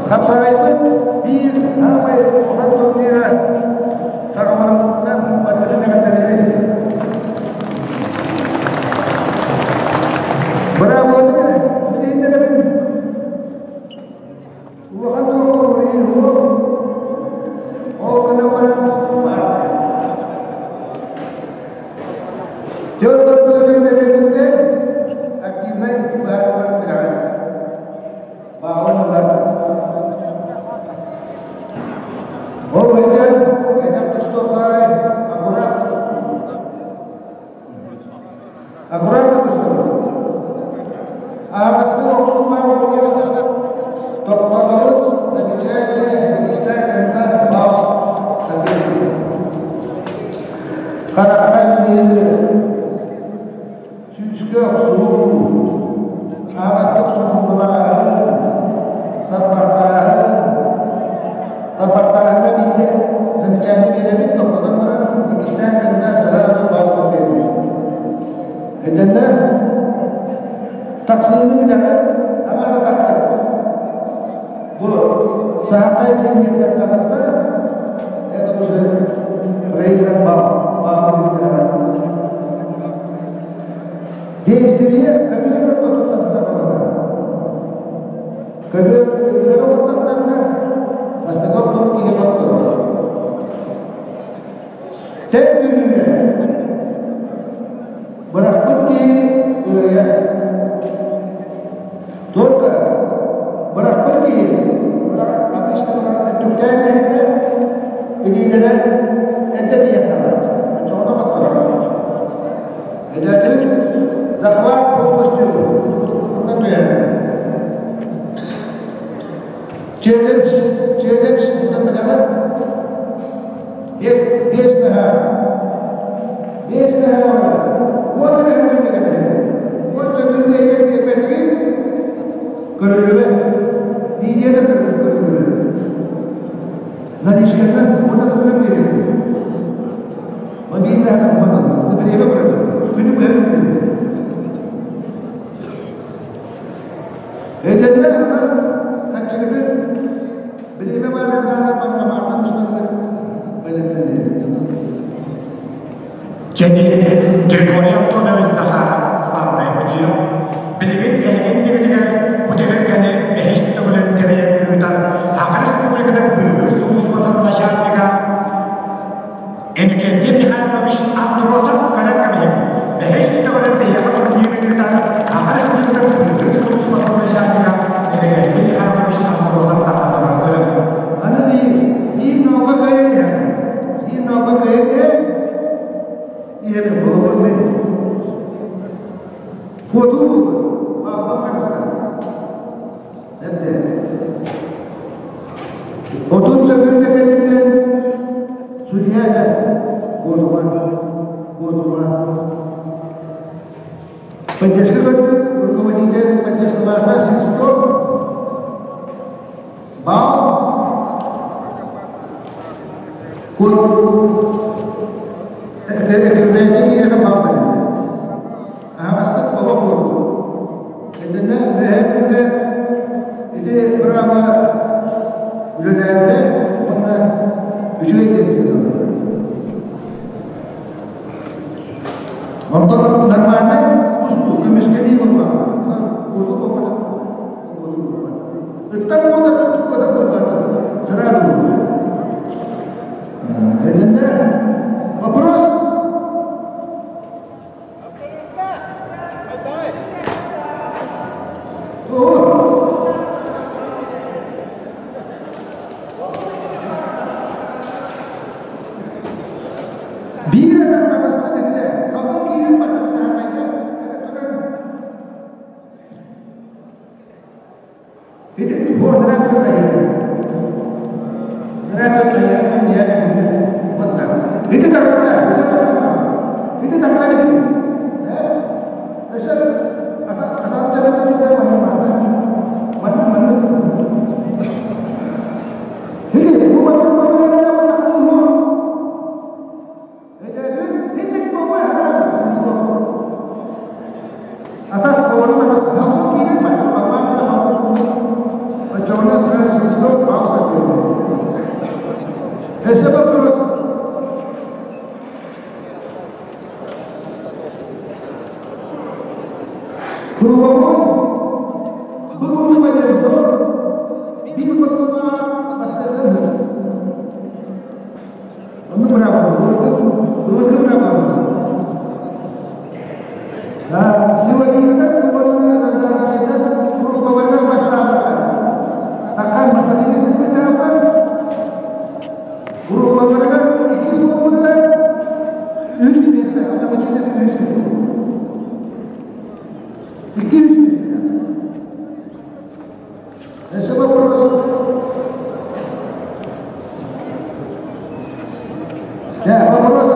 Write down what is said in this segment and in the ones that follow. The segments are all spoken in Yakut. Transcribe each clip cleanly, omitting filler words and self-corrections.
Хапсаҕайбыт биир саамай улахан турнира саҕаламмытынан барыгытын эҕэрдэлиибин. Быраабыланы билиһиннэрэбин. Улахан туруоруу ол гынан баран баар. 4 сөтүннэ кэнниттэн активнай быһаарылар билэҕин. Баалын ылар. Ол иһигэр хайдах тустуохтааҕый аккурат аккуратно тустуу. Аһаҕастык охсуһуу тохтоторун замечание иккистээн кытта баал сабыы. Харахха биир сүүскэ охсуу, аһаҕастык субуллааһын, тарбахтааһын, тарбахтааһыҥҥа биирдэ замечание биэрэбит, тохтотон баран иккистээн кытта сразу баал сабыыбыт. Өйдөннө? Тахсыыны билэҕит, аҥаара таххар. Бу саахай линиятыттан таҕыста, это уже проигран балл, балл Действие көмүөл ортотуттан саҕаланар. Көмүөл көтүтүлэр оҕуттахтарына, бастакы ортону киһи хотторор. Тэҥ түһүүгэ бырахпыт киһи ыайар. Только бырахпыт киһи обычно түктээн иһиннэ илиилэрэ эрдэ тиийэн хаалар. Оччоҕуна хотторор. Эдэтин захват полностью тутуктан түһэр. Челлендж, челлендж тутан билэҕин? Биэс, биэс мөһөөх. Биэс мөһөөҕү уон эрэ күҥҥэ кэтэһэбин. Уонча күн иһигэр биэрбэтигин көрүллүбэт. Видео да көрүллүбэт. Наличканан уонна тугунан биэрэбин. Мобильный атамматан, бириэмэ көрөбүн. Күнү быһа ыытыыбын. Эдэрдэр хаччыгытын бириэмэ баарыгар банкоматтан усталлар бэлэмнэнэр. Чэни Григорий Антонович Захаров главнай судьуйа билигин эһигин билигитигэр бу түһүлгэни бэһис төгүлүн тэрийэн ыытар Саха Республикатын быыһыыр сулууспатын начальнига Иннокентий Михайлович Андросов көрөн кэбиһиҥ, бэһис төгүлүн биһиэхэ турниры ыытар Саха Республикатын быыһыыр сулууспатын начальнига Иннокентий Михайлович Андросов тахсан турар көрүҥ. Аны биир, биир наука кыайан иһэр. Биир наука кыайан иһэр, иһэбин холобур мин. Куотуу буолар, баалбан харыстар. Эрдэ. Отут сөкүүндэ кэнниттэн судья этэр куотума, куотума. Поддержка көрдүк, руководитель поддержкалаата свисток. Бал. Кут. Экирдээччи киһиэхэ бал бэриллэр. Аһаҕастык олох буолла. Итиннэ үөһээ Бүлүүгэ ити бырааба үлэлээбитэ уонна үчүгэй диэн сыаналанар. Онтон нормальнай тустуу көмүскэнии буолбаҕа. Куотуу буолбатах. Куотуу буолбат. Ыттан куотар, куотар буолбатар. Сразу буолбат. Итиннэ вопрос. Биир этэн таҕыста бүттэ. Салгын киирэн баттах саһархайга Ити Ити таҕыста. Ити таххар Өссө атан манна манна Ити бу манна Атах 700 балл сопернику. Өссө вопрос. Круговой выполненный взор биир курдуга бастакы. Онно быраабыла былыргы быраабыла. Силовиктар гражданскайдар круговойдар бастаабыттар. Таккар бастакы миэстэтин Группаларыгар иккис буолбуттар, үс миэстэ, автоматически үс миэстэ. Икки үс миэстэ. Өссө вопрос. Да, вопрос.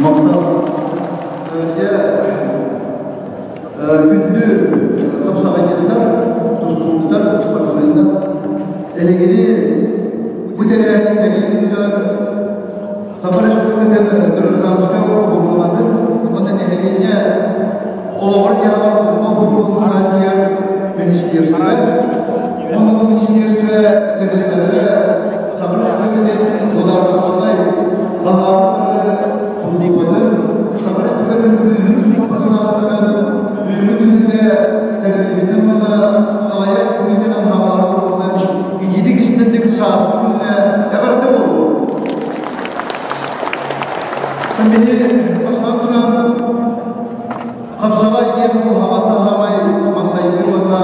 Махтал. Дьэ, күндү хапсаҕайдьыттар, тустууктар, спортсменнар, эһигини бу тэрээһини тэрийэн ыытар Саха Республикатын гражданскай оборуонатын уонна нэһилиэнньэ олоҕор-дьаһаҕар куттал суох хааччыйар министерство уонна бу министерство тэрилтэлэрэ Саха Республикатын судаарыстыбаннай баһаабыттары сулууспатын Саха Республикатын быыһыыр бүгүҥҥү күҥҥэ тэриллибитин уонна салайар комитет амаҕаларын туругунан итиитик истинник сааскы күҥҥэ эҕэрдэ буолуо. Биһи бастаан туран хапсаҕай диэн куһаҕан таһаҕай маҥнайгы уонна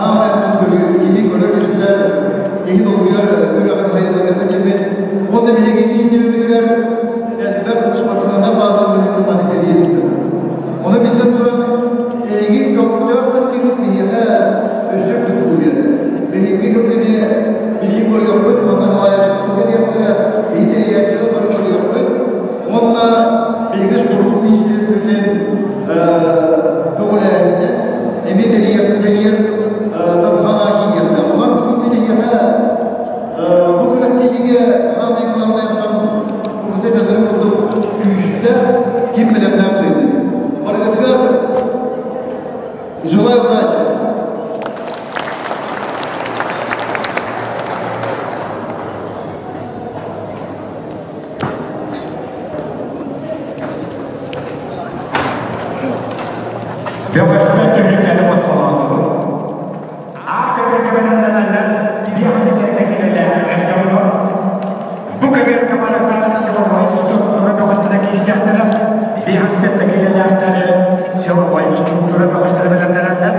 аан көрүү киһи көрөр-истэр, киһи долгуйар күрэҕин хайдыгата кэмин уонна биһиги систиэмэбитигэр элбэх спортсменнар бааллар быһыытынан маны тэрийэбит. Ону биллэн туран, эһиги көхтөөх кыттыыгыт биһиэхэ өссө үрдүк биэрэр. Биһиги эмиэ билии көрүөхпүт уонна салайааччылар кэлиэхтэрэ, биһи тэрийээччилэр бары көрүөхпүт. Уонна биһиги спорт министиэристибэтин көҕүлээһининэн эмиэ тэрийэр тэрийэр табыгаҥа киириэхтээх. Онон бүгүн эһиэхэ бу күрэхтэһиигэ аан главнай урут этэллэрин курдук күүстээх ким бэлэмнээх кыайдын. Барыгытыгар желаю удачи! Бөҕөстөр түмүктэри босхолоотубут. Аа көбүөргэ бэлэмнэнэллэр, тириэх ситэргэ килэлээхтэр дьоннор. Бу көбүөргэ барыта силовой структура бөҕөстөрө киирсиэхтэрэ, тириэх ситэргэ килэлээхтэри силовой структура бөҕөстөрө бэлэмнэнэллэр.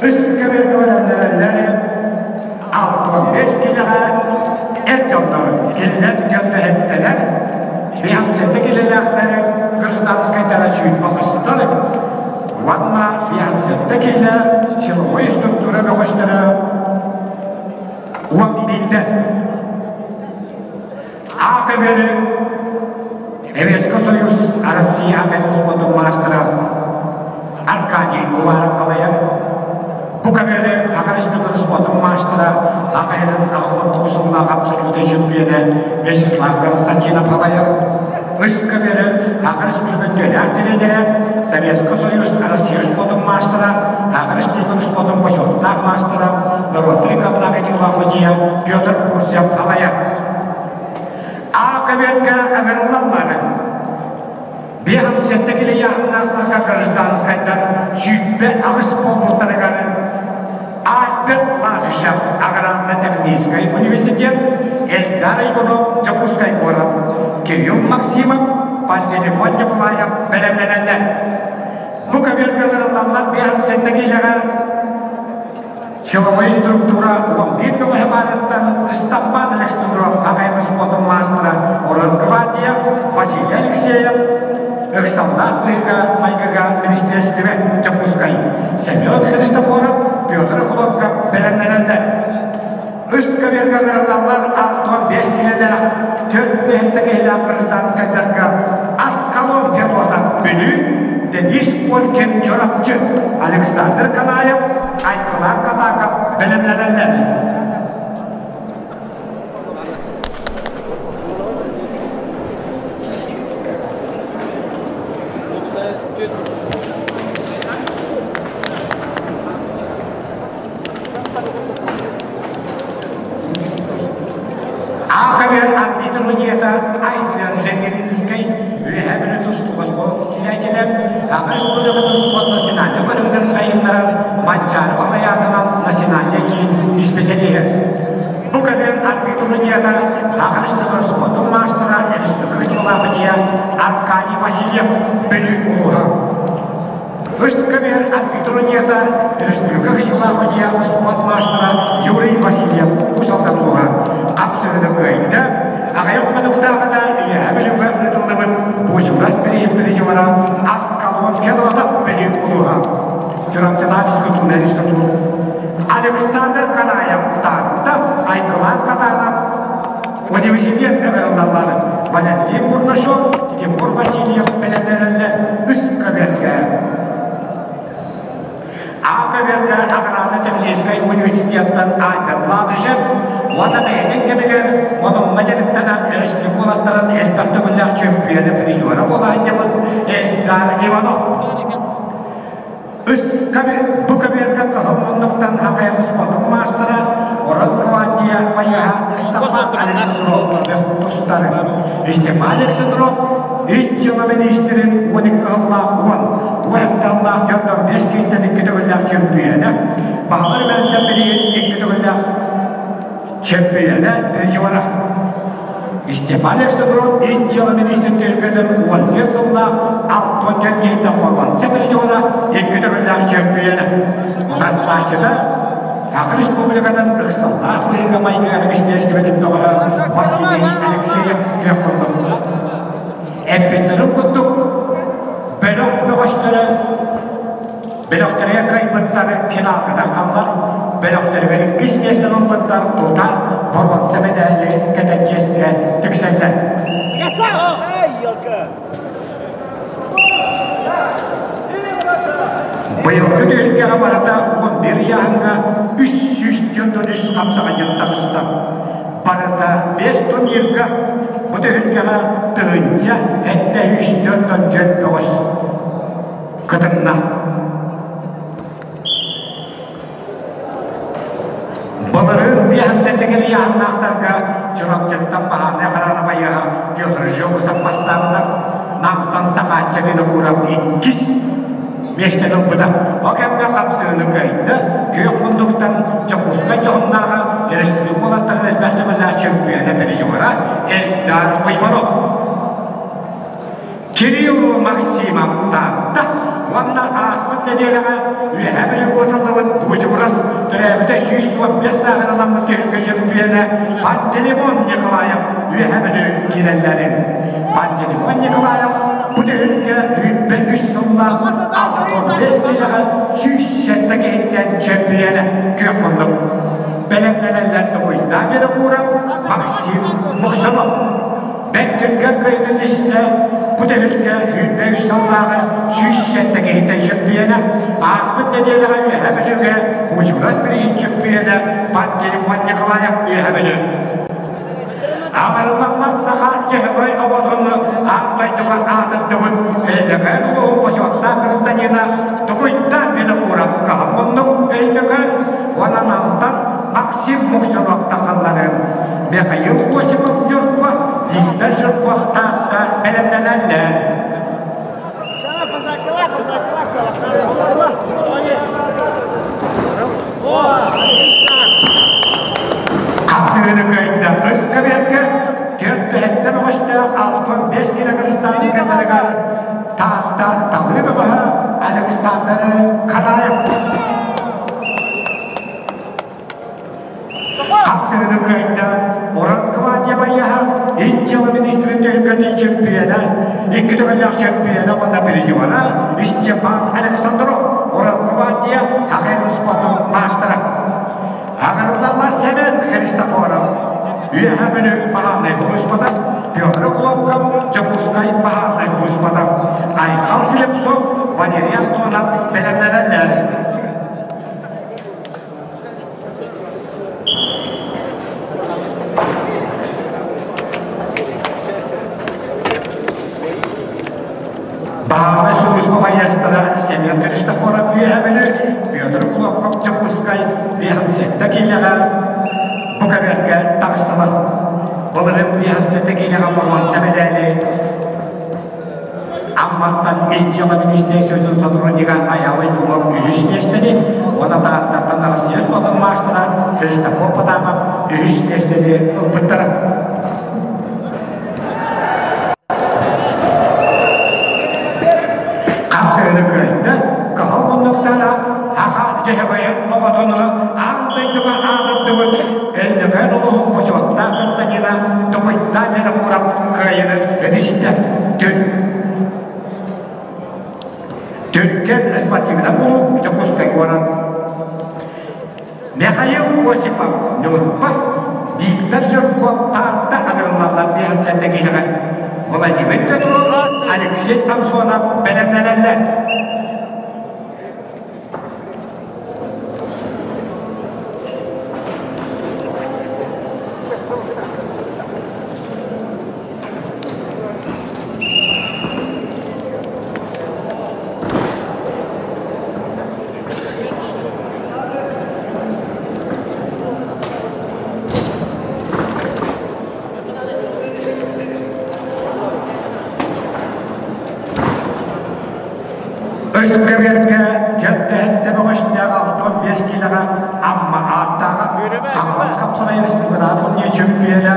Үс көбүөргэ бэлэмнэнэллэр, 65 килэҕэ эр дьоннор кинилэр кэллэһиттэлэр, 57 килэлээхтэри гражданскайдара сүүрбэхыстар уонна 57 киилэ силовой структура бөҕөстөрө уон биирдэр. А көбүөрү Советский Союз Россия спортун маастара Аркадий Уваров халайар. Бу көбүөрү Саха Республикатын спортун маастара АХР 89 сыллаах абсолютнай чемпиона Вячеслав Константинов халайар. Үс көбүөрү Саха Республикатын төлөөх тренерэ, Советский Союз Россия спортун маастара, Саха Республикатын спортун бочуоттаах маастара, норуоттар Иконнага Петр Бурцев халайар. А көбүөргэ ыҥырыллаллар. Биэһэн килэ яһыннаахтарга гражданскайдар 28 буолбуттарыгар Альберт Лавишев аграрно-техническай университет, Эльдар Иванов Дьокуускай куорат, Кирилл Максимов, Пантелеймон Николаев бэлэмнэнэллэр. Бу көбүөргэ ыҥырыллаллар 57 килэҕэ. Силовой структура 11 бөҕөһө баарыттан Ыстаппан Александров аҕайым спортун маастара Росгвардия Василий Алексеев, ыксаллаах быһыыга-майгыга министиэристибэ Дьокуускай Семен Христофоров, Петр Охлопков бэлэмнэнэллэр. Үс көбүөргэ кыраллаллар 65 килэлээх, 4 киһилээх гражданскайдарга Аскалон Федотов Бүлүү, Денис Коркин Чурапчы, Александр Канаев, Айкылаан Катаков бэлэмнэнэллэр. Аакабер арбитр-судьуйата Айсен Женгелинскэй Үөһээ Бүлүү тустууга оскуола председателэ, Аҕа республикатын спорт национальнай көрүҥнэрин сайыннарар Манчаары Балайаатынан национальнай киин исписэлииһэ. Бу көбүөр арбитр-судьуйата Аҕа республикатын спордун маастара, республика кытыылаах Аркадий Васильев Бүлүү улууһа. Үс көбүөр арбитр-судьуйата республика кытыылаах судьуйа спорт маастара Юрий Васильев Уус Алдан улууһа хапсыһыыны кыайда. Аҕыйах хонуктааҕыта Үөһээ Бүлүүгэ ыытыллыбыт Буучугурас бирииһин призера Аскалон Федотов Бүлүү улууһа. Чурапчылаах физкультурнай институт Александр Канаев Таатта Айгылаан Катанов Университет ыҥырыллаллар Валентин Бурнашов, Тимур Васильев бэлэмнэнэллэр үс көбүөргэ. А көбүөргэ аграрно-техническай университеттан Альберт Ладышев уонна бэйэтин кэмигэр Модумҥа дьарыктанан республика уолаттарын элбэх төгүллээх чөмпүйүөнэ призера буола сылдьыбыт Эльдар Иванов. Үс бу көбүөргэ кыһыл муннуктан хахайын спортун маастара Росгвардия байыаһа Степан Александров тустар. Степан Александров ис дьыала миниистирин 12 сыллаах уон уһатталлаах дьоннор бэс киинтэн икки төгүллээх чөмпүйүөнэ, Баһылар Мэнсэ билигин икки төгүллээх чөмпүйүөнэ призера. Степан Александров ис дьыала миниистирин түһүлгэтин 14 сыллаах 64 киһиттэн боруонса призера, икки төгүллээх чөмпүйүөнэ. Утарсааччыта Саха Республикатын ыксаллаах быһыыга-майгыга министиэристибэтин бөҕөһө Василий Алексеев күөх курдук. Эппиттэрин курдук, бөлөх бөҕөстөрө бөлөхтөрүгэр кыайбыттар финалга халлар, бөлөхтөрүгэр иккис миэстэни ылбыттар тута боруонса мэдээлли кэтэр чиэскэ тиксэллэр. Быйылгы түһүлгэҕэ барыта 11 ыйааһыҥҥа 343 хапсаҕайдьыт таҕыста. Барыта 5 турнирга бу түһүлгэҕэ тыһыынча сэттэ сүүс төрт төрт бөҕөс кытынна. Былырыын биэһэмсэтигэр ыйааһыннаахтарга Чурапчыттан баһаарынай охрана байыаһа Петр Жегусов бастаабыта, Намтан Сахаачча Винокуров иккис миэстэни ылбыта. Ол кэмҥэ хапсыһыыны кыайда, күөх мундуктан Дьокуускай дьоһуннааҕа республика уолаттарын элбэх төгүллээх чемпиона призера Эльдар Уйбанов. Кирилл Максимов Таатта уонна ааспыт нэдиэлэҕэ Үөһээ Бүлүүгэ ыытыллыбыт Буучугурас төрөөбүтэ 115 сааһын ыламмыт түһүлгэ чөмпүйүөнэ Пантелеймон Николаев Үөһээ Бүлүү киирэллэрин. Пантелеймон Николаев бу түһүлгэ 23 сыллаах 65 киилэҕэ 107 киһиттэн чөмпүйүөнэ күөх муннук. Бэлэмнэнэллэр Дугуйдаан Винокуров, Максим Муксунов. Бэттиргэн кыайда түстэ, бу түһүлгэ 23 сыллааҕы 107 киһиттэн чөмпүйүөнэ, ааспыт нэдиэлэҕэ Үөһээ Бүлүүгэ Буучугурас бирииһин чөмпүйүөнэ Пантелеймон Николаев Үөһээ Бүлүү. Аҥарыллаллар саха дьөһөгөй оҕотун аан дойдуга аатырдыбыт Өймөкөөн улууһун бочуоттаах гражданина Тугуйдаан Винокуров кыһыл муннук Өймөкөөн уонна Намтан Максим Муксунов тахалларын Михаил Осипов Ньурба, Виктор Жирков Таатта бэлэмнэнэллэр. Хапсыгыны кыайда үс көбүөргэ түөрт түһэттэ бөҕөстөөх 65 кило гражданин кэллэригэр Таатта Талыы бөҕөһө Александр Канаев. Хапсыһыны кыайда Росгвардия байыаһа ис дьыала министрин түһүлгэтин чемпиона, икки төгүллээх чемпиона уонна призера Степан Александров, Росгвардия Хахай спортун маастара. Аҕырыллаллар Семен Христофоров, Үөһээ Бүлүү баһаарынай сулууспата, Петр Охлопков, Дьокуускай баһаарынай сулууспата, Айхал Слепцов, Валерий Антонов бэлэмнэнэллэр. Баһаарынай сулууспа байыастара Семен Христофоров Үөһээ Бүлүү, Петр Хлопков Дьокуускай 57 киилэҕэ бу көбүөргэ таҕыстылар. Былырыын 57 киилэҕэ боруонса мэдээли Амматтан Ис дьыала министерствотын сотруднига Айаалый Кулов үһүс миэстэни уонна Тааттаттан Россия спордун маастара Христофор Потапов үһүс миэстэни ылбыттара. Хапсыгыны кыайда, кыһыл муннуктана Аха дьэһэбэйин оҕотуну аан дойдуга ааҕырдыбыт Өймөкөөн улууһун бочуоттаах гражданина Дугуйдаан Винокуров кыайыыны этистэ. Түргэн спортивнай кулууп Дьокуускай куорат. Михаил Осипов Ньурба, Виктор Жирков Таатта агырыллаллар биһэн сэттэкиилэҕэ Владимир Петров, Алексей Самсонов бэлэмнэнэллэр. Өскөбүөргэ кэлтэһиттэ бөҕөстөөх 65 киилэҕэ Амма ааттааҕа Хаҥалас хапсаҕай республикатааҕы турнир чөмпүйүөнэ,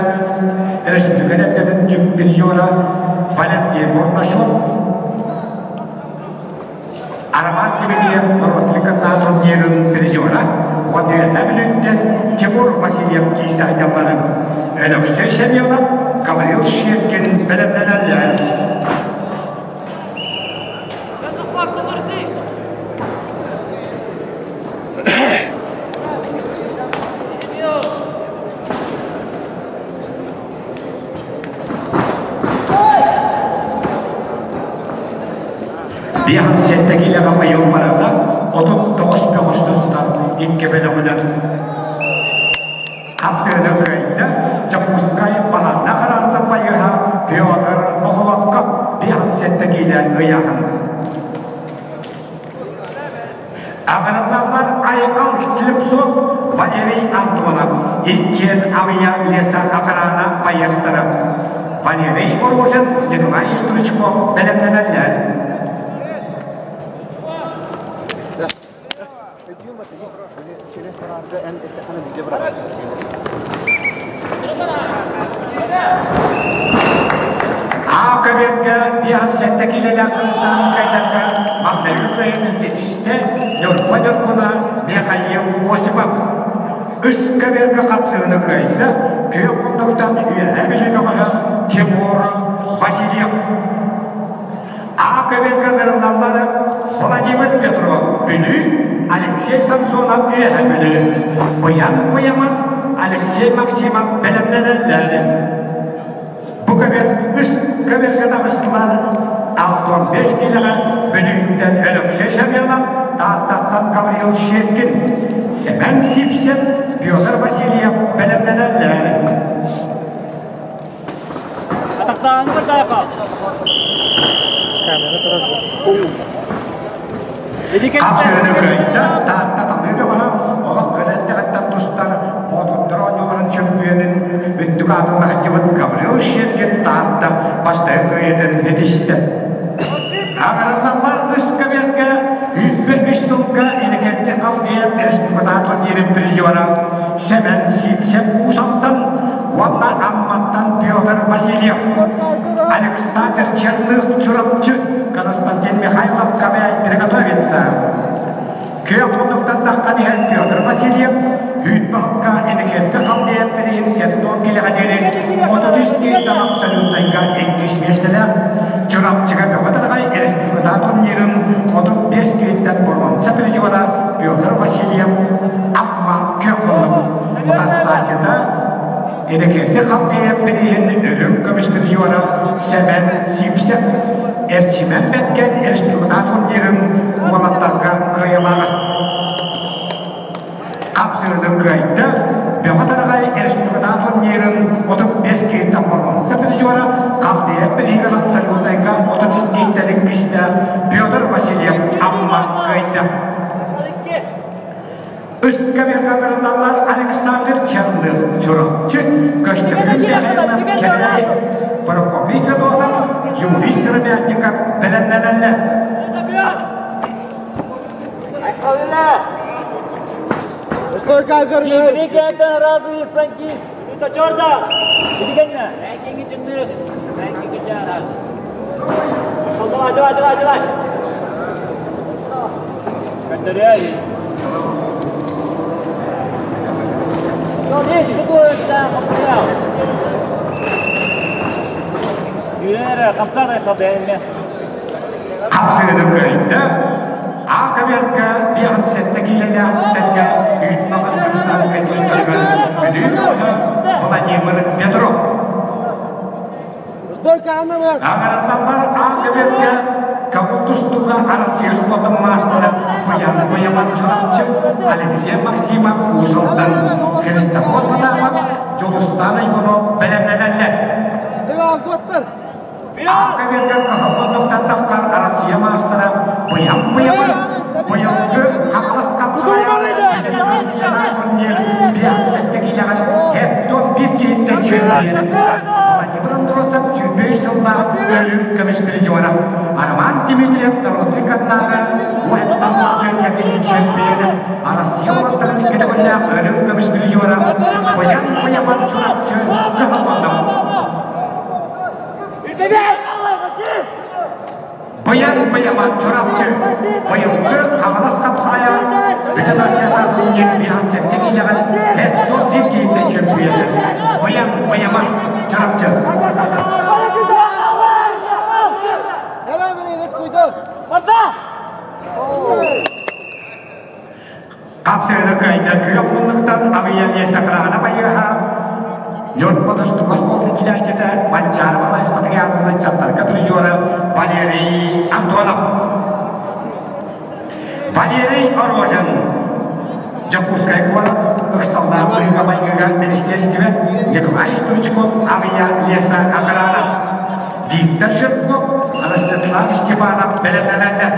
республика эрдэбин призера Валентин Бурнашов Роман Дмитриев норуот турнирын призера уонна Үөһээ Бүлүүттэн Тимур Васильев киирсэ сылдьалларын Өлөксөй Семенов, Гаврил Щиркин бэлэмнэнэллэр. Биһан сэттэ киилэҕэ быйыл барыта 39 бөҕөс тустан икки бөлөҕүнэн хапсыһыны кыайда. Дьокуускай баһаана хараанытын байыһа Петр Охлопков биһан сэттэ киилэ ыйааһын. Аҕырыллаллар Айхал Слепцов, Валерий Антонов иккиэн Авия Леса охрана байыастара. Валерий Рожин, Николай Стручков бэлэмнэнэллэр. Аа көбүөргэ 57 киилэлээх гражданскайдарга маҥнайгы кыайыыны ситистэ Ньурба Ньургуна Михаил Осипов. Үс көбүөргэ хапсыыны кыайда күөх муннуктан Үөһээ Бүлүү бөҕөһө Тимур Васильев. А көбүөргэ ыҥырыллаллар Владимир Петров Бүлүү, Алексей Самсонов Үөһээ Бүлүү, Быйаҥ Быйаман Алексей Максимов бэлэмнэнэллэр. Бу көбүөр үс көбүөргэ таҕыстылар 65 киилэҕэ Бүлүүттэн Өлөксөй Семенов, Тааттаттан Гаврил Щепкин, Сэмэн Сивцев, Петр Васильев бэлэмнэнэллэр. Хапсыыны кыайда, Таатта талыы бөҕөһө, олох кыра эрдэҕиттэн тустар Боотурдар оонньууларын чөмпүйүөнүн үрдүк аатын сылдьыбыт Гаврил Щеркин Таатта бастакы кыайыытын ситистэ. Аҕырыллаллар үс көбүөргэ 103 сылга Иннокентий Халдеев республикатааҕы турнирын призера Сэмэн Сивцев Уус Алдан уонна Амматтан Петр Васильев, Александр Черных Чурапчы, Константин Михайлов Кабай приготовиться. Күөх муннуктан таххан иһэр Петр Васильев, Үүт баһылка Иннокентий Халдеев билигин сеттон килэҕэ диэри 33 киһиттэн абсолютнайга иккис миэстэлээх, Чурапчыга Бөҕө Тараҕай республикатааҕы турнирын 35 киһиттэн боруонса призера Петр Васильев Амма күөх муннук утарсааччыта Иннокентий Халдеев билигин үрүҥ көмүс призера Сэмэн Сивцев Эрчимэн Бэргэн республикатааҕы турнирын уолаттарга кыайыылааҕа. Хапсыһыны кыайда, Бөҕө Тараҕай республикатааҕы турнирын 35 киһиттэн боруонса призера, Халдеев бирииһигэр абсолютнайга 33 киһиттэн иккистээх Петр Васильев Амма кыайда. Үс кавергагырыналлар Александр Черных Чурапчы, Көстөкүүн Михайлов Кэбээйи, Прокопий Федотов, Юрий Сыромятников бэлэмнэнэллэр. Давай, давай, давай, давай. Хапсыыны кыайда, А-каверга 57 киилэлээхтэргэ Үүт-Маҕас гражданскай тустарыгар Бүлүү бөҕөһө Владимир Петров. Аҥараллар А-каверга Кабыл тустууга Арассыыйа спордун маастара Быйан Быйаман Чурапчы, Алексей Максимов Уус Алдан, Христофор Потапов, Дьулустаан Иванов бэлэмнэнэллэр. Аакка-биэргэ кыһыл муннуктан Россия маастара Быйам Быйамын быйылгы Хаҥалас хапсаҕайа бүтүн Россияҕа турнир 57 киилэҕэ хептон биир киһиттэн чөмпүйүөнэ Владимир Андросов 25 сыллаах өрүҥ көмүс призера Роман Дмитриев народный катнааҕы уһатталлаах түөлбэтин чөмпүйүөнэ Россия уолаттарын икки төгүллээх өрүҥ көмүс призера Быйам Быйаман Чурапчы кыһыл муннук. Быйан Быйаман Чурапчы быйылгы Хаҥалас хапсаҕайа Бүтүн Россиятааҕы турнир 57 киилэҕэ хет-топ биир киһиттэн чөмпүйүөнэ Быйан Быйаман Чурапчы. Хапсыыны кыайда күөх муннуктан авиалесохрана байыаһа Ньурба тустук оскуолатын килээччитэ Манчаары Балайспатыгы ыччаттарга призера Валерий Антонов. Валерий Рожин Дьокуускай куорат ыксаллаах быһыыга-майгыга министиэристибэ Николай Стручков авиалеса охрана Виктор Жирков, Ростислав Степанов бэлэмнэнэллэр.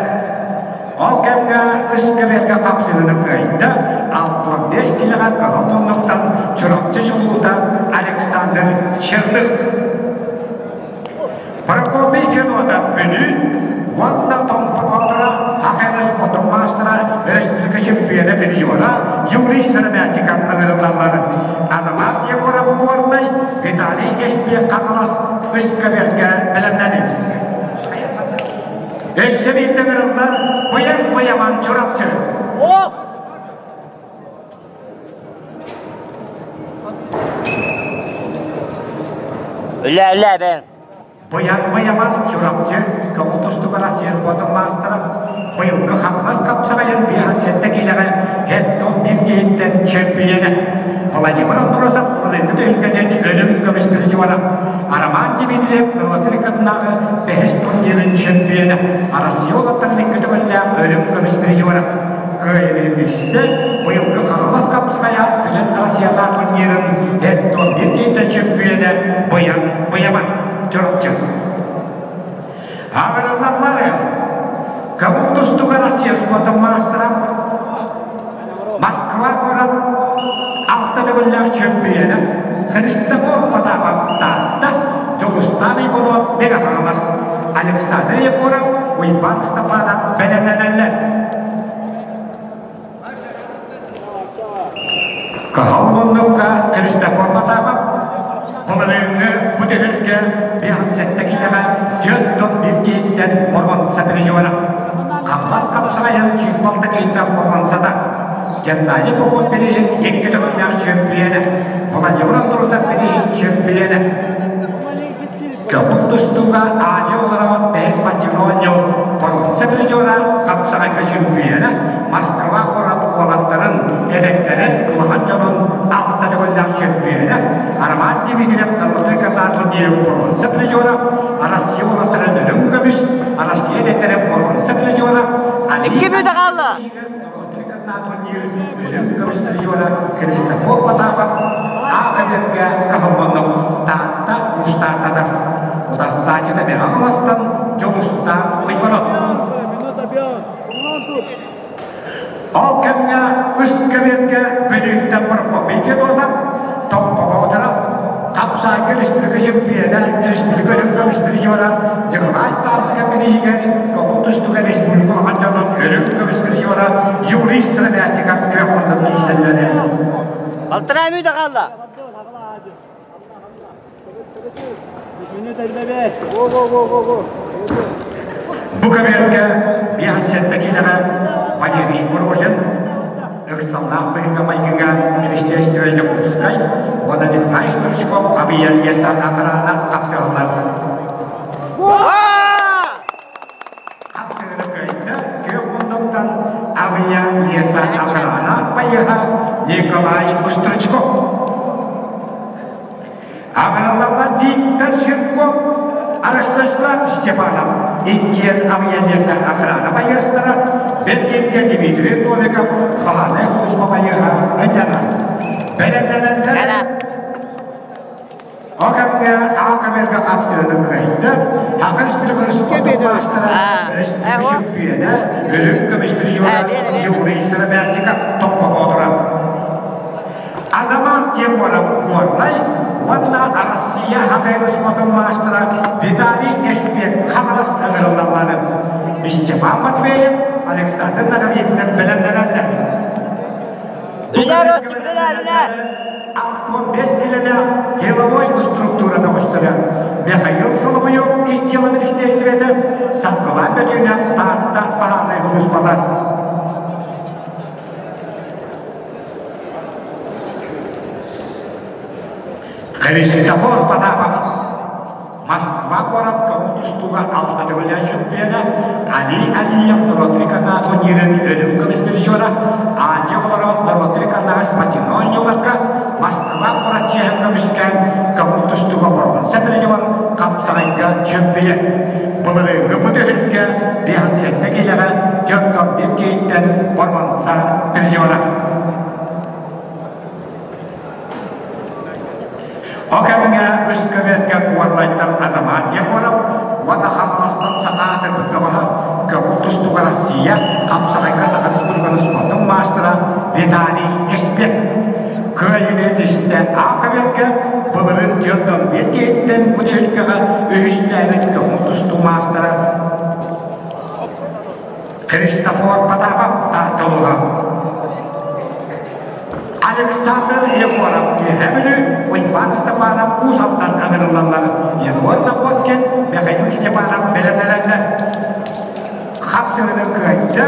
Ол кэмҥэ үс кэбэргэ хапсыһыыны кыайда, 65 киилэҕэ кыһыл муннуктан Чурапчы чулуута Александр Черных. Прокопий Федотов Бүлүү уонна Томпо Боотура ХХНС спортун маастара, өрөспүүбүлүкэ чемпиона призера Юрий Сыромятников ыҥырыллаллар. Азамат Егоров Горнай, Виталий Эспиэх Хаҥалас үс көбүөргэ бэлэмнэнин. Өссө биирдэ ыҥырыллар Быйаҥ Быйаман Чурапчы. Үлэ, үлэ, бэн. Быйаҥ Быйаман Чурапчы көҥүл тустууга Россия спордун маастара быйылгы Хаҥалас хапсаҕайын 57 киилэҕэ хет-топ биир киһиттэн чемпиона Владимир Андросов былырыыҥҥы түһүлгэтин өлүҥ көмүс призера Роман Дмитриев норуотун кытынааҕы бэһис турнирын чемпиона Россия уолаттарын икки төгүллээх өлүҥ көмүс призера кыайыыны быйылгы Хаҥалас хапсаҕайа бүтүн Россияҕа турнирын хет-топ биир киһиттэн чемпиона Быйаҥ Быйаман Чурапчы. Аҕырыллаллары Кабул тустууга Россия спордун маастара Москва куорат алта төгүллээх чөмпүйүөнэ Христофор Потапов Таатта, Дьулустаан Иванов Мэҥэ Хаҥалас, Александр Егоров, Уйбаан Степанов бэлэмнэнэллэр. Кыһыл муннукка Христофор Потапов былырыыҥҥы бу түһүлгэ 57 киилэҕэ 41 киһиттэн боруонса призера. Хаҥалас хапсаҕайын 26 киһиттэн боруонсата. Геннадий Попов бирииһин икки төгүллээх чөмпүйүөнэ, Владимир Андросов бирииһин чөмпүйүөнэ. Көҥүл тустууга Азия оҕолоро бэһис спортивнай оонньуу боруонса призера, хапсаҕайга чөмпүйүөнэ, Москва куорат уолаттарын, эдэрдэрин, улахан дьонун алта төгүллээх чөмпүйүөнэ, Роман Дмитриев народнай канал турнирын боруонса призера, Россия уолаттарын үрүҥ көмүс, Россия эдэрдэрин боруонса призера, Икки мүнүүтэ хаалла. Үрүҥ көмүс призера Христофор Потапов Аах-Эбиэргэ Каһылманнок Таатта уустаатата. Утассаачыта Мэҕэ Хаҥаластан Дьулустаан Уйбанов. Ол кэмҥэ үс кэбиэргэ Бүлүүттэн Прокопий Федотов, Томпо Хапсаайга республика чемпиона, республика үрүҥ көмүс призера Николай Тарскай бирииһигэр көҥүл тустууга республика улахан дьонун үрүҥ көмүс призера Юрий Сыромятников күөх муннук киирсэллэрэ. Балтараа мүнүүтэ хаалла. Бу кэмиэргэ 57 киилэҕэ Валерий Рожин ыксаллаах быһыыга-майгыга Министерство Дьокуускай уонна Николай Стручков авиалеса охрана хапсыһаллар. Хапсыһыны кыайда күөх муннуктан авиалеса охрана байыһа Николай Стручков. Аҕалаллар Виктор Жирков, Ростислав Степанов иккиэн авиалеса охрана байыастара, Бэргэнгэ Дмитрий Новиков баһаарынай сулууспа байыаһа ыйданар. Бэлэмнэнэллэр Ол кэмҥэ аҕа кэмэргэ хапсыһыны кыайда, Саха Республикатын спордун маастара, республика чөмпүйүөнэ, үрүҥ көмүс призера Юрий Сыромятников топпоҕо Азамат Егоров Горнай уонна Россия хоккейга спордун маастара Виталий Эспек Хаҥалас ыҥырыллаллар. Степан Матвеев, Александр Ноговицын бэлэмнэнэллэр. Үлэ, Ростик, үлэ, үлэ! 65 килэлээх деловой структура бөҕөстөрө Михаил Соловьев ис дьыала министиэристибэтэ Саккылаан Бөтүүнэ Таатта баһаарынай сулууспалар Христофор Потапов Москва куорат көҥүл тустууга алта төгүллээх чемпиона Али Алиев норуот рекордаах турнирын үрүҥ көмүс призера Азия оҕолоро норуот рекордаах спортивнай оонньууларга Москва куорат чиэһин көмүскээн көҥүл тустууга боруонса призер хапсаҕайга чемпион Былырыыҥҥы бу түһүлгэ 57 киилэҕэ дьоҥҥо биир киһиттэн боруонса призера. Ол кэмҥэ үс көбүөргэ куорбайтан Азамат Егоров уонна Хаҥаластан саҥа аатырбыт бөҕөһө көҥүл тустууга Россия хапсаҕайга Саха Республикатын спордун маастара Виталий Эспек Кыайыыны тистэ А көбүөргэ былырыын түөрт биир киһиттэн бу түһүлгэҕэ үһүстээбит көҥүл тустуу маастара Христофор Потапов Таатталуга Александр Егоров Үөһээ Бүлүү, Уйбаан Степанов Уус Алдан ыҥырыллаллар. Егор Находкин, Михаил Степанов бэлэмнэнэллэр. Хапсыһыны кыайда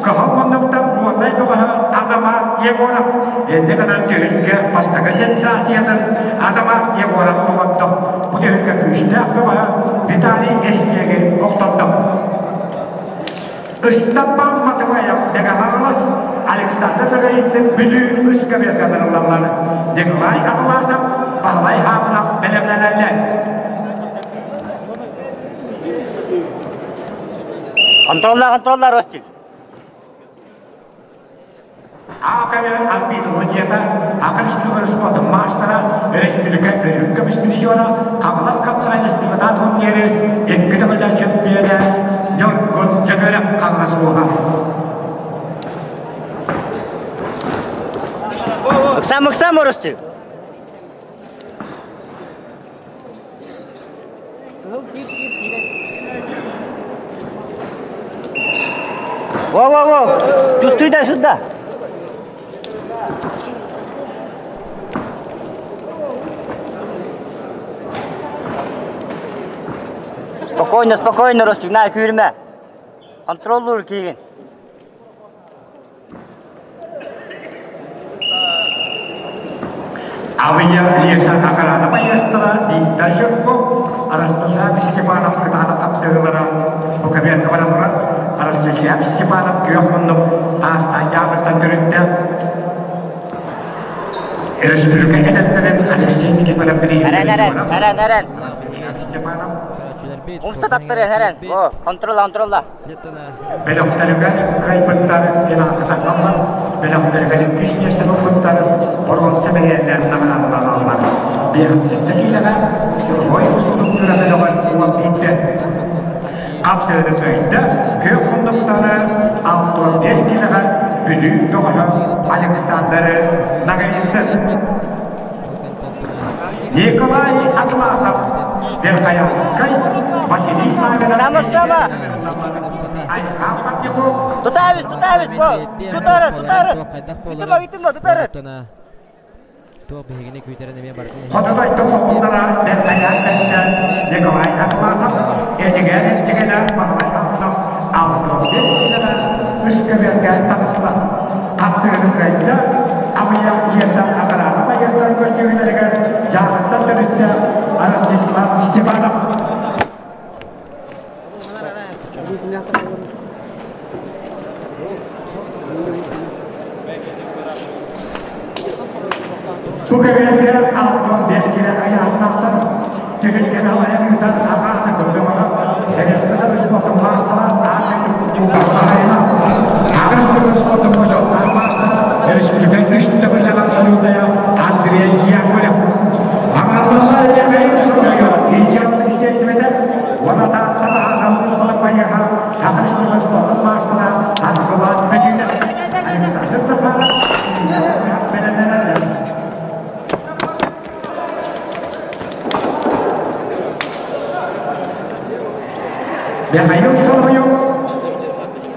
Кыһыл муннуктан Куорнай бөҕөһө Азамат Егоров. Инньэ гынан түһүлгэ бастакы сенсациятын Азамат Егоров оҥордо. Бу түһүлгэ күүстээх бөҕөһө Виталий Эспиэги охтордо. Ыстаппан Матвеев Мегаһаҥалас, Александр Ноговицын Бүлүү үс көбүөргэ ыҥырыллаллар. Николай Атласов, Баһылай Хаамынов бэлэмнэнэллэр. Контролла, контролла, Ростик. АКВ арбитродията, Саха Республикатын спордун маастара, республика үрүҥ көмүс призера, Хаҥалас хапсаҕай республикатаах турниры икки төгүллээх чемпиона Ньургун Дьөгүөрэп Хаҥалас улууһа. Ыксам, ыксам, Ростик. Во-во-во! Чувствуй да сюда! Спокойно, спокойно, Ростик, на, күүрүмэ. Контроллуур киигин. Авия Леса охрана байыастара Виктор Жирков, Ростислав Степанов кытаанах хапсыһыылара бу кабинетка бара турар. Ростислав Степанов күөх муннук таастаах дьаамыттан төрүттээх. Өрөспүүбүлүкэ эдэрдэрин Алексей Никифоров Эрэн, эрэн, эрэн, эрэн. Ростислав Степанов Умса таттары, эрэн. О, контролла, контролла. Бөлөхтөрүгэр кыайбыттар финалга бөлөхтөрүгэр иккис миэстэни ылбыттар боруонса бэлиэлэр наҕараадаланаллар. Биэхситтэ киилэҕэ силовой уструктура бөлөҕөр уон биирдэ хапсыһыны кыайда күөх муннуктары 65 киилэҕэ Бүлүү бөҕөһө Александр Ноговицын. Николай Атласов, Верхоянскай, Василий Савинов, Сама, сама! Айхан Патников, Тутабыз, тутабыз, Тутары, тутары! Итима, итима, тутары! Хоту дойду хоһууннара Верхоян бэрдэ Николай Атласов, Эдьигээн Эрдьигэнэ Баһылай Аммонов 65 киилэҕэ үс көбүөргэ таҕыстылар. Хапсыһыны кыайда, Абыйа Леса Акарана байыастарын көрсүһүүлэригэр дьаатыттан төрүттээх Ростислав Степанов. Бу кэмҥэ 65 килэ ыйааһыннаахтар түһүлгэни алайан ыытан аҕаата көрдөҕө Кэҥэскэ спортун маастара аан дойду кубоктаах Аҕыс спортун бочуоттаах маастара республика үс төгүллээх абсолютная Андрей Яковлев. Аҕаллалар Михаил Соловьев Илья естественно уонна Тааттаҕа Алгыстала Пайаха Аҕыс спортун маастара Аргылаан Медина Александр Захаров бэлэмнэнэллэр. Михаил Соловьев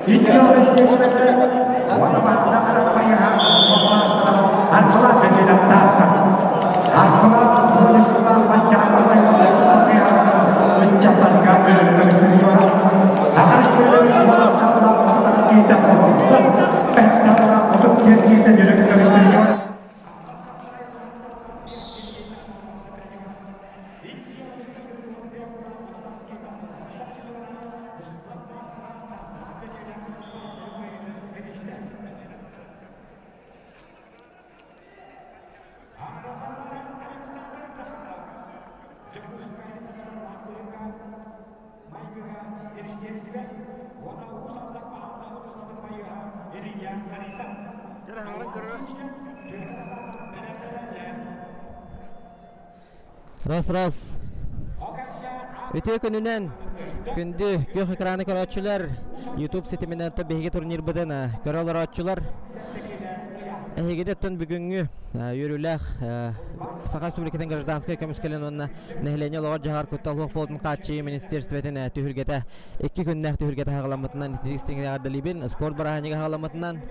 икки естественно уонна Маатта Харапайаха спорт маастара Аргылаан Медина Таатта. Аргылаан Владислав Мантяпалай ыстатыйаҕытын ыччаттарга өлөрбөкстөрү Аҕаш күллэрин уолаттарла отутаҕас киһитэ олорса, пэттарла 34 киһитэ дөрүк көмүстөрү Раз раз. Үтүө күнүнэн күндү күөх экраны көрөөччүлэр, YouTube ситиминэн биһиги турнирбытын көрө олорооччулар. Эһигини оттон бүгүҥҥү үөрүүлээх Саха Республикатын гражданскай көмүскэлин уонна нэһилиэнньэ олоҕор дьаһар куттал суох буолуутун хааччыйыы министиэристибэтин түһүлгэтэ икки күннээх түһүлгэтэ хаҕаламмытынан итинник эҕэрдэлиибин спорт бырааһынньыга хаҕаламмытынан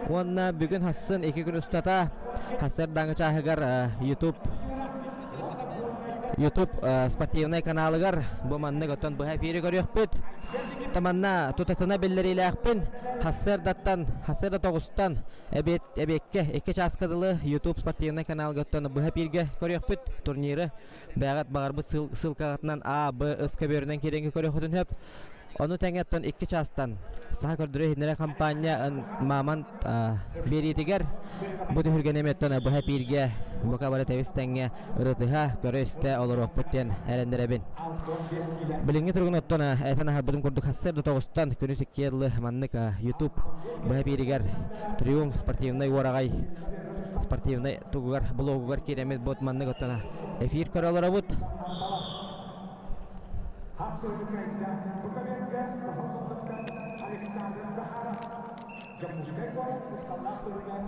уонна бүгүн хассын икки күн устата хасыардааҥы чааһыгар YouTube YouTube спортивнай каналыгар бу маннык оттон быһа эфири көрүөхпүт. Таманна тутатына биллэриилээхпин. Хассыардаттан, хассыарда тоҕустан эбиэт эбиэккэ икки чааска дылы YouTube спортивнай каналга оттон быһа эфиргэ көрүөхпүт. Турниры бэҕэт баҕарбыт ссылкаҕытынан А, Б, С көбүөрүнэн киирэнгэ көрүөххүтүн сөп. Ону тэҥэ оттон икки чаастан Саха көрдөрөр иһитиннэрэр хампаанньа Мамонт биэриитигэр бу түһүлгэни эмиэ оттон быһа эпииргэ бука бары тэбис-тэҥҥэ ырытыһа, көрө-истэ олоруохпут диэн эрэннэрэбин. Билиҥҥи туругун оттон этэн аһарбытым курдук сарсыарда тоҕустан күнүс иккиэ дылы маннык YouTube быһа эпииригэр Триумф спортивнай уораҕай спортивнай тугугар блогугар киирэммит бу маннык оттон эфир көрө олоробут.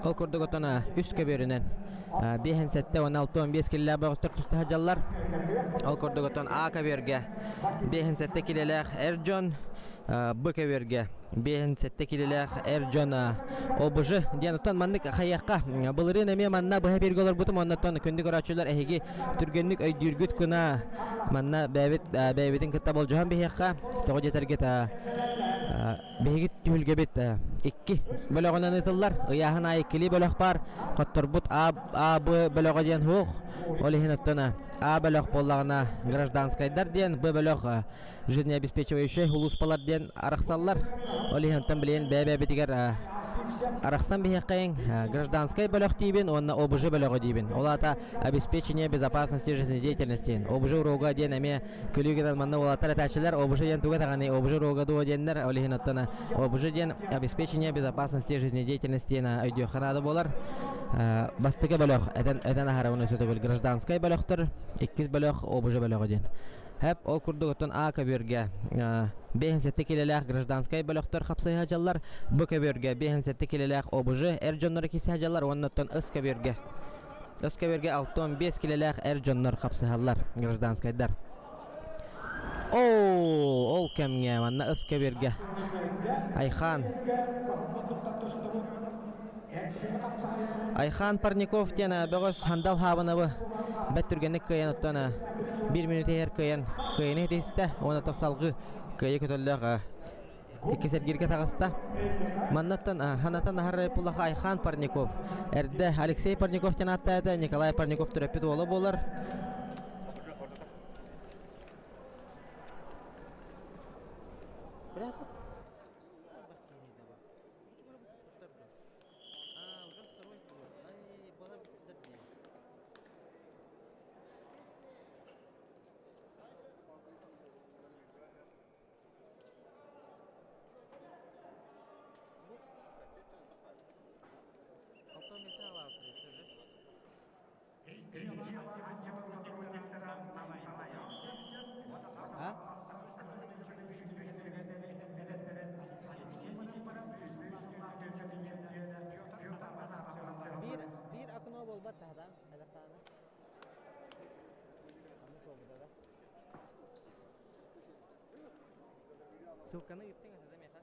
Ол курдук оттон үс көбүөрүнэн биэһин сэттэ уонна алта уон биэс килэлээх бөҕөстөр туста сылдьаллар. Ол курдук оттон А көбүөргэ биэһин сэттэ килэлээх эр дьон, Б көбүөргэ биэһин сэттэ килэлээх эр дьон ОБЖ диэн оттон маннык хайыахха былырыын эмиэ манна быһа эфиргэ олорбутум оннуттан күндү көрөөччүлэр эһиги түргэнник өйдүүргүт гына манна бэйэбит бэйэбитин кытта болдьоһон биһиэххэ тоҕо диэтэргит. Биһиги түһүлгэбит икки бөлөҕүнэн ыытыллар. Ыйааһын аайы иккилии бөлөх баар. Хотторбут А, А, Б бөлөҕө диэн суох. Ол иһин оттон А бөлөх буоллаҕына гражданскайдар диэн, Б бөлөх жизнеобеспечивающай улууспалар диэн арахсаллар. Ол иһин оттон билигин бэйэ-бэйэбитигэр арахсан биһиэххэйиҥ гражданскай бөлөх диибин уонна ОБЖ бөлөҕө диибин. Ол аата обеспечение безопасности жизнедеятельности. ОБЖ уруога диэн эмиэ күлүү гынан манна уолаттар этээччилэр ОБЖ диэн туга даҕаны ОБЖ уруога дуо диэннэр ол иһин оттон ОБЖ диэн обеспечение безопасности жизнедеятельности диэн өйдүөххэ наада буолар. Бастакы бөлөх этэн этэн аһарабын өссө төгүл гражданскай бөлөхтөр, иккис бөлөх ОБЖ бөлөҕө диэн. Хэп ол курдук оттон А көбүөргэ 57 килэлээх гражданскай бөлөхтөр хапсыһа дьаллар, Б көбүөргэ 57 килэлээх ОБЖ эр дьоннору кисиһэ дьаллар уонна оттон С көбүөргэ С көбүөргэ 65 килэлээх эр дьоннор хапсыһаллар, гражданскайдар. Оо, ол кэмҥэ манна С көбүөргэ Айхан Айхан Парников диэн бөҕөс Хандал Хаабынабы бэрт түргэнник кыайан оттон биир мүнүүтэ иһэр кыайан кыайыны ситистэ уонна оттон салгыы кыайыы көтөллөөх иккис эргииргэ таҕыста. Маннаттан ханатан аһар пулаха Айхан Парников эрдэ Алексей Парников диэн ааттаата Николай Парников төрөппүт уола буолар. Биир биир окно буолбат да Ссылканы ыыттыҥ этэ да миэхэ.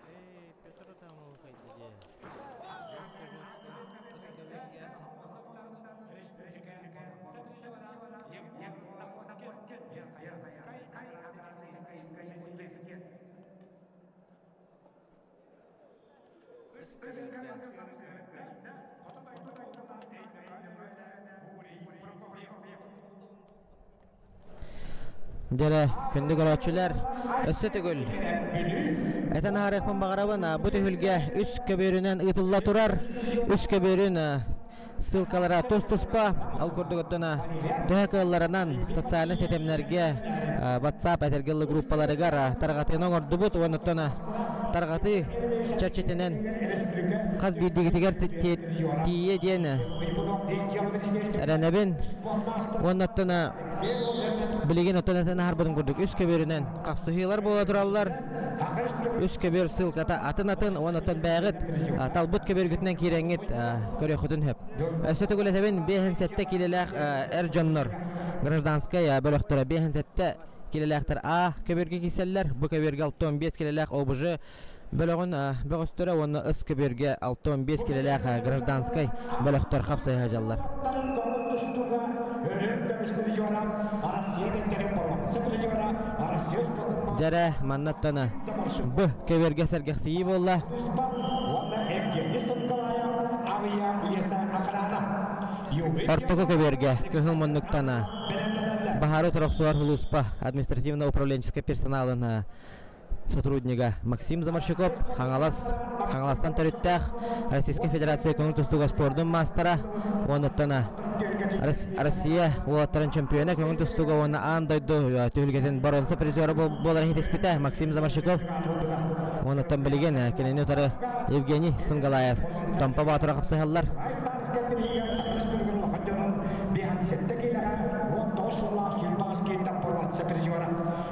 Эй, Петр там уходи. Жестко, жестко. Дьэрэ, күндү көрөөччүлэр, өссө төгүл этэн аһарыахпын баҕарабын, бу түһүлгэ үс көбүөрүнэн ыытылла турар. Үс көбүөрүн ссылкалара тус-туспа, ол курдук оттон төһө кыалларынан социальнай ситимнэргэ WhatsApp этэргэ группаларыгар тарҕатыыны оҥордубут уонна оттон тарҕатыы чэрчитинэн хас биирдиигитигэр тиийиэ диэн эрэнэбин. Уонна оттон билигин оттон этэн аһарбытым курдук үс көбүөрүнэн хапсыһыылар буола тураллар. Үс көбүөр ссылката атын-атын уонна оттон бэйэҕит талбыт көбүөргүтүнэн киирэҥҥит көрүөххүтүн сөп. Өссө төгүл этэбин, 57 киилэлээх эр дьоннор гражданскай бөлөхтөрө 57 киилэлээхтэр А көбүөргэ киирсэллэр. Бу көбүөргэ 65 киилэлээх ОБЖ бөлөҕүн бөҕөстөрө уонна ыс көбүөргэ 65 киилэлээх гражданскай бөлөхтөр хапсыһа сылдьаллар. Дьэрэ, маннаттан Б көбүөргэ сэргэхсийии буолла. Ортоку көбүөргэ кыһыл муннуктан баһаары торохсуар улууспа административно-управленческой персоналын сотруднига Максим Заморщиков Хаҥалас Хаҥаластан төрүттээх Российскай Федерация көҥүл тустууга спордун маастара уонуттан Россия уолаттарын чемпиона көҥүл тустууга уонна аан дойду түһүлгэтин боруонса призера буолар иһитиспитэ Максим Замарщиков. Онуттан билигин кинини утары Евгений Сынгалаев, Томпо Боотура хапсыһаллар.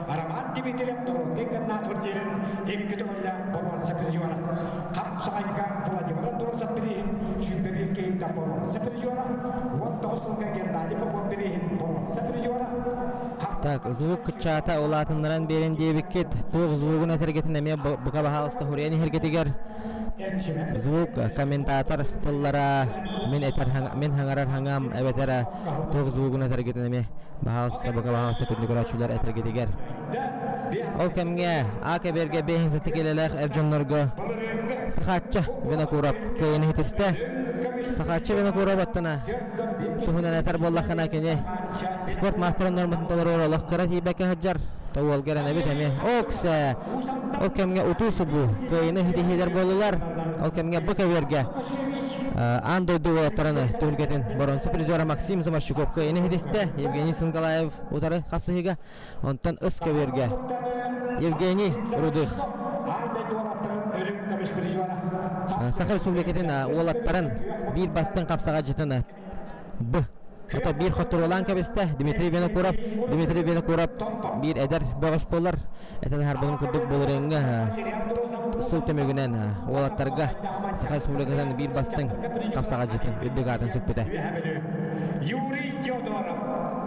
Роман Дмитриев народный канат турнирын икки төгүллээх боруонса призера. Хапсаҕайга Владимир Андросов бирииһин 21 киһиттэн боруонса призера, 19 сылга Геннадий Попов бирииһин боруонса призера. Так, звук кыччаата улаатыннаран биэрин диэбиккит. Туох звугун этэргитин эмиэ бука баһаалыста хуруйан иһэргитигэр. Звук комментатор тыллара мин этэр мин хаҥарар хаҥам эбэтэр туох звугун этэргитин эмиэ баһаалыста бука баһаалыста күндү көрөөччүлэр этэргитигэр. Ол кэмҥэ А кэбиэргэ биэһин сэттэ киилэлээх эр дьоннорго Сахаачча Винокуров кыайан иһитистэ. Сахаачча Винокуров аттына туһунан этэр буоллаххына кини спорт маастарын норматын толорор олох кыра тиийбэккэ сылдьар. Тоуолга эрэнэбит эмиэ. Оксе! Ол кэмҥэ утуу-субуу кыайыны иһитиһиилэр буоллулар. Ол кэмҥэ бу кэбиэргэ аан дойду уолаттарын түһүлгэтин боронсу призера Максим Замарщиков кыайыны иһитистэ. Евгений Сынгалаев утары хапсыһыыга. Онтон ыс көбүөргэ Евгений Рудых Саха Республикатын уолаттарын биир бастыҥ хапсаҕайдьытын Б. Ото биир хотторуолаан кэбистэ Дмитрий Винокуров. Дмитрий Винокуров биир эдэр бөҕөс буолар. Этэн аһарбытым курдук былырыыҥҥы сыл түмүгүнэн уолаттарга Саха Республикатын биир бастыҥ хапсаҕайдьытын үрдүк аатын сүкпүтэ. Юрий Теодоров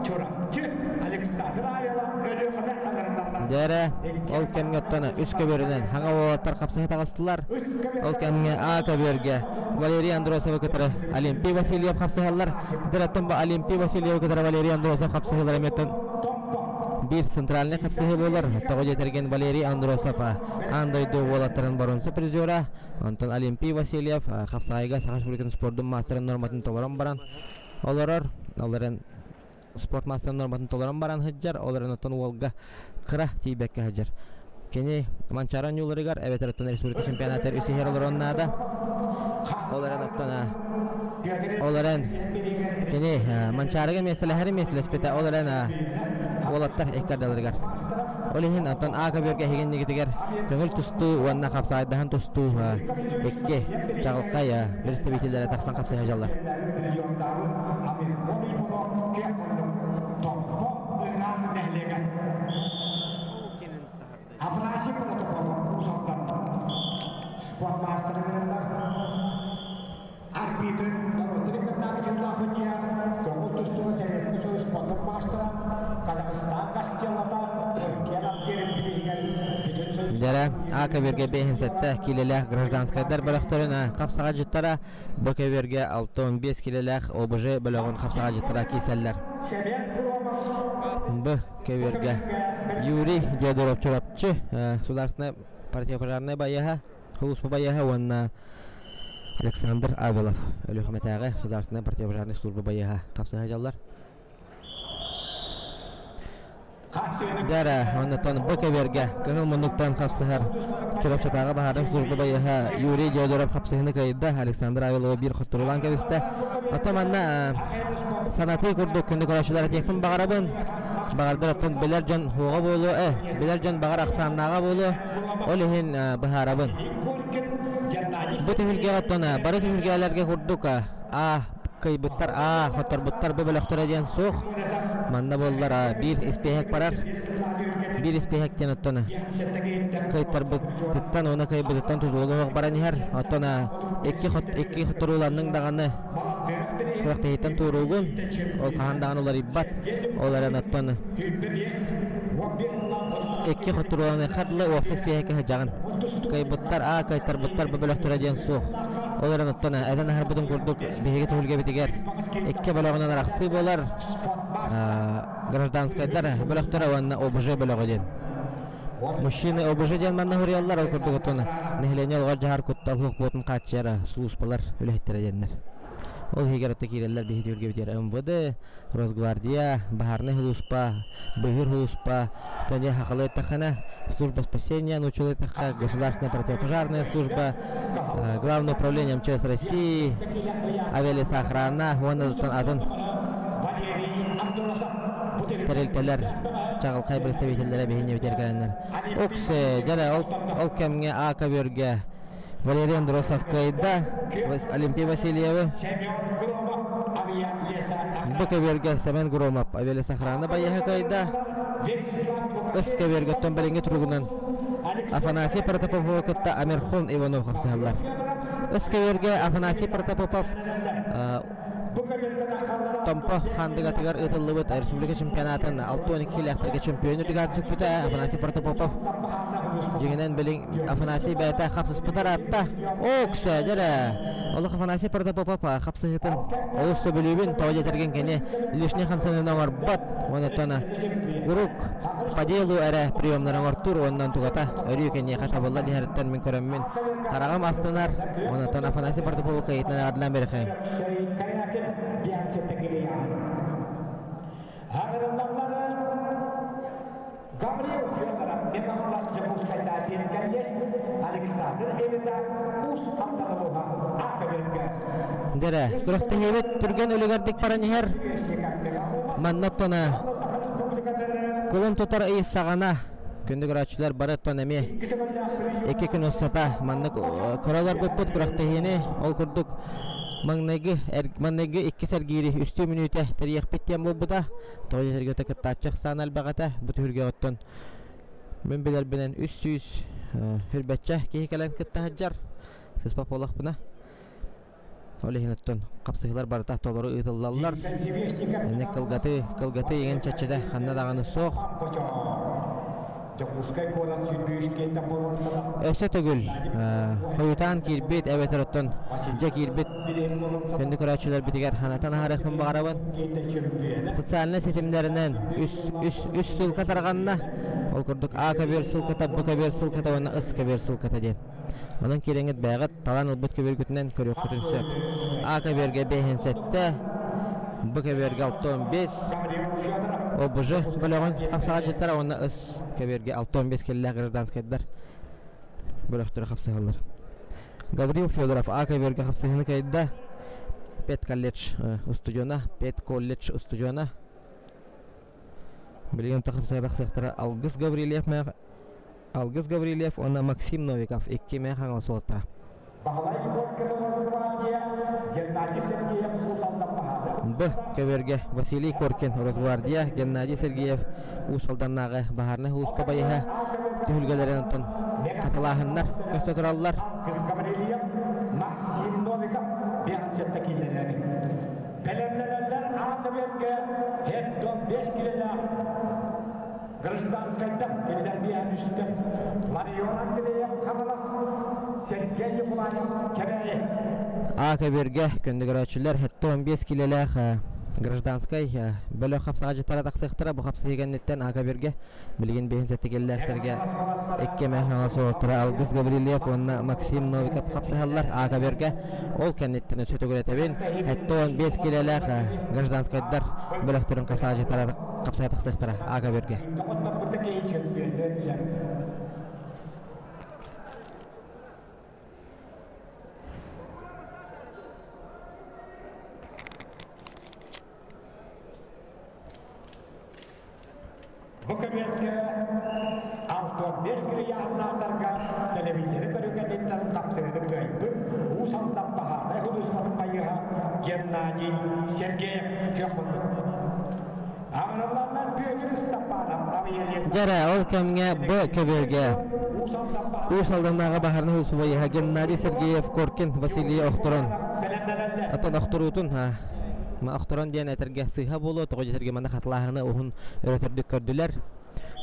Чурапчы Александр Авелов Өлүөхүмэ аҥарыллаллар. Дьэрэ, ол кэмҥэ оттон үс көбүөрүнэн хаҥа уолаттар хапсыһа таҕыстылар. Ол кэмҥэ А көбүөргэ Валерий Андросовы кытары Олимпий Васильев хапсыһаллар. Дьэр, оттон Олимпий Васильевы кытары Валерий Андросов хапсыһыылара эмиэ биир центральный хапсыһыы буолар. Тоҕо диэтэргин Валерий Андросов аан дойду уолаттарын боруонса призера, онтон Олимпий Васильев хапсаҕайга Саха Республикатын спордун маастарын норматын толорон баран олорор. Ол эрэн спорт маастарын норматын толорон баран сылдьар, ол эрэн оттон уолга кыра тиийбэккэ сылдьар. Кини Манчаары оонньууларыгар эбэтэр оттон республика чемпионатыгар үс иһэр олорон наада. Ол эрэн оттон ол эрэн кини Манчаарыга миэстэлэһэри миэстэлэспитэ, ол эрэн уолаттар икки ардыларыгар. Ол иһин оттон А көбүөргэ эһигиннигитигэр көҥүл тустуу уонна хапсаайдаһан тустуу икки чаҕылхай представителлэрэ тахсан хапсыһа дьаллар. Афанасий Протопопов Уус Алдан спорт маастара гырыллар. Арбитр народный кытнаах дьыллаах судья, көҥүл тустууга Советский Союз спордун маастара, Казахстан гостеллата Өркиэн Абдерин бирииһигэр бүтүн Союз Дьэрэ, А көбүөргэ 57 киилэлээх гражданскайдар бөлөхтөрүн хапсаҕа бу көбүөргэ 65 киилэлээх ОБЖ бөлөҕүн хапсаҕа киирсэллэр. Семен Кромов Б көбүөргэ Юрий Диодоров Чурапчы Государственная противопожарная байыаһа, сулууспа байыаһа уонна Александр Авелов Өлүөхүмэтээҕи Государственная противопожарная служба байыаһа хапсыһа дьаллар. Дьара, оннуттан бу көбүөргэ кыһыл муннуктан хапсыһар Чурапчытааҕы баһаарынай служба байыаһа Юрий Диодоров хапсыһыны кыайда, Александр Авеловы биир хотторулаан кэбистэ. Оттон манна санатыы курдук күндү көрөөччүлэр этиэхпин баҕарабын. Баҕардар оттон билэр дьон хуоҕа буолуо, билэр дьон баҕар ахсааннааҕа буолуо, ол иһин быһаарабын. Бу түһүлгэҕэ оттон бары түһүлгэлэргэ курдук А кыайбыттар А хотторбуттар бу бөлөхтөрө диэн суох. Манна буоллар биир испиэһэк барар. Биир испиэһэк диэн оттон кыайтарбытыттан уонна кыайбытыттан тутулуга суох баран иһэр. Оттон икки икки хотторууланныҥ даҕаны күрэхтэһииттэн туоруугун, ол хаһан даҕаны уларыйбат. Ол эрэн оттон икки хотторууланыахха дылы уопсай испиэһэккэ сылдьаҕын. Кыайбыттар А, кыайтарбыттар бу бөлөхтөрө диэн суох. Ол эрэн оттон этэн аһарбытым курдук биһиги түһүлгэбитигэр икки бөлөҕүнэн арахсыы буолар. Гражданскайдар бөлөхтөрө уонна ОБЖ бөлөҕө диэн. Мужчины ОБЖ диэн манна суруйаллар, ол курдук оттон нэһилиэнньэ олоҕор дьаһар куттал суох буотун хааччыйар сулууспалар үлэһиттэрэ диэннэр. Ол иһигэр отто киирэллэр биһи түһүлгэбитигэр МВД, Росгвардия, баһаарынай сулууспа, быыһыыр сулууспа, Тони хахалы эттэххинэ, служба спасения, научил эттэххэ, государственная противопожарная служба, Главное управление МЧС России, авиалесоохрана уонна атын Тэрилтэлэр чаҕылхай представителлэрэ биһиэнньэ бүтэр кэлэннэр. Уксе, дьэ ол, ол кэмҥэ А көбүөргэ Валерий Андросов кыайда, Олимпий Васильевы. Бу көбүөргэ Семен Громов авиалесохрана байыһа кыайда. Ыс көбүөргөттөн билиҥҥи туругунан Афанасий Протопоповы кытта Амирхон Иванов хапсыһаллар. Ыс көбүөргэ Афанасий Протопопов Томпо Хандыгатыгар ыытыллыбыт республика чемпионатын 62 килээхтэргэ чемпион үрдүгэр сүкпүтэ Афанасий Протопопов. Дьиҥинэн билин Афанасий бэйэтэ хапсыспыта ыраатта. Оо, күсээдэр Олох Афанасий Протопопов хапсыһыытын олус сөбүлүүбүн, тоҕо диэтэргин кини лишний хамсаныыны оҥорбот. Онтон куруук по делу эрэ приемнары оҥортуур уонна тугата өрүү киниэхэ табыллан иһэриттэн мин көрөммүн хараҕым астынар. Онтон Афанасий Протопопов кыайыытынан эҕэрдэлээн биэрэхэй. Гаврил Федоров Мегаполас Дьокуускайдаа Пенкальес Александр Эвита Уус Алдан Аакаберга Дэрэ, күрэхтэһиибит түргэн үлүгэрдик баран иһэр. Манна оттон кулун тутар ый саҕана күндү көрөөччүлэр бары оттон эмиэ икки күн устата маннык көрө олорбуппут күрэхтэһиини ол курдук маҥнайгы маҥнайгы иккис эргиири үстүү мүнүүтэ тэрийиэхпит диэн буолбута. Тоҕо диэтэргэ кыттааччы ахсаана элбэх этэ. Бу түһүлгэҕэ оттон мин билэрбинэн 300 хүрбэччэ киһи кэлэн кытта сылдьар. Сыспа буоллахпына. Ол иһин оттон хапсыһыылар барыта толору ыытыллаллар. Инник кылгатыы, кылгатыы иҥэн чэччэтэ ханна даҕаны суох. Өссө төгүл хойутаан киирбит эбэтэр оттон дьэ киирбит күндү көрөөччүлэрбитигэр санатан аһарыахпын баҕарабын. Социальнай ситимнэринэн үс, үс, үс ссылка тарҕанна. Ол курдук А көбүөр ссылката, Б көбүөр ссылката уонна С көбүөр ссылката диэн. Онон киирэҥҥит бэйэҕит талан ылбыт көбүөргүтүнэн көрүөххүтүн сөп. А көбүөргэ 5,7, Б көбүөргэ 6,15, ОБЖ бөлөҕүн хапсаҕайдьыттара уонна С көбүөргэ 6,15 киллээх гражданскайдар бөлөхтөрө хапсыһаллар. Гаврил Федоров А көбүөргэ хапсыһыыны кыайда. Педколледж устудьуона, педколледж устудьуона. Билигин хапсыһа Алгыс Гаврильев Алгыс Гаврильев уонна Максим Новиков икки мэ Хаҥалас уолаттара. Баһылай Коркин Росгвардия, Геннадий Сергеев Уус Алдан баһаары. Б. Көбүөргэ Василий Коркин Росгвардия, Геннадий Сергеев Уус Алданнааҕы баһаарынай улууска байыһа түһүлгэлэрин оттон хатылааһыннар көстө тураллар. Алгыс Гаврильев, Максим Новиков 57 киилэлэри. Бэлэмнэнэллэр А көбүөргэ Хеддон 5 килэлээх Гражданскайдар кинилэр биэһэн Ларион Андреев Хаҥалас, Сергей Николаев Кэбээйи. А көбүөргэ көннөгөрөөччүлэр 75 килэлээх гражданскай бөлөх хапсаҕадьыттара тахсыахтара. Бу хапсыһыы кэнниттэн А көбүөргэ билигин биһин сэттикиллээхтэргэ икки эмэ Хаҥалас уолаттара Алгыс Гаврильев уонна Максим Новиков хапсыһаллар. А көбүөргэ ол кэнниттэн өссө төгүлэтэбин 75 килэлээх гражданскайдар бөлөхтөрүн хапсаҕадьыттара хапсаҕа тахсыахтара А көбүөргэ. Бу көбүөргэ 65 килийааннаахтарга телевизоры көрүү кэнниттэн хапсыһыыны кыайбыт Уус Алдан баһаарынай худуоһунньугун байыаһа Геннадий Сергеев күөх муннук. Аҥырылланнар Бүөтүр Ыстапаанап авиалесов Дьэ эрэ, ол кэмҥэ Б көбүөргэ Уус Алдан Уус баһаарынай Алданнааҕы баһаарынай худуоһунньуга Геннадий Сергеев Коркин Василий охторон бэлэмнэнэллэр. оттон охторуутун охторон диэн этэргэ сыыһа буолуо, тоҕо диэтэргэ манна хатылааһыны уһун өрөтөрдүк көрдүлэр.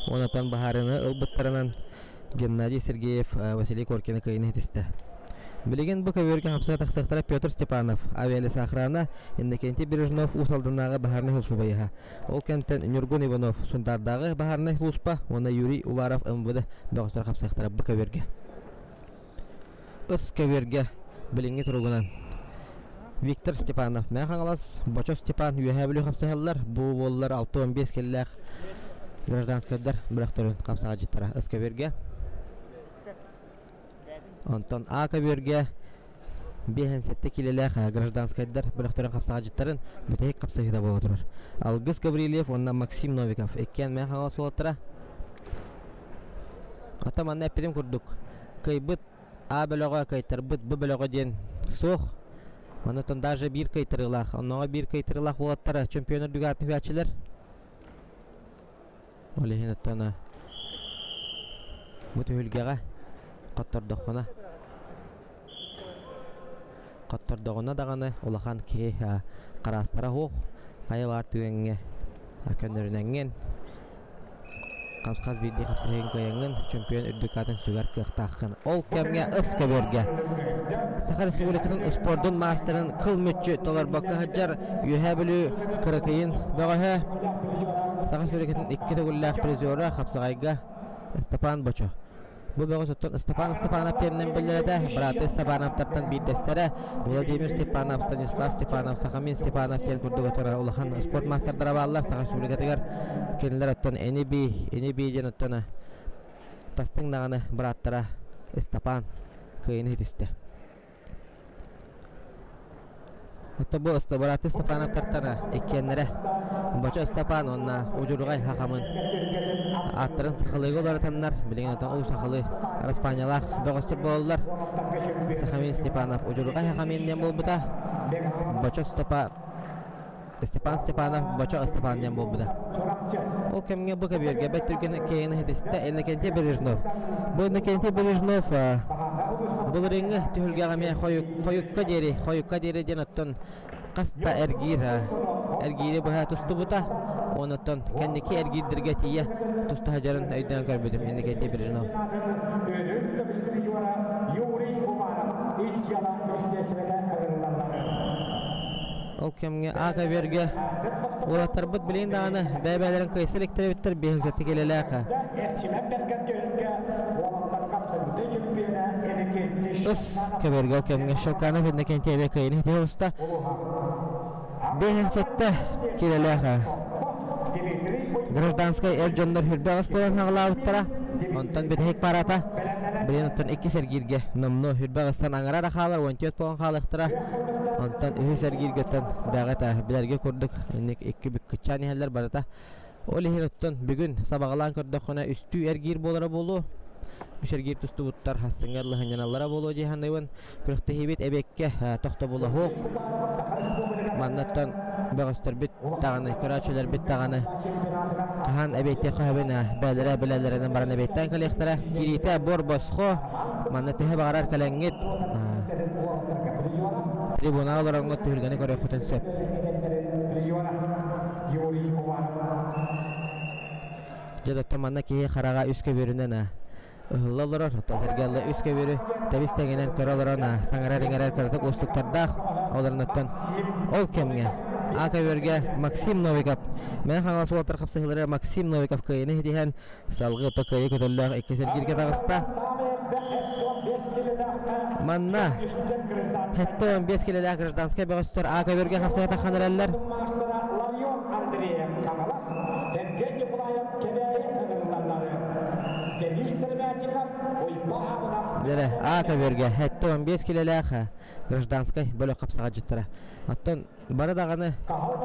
Онтон баһаарыны ылбыттарынан Геннадий Сергеев Василий Коркины кыайыыны ситистэ. Билигин бу көбүөргэ хапсыга тахсыахтара Петр Степанов, авиалесоохрана, Иннокентий Бережнов Уус Алданнааҕы баһаарынай сулууспа байыһа. Ол кэмтэн Ньургун Иванов Сунтаардааҕы баһаарынай сулууспа уонна Юрий Уваров МВД бөҕөстөр хапсыахтара бу көбүөргэ. Ыс көбүөргэ билиҥҥи туругунан Виктор Степанов Мэҥэ Хаҥалас, Бочо Степан Үөһээ Бүлүү хапсыһаллар. Бу буоллар 65 киллээх гражданскайдар бөлөхтөрүн хапсаҕадьыттара ыс көбүөргэ. Онтон А көбүөргэ 57 киилэлээх гражданскайдар бөлөхтөрүн хапсаҕадьыттарын бүтэһик хапсыһыыта буола турар. Алгыс Гаврильев уонна Максим Новиков иккиэн Мэҥэ Хаҥалас уолаттара. Ата манна эппитим курдук, кыайбыт А бөлөҕө кыайтарбыт Б бөлөҕө диэн суох. Онтон даже биир кыайтарыылаах, оннооҕо биир кыайтарыылаах уолаттара чемпион үрдүгэр түһээччилэр. Ол иһин оттон бу түһүлгэҕэ хоттордоххуна хоттордоҕуна даҕаны улахан киһи хараастара суох хайа баар түгэҥҥэ көннөрүнэҥҥин хас биирдии хапсыһыыгын кыайаҥҥын чемпион үрдүк аатын сүгэр кыахтааххын. Ол кэмҥэ ыс көбүөргэ Саха Республикатын спордун маастарын кыл мүччү толорбокко сылдьар Үөһээ Бүлүү Кыракыйын бөҕөһө Саха Республикатын икки төгүллээх призера хапсаҕайга Степан Бочо. Бу бөҕөс оттон Степан Степанов диэнинэн биллэр этэ, бырааты Степановтартан биирдэстэрэ Владимир Степанов, Станислав Степанов, Сахамин Степанов диэн курдук отор улахан спорт маастардара бааллар Саха Республикатыгар. Кинилэр оттон ини-бии, ини-бии диэн оттон тастыҥ даҕаны бырааттара Степан кыайыыны ситистэ. Отто бу бырааттыы Степановтартан иккиэннэрэ Бочо Степан уонна Удьурҕай Хахамын ааттарын сахалыыга уларытаннар, билигин оттон уу сахалыы араспаанньалаах бөҕөстөр буолаллар. Сахамин Степанов Удьурҕай Хахамин диэн буолбута. Бочо Степа Степан Степанов Бочо Степан диэн буолбута. Ол кэмҥэ бу көбүөргэ бэрт түргэн киэҥин иһитистэ Иннокентий Бережнов. Бу Иннокентий Бережнов былырыыҥҥы түһүлгэҕэ эмиэ хойукка диэри хойукка диэри диэн оттон хаста эргиир эргиири быһа тустубута. Онуттан кэнники эргиирдэргэ тиийэ туста сылдьарын өйдөөн көрбүтүм Иннокентий Бережнов. Юрий Уваров ис дьыала министиэристибэтэ ыҥырыллаллар. Ол кэмҥэ А-көбүөргэ уолаттарбыт билигин даҕаны бэйэ-бэйэлэрин кыайса иликтэр эбиттэр биэһин килэлээх. Ыс көбүөргэ ол кэмҥэ Щелканов Иннокентьевич кыайыыны ситиһэ уста. 57 килэлээх гражданскай эр дьоннор хүрбэ аҕыс буолан хаҕылаабыттара. Онтон бүтэһик парата билигин оттон иккис эргииргэ номнуо хүрбэ аҕыстан аҥара эрэ хаалар 14 буолан хаалыахтара. Онтон үһүс эргииргэттэн бэҕэ билэргэ курдук инник икки бүк кыччаан иһэллэр барыта. Ол иһин оттон бүгүн сабаҕалаан көрдөххүнэ үстүү эргиир буолара буолуо. Үс эргиир тустубуттар хассыҥҥа лыһынньаналлара буолуо дии саныыбын. Күрэхтэһиибит эбиэккэ тохтобула суох. Маннаттан бөҕөстөрбүт даҕаны, көрөөччүлэрбит даҕаны хаһан эбиэттиэххэ сөбүн бээлэрэ билэллэринэн баран эбиэттээн кэлиэхтэрэ. Кириитэ буор босхо, манна төһө баҕарар кэлэҥҥит трибунаҕа олороҥҥут түһүлгэни көрүөххүтүн сөп. Дьэ, доттон манна киһи хараҕа үс көбүөрүнэн ыһылла олорор, оттон эргэллэ үс көбүөрү тэбис тэҥинэн көрө олорон саҥарар-иҥэрэр кыратык уустуктардаах. Олорунуттан ол кэмҥэ А көбүөргэ Максим Новиков Мэҥэ Хаҥалас уолаттар хапсыһыылара Максим Новиков кыайыыны ситиһэн салгыы ото кыайыы көтөллөөх иккис эргииргэ таҕыста. Манна 75 килэлээх гражданскай бөҕөстөр А көбүөргэ хапсыһа таххан эрэллэр. Дьэрэ, А көбүөргэ 75 килэлээх гражданскай бөлөх хапсаҕадьыттара. Оттон бары даҕаны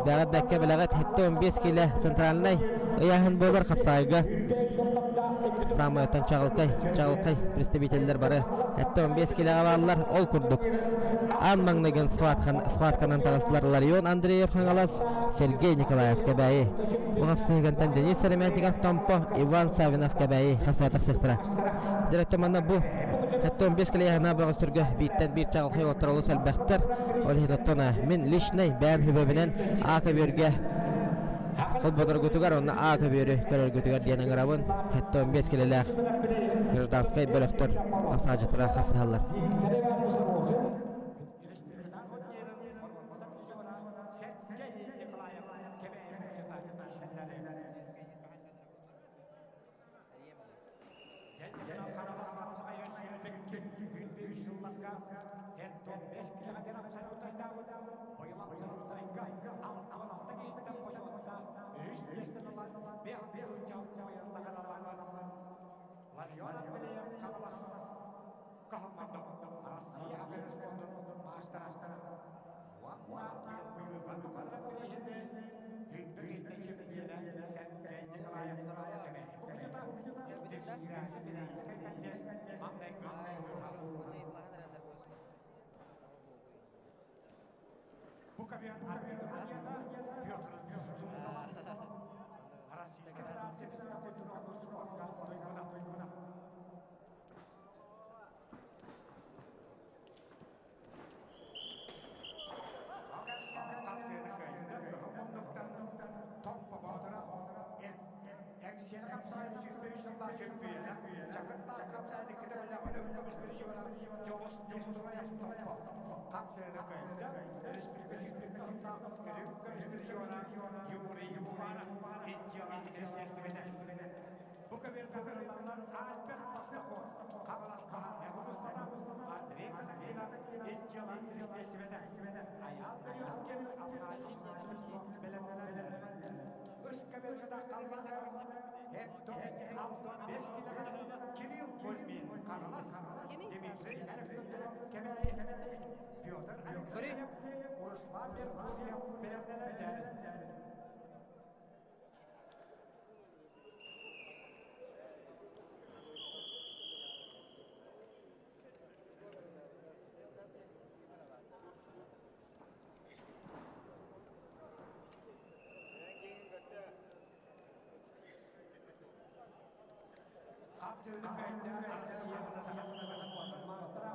бэҕэт бэккэ билэҕит 75 килэ центральнай ыйааһын буолар хапсаҕайга саамай оттон чаҕылкай чаҕылкай представителлэр бары 75 килэҕэ бааллар. Ол курдук аан маҥнайгын схватканан таҕыстылар Ларион Андреев Хаҥалас, Сергей Николаев Кэбээйи. Бу хапсыһыгантан Денис Сыромятников Томпо, Иван Савинов Кэбээйи хапсаҕа тахсыахтара. Директор манна бу 75 килэйэһинэ бөҕөстөргө бииртэн биир чаҕылхай уолаттар олус элбэхтэр. Ол иһин оттон мин личнэй бэйэм сүбэбинэн А көбүөргэ холбоноргутугар уонна А көбүөрү көрөргүтүгэр диэн ыҥырабын. 75 килэлээх гражданскай бөлөхтөр хапсааччылара хапсыһаллар. Кэбээйи хапсаҕайын 23 сыллаах чөмпүйүөнэ, Чакыртаас хапсаҕайын икки төгүллээх Өлөөн көмүс призера Дьолус Несторов Томпо хапсыһыыны кыайда. Республика сүүрбэккэ сыллаах Өлөөн көмүс призера Юрий Буманов ис дьыала министиэристибэтэ. Бу көбүөргэ кырыллаллар Альберт Пастухов, Хаҥалас Баһаарынай улууспата, Андрей Каталина ис дьыала министиэристибэтэ, Айаал Березкин, Афанасий Слепцов бэлэмнэнэллэр. Үс көбүөргэ халлаана Хетто Алтон 5 килэҕэ Кирилл Кузьмин Хаҥалас, Дмитрий Александров Кэбээйи, Петр Алексеев, Руслан Меркурьев бэлэмнэнэллэр. Хапсыыны кыайда Россия спортун маастара,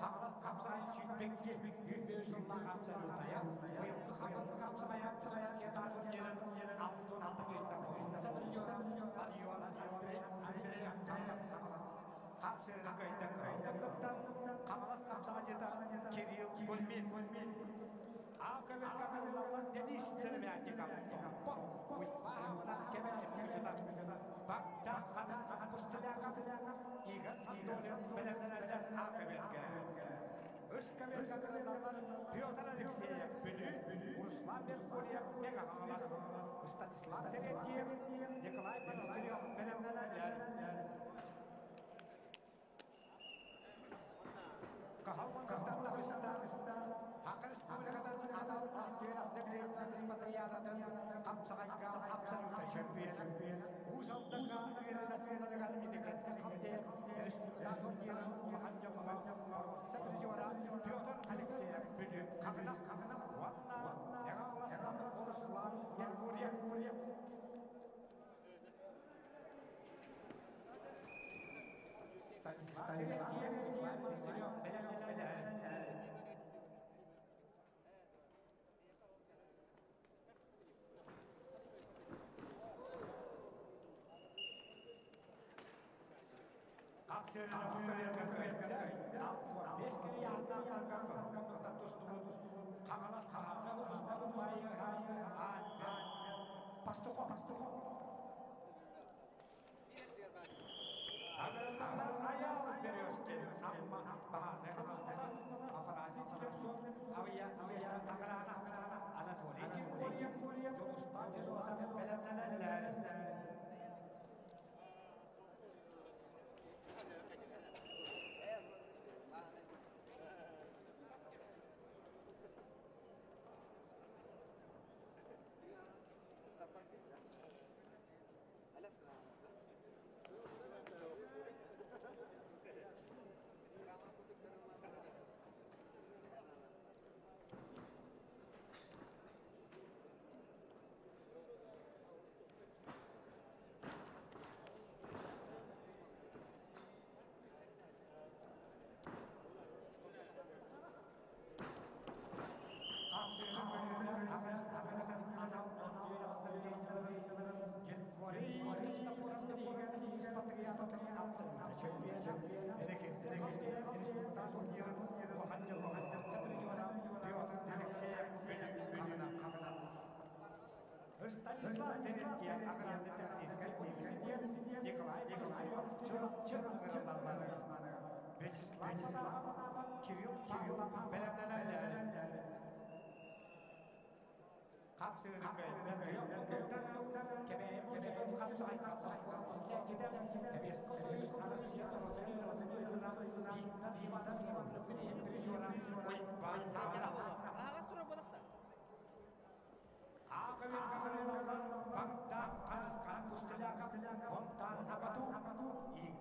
Хаҥалас хапсаҕай сүүрбэкки 25 сыллаах абсолютая, быйылгы Хаҥалас хапсаҕайа Бүтүн Россията турнирын 66 кыайда боруонса призера Ларион Андрей Андреев Хаҥалас хапсыыны кыайда кыһыл Хаҥалас хапсаҕайдьыта Кирилл Кузьмин. Аакабекка Денис Сыромятников Томпо Уйбаһабынан Кэбээйи Мукучута Богдан Харысхан Пустоляков Игорь Сандолин бэлэмнэнэллэр Аакабекка. Ыскабекка кырыллаллар Петр Алексеев Бүлүү, Руслан Меркурьев Мега Хаҥалас, Станислав Терентьев, Николай Монастырев бэлэмнэнэллэр. Кыһалҕаттан таҕыста, Саха Республикатын анал артыырах землерынан ыспатыйаанатын хапсаҕайга абсолюта чөмпүйүөнэ. Уус Алданга үөрэнэ сылларыгар Инникетте Халдеев республиката турнирын улахан дьоҥҥо боруонса призера Петр Алексеев Бүлүү Хаҥына уонна Мэҥэ Хаҥаластан Руслан Меркурьев. Станислав Терентьев Николай Монастырев бэлэмнэнэллэр. Хапсыырына көтөрүөргэ кыайбыта, 65 килийааннаахтарга кыһыл тустубут Хаҥалас Хаһаана улуустарын баайыһа Альберт Пастухов. Агырыллалар Айаал Березкин, Амма Баһаарынай Хаҥаластан Афанасий Слепцов, Авия Леса Аграна, Анатолий Киркорьев, Дьулустан Федотов бэлэмнэнэллэр. Хапсыыны көһүүнэ аҕыс аҕыһытын анал онтуйан Геркорий Христофоров Испатыйаататын абсолюта чөмпүйүөнэ, Энекетте Халдея республика турнирын улахан дьоҥҥо призера Петр Алексеев Бүлүү Хаҥына. Станислав Терентьев Аграрный техническай университет Николай Монастырев Чурапчы ыҥырыллаллар. Вячеслав Потапов, Кирилл Павлов бэлэмнэнэллэр. Хапсыыны кыайбыт кыйа муннуктан Кэбээйи муочатын хапсаҕайга оскуола иитээччитэ Эвеско Союз Россия норуотун туйгуна Виктор Иванов Иванов бирииһин призера Уйбаан Аҕала. Аһаҕас турар буолахта. Аакаберга кырыллаллар Богдан Харысхан Пустоляков, Онтан Акату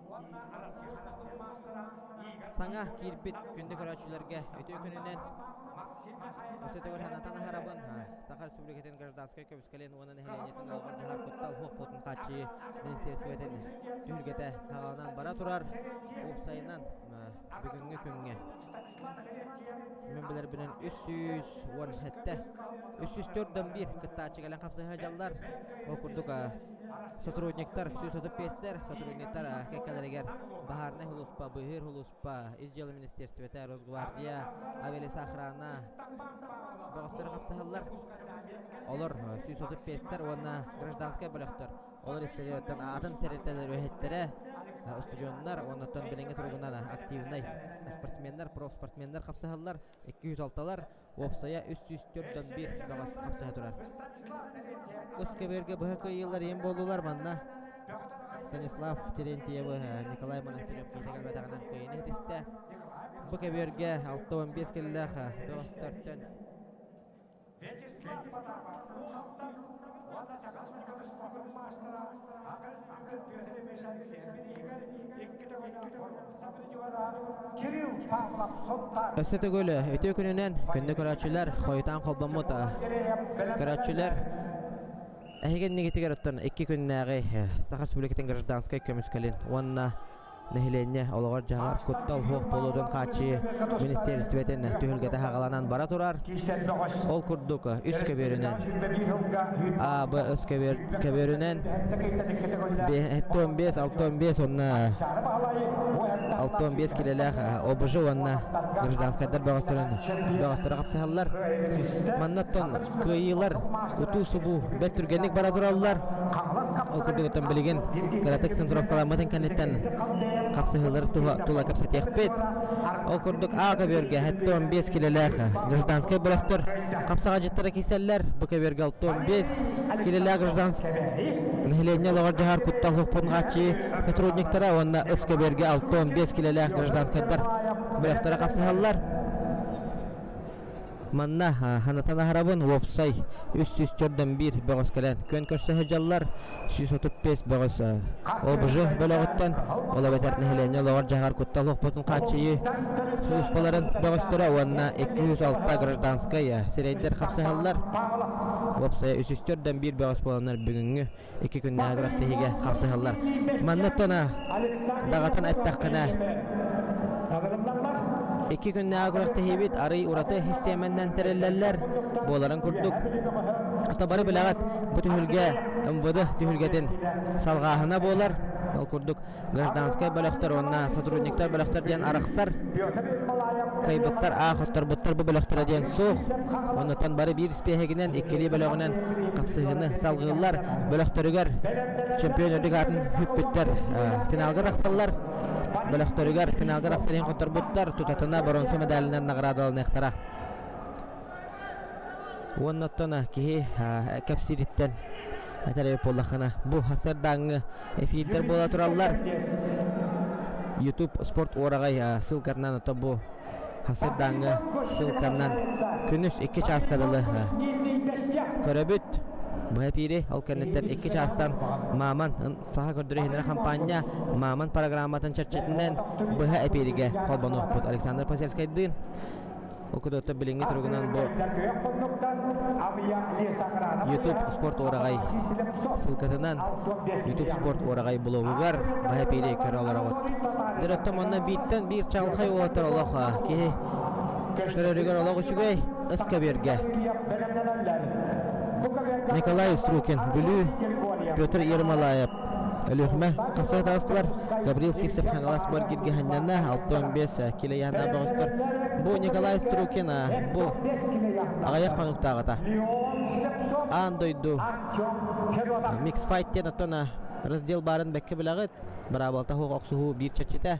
уонна Россия спортун маастара Игорь Саҥа киирбит күндү көрөөччүлэргэ үтүө күнүнэн өссө төгүл санатан аһарабын. Саха Республикатын гражданскай көмүскэлин уонна нэһилиэнньэтин олоҕор дьаһар куттал суох буолтун хааччыйыы министиэристибэтин түһүлгэтэ хаҕаланан хаҕаланан бара турар. Уопсайынан бүгүҥҥү күҥҥэ мин билэрбинэн 317 304 кыттааччы кэлэн хапсыһа дьаллар. Ол курдук сотрудниктар 135-тэр сотрудниктар кэккэлэригэр баһаарынай сулууспа, быыһыыр сулууспа, ис дьыала министиэристибэтэ, Росгвардия, авиалесоохрана бөҕөстөрө хапсыһаллар. Олор 135-тэр уонна гражданскай бөлөхтөр. Олор истэриттэн атын тэрилтэлэр үлэһиттэрэ, устудьуоннар уонна билиҥҥи туругунан активнай спортсменнар, профспортсменнар хапсыһаллар. 206-лар уопсайа 304 бөҕөс хапсыһа турар. Ыс көбүөргэ быһа кыайыылар иһин буоллулар манна Станислав Терентьевы Николай Монастырев киһитэ кэлбэтэҕинэн кыайыыны ситистэ. Бу көбүөргэ 65 киллээх бөҕөстөртөн Вячеслав Потапов, Уус Алдан уонна Саха Республикатын спордун маастара, Саха Республикатын Петр Ильич Алексеев бирииһигэр икки төгүллээх боруонса призера Кирилл Павлов Сунтаар. Өссө төгүл үтүө күнүнэн күндү көрөөччүлэр, хойутаан холбоммут көрөөччүлэр эһиги иннигитигэр оттон икки күннээҕи Саха Республикатын гражданскай көмүскэлин уонна нэһилиэнньэ олоҕор-дьаһаҕар куттал суох буолуутун хааччыйыы министиэристибэтин түһүлгэтэ хаҕаланан бара турар. Ол курдук үс көбүөрүнэн А, Б үс көбүөрүнэн 75, 65 уонна 65 килэлээх ОБЖ уонна гражданскайдар бөҕөстөрүн бөҕөстөрө хапсыһаллар. Манна оттон кыайыылар утуу-субуу бэрт түргэнник бара тураллар. Ол курдук оттон билигин кыратык центровкаламмытын кэнниттэн хапсыһыылар тула кэпсэтиэхпит. Ол курдук А көбүөргэ 75 килэлээх гражданскай бөлөхтөр хапсаҕадьыттара киирсэллэр. Бу көбүөргэ 65 килэлээх гражданскай нэһилиэнньэ олоҕор дьаһар куттал суохпун хааччыйыы сотрудниктара уонна С көбүөргэ 65 килэлээх гражданскайдар бөлөхтөрө хапсыһаллар. Манна ханатан аһарабын уопсай 341 бөҕөс кэлэн күөн көрсө сылдьаллар. 135 бөҕөс ОБЖ бөлөҕүттэн, ол эбэтэр нэһилиэнньэ олоҕор дьаһар куттал уоппутун хааччыйыы сулууспаларын бөҕөстөрө уонна 206 гражданскай сирэйдэр хапсыһаллар. Уопсайа 341 бөҕөс буоланнар бүгүҥҥү икки күннээҕи күрэхтэһиигэ хапсыһаллар. Манныктан даҕатан эттэххинэ, икки күннээҕи күрэхтэһиибит арый ураты систиэмэннэн тэриллэллэр буоларын курдук. Ото бары билэҕит, бу түһүлгэ МВД түһүлгэтин салҕааһына буолар. Ол курдук гражданскай бөлөхтөр уонна сотрудниктар бөлөхтөр диэн арахсар. Кыайбыттар, аах отторбуттар бу бөлөхтөрө диэн суох. Оннуттан бары биир испиэһэгинэн, иккилии бөлөҕүнэн хапсыһыыны салгыыллар. Бөлөхтөрүгэр чемпион үрдүк аатын хүппүттэр финалга тахсаллар. Бөлөхтөрүгэр финалга тахсар иһин хотторбуттар тутатына боруонса медалынан наҕараадаланыахтара. Уонна оттон киһи кэпсиириттэн этэр эбит буоллаххына, бу сарсыардааҥҥы эфирдэр буола тураллар. YouTube спорт уораҕай ссылкатынан оттон бу сарсыардааҥҥы ссылканан күнүс 2 чааска дылы көрөбүт. Бу эфири ол кэнниттэн 2 чаастан Маман Саха көрдөрүү иһинэн хампаанньа Маман программатын чэрчитинэн быһа эфиригэ холбонуохпут. Александр Посельскайдыын Окудуотта билиҥҥи туругунан бу YouTube спорт уораҕай ссылкатынан YouTube спорт уораҕай блогугар баһа пири көрө олороҕут. Дөрөттө манна бииртэн биир чаҕылхай уолаттар олох киһи көрөрүгэр олох үчүгэй ыскабиэргэ. Николай Струкин, Бүлүү, Петр Ермолаев, Өлүөхүмэ хасыа таҕыстылар. Гаврил Сивцев Хаҥалас Баргиргэ ханньанна 65 кило яһына бөҕөстөр. Бу Николай Струкин бу аҕыйах хонуктааҕыта аан дойду миксфайт диэн оттон раздел баарын бэккэ билэҕит. Быраабылата суох охсуһуу биир чэрчитэ.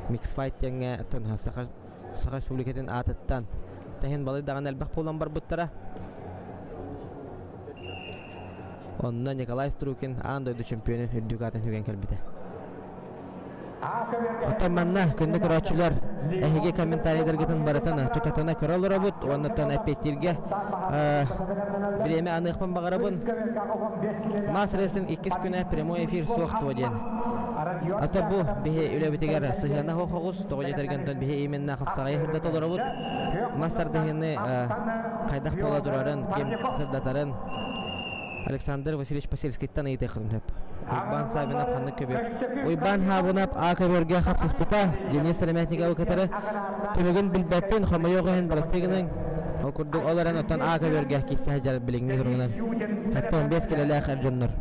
Миксфайт диэҥҥэ оттон Саха Саха Республикатын аатыттан тэһин балай даҕаны элбэх буолан барбыттара. Онно Николай Струкин аан дойду чемпионун үрдүк аатын сүгэн кэлбитэ. Оттон манна күндү көрөөччүлэр эһиги комментарийдаргытын барытын тутатына көрө олоробут уонна оттон эппиэттииргэ бириэмэ аныахпын баҕарабын. Мас рейсинг иккис күнэ прямой эфир суох дуо диэн. Ата бу биһи үлэбитигэр сыһыана хоҕус тоҕо диэтэргэнтэн биһи именно хапсаҕайы сырдата олоробут. Мас тардыһыыны хайдах буола турарын, ким сырдатарын Александр Васильевич Посельскийтан ыйытыаххытын сөп. Уйбаан Саввинов ханнык көбүөр. Уйбаан Хаабынап А көбүөргэ хапсыспыта Денис Сыромятниковы кытары түмүгүн билбэппин, хомойуох иһин бырастыы гыныҥ. Ол курдук ол эрэн оттон А көбүөргэ киирсэ сылдьар билиҥҥи туругунан 75 килэлээх эр дьоннор.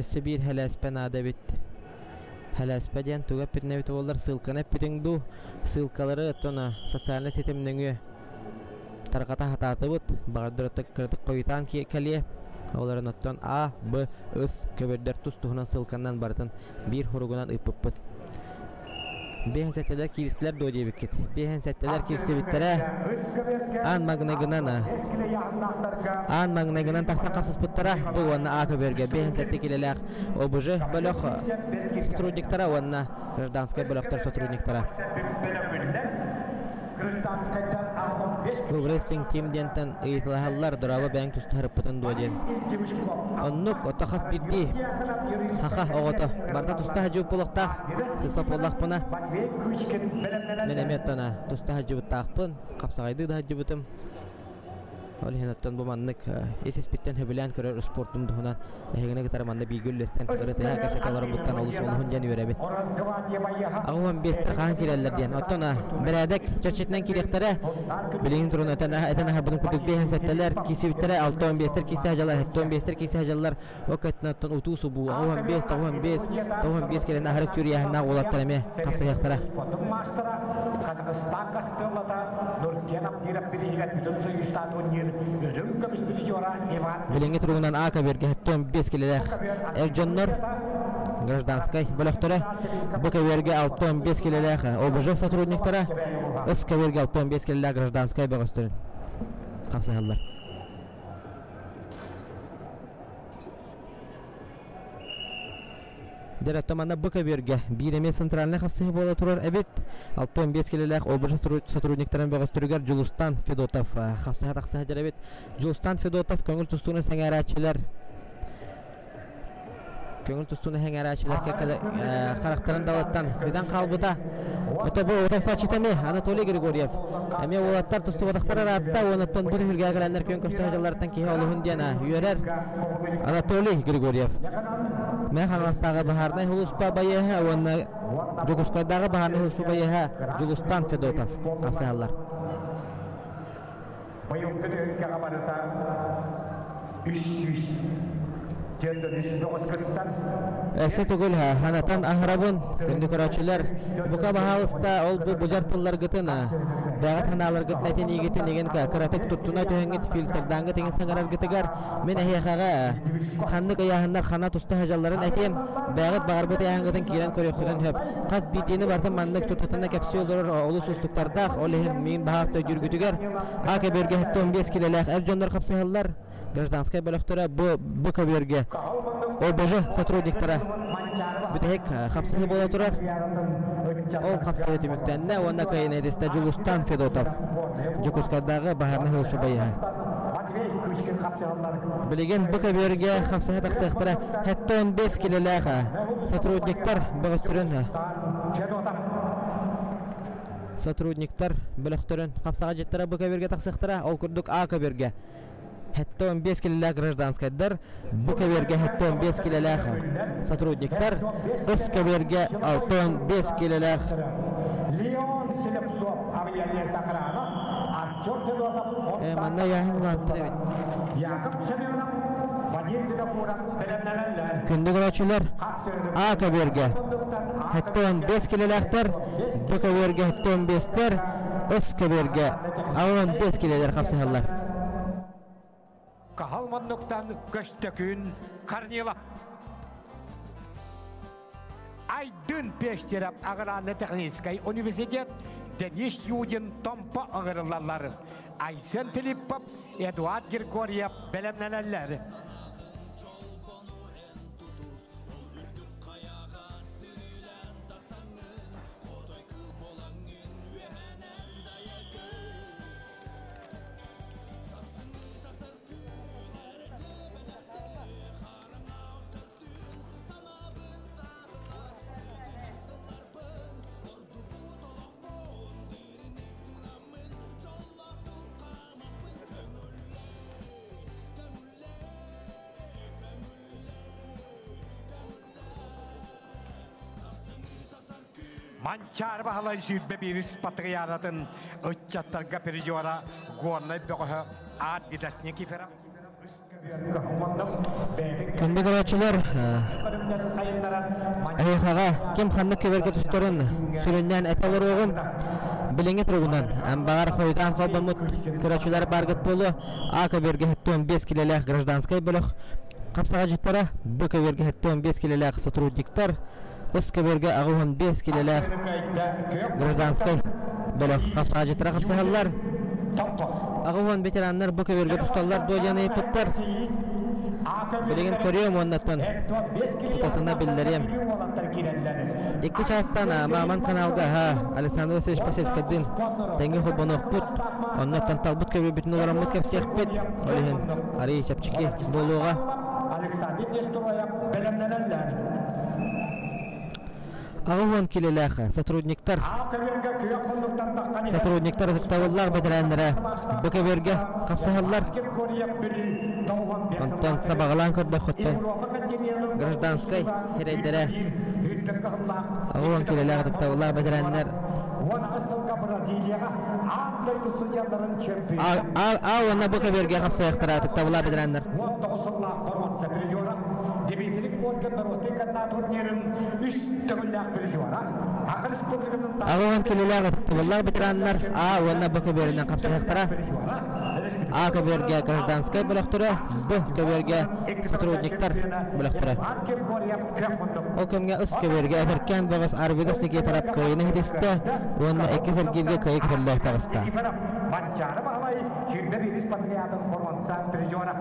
Өссө биир хэлээспэ наада эбит. Хэлээспэ диэн тугу эппитин эбитэ буоллар ссылканы эппитиҥ дуу, ссылкалары оттон социальнай ситим нөҥүө тарҕата сатаатыбыт. Баҕардар оттон кыратык хойутаан кэлиэ. Ол эрэн оттон А, Б, С көбүрдэр тус-туһунан ссылканан барытын биир хоругунан ыыппыппыт. Биэһин сэттэлэр кииристилэр дуо диэбиккит. Биэһин сэттэлэр киирсибиттэрэ. Аан маҥнайгынан аан маҥнайгынан тахсан хапсыспыттара. Бу уонна А көбүөргэ 57 килэлээх ОБЖ бөлөх сотрудниктара уонна гражданскай бөлөхтөр сотрудниктара. Бу Wrestling Team диэнтэн ыйыталаһаллар, дорообо бэйэҥ тустуһарыппытын дуо диэн. Оннук, ото хас биирдии саха оҕото барыта туста сылдьыбыт буолуохтаах, сыспат буоллахпына. Мин эмиэ оттон туста сылдьыбыттаахпын, хапсаҕайдыы да сылдьыбытым. Ол иһин оттон бу маннык ис-испиттэн сөбүлээн көрөр спортум туһунан эһигини кытары манна бииргэ үллэстэн ырытыһа кэпсэтэ олорбуттан олус олуһун диэн үөрэбин. 85-тэр хаһан киирэллэр диэн. Оттон бэрээдэк чэрчитинэн киириэхтэрэ. Билигин турун этэн этэн аһарбытым курдук 57-лэр киирсибиттэрэ, 65-тэр киирсэ сылдьаллар, 75-тэр киирсэ сылдьаллар. Ол кэттэн оттон утуу субуу 85, 95, 95 кэлэн аһарык түрүйэһиннээх уолаттар эмиэ хапсыһыахтара. Спортун маастара Казахстан гастыллата Нурген Абдиров бирииһигэр бүтүн союзтаах турнир үрүҥ көмүс призера Иван Билиҥҥи туругунан А көбүөргэ 75 килэлээх эр дьоннор гражданскай бөлөхтөрө Б көбүөргэ 65 килэлээх ОБЖ сотрудниктара С көбүөргэ 65 килэлээх гражданскай бөҕөстөрүн хапсыһаллар. Дьэ, манна бу көбүөргэ биир эмиэ центральнай хапсыһыы буола турар эбит. 65 килэлээх образ сотрудниктарын бөҕөстөрүгэр Дьулустан Федотов хапсыһа тахса сылдьар эбит. Дьулустан Федотов көҥүл тустууну сэҥээрээччилэр көҥүл тустууну сэҥээрээччилэр харахтарын далыттан ыдан хаалбыта. Ото бу утарсааччыта эмиэ Анатолий Григорьев. Эмиэ уолаттар тустубатахтар ыраатта, уонуттан бу түһүлгэҕэ кэлэннэр күөн көрсө сылдьалларыттан киһи олуһун диэн үөрэр. Анатолий Григорьев. Мэҥэ Хаҥаластааҕы баһаарынай сулууспа байыаһа уонна Дьокуускайдааҕы баһаарынай сулууспа байыаһа Дьулустан Федотов хапсыһаллар. Быйылгы түһүлгэҕэ барыта 300 439 кыттан Өссө төгүл ханатан аһарабын, күндү көрөөччүлэр, бука баһаалыста ол бу быдьар тылларгытын, бэҕэт санааларгытын этиниигитин игин кыратык туттуна түһэҥҥит фильтрдааҥҥыт иҥин саҥараргытыгар мин эһиэхэҕэ ханнык ыйааһыннар хана туста сылдьалларын этиэм, бэҕэт баҕарбыт ыйааһыҥҥытын киирэн көрүөххүтүн сөп. Хас биирдиини барытын маннык тутатына кэпсии олорор олус уустуктардаах, ол иһин миигин баһаалыста өйдүүргүтүгэр А көбүөргэ 75 килэлээх эр дьоннор хапсыһаллар. Гражданскай бөлөхтөрө бу бу көбүөргэ ОБЖ сотрудниктара бүтэһик хапсыһыы буола турар. Ол хапсыһыы түмүктэннэ уонна кыайынайдыста Дьулустан Федотов Дьокуускайдааҕы баһаарынай сулууспа байыһа. Билигин бу көбүөргэ хапсыһа тахсыахтара 75 килэлээх сотрудниктар бөҕөстөрүн сотрудниктар бөлөхтөрүн хапсаҕа дьыттара бу көбүөргэ тахсыахтара. Ол курдук А көбүөргэ 75 килэлээх гражданскайдар, бу көбүөргэ 75 килэлээх сотрудниктар, С көбүөргэ 65 килэлээх Леон Слепцов авиалиес охрана Артем Федотов манна яһын улааппыт эбит. Яков Семенов Вадим Винокуров бэлэмнэнэллэр. Күндү көрөөччүлэр, А көбүөргэ 75 килэлээхтэр, Б көбүөргэ 75-тэр, С көбүөргэ 65 килэлэр хапсыһаллар. Каһал муннуктан Көстөкүүн Корнилов. Айдын Пестеров аграрно-техническай университет Денис Юдин Томпо ыҥырыллаллар. Айсен Филиппов, Эдуард Григорьев бэлэмнэнэллэр. Манчаары Баһылай 21 патриаратын ыччаттарга призера Горнай бөҕөһө Арвидас Никифоров. Күндү көрөөччүлэр, эһиэхэҕэ ким ханнык көбөргө тустарын сүрүннээн этэ олоруоҕум. Билиҥҥи туругунан амбаҕар хойутаан холбоммут көрөөччүлэр бааргыт буолуо. А көбүөргэ 75 килэлээх гражданскай бөлөх хапсаҕайдьыттара, Б көбүөргэ 75 килэлээх сотрудниктар, С көбүөргэ 85 килэлээх гражданскай бөлөх хапсаҕайдьыттара хапсыһаллар. 80 ветераннар бу көбүөргэ тусталлар дуо диэн ыйыппыттар. Билигин көрүөм уоннаттан тутатына биллэриэм. Икки чаастан Мааман каналга Александр Васильевич Посельскайдыын тэҥҥэ холбонуохпут. Оннуттан талбыт көбүөрбүтүн олороммут кэпсиэхпит. Ол иһин арыый чэпчэки буолуоҕа. Александр Нестероев бэлэмнэнэллэр. 80 килэлээх сотрудниктар сотрудниктар ытыктабыллаах бэтэрээннэрэ бу көбүөргэ хапсыһаллар. Онтон сабаҕалаан көрдөххүттэн гражданскай сирэйдэрэ 80 килэлээх ытыктабыллаах бэтэрээннэр Аан дойду студеннарын чемпиона. А уонна бу көбүөргэ хапсайахтара ытыктабыллаах бэтэрээннэр. 19 сыллаах боруонса призера Дмитрий Коркин норуотун канна турнирын үс төгүллээх призера Саха Республикатын 80 килэлээх ытыктабыллаах ветераннар А уонна Б көбүөрүнэн хапсыһыахтара. А көбүөргэ гражданскай бөлөхтөрө, Б көбүөргэ сотрудниктар бөлөхтөрө. Ол кэмҥэ ыс көбүөргэ эдэркээн бөҕөс Арвидас Никифоров кыайыыны ситистэ уонна иккис эргииргэ кыайыы көтөллөөх таҕыста. Манчаары Баһылай 21 патриотын боруонса призера.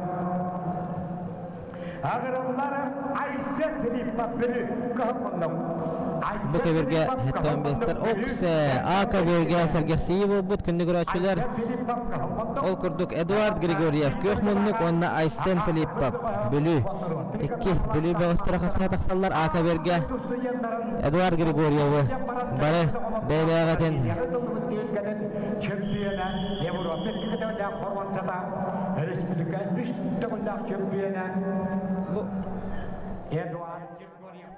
Агырыллар Айсен Филиппов бүрү кыһыл Бу көбүөргэ 75-тэр Оксе А көбүөргэ сэргэхсийии буолбут күндү көрөөччүлэр. Ол курдук Эдуард Григорьев күөх муннук уонна Айсен Филиппов Бүлүү икки Бүлүү бөҕөстөрө хапсыһа тахсаллар А көбүөргэ Эдуард Григорьевы бары бэйэ-бэйэҕитин чемпиона Европа икки боруонсата республика үс төгүллээх чемпиона Эдуард Григорьев.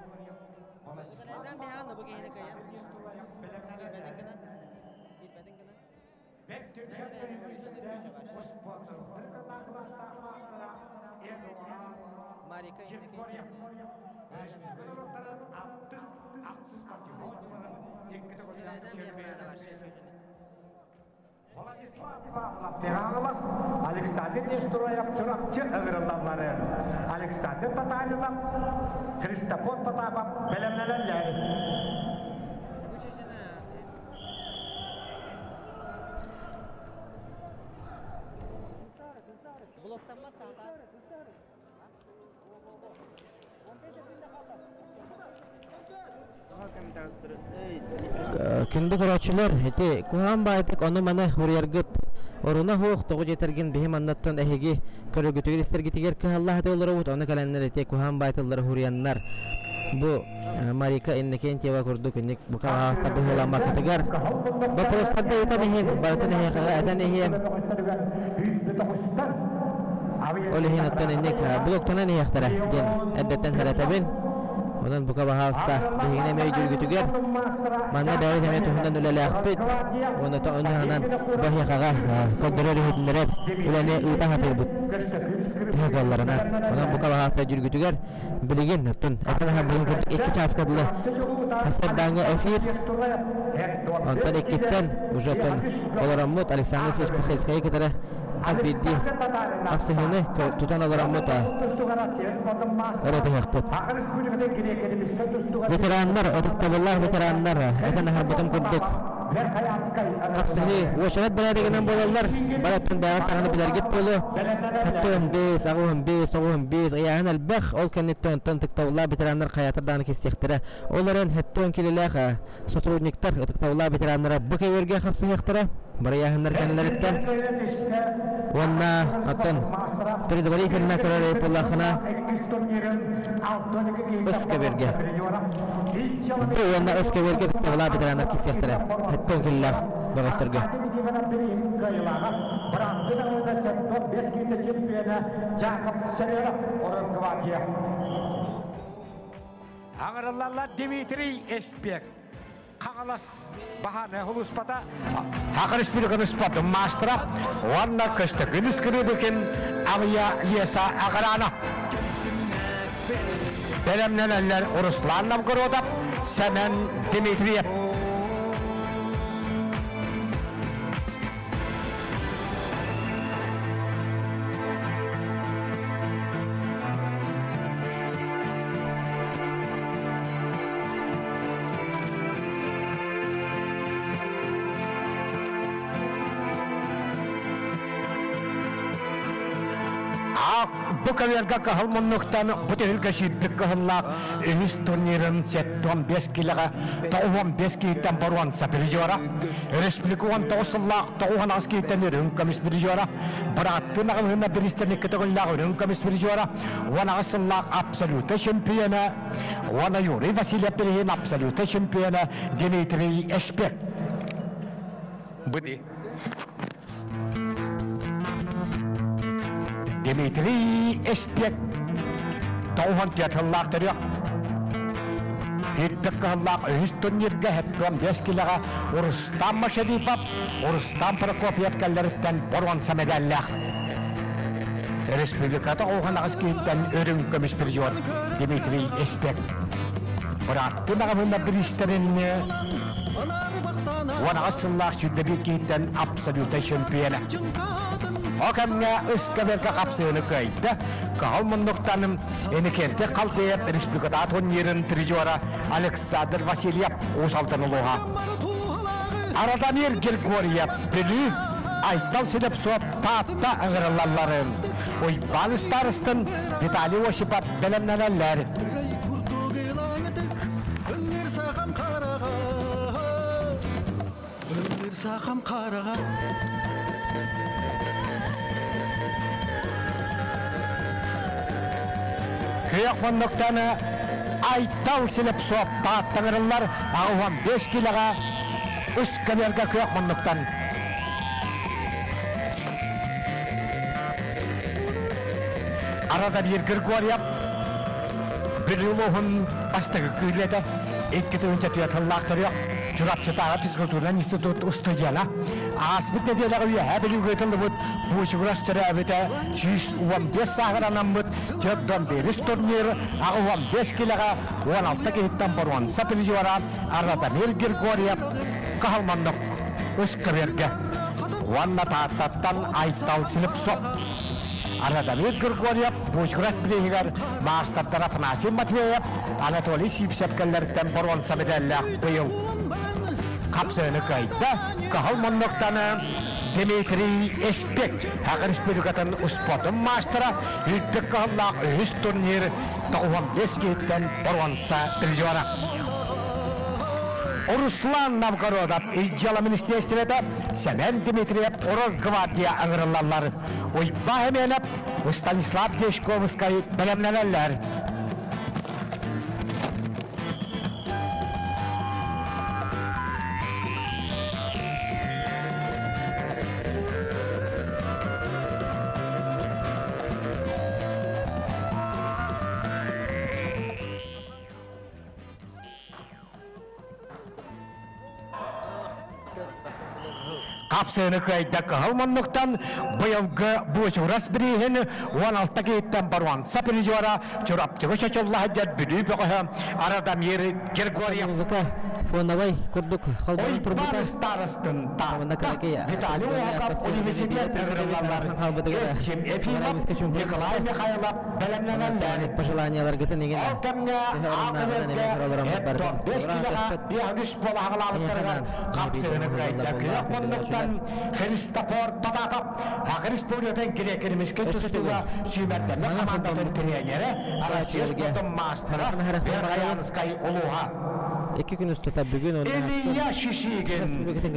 Владислав Павлов Михайлов, Александр Нестероев Чурапчы ыҥырыллаллары, Александр Татаринов, Христофор Потапов бэлэмнэнэллэр. Күндү көрөөччүлэр, ити куһаҕан баайдык ону-маны уруйаргыт оруна суох тоҕо диэтэргин биһи маннаттан эһиги көрөргүтүгэр истэргитигэр кыһалла сатыы олоробут, ону кэлэннэр ити куһаҕан баай тыллары уруйаннар бу Марика Иннокентьева курдук инник бука аһаҕастар быһыыламмаккытыгар боппуруостарда ыытан иһин, барытын эһиэхэҕэ этэн иһиэм. Ол иһин оттон инник блоктанан иһиэхтэрэ диэн эрдэттэн сэрэтэбин. Онон бука баһаалыста биһигини эмиэ өйдүүргүтүгэр манна бэйэбит эмиэ туһунан үлэлээхпит уонна оннуһанан баһиэхаҕа көрдөрөр иһитиннэрэр үлэни ыыта сатыырбыт төһө кыалларынан. Онон бука баһаалыста өйдүүргүтүгэр билигин оттон этэн быһын курдук икки чааска дылы сарсыардааҥҥы эфир онтон иккиттэн уже оттон олороммут Александр Алексеевич Посельскайы кытары хас биирдии хапсыһыыны тутан олороммут ырытыһыахпыт. Ветераннар, ытыктабыллаах ветераннар, этэн аһарбытым курдук хапсыһыы уочарат бэрээдэгинэн буолаллар. Бар өттүн бэйэҕит даҕаны билэргит буолуо. 45, 85, 95 ыйааһын элбэх. Ол кэнниттэн онтон ытыктабыллаах ветераннар хайаатар даҕаны кистиэхтэрэ. Ол эрэн 70 килэлээх сотрудниктар, ытыктабыллаах ветераннара бу көбүөргэ хапсыһыахтара. Барыйааһыннар кэннилэриттэн уонна оттон предварительно көрөр буоллаххына ыс көбүөргэ бу уонна ыс көбүөргэ ытыктабыллаах ветераннар киирсиэхтэрэ. 70 килэлээх бөҕөстөргө. Аҥырыллаллар Дмитрий Эспек. Хаҥалас баһаарынай сулууспата Саха Республикатын спордун маастара уонна Көстөкүүн Скрыбыкин Авиа Леса охрана. Бэлэмнэнэллэр Руслан Новгородов, Сэмэн Дмитриев. Бу каверга кыһыл муннуктан бу түһүлгэ сүүрбүт кыһыллаах үһүс турнирын 75 килоҕа 95 киһиттэн боруонса призера Республика 19 сыллаах 98 киһиттэн үрүҥ көмүс призера бырааттыы наҕылыһына бириистэрин икки төгүллээх үрүҥ көмүс призера 18 сыллаах абсолюта чемпиона уонна Юрий Васильев бириһин абсолюта чемпиона Дмитрий Эспек. Быды. Дмитрий Эспек тоҕуһан тыатыллаах төрүөх Ирбек кыһыллаах үһүс турнирга 75 килоҕа Рустам Машарипов, Рустам Прокопьев кэллэриттэн боруонса медаллаах. Республиката оҕуһан киһиттэн үрүҥ көмүс призер Дмитрий Эспек. Бырааттыы наҕамына бириистэрин 18 сыллаах сүүрбэ киһиттэн абсолютнай чемпиона. Ол кэмҥэ ыскамерга хапсыыны кыайда. Каһыл муннуктаным Эникенте Халдеев республиката турнирын призера Александр Васильев Уус Алдан улууһа. Арадамир Григорьев Бүлүү Айтал Слепцов Таатта ыҥырыллалларын Уйбаан Старостын Виталий Осипов бэлэмнэнэллэр. Сахам хараҕа Күөх муннуктаны Айтал Слепцов тааттаҥырыллар 85 килоҕа үс кэмергэ күөх муннуктан. Арада биир Григорьев Бүлүү улууһун бастакы күүлэтэ 2004 сыллаах төрүөх Чурапчытааҕы физкультурнай институт устудьуона ааспыт нэдиэлэҕэ Үөһээ Бүлүүгэ ыытыллыбыт Буучугурас төрөөбүтэ 115 сааһыгар анаммыт 45 турнир 85 килэҕэ 16 киһиттэн боруонса призера Радомир Григорьев кыһалманнык ыскырыарга уонна Тааттаттан Айтал Слепцов Радомир Григорьев Буучугурас бирииһигэр маастардара Афанасий Матвеев, Анатолий Сивцев кэллэриттэн боруонса мэдээллээх быйыл хапсыһыны кыайда. Кыһыл муннуктаны Дмитрий Эспек Саха Республикатын успуордун маастара үрдүк кыһыллаах үһүс турнир 95 киһиттэн боруонса призера. Руслан Новгородов Ис дьыала министиэстибэтэ Сэмэн Дмитриев Росгвардия ыҥырыллаллар. Уйбаа Эмиэнэп, Станислав Дешковскай бэлэмнэнэллэр. Хапсыыны кыайда кыһыл муннуктан быйылгы Буучурас бирииһин 16 киһиттэн боруонса призера Чурапчыга чочулла сылдьар Бүлүү бөҕөһө Арадамир Григорьев. Музыка фоновай курдук холбонон турбута. Ойбан старостын Таатта Виталий Оһоков университет ыҥырыллаллар. Эрчим Ефимов, Николай Михайлов бэлэмнэнэллэр. Пожеланияларгытын игин Ол кэмҥэ аакылергэ 5 килоҕа биһагыс буолаҕалаабыттарыгар хапсыһыны кыайда. Күөх муннуктан Христофор Потапов Саха Республикатын грек-римскэй тустууга сүүмэрдэммит командатын тренерэ, Россия спордун маастара Верхоянскай улууһа. Икки күн устата бүгүн Илья Шишигин,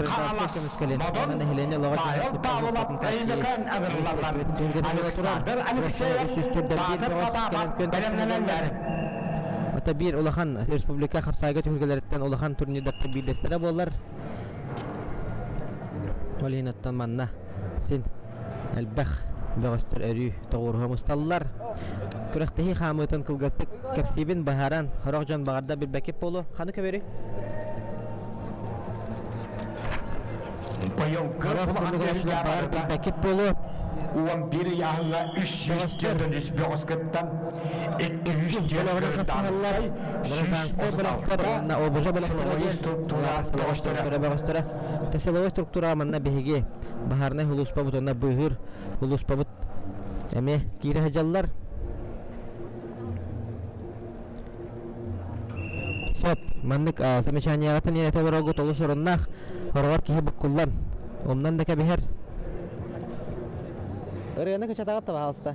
Хаҥалас, Модун, Павел Павлов Өймөкөөн ыҥырыллаллар. Александр Алексеев, Павел Потапов бэлэмнэнэллэр. Ото биир улахан республика хапсаайга түһүлгэлэриттэн улахан турнирдартан биирдэстэрэ буолар. Ол иһин оттон манна син элбэх бөҕөстөр өрүү тоҕуоруһа мусталлар. Күрэхтэһии хаамыытын кылгастык кэпсиибин быһааран, сорох дьон баҕарда билбэккит буолуо. Ханы көбөрүй? Быйылгы Сорох улахан курдук түһүлгэ баар барыта билбэккит буолуо. 11 ыйааһыҥҥа 343 бөҕөс кыттан, 204 Бөлөҕүнэн хапсыһаллар. гражданскай, Гражданскай бөлөхтөр 136 уонна ОБЖ бөлөхтөрө силовой диэн структура силовой бөҕөстөрө. структура бөҕөстөрө. Силовой структура манна биһиги баһаарынай улууспабыт уонна быыһыыр улууспабыт эмиэ киирэ сылдьаллар. Сөп, маннык замечанияҕытын иэнэтэ олороргут олус оруннаах, хороҕор киһи буккуллан, умнан да кэбиһэр. Ырыаны кычатаҕыт да баһаалыста.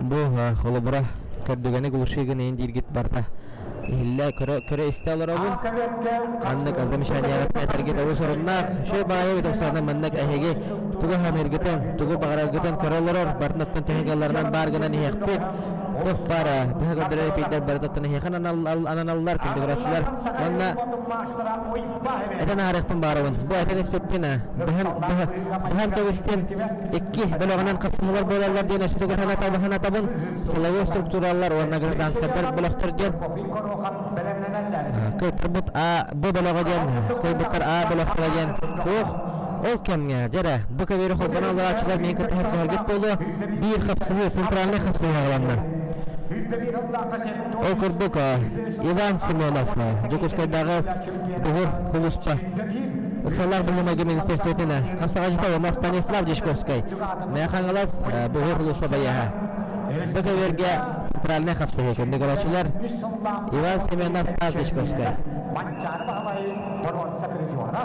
Бу холобура көрдүгэни глуши гынайын дииргит барыта иһиллэ көрө көрө истэ олоробун. Маннык замечанияҕыт этэргит олус оруннаах. Үчүгэй баҕайы тупсаҕына маннык эһиги тугу саныыргытын, тугу баҕараргытын көрө олорор, барытын оттон төһө баар гынан иһиэхпит. Туох баар быһа көрдөрөр эпиирдэр барыта оттон эһиэхэ ананаллар, күндүгүраччылар. Уонна этэн аарыахпын баарабын. Бу этэн испиппин быһан быһан кэбистим. Икки бөлөҕүнэн хапсыһыылар буолаллар диэн өссө тугу санатабын. Силовой структуралар уонна гражданскайдар бөлөхтөр диэн кыайтарбыт А Б бөлөҕө диэн кыайбыттар А бөлөхтөрө диэн суох. Ол кэмҥэ дьэрэ бу көбүөрү холбоно олорооччулар миин кытта хапсыһаргыт буолуо биир хапсыһыы центральнай хапсыһыы аҕаланна. Ол курдук Иван Семенов Дьокуускайдааҕы Буһур Хулуспа Ыксаллаах быһыы-майгы министерствотын хапсаҕайдьыта уонна Станислав Дьячковскай Мэҥэ Хаҥалас Буһур Хулуспа байыаһа. Бу көбүөргэ центральнай хапсыһыы кэннэ көрөөччүлэр Иван Семенов Стас Дьячковскай. Манчаары Баһылай боруонса призера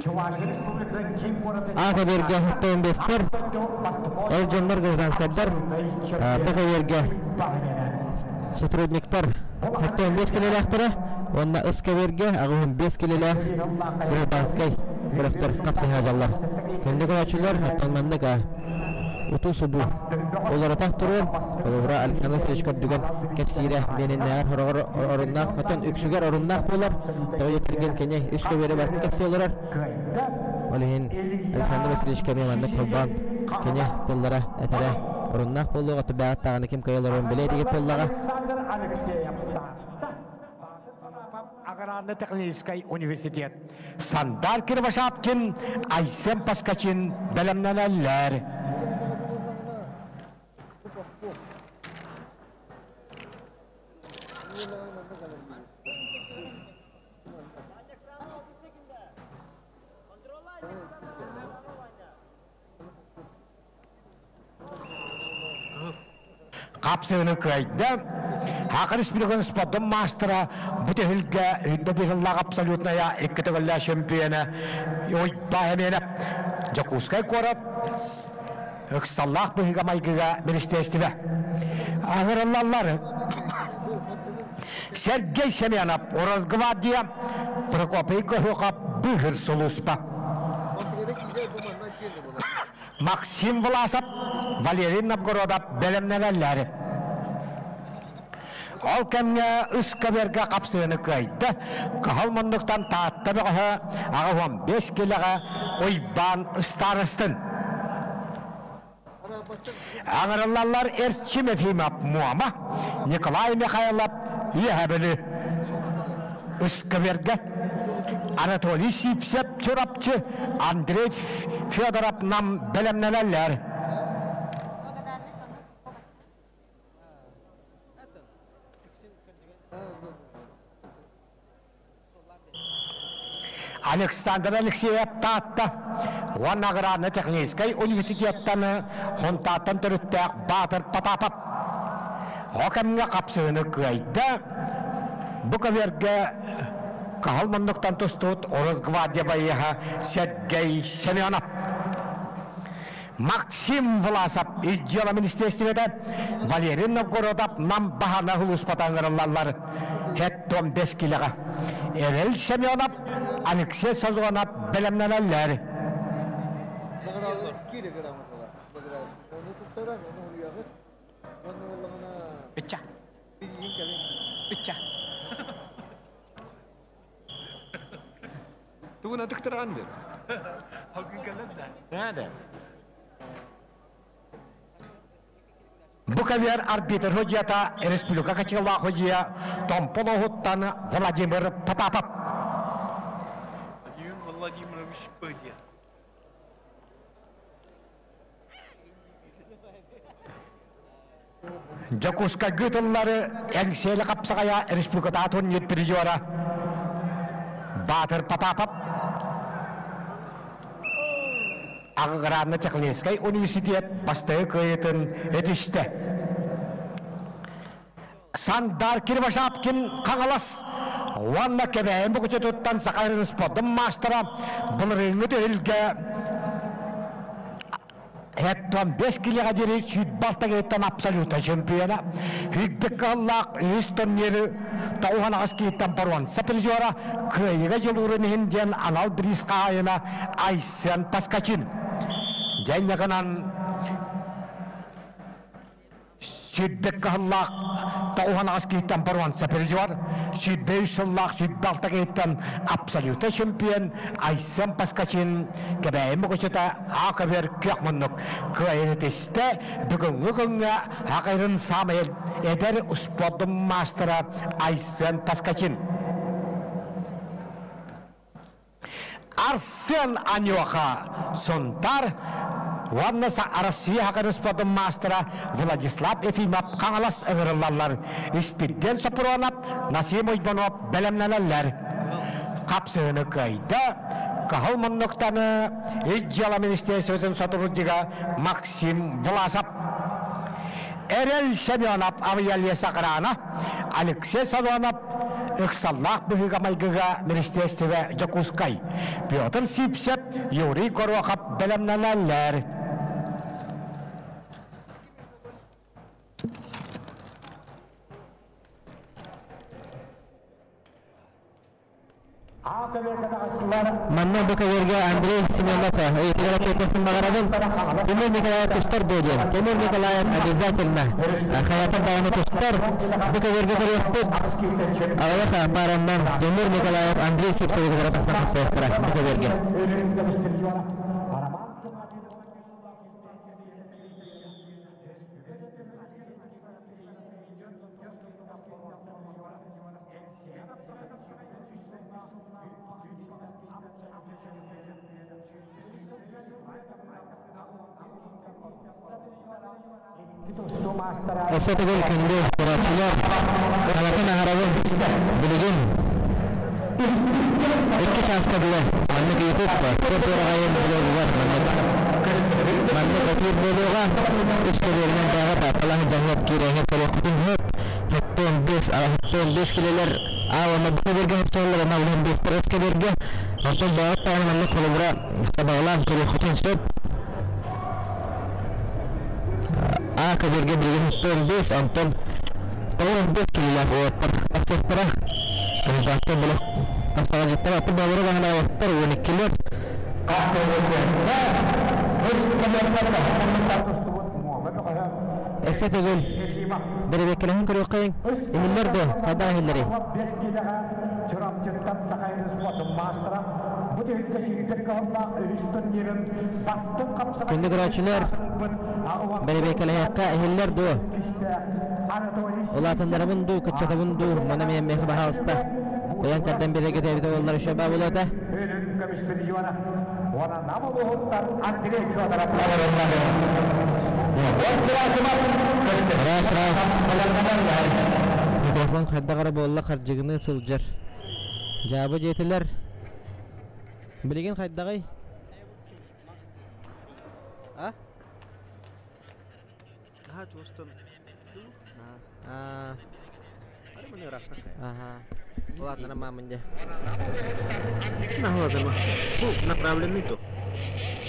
Чувашия Республикатын киин куоратын А көбүөргэ 75-тэр, ол дьоннор гражданскайдар Б көбүөргэ сотрудниктар 75 килэлээхтэрэ уонна ыс көбүөргэ 85 килэлээх гражданскай бөлөхтөр хапсыһаажаллар. Кэнники көрөөччүлэр оттон маннык утуу-субуу олоротох туруом холобура Александр Васильевич көрдүгэн кэпсиирэ миэниннээҕэр хороҕор оруннаах оттон үксүгэр оруннаах буолар тоҕо диэтэргин кини үс көбүөрэ барытын кэпсии олорор ол иһин Александр Васильевич эмиэ маннык холбоон кини тыллара этэрэ оруннаах буолуоҕа түбээҕит даҕаны ким кыайа олоруон билэ илигит буоллаҕа Александр Алексеев Таатта Аграрно-техническай университет Сандар Кривошапкин, Айсен Паскачин бэлэмнэнэллэр. Хапсыыны кыайда. Хакар Республикатын спордун маастара бу түһүлгэ үрдэ быһыллаах абсолютная икки төгүллээх чемпиона Уйбаа Эмиэнэп Дьокуускай куорат ыксаллаах быһыыга-майгыга министиэристибэ аһырыллаллар. Сергей Семенов Росгвардия Прокопий Кожухов быыһыр сулууспа. Максим Власов, Валерий Новгородов бэлэмнэнэллэр. Ол кэмҥэ ыскаверга хапсыыны кыайда. Кыһыл муннуктан Таатта бөҕөһө 85 килэҕэ Уйбаан Ыстаарыстын. Аҥарыллаллар Эрчим Ефимов Муома, Николай Михайлов Үөһэ Бүлүү. Ыскаверга Анатолий Сивцев Чурапчы, Андрей Федоров Нам бэлэмнэнэллэр. Александр Алексеев Таатта уонна аграрно-техническай университеттан Хонтааттан төрүттээх Баатыр Потапов О кэмҥэ хапсыһыны кыайда. Бу көбүөргэ Каһыл муннуктан тустубут Росгвардия байыаһа Сергей Семенов. Максим Власов ис дьыала министиэристибэтэ Валерий Новгородов Нам баһана улууспата ыҥырыллаллар. Хеттон бэс килэҕэ. Эрэл Семенов, Алексей Созонов бэлэмнэнэллэр. Ычча. Ычча. Тугун атыктыраҕын дыр? Кэлэр да. Бу Бу кавер арбитр судьята республика качылаах судья Томпол оһуттан Владимир Потапов. Владимир Владимирович Пыдин. Дьокуускайга ыытыллары Эҥсиэли хапсаҕайа республикатааҕы турнир призера Баатыр Потапов Аграрно-техническай университет бастакы кыайыытын этистэ. Сандар Кривошапкин Хаҥалас уонна Кэбээйи Мукучутуттан Саха спордун маастара былырыыҥҥы түһүлгэ Хэттон 5 килиҕэ диэри сүүрбэ абсолюта чемпиона, Хүрбек кыһыллаах үһүс турниры тоҕуһан кииттэн боруонса призера кыайыыга дьулуурун иһин диэн анал бириис хаһаайына Айсен Поскачин. Дьэ гынан Сүүрбэ кыһыллаах тоҕуһан киһиттэн боруонса призер, 23 сыллаах 26 киһиттэн абсолюта чемпион Айсен Поскачин Кэбээйи Мукучута А көбүөр күөх муннук кыайыны тистэ. Бүгүҥҥү күҥҥэ Хакайрын саамай эдэр спордун маастара Айсен Поскачин. Арсен Анюха Сунтар уонна Россия хакырыспатын маастара Владислав Ефимов Хаҥалас ыҥырыллаллар. Испирдиэн Сопронов, Насим Уйбанов бэлэмнэнэллэр. Хапсыһыны кыайда Каһыл муннуктаны Ис дьыала министерствотын сотруднига Максим Власов. Эрэл Семенов авиалес охрана Алексей Солонов ыксаллаах быһыыга-майгыга министиэристибэ Дьокуускай, Петр Сипсев, Юрий Горохов бэлэмнэнэллэр. Манна бу көбүөргэ Андрей Семенов ыйытыгар эппиэттиэхпин баҕарабын. Тимур Николаев тустар дуо диэн. Тимур Николаев обязательно хайата даҕаны тустар. Бу көбүөргэ көрүөхпүт. Аҕыйах паараннан Тимур Николаев Андрей Сипсевы кытары тахсан хапсыахтара бу көбүөргэ. Өссө төгүл күндү көрөөччүлэр, халатын аһарабын билигин икки чааска дылы маннык YouTube спорт уораҕайын блогугар маннык маннык эфир буолуоҕа. Үс көбүөрүнэн бааҕа таатталаах дьаҥҥа киирэҥҥэ көрүөххүтүн сөп. 75 килэлэр а уонна бу көбүөргэ хапсаллар уонна 15 өс көбүөргэ. Онтон бааҕыт даҕаны маннык холобура сабаҕалаан көрүөххүтүн сөп. А көбүөргэ билигин 75, онтон 95 килэлээх уолаттар тахсыахтара. Кыһылбааттан бөлөх тахсаҕалдьыттар аты баалара даҕаны аҕыйахтар 12-лэр. Өссө төгүл бэрэбиэккэлэһэн көрүөххэйиҥ. Иһиллэр дуо? Хайдах иһиллэрий? Бэс киилэҕэ Чурапчыттан Саха спортун маастара бу түһүлгэ сүүрбэт кыһыллаах үһүс турнирын бастыҥ хапсаҕай Күндү көрөөччүлэр, бэрэбиэккэлэһиэххэ иһиллэр дуо? Улаатыннарабын дуу, кыччатабын дуу, маны эмиэ миэхэ баһаалыста. Ыйан кэрдэн биэрэргэ буоллар еще баа буолуо этэ. Өрүн көмүс призера уонна Нам улууһуттан Андрей Федоров Раз, раз. Микрофон хайдах эрэ буолла хардьыгыныы сылдьар. Дьаабы диэтилэр. Билигин хайдаҕый? А? Наһаа чуостан. Аа. Ага. Ладно, нормально дьэ. Наһаа Бу направленный то.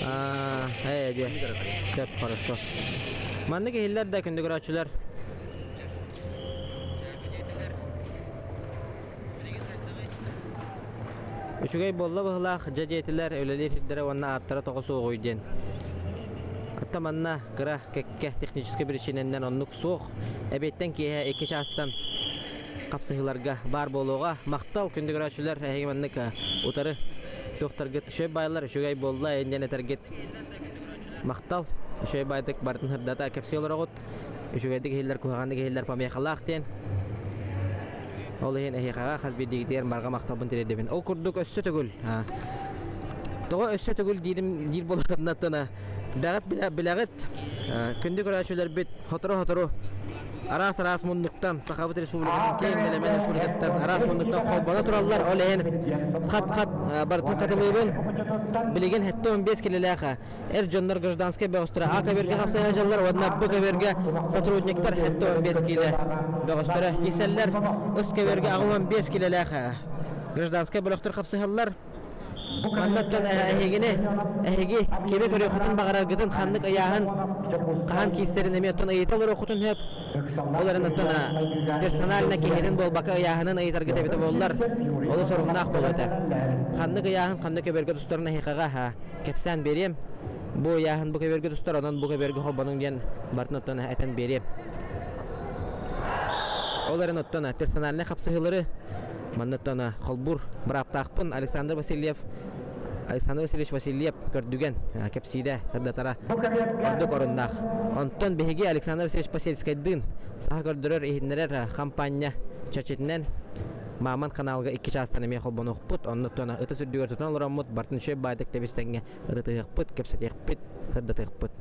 Аа, ээ дьэ. Сөп, хорошо. Маннык иһиллэр да күндү көрөөччүлэр. Үчүгэй буолла быһылаах дьэ диэтилэр, үлэлиир сирдэрэ уонна ааттара тоҕо суоҕуй диэн. Атта манна кыра кэккэ техническэй биричиинэннэн оннук суох. Эбиэттэн киэһэ 2 чаастан хапсыһыыларга баар буолуоҕа. Махтал күндү көрөөччүлэр, эһиги маннык утары туохтаргыт үчүгэй баайлар, үчүгэй буолла диэн этэргит. Махтал, үчүгэй баайдык барытын сырдата кэпсии олороҕут. Үчүгэйдик иһиллэр, куһаҕаннык иһиллэр помехалаах диэн. Ол иһин эһиэхэҕэ хас биирдиигитигэр барҕа махталбын тириэрдэбин. Ол курдук өссө төгүл тоҕо өссө төгүл диирим диир буоллаххытына бэҕит билэҕит күндү көрөөччүлэрбит сотору-сотору араас-араас муннуктан Сахабыт Республикатын киэҥ нэлэмэн республикаттан араас муннуктан холбоно тураллар. Ол иһин хат-хат барытын хатылыыбын. Билигин 75 килэлээх эр дьоннор гражданскай бөҕөстөрө А көбүөргэ хапсайа дьаллар уонна Б көбүөргэ сотрудниктар 75 киилэ бөҕөстөрө киирсэллэр. Ыс көбүөргэ 65 килэлээх гражданскай бөлөхтөр хапсыһаллар. Маннаттан эһигини эһиги кими көрүөххүтүн баҕараргытын ханнык ыйааһын хаһан киирсэрин эмиэ оттон ыйыта олоруоххутун сөп. Ол эрэн оттон персонально киһитин буолбакка ыйааһынын ыйытаргыт эбитэ буоллар олус оруннаах буолуо этэ. Ханнык ыйааһын ханнык көбүөргэ тустарын эһиэхэҕэ кэпсээн биэриэм. Бу ыйааһын бу көбүөргэ тустар, онон бу көбүөргэ холбонуҥ диэн барытын оттон этэн биэриэм. Ол эрэн оттон персональнай хапсыһыылары манна оттон холбуур бырааптаахпын Александр Васильев Александр Васильевич Васильев көрдүгэн кэпсиирэ сырдатара ордук оруннаах. Онтон биһиги Александр Васильевич Посельскайдыын саха көрдөрөр иһитиннэрэр хампаанньа чэрчитинэн Мааман каналга икки чаастан эмиэ холбонуохпут, оннуттан ытыс үрдүгэр тутан олороммут, бартын үчүгэй баайдык тэбис-тэҥҥэ ырытыһыахпыт, кэпсэтиэхпит, сырдатыахпыт.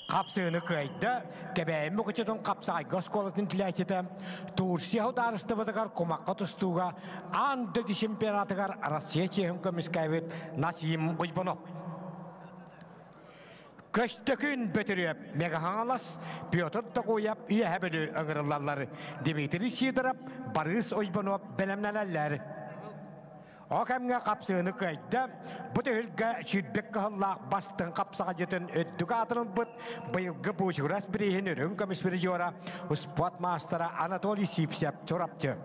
Хапсыыны кыайда, Кэбээйи Мукучутун хапсаҕайга оскуолатын тилээччитэ Турция судаарыстыбатыгар кумахха тустууга аан дойду чемпионатыгар Россия чиэһин көмүскээбит Насим Уйбунов. Көстөкүүн Бөтүрүөп, Мега-Хаҥалас, Петр Токуев Үөһэ Бүлүү ыҥырыллаллар. Дмитрий Сидоров, Барыыс Уйбанов бэлэмнэнэллэр. Ол кэмҥэ хапсыыны кыайда. Бу түһүлгэ сүүрбэк кыһыллаах бастыҥ хапсаҕадьытын үрдүк аатын ылбыт быйылгы Буучугурас бирииһин үрүҥ көмүс призера, спорт маастара Анатолий Сипсев Чурапчы.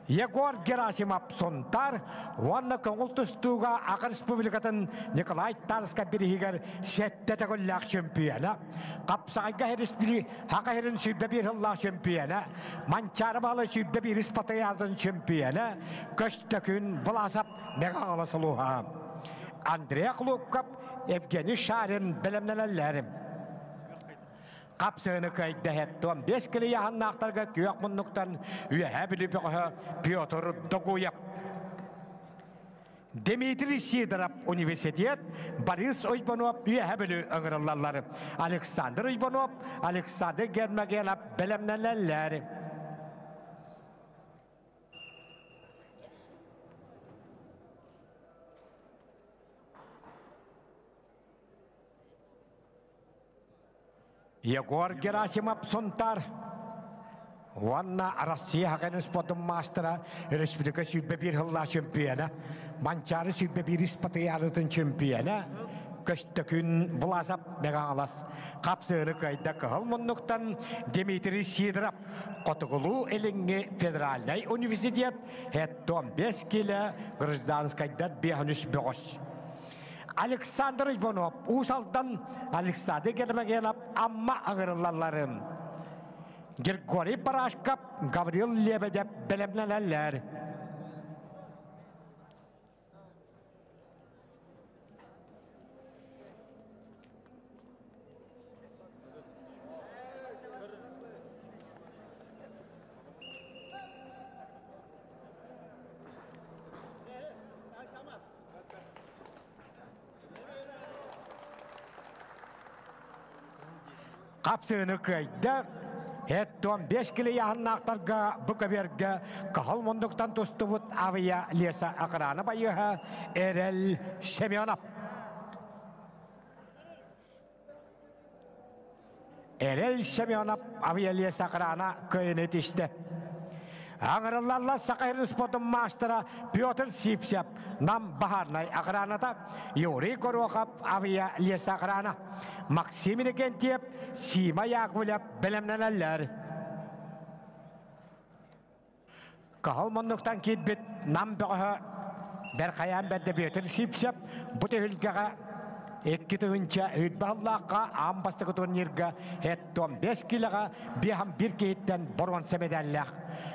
Егор Герасимов Сунтаар уонна көҥүл тустууга Аха Республикатын Николай Тарскай бириһигэр сэттэ төгүллээх чөмпүйэнэ, Хапсаҕайга Хаха сирин 101 сыллаах чөмпүйэнэ, Манчаары Баһылай 101 испатыйаатын чөмпүйэнэ, Көстөкүүн Власов Мегаҕала сулуһа. Андрей Хлопков, Евгений Шарин бэлэмнэнэллэр. Хапсыыны кыайда 5 килийаһаннаахтарга күөх муннуктан Үөһээ Бүлүү бөҕөһө Петр Догуев. Дмитрий Сидоров университет, Борис Уйбанов Үөһээ Бүлүү ыҥырыллаллар. Александр Уйбанов, Александр Гермогенов бэлэмнэнэллэр. Егор Герасимов Сунтар уонна Россия хакын спортун маастара республика 101 сыллаах чемпиона, Манчаары 101 испатыйаалытын чемпиона Көстөкүн Власов Мегаҥалас хапсыыны кыайда кыһыл муннуктан Дмитрий Сидоров Хотугулуу-Илиҥҥи федеральнай университет 75 килэ гражданскайдар 5 бөҕөс. Александр Иванов Уус Алдан, Александр Гермогенов Амма аҥырыллалларын. Григорий Барашков, Гаврил Лебедев бэлэмнэнэллэр. Хапсыыны кыайда. Эттон 5 килияһыннаахтарга бу көбүөргэ каһыл мундуктан тустубут авиа леса охрана байыаһа Эрэл Семенов. Эрэл Семенов авиалес охрана кыайыны тистэ. Аҥырыллаллар Саха сирин спортун маастара Петр Сипсев, Нам баһаарнай охраната, Юрий Горохов авиа лес охрана, Максим Иннокентьев, Сима Яковлев бэлэмнэнэллэр. Каһыл муннуктан киирбит Нам бөҕөһө Бэрхайаан бэрдэ Бүөтүр Сипсев бу түһүлгэҕэ 2 тыһыынча сыллаахха аан бастакы турнирга 75 килоҕа биэһэн биир киһиттэн боруонса медаллаах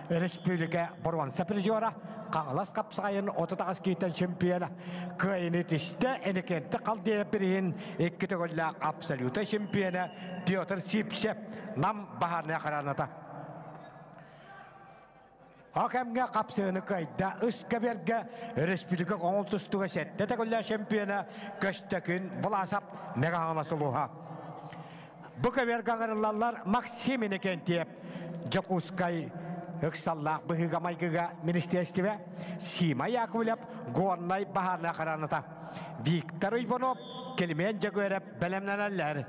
республика боруонса призера Хаҥалас хапсаҕайын 38 киһиттэн чемпиона кыайыны тистэ Иннокентий Халдеев бириһин икки төгүллээх абсолюта чемпиона Петр Сипсев Нам баһаарнай охраната. О кэмҥэ хапсыыны кыайда Ыскабергэ республика көҥүл тустууга сэттэ төгүллээх чемпиона Көстөкүн Власов Мэҥэ сулуһа. Бу көбүөргэ ыҥырыллаллар Максим Иннокентьев, Дьокуускай ыксаллаах быһыыга-майгыга министиэристибэ, Сима Яковлев, Горнай баһаарынай охраната, Виктор Иванов, Килимиэн Дьөгүөрэп бэлэмнэнэллэр.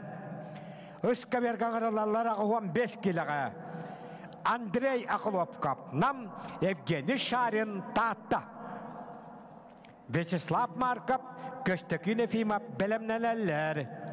Ыскаберга ыҥырыллаллар 85 килэҕэ Андрей Охлопков, Нам, Евгений Шарин, Таатта. Вячеслав Марков, Көстөкүүн Ефимов бэлэмнэнэллэр.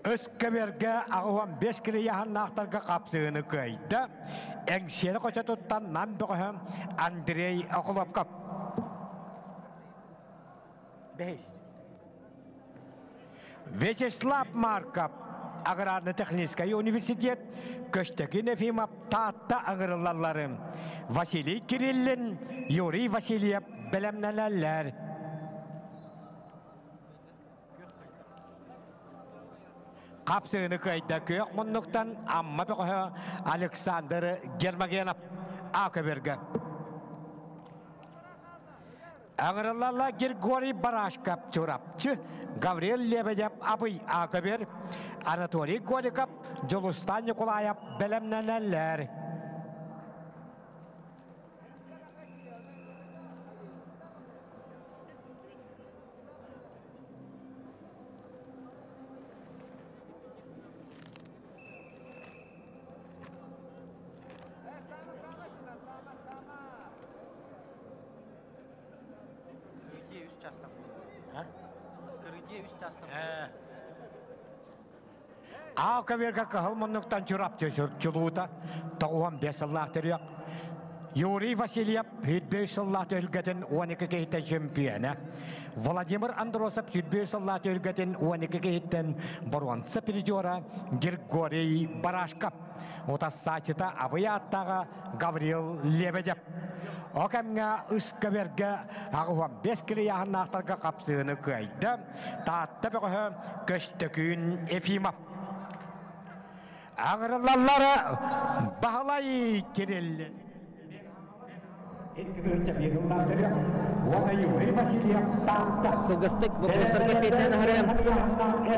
Өскөбөргө 85 килияһаннаахтарга хапсыыны кыайда. Эҥсиэли хочотуттан Нам бөҕөһө Андрей Охлопков. Бэһис. Вячеслав Марков аграрно-техническай университет Көстөкүн Ефимов Таатта ыҥырыллалларын Василий Кириллин, Юрий Васильев бэлэмнэнэллэр. Хапсыыны кыайда күөх муннуктан Амма бөҕөһө Александр Гермогенов А көбүөргэ. Аҥырыллалла Григорий Барашков Чурапчы, Гаврил Лебедев Абый А көбүөр, Анатолий Голиков, Дьулустан Николаев бэлэмнэнэллэр. Аа көбүөргэ кыһыл муннуктан Чурапчы чулуута 95 сыллаах төрүөх. Юрий Васильев 105 сыллаах түһүлгэтин 12 киһиттэн чемпиона. Владимир Андросов 105 сыллаах түһүлгэтин 12 киһиттэн боруонса призера Григорий Барашков. Утассаачыта абый ааттааҕа Гаврил Лебедев. О кэмҥэ ыскабергэ 85 килийааһыннаахтарга хапсыыны кыайда. Таатта бөҕөһө Көстөкүүн Ефимов. Аҥырыллаллара Баһылай Кириллин. Кылгастык боппуруостарга эппиэттээн аһарыам.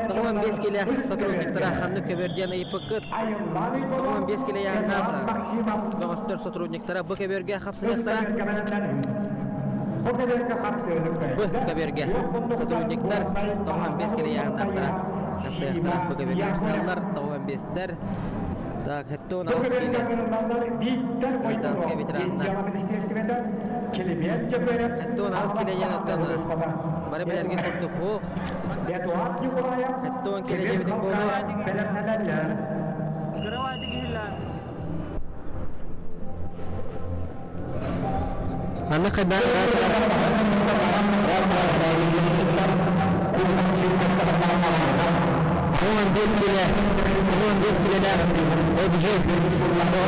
95 килэ сотрудниктара ханнык көбөр диэн ыйыппыккыт. 95 килэ яһыннаах бөҕөстөр сотрудниктара бу көбөргө хапсыһыахтара. Бу көбөргө сотрудниктар 95 килэ яһыннаахтара хапсыһыахтара. Бу көбөргө хапсыһаллар 95-тэр. Так, хеттон алыс килэ. Гражданскай ветераннар. Хеттон алыс килэ диэн оттон бары билэргит курдук хуох. Хеттон килэ диэбитин буолуо. Маннык хайдах килэ, 15 килэлээх обжи килэлээх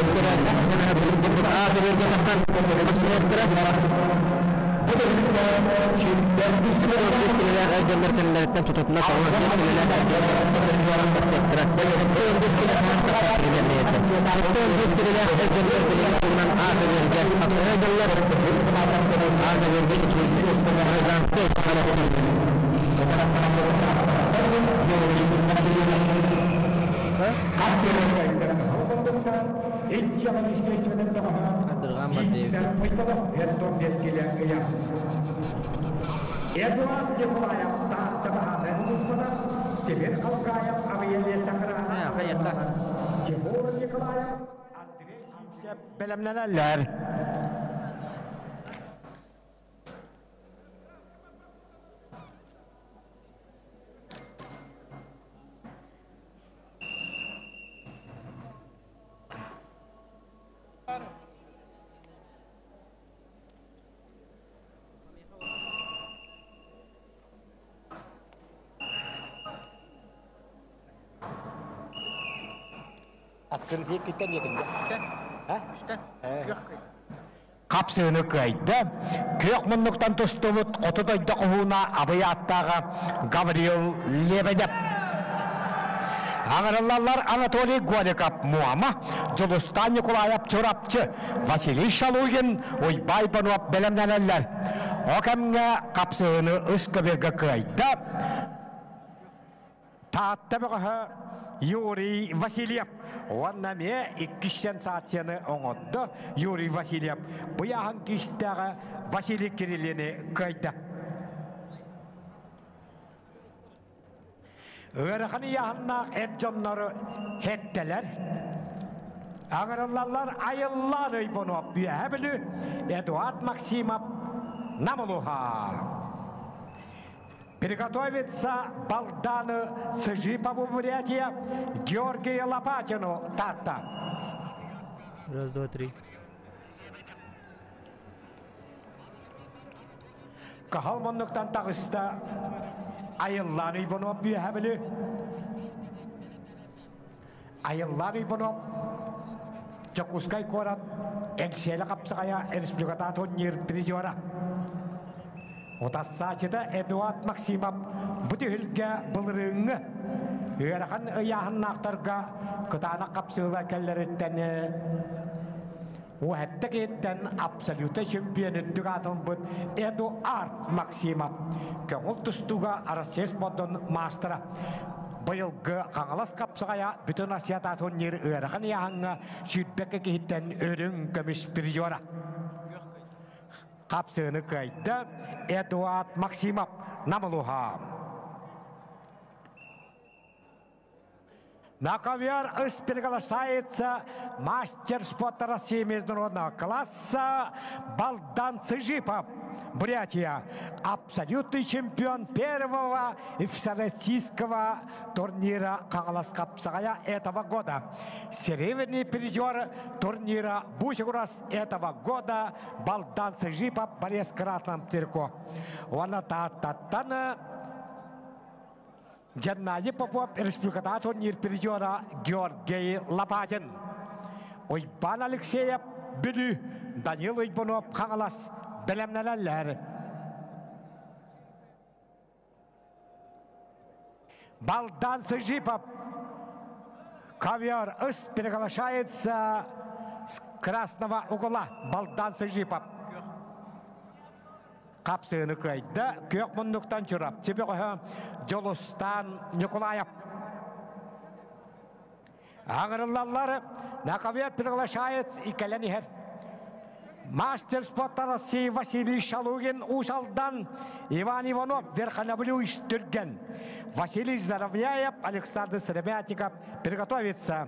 эрдэллэр кэннилэриттэн тутутуна 15 килэлээх Эдуард Николаев Таатта баһаарынай улууспата Тимир Халгаев Хайата. Тимур Николаев Андрей Сивцев бэлэмнэнэллэр. Открытие киттен диэтиҥ Үстэн. Үстэн. Күөх кый. Хапсыыны кыайда. Күөх муннуктан тустубут хоту дойду хоһууна абый ааттааҕа Гаврил Лебедев. Аҥарыллаллар Анатолий Голиков Муома, Дьулустаан Николаев Чурапчы, Василий Шалугин, Уйбай Бонуоп бэлэмнэнэллэр. О кэмҥэ хапсыһыыны ыс көбүөргэ кыайда. Таатта бөҕөһө Юрий Васильев уонна эмиэ иккис сенсацияны оҥордо Юрий Васильев. Бу ыйааһын киистээҕэ Василий Кириллини кыайда. Ыарахан ыйааһыннаах эр дьоннору һэттэлэр. Аҥырыллаллар Айыллаан Өйбонуоп Үөһээ Бүлүү, Эдуард Максимов Намылуха. Приготовиться Балданы Сыжипову Бурятия, Георгия Лопатину Татта. Раз, два, три. Каһал муннуктан таҕыста Айыллаан Иванов үөһэ били Айыллаан Иванов Дьокуускай куорат Эҥсиэлэ хапсаҕайа республиката турнир призера. Утассаачыта Эдуард Максимов бу түһүлгэ былырыыҥҥы ыарахан ыйааһыннаахтарга кытаанах хапсыыла кэллэриттэн Уһэтта киһиттэн абсолютнай чемпион үрдүк аатырбыт Эдуард Максимов көҥүл тустууга Россия спордун маастара. Быйылгы Хаҥалас хапсаҕайа бүтүн Россията турнир ыарахан ыйааһыҥҥа 22 киһиттэн үрүҥ көмүс призера. Хапсыыны кыайда Эдуард Максимов Намылуха. На ковер приглашается мастер спорта России международного класса Балдан Сыжипов. Бурятия, абсолютный чемпион первого и всероссийского турнира Хаҥалас хапсаҕайа этого года. Серебряный призер турнира Бусигурас этого года Балдан Сыжипов борец в красном цирку. Уонна Тааттаттан Геннадий Попов республиката турнир призера Георгий Лопатин. Уйбан Алексеев Бүлүү, Данил Уйбунов Хаҥалас бэлэмнэнэллэр. Балдан Сыжипов ковер ыс приглашается с красного угла. Балдан Сыжипов. Хапсыыны кыайда күөх муннуктан Чурапчы бөҕөһө Дьулустаан Ньукулаев. Аҥырыллаллар на ковер приглашается и кэлэн иһэр. Мастер спорта России Василий Шалугин Уус-Алдан, Иван Иванов Верхоноблюйш Түрген, Василий Заровняев, Александр Сыромятников приготовиться.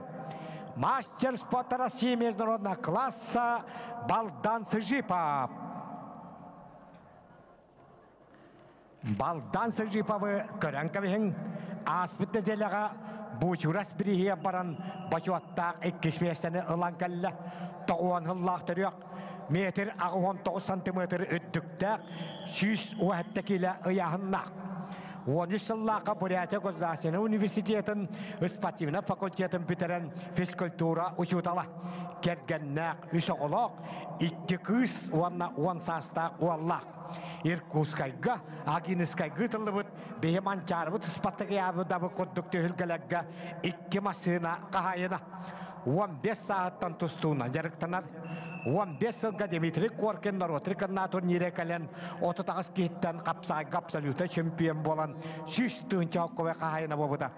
Мастер спорта России международного класса Балдан Сыжипов. Балдан Сыжиповы көрөн кэбиһиҥ, ааспыт нэдиэлэҕэ Буучурас бирииһигэр баран бочуоттаах иккис миэстэни ылан кэллэ. Тоҕуон сыллаах төрүөх, метр 89 сантиметр үрдүктээх, 117 киилэ ыйааһыннаах. 13 сыллаахха Бурятия государственнай университетын спортивнай факультетын бүтэрэн физкультура учуутала. Кэргэннээх, үс оҕолоох, икки кыыс уонна уон саастаах уоллаах. Иркутскайга, Агинскайга ыытыллыбыт биһи Манчаарыбыт ыспаттыгыйаабыдабы курдук түһүлгэлэргэ икки массыына хаһаайына. 15 сааһыттан тустууна дьарыктанар. 15 сылга Дмитрий Коркин норуотрик кыннаа турнире кэлэн 38 киһиттэн хапсаайга абсолютно чемпион буолан 100 тыһыынча хокковай хаһаайына буолбута.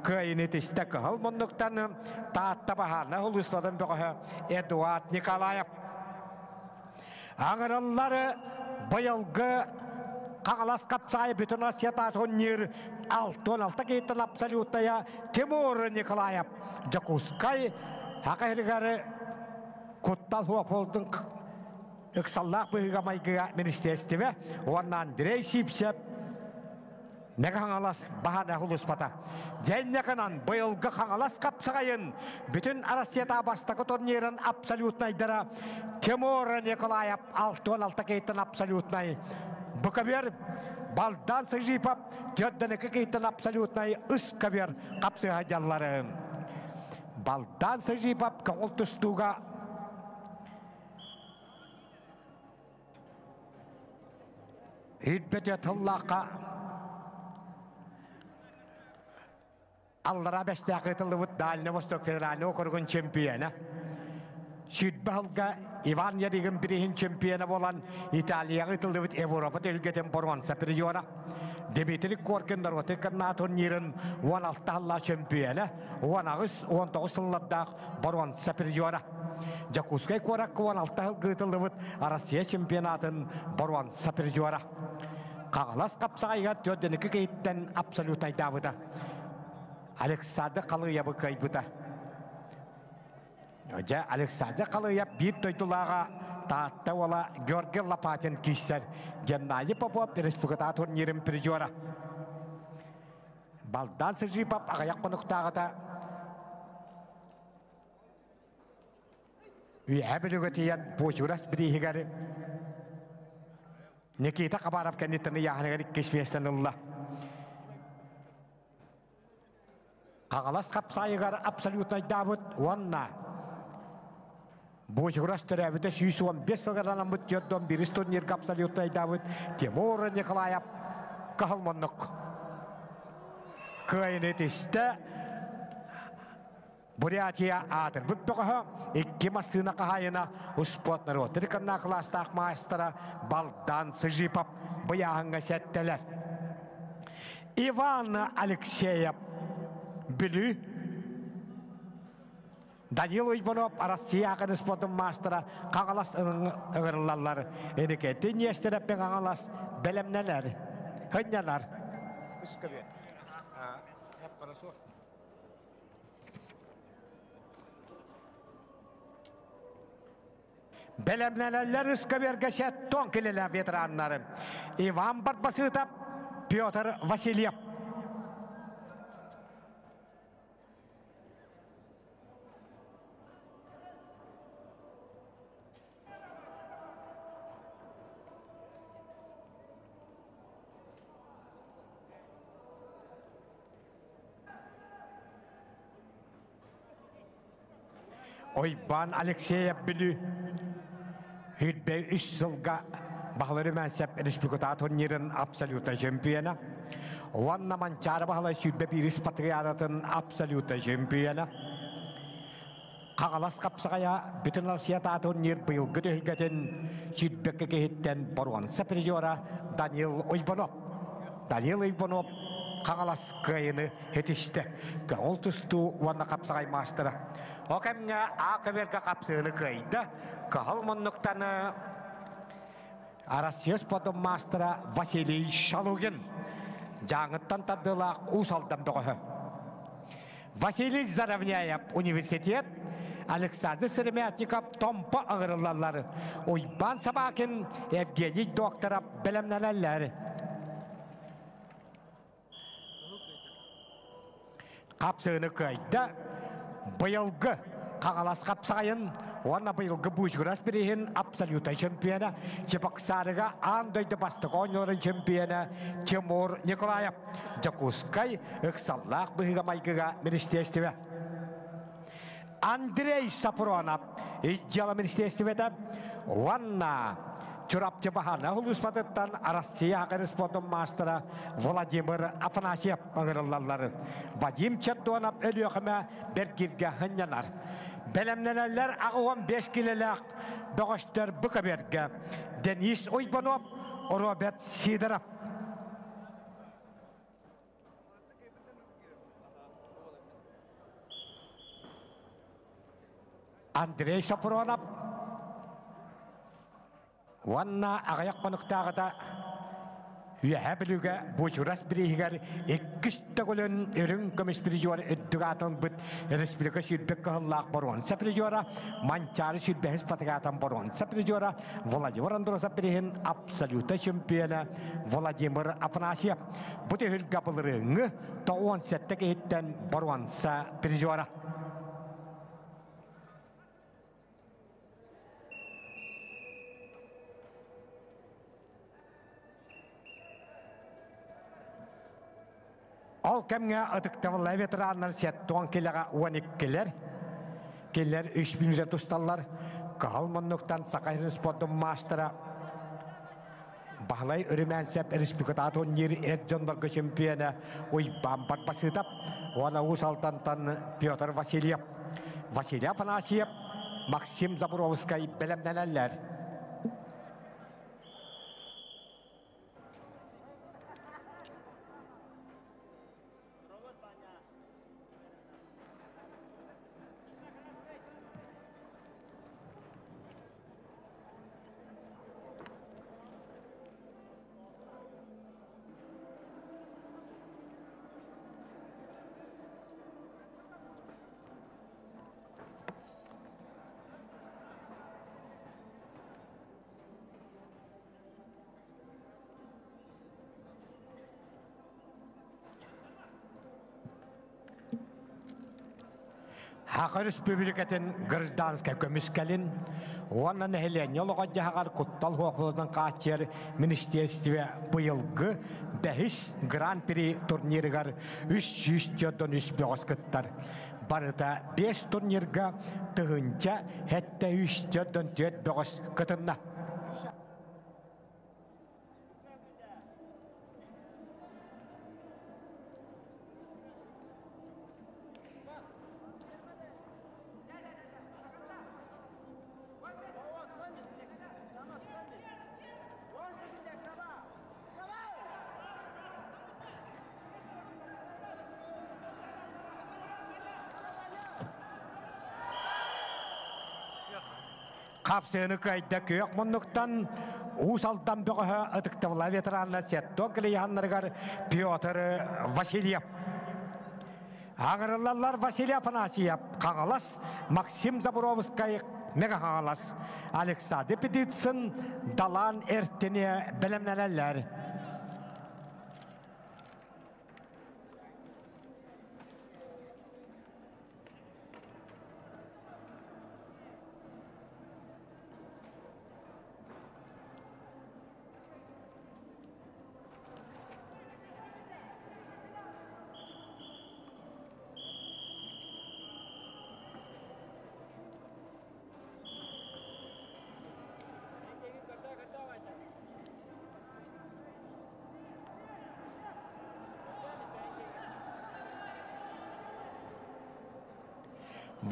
Кыайыны тистэ кыһыл муннуктан Таатта баһаарынай улууспатын бөҕөһө Эдуард Николаев. Аҥырыллары быйылгы Хаҥалас хапсаайы бүтүн Россията турнир 66 киһиттэн абсолютная Тимур Николаев Дьокуускай Саха сиригэр куттал суох ыксаллаах быһыыга-майгыга министиэристибэ уонна Андрей Сивцев Мэҥэ Хаҥалас баһаана улууспата. Дьэнньэкынан быйылгы Хаҥалас хапсаҕайын бүтүн Россията бастакы турнирын абсолютнайдара Тимур Николаев 66 киһиттэн абсолютнай Букабер Балдан Сыжипов төрдөнүкү киһиттэн абсолютнай ыскабер хапсыһа дьаллары. Балдан Сыжипов көҥүл тустууга Ирбэтэ тыллаахха Аллараа Бэстээххэ ыытыллыбыт Дальний Восток федеральный округун чемпиона. Сүүрбэ сылга Иван Ярыгин бирииһин чемпиона буолан Италияҕа ыытыллыбыт Европа түһүлгэтин боруонса призера. Дмитрий Коркин норуотун кыннаа турнирын 16 сыллаах чемпиона, 18-19 сыллардаах боруонса призера. Дьокуускай куоракка 16 сылга ыытыллыбыт Россия чемпионатын боруонса призера. Хаҥалас хапсаҕайыгар төрдүнүкү киһиттэн абсолютайдаабыта. Александр Халыйабы кыайбыта. Дьэ, Александр Халыйап биир дойдулааҕа Таатта уола Георгий Лопатин киирсэр. Геннадий Попов республикатааҕы турнирын призера. Балдан Сыжипов аҕыйах хонуктааҕыта Үөһээ Бүлүүгэ тиийэн Буочурас бирииһигэр Никита Хабаров кэнниттэн ыйааһыныгар иккис миэстэни ылла. Хаҥалас хапсаайыгар абсолютнайдаабыт уонна Буочурас төрөөбүтэ 115 сылыгар анаммыт 41 турнирга абсолютнайдаабыт Тимур Николаев кыһыл муннук. Кыайыны тистэ Бурятия аатырбыт бөҕөһө, икки массыына хаһаайына, успуорт норуоттар ыканнаах кылаастаах маастара Балдан Сыжипов быйааһыҥҥа сэттэлэр. Иван Алексеев Бүлүү Данил Уйбанов Россия акын спортун маастара Хаҥалас ыҥырыллаллар. Эникетин иэстэрэппин Хаҥалас бэлэмнэнэр, хынньанар. Бэлэмнэнэллэр ыскаберга сеттон килэлэ ветераннары Иван Барбасытов, Петр Васильев. Ойбан Алексеев Бүлүү Үрбэ үс сылга Баһылай Румянцев республикатааҕы турнирын абсолютнай чемпиона. Уонна Манчаары Баһылай сүүрбэ биирис патриаратын абсолютнай чемпиона. Хаҥалас хапсаҕайа Бүтүн Россиятааҕы турнир быйылгы түһүлгэтин сүүрбэккэ киһиттэн боруонса призера Данил Уйбанов. Данил Уйбанов Хаҥалас кыайыны ситистэ. Көҥүл тустуу уонна хапсаҕай маастара. Ол кэмҥэ А көбүөргэ хапсыыны кыайда. Кыһыл муннуктан Россия спордун маастара Василий Шалугин. Дьааҥыттан тардыылаах Уус Алдан бөҕөһө. Василий Заровняев университет, Александр Сыромятников Томпо ыҥырыллаллар. Уйбаан Собакин, Евгений Докторов бэлэмнэнэллэр. Хапсыыны кыайда. Быйылгы Хаҥалас хапсаҕайын уонна быйылгы Буучугурас бирииһин абсолютнай чемпиона, Чебоксарыга аан дойду бастакы оонньууларын чемпиона Тимур Николаев. Дьокуускай ыксаллаах быһыыга-майгыга министиэристибэ. Андрей Сапронов Ис дьыала министиэристибэтэ уонна Чурапчы Баһана улууспатыттан Россия Хакыр спордун маастара Владимир Афанасьев ыҥырыллаллар. Вадим Чердонов Өлүөхүмэ Бэргиргэ сынньанар. Бэлэмнэнэллэр 85 килэлээх бөҕөстөр Быкабергэ Денис Уйбанов, Роберт Сидоров. Андрей Сапронов уонна аҕыйах хонуктааҕыта Үөһээ Бүлүүгэ Буочурас бирииһигэр иккис төгүлүн үрүҥ көмүс призер үрдүк аатын ылбыт республика сүүрбэ кыһыллаах боруонса призера Манчаары сүүрбэһис патриотан боруонса призера Владимир Андросов бирииһин абсолюта чемпиона Владимир Афанасьев бу түһүлгэ былырыыҥҥы 97 киһиттэн боруонса призера. Ол кэмҥэ ытыктабыллаах ветераннар сеттуон килэҕэ уон иккилэр, кинилэр үс мүнүүтэ тусталлар. Кыһыл муннуктан Саха сирин спордун маастара Баһылай Румянцев республикатааҕы турнир эр дьоннорго чемпиона Уйбаан Барбасытов уонна Уус Алдантан Петр Васильев, Василий Афанасьев, Максим Забровскай бэлэмнэнэллэр. Саха Республикатын гражданскай көмүскэлин уонна нэһилиэнньэ олоҕо-дьаһаҕар куттал суохлугун хааччыйар министиэристибэ быйылгы бэһис Гран-при турнирыгар 343 бөҕөс кыттар. Барыта биэс турнирга 1734 бөҕөс кытынна. Хапсыыны кыайда күөх муннуктан Уус Алдан бөҕөһө ытыктабыллаах ветераннар Сеттон килийааннарыгар Петр Васильев. Аҥырыллаллар Василий Афанасьев, Хаҥалас, Максим Забровскай. Мэҥэ Хаҥалас, Александр Петицын, Далан Эртине бэлэмнэнэллэр.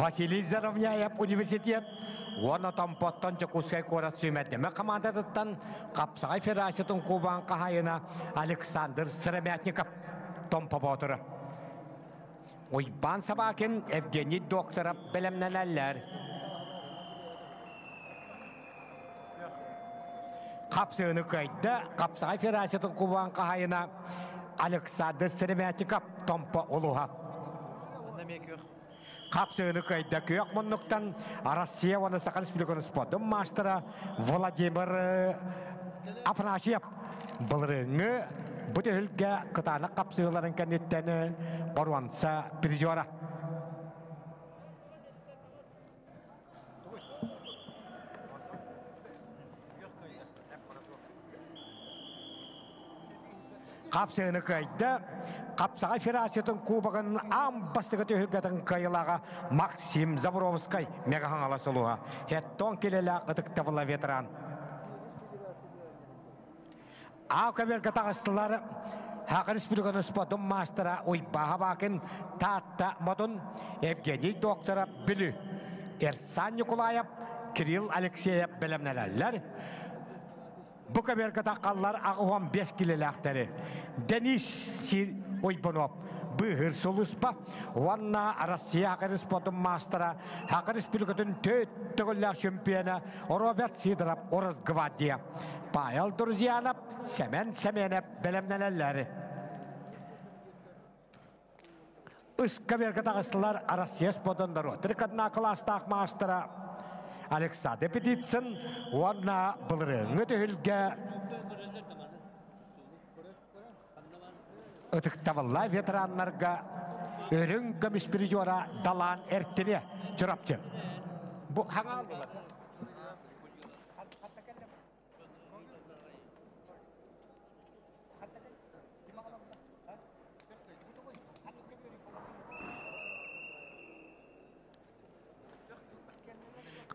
Василий Заровняев университет уонна Томпоттон Дьокуускай куорат сүүмэрдэмэ хамаандатыттан Хапсаҕай Федерациятын кубаан хаһаайына Александр Сыромятников Томпо Боотура. Уйбаан Собакин, Евгений Докторов бэлэмнэнэллэр. Хапсыыны кыайда Хапсаҕай Федерациятын кубаан хаһаайына Александр Сыромятников Томпо улуһа. Хапсыыны кыайда күөх муннуктан Россия уонна Саха Республикатын спордун маастара Владимир Афанасьев былырыыҥҥы бу түһүлгэ кытаанах хапсыыларын кэнниттэн боруонса призера. Хапсыыны кыайда. Хапсаҕай Федерациятын Кубогын аан бастакы түһүлгэтин кыайыылааҕа Максим Забровскай Мэҥэ Хаҥалас улууһа. Хеттон килэлээх ытыктабылла ветеран. Аа көбүөргэ таҕыстылар Саха Республикатын спортун маастара Уйбаа Хабакин, Таатта Модун, Евгений Докторов Бүлүү, Эрсан Ньукулаев, Кирилл Алексеев бэлэмнэнэллэр. Бу көбүөргэ таххаллар 85 килэлээхтэри Денис Уйбунов быыһыыр сулууспа уонна Россия Саха спортун маастара Саха Республикатын төрт төгүллээх чемпиона Роберт Сидоров Росгвардия Павел Друзьянов Сэмэн Сэмэнэп бэлэмнэнэллэр. Ыскаверга таҕыстылар Россия спордун норуоттар кадна кылаастаах маастара Александр Петицын уонна былырыыҥҥы түһүлгэ ытыктабыллаах ветераннарга үрүҥ көмүс призера Далаан Эртине Чурапчы. Бу хаҥааллылар.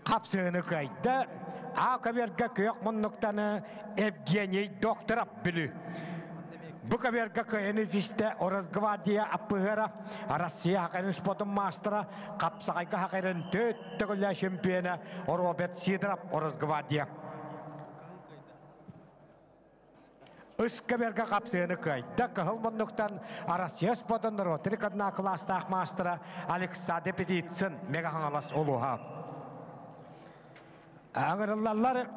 Хапсыыны кыайда А көбүөргэ күөх муннуктаны Евгений Докторов Бүлүү. Бу көбүөргэ кыайыны ситистэ Росгвардия аппыһыара, Россия хакерин спортун маастара, хапсаҕайга хакерин төрт төгүллээх чемпиона Роберт Сидоров Росгвардия. Ыскаберга хапсыаны кыайда кыһыл муннуктан Россия спортун норуоттар кадна кылаастаах маастара Александр Петицын Мэҥэ Хаҥалас улууһа. Аҥырыллаллар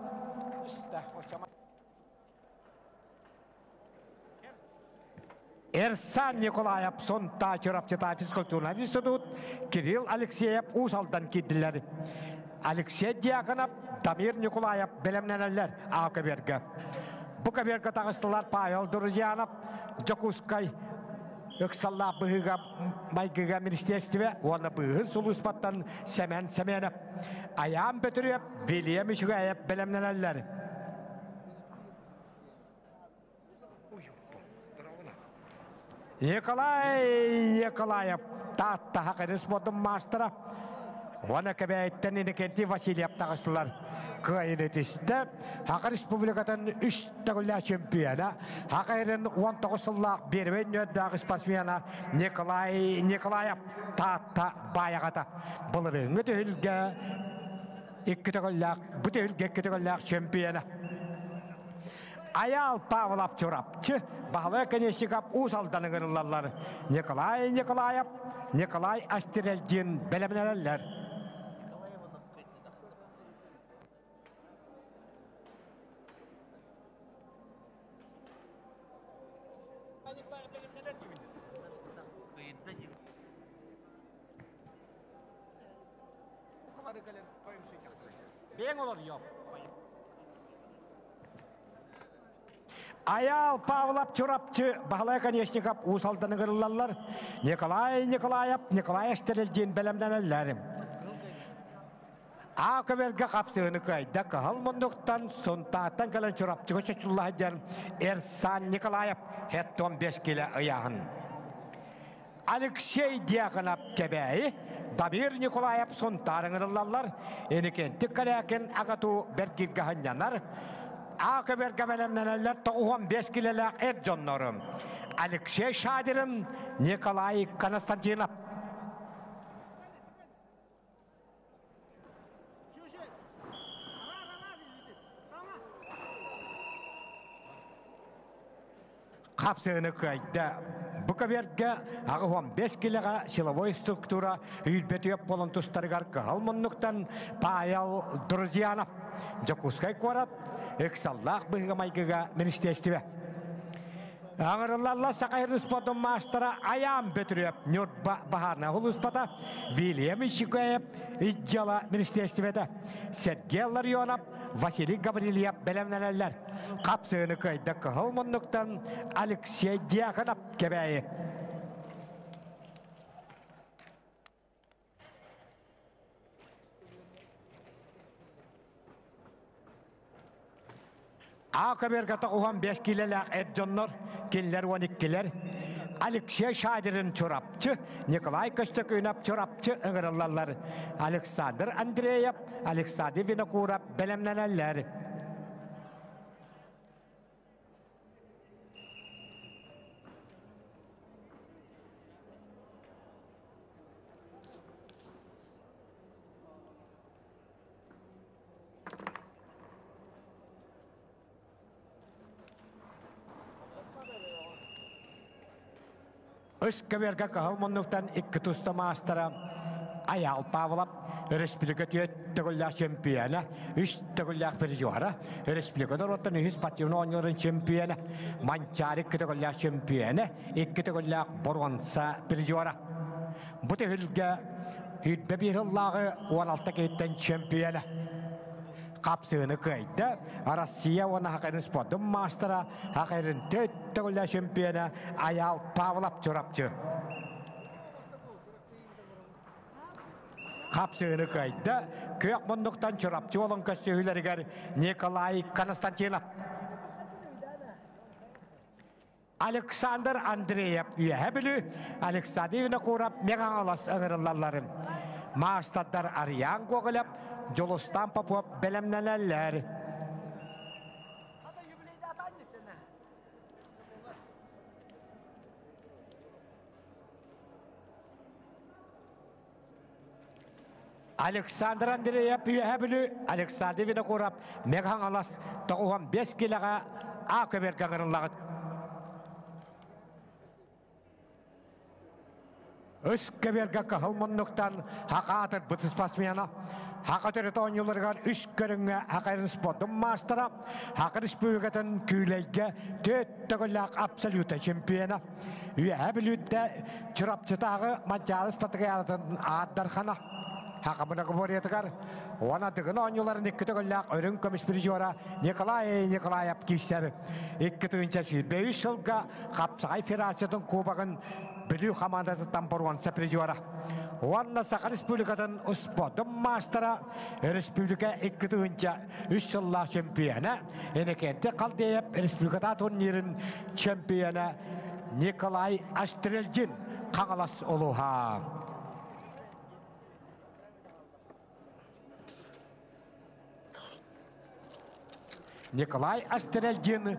Эрсан Николаев Сонта Чурапчыта физкультурный институт Кирилл Алексеев Уус Алдан киирдилэр. Алексей Дьяконов, Дамир Николаев бэлэмнэнэллэр А көбүөргэ. Бу көбүөргэ таҕыстылар Павел Друзьянов, Дьокуускай ыксаллаах быһыыга майгыга министерстве уонна быыһын сулууспаттан Сэмэн Сэмэнов, Айаан Бөтүрүөп, Вильям Үчүгэйэп бэлэмнэнэллэр. Николай Николаев Таатта хакыры спортун маастара. Уонна Кэбээйиттэн Иннокентий Васильев таҕыстылар. Кыайыны тистэ. Саха Республикатын үс төгүллээх чемпиона, Саха сирин 19 сыллаах первый ньүөрдээх спортсмена Николай Николаев Таатта баайаҕата. Былырыыҥҥы түһүлгэ икки төгүллээх, бу түһүлгэ икки төгүллээх чемпиона. Айаал Павлов Чурапчы, Баһылай Конечников Уус Алданы ыҥырыллаллар. Николай Николаев, Николай Астерельдин бэлэмнэнэллэр. Бары кэлэн тойомсуйдахтара. Бэйэҥ олоруйом. Айаал Павлов Чурапчы, Баһылай Конечников Уус Алданы кырыллаллар. Николай Николаев, Николай Эстерелдиин бэлэмнэнэллэр. А көбөлгө хапсыыны кыайда кыһыл муннуктан Сунтааттан кэлэн Чурапчыга чочулла сылдьар Эрсан Николаев 75 килэ ыйааһын. Алексей Дьяконов Кэбээйи, Дамир Николаев Сунтаар ыҥырыллаллар. Инникентик Корякин Агату бэргиргэ сынньанар. А көбөргө бэлэмнэнэллэр 95 килэлээх эр дьоннорум. Алексей Шадирин, Николай Константинов. Хапсыыны кыайда. Бу көбүөргэ 85 килэҕэ силовой структура үүрбэтиэп буолан тустарыгар кыһыл муннуктан Павел Друзьянов, Дьокуускай куорат, ыксаллаах быһыыга-майгыга министиэстибэ. Аҥырыллалла Саха спортун маастара Айаан Бөтүрүөп Ньурба баһаарынай улууспата Вильям Ищикаев ис дьыала министиэстибэтэ Сергей Ларионов Василий Гаврильев бэлэмнэнэллэр. Хапсыыны кыайда кыһыл муннуктан Алексей Дьяконов Кэбээйи. А көбүөргэтэ уһан 5 киилэлээх эр дьоннор, кинилэр 12-лэр, Алексей Шадирин Чурапчы, Николай Көстөкүүнэп Чурапчы ыҥырыллаллар. Александр Андреев, Александр Винокуров бэлэмнэнэллэр. Үс көбүөргэ кыһыл муннуктан икки туста маастара Айаал Павлов, Республика түөрт төгүллээх чемпиона, үс төгүллээх призера, Республика норуоттан үһүс спортивнай оонньууларын чемпиона, Манчаары икки төгүллээх чемпиона, икки төгүллээх боруонса призера. Бу түһүлгэ 21 сыллааҕы 16 киһиттэн чемпиона. Хапсыыны кыайда Россия уонна Хакайрын спордун маастара, Хакайрын төрт төгүллээх чемпиона Айаал Павлов Чурапчы. Хапсыыны кыайда күөх муннуктан Чурапчы уолун көрсүһүүлэригэр Николай Константинов. Александр Андреев Үөһэ Бүлүү, Александр Винокуров Мэҥэ-Хаҥалас ыҥырыллалларын. Маастардар Ариан Гоголев, Дьулустан Попов бэлэмнэнэллэр. Александр Андреев Үөһэ Бүлүү, Александр Винокуров Мэҥэ-Хаҥалас 95 килэҕэ А көбүөргэ ыҥырыллаҕыт. Үс көбүөргэ кыһыл муннуктан хакаатырбыт спортсмена Хака төрүт оонньууларыгар үс көрүҥҥэ Хакайрын спордун маастара, Хака республикатын күүлэйгэ төрт төгүллээх абсолюта чемпиона. Үөһэ Бүлүүттэ Чурапчытааҕы Манчаары спартакиадатын аат дархана. Хака многоборьетыгар уонна Дыгын оонньууларын икки төгүллээх үрүҥ көмүс призера Николай Николаев киирсэр. 2023 сылга Хапсаҕай федерациятын кубогын Бүлүү хамаандатыттан боруонса призера. Уонна Саха Республикатын спордун маастара, республика 2003 сыллаах чемпиона, Иннокентий Халдеев республиката турнирын чемпиона Николай Астрельдин Хаҥалас улууһа. Николай Астрельдин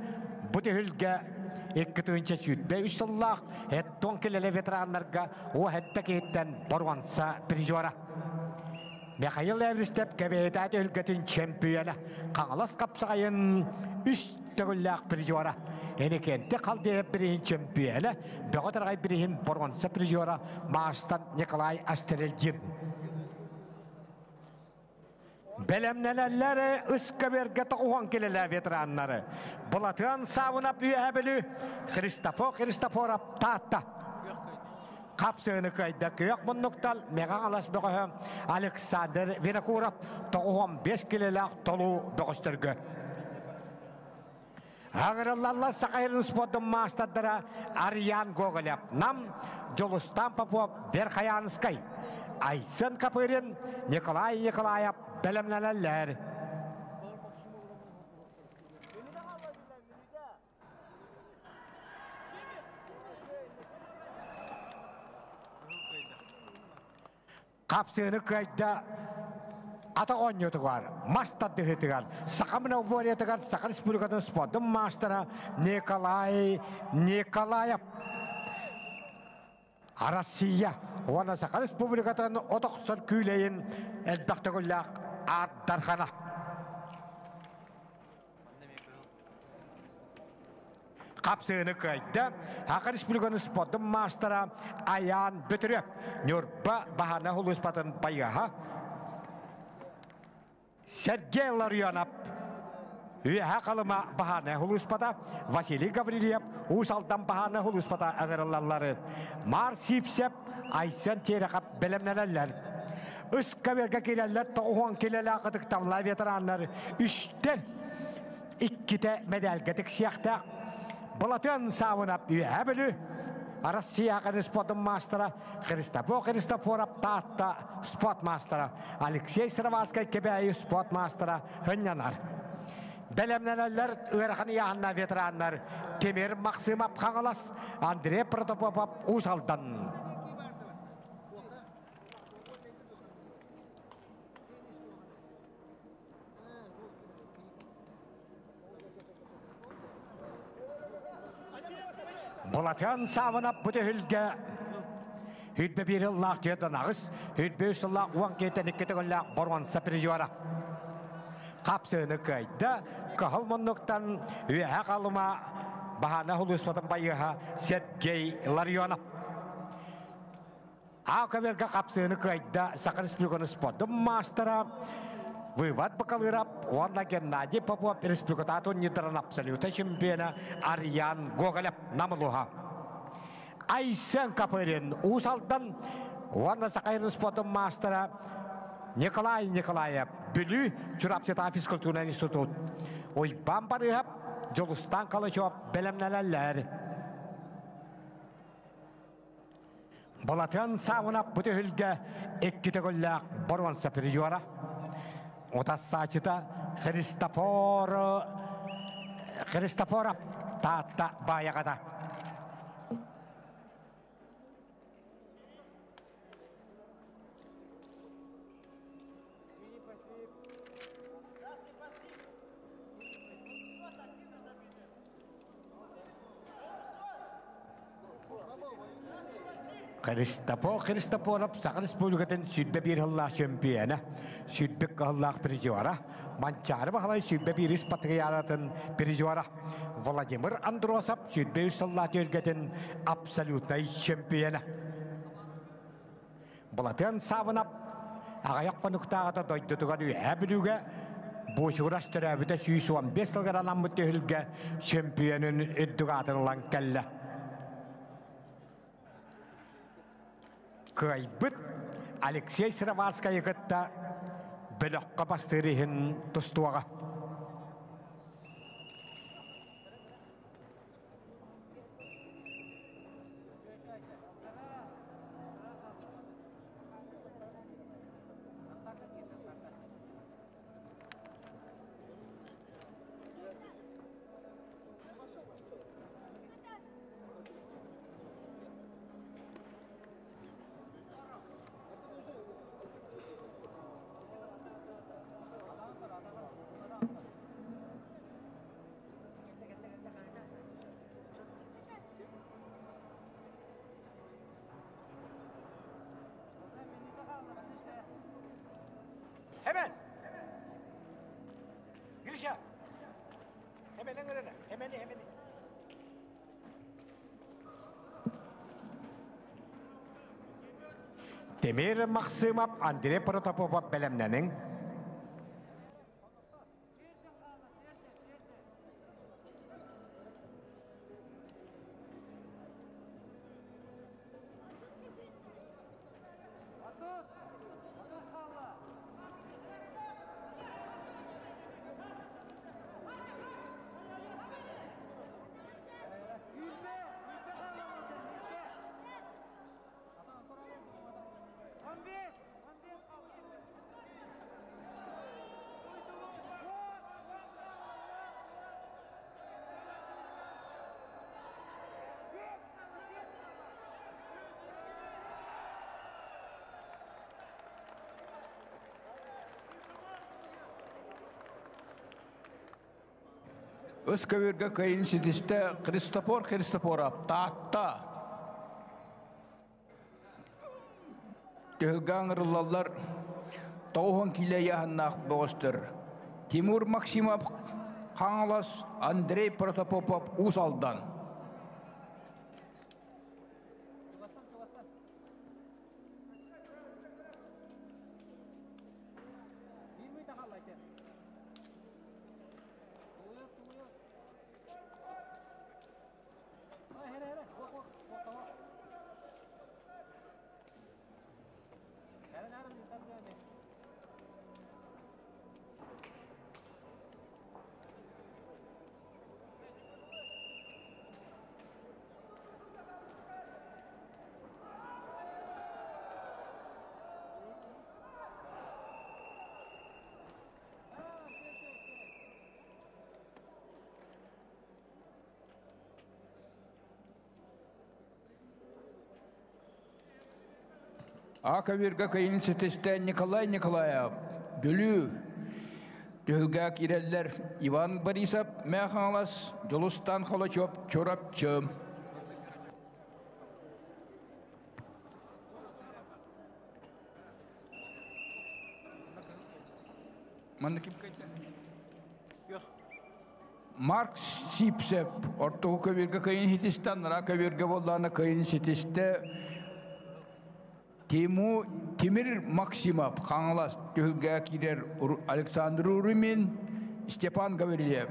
бу түһүлгэ 2023 сыллаах Эттон килэлэ ветераннарга уоһэтта киһиттэн боруонса призера. Михаил Эвристеп Кэбээйэтээ түһүлгэтин чемпиона, Хаҥалас хапсаҕайын үс төгүллээх призера, Энекенти Халдеев бириһин чемпиона, Бөҕө Тараҕай бириһин боруонса призера маастар Николай Астерельдин. Бэлэмнэнэллэр ыскаверга тоҕуһан килэлээ ветераннары. Былатыан Савынап Үөһэ Бүлүү, Христофор Христофоров Таатта. Қапсыыны кыайда күөх муннуктан Мега-Алас бөҕөһө Александр Винокуров 95 килэлээх толуу бөҕөстөргө. Аҕырыллаллар Саха спордун маастардара Ариан Гоголев, Нам, Дьулустан Попов, Верхоянскай, Айсен Копырин, Николай Николаев бэлэмнэнэллэр. Хапсыыны кыайда атах оонньуутугар, мас тардыһыытыгар, Саха многоборьетыгар Саха Республикатын спордун маастара Николай Николаев. Россия уонна Саха Республикатын от охсор күүлэйин элбэх төгүллээх аат дархана. Хапсыыны кыайда Саха Республикатын спордун маастара Айаан Бөтүрүөп, Ньурба Баһана улууспатын байыаһа Сергей Ларионов, Үөһэ Халыма Баһаана улууспата Василий Гаврильев, Уус Алдан Баһаана улууспата ыҥырыллаллары Маар Сиипсэп, Айсен Терехов бэлэмнэнэллэр. Ыскаверга киирэллэр 90 килэлээх ытыктабыллаах ветераннар үстэр иккитэ медальга тиксиэхтээх. Былатыан Саабынап Үөһээ Бүлүү, Россия спортун маастара Христофор Христофоров Таатта спорт маастара Алексей Сыроватскай Кэбээйи спорт маастара Хынньанар. Бэлэмнэнэллэр ыарахан ыйааһынна ветераннар Тимир Максимов Хаҥалас, Андрей Протопопов Уус Алдан. Былатыан Саабынап бу түһүлгэ Үрбэ биир ыллаах түөртэн аҕыс, үрбэ үс сыллаах уон киһиттэн икки төгүллээх боруонса призера. Хапсыыны кыайда, кыһыл муннуктан Үөһэ Халыма Баһаана улууспатын байыаһа Сергей Ларионов. А көбүөргэ хапсыыны кыайда Саха Республикатын спордун маастара Вывод Бакалыров уонна Геннадий Попов республиката турнирдарын абсолюта чемпиона Ариан Гоголев Намылуха. Айсен Копырин Уус Алдан уонна Саха спордун маастара Николай Николаев Бүлүү Чурапчытаа физкультурнай институт Уйбаан Барыһап Дьулустан Калачев бэлэмнэнэллэр. Балатыан Саабынап бу түһүлгэ икки төгүллээх боруонса призера. Утассаачыта Христофор Христофоров Таатта Баайаҕата. Христофор Христофоров Саха Республикатын 21 сыллаах чөмпүйүөнэ, 22 кыһыллаах призера, Манчаары Баһылай 21 патриаратын призера, Владимир Андросов 23 сыллаах түөлгэтин абсолютнай чөмпүйүөнэ. Былатыан Саабынап аҕыйах хонуктааҕыта дойдутугар Үөһээ Бүлүүгэ Буочугурас төрөөбүтэ 115 сылыгар анаммыт түһүлгэ чөмпүйүөнүн үрдүк аатын ылан кэллэ. Кыайбыт Алексей Сыроватскайы кытта бөлөххө бастыыр иһин тустуоҕа. Hemen. Grisha. Hemen öyle. Hemen hemen. Темир Максимов, Андрей Протопопов бэлэмнэниҥ. Үс көбүөргэ кыайыыны ситистэ Христофор Христофоров, Таатта. Түһүлгэ ыҥырыллаллар 90 киилэ ыйааһыннаах бөҕөстөр Тимур Максимов, Хаҥалас, Андрей Протопопов, Уус Алдан. Ака-Вирга кыйын ситистэ Николай Николаев, Бүлүү. Түһүлгэ киирэллэр Иван Борисов, Мэҥэ Хаҥалас, Дьулустан Холочев, Чурапчы. Манна ким кыйда? Марк Сипсеп ортоку көбүөргэ кыйын ситистэ, анараа көбүөргэ буоллаҕына кыйын ситистэ. Тиму Тимир Максимов Хаҥалас түһүлгэҕэ киирэр Александр Урумин, Степан Гаврильев.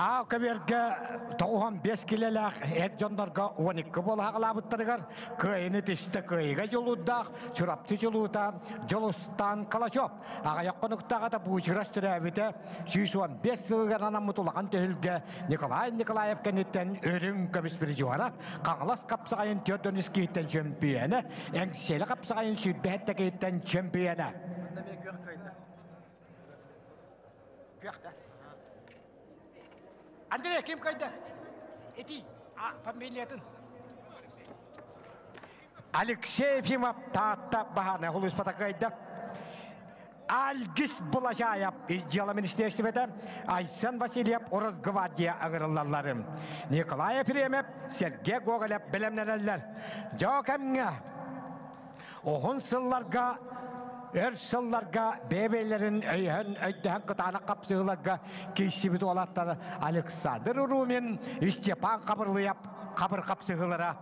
Аа көбүөргэ 95 килэлээх эр дьоннорго 12 буола хаҕалаабыттарыгар кыайыны тистэ кыайыга дьулуурдаах Чурапчы чулуута Дьулустаан Калачев аҕыйах хонуктааҕыта Буучурас төрөөбүтэ 115 сылыгар анаммыт улахан түһүлгэ Николай Николаев кэнниттэн үрүҥ көмүс призера Хаҥалас хапсаҕайын төрдөн искииттэн чөмпүйэнэ Эҥсиэли хапсаҕайын сүүрбэһэттэ киһиттэн чөмпүйэнэ. Күөхтэ. Андрей, ким кайда? Эти, а, фамилиятын. Алексей Ефимов Таатта баһаана улууспата кыайда. Альгис Булачаев ис дьыала министиэристибэтэ, Айсен Васильев Росгвардия ыҥырыллаллар. Николай Ефремов, Сергей Гоголев бэлэмнэнэллэр. Дьоо кэмҥэ уһун сылларга өр сылларга бэйэ-бэйэлэрин өйөһөн өйдөһөн кытаанах хапсыһыыларга киирсибит уолаттар Александр Румин, Степан Хабырлыйап хабыр хапсыһыылара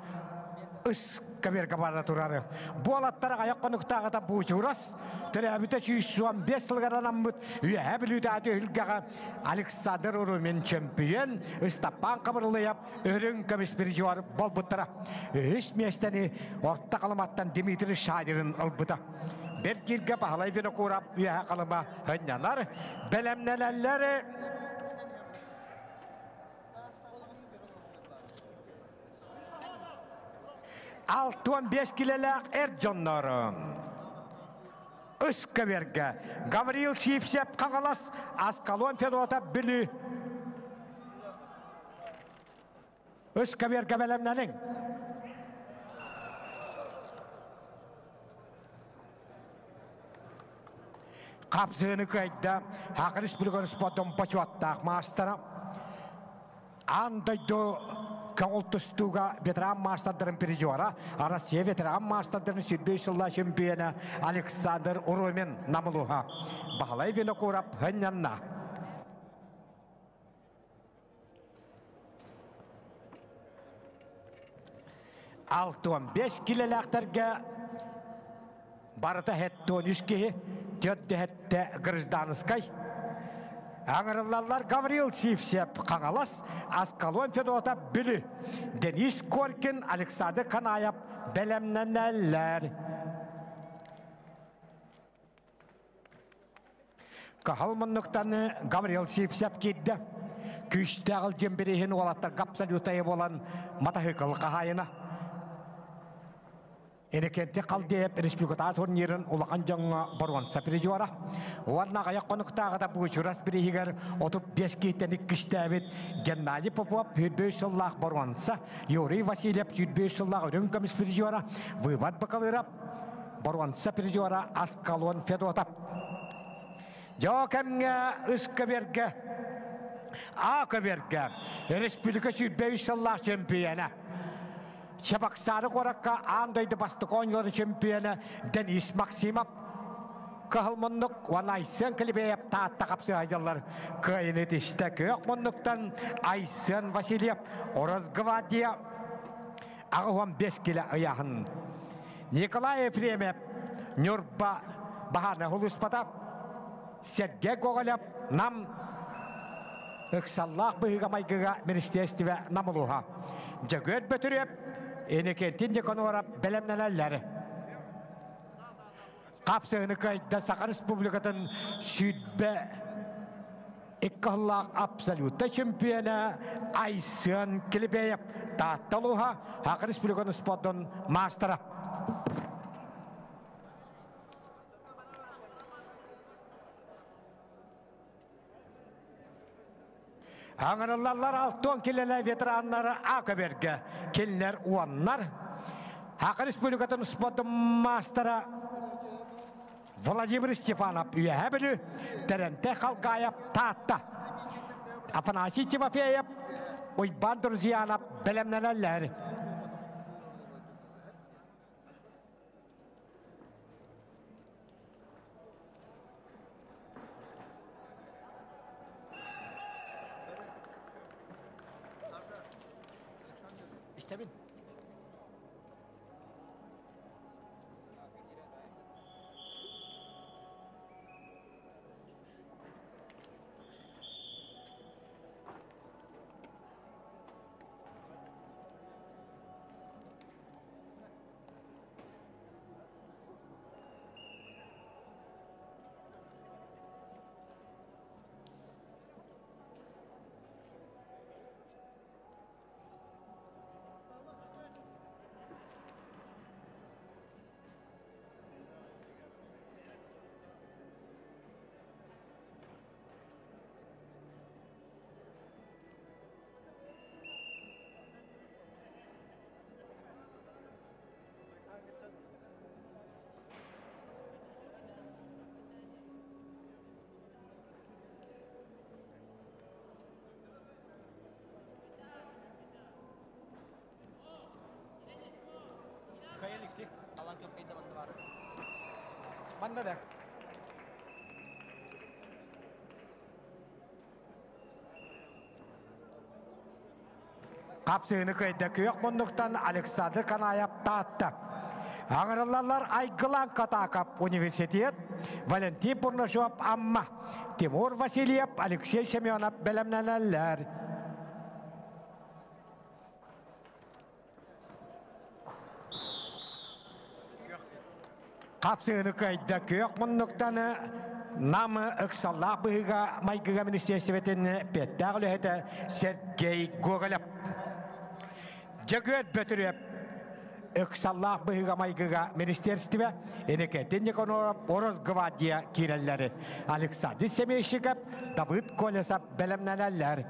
ыс көбүөргэ бара турар. Бу уолаттар аҕыйах хонуктааҕыта Буучурас төрөөбүтэ 115 сылыгар анаммыт Үөһээ Бүлүүтээҕи түһүлгэҕэ Александр Румин чөмпүйүөн, Ыстапаан Хабырлыйап үрүҥ көмүс призер буолбуттара. Үһүс миэстэни Орто Халыматтан Дмитрий Шадирин ылбыта. Бэргииргэ Баһылай Винокуров Үөһээ Халыма ынньанар, бэлэмнэнэллэр. 65 килэлээх эр дьоннорун үс көбүөргэ Гаврил Сивцев Хаҥалас, Аскалон Федотов Бүлүү. Үс көбүөргэ бэлэмнэниҥ. Хапсыыны кыайда Саха Республикатын спордун бочуоттаах маастара Аан дойду көҥүл тустууга ветеран маастардарын призера, Россия ветеран маастардарын сүрбүй сылла чемпиона Александр Урумин Намылуха. Баһылай Винокуров хынньанна. Алтон 5 килэлээхтэргэ барыта хеттон үс киһи, төрт гражданскай. Аңырыллаллар Гаврил Сивцев Хаҥалас, Аскалон Федотов Бүлүү, Денис Коркин, Александр Канаев бэлэмнэнэллэр. Каһал муннуктаны Гаврил Сивцев киирдэ. Күүстээх ылдьын бириһин уолаттарга абсолютайы буолан матаһыкыл хаһаайына. Иннокентий Халдеев республикатааҕы турнирын улахан дьоҥҥо боруонса призера. Уонна аҕыйах хонуктааҕыта Буучурас бирииһигэр 35 киһиттэн иккистээбит Геннадий Попов 25 сыллаах боруонса, Юрий Васильев 25 сыллаах үрүҥ көмүс призера, Выбат Бакалыров боруонса призера Аскалон Федотов. Дьоо кэмҥэ ыс көбүөргэ А көбүөргэ республика 23 сыллаах чемпиона Чебоксары куоракка аан дойду бастакы оонньууларын чемпиона Денис Максимов кыһыл муннук уонна Айсен Клебеев Таатта хапсыһайдаллар кыайыны тистэ. Күөх муннуктан Айсен Васильев Росгвардия 85 кило ыйааһын. Николай Ефремов Ньурба Баһаана Хулуспата Сергей Гоголев Нам ыксаллаах быһыыга-майгыга министиэристибэ Нам улууһа. Дьөгүөр Бөтүрүөп, Иннокентий Никаноров бэлэмнэнэллэр. Хапсыһыны кыайда Саха Республикатын 22 сыллаах абсолютнай чемпиона Айсен Килибеев Таатта улууһа Саха Республикатын спордун маастара. Аҥырыллаллар алтон килэлэ ветераннары А көбөргө, кинилэр уоннар. Саха Республикатын спордун маастара Владимир Степанов Үөһээ Бүлүү, Тэрэнтэй Халгаев Таатта. Афанасий Тимофеев, Уйбаан Друзьянов бэлэмнэнэллэр. Истэбин. Манна да. Қапсыыны кыайда күөх муннуктан Александр Канаев Таатта. Аңырылалар Айгылан Катакап университет, Валентин Бурнашов Амма, Тимур Васильев, Алексей Семенов бэлэмнэнэллэр. Қапсыыны кыайда күөх муннуктан Нам ыксаллаах быһыыга майгыга министиэстибэтин пиэттээх үлэһитэ Сергей Гоголев. Дьөгүөр Бөтүрүөп ыксаллаах быһыыга майгыга министерстве Иннокентий Никоноров Росгвардия киирэллэри Александр Семейщиков, Давыд Колесов бэлэмнэнэллэр.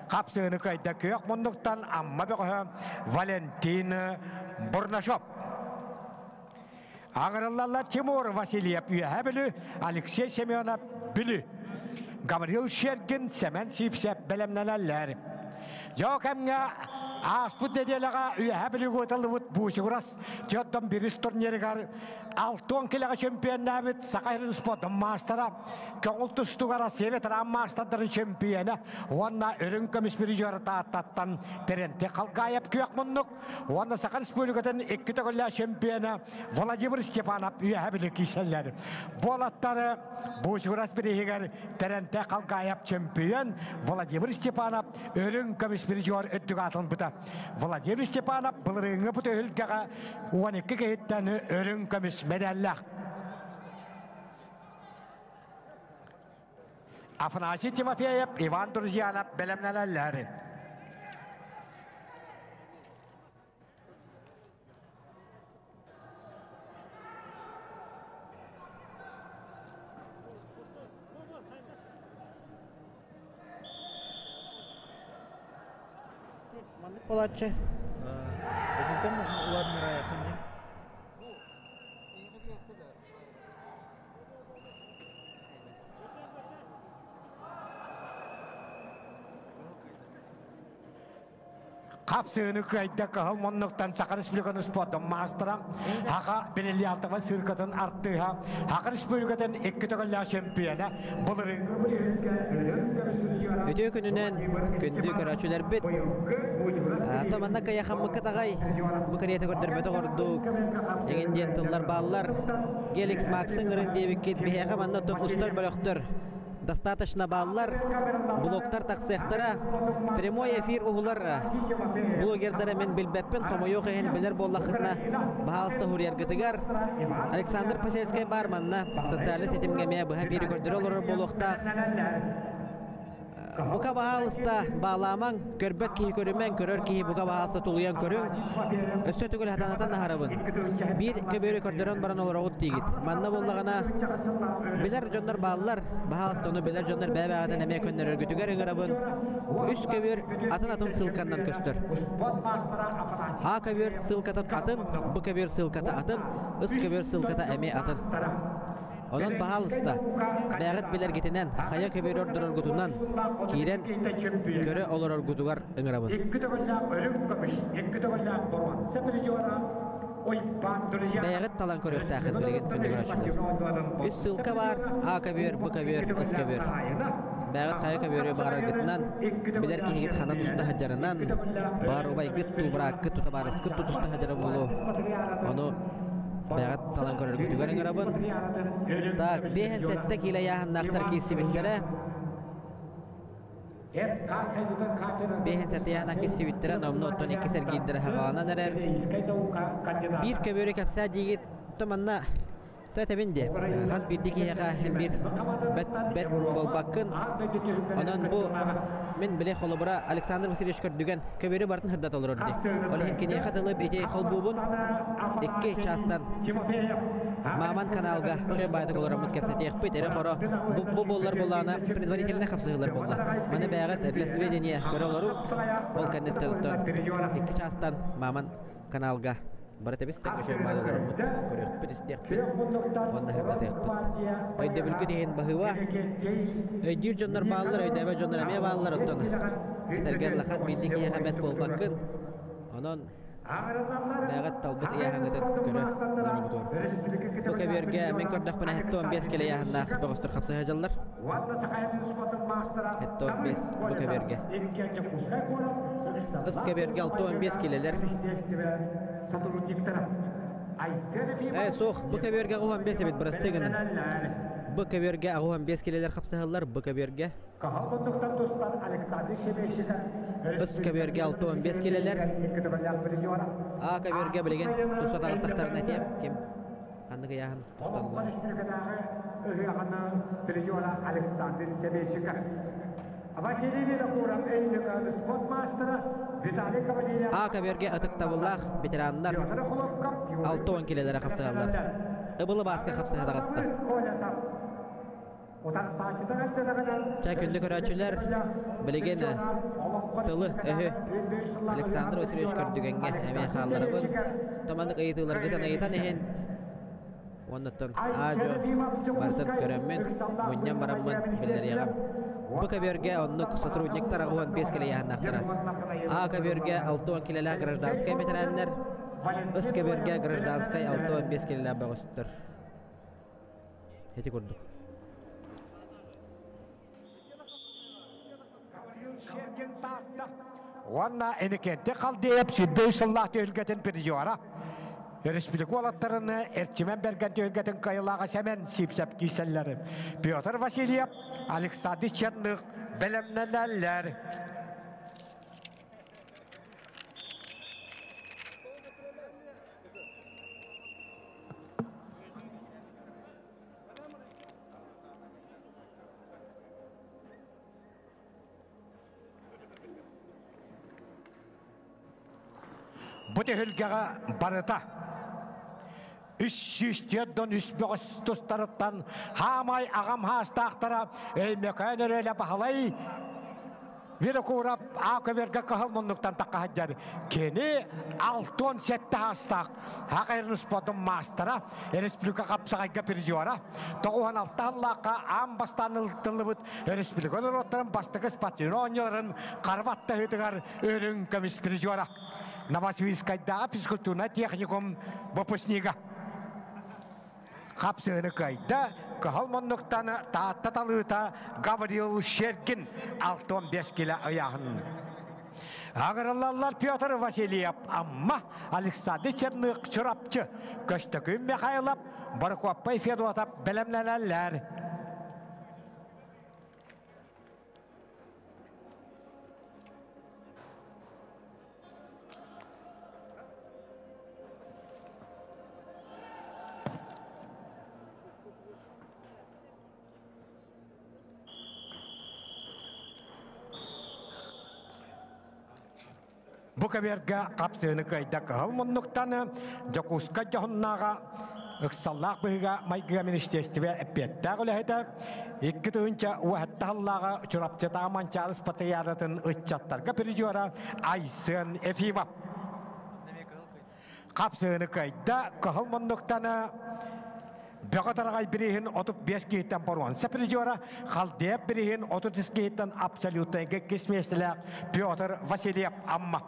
Хапсыыны кыайда күөх муннуктан Амма бөҕөһө Валентин Бурнашов. Аҥырыллаллар Тимур Васильев Үөһээ Бүлүү, Алексей Семенов Бүлүү. Гаврил Шергин, Сэмэн Сипсев бэлэмнэнэллэр. Дьоо кэмҥэ ааспыт нэдиэлэҕэ Үөһээ Бүлүүгэ ыытыллыбыт Буучугурас Теодон Бирис турнирыгар Алтон килэҕэ чемпионнаабыт Саха сирин спордун маастара, көҥүл тустууга Россия ветеран маастардарын чемпиона уонна үрүҥ көмүс призера Тааттаттан Терентий Халгаев күөх муннук Уонна Саха Республикатын икки төгүллээх чемпиона Владимир Степанов үөһэ били киисэллэр. Буолаттары Буучугурас бирииһигэр Тэрэнтэ Халгаев чемпион Владимир Степанов өрүҥ көмүс призер үрдүк аатылбыта. Владимир Степанов былырыыҥҥы бу түһүлгэҕэ 12 киһиттэн өрүҥ көмүс медаллаах. Афанасий Тимофеев, Иван Друзьянов бэлэмнэнэллэр. Маннык буолааччы. Итинтэн улаатыннарайаххын дии. Хапсыыны кыайда кыһыл муннуктан Саха Республикатын спордун маастара, Хаха бриллиантовай сыыркатын артыыһа, Хаха Республикатын икки төгүллээх чемпиона, былырыыҥҥы бүрүһүлгэ өрөм көмүс Үтүө күнүнэн күндү көрөөччүлэрбит. То манна кыйахаммыккыт аҕай бу кэриэтэ көрдөрбөтөх ордук эҥин диэн тыллар бааллар. Геликс Максын ырын диэбиккит биһиэхэ манна оттон устар бөлөхтөр достаточно бааллар. Блогтар тахсыахтара. Прямой эфир уһулар блогердары мен билбэппин, хомойуох иһин билэр буоллаххытына баһаалыста хуруйаргытыгар. Александр Посельскай баар манна социальнай ситимҥэ эмиэ быһа биири көрдөрө олорор буолуохтаах. Бука баһаалыста баалаамаҥ, көрбөт киһи көрүмэҥ, көрөр киһи бука баһаалыста тулуйан көрүҥ. Өссө төгүл хатанатан аһарабын. Биир көбүөрү көрдөрөн баран олороҕут диигит. Манна буоллаҕына билэр дьоннор бааллар, баһаалыста ону билэр дьоннор бэйэ-бэйэҕитин эмиэ көннөрөргүтүгэр ыҥырабын. Үс көбүөр атын-атын ссылканнан көстөр. А көбүөр ссылката атын, Б көбүөр ссылката атын, С көбүөр ссылката эмиэ атын. Онон баһаалыста, бэйэҕит билэргитинэн, хайа көбүөрү ордороргутунан киирэн көрө олороргутугар ыҥырабын. Бэйэҕит талан көрүөхтээххит билигин күндү көрөөччүлэр. Үс ссылка баар, А көбүөр, Б көбүөр, С көбүөр. Бэйэҕит хайа көбүөрү баҕараргытынан, билэр киһигит хана туста сылдьарынан, баар убайгыт дуу, бырааккыт, тутабаарыскыт тутуста сылдьара буолуо. Ону бэйэҕит талан көрөргүтүгэр ыҥырабын. Так, 57 киилэ ыйааһыннаахтар киирсибиттэрэ. 57 ыйааһыннаах киирсибиттэрэ, номнуо оттон иккис эргиирдэрэ саҕаланан эрэр. Биир көбүөрү кэпсээ диигит, то манна то этэбин диэ. Хас биирдии киһиэхэ син биир бэт бэт буолбаккын. Онон бу мин били холобура Александр Васильевич көрдүгэн көбүөрү барытын сырдата олорор дии. Ол иһин киниэхэ тылы ити холбуубун икки чаастан Маман каналга үчүгэй баайдык олороммут кэпсэтиэхпит. Эрэ-хоро бу, бу буоллар буоллаҕына предварительнай хапсыһыылар буолла. Маны бэйэҕит для сведения көрө олору. Ол кэнниттэн оттон икки чаастан Маман каналга бары тэбис тэҥ үчүгэй баайдык олороммут көрүөхпүт, истиэхпит уонна сырдатыахпыт. Өйдөбүлгүт иһин баһыыба. Өйдүүр дьоннор бааллар, өйдөөбөт дьоннор эмиэ бааллар. Оттон этэргэ лахат биирдии киһиэхэ бэт буолбаккын. Онон Бэҕэт талбыт ыйааһыҥҥытын көрө олорбутугар. Бу көбүөргэ мин көрдөхпүнэ 75 килэ ыйааһыннаах бөҕөстөр хапсыһа дьаллар. 75 бу көбүөргэ. Ыс көбүөргэ 65 килэлэр. Ээ суох, бу көбүөргэ 15 эбит бырастыы гынан. Бу көбүөргэ 85 килэлэр хапсыһаллар, бу көбүөргэ. Ыс көбүөргэ 65 килэлэр. А көбүөргэ билигин туста таҕыстахтарына этиэм ким ханнык ыйааһын тусталлар. Александр Семейщиков. Василий Винокуров Өймөкөөн спорт маастара Виталий Ковалев А көбүөргэ ытыктабыллаах ветераннар 60 килэлэрэ хапсыһаллар. Ыбылы бааска хапсыһа таҕыста. Чэ күндү көрөөччүлэр, билигин тылы, өһү Александр Васильевич Көрдүгэҥҥэ эмиэ хаалларабын. Томаннык ыйытыыларгытын ыйытан иһин Оннуттан аа-дьуо барытын көрөммүн, мунньан бараммын биллэриэҕим. Бу көбүөргэ оннук сотрудниктар 85 килэ ыйааһыннаахтара. А көбүөргэ 60 килэлээх гражданскай бэтэрээннэр, С көбүөргэ гражданскай 65 килэлээх бөҕөстөр. Ити курдук. Уонна Иннокентий Халдеев сүүрбэ үс сыллаах түһүлгэтин призера. Республика уолаттарын Эрчимэн Бэргэн түһүлгэтин кыайыылааҕа Сэмэн Сипсэп киирсэллэр. Петр Васильев, Александр Черных бэлэмнэнэллэр. Бу түһүлгэҕэ барыта 304 бөҕөс тустарыттан хаамай аҕам хаастаахтара Өймөкөөн Өрүөлэ Баһылай Винокуров А көбүөргэ кыһыл муннуктан таххаһыдьар. Кини 67 хаастаах Хакайрын спортун маастара, республика хапсаҕайга призера, 96 сыллаахха аан бастаан ылтыллыбыт республика норуоттарын бастакы спортивнай оонньууларын хара баттаһыытыгар үрүҥ көмүс призера. Новосибирскайдааҕы физкультурнай техникум выпускнига. Хапсыыны кыайда, кыһыл муннуктан Таатта талыыта Гаврил Щеркин 65 кило ыйааһын. Агырыллаллар Петр Васильев, Амма, Александр Черных, Чурапчы, Көстөкүүн Михайлов, Борокуоппай Федотов бэлэмнэнэллэр. Бу кэбиэргэ хапсыыны кыайда кыһыл муннуктан Дьокуускай дьоһуннааҕа ыксаллаах быһыыга майгыга министиэстибэ эппиэттээх үлэһитэ 2007 сыллааҕы Чурапчытааҕы Манчаары спартакиадатын ыччаттарга призера Айсен Ефимов. Хапсыыны кыайда кыһыл муннуктан Бөҕө тараҕай бирииһин 35 киһиттэн боруонса призера, Халдеев бирииһин 33 киһиттэн абсолютнайга иккис миэстэлээх Петр Васильев Амма.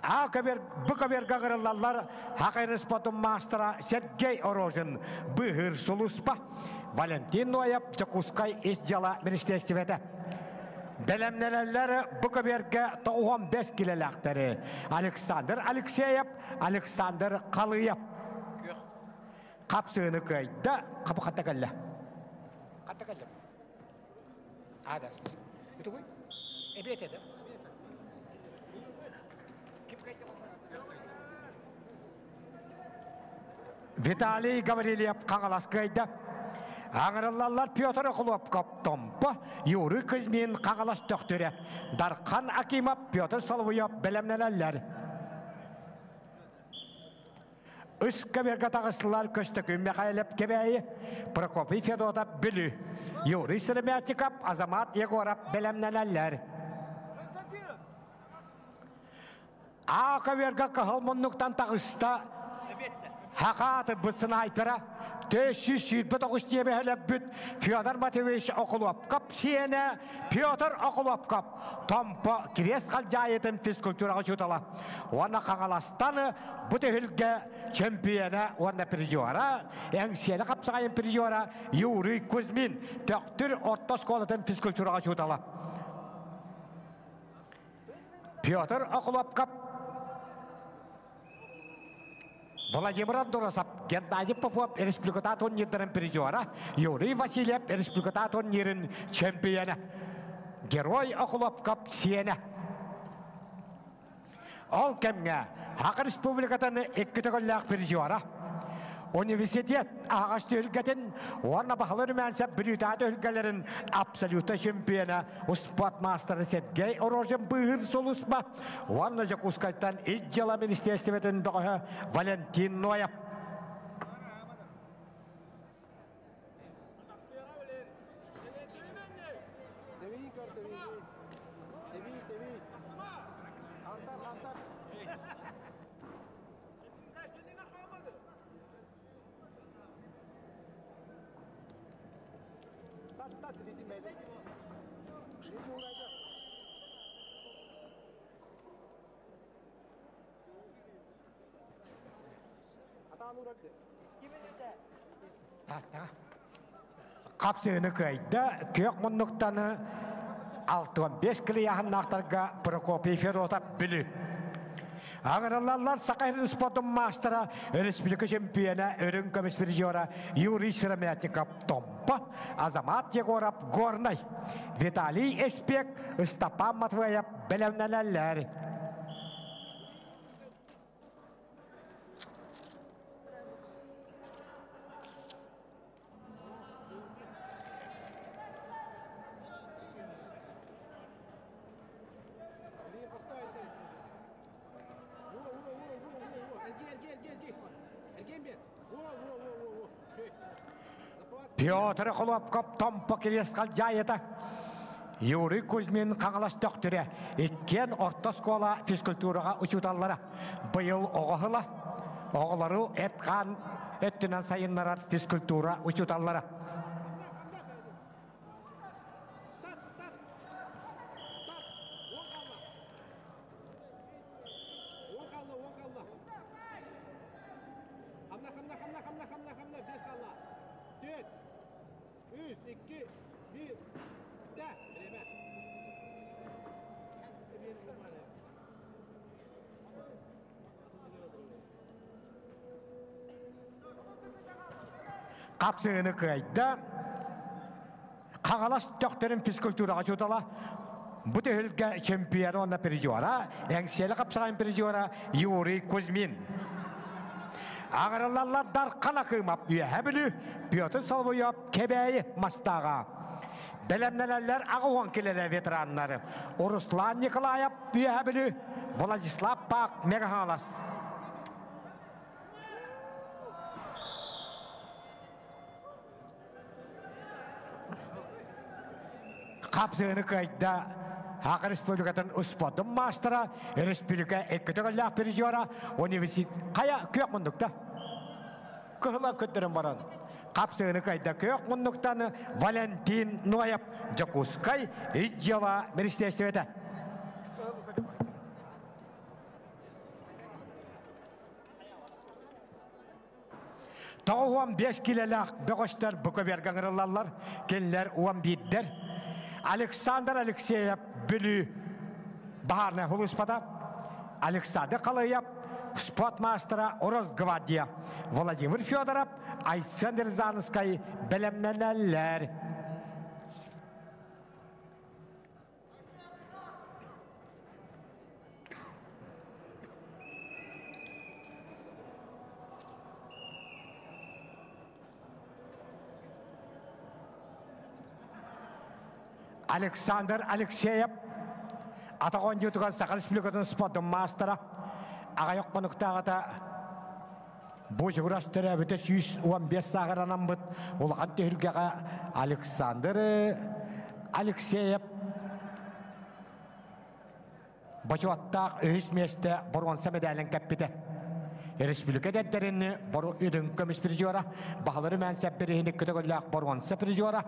А көбөр, бу көбөргө ыҥырыллаллар Хакайрын спортун маастара Сергей Орожин, быыһыыр сулууспа, Валентин Ноев, Дьокуускай ис дьыала министиэристибэтэ. Бэлэмнэнэллэр бу көбүөргэ 95 килэлээхтэри Александр Алексеев, Александр Халыев. Хапсыыны кыайда, хапы хатта кэллэ. Хатта кэллэ. Аадар. Бүтүгүй? Эбиэт эдэ. Виталий Гаврильев Хаҥалас кыайда. Аҥырыллаллар Петр Охлопков Томпо, Юрий Кузьмин Хаҥалас Төхтүрэ, Дархан Акимов Петр Соловьев бэлэмнэнэллэр. Үс көбүөргэ таҕыстылар Көстөкүүн Михайлов Кэбээйи, Прокопий Федотов Бүлүү, Юрий Сыромятников, Азамат Егоров бэлэмнэнэллэр. А көбүөргэ кыһыл муннуктан таҕыста Хаха атырбыт снайпера. 429 диэбэһэлэббит Федор Матвеевич Окулуопкап сиэнэ Петр Окулуопкап Томпо Кириэс Халдьаайытын физкультураҕа учуутала уонна Хаҥаластан бу түһүлгэ чөмпүйүөнэ уонна призера, Эҥсиэли хапсаҕайын призера Юрий Кузьмин Төхтүр орто оскуолатын физкультураҕа учуутала. Петр Окулуопкап Владимир Андросов, Геннадий Попов республиката турнирдарын призера, Юрий Васильев республиката турнирын чемпионэ, Герой Охлопков сиэнэ. Ол кэмҥэ Саха Республикатын икки төгүллээх призера, университет аһаҕас түһүлгэтин уонна Баһылай Румянцев Бүлүүтээҕи түһүлгэлэрин абсолютно чемпиона, успуорт маастара Сергей Рожин быыһыыр сулууспа Уонна Дьокуускайтан Ис дьыала министиэристибэтин бөҕөһө Валентин Ноев. Хапсыыны кыайда, күөх муннуктаны 65 килийааһыннаахтарга Прокопий Федотов Бүлүү. Аҥырыллаллар Саха сирин спордун маастара, республика чемпиона, үрүҥ көмүс призера Юрий Сыромятников Томпо, Азамат Егоров Горнай, Виталий Эспек, Ыстапаан Матвеев бэлэмнэнэллэр. Петр Холопков Томпо Кириэс Халдьаайыта Юрий Кузьмин Хаҥалас Төхтүрэ иккиэн орто оскуола физкультураҕа учууталлара быйыл оҕо сыла оҕолору эт-хаан өттүнэн сайыннарар физкультура учууталлара. Хапсыыны кыайда. Хаҥалас Төхтөрүн физкультураҕа учуутала бу түһүлгэ чемпиона уонна призера, Эҥсиэли хапсаҕайын призера Юрий Кузьмин. Аҥарыллаллар Дархан Акымов Үөһэ Бүлүү, Петр Соловьев Кэбээйи Мастааҕа. Бэлэмнэнэллэр аҕа килэлэ ветераннары Руслан Николаев Үөһэ Бүлүү, Владислав Пак Мегаһалас. Хапсыыны кыайда Саха Республикатын успуордун маастара, республика икки төгүллээх призера, университет хайа күөх мундукта. Кыһыла көттөрөн баран. Хапсыыны кыайда күөх муннуктан Валентин Ноев Дьокуускай ис дьыала министерствота. 95 килэлээх бөҕөстөр бу көбүөргэ ыҥырыллаллар. Кинилэр 11-дэр. Александр Алексеев Бүлүү баһаарынай сулууспата, Александр Халыев спорт маастара Росгвардия, Владимир Федоров, Айсен Рязанскай бэлэмнэнэллэр. Александр Алексеев атах оонньуутугар Саха Республикатын спордун маастара аҕыйах хонуктааҕыта бу чугурас төрөөбүтэ 115 сааҕар анаммыт улахан түһүлгэҕэ Александр Алексеев бочуоттаах үһүс миэстэ боруонса мэдээлин кэппитэ. Республика эдэрдэрин үрүҥ көмүс призера, Баһылары Мэнсэп бириһини көтөгөллөөх боруонса призера,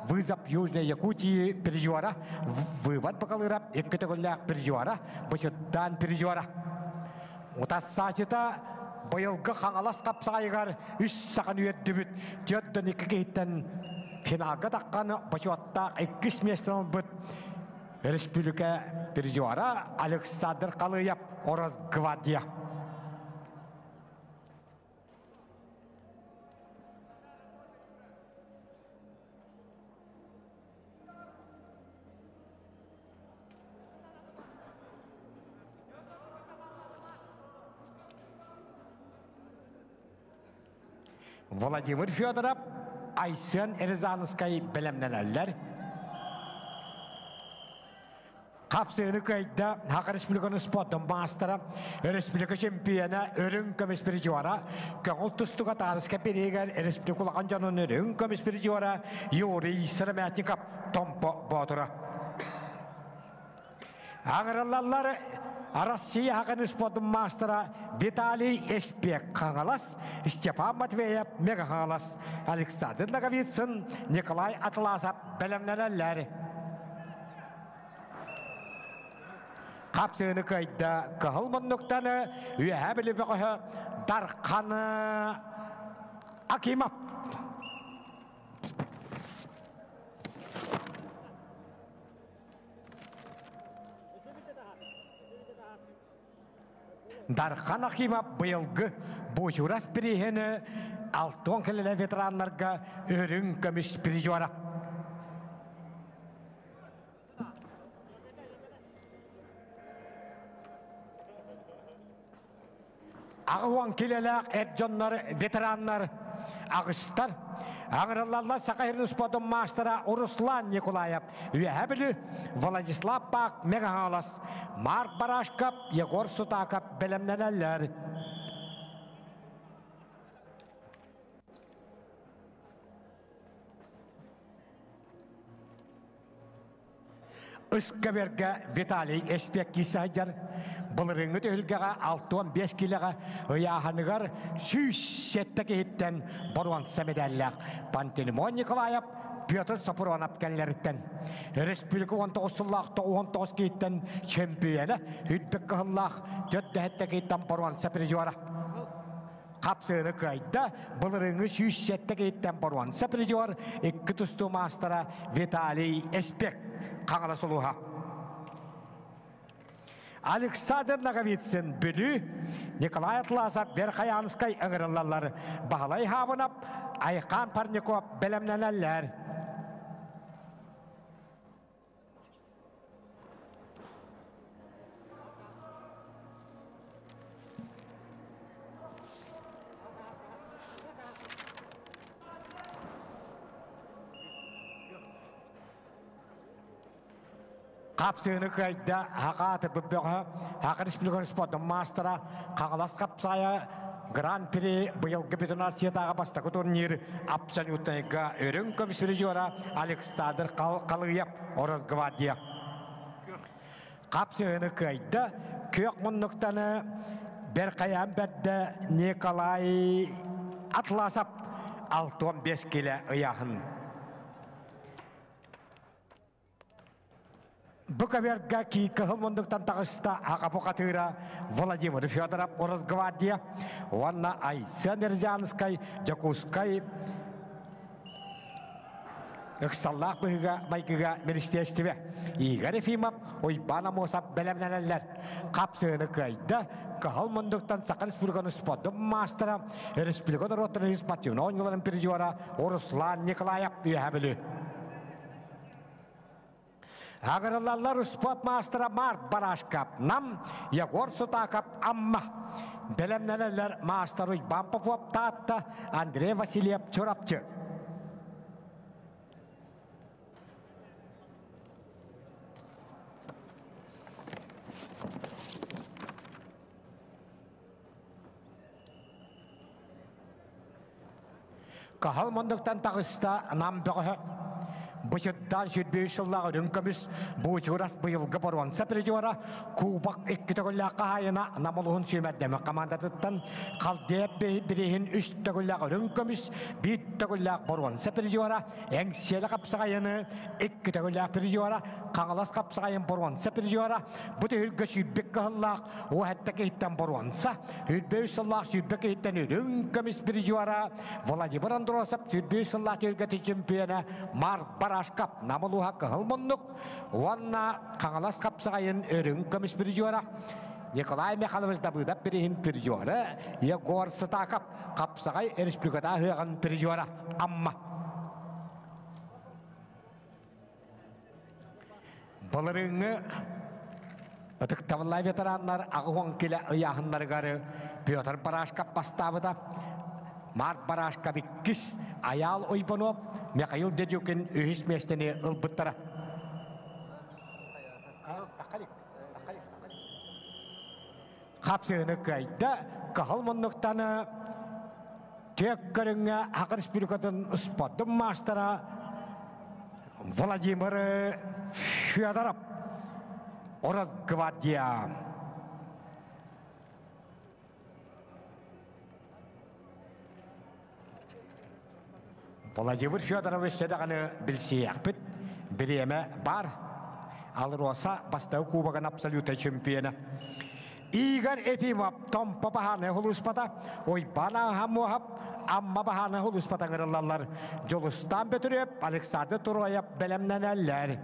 Вызов Южной Якутии призера, Вывод Бакалыра икки төгүллээх призера, Бычыттаан призера. Утассаачыта быйылгы Хаҥалас хапсаҕайыгар үс сахан үөрдүбүт 42 киһиттэн финалга таххан бочуоттаах иккис миэстэни ылбыт Республика призера Александр Халыев Росгвардия. Владимир Федоров, Айсен Рязанскай бэлэмнэнэллэр. Хапсыыны кыайда Саха Республиканы спордун маастара, республика чемпиона Өрүҥ көмүс призера, көҥүл тустууга таарыска бириигэр республика улахан дьонун Өрүҥ көмүс призера Юрий Сыромятников Томпо Боотура. Аҥырыллаллар Россия Хакан спордун маастара Виталий Эспек Хаҥалас, Степан Матвеев Мега Хаҥалас, Александр Ноговицын, Николай Атласов бэлэмнэнэллэр. Хапсыыны кыайда кыһыл муннуктан үөһэ били бөҕөһө Дархан Акимов. Дархан Акимов быйылгы Бучурас бирииһини Алтон кэлэлэ ветераннарга үрүҥ көмүс призера. Аҕыһуон килэлээх эр дьоннор, ветераннар аҕыстар. Аҥырыллаллар Саха сирин спордун маастара Руслан Николаев, Үөһээ Бүлүү, Владислав Пак, Мэҥэ Хаҥалас, Марк Барашков, Егор Сутаков бэлэмнэнэллэр. Ыскаверга Виталий Эспиэккии сылдьар. Былырыыҥҥы түһүлгэҕэ 65 киилэҕэ ыйааһыныгар 107 киһиттэн боруонса мэдээллээх Пантелеймон Николаев, Петр Сопронов кэллэриттэн. Республика 19 сыллаах 99 киһиттэн чемпиона, үрдүк кыһыллаах 4 киһиттэн боруонса призера. Хапсыыны кыайда, былырыыҥҥы 107 киһиттэн боруонса призер, икки тустуу маастара Виталий Эспек, Хаҥалас улууһа. Александр Ноговицын Бүлүү, Николай Атласов Верхоянскай ыҥырыллаллар, Баһылай Хабынов, Айхан Парников бэлэмнэнэллэр. Хапсыыны кыайда Хака атырбыт бөҕө, Хака Республикатын спордун маастара Хаҥалас Хапсаайа Гран-при быйылгы Бүтүн Россиятааҕы бастакы турнир абсолютнайга үрүҥ көмүс призера Александр Халыев Росгвардия. Хапсыһыны кыайда, күөх муннуктаны Берхаян бэрдэ Николай Атласов 65 килэ ыйааһын. Бу көбүөргэ кыһыл мундуктан таҕыста Аҕа бухатыыра Владимир Федоров Росгвардия уонна Айсен Рязанскай Дьокуускай ыксаллаах быһыыга-майгыга министиэристибэ Игорь Ефимов, Уйбаан Амосов бэлэмнэнэллэр. Хапсыыны кыайда Кыһыл мундуктан Саха Республикатын спордун маастара, республика норуоттарын спортивнай оонньууларын призера Руслан Николаев Үөһээ Бүлүү. Агырылаллар спорт маастара Марк Барашкап, Нам, Егор Сутаков, Амма. Бэлэмнэнэллэр маастар Уйбан Попов Таатта, Андрей Васильев Чурапчы. Каһал мундуктан таҕыста Нам бөҕөһө. Бычыттан сүрбүй сыллаах үрүҥ көмүс Буучурас быйылгы боруонса призера Кубок икки төгүллээх хаһаайына Намылуһун сүүмэрдэмэ командатыттан Халдея бириһин үс төгүллээх үрүҥ көмүс биир төгүллээх боруонса призера Эҥсиэлэ хапсаҕайыны икки төгүллээх призера Хаҥалас хапсаҕайын боруонса призера бу түһүлгэ сүүрбүк кыһыллаах уоһэтта киһиттэн боруонса үрбэ үс сыллаах сүүрбэ киһиттэн үрүҥ көмүс призера Владимир Андросов сүүрбэ үс сыллаах түһүлгэтин чемпиона Марк Барашкап Намылуһа кыһыл муннук уонна Хаҥалас хапсаҕайын үрүҥ көмүс призера Николай Михайлович Давыдов бириһин призера Егор Сытаков хапсаҕай республиката ыһыаҕын призера Амма. Былырыыҥҥы ытыктабыллаах ветераннар аҕыс килэ ыйааһыннарыгар Петр Барашков бастаабыта. Марк Барашков иккис, Айаал Уйбанов, Михаил Дедюкин үһүс миэстэни ылбыттара. Хапсыыны кыайда, кыһыл муннуктаны Тек көрүҥҥэ Саха Республикатын спордун маастара Владимир Федоров Росгвардия. Владимир Федорович даҕаны билсиэхпит бириэмэ баар. Алроса бастакы кубогын абсолютнай чемпиона. Игорь Ефимов Томпо баһааны хулуспата, Уйбаан Ааһамуоһап Амма баһааны хулуспата ыҥырыллаллар. Дьулустаан Бөтүрүөп, Александр Туроев бэлэмнэнэллэр.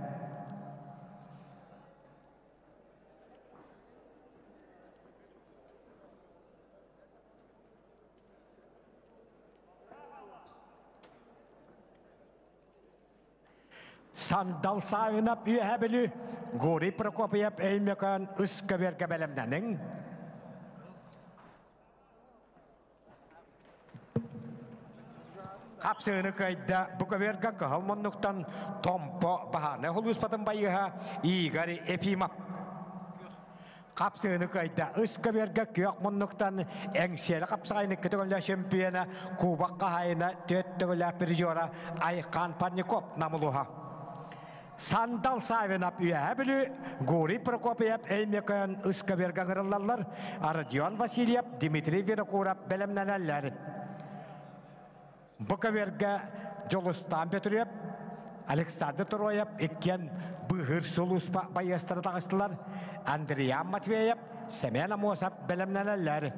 Сандал Савинов үөһэ Бүлүү, Гурий Прокопьев Өймөкөөн үс көбүөргэ бэлэмнэниҥ. Хапсыыны кыайда бу көбүөргэ кыһыл муннуктан Томпо баһаарынай хулууспатын байыһа Игорь Ефимов. Хапсыыны кыайда. Үс көбүөргэ күөх муннуктан Эҥсиэли хапсаҕайын икки төгүллээх чемпиона, Кубок хаһаайына, түөрт төгүллээх призера Айхан Парников Намылуһа. Сандал Савинов Үөһээ Бүлүү, Гурий Прокопьев Өймөкөөн үс көбүөргэ ыҥырыллаллар, Родион Васильев, Дмитрий Винокуров бэлэмнэнэллэр. Бу көбүөргэ Дьулустаан Петров, Александр Троев иккиэн быыһыыр сулууспа байыастара таҕыстылар. Андриан Матвеев, Семен Амосов бэлэмнэнэллэр.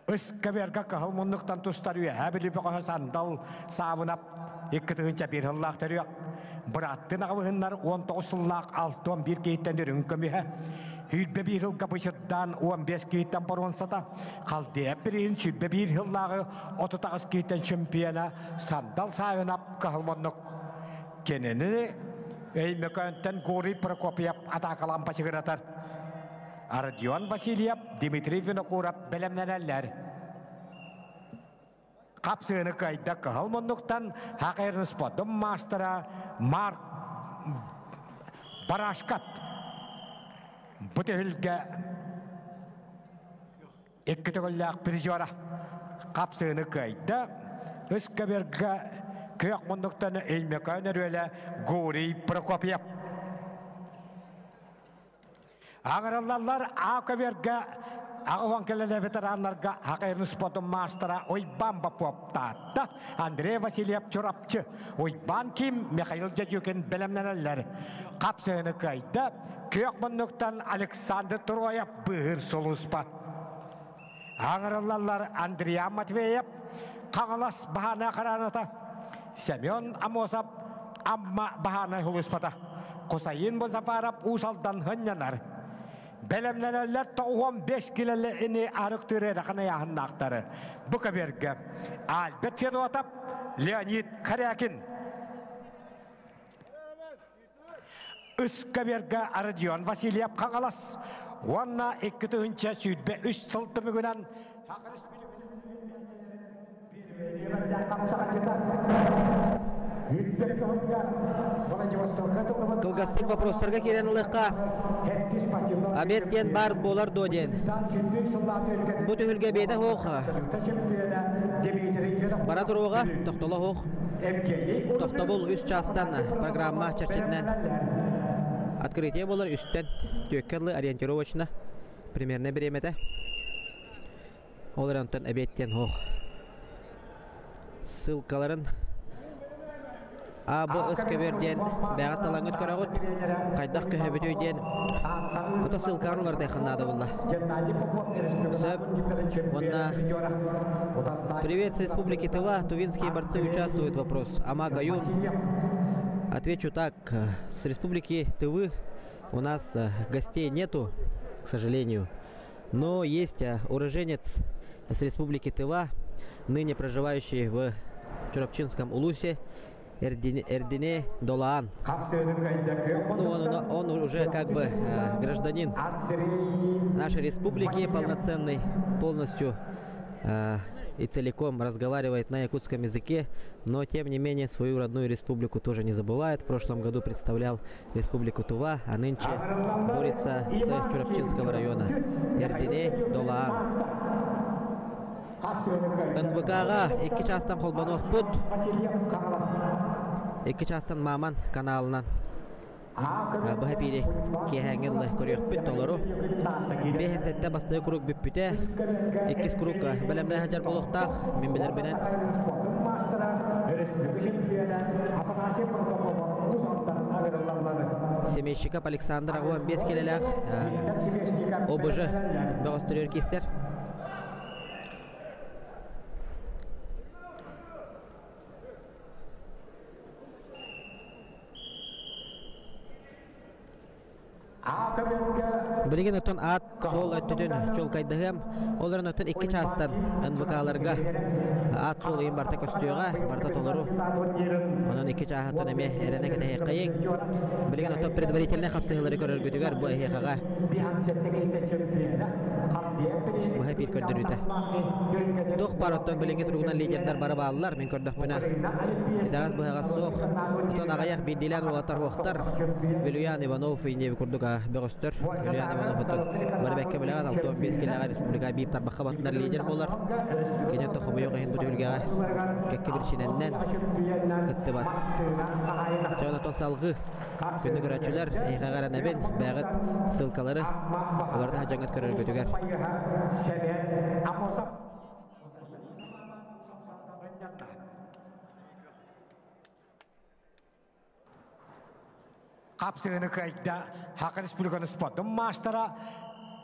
Ыскаверга кыһыл муннуктан тустар үөһээ Бүлүү бөҕөһө Сандал Саабынап 2 тыһыынча сыллаах төрүөх. Бырааттын аҕабыһыннар 19 сыллаах 61 киһиттэн үрүҥ көмүһэ. 21 сылга бычырдаан 15 киһиттэн боруонсата. Халдея бириһин 21 сыллааҕы 38 киһиттэн чемпиона Сандал Савинов кыһыл муннук. Кинини Өймөкөөнтөн Гурий Прокопьев атаакалаан бачыгыратар. Родион Васильев, Дмитрий Винокуров бэлэмнэнэллэр. Хапсыыны кыайда кыһыл муннуктан Хакайрын спордун маастара Марк Барашкат. Бу түһүлгэ икки төгүллээх призера хапсыыны кыайда. Үс көбүөргэ күөх муннуктан Өймөкөөн өрүөлэ Гурий Прокопьев. Аҥырыллаллар А көбүөргэ аҕыс кэлэлэ ветераннарга Хакайрын спортун маастара Уйбаан Попов Таатта, Андрей Васильев Чурапчы, Уйбаан Ким, Михаил Дядюкин бэлэмнэнэллэр. Хапсыһыны кыайда күөх муннуктан Александр Троев быыһыыр сулууспа. Аҥырыллаллар Андриан Матвеев, Хаҥалас баһаана хараната, Семен Амосов, Амма баһаана сулууспата. Кусайын Бузапаров Уус Алдан хынньанар. Бэлэмнэнэллэр 95 килэлини арыктыыр эрэхэн ыйааһыннаахтары. Бу көбүөргэ Альберт Федотов, Леонид Корякин. Ыскаберга Родион Васильев Хаҥалас уонна 2023 сыл түмүгүнэн Кылгастык вопростарга киирэн ылыахха. Обед диэн баар буолар дуо диэн. Бу түһүлгэ бэйэтэ суох. Бара туруоҕа, тохтоло суох. Тохтобул үс чаастан программа чэрчитинэн открытие буолар үстэн түөккэ дылы ориентировочно примерно бириэмэтэ. Ол эрэн онтон эбиэт диэн суох. Ссылкаларын А, Б, С көбүөр диэн бэҕэ талаҥҥыт көрөҕүт. Хайдах көһөбүтүй диэн ото ссылкаҕын уларытыаххын наада буолла. Сөп. Уонна Привет с Республики Тыва. Тувинские борцы участвуют в вопрос. Ама Гаюн. Отвечу так. С Республики Тывы у нас гостей нету, к сожалению. Но есть уроженец с Республики Тыва, ныне проживающий в Чурапчинском Улусе, Эрдине Долаан. Ну, он, он уже как бы гражданин нашей республики полноценный, полностью и целиком разговаривает на якутском языке, но тем не менее свою родную республику тоже не забывает. В прошлом году представлял Республику Тува, а нынче борется с Чурапчинского района. Эрдине Долаан. НВК-ҕа икки чаастан холбонуохпут. Икки чаастан Маман каналынан быһа пири киэһээҥҥи ылла көрүөхпүт толору. Бэһин сэттэ бастакы круг бүппүтэ. Иккис круг бэлэмнээх сылдьар буолуохтаах. Мин билэрбинэн. Семейщиков Александр 15 келелээх ОБЖ бөҕөстөрүөр кииссэр. Билигин оттон аат суол өттүтүн чуолкайдаһыам. Ол эрэн оттон икки чаастан НВК-ларга аат суол ыйын барыта көстүөҕэ, барыта толору. Онон икки чааһыттан эмиэ эрэнэ кэтэһиэххэйиҥ. Билигин оттон предварительнай хапсыһыылары көрөргүтүгэр бу эһиэхэҕэ быһа эпир көрдөрүүтэ. Туох баар оттон билиҥҥи туругунан лидердэр бары бааллар, мин көрдөхпүнэ. Итэҕэс быһаҕас суох. Оттон аҕыйах биирдиилээн уолаттар уохтар. Вилюян Иванов инньэ курдук бөҕөстөр. Вилюян Иванов оттон бары бэккэ билэҕин 65 килэҕэ республика биир тарбахха баттынар лидер буолар. Кини оттон хомойуох иһин бу түһүлгэҕэ кэккэ биричиинэннэн кыттыбат. Дьэ онтон салгыы күндү көрөөччүлэр эһиэхэ эрэнэбин бэйэҕит ссылкалары олорду садьаҥҥыт көрөргүтүгэр. Хапсыгыны кыайда Саха Республиканы спордун маастара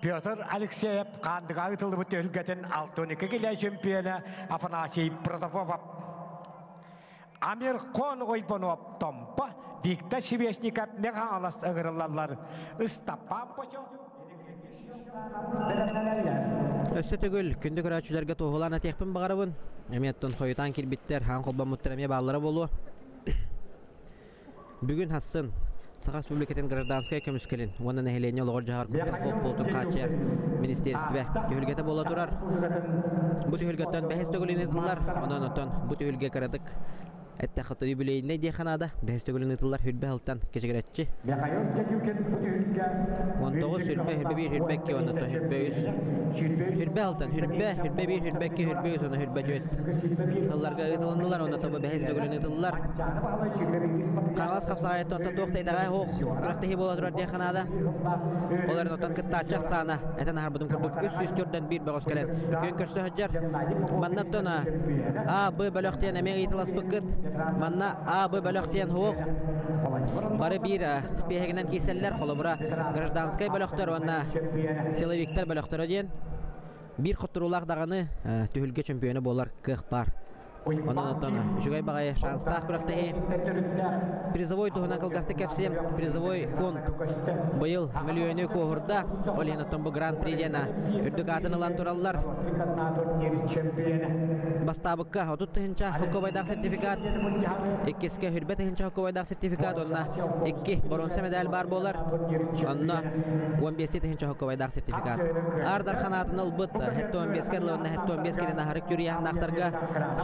Петр Алексеев Хаандыга ыытыллыбыт түһүлгэтин 62 килэ чемпиона Афанасий Протопопов. Амир Хон Ойбонов Томпо, Виктор Сибесников Мегаалас ыҥырыллаллар. Ыстапаан Бочо Өссө төгүл күндү көрөөччүлэргэ туоһулаан этиэхпин баҕарабын. Эмиэ оттон хойутаан киирбиттэр, хаан холбоммуттар эмиэ бааллара буолуо. Бүгүн хассын Саха Республикатын гражданскай көмүскэлин уонна нэһилиэнньэ олоҕор-дьаһаҕар куттал суох буолуутун хааччыйар министиэристибэ түһүлгэтэ буола турар. Бу түһүлгэттэн бэһис төгүлүн ыытыллар. Онон оттон бу түһүлгэ кыратык эттэххэ юбилейнай диэххэ наада. Бэһис төгүлүн ыытыллар хүрбэ сылтан кэчигирэччи. 19 сүрбэ, сүрбэ биир, сүрбэ икки, уонна сүрбэ үс. Сүрбэ алтан, сүрбэ, сүрбэ биир, сүрбэ икки, сүрбэ үс, уонна сүрбэ түөрт. Сылларга ыытылыннылар, уонна тобу бэһис төгүлүн ыытыллар. Хаҥалас хапсаҕайыттан оттон туох да итэҕэһэ суох күрэхтэһии буола турар диэххэ наада. Ол эрэн оттон кыттааччы ахсаана этэн аһарбытым курдук 304-дэн биир бөҕөс кэлэн күөн көрсө сылдьар. Манна оттон А, Б бөлөх диэн эмиэ ыйыталаспыккыт. Манна А, Б бөлөх диэн суох. Бары биир спиэһэгинэн киирсэллэр. Холобура, гражданскай бөлөхтөр уонна силовиктар бөлөхтөрө диэн. Биир хотторуулаах даҕаны түһүлгэ чөмпүйүөнэ буолар кыах баар. Онон оттон үчүгэй баҕайы шанстаах күрэхтэһии. Призовой туһунан кылгастык кэпсиэм. Призовой фонд быйыл мөлүйүөнү куоһурда. Ол иһин оттон бу Гран-при диэн үрдүк аатын ылан тураллар. Бастаабыкка 30 тыһыынча хоккобайдаах сертификат, иккискэ хүрбэ тыһыынча хоккобайдаах сертификат уонна икки боруонса медаль баар буолар. Онно 15 тыһыынча хоккобайдаах сертификат. Аар Дархан аатын ылбыт 75-ке дылы уонна 75 кэлин аһарык түрүйэхнаахтарга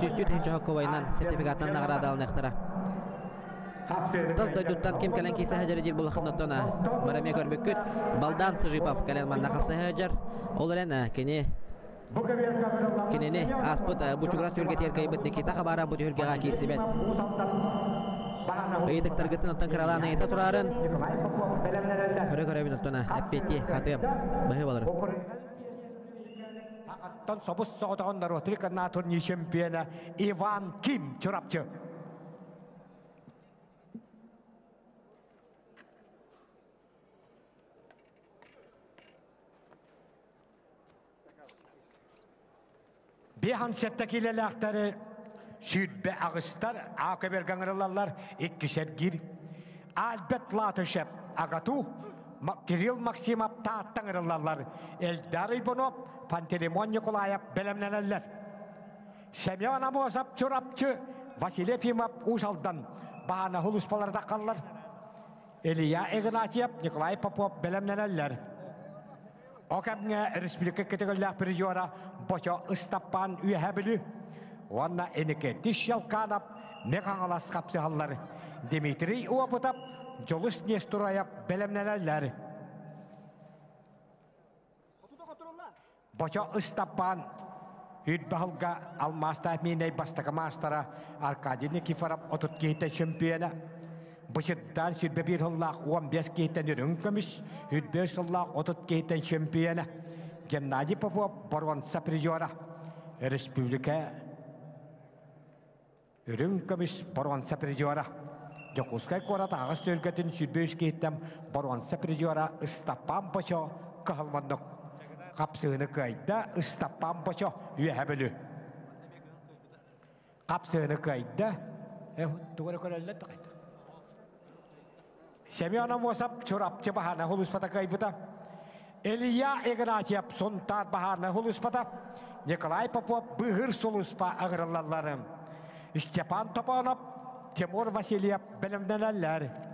104 тыһыынча хоккобайынан сертификатынан наҕараадаланыахтара. Тас дойдуттан ким кэлэн киирсэ сылдьар диир булахыннаттан бары эмиэ көрбүккүт. Балдан Сыжипов кэлэн манна хапса сылдьар. Ол эрэн кини Кинини ааспыт Бучугурас түһүлгэтигэр кыайбыт Никита Хабаров бу түһүлгэҕэ киирсибэт. Ыйытыктаргытын оттон кыралаан ыйыта турарын көрө-көрөбүн оттон эппиэттии хатыам быһыы болар. Аттан собус соҕотоҕун норуотун турнир чемпиона Иван Ким Чурапчы. Бихан сетте килелээхтэри сүүрбэ аҕыстар аа көбөргө ыҥырыллаллар икки сэргиир. Альберт Латышев Агату Кирилл Максимов Тааттан ыҥырыллаллар. Эльдар Иванов, Пантелеймон Николаев бэлэмнэнэллэр. Семен Амосов Чурапчы, Василий Ефимов Уус Алдан баана хулуспалары таххаллар. Илья Игнатьев, Николай Попов бэлэмнэнэллэр. О кэмҥэ республика кытыгыллаах призера Бочо Ыстаппаан Үөһэ Бүлүү уонна Эникетти Щелканов Мех-Хаҥалас хапсыһаллар. Дмитрий Опытов, Дьулус Нестураев бэлэмнэнэллэр. Бочо Ыстаппаан Үрбаһылга алмаастаах миинэй бастакы маастара Аркадий Никифоров 30 киһиттэн чөмпүйэнэ. Бычыттаан сүрбэ биир сыллаах 15 киһиттэн үрүҥ көмүс, үрбэ сыллаах 30 киһиттэн чөмпүйэнэ. Геннадий Попов боруонса призера. Республика Үрүҥ көмүс боруонса призера. Дьокуускай куорат аҕыс түөлгэтин 23 киһиттэн боруонса призера Ыстапаан Бочо кыһалманнык хапсыыны кыайда Ыстапаан Бочо Үөһэ Бүлүү. Хапсыыны кыайда. Тугу эрэ көрөллөр да хайдах. Семен Амосов Чурапчы баһаарынай хулууспата кыайбыта. Илья Игнатьев Сунтаар баһаарынай хулууспата. Николай Попов Быыһыр сулууспа ыҥырыллаллар. Степан Топонов, Тимур Васильев бэлэмнэнэллэр.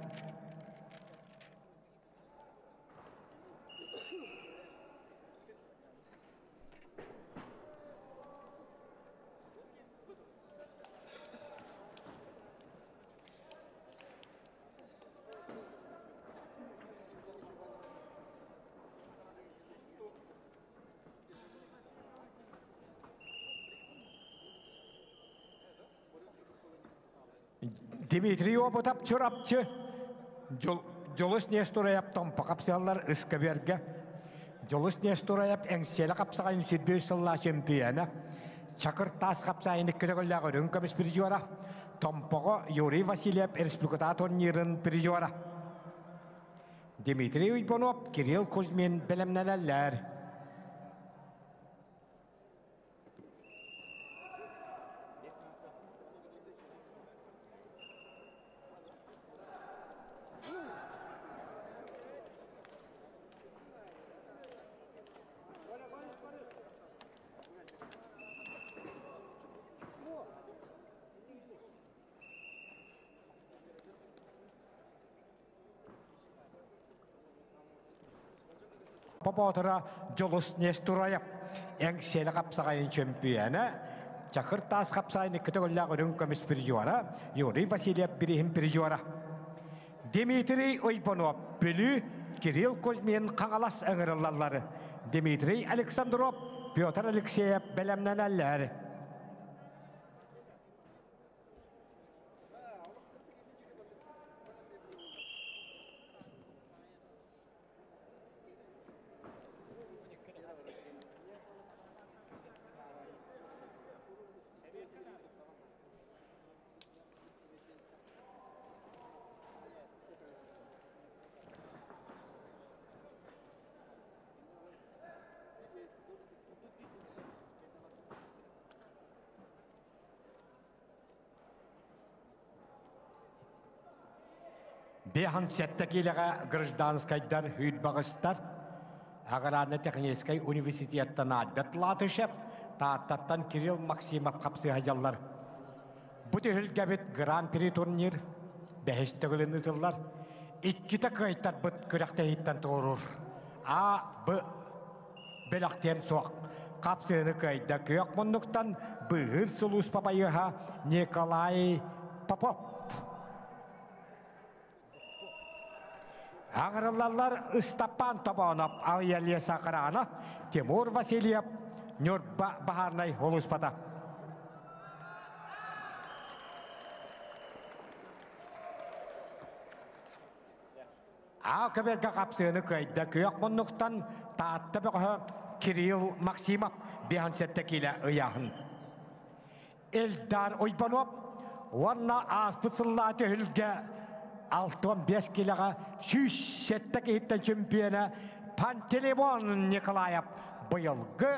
Дмитрий Опытов Чурапчы Дьулус Нестураев Томпо хапсыаллар ыскабергэ Дьулус Нестураев Эҥсиэлэ хапсаҕайын сүрбүү сыллаа чемпиона Чакыр таас хапсаайын икки төгүллээх үрүҥ көмүс призера Томпоҕо Юрий Васильев республикатааҕы турнирын призера. Дмитрий Уйбанов, Кирилл Кузьмин бэлэмнэнэллэр. Попотора Дьулус Нестураев Эҥсиэлэ хапсаҕайын чөмпүйэнэ, Чакыр таас хапсаайын икки төгүллээх үрүҥ көмүс призера, Юрий Васильев бирииһин призера. Дмитрий Уйбанов Бүлүү, Кирилл Кузьмин Хаҥалас ыҥырыллаллар. Дмитрий Александров, Петр Алексеев бэлэмнэнэллэр. Биэһэн сэттэ киилэҕэ гражданскайдар Үүтбаҕыстар Аграрно-техническэй университеттан Альберт Латышев, Тааттаттан Кирилл Максимов хапсыһа дьаллар. Бу түһүлгэбит Гран-при турнир бэһис төгүлүн ыытыллар. Иккитэ кыайтарбыт күрэхтэһииттэн туоруур. А, Б бэлэхтиэн суох. Хапсыыны кыайда күөх муннуктан быыһыыр сулууспа байыаһа Николай Попов. Аҥырыллаллар Ыстапаан Тобоонов, Авиалеса Охрана, Тимур Васильев, Ньурба баһаарнай улууспата. Аа көбөргө хапсыыны кыайда күөх муннуктан Таатта бөҕөһө Кирилл Максимов 57 киилэ ыйааһын. Элдар Уйбанов уонна ааспыт сыллаа түһүлгэ 65 киилэҕэ 107 киһиттэн чемпиона Пантелеймон Николаев быйылгы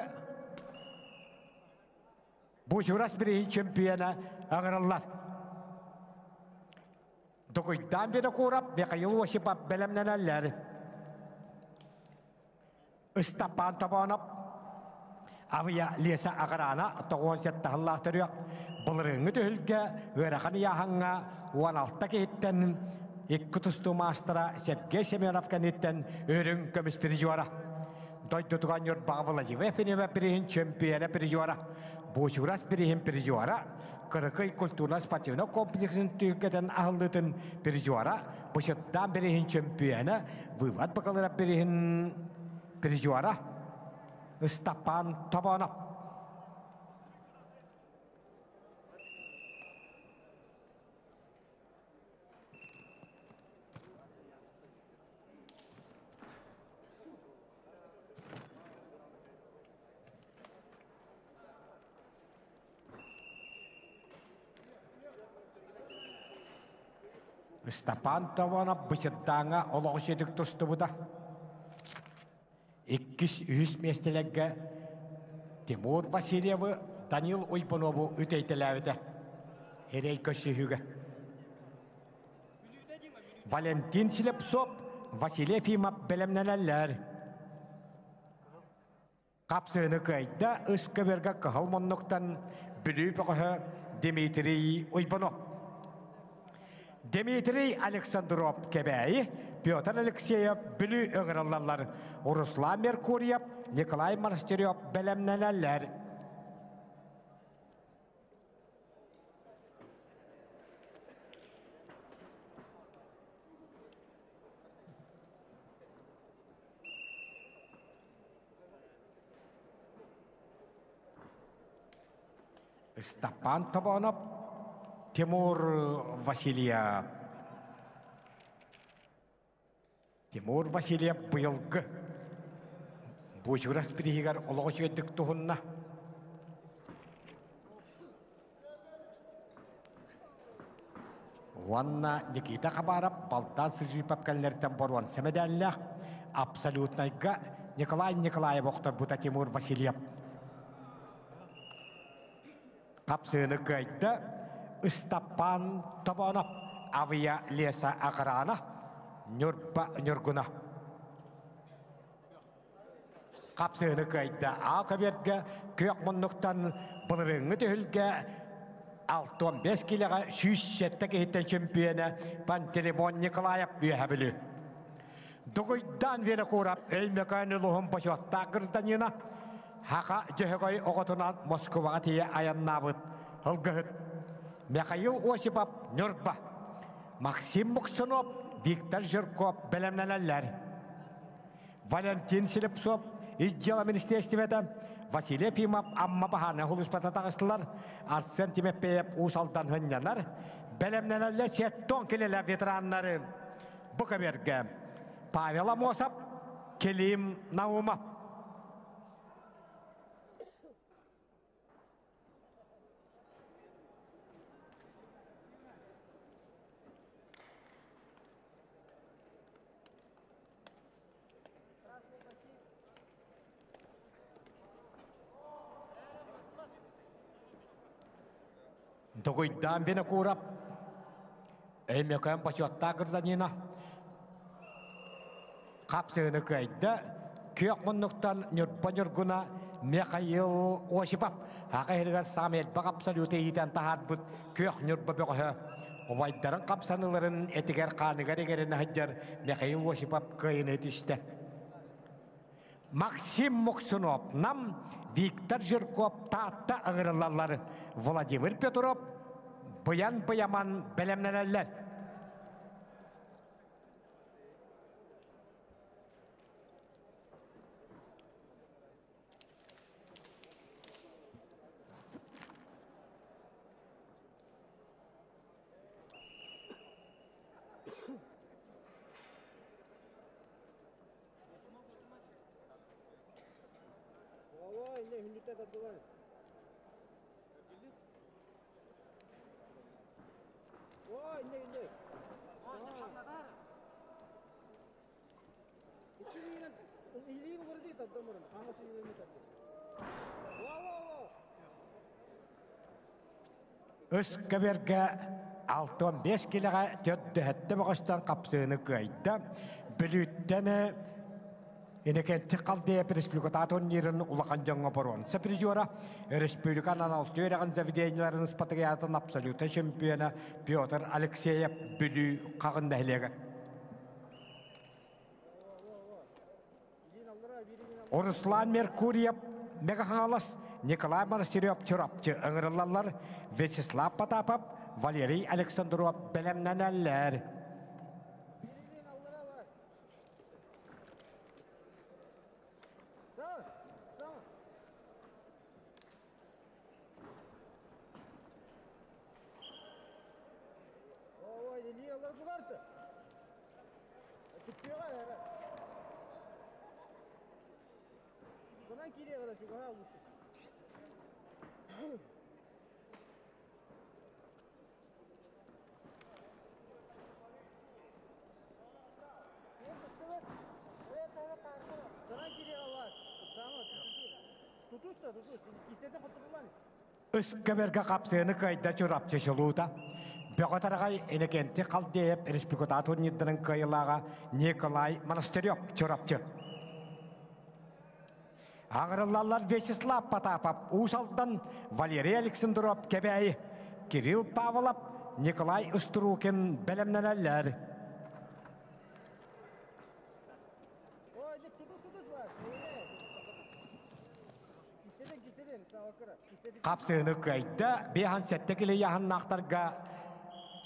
Бучурас бириһин чемпиона ыҥырыллар. Дугуйдаан Винокуров, Михаил Осипов бэлэмнэнэллэр. Ыстапаан Тобоонов Авия Леса Аҕыраана 97 сыллаах төрүөх былырыыҥҥы түһүлгэ ыарахан ыйааһыҥҥа 16 киһиттэн икки тустуу маастара Сергей Семенов кэнниттэн үрүҥ көмүс призера. Дойдутугар Ньурбаҕа Владимир Ефимов бириһин чемпиона призера, Буучурас бириһин призера, Кырыкый культурно-спортивнай комплексын түһүлгэтин аһыллыытын призера, Бычыттаан бириһин чөмпүйэнэ, Вывод бакалыра бириһин призера Ыстапаан Тобонов. Ыстапаан Тобонов Бычырдааҥҥа олоҕу сүөдүк тустубута. Иккис, үһүс миэстэлэргэ Тимур Васильевы, Данил Уйбунову үтэйтэлээбитэ. Эрэй көрсүһүүгэ. Валентин Слепцов, Василий Ефимов бэлэмнэнэллэр. Хапсыыны кыайда ыс көбүөргэ кыһыл муннуктан Бүлүү бөҕөһө Дмитрий Уйбанов. Дмитрий Александров Кэбээйи, Петр Алексеев Бүлүү ыҥырыллаллар. Руслан Меркурьев, Николай Монастырев бэлэмнэнэллэр. Ыстапаан Тобоонов, Тимур Васильев. Тимур Васильев быйылгы Буучурас бирииһигэр олох үчүгэйдик туһунна. Уонна Никита Хабаров Балтан Сыжипов кэллэртэн боруонса мэдээллээх абсолютнайга Николай Николаев охторбута Тимур Васильев. Хапсыыны кыайда Ыстаппаан Тобонов Авия Леса Охрана Ньурба Ньургуна. Хапсыыны кыайда. А көбүөргэ күөх муннуктан былырыыҥҥы түһүлгэ 65 килэҕэ 107 киһиттэн чемпиона Пантелеймон Николаев үөһэ Бүлүү. Дугуйдаан Винокуров Өймөкөөн улууһун бочуоттаах гражданина Хаха Дьөһөгөй оҕотунан Москваҕа тиийэ айаннаабыт ылгыһыт Михаил Осипов Ньурба Максим Муксунов Виктор Жирков бэлэмнэнэллэр. Валентин Слепцов Ис дьыала министиэристибэтэ Василий Ефимов Амма баһааны улууспата таҕыстылар. Арсен Тимофеев Уус Алдан сынньанар. Бэлэмнэнэллэр сеттон килэлэр ветераннары. Бу көбүөргэ Павел Амосов, Клим Наумов. Дугуйдаан Винокуров Өймөкөөн бочуоттаах гражданина хапсыыны кыайда. Күөх муннуктан Ньурба Ньургуна Михаил Осипов аҕа иһигэр саамай элбэх абсолюты иитэн таһаарбыт Күөх Ньурба бөҕөһө убайдарын хамсаныыларын этигэр-хааныгар игэринэ сылдьар Михаил Осипов кыайыыны итистэ. Максим Муксунов Нам, Виктор Жирков Таатта ыҥырыллаллар. Владимир Петров Быйан Быйаман бэлэмнэнэллэр. Өскөбөргө 65 килэҕэ төрдөһөттө бөҕөстөн хапсыыны кыайда. Бүлүүттэн Инекенти Халдеев республиката турнирын улахан дьоҥҥо боруонса призера, республика анал үөрэҕин заведениеларын спартакиадатын абсолютнай чемпиона Петр Алексеев Бүлүү Хаҕын нэһилиэгэ. Руслан Меркурьев Мега-Хаҥалас, Николай Монастырев Чурапчы ыҥырыллаллар, Вячеслав Потапов, Валерий Александров бэлэмнэнэллэр. Ыскэбэргэ хапсыаны кыайда Чурапчы чулуута. Бөҕө Тараҕай Иннокентий Халдеев республиката турнирдарын кыайыылааҕа Николай Монастырев Чурапчы. Аҥырыллаллар Вячеслав Потапов Уус Алдан, Валерий Александров Кэбээйи, Кирилл Павлов, Николай Устурукин бэлэмнэнэллэр. Хапсыыны кыайда 57 кило яһыннаахтарга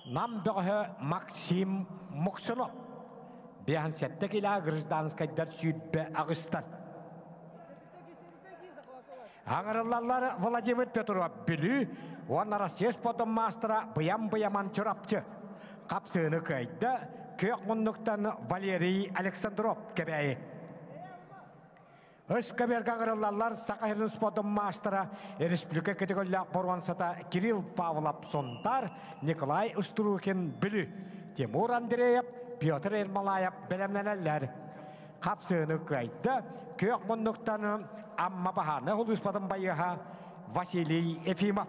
Нам бөҕөһө Максим Муксунов. 57 кило гражданскайдар сүүрбэ аҕыстар. Аҥырыллаллар Владимир Петров Бүлүү уонна Россия спортун маастара Быйам Быйаман Чурапчы. Хапсыыны кыайда күөх муннуктан Валерий Александров Кэбээйи. Өскөбөргө аҥырыллаллар Саха сирин спортун маастара республика категориялаах боруонсата Кирилл Павлов Сунтар, Николай Уструкин Бүлүү, Тимур Андреев, Петр Ермолаев бэлэмнэнэллэр. Хапсыыны кыайда күөх муннуктан Амма баһааны улууспатын байыаһа Василий Ефимов,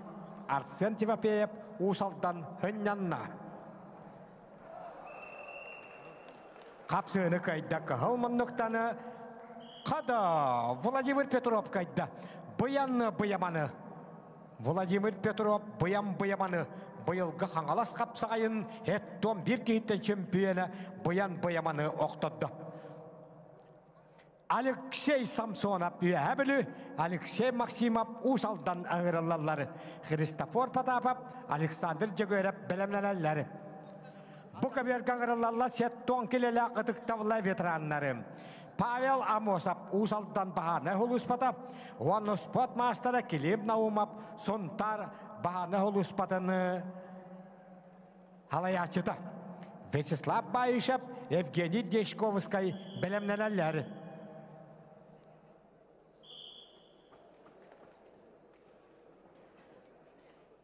Арсен Тимофеев Уус Алдан Хынньанна. Хапсыыны кыайда кыһыл муннуктаны Хада Владимир Петров кыайда. Быйан быйаманы. Владимир Петров быйан быйаманы быйылгы Хаҥалас хапсаҕайын эт-туом биир киһиттэн чемпиона быйан быйаманы охтордо. Алексей Самсонов Үөһээ Бүлүү, Алексей Максимов Уус Алдан ыҥырыллаллар. Христофор Потапов, Александр Дьөгүөрэп бэлэмнэнэллэр. Бу көбүөргэ ыҥырыллаллар сеттон килэлээх ытыктабыллар ветераннары. Павел Амосов Уус Алдан баһаарынай улууспата уонна спорт маастара Клим Наумов Сунтаар баһаарынай улууспатын Халайааччыта Вячеслав Баишев, Евгений Дьячковскай бэлэмнэнэллэр.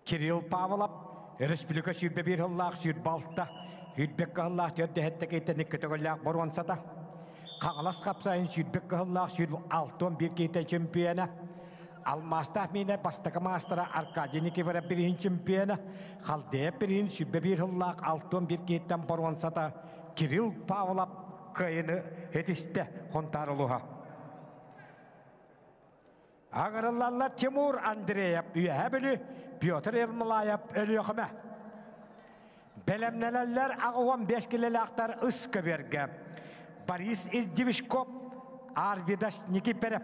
Кирилл Павлов, Республика 21 сыллаах 26, 22 сыллаах 47 киһиттэн икки төгүллээх боруонсата. Хаҥалас хапсайын 22 сыллаах 61 киһитэ чемпиона. Алмаастаах миинэ бастакы маастара Аркадий Никифоров бириһин чемпиона, Халдеев бириһин 101 сыллаах 61 киһиттэн боруонсата Кирилл Павлов кыайыны этистэ Хонтаар улуһа. Аҕырыллаллар Тимур Андреев Үөһээ Бүлүү, Петр Ермолаев Өлүөхүмэ. Бэлэмнэнэллэр 85 килэлээхтэр ыс көбүөргэ. Борис Издивишков, Арвидас Никиперев.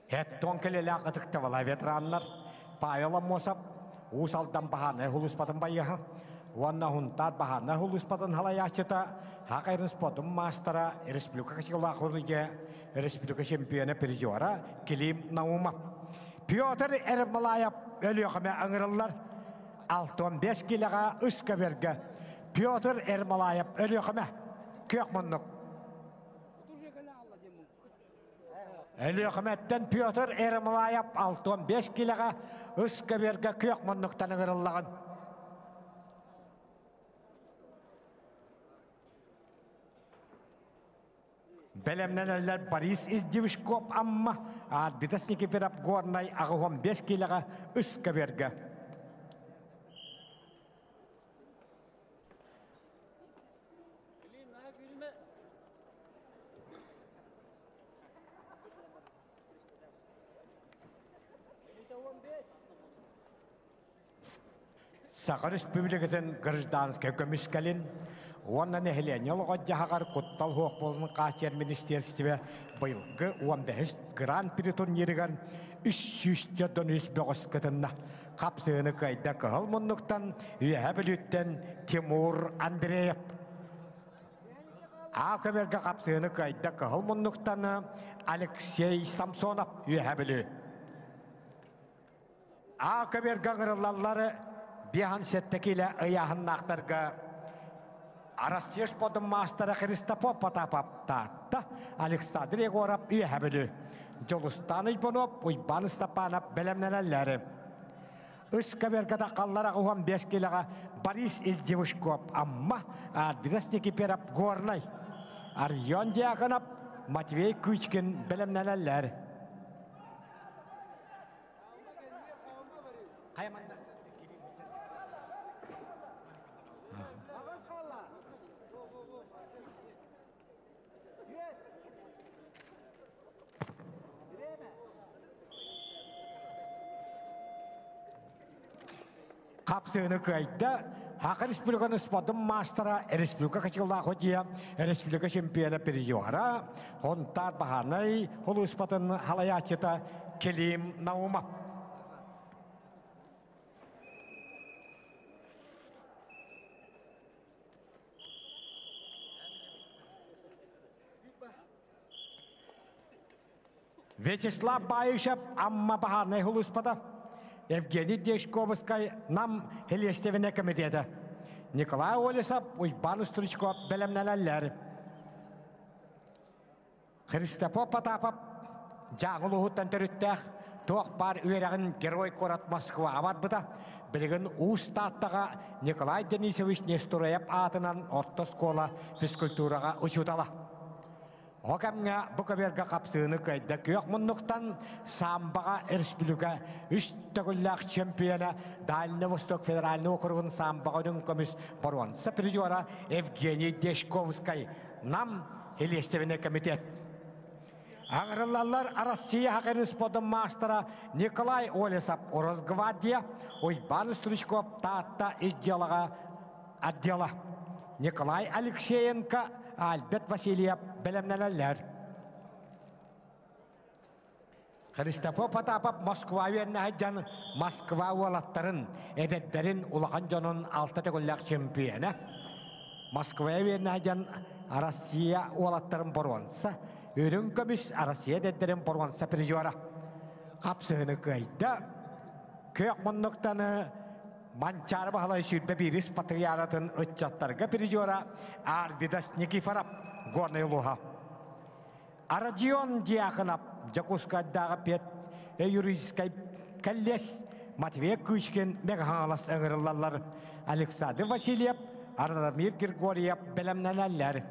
Эттон кэлэлээх ытыктабыла ветераннар Павел Аммосов, Уус Алдан баһаарынай сулууспатын байыаһа уонна Һунтаар баһаарынай сулууспатын салайааччыта, Хакайрын спордун маастара, республика качегалаах хуруйга республика чемпиона призера Клим Наумов. Петр Ермолаев Өлүөхүмэ ыҥырыллар. 65 килэҕэ үс көбүөргэ Петр Ермолаев Өлүөхүмэ күөх муннук. Өлүөхүмэттэн Петр Ермолаев 65 килэҕэ үс көбүөргэ күөх муннуктан ыҥырыллаҕын. Бэлэмнэнэллэр Борис Издивишков Амма, Арбитас Никифоров Горнай 85 килэҕэ үс көбүөргэ. Саха Республикатын гражданскай көмүскэлин уонна нэһилиэнньэ олоҕо-дьаһаҕар куттал суох буолуутун хааччыйар министиэристибэ быйылгы 15 Гран-при турнирыгар 343 бөҕөс кытынна. Хапсыһыны кыайда Кыһыл муннуктан Үөһээ Бүлүүттэн Тимур Андреев. А көбөргө хапсыһыны кыайда Кыһыл муннуктан Алексей Самсонов Үөһээ Бүлүү. А көбөргө ыҥырыллаллар 57 килэ ыйааһыннаахтарга Россия спордун маастара Христофор Потапов Таатта, Александр Егоров Үөһээ Бүлүү, Дьулустаан Уйбанов, Уйбаан Степанов бэлэмнэнэллэр. Үс көбөргө таххаллар 15 килэҕэ Борис Издевушков Амма, Арбитас Никиперов Горнай, Арьон Дьяконов, Матвей Кычкин бэлэмнэнэллэр. Хапсыыны кыайда Саха Республиканы спордун маастара, республика качылаах дьиэ, республика чемпиона призера, Хонтаар Баһанай улууспатын халайааччыта Клим Наумов. Вячеслав Баишев Амма баһаарынай сулууспата, Евгений Дешковскай Нам Хелиэстевинэ комитета, Николай Олесов, Уйбаан Стручков бэлэмнэнэллэр. Христофор Потапов Дьааҥы улууһуттан төрүттээх, туох баар үөрэҕин Герой куорат Москваҕа барбыта. Билигин Уус Тааттаҕа Николай Денисович Нестураев аатынан орто оскуола физкультураҕа учуутала. О кэмҥэ бу көбүөргэ хапсыыны кыайда күөх муннуктан самбаҕа республика үс төгүллээх чемпиона Дальний Восток федеральный округун самбаҕа үрүҥ көмүс боруонса призера Евгений Дешковскай Нам Илиэстэбинэ комитет. Аҥырыллаллар Россия хакерин спордун маастара Николай Олесов Росгвардия, Уйбаан Стручков Таатта ис дьыалаҕа отдела. Николай Алексеенко, Альберт Васильев бэлэмнэнэллэр. Христофор Потапов Москва үөннэ сылдьан Москва уолаттарын, эдэрдэрин улахан дьонун алта төгүллээх чемпиона. Москва үөннэ сылдьан Россия уолаттарын боруонса, үрүҥ көмүс Россия эдэрдэрин боруонса призера. Хапсыһыны кыайда. Күөх муннуктаны Манчаары Баһылай 21 патриаратын ыччаттарга призера Арвидас Никифоров Горнай улууһа. Родион Дьяконов Дьокуускайдааҕы пед юридическай кэллиэс Матвей Кычкин Мэҥэ-Хаҥалас ыҥырыллаллар. Александр Васильев, Радомир Григорьев бэлэмнэнэллэр.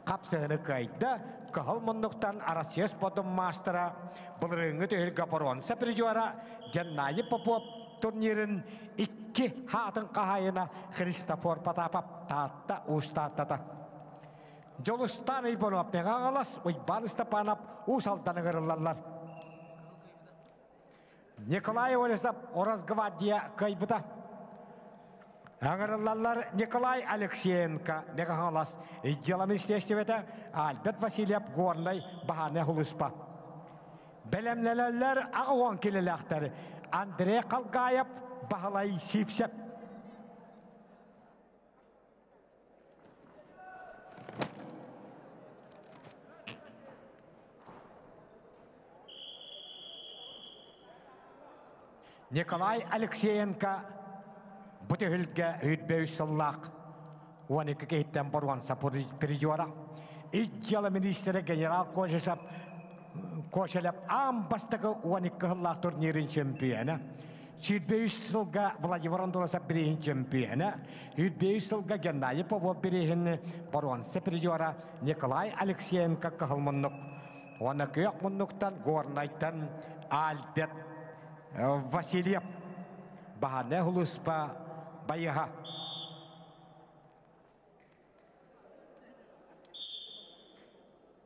Хапсыһыны кыайда Кыһыл муннуктан Россия спордун маастара былырыыҥҥы түһүлгэ боруонса призера Геннадий Попов турнирын икки хаатын хаһаайына Христофор Потапов Таатта Уус Тааттата. Дьулустаан Уйбанов Мэҥэ-Хаҥалас, Уйбаан Ыстапаанап Уус Алдан ыҥырыллаллар. Николай Олесов Росгвардия кыайбыта. Ыҥырыллаллар Николай Алексеенко Мэҥэ-Хаҥалас дьыала министиэристибэтэ, Альберт Васильев Горнай баһаарынай сулууспа. Бэлэмнэнэллэр 80 килэлээхтэр Андрей Халгаев, Баһылай Сипсеп. Николай Алексеенко бу түһүлгэ үүрбэ үс сыллаах 12 киһиттэн боруонса призера. Ис дьыала министрэ генерал Кожесов Кошелев аан бастакы 12 сыллаах турнирын чемпиона. Сүүрбэ үс сылга Владимир Андроносов бирииһин чемпиона, сүүрбэ үс сылга Геннадий Попов бирииһин боруонса призера Николай Алексеенко кыһыл муннук. Уонна күөх муннуктан Горнайтан Альберт Васильев Баһанэ Хулуспа Байыһа.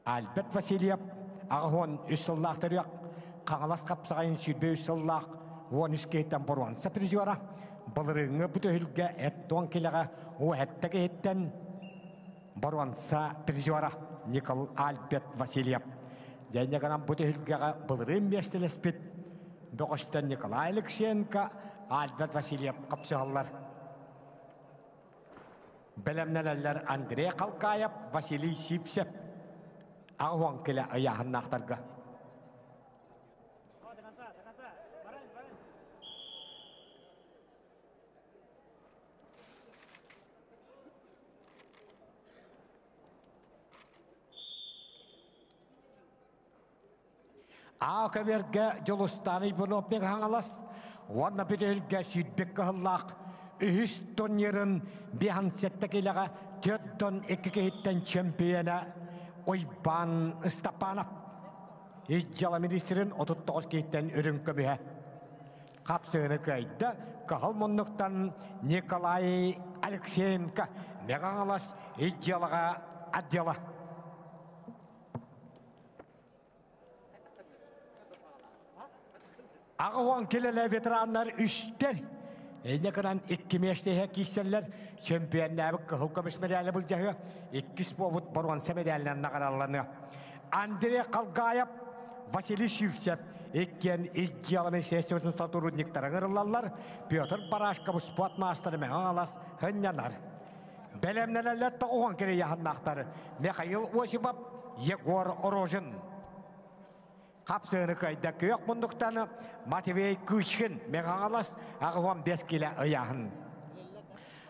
Альберт Васильев 83 сыллаах төрүөх, Хаҥалас хапсаҕайын 23 сыллаах 13 киһиттэн боруонса призера, былырыыҥҥы бу түһүлгэ эт-туон килэҕэ уһэтте киһиттэн боруонса призера Никол Альберт Васильев. Дьэнньэ гынан бу түһүлгэҕэ былырыын миэстэлэспит бөҕөстөн Николай Алексеенко, Альберт Васильев хапсыһаллар. Бэлэмнэнэллэр Андрей Халкаев, Василий Сипсев. Аҕыс килэ ыйааһыннаахтарга. Аа көбүөргэ Дьулустаан Иванов Хаҥалас уонна Бүтүһүлгэ сүүрбүт кыһыллаах үһүс турнирын биһан сэттэ килэҕэ түөрт тон икки киһиттэн чемпиона Уйбаан Ыстапаанап ис дьыала министрин 39 киһиттэн үрүҥ көмүһэ хапсыыны кыайда. Кыһыл муннуктан Николай Алексеенко Мэҕэ ис дьыалаҕа отдела. Аҕа килэлэ ветераннар үстэр. Эйне гынан икки миэстэһэ киирсэллэр. Чемпионнээбит кыһыл көмүс медали былдьаһыа. Иккис буолбут боруонса медалынан наҕаралланыа. Андрей Халгаев, Василий Шивцев иккиэн ис дьыала министерствотын сотрудниктара ыҥырыллаллар. Петр Барашков спорт маастара Мэҥэ Хаҥалас сынньанар. Бэлэмнэнэллэр тоҕуһан кириэһаннаахтар Михаил Осипов, Егор Рожин. Хапсыыны кыайда күөх мундуктан Матвей Кычкин Мэҥэ Хаҥалас 85 килэ ыйааһын.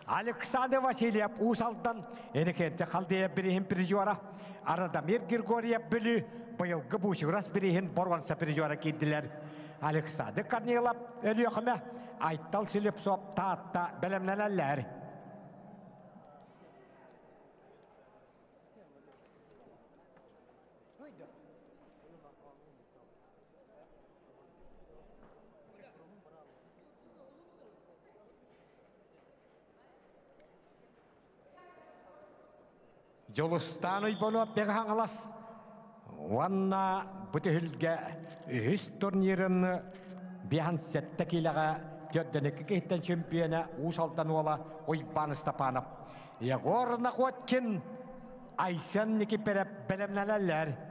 Александр Васильев Уус Алдан Энекенте Халдеев бириһин призера, Арадамир Григорьев Бүлүү быйылгы Бучугурас бириһин боруонса призера киирдилэр. Александр Корнилов Өлүөхүмэ, Айтал Слепцов Таатта бэлэмнэнэллэр. Дьулустаан Уйбанов Хаҥалас уонна бу түһүлгэ үһүс турнирын биһан сэттэ киилэҕэ төрдөнүккэ киһиттэн чемпиона Уус Алдан уола Уйбаан Степанов. Егор Находкин, Айсен Никиперев бэлэмнэнэллэр.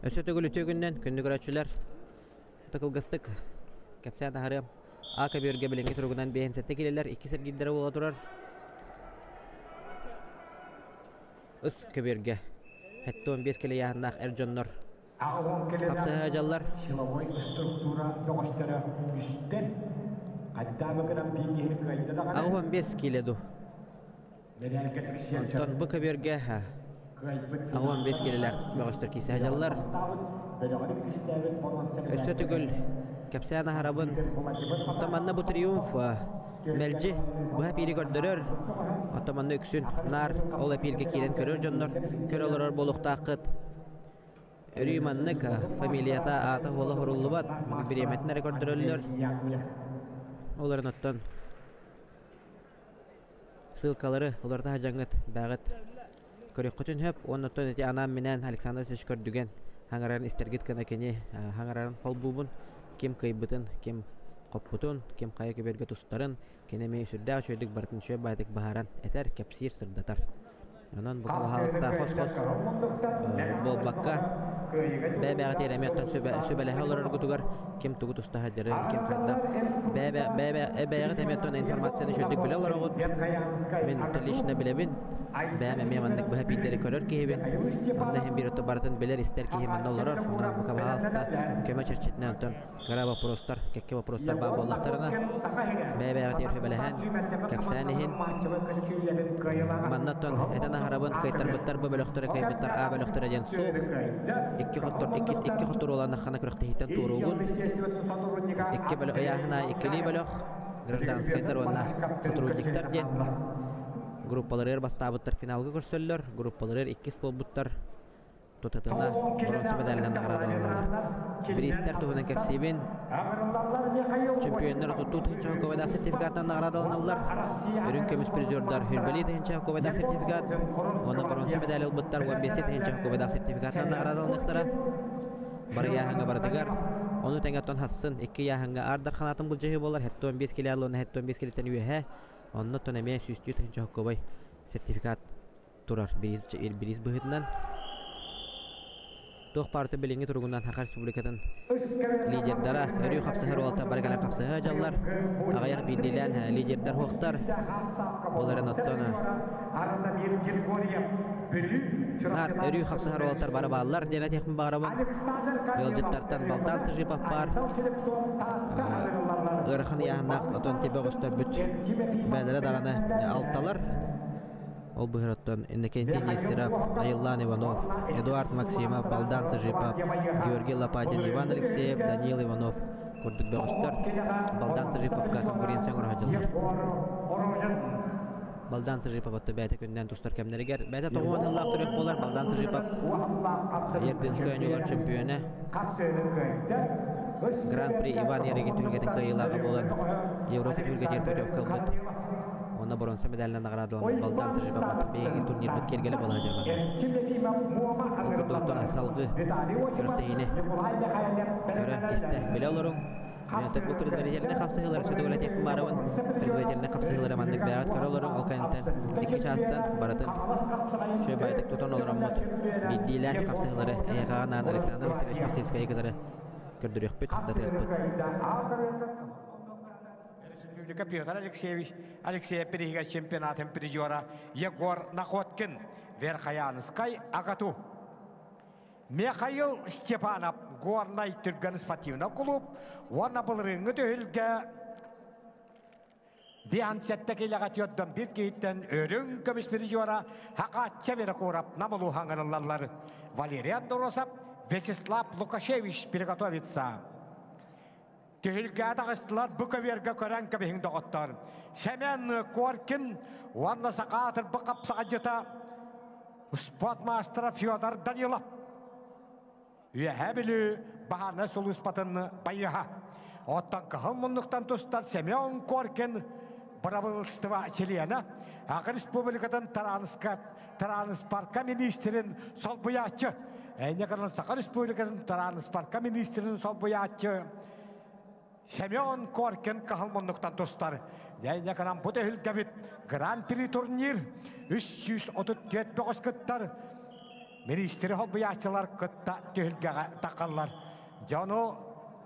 Өссө төгүл үтүө күнүнэн күндү көрөөччүлэр кылгастык кэпсээн аһарыам. А көбүөргэ билиҥҥи туругунан 57 килэлэр икки сэргиирдэрэ буола турар. Ыс көбүөргэ 75 килэ ыйааһыннаах эр дьоннор Хапсыһа дьаллар. Силовой структура бөҕөстөрө үстэр. Хайдаабы гынан биир киһини кыайда даҕаны. 65 килэ ду. Онтон бу көбүөргэ 65 килэлээх бөҕөстөр киисэ дьаллар. Өссө төгүл кэпсээн аһарабын. Оттон манна бу триумф мэлдьи быһа эпиири көрдөрөр. Оттон манна үксүн наар ол эпииргэ киирэн көрөр дьоннор көрө олорор буолуохтааххыт. Өрүү маннык фамилията аата суола суруллубат, бириэмэтин эрэ көрдөрөллөр. Олорон оттон ссылкалары олорто сылдьаҥҥыт бэҕит көрүөххүтүн сөп уонна оттон ити анаан-минээн Александр Васильевич көрдүгэн хаҥарарын истэргит гына кини хаҥарарын холбуубун ким кыайбытын ким хоппутун, ким хайа көбүөргэ тустарын, кини эмиэ сүрдээх үчүгэйдик барытын үчүгэй баайдык баһаран этэр, кэпсиир, сырдатар. Онон бу халаһаалыстаах хос-хос буолбакка, бэйэ-бэйэҕитигэр эмиэ оттон сүбэлэһэ олороргутугар ким тугу туста сылдьарын, ким хайдах бэйэҕит эмиэ оттон информацияны үчүгэйдик билэ олороҕут. Мин лично билэбин. Бэйэм эмиэ маннык быһа биирдэри көрөр киһибин. Онно иһин биир оттон барытын билэр, истэр киһи манна олорор. Онон бука баһаалыста көмө чэрчитинэн оттон кыра вопростар, кэккэ вопростар баар буоллахтарына, бэйэ-бэйэҕитигэр сүбэлэһэн, кэпсээн иһин. Манна оттон этэн аһарабын, кыайтарбыттар бу бөлөхтөрө кыайбыттар А бөлөхтөрө диэн суох. Икки хоттор икки икки хотурууланнаххына күрэхтэһииттэн туоруугун. Икки бөлөх ыйааһына иккилии бөлөх, гражданскайдар уонна сотрудниктар диэн группаларыгар бастаабыттар финалга көрсөллөр, группаларыгар иккис буолбуттар тутатына боруонса медалынан наҕараадаланаллар. Бириистэр туһунан кэпсиибин. Чемпионнар 32 тыһыынча холкуобайдаах сертификатынан наҕараадаланаллар. Үрүҥ көмүс призердар Хүрбэлии тыһыынча холкуобайдаах сертификат уонна боруонса медаль ылбыттар 15 тыһыынча холкуобайдаах сертификатынан наҕараадаланыахтара. Бары ыйааһыҥҥа барытыгар. Ону тэҥэ оттон хассын икки ыйааһыҥҥа Аар Дарханаатын былдьаһыы буолар 75 килэ уонна 75 килэттэн үөһэ. Онно оттон эмиэ 104 тыһыынча холкуобай сертификат турар бириис быһыытынан туох баарыта билиҥҥи туругунан Саха Республикатын лидердара өрүү хапсыһар уолаттар бары кэлэн хапсыһа дьаллар аҕыйах биирдиилээн лидердэр хуохтар ол эрэн оттон наар өрүү хапсыһар уолаттар бары бааллар диэн этиэхпин баҕарабын. Ыалдьыттартан Балтан Сыжипов баар, ыарахан ыйааһыннаах отон тибэ оҕустарбыт бээлэрэ даҕаны алталар. Ол быһыроттон Иннокентий Нестеров, Айыллаан Иванов, Эдуард Максимов, Балдан Сыжипов, Георгий Лопатин, Иван Алексеев, Даниил Иванов курдук бөҕөстөр Балдан Сыжиповка конкуренция оҥоро сылдьаллар. Балдан Сыжипов отто бэйэтэ күннээн тустар кэмнэригэр бэйэтэ тоҕуон сыллаах төрүт буолар Балдан Сыжипов Ердинскэй оонньуулар чөмпүйүөнэ Гран-при Иван Ярыгин түһүлгэтин кыайыылааҕа буолан Европа түһүлгэтигэр путевка ылбыт. Онно боруонса медалынан наҕараадаламмыт Балдан Сыжипов биһиги турнирбыт киэргэлэ буола сылдьар Ол курдук оттон салгыы күрэхтэһиини көрө, истэ, билэ олоруҥ. Бу предварительнай хапсыһыылары сөтөгөлэтиэхпин баарабын. Предварительнай хапсыһыылары маннык бэйэҕит көрө олоруҥ. Ол кэнниттэн икки чаастан барытын үчүгэй баайдык тутан олороммут биирдиилээн хапсыһыылары эһиэхэҕэ анаан Александр Васильевич Посельскайы кытары көрдөрүөхпүт, датыахпыт. Республика Петр Алексеевич Алексеев бирииһигэр чемпионатын призера Егор Находкин, Верхоянскай АГАТУ. Михаил Степанов Горнай түргэн спортивный клуб уонна былырыыҥҥы түһүлгэ Биан сэттэ килэҕэ түөрдөн биир киһиттэн өрүҥ көмүс призера Хакаачча Винокуров намылууһан ылаллар. Валерий Андросов, Вячеслав Лукашевич приготовится. Түһүлгэ таҕыстылар бу көбүөргэ көрөн кэбиһиҥ доҕоттор. Семен Коркин уонна саха аатырбыт хапсаҕайдьыта спорт маастара Федор Данилов. Үөһээ Бүлүү баһаарынай сулууспатын байыаһа. Оттон кыһыл муннуктан тустар Семен Коркин бырабыылыстыба чилиэнэ, Аҕа Республикатын тырааныспарка министрин солбуйааччы, Эйне гынан Саха Республикатын тырааныспарка министрин солбуйааччы Семен Коркин кыһыл муннуктан тустар. Эйне гынан бу түһүлгэбит Гран-при турнир 334 бөҕөс кыттар. Министри солбуйааччылар кытта түһүлгэҕэ тахаллар. Дьону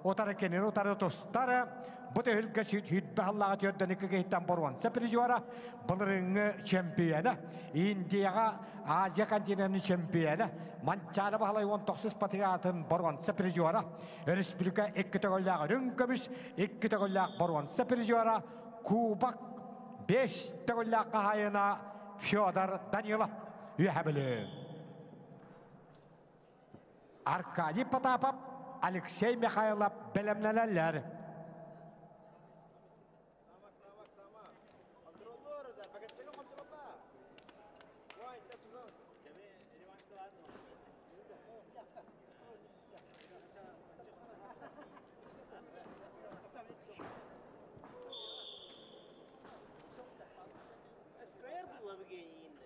утары кинини утары тустар. Бу түһүлгэ сүүрбэ сыллааҕы түөрдэн икки киһиттэн боруонса призера, былырыыҥҥы чемпиона, Индияҕа Азия континенын чемпиона, Манчаары Баһылай 19 патриотын боруонса призера, республика икки төгүллээх үрүҥ көмүс, икки төгүллээх боруонса призера, Кубок бес төгүллээх хаһаайына Федор Данилов үөһэ Бүлүү. Аркадий Потапов, Алексей Михайлов бэлэмнэнэллэр.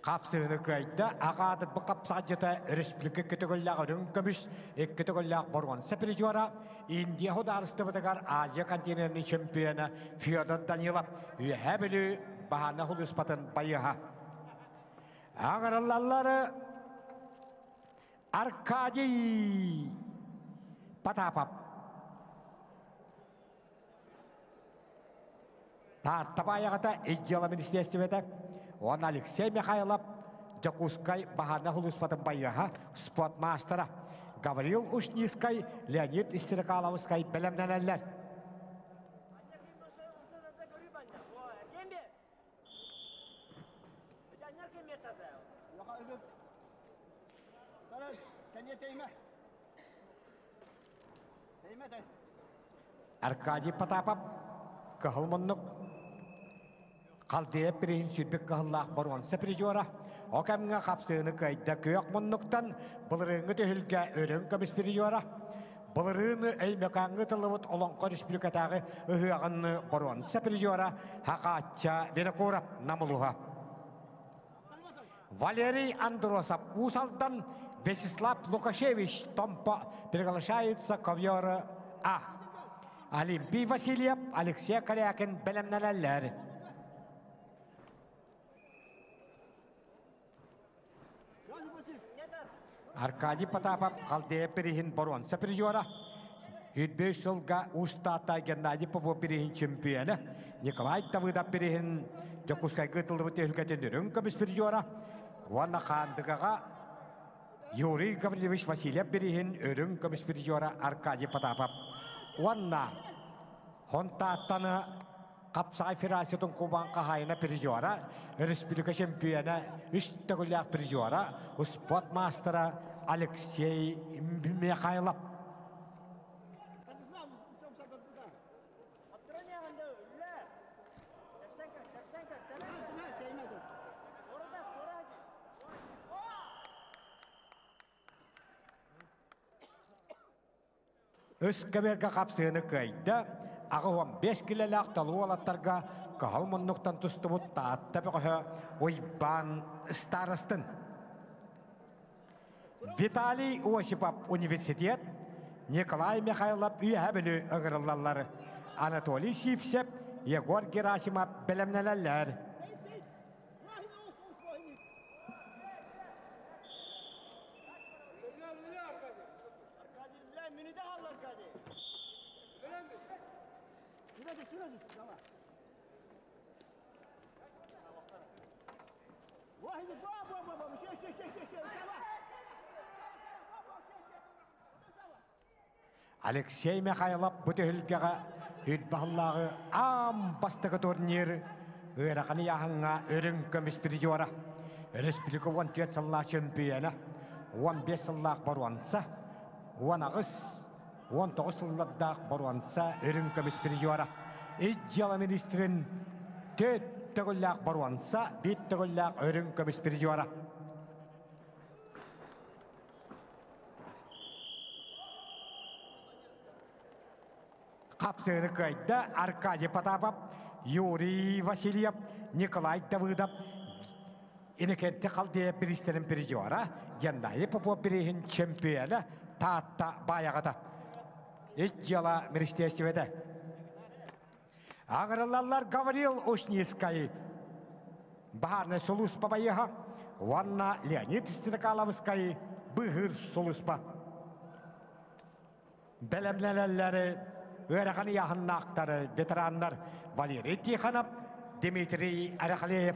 Қапсыыны кыайда, ағаадыр бұ қапсағжыта республика көтөгөлләк өрүн көмүс, икки төгүллээх боруонса призера, Индия хударыстыбытыгар Азия континентин чемпиона Федор Данилов Үөһээ Бүлүү баһаана хулуспатын байыһа. Аңырыллаллары Аркадий Потапов. Таатта баайаҕата ис дьыала министиэстибэтэ уонна Алексей Михайлов Дьокуускай баһаарынай сулууспатын байыаһа, спорт маастара Гаврил Ушницкай, Леонид Стрекаловскай бэлэмнэнэллэр. Аркадий Потапов кыһыл муннук Халдея приһин сүрбүк кыһыллаах боруонса призера о кэмҥэ хапсыыны кыайда күөх муннуктан былырыыҥҥы түһүлгэ өрөҥ көмүс призера былырыыны Өймөкөөҥҥө тылыбыт Олоҥхо республикатааҕы ыһыаҕын боруонса призера Хахаачча Винокуров Намылуһа Валерий Андросов Уус Алдан, Вячеслав Лукашевич Томпо приглашаются ковёры А. Олимпий Васильев, Алексей Корякин бэлэмнэнэллэр. Аркадий Потапов Халдея приһин боруонса призера. 105 сылга Уус-Таатта Геннадий Попов бириһин чемпиона, Николай Давыдов бириһин Дьокуускайга ыытыллыбыт түһүлгэтин үрүҥ көмүс призера уонна Хаандыгаҕа Юрий Гаврильевич Васильев бириһин үрүҥ көмүс призера Аркадий Потапов уонна Хонтааттаны Хапсаҕай Федерациятын кубан хаһаайына призера, республика чемпиона, үс төгүллээх призера, спорт маастара Алексей Михайлов. Үс көбүөргэ хапсыыны кыайда, 85 килэлээх толуу уолаттарга кыһыл муннуктан тустубут Таатта бөҕөһө Уйбаан Старостын. Виталий Осипов университет, Николай Михайлов Үөһэ Бүлүү ыҥырыллаллар. Анатолий Сивцев, Егор Герасимов бэлэмнэнэллэр. Алексей Михайлов бу түһүлгэҕэ Үрбаһыллааҕы аан бастакы турнир ыарахан ыйааһыҥҥа үрүҥ көмүс призера, республика 14 сыллаах чөмпүйүөнэ, 15 сыллаах боруонса, 18 19 сыллардаах боруонса үрүҥ көмүс призера, ис дьыала министрин төрт төгүллээх боруонса, биир төгүллээх үрүҥ көмүс призера. Хапсыыны кыайда Аркадий Потапов, Юрий Васильев, Николай Давыдов, Иннокентий Халдеев бириистэрин призера, Геннадий Попов бирииһин чемпиона Таатта Баайаҕата. Ис дьыала министерствота. Аҥырыллаллар Гаврил Ушницкай, баһаарынай сулууспа байыаһа уонна Леонид Стрекаловскай быыһыыр сулууспа. Бэлэмнэнэллэри ыарахан ыйааһыннаахтары ветераннар Валерий Тихонов, Дмитрий Арахлеев.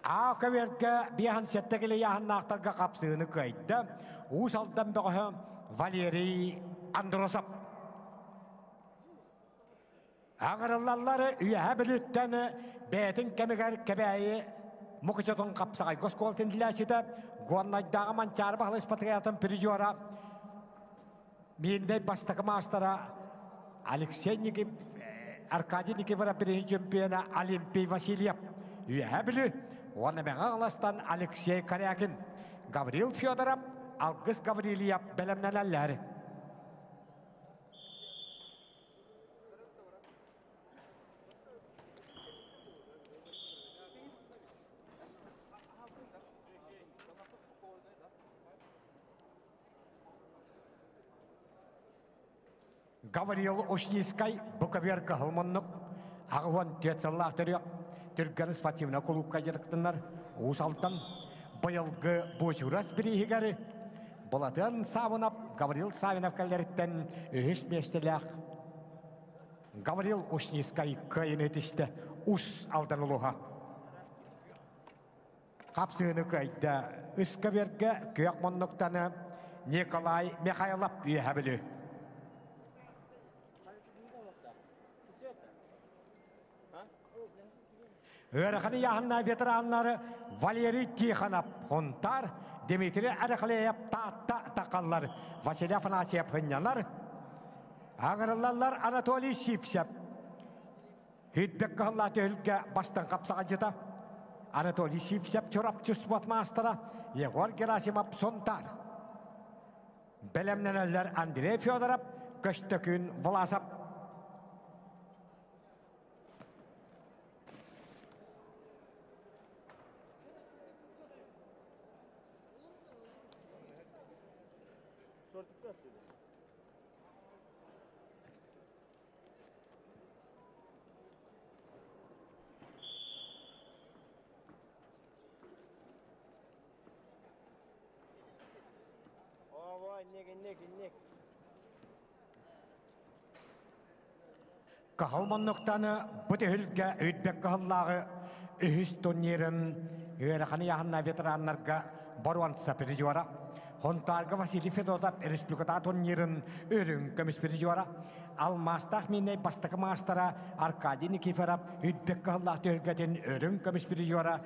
Аа көбүөргэ биэһэн сэттэ килэ ыйааһыннаахтарга хапсыыны кыайда Уус Алдан бөҕөһө Валерий Андросов. Аҕырыллаллар Үөһээ Бүлүүттэн бэйэтин кэмигэр Кэбээйи Мукучутун хапсаҕайга оскуолатын иитиллээччитэ, Горнайдааҕы Манчаары Баһылай Спартакиадатын призера, Миирнэй бастакы маастара Алексей Никип, Аркадий Никифоров бириһин чемпиона Олимпий Васильев. Үөһэ Бүлүү уонна Мэҥэ Хаҥаластан Алексей Корякин, Гаврил Федоров, Алгыс Гаврильев бэлэмнэнэллэр. Гаврил Ушницкай бу көбүөр кыһыл муннук 84 сыллаах төрүөх Түргэн спортивнай кулуупка дьарыктанар Уус Алдан быйылгы Бочурас бирииһигэр Былатыан Савинов Гаврил Савинов кэллэриттэн үһүс миэстэлээх Гаврил Ушницкай кыайыны тистэ Ус Алдан улууһа. Хапсыыны кыайда Ыскавергэ күөх муннуктаны Николай Михайлов үөһэ Бүлүү. Ыарахан ыйааһыннаах ветераннары Валерий Тихонов Хунтар, Дмитрий Арахлеев Таатта тақаллар, Василий Афанасьев Хынньанар, Аҥырыллаллар Анатолий Сипсев, Үрбэк кыһаллаах түһүлгэ бастан хапсаҕайдьыта Анатолий Сивцев Чурапчы спорт маастара Егор Герасимов Сунтаар. Бэлэмнэнэллэр Андрей Федоров, Көстөкүүн Власов. Каһыл муннуктаны бу түһүлгэ Үрбэк кыһыллааҕы үһүс турнирын ыарахан ыйааһыннаах ветераннарга боруонса призера Хонтаарга Василий Федотов республикатааҕы турнирын үрүҥ көмүс призера Алмаастаах миинэй бастакы маастара Аркадий Никифоров Үрбэк кыһыллаах түһүлгэтин үрүҥ көмүс призера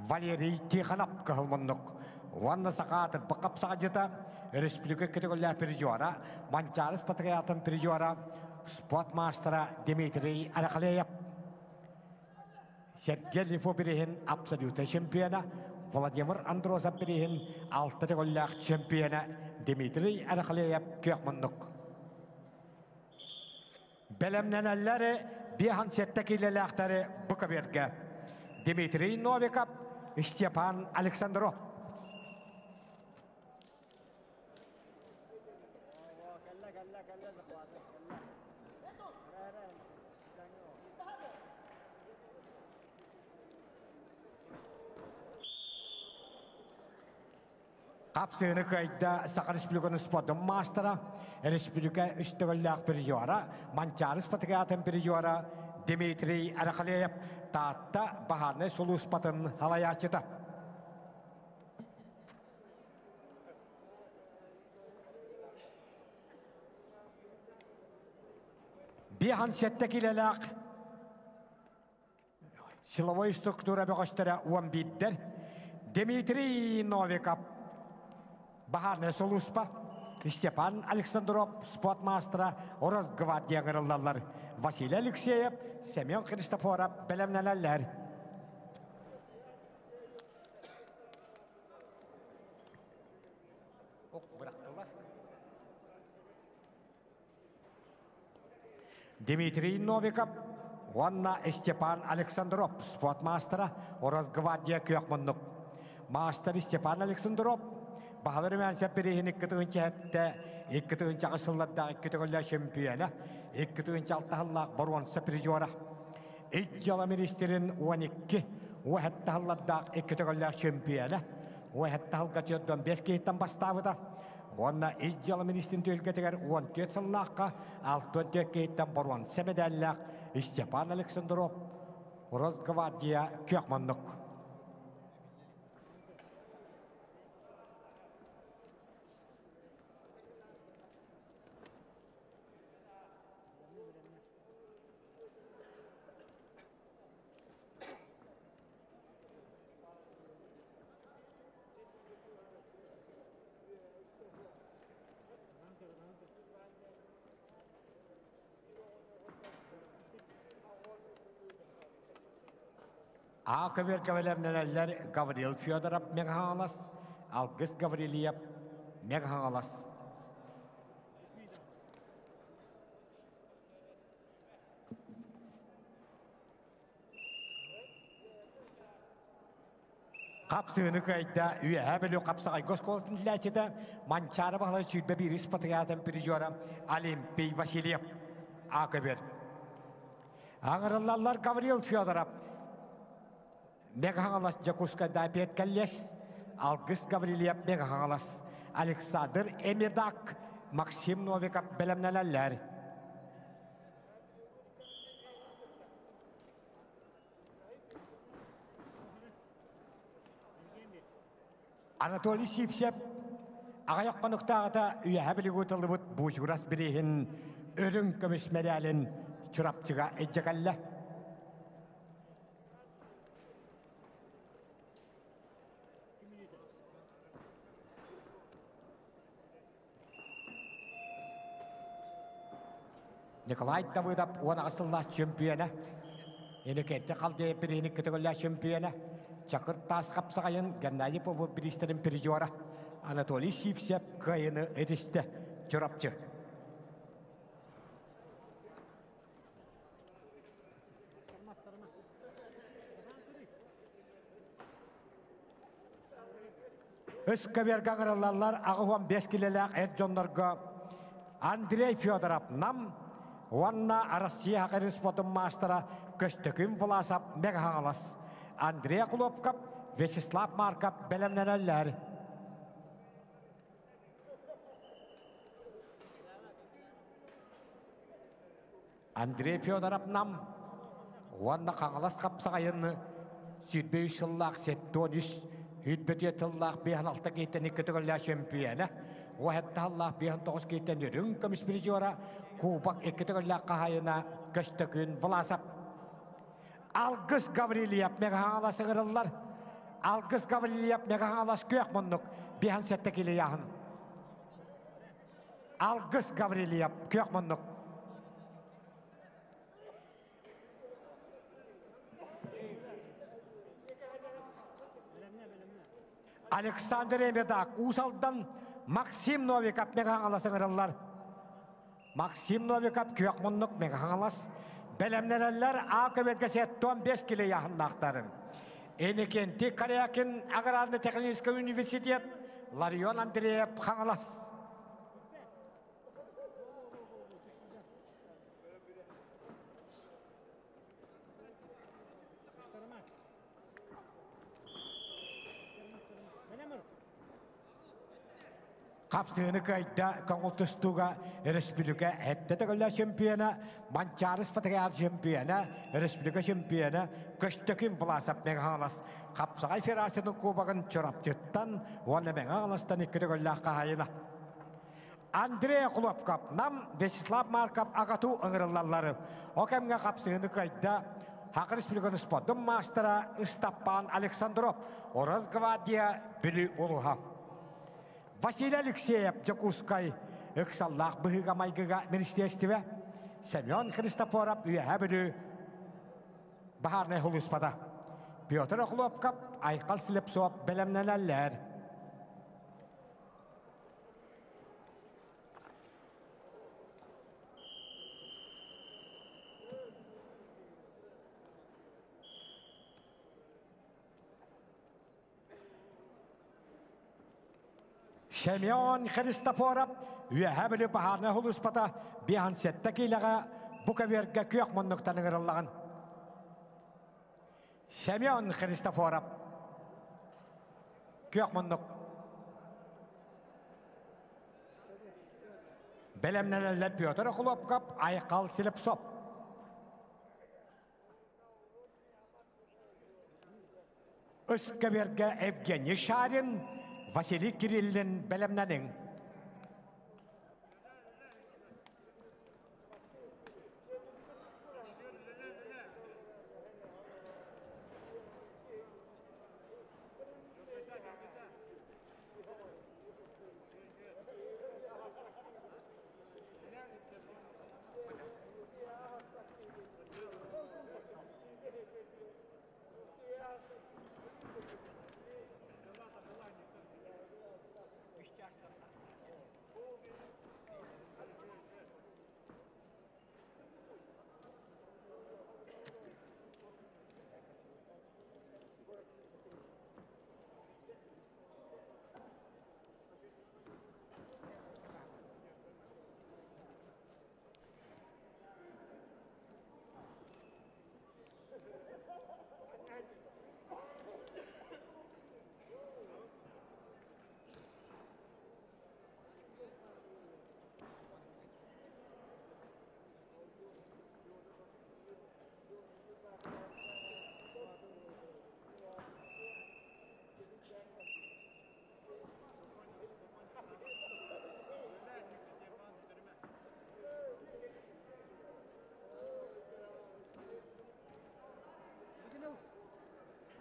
Валерий Тихонов кыһыл муннук уонна саха аатырбыт хапсаҕайдьыта республика категориялаах призера Манчаарыс патриотын призера спорт маастара Дмитрий Арахалеев Сергей Лифо бириһин абсолютнай чемпиона, Владимир Андросов бириһин алта төгүллээх чемпиона Дмитрий Арахлеев күөх муннук. Бэлэмнэнэллэр 57 киилэлээхтэри бу көбүөргэ. Дмитрий Новиков, Степан Александров. Хапсыыны кыайда Саха Республикатын спордун маастара, республика үс төгүллээх призера, Манчаары спартакиадатын призера Дмитрий Арахалеев Таатта баһаарынай сулууспатын халайааччыта. Биэхан сэттэ килэлээх силовой структура бөҕөстөрө уон биирдэр Дмитрий Новиков баһаарынай сулууспа Степан Александров спорт маастара Росгвардия ыҥырыллаллар Василий Алексеев Семен Христофоров бэлэмнэнэллэр. Бырахтылар. Дмитрий Новиков уонна Степан Александров спорт маастара Росгвардия күөх муннук. Маастар Степан Александров баһылар Румянцев бирииһин 2 тыһыынча 7, 2 тыһыынча 8 сыллардаах икки төгүллээх чемпиона, 2 тыһыынча 6 сыллаах боруонса призера. Ис дьыала министрин 12 17 сыллардаах икки төгүллээх чемпиона, 17 сылга 45 киһиттэн бастаабыта. Уонна ис дьыала министрин түһүлгэтигэр 14 сыллаахха 64 киһиттэн боруонса мэдээллээх Степан Александров Росгвардия күөх муннук. А көбүөргэ бэлэмнэнэллэр Гаврил Федоров Мэҥэ-Хаҥалас, Алгыс Гаврильев Мэҥэ-Хаҥалас. Хапсыыны кыайда Үөһээ Бүлүү хапсаҕайга оскуолатын иитиллээччитэ Манчаары Баһылай 21 спартакиадатын призера Олимпий Васильев А көбүөр. Аҥырыллаллар Гаврил Федоров, Мэҥэ-Хаҥалас Дьокуускайдаа Петкаллес, Алгыс Гаврильев Мэҥэ-Хаҥалас, Александр Эмидак, Максим Новиков бэлэмнэнэллэр. Анатолий Сивцев аҕыйах хонуктааҕыта Үөһээ Бүлүүгэ ыытыллыбыт Буучугурас бирииһин үрүҥ көмүс мэрээлин Чурапчыга илдьэ кэллэ. Николай Давыдов 18 сыллаах чөмпүйэнэ, Иннокентий Халдеев бирииһин көтөҕүллээх чөмпүйэнэ, Чакыр таас хапсаҕайын Геннадий Попов бириистэрин призера Анатолий Сивцев кыайыыны этистэ. Чурапчы. Ыскаверга ыҥырыллаллар 85 килэлээх эр дьоннорго Андрей Федоров Нам уонна Россия Хакырын спортун маастара Көстөкүүн Власов Мэҥэ Хаҥалас, Андрей Хлопков, Вячеслав Марков бэлэмнэнэллэр. Андрей Федоров Нам уонна Хаҥалас хапсаҕайын 23 сыллаах 73 104 тыллаах 56 киһиттэн икки төгүллээх чөмпүйүөнэ, 17 сыллаах 59 киһиттэн үрүҥ көмүс призера, Кубок икки төгүллээх хаһаайына Көстөкүүн Власов. Алгыс Гаврильев Мэҥэ-Хаҥалас ыҥырыллар. Алгыс Гаврильев Мэҥэ-Хаҥалас күөх муннук 57 килийааһын. Алгыс Гаврильев, күөх муннук. Александр Эмедак, Уус Алдан, Максим Новиков Мэҥэ-Хаҥалас ыҥырыллар. Максим Новиков күөх муннук Мэҥэ-Хаҥалас бэлэмнэнэллэр А көбөлгө 75 кило яһыннаахтарын. Иннокентий Корякин аграрно-технический университет Ларион Андреев Хаҥалас. Хапсыыны кыайда көҥүл тустууга республика эттэ төгүллээх чемпиона, Манчаары спартакиада чемпиона, республика чемпиона Көстөкүүн Власов Мэҥэ Хаҥалас Хапсаҕай Федерациятын кубогын Чурапчыттан уонна Мэҥэ Хаҥаластан икки төгүллээх хаһаайына. Андрей Хлопков, Нам Вячеслав Марков АГАТУ ыҥырыллаллар. О кэмҥэ хапсыһыыны кыайда Саха Республикатын спордун маастара Ыстаппаан Александров, Росгвардия Бүлүү улууһа. Василий Алексеев, Дьокуускай, ыксаллаах быһыыга-майгыга министиэристибэ, Семен Христофоров, Үөһээ Бүлүү баһаарынай сулууспата. Петр Охлопков, Айхал Слепцов бэлэмнэнэллэр. Семен Христофоров Үөһээ Бүлүү баһаарынай сулууспата 57 киилэҕэ бу көбүөргэ күөх муннуктан ыҥырыллаҕын. Семен Христофоров күөх муннук Бэлэмнэнэллэр Петр Охлопков, Айхал Слепцов. Ыскэбэргэ Евгений Шарин, Василий Кириллин бэлэмнэниҥ.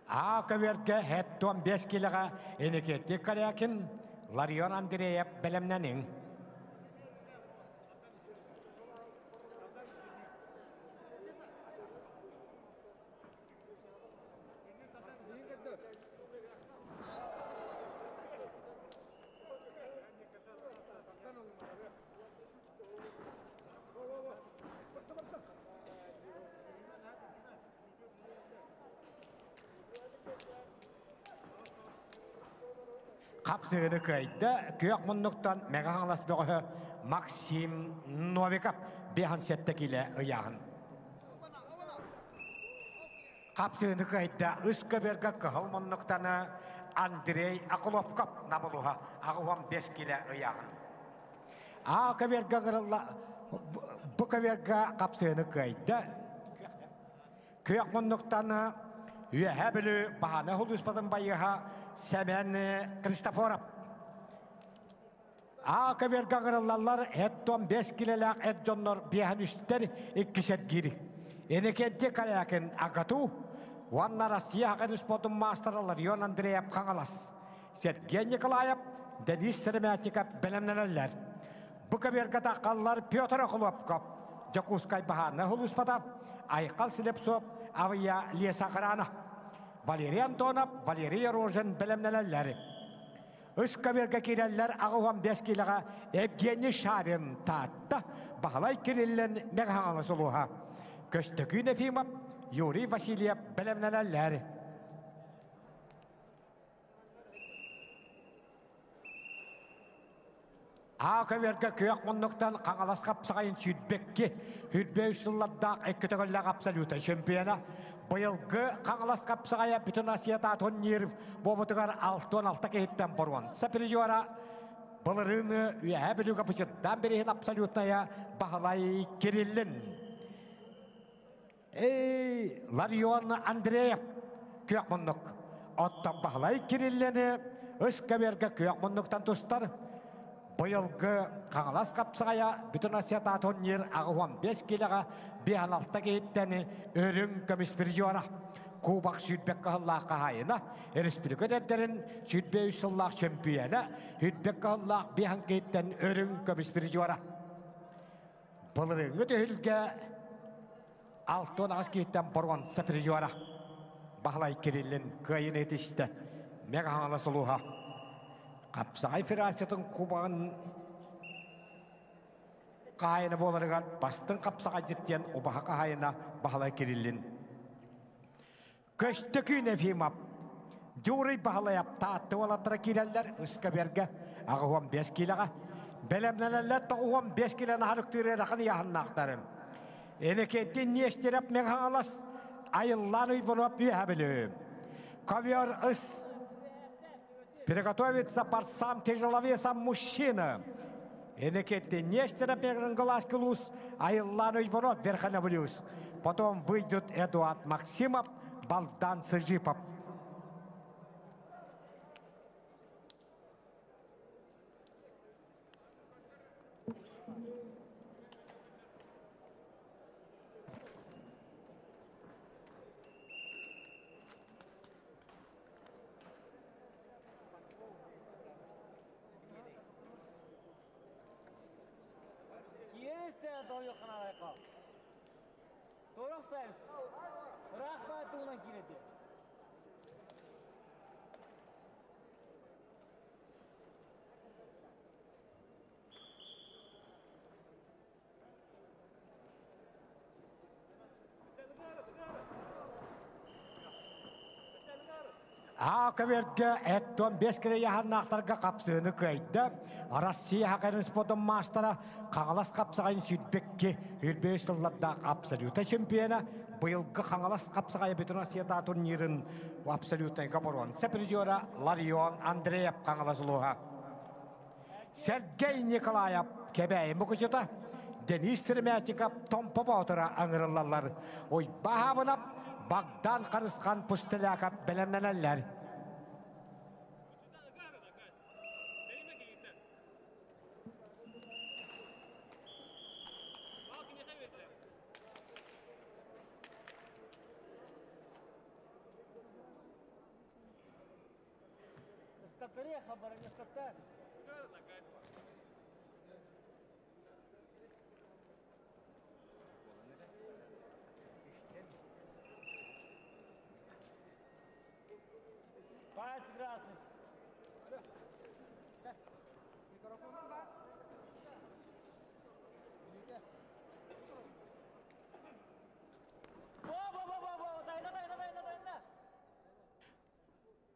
А көбүөргэ 75 килэҕэ Иннокентий Корякин, Ларион Андреев бэлэмнэниҥ. Хапсыгыны кыайда күөх муннуктан Мэҥэ Хаҥалас бөҕөһө Максим Новиков 57 киилэ ыйааһын. Хапсыгыны кыайда үс көбүөргэ кыһыл муннуктаны Андрей Акуловков намылуһа 85 киилэ ыйааһын. А көбүөргэ ыҥырылла бу көбүөргэ хапсыгыны кыайда Күөх муннуктан Үөһээ Бүлүү Баһааны улууспатын байыһа Сэмэн Христофоров. А көбүөргэ ыҥырыллаллар эт 15 килэлээх эт дьоннор биэһэн үстэр икки сэргиир. Иннокентий Корякин АГАТУ уонна Россия Хакын спортун маастара Ларион Андреев Хаҥалас. Сергей Николаев, Денис Сыромятников бэлэмнэнэллэр. Бу көбүөргэ таххаллар Петр Охлопков, Дьокуускай баһаарынай сулууспата, Айхал Слепцов, Авия Лесохрана, Валерий Антонов, Валерий Рожин бэлэмнэнэллэр. Үс көбүөргэ киирэллэр 85 киилэҕэ Евгений Шарин Таатта, Баһылай Кириллин Мэҥэ сулуһа, Көстөкүүн Ефимов, Юрий Васильев бэлэмнэнэллэр. Аа көбүөргэ күөх муннуктан Хаҥалас хапсаҕайын сүүрбэкки, сүүрбэ үс сыллардаах икки төгүллээх абсолюта чемпиона. Быйылгы Хаҥалас хапсаҕайа бүтүн Россията турнир буолбутугар 66 киһиттэн боруонса призера былырыыны Үөһээ Бүлүүгэ бычырдаан бириһин абсолютная Баһылай Кириллин. Эй, Ларион Андреев күөх муннук. Оттон Баһылай Кириллини үс көбүөргэ күөх муннуктан тустар. Быйылгы Хаҥалас хапсаҕайа бүтүн Россията турнир 85 киилэҕэ 56 киһиттэн үрүҥ көмүс призера. Кубок сүүрбэк кыһыллаах хаһаайына, республика эдэрдэрин 23 сыллаах чөмпүйэнэ, сүүрбэк кыһыллаах биэһэн киһиттэн үрүҥ көмүс призера. Былырыыҥҥы түһүлгэ 68 киһиттэн боруонса призера Баһылай Кириллин кыайыыны этистэ. Мэҥэ Хаҥалас улууһа. Хапсаҕай федерациятын кубогын хаһаайына буоларыгар бастыҥ хапсаҕайдьыт диэн убаһа хаһаайына Баһылай Кириллин. Көстөкүүн Ефимов, Дьууруй Баһылайап Таатта уолаттара киирэллэр Ыскабергэ 85 киилэҕэ. Бэлэмнэнэллэр 95 киилэни харыктыыр ыарахан ыйааһыннаахтары. Иннокентий Нестеров Мэҥэ Айыллаан Уйбунов Үөһэ Бүлүү. Ковер ыс Приготовиться борцам тяжеловесам мужчина. Иннокентий Нестеров Глазки Луз, Айыллаан Уйбунов Верхоноблюз. Потом выйдут Эдуард Максимов, Балдан Сыжипов. Аа көбүөргэ эт 15 кире яһаннаахтарга хапсыыны кыайда. Россия хакарын спортун маастара Хаҥалас хапсаҕайын сүүрбэкки сүүрбэ сыллардаах абсолюта чемпиона быйылгы Хаҥалас хапсаҕайа бүтүн Россията турнирын абсолютнайга боруонса призера Ларион Андреев Хаҥалас улууһа. Сергей Николаев Кэбээйи мукучута, Денис Сыромятников Томпо Боотура ыҥырыллаллар. Уйбаһаабынап Богдан Харысхан Пустеляков бэлэмнэнэллэр.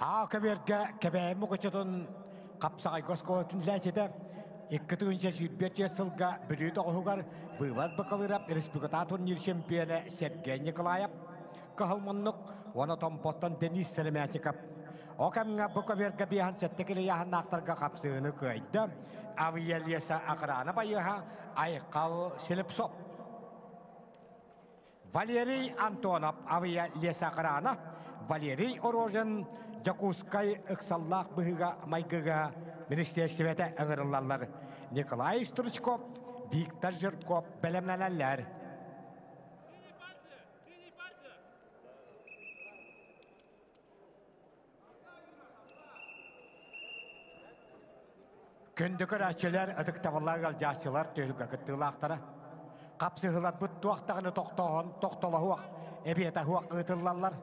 Аа көбүөргэ Кэбээйи Мукучутун хапсаҕайга оскуолатын үлэһитэ 2024 сылга Бүлүү тоҕуһугар быыбар Бакалырап республикатааҕы турнир чемпиона Сергей Николаев Кыһыл муннук уонна Томпоттон Денис Сыромятников. Ол кэмҥэ бу көбүөргэ биэһэн сэттэ килийааһыннаахтарга хапсыыны кыайда Авиалеса охрана байыаһа Айхал Слепцов. Валерий Антонов авиалесохрана Валерий Рожин Дьокуускай ыксаллаах быһыыга-майгыга министиэристибэтэ ыҥырыллаллар. Николай Стручков, Виктор Жирков бэлэмнэнэллэр. Күндү көрөөччүлэр, ытыктабыллаах ыалдьааччылар түһүлгэ кыттыылаахтара. Хапсыһыыларбыт туох даҕаны тохтооһун тохтолоһуох, эбиэтэ суох ыытыллаллар.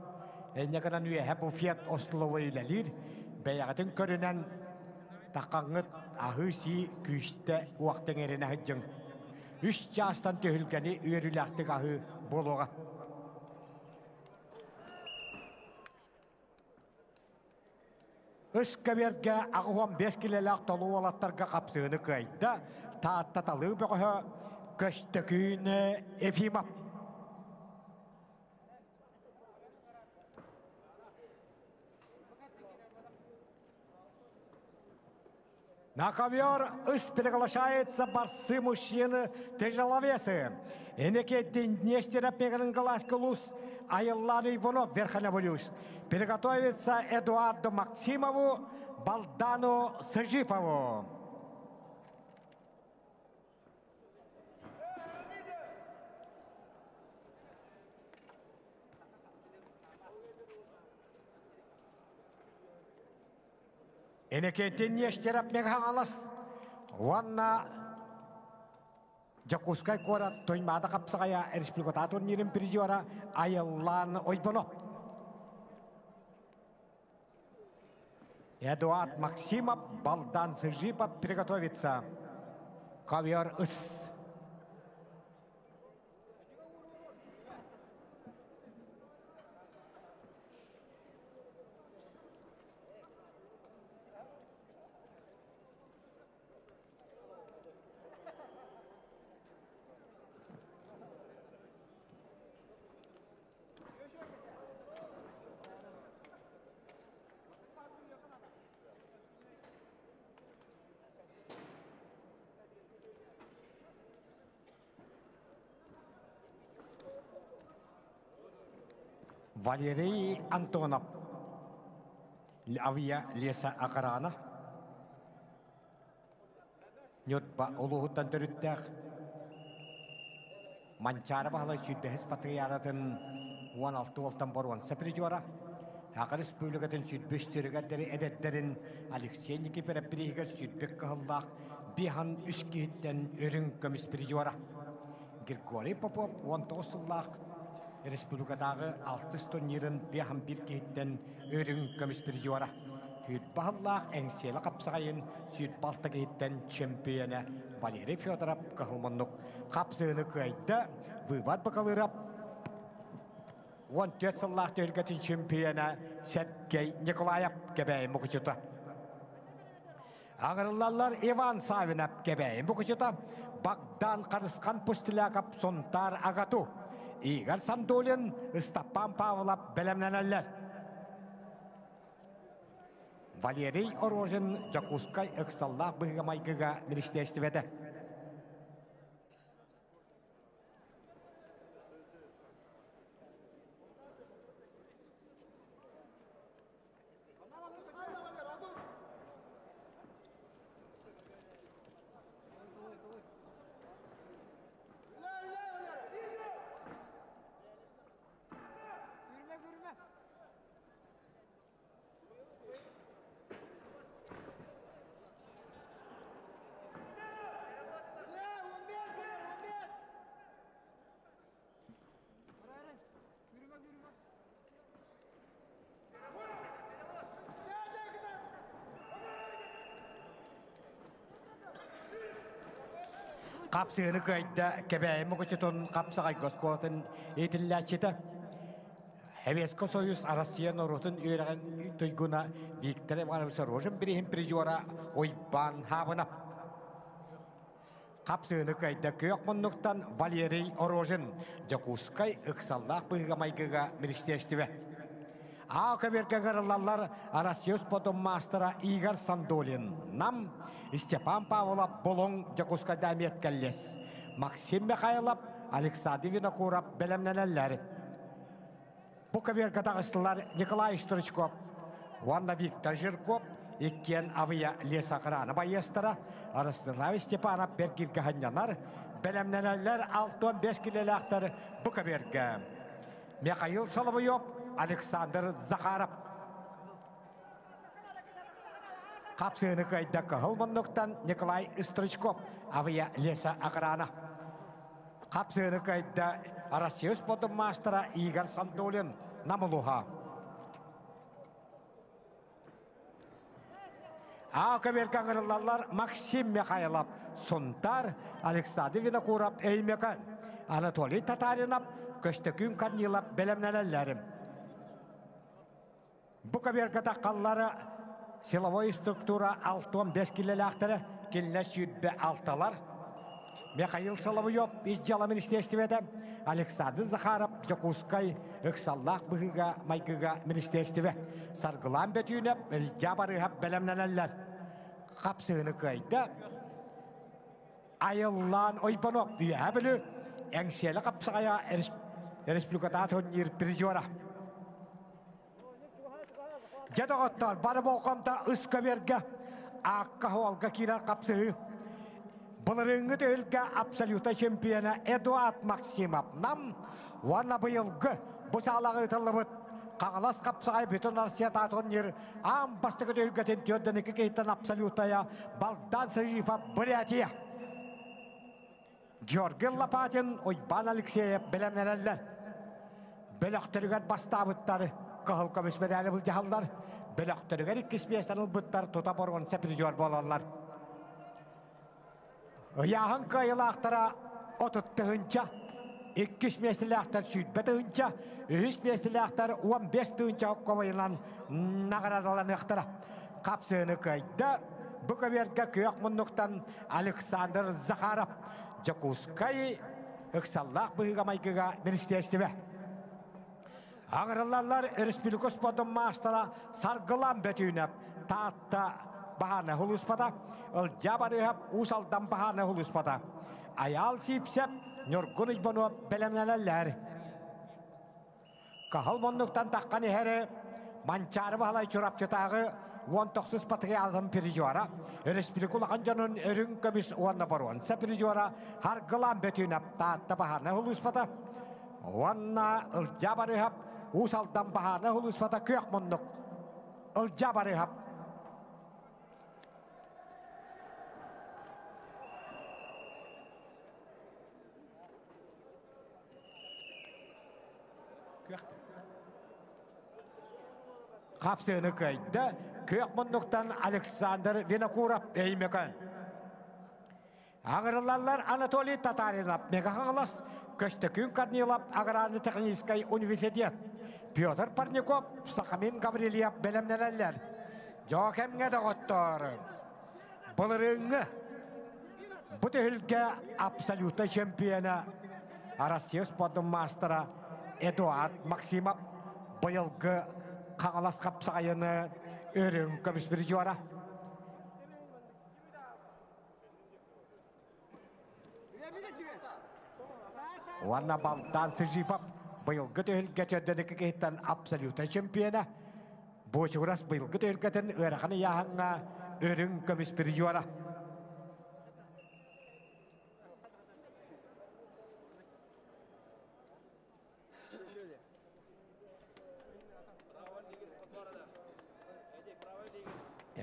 Инньэ гынан үөһэ буфет остолобуой үлэлиир. Бэйэҕитин көрүнэн таххаҥҥыт аһыы-сии күүстэ уох тэҥэринэ сылдьыҥ. Үс чаастан түһүлгэни үөрүүлээхтик аһыы буолуоҕа. Ыскэбиэргэ 85 килэлээх толуу уолаттарга хапсыыны кыайда Таатта талыы бөҕөһө Көстөкүүн Ефимов. На ковер ыс приглашается борцы мужчины тяжеловесы. Иннокентий Нестеров Глазкулус, Айыллан Иванов Верхневолюс. Приготовиться Эдуарду Максимову, Балдану Сыжипову. Энекетин Нестеров Мегаалас уонна Дьокуускай куорат Туймаада хапсаҕайа республикатааҕы турнирын призера Айыллаан Ойбонов. Эдуард Максимов, Балдан Сыжипов приготовится. Ковер ыс. Валерий Антонов Авиа леса охрана Ньурба улууһуттан төрүттээх Манчаары Баһылай сүүрбэһис патриаратын 16 уолтан боруонса призера, Саха Республикатын сүүрбэ үстэригэр эдэттэрин Алексей Никифоров бирииһигэр сүүрбэ кыһыллаах биһан үс киһиттэн үрүҥ көмүс призера. Григорий Попов 19 сыллаах республикатааҕы алтыс турнирын биһан бир киһиттэн үрүҥ көмүс призера. Сүүрбэ сыллаах Эҥсиэлэ хапсаҕайын сүүрбэ алта киһиттэн чөмпүйүөнэ Валерий Федоров кыһыл муннук хапсыыны кыайда. Выбор Бакалыров 14 сыллаах түһүлгэтин чемпиона Сергей Николаев Кэбээйи мукучута. Аҥырыллаллар Иван Савинов Кэбээйи мукучута, Богдан Харысхан Пустеляков Сунтаар Агату, Игорь Сандулин, Ыстаппан Павлов бэлэмнэнэллэр. Валерий Рожин Дьокуускай ыксаллаах быһыыга-майгыга министиэристибэтэ. Хапсыыны кыайда Кэбээйи Мукучутун хапсаҕайга оскуолатын иитиллээччитэ. Советский Союз Россия норуотун үөрэҕин туйгуна Виктор Иванович Рожин бирииһин призера Уйбаан Хаабынап. Хапсыыны кыайда күөх муннуктан Валерий Рожин, Дьокуускай ыксаллаах быһыыга-майгыга министиэристибэ. А көбүөргэ ыҥырыллаллар Россия спортун маастара Игорь Сандулин, Нам, Степан Павлов, Булуҥ, Дьокуускайда Миэткэллэс, Максим Михайлов, Александр Винокуров бэлэмнэнэллэр. Бу көбүөргэ таҕыстылар Николай Стручков уонна Виктор Жирков, иккиэн Авия лесохрана байыастара Ростислав Степанов бэргиргэ ханньанар, бэлэмнэнэллэр 65 килэлээхтэр бу көбүөргэ. Михаил Соловьев, Александр Захаров. Хапсыыны кыайда кыһыл муннуктан Николай Стручков, Авия леса охрана. Хапсыыны кыайда Россия спортун маастара Игорь Сандулин, Намулуха. А көбүөргэ ыҥырыллаллар Максим Михайлов, Сунтар, Александр Винокуров, Өймөкөн, Анатолий Татаринов, Көстөкүүн Корнилов бэлэмнэнэллэр. Бу көбүөргэ таххаллары силовой структура 65 килэлээхтэрэ, кинилэр 26-лар. Михаил Соловьев ис дьыала министиэристибэтэ, Александр Захаров Дьокуускай ыксаллаах быһыыга-майгыга министиэристибэ, Саргылаан Бөтүүнэп, Ылдьаа Барыыһап бэлэмнэнэллэр. Хапсыһыны кыайда. Айыллаан Ойбонов Үөһээ Бүлүү Эҥсиэлэ хапсаҕайа республикатаа турнир призера. Дьэ доҕоттор, бары болҕомто ыс көбүөргэ, аакка-суолга киирэр хапсыһыы. Былырыыҥҥы түһүлгэ абсолюта чемпиона Эдуард Максимов Нам уонна быйылгы бу саалаҕа ыытыллыбыт Хаҥалас хапсаҕай бүтүн Россията турнир аан бастакы түһүлгэтин 42 киһиттэн абсолютая Балдан Сажифов Бурятия. Георгий Лопатин, Уйбаан Алексеев бэлэмнэнэллэр. Бөлөхтөрүгэр бастаабыттар кыһыл көмүс мэдээли былдьаһаллар. Бөлөхтөрүгэр иккис миэстэни ылбыттар тута боруонса призер буолаллар. Ыйааһын кыайыылаахтара 30 тыһыынча, иккис миэстэлээхтэр 20 тыһыынча, үһүс миэстэлээхтэр 15 тыһыынча хоккобойунан наҕараадаланыахтара. Хапсыыны кыайда бу көбүөргэ күөх муннуктан Александр Захаров, Дьокуускай ыксаллаах быһыыга-майгыга министиэристибэ. Аҥырыллаллар республика спордун маастара Саргылан Бөтүүнэп, Таатта баһаана хулуспата, Ылдьаа Барыыһап, Уус Алдан баһаана хулуспата. Айаал Сиипсэп, Ньургун Уйбанов бэлэмнэнэллэр. Каһыл муннуктан таххан иһэри Манчаары Баһылай Чурапчытааҕы 19 патриархын призера, республика улахан дьонун өрүҥ көмүс уонна боруонса призера Харгылаан Бөтүүнэп Таатта баһаарынай улууспата уонна Ылдьаа Барыыһап Уус Алдан баһаарынай улууспата күөх муннук Ылдьаа Барыыһап. Хапсыыны кыайда күөх муннуктан Александр Винокуров Өймөкөн. Аҥырыллаллар Анатолий Татаринов Мегахаҥалас, Көстөкүүн Корнилов Аграрно-техническай университет, Петр Парников, Сахамин Гаврильев бэлэмнэнэллэр. Дьоо кэмҥэ доҕоттоор, былырыыҥҥы бу түһүлгэ абсолютнай чемпиона Россия спордун маастара Эдуард Максимов быйылгы Хаҥалас хапсаҕайыны өрүҥ көмүс призера. Уонна Балдан Сыжипов быйылгы түһүлгэ төрдөнүкү киһиттэн абсолютнай чемпиона. Буочугурас быйылгы түһүлгэтин ыарахан ыйааһыҥҥа үрүҥ көмүс призера.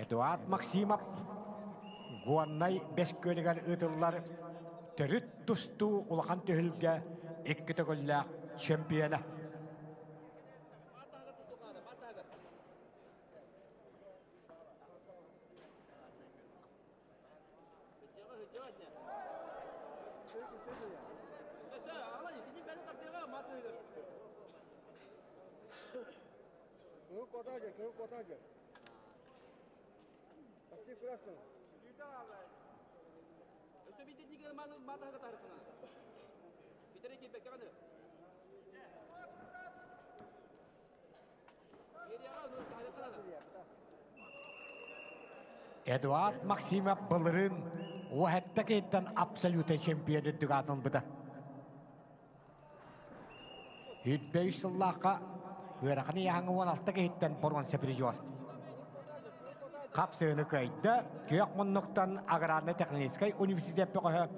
Эдуард Максимов Горнай Бэс күөлүгэр ыытыллар төрүт тустуу улахан түһүлгэ икки төгүллээх чемпиона. Эдуард Максимов былырыын уһэтте кейттен абсолютный чемпион үрдүк аатын ылбыта. Үтбэ үс сыллаахха ыарахан ыйааһыҥҥа 16 киһиттэн боруонса призер. Хапсыыны кыайда күөх муннуктан аграрнай-техническай университет бөҕөһө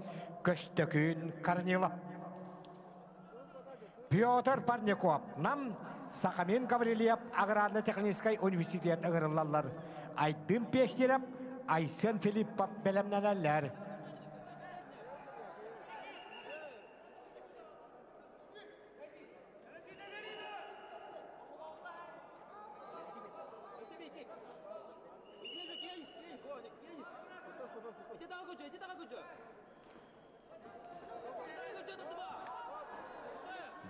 Көстөкүүн Корнилов. Петр Парников Нам Сахамин Гаврильев аграрно-техническай университет ыҥырыллаллар. Айдын Пестерев, Айсен Филиппов бэлэмнэнэллэр.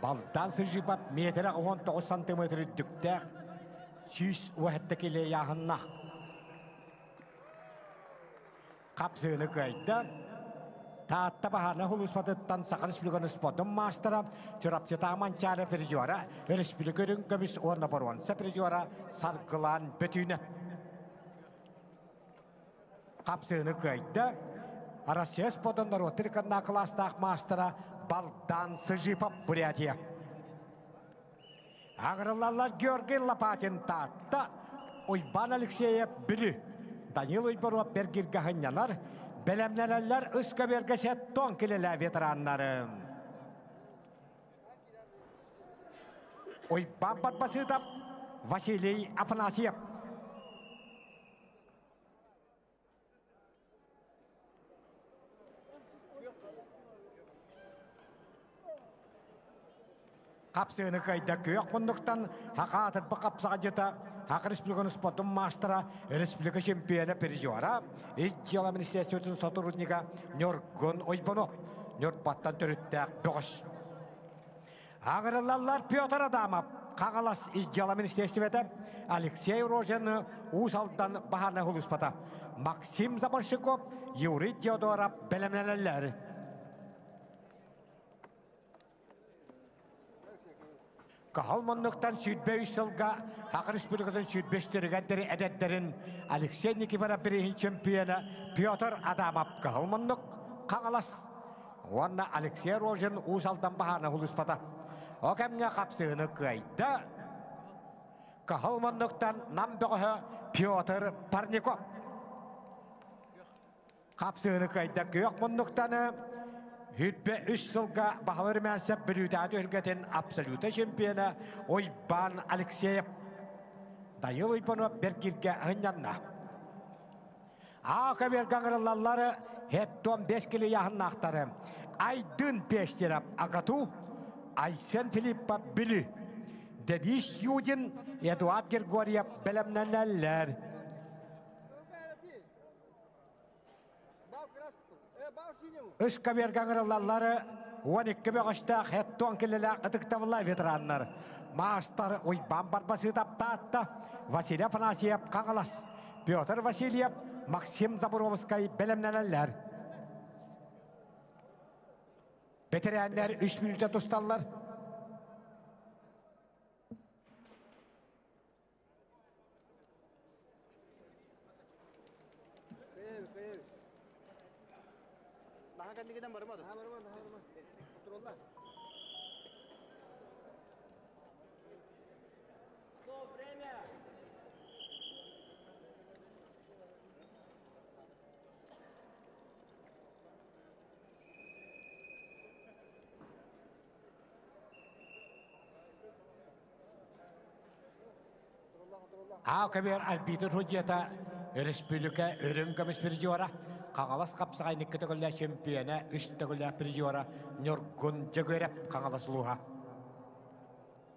Балдан сыжыпап метрэ 19 сантиметр үрдүктээх 117 кило ыйааһыннаах. Хапсыыны кыайда. Таатта баһаарынай сулууспатыттан Саха Республикатын спордун маастара, Чурапчытааҕы Манчаары призера, республика үрүҥ көмүс уонна боруонса призера Саргылаан Бөтүүнэ. Хапсыыны кыайда. Россия спордун норуоттар иккардынан кылаастаах маастара Балдан Сыжипов Бурятия. Аҕырыллаллар Георгий Лопатин Таатта, Уйбаан Алексеев Бүлүү, Данил Уйбаруап Бергиргэ сынньанар, бэлэмнэнэллэр үс көбүөргэ сеттон килэлээ ветераннары. Уйбаан Барбасытов, Василий Афанасьев. Хапсыыны кыайда күөх муннуктан Хаха атырбы хапсаҕадьыта Саха Республикатын спордун маастара, республика чемпиона призера, Ис дьыала министерствотын сотруднига Ньургун Ойбонов, Ньурбаттан төрүттээх бөҕөс. Аҕырыллаллар Петр Адамов, Хаҥалас Ис дьыала министерствота, Алексей Рожин, Уус Алдан баһаарынай сулууспата, Максим Заборщиков, Юрий Диодоров бэлэмнэнэллэр. Каһыл муннуктан 23 сылга Саха Республикатын 25 эдэрдэрин Алексей Никифоров бирииһин чемпиона Петр Адамов Каһыл муннук Хаҥалас уонна Алексей Рожин Уус Алдан баһаана сулууспата. О кэмҥэ хапсыһыны кыайда. Каһыл муннуктан Нам бөҕөһө Петр Парников. Хапсыһыны кыайда күөх муннуктаны Хүрбэ үс сылга Баһылай Румянцев Бүлүүтээҕи түһүлгэтин абсолюта чемпиона Уйбаан Алексеев Дайыл Уйбанов Бэргиргэ сынньанна. Аа көбүөргэ ыҥырыллаллар хеттон 5 кило ыйааһыннаахтары Айдын Пестеров Агату, Айсен Филиппов Бүлүү, Денис Юдин, Эдуард Григорьев бэлэмнэнэллэр. Үс көбүөргэ ыҥырыллаллар 12 бөҕөстөөх хеттон килэлээх ытыктабыллаах ветераннар. Маастар Уйбаан Барбасыытап Таатта, Василий Афанасьев Хаҥалас, Петр Васильев, Максим Заборовскай бэлэмнэнэллэр. Бэтэрээннэр үс мүнүүтэ тусталлар. Аа көбүөр арбитр судьуйата республика үрүҥ көмүс призера, Хаҥалас хапсаҕай икки төгүллээх чемпиона, үс төгүллээх призера Ньургун Дьөгүөрэп Хаҥалас улууһа.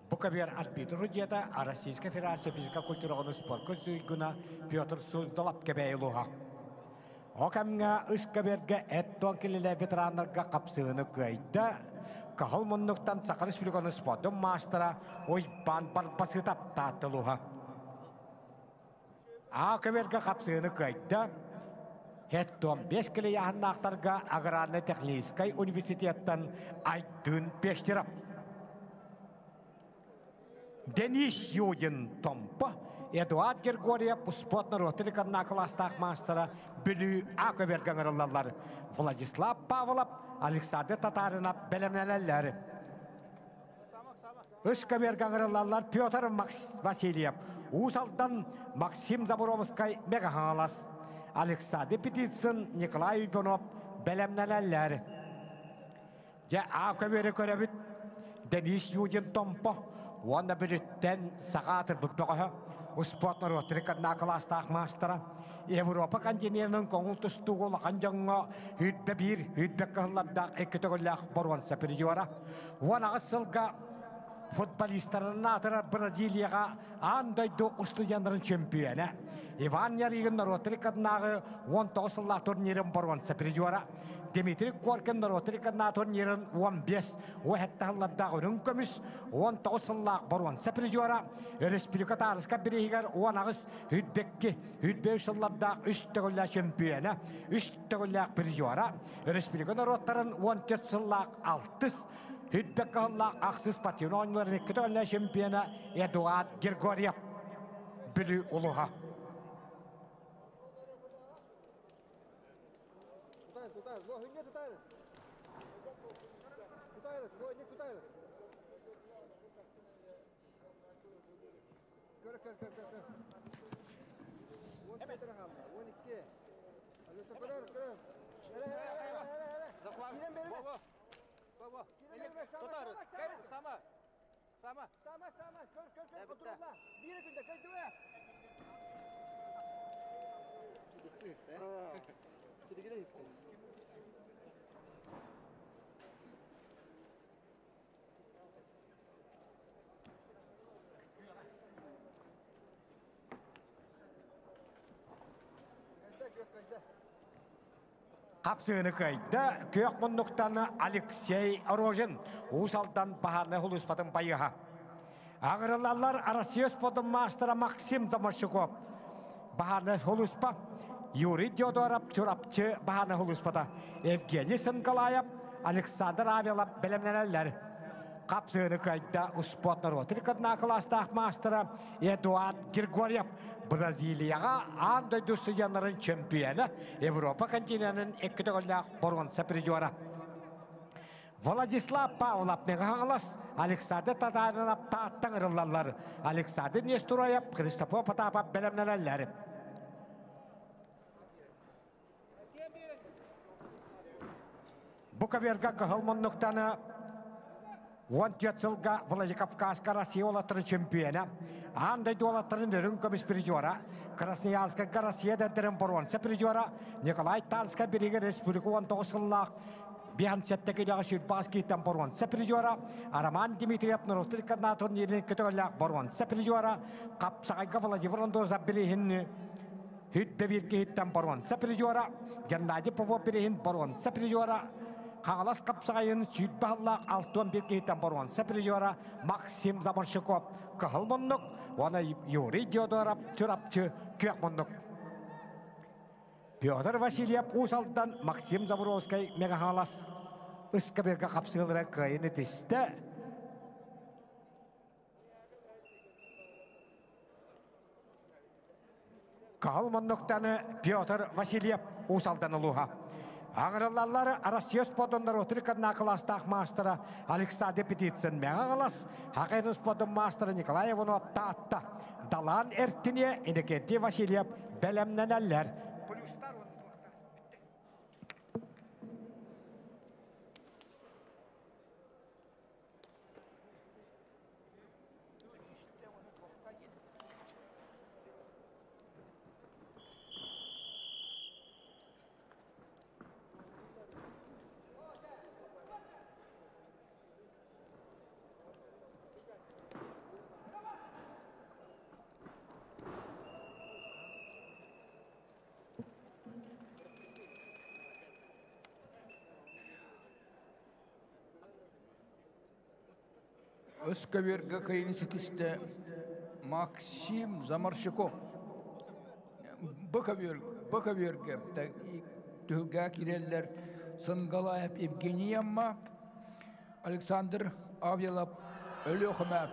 Бу көбүөр арбитр судьуйата Российская Федерация физика культураҕын спорка туйгуна Петр Суздалов Кэбээйи улууһа. О кэмҥэ үс көбүөргэ эт-туон килилэ ветераннарга хапсыһыыны кыайда. Кыһыл муннуктан Саха Республикатын спордун маастара Уйбаан Барбасытап Таатта улууһа. А көберге қапсыыны кыайда. Хеттон 5 киле аграрно-техническай университеттан Айдын Пештеров. Денис Юдин Томпа, Эдуард Григорьев спорт народы класстаах маастара Бүлүү А көберге ыңырыллаллар. Владислав Павлов, Александр Татаринов бэлэмнэнэллэр. Үс көберге ыңырыллаллар Петр Васильев, Уус Алдан Максим Заборовскай Мега Александр Петицын, Николай Иванов бэлэмнэнэллэр. Дьэ А көбері көрөбүт Денис Юдин Томпо, уонна Бүлүүттэн саха аатырбыт бөҕөһө, спорт норуоттарын кытта класстаах маастара, Европа континентын көҥүл тустууга улахан дьоҥҥо 101, 102 кыһыллардаах икки төгүллээх боруонса призера. 18 сылга футболистарын аатырар Бразилияҕа аан дойду устудьуоннарын чемпиона. Иван Ярыгин норуоттарын кытынааҕы 19 сыллаах турнирын боруонса призера. Дмитрий Коркин норуоттарын кытынааҕы турнирын 15 17 сыллардаах үрүҥ көмүс 19 сыллаах боруонса призера. Республика Таарыска бирииһигэр 18 102 105 сыллардаах үс төгүллээх чемпиона, үс төгүллээх призера. Республика норуоттарын 14 сыллаах алтыс 102 сыллаах ахсыс спортивнай оонньууларын икки төгүллээх чемпиона Эдуард Григорьев. Бүлүү улууһа. Хапсыыны кыайда күөх муннуктан Алексей Рожин, Уус Алдан баһаарынай сулууспатын байыаһа. Аҕырылаллар Россия спордун маастара Максим Заморщиков, баһаарынай сулууспа, Юрий Диодоров, Чурапчы баһаарынай сулууспата, Евгений Сынгалаев, Александр Авелов бэлэмнэнэллэр. Хапсыыны кыайда успуорт норуотун кытына кылаастаах маастара Эдуард Григорьев, Бразилияҕа аан дойду студеннарын чемпиона, Европа континенын икки төгүллээх боруонса призера. Владислав Павлов Мегаһаҥалас, Александр Татаринов Тааттан ырыллаллар. Александр Нестураев, Христофор Потапов бэлэмнэнэллэр. Бу көбүөргэ кыһыл муннуктаны 14 сылга Владикавказка Россия уолаттарын чемпиона, аан дойду уолаттарын үрүҥ көмүс призера, Красноярскайга Россия эдэрдэрин боруонса призера Николай Тарскай биригэ республика 19 сыллаах 57 килэҕэ 28 киһиттэн боруонса призера, Роман Дмитриев норуоттар иккардынан турнирын көтөҕөллөөх боруонса призера, Хапсаҕайга Владимир Ондозов билиһин Хүт бир киһиттэн боруонса призера, Геннадий Попов бириһин боруонса призера, Хаҥалас хапсаҕайын 20 сыллаах 61 киһиттэн боруонса призера Максим Заморщиков кыһыл муннук, уонна Юрий Диодоров Чурапчы күөх муннук. Петр Васильев Уус Алдан, Максим Заборовскай Мегаһаҥалас ыскабырга хапсыылара кыайын итистэ. Кыһыл муннуктаны Петр Васильев Уус Алдан улууһа. Аҥырыллаллар Россия спордун норуотун кытына кылаастаах маастара Александр Петицын Мэҥэ-Хаҥалас, Хакайдын спордун маастара Николай Иванов Таатта, Далаан Эртине Иннокентий Васильев бэлэмнэнэллэр. Өскөбүөргэ кыайыыны ситистэ Максим Заморщиков. Бу көбүөргэ түһүлгэҕэ киирэллэр Сынгалаев Евгений Амма, Александр Авелов Өлүөхүмэ.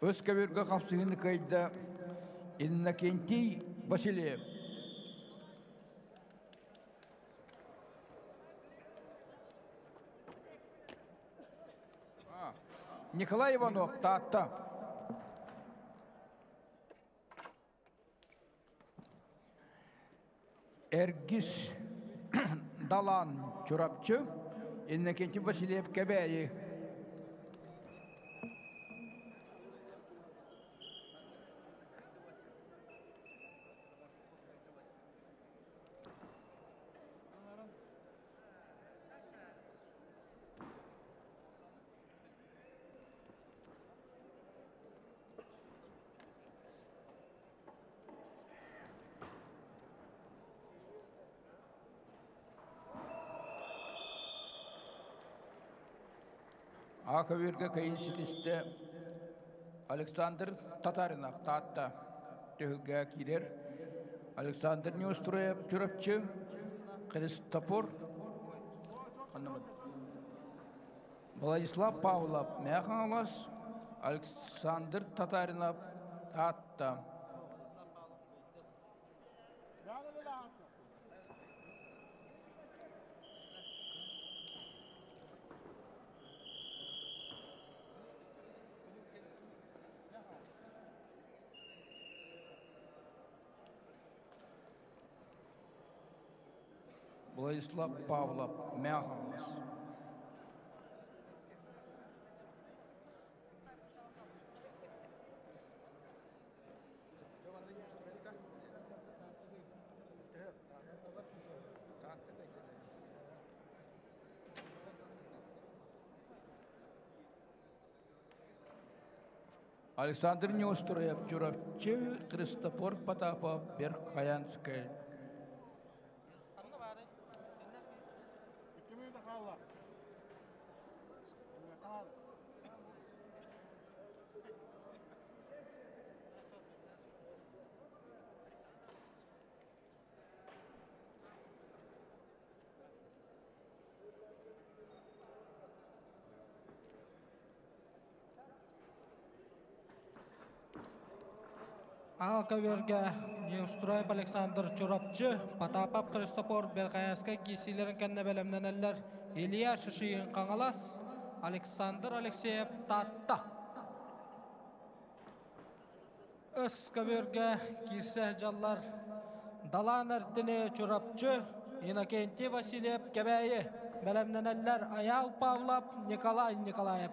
Өс көбүөргэ хапсыһыыны кыайда Иннокентий Васильев. Николай Иванов, Таатта. Эргис Далан Чурапчы, Иннокентий Васильев Кэбээйи. А көбүөргэ кэйин ситистэ Александр Татаринов Таатта түһүлгэ киирэр. Александр Неустроев Чурапчы, Христофор Владислав Павлов Мэҥэ Хаҥалас, Александр Татаринов Таатта. Владислав Павлов, Мэҥэ Хаҥалас. Александр Неустроев, Чурапчы, Христофор Потапов, Верхоянскай. Аал көбүөргэ Неустроев Александр Чурапчы, Потапов Христофор Верхоянскай киирсиилэрин кэннэ бэлэмнэнэллэр Илья Шишигин Хаҥалас, Александр Алексеев Таатта. Өс көбүөргэ киирсэ сылдьаллар Далаан Эртини Чурапчы, Иннокентий Васильев Кэбээйи бэлэмнэнэллэр Айаал Павлов, Николай Николаев.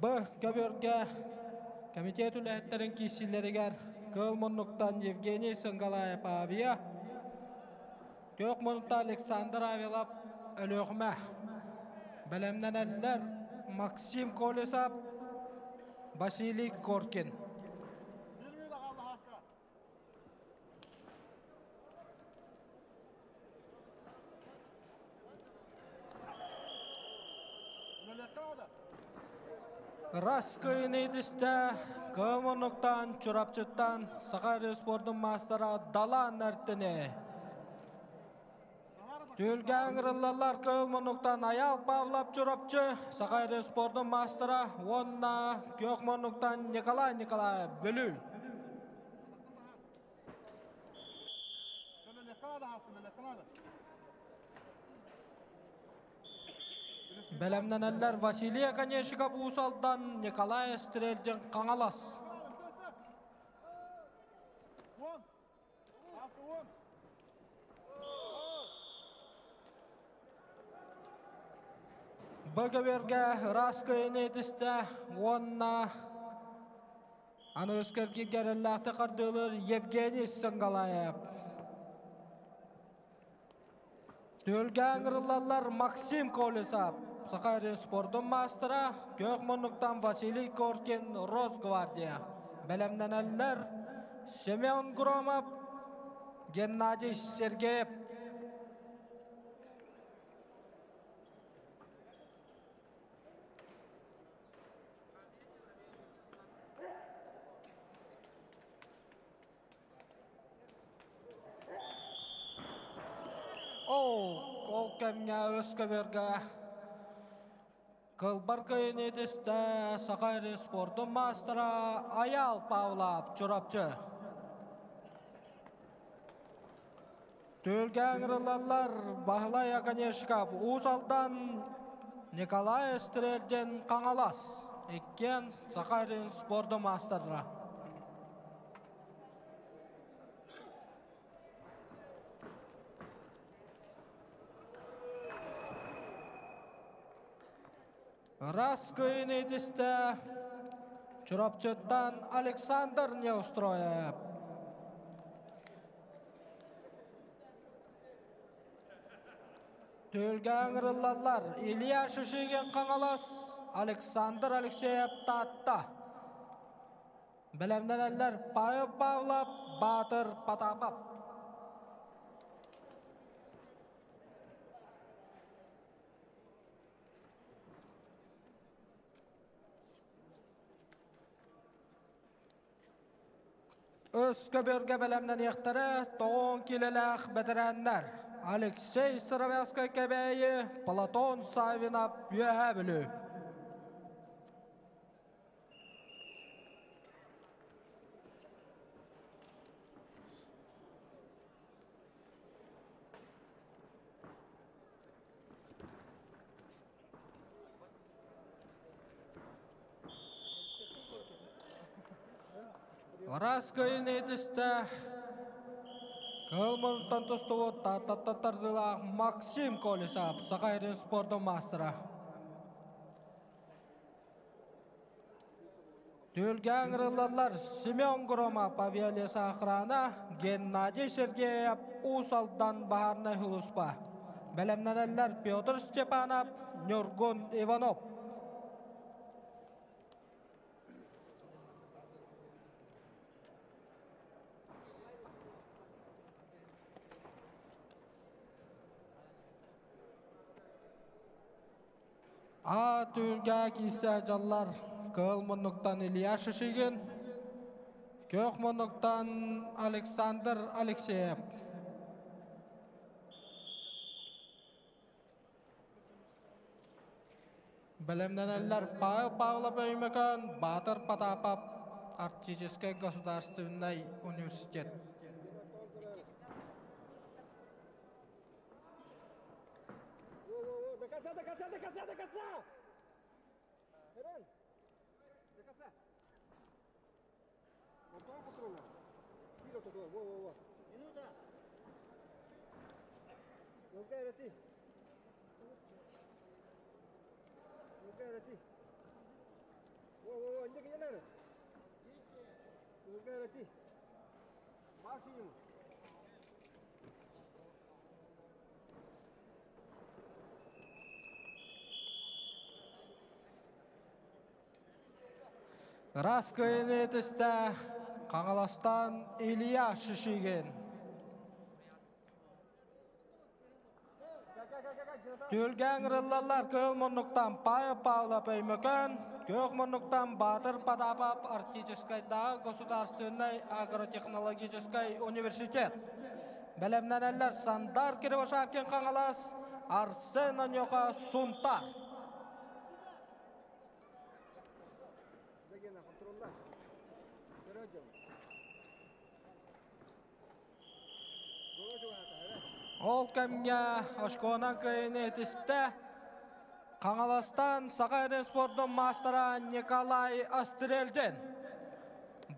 Б көбүөргэ комитет үлэһиттэрин киирсиилэригэр Кыыл муннуктан Евгений Сынгалаев Авиа, Күөх муннукта Александр Авелов Өлүөхүмэ. Бэлэмнэнэллэр Максим Колесов, Василий Коркин. Рас кыйыны түстэ, кыл муннуктан, Чурапчыттан Саха спордун маастара Далаан Эртини. Түөлгэ ыҥырыллаллар кыл муннуктан Айаал Павлов Чурапчы, Саха спордун маастара уонна күөх муннуктан Николай Николаев Бүлүү. Бэлэмнэнэллэр Василий Оконешников Уус Алдан, Николай Стрельдин Хаҥалас. Бөгөбөргө ыраас кыайыны этистэ уонна Аны өскөргө эрэллээхтик хардыылыыр Евгений Сынгалаев. Түөлгэ ыҥырыллаллар Максим Колесов, Саха эрин спордун маастара, күөх муннуктан Василий Коркин, Росгвардия. Бэлэмнэнэллэр Семен Громов, Геннадий Сергеев. Ол, ол кэмҥэ өс көбөргө Кылбар кыйыны түстэ Саха эрэ спордун маастара Айаал Павлов Чурапчы. Түөлгэ ыҥырыллаллар Баһылай Оконешников Уус Алдан, Николай Стрельдин Хаҥалас. Иккиэн Саха эрин спордун маастарра. Ырас кыйын этистэ Чурапчыттан Александр Неустроев. Түөлгэ ыҥырыллаллар Илья Шишигин Хаҥалас, Александр Алексеев Таатта. Бэлэмнэнэллэр Павел Павлов, Баатыр Потапов. Өскө бөргө бэлэмнэниэхтэрэ тоҕон килэлээх бэтэрээннэр Алексей Сыровянскай Кэбээйи, Платон Савинов Үөһээ Бүлүү. Ыраас кыйын этистэ Кыһыл муннуктан тустубут тардыылаах Максим Колесов Саха сирин спордун маастара. Түһүлгэ ыҥырыллаллар Семен Громов авиалеса охрана, Геннадий Сергеев Уус Алдан баһаарынай сулууспа. Бэлэмнэнэллэр Петр Степанов, Ньургун Иванов. А түһүлгэ киирсэ дьаллар Кыһыл муннуктан Илья Шишигин, Күөх муннуктан Александр Алексеев. Бэлэмнэнэллэр Павел Павлов Өймөкөөн, Баатыр Потапов, Арктическай государственнай университет. До конца, до конца, до конца, до конца! Эрен! До конца! Ортоҕо контролла. Биир ортотугар, во, во, во. Минута! Лука эрэти. Лука эрэти. Во, во, во, инде киянары. Лука эрэти. Максимум. Ыраас кыайыны этистэ Хаҥаластан Илья Шишигин. Түөлгэ ыҥырыллаллар Кыһыл муннуктан Павел Павлов Өймөкөөн, Күөх муннуктан Баатыр Потапов Арктическайдааҕы государственнай агротехнологическай университет. Бэлэмнэнэллэр Сандар Кривошапкин Хаҥалас, Арсен Оньоха Сунтар. Ол кэмҥэ очконан кыайыыны этистэ Хаҥаластан Саха эрин спордун маастара Николай Астрельдин.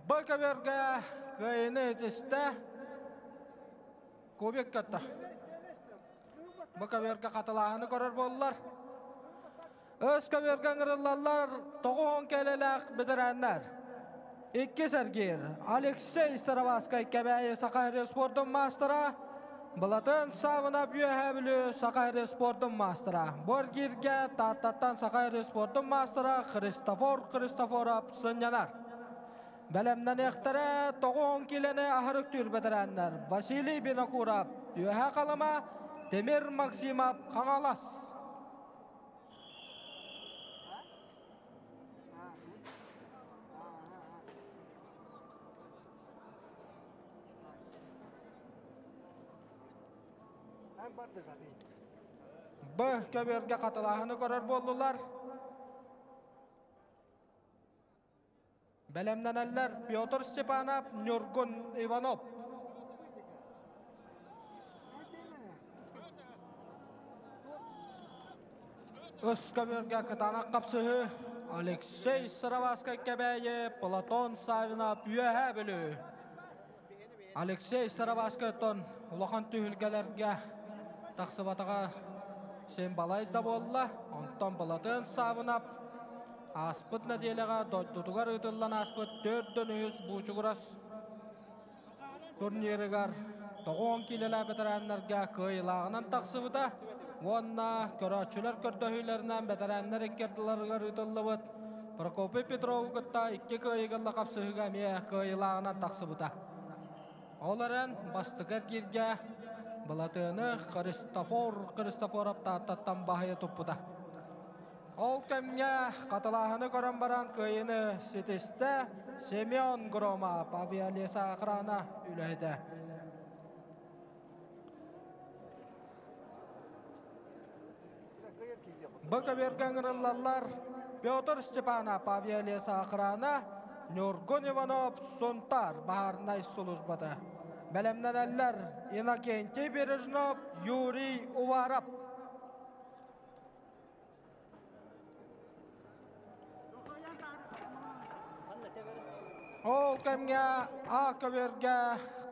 Б көбүөргэ кыайыыны этистэ Кубик көттө. Бу көбүөргэ хатылааһыны көрөр буоллар. Өс көбүөргэ ыҥырыллаллар 90 кэлэлээх бэтэрээннэр. Иккис эргиир Алексей Сыроваскай Кэбээйи Саха сирин спордун маастара, Былатын Савынап Үөһээ Бүлүү Саха сирин спордун маастара. Бу эргииргэ Тааттаттан Саха сирин спордун маастара Христофор Христофоров сынньанар. Бэлэмнэниэхтэрэ 90 киилэни аһар үктүүр бэтэрээннэр Василий Винокуров Үөһээ Халыма, Тимир Максимов Хаҥалас. Б көбүөргэ хатылааһыны көрөр буоллулар. Бэлэмнэнэллэр Петр Степанов, Ньургун Иванов. Үс көбүөргэ кытаанах хапсыһыы Алексей Сыроваскай Кэбээйи, Платон Савинов Үөһээ Бүлүү. Алексей Сыроваскайтан улахан түһүлгэлэргэ тахсыбатаҕа син балай да буолла. Онтон Былатыан Саабынап ааспыт нэдиэлэҕэ дойдутугар ыытыллан ааспыт төрдөн үһүс буучугурас турнирыгар 90 киилэлээх бэтэрээннэргэ кыайыылааҕынан тахсыбыта уонна көрөөччүлэр көрдөһүүлэринэн бэтэрээннэр икки ардыларыгар ыытыллыбыт Прокопий Петрову кытта икки кыайыыга хапсыһыыга эмиэ кыайыылааҕынан тахсыбыта. Ол эрэн бастакы эргииргэ Былатыаны Христофор Христофоров Тааттаттан баһыйа туппута. Ол кэмҥэ хатылааһыны көрөн баран кыайыыны ситистэ Семен Громов авиалеса охрана үлэһитэ. Бу көбүөргэ ыҥырыллаллар Петр Степанов авиалеса охрана, Ньургун Иванов Сунтар баһаарынай службата. Бэлэмнэнэллэр Иннокентий Бережнов, Юрий Уваров. Ол кэмҥэ А көбүөргэ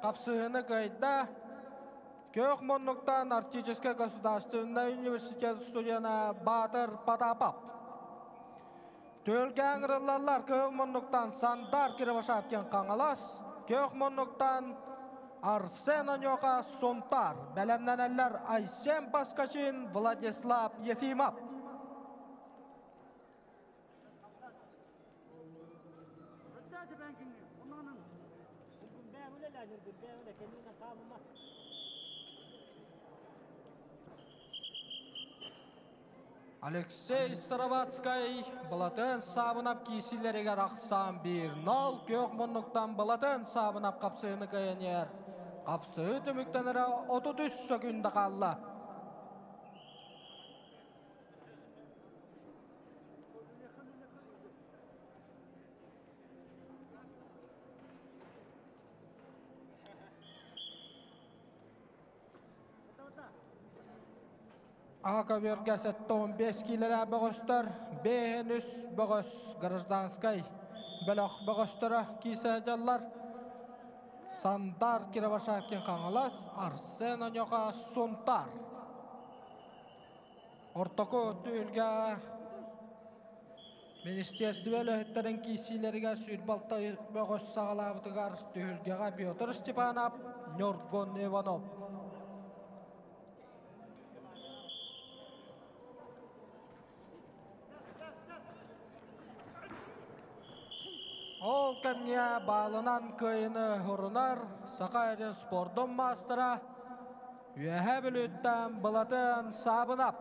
хапсыһыыны кыайда. Күөх муннуктан Арктическай государственнай университет студена Баатыр Потапов. Түөлгэ ыҥырыллаллар Кыһыл муннуктан Сандар Кривошапкин Хаҥалас, Күөх муннуктан Арсен Оньоха Сунтар. Бэлэмнэнэллэр Айсен Паскачин, Владислав Ефимов. Алексей Сыроватскай Былатын Саабынап киисилэригэр ахсаан 1-0 күөх муннуктан Былатын Саабынап хапсыһыны кыайан иһэр. Хапсыһыы түмүктэнэрэ 33 сөкүүндэ хаалла. Аҕа көбүөргэ 75 киилэлээх бөҕөстөр, 5 бөҕөс гражданскай бөлөх бөҕөстөрө киирсэ сылдьаллар. Сандар Кировошапкин Хаҥалас, Арсен Оньоха Сунтаар. Ортоку түһүлгэ Министерство үлэһиттэрин киирсиилэригэр сүүрбалта бөҕөс саҕалаабытыгар түһүлгэҕэ Петр Степанов, Ньургун Иванов. Ол кэмҥэ баалынан кыайыны урунар Саха эрин спордун маастара Үөһээ Бүлүүттэн Былатын Саабынап.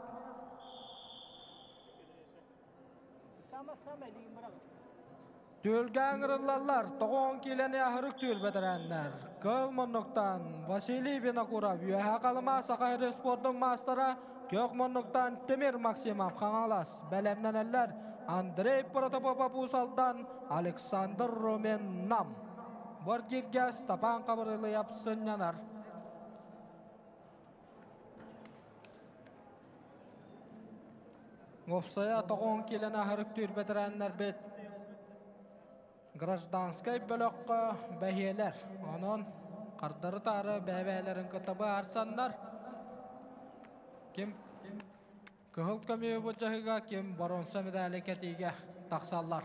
Түөлгэ ыҥырыллаллар, тоҕуон киилэни аһырык түүл бэтэрээннэр. Кыл муннуктан Василий Винокуров, Үөһээ Халыма Саха сирин спордун маастара, Күөх муннуктан Тимир Максимов Хаҥалас бэлэмнэнэллэр Андрей Протопопов Уус Алдан, Александр Румин Нам. Бордиргэ Степан Хабырылыйап сынньанар. Уопсайа тоҕуон киилэн аһарыктыыр бэтэрээннэрбит гражданскай бөлөххө бэһиэлэр. Онон хардары-таары бэйэ-бэйэлэрин кытта быһаарсаннар ким кыһыл көмүһү былдьаһыыга, ким боруонса медали кэтиигэ тахсаллар.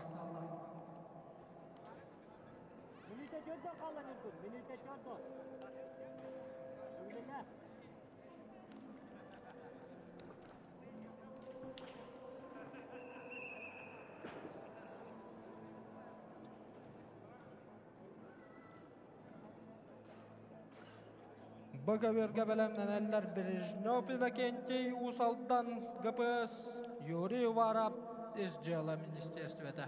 Бу көбүөргэ бэлэмнэнэллэр Бережнев Иннокентий Уус Алдан ГПС, Юрий Уваров Ис дьыала министерствота.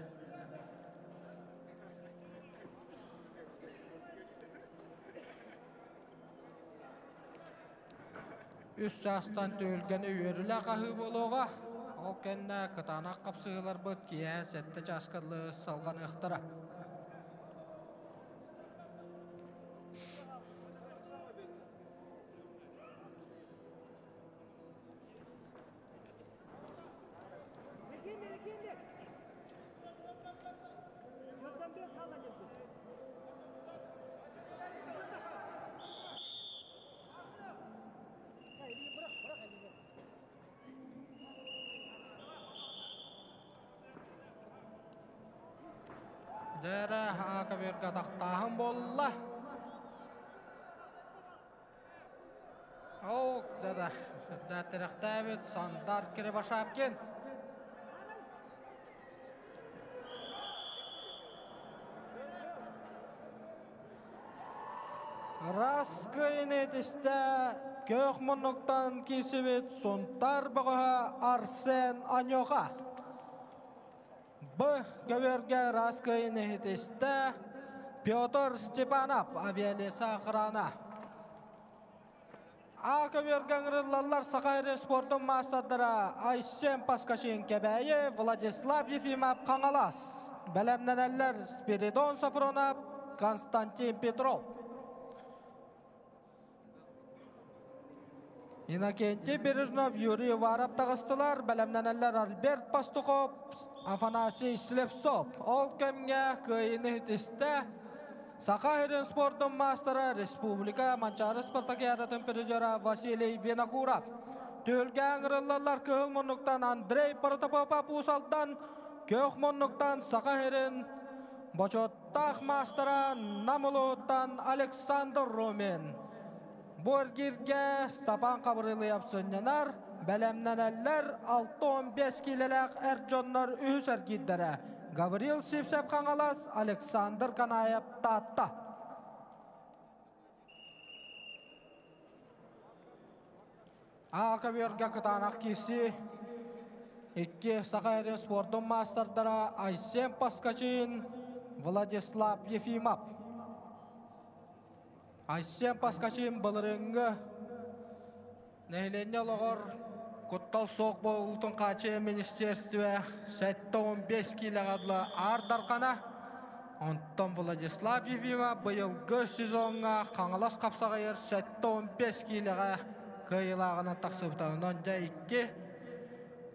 Үс чаастан түһүлгэни үөрүүлээх аһыы буолуоҕа. Ол кэннэ кытаанах хапсыһыыларбыт киэһэ сэттэ чааска дылы салҕаныахтара. Дэрэ Аакаберга тахтааһын буолла. Оок дада тирэхтээбит Сандар Кривошапкин. Раскыйын этистэ көөх муннуктан киирсибит Сунтаар бөҕөһө Арсен Аньоха. Б көбүөргэ Раскыйын иһитистэ Петр Степанов авиалеса охрана. А көбүөргэ ыҥырыллаллар Саха эрэ спордун маастардара Айсен Паскачин Кэбээйи, Владислав Ефимов Хаҥалас. Бэлэмнэнэллэр Спиридон Софронов, Константин Петров. Иннокентий Бережнов, Юрий Уваров таҕыстылар. Бэлэмнэнэллэр Альберт Пастухов, Афанасий Слепцов. Ол кэмҥэ кыайыыны ситистэ Саха сирин спордун маастара, республика Манчаары спартакиадатын призера Василий Винокуров. Түһүлгэ ыҥырыллаллар кыһыл муннуктан Андрей Протопопов Уус Алдан, күөх муннуктан Саха сирин бочуоттаах маастара Нам улууһуттан Александр Румин. Бу эргииргэ Степан Хабырылыев сынньанар, бэлэмнэнэллэр 6-15 киилэлээх эр дьоннор үһүс эргиирдэрэ Гаврил Сивцев Хаҥалас, Александр Канаев Таатта. А көбүөргэ кытаанах киирсии икки Саха эрин спордун маастардара Айсен Паскачин, Владислав Ефимов. Айсен Паскачин былырыыҥҥы нэһилиэнньэ олоҕор куттал суох буолуутун хааччыйа министерство 75 киилэҕэ дылы Аар Дархана, онтон Владислав Ефимов быйылгы сезоҥҥа Хаҥалас хапсаҕайыгар 75 киилэҕэ кыайыылааҕынан тахсыбыта. Онон дьэ икки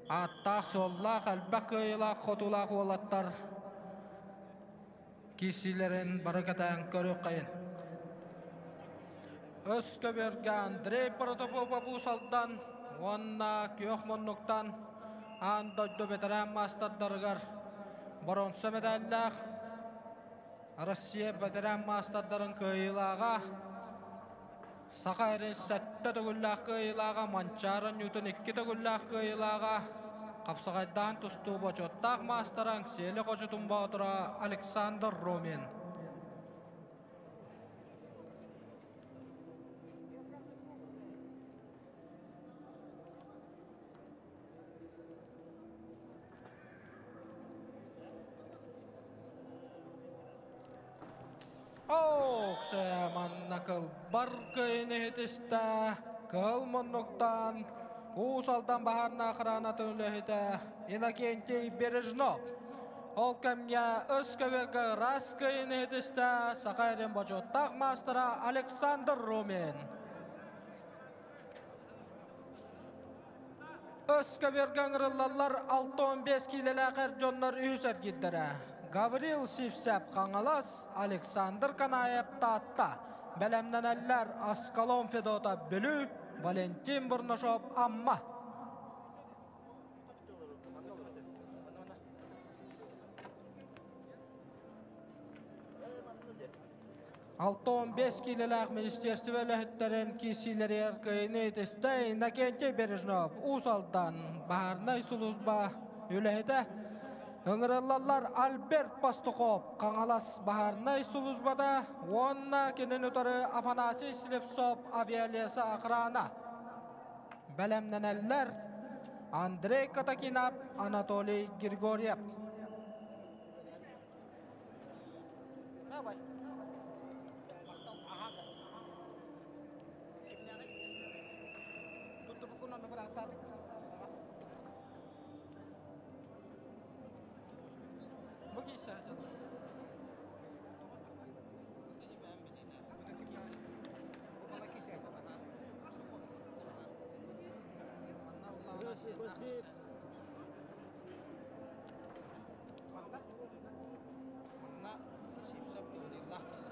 ааттаах-суоллаах, элбэх кыайыылаах хотуулаах уолаттар киирсиилэрин бары кэтээн көрүөххэйин. Өс көбүөргэ Андрей Протопопов Уус Алдан уонна Күөх Муннуктан аан дойду бэтэрээн маастардарыгар боруонса мэдээллээх Россия бэтэрээн маастардарын кыайыылааҕа Саха эрин сэттэ төгүллээх кыайыылааҕа Манчаары Ньютон икки төгүллээх кыайыылааҕа хапсаҕайдаан тустуу бочуоттаах маастара Сиэли Хочотун боотура Александр Румин. Ооксэ манна кылбар кыйын иһитистэ, кыл муннуктан Уус Алдан баһаарына охранатын үлэһитэ Иннокентий Бережнов. Ол кэмҥэ өс көбүөргэ ыраас кыйын иһитистэ Саха эрин бочуоттаах маастара Александр Румин. Өс көбүөргэ ыҥырыллаллар 65 киилэлээх эр дьоннор үһүс эргиирдэрэ. Гаврил Сивцев Хаҥалас, Александр Канаев Таатта. Бэлэмнэнэллэр Аскалон Федотов Бүлүү, Валентин Бурнашов Амма. 65 киилэлээх министерство үлэһиттэрин киирсиилэригэр кыайыыны итистэ Иннокентий Бережнов, Уус Алдан баһаарынай сулууспа үлэһитэ. Ыҥырыллаллар Альберт Пастухов, Хаҥалас баһаарынай сулууспата уонна кинини утары Афанасий Слепцов авиалеса охрана. Бэлэмнэнэллэр Андрей Катакинов, Анатолий Григорьев. Бу киһи сааталар. Манна Сипсов Гавриллах киһи.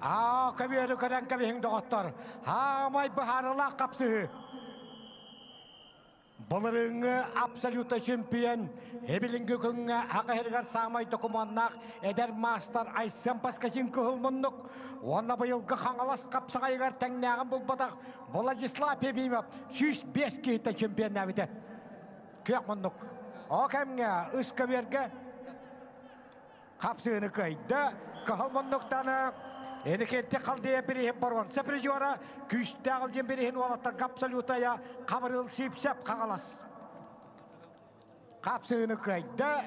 Аа, көбүөрү көрөн кэбиһиҥ доҕоттор. Хаамай быһаарылаах хапсыһыы. Былырыыҥҥы абсолютно чемпион, эбилиҥҥи күҥҥэ Аха иһигэр саамай докумуоннаах эдэр маастар Айсен Паскачин кыһыл муннук уонна быйылгы Хаҥалас хапсаҕайыгар тэҥнээҕин булбатах Владислав Ефимов 105 киһиттэн чемпионнаабыта. Күөх муннук. О кэмҥэ үс көбүөргэ хапсыыны кыайда. Кыһыл муннуктаны Эникенти Халдея бириһин боруонса призера, күүстээх Илдьин бириһин уолаттарга абсолютая Хабырыл Сипсеп Хаҥалас. Хапсыыны кыайда.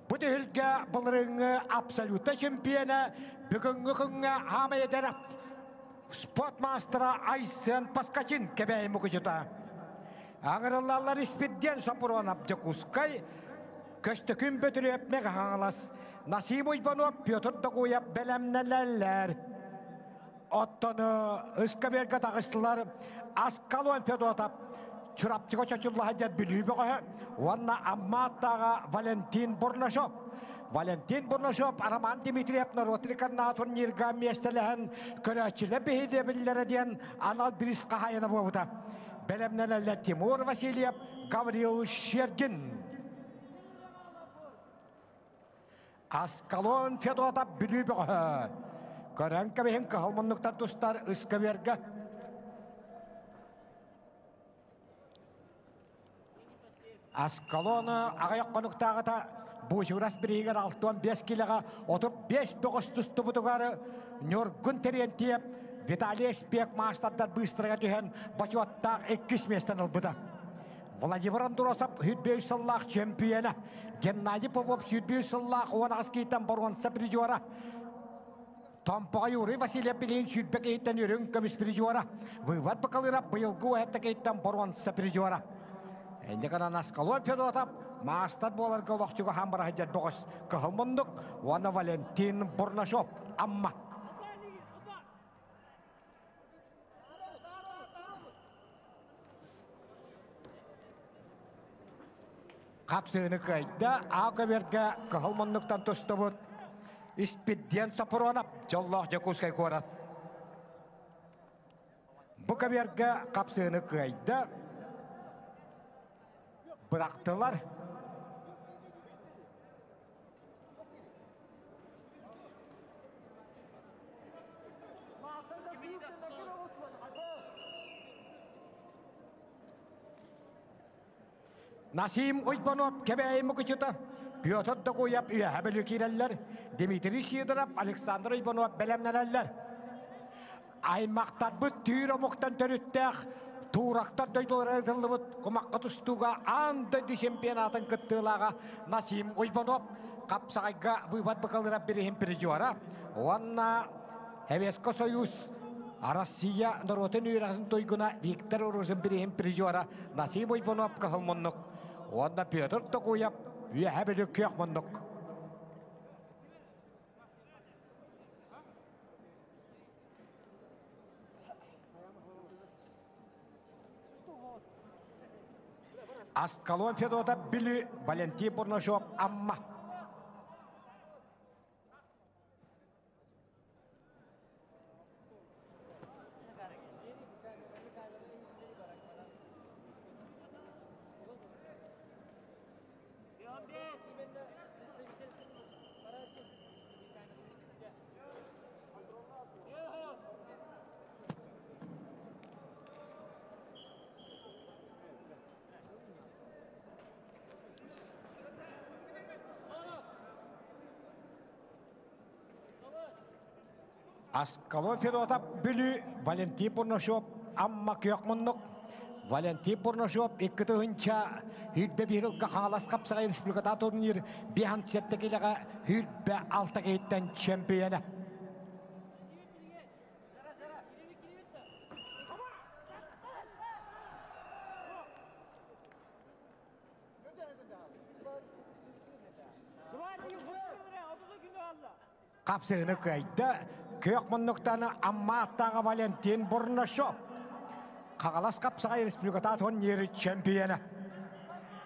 Бу түһүлгэ былырыыҥҥы абсолютно чемпиона бүгүҥҥү күҥҥэ хаамай эдэр спорт маастара Айсен Паскачин Кэбээйи мукучута. Аҥырыллаллар Испирдиэн Сопуруонап Дьокуускай, Көстөкүүн Бөтүрүөп Мэҥэ Хаҥалас, Насим Уйбанов Петр Догуев бэлэмнэнэллэр. Оттон ыскабиэргэ таҕыстылар Аскалон Федотов, Чурапчыга чочуллаһа диэн Бүлүү бөҕөһө уонна Амма аттааҕа Валентин Бурнашов. Валентин Бурнашов Роман Дмитриев норуот рекорднаах турнирга миэстэлэһэн көрөөччүлэр биһириэбиллэрэ диэн анал бириис хаһаайына буолбута. Бэлэмнэнэллэр Тимур Васильев, Гаврил Щергин. Аскалон Федотов Бүлүү бөҕөһө. Көрөн кэбиһин кыһыл муннуктар тустар ыскабиэргэ. Аскалоны аҕыйах хонуктааҕыта Буучурас бирииһигэр 65 килоҕа 35 бөҕөс тустубутугар Ньургун Терентьев Виталий Спек маастардар быыстарыгар түһэн бочуоттаах иккис миэстэни ылбыта. Владимир Андросов 105 сыллаах чемпиона, Геннадий Попов 105 сыллаах 18 киһиттэн боруонса призера, Томпоҕо Юрий Васильев билигин 20 киһиттэн үрүҥ көмүс призера, Выбор Бакалыров быйылгы уһэтта киһиттэн боруонса призера. Инник гынан Аскалон Федотов маастар буоларга олохчуга хаан бараһыдьар бөҕөс Кыһыл Мундук уонна Валентин Бурнашов Амма. Хапсыыны кыайда, аа көбүөргэ кыһыл муннуктан тустубут Испирдиэн Сопуруонап, дьоллоох Дьокуускай куорат. Бу көбүөргэ хапсыыны кыайда, бырахтылар. Насим Уйбанов Кэбээйи мукучута, Петр Докуев үөһэ бөлү киирэллэр, Дмитрий Сидоров, Александр Уйбанов бэлэмнэнэллэр. Аймахтарбыт түүр омуктан төрүттээх туурактар дойдулара ыытыллыбыт кумахха тустууга аан дойду чемпионатын кыттыылааҕа Насим Уйбанов хапсаҕайга быыбар быкалыра бириһин призера уонна Советский Союз Россия норуотун үөрэҕин туйгуна Виктор Ружин бириһин призера Насим Уйбанов кыһыл муннук уонна Петр Токуев үөһэ бүлүү күөх муннук. Аскалон Федотов Бүлүү, Валентин Бурнашов Амма. Аскалон Федотов Бүлүү, Валентин Бурнашов Амма күөх муннук. Валентин Бурнашов 2 тыһыынча 21 ылга Хаҥалас хапсаҕай республиката турнир 57 килэҕэ 26 киһиттэн чемпиона. Хапсыһыны кыайда күөх муннуктаны Амма аттааҕа Валентин Бурнашов. Хаҥалас хапсаҕай республиката турнир чемпиона.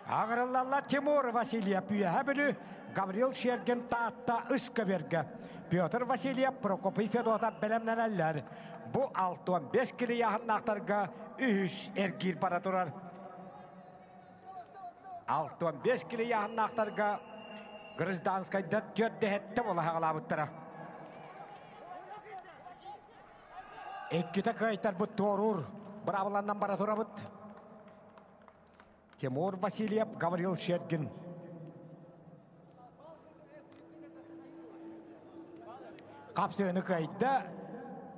Аҕырыллаллар Тимур Васильев Үөһэ Бүлүү, Гаврил Шергин Таатта Ыскөберге, Петр Васильев Прокопий Федотов бэлэмнэнэллэр. Бу 65 килияһыннаахтарга үһүс эргиир бара турар. 65 килияһыннаахтарга гражданскайдар төрдэһэттэ буола хаҕалаабыттара. Иккитэ кыайтарбыт туоруур быраабыланнан бара турабыт. Тимур Васильев, Гаврил Шергин. Хапсыыны кыайда.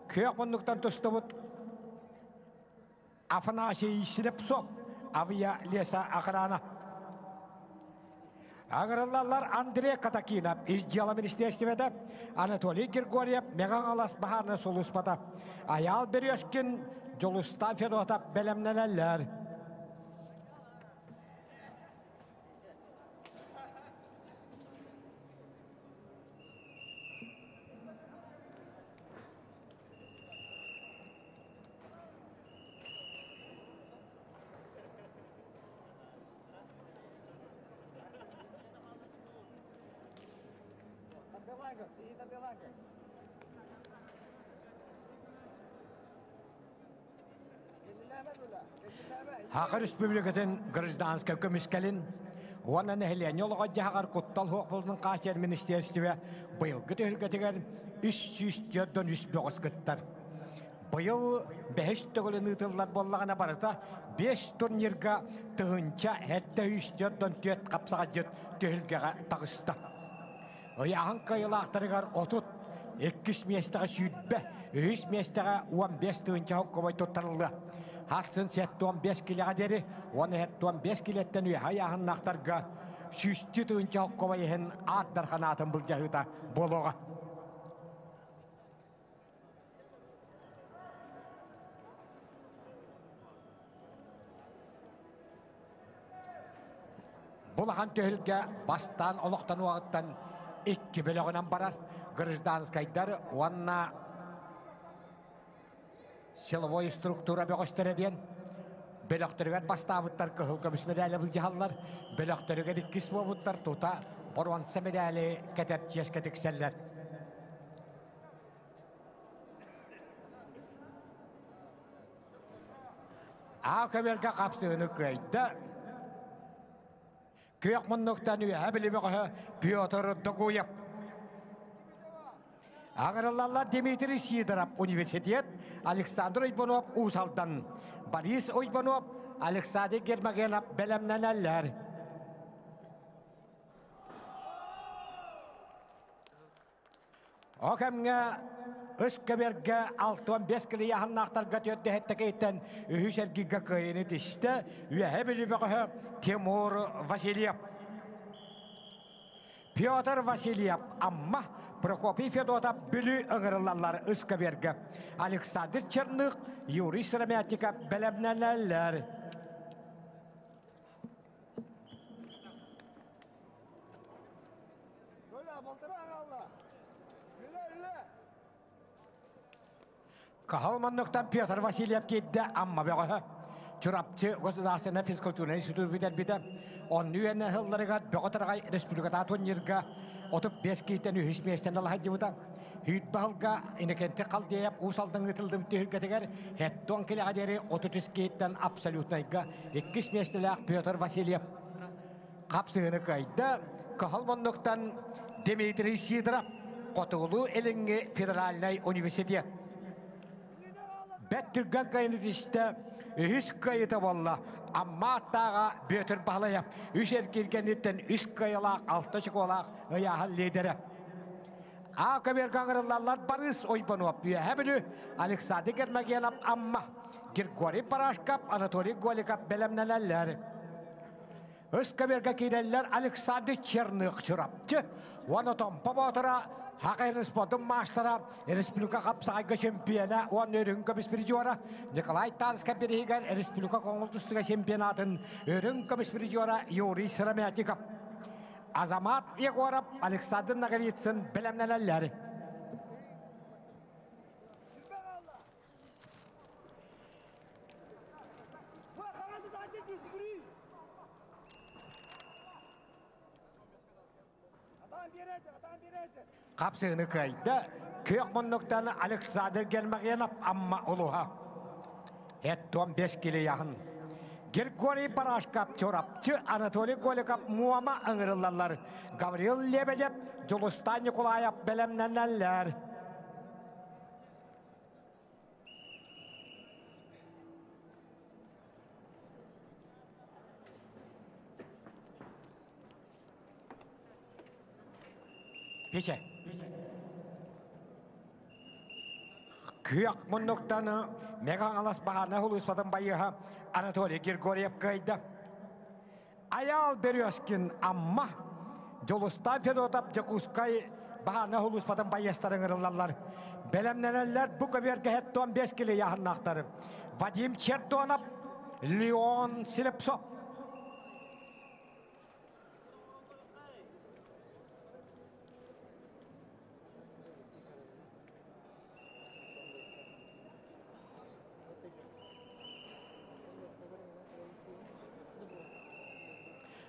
Күөх муннуктан тустубут Афанасий Слепцов, Авиа Леса охрана. Агырыллалар Андрей Катакинов, ис дьыала министерствота, Анатолий Григорьев, Мэҥэ баһаарынай сулууспата, Айаал Березкин, Дьулустан Федотов бэлэмнэнэллэр. Саха Республикатын гражданскай көмүскэлин уонна нэһилиэнньэ олоҕо дьаһаҕар куттал суох буолуутун хааччыйар министиэристибэ быйылгы түһүлгэтигэр 343 бөҕөс кыттар. Быйыл бэһис төгүлүн ыытыллар буоллаҕына барыта биэс турнирга 1704 хапсаҕайдьыт түһүлгэҕэ таҕыста. Ыйааһын кыайыылаахтарыгар 30, иккис миэстэҕэ 20, үһүс миэстэҕэ 15 тыһыынча холкуобай туттарыллыа. Хассын 75 килэҕэ диэри, 10 75 килэттэн үөһэ ыйааһыннаахтарга 100 тыһыынча холкуобай иһин аат дарханаатын былдьаһыыта буолуоҕа. Булахан түһүлгэ бастаан олохтонуоҕуттан икки бөлөҕүнэн барар гражданскайдар уонна силовой структура бөҕөстөрө диэн бөлөхтөрүгэр бастаабыттар кыһыл көмүс мэдээли былдьаһаллар, бөлөхтөрүгэр иккис буолбуттар тута боруонса мэдээли кэтэр чиэскэ тиксэллэр. Аа көбүөргэ хапсыыны кыайда. Күөх муннуктан үөһэ билимэҕөһө Петр Догуев. Аҕырыллаллар Дмитрий Сидоров университет, Александр Уйбанов Уус Алдан, Борис Уйбанов, Александр Гермогенов бэлэмнэнэллэр. О кэмҥэ үс көбүөргэ 65 килийааһыннаахтарга түөрдэһэттэкэйтэн үһүс эргииргэ кыайыыны тистэ Үөһэ Бүлүү бөҕөһө Тимур Васильев. Петр Васильев Амма, Прокопий Федотов Бүлүү ыҥырыллаллар үс көбүөргэ. Александр Черных, Юрий Сыромятников бэлэмнэнэллэр. Каһыл манныктан Петр Васильев киирдэ Амма бөҕөһө. Чурапчы государственнай физкультурнай институт бүтэрбитэ. Онну үөнэ сылларыгар Бөҕө Тараҕай республиката турнирга 35 киһиттэн үһүс миэстэни ыла сылдьыбыта. Үүт баһылга Иннокентий Халдеев Уус Алдан ыытыллыбыт түһүлгэтигэр хеттон килэҕэ диэри 33 киһиттэн абсолютнайга иккис миэстэлээх Петр Васильев хапсыһыны кыайда. Кыһыл муннуктан Дмитрий Сидоров, Хотугулуу-Илиҥҥи федеральнай университет. Бэт түргэн кыайыны тистэ, үһүс кыайыта буолла. Амма аттааҕа Бүөтүр Баһылайап үс эргилгэниттэн үс кыайылаах, алта очукуолаах ыйааһын лидерэ. А көбүөргэ ыҥырыллаллар Барыс Ойбонуоп, Үөһэ Бүлүү, Александр Гермогенов, Амма. Григорий Барашков, Анатолий Голиков бэлэмнэнэллэр. Ыскаберга киирэллэр Александр Черных Чурапчы уонна Томпо Боотура Хакайрын спордун маастара, республика хапсаҕайга чемпиона уонна үрүҥ көмүс призера Николай Тарскай бириһигэр республика коҥул тустууга чемпионатын үрүҥ көмүс призера Юрий Сыромятников. Азамат Егоров, Александр Ноговицын бэлэмнэнэллэр. Хапсыыны кыайда күөх муннуктан Александр Гермогенов Амма улуһа. Эттон 5 килияһын. Григорий Барашков Чурапчы, Анатолий Голиков Муома ыҥырыллаллар. Гаврил Лебедев, Дьулустан Николаев бэлэмнэнэллэр. Пече. Күөх муннуктан Мега-Алас баһаарынай улууспатын байыаһа Анатолий Григорьев кыайда. Айаал Березкин Амма, Дьулустаан Федотов Дьокуускай баһаарынай улууспатын байыастарын ыҥырыллаллар. Бэлэмнэнэллэр бу көбүөргэ 75 кило ыйааһыннаахтар. Вадим Чердонов, Леон Слепцов.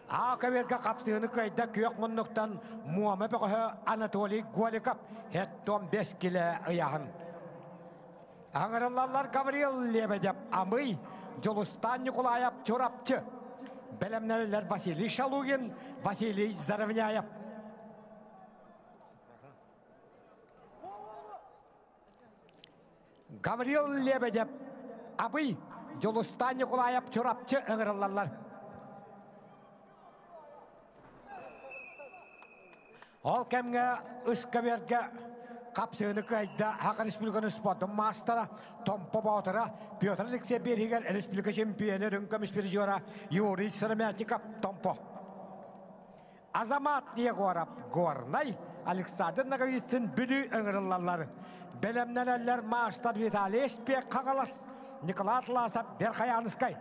Аа көбүөргэ хапсыыны кыайда күөх муннуктан Муома бөҕөһө Анатолий Голиков хеттон 5 килэ ыйаһын. Аҥырыллаллар Гаврил Лебедев Амый, Дьулустаан Николаев Чурапчы. Бэлэмнэрилэр Василий Шалугин, Василий Заровняев. Гаврил Лебедев, Абый, Дьулустаан Николаев Чурапчы ыҥырыллаллар. Ол кэмҥэ ыскабергэ хапсыыны кыайда Саха Республиканы спордун маастара Томпо Боотура Петр Алексеев биэриһигэр республика чемпионы үрүҥ көмүс призера Юрий Сыромятников Томпо. Азамат Егоров Горнай, Александр Ноговицын Бүлүү ыҥырыллаллар. Бэлэмнэнэллэр маастар Виталий Спек Хаҥалас, Николай Атласов Верхоянскай.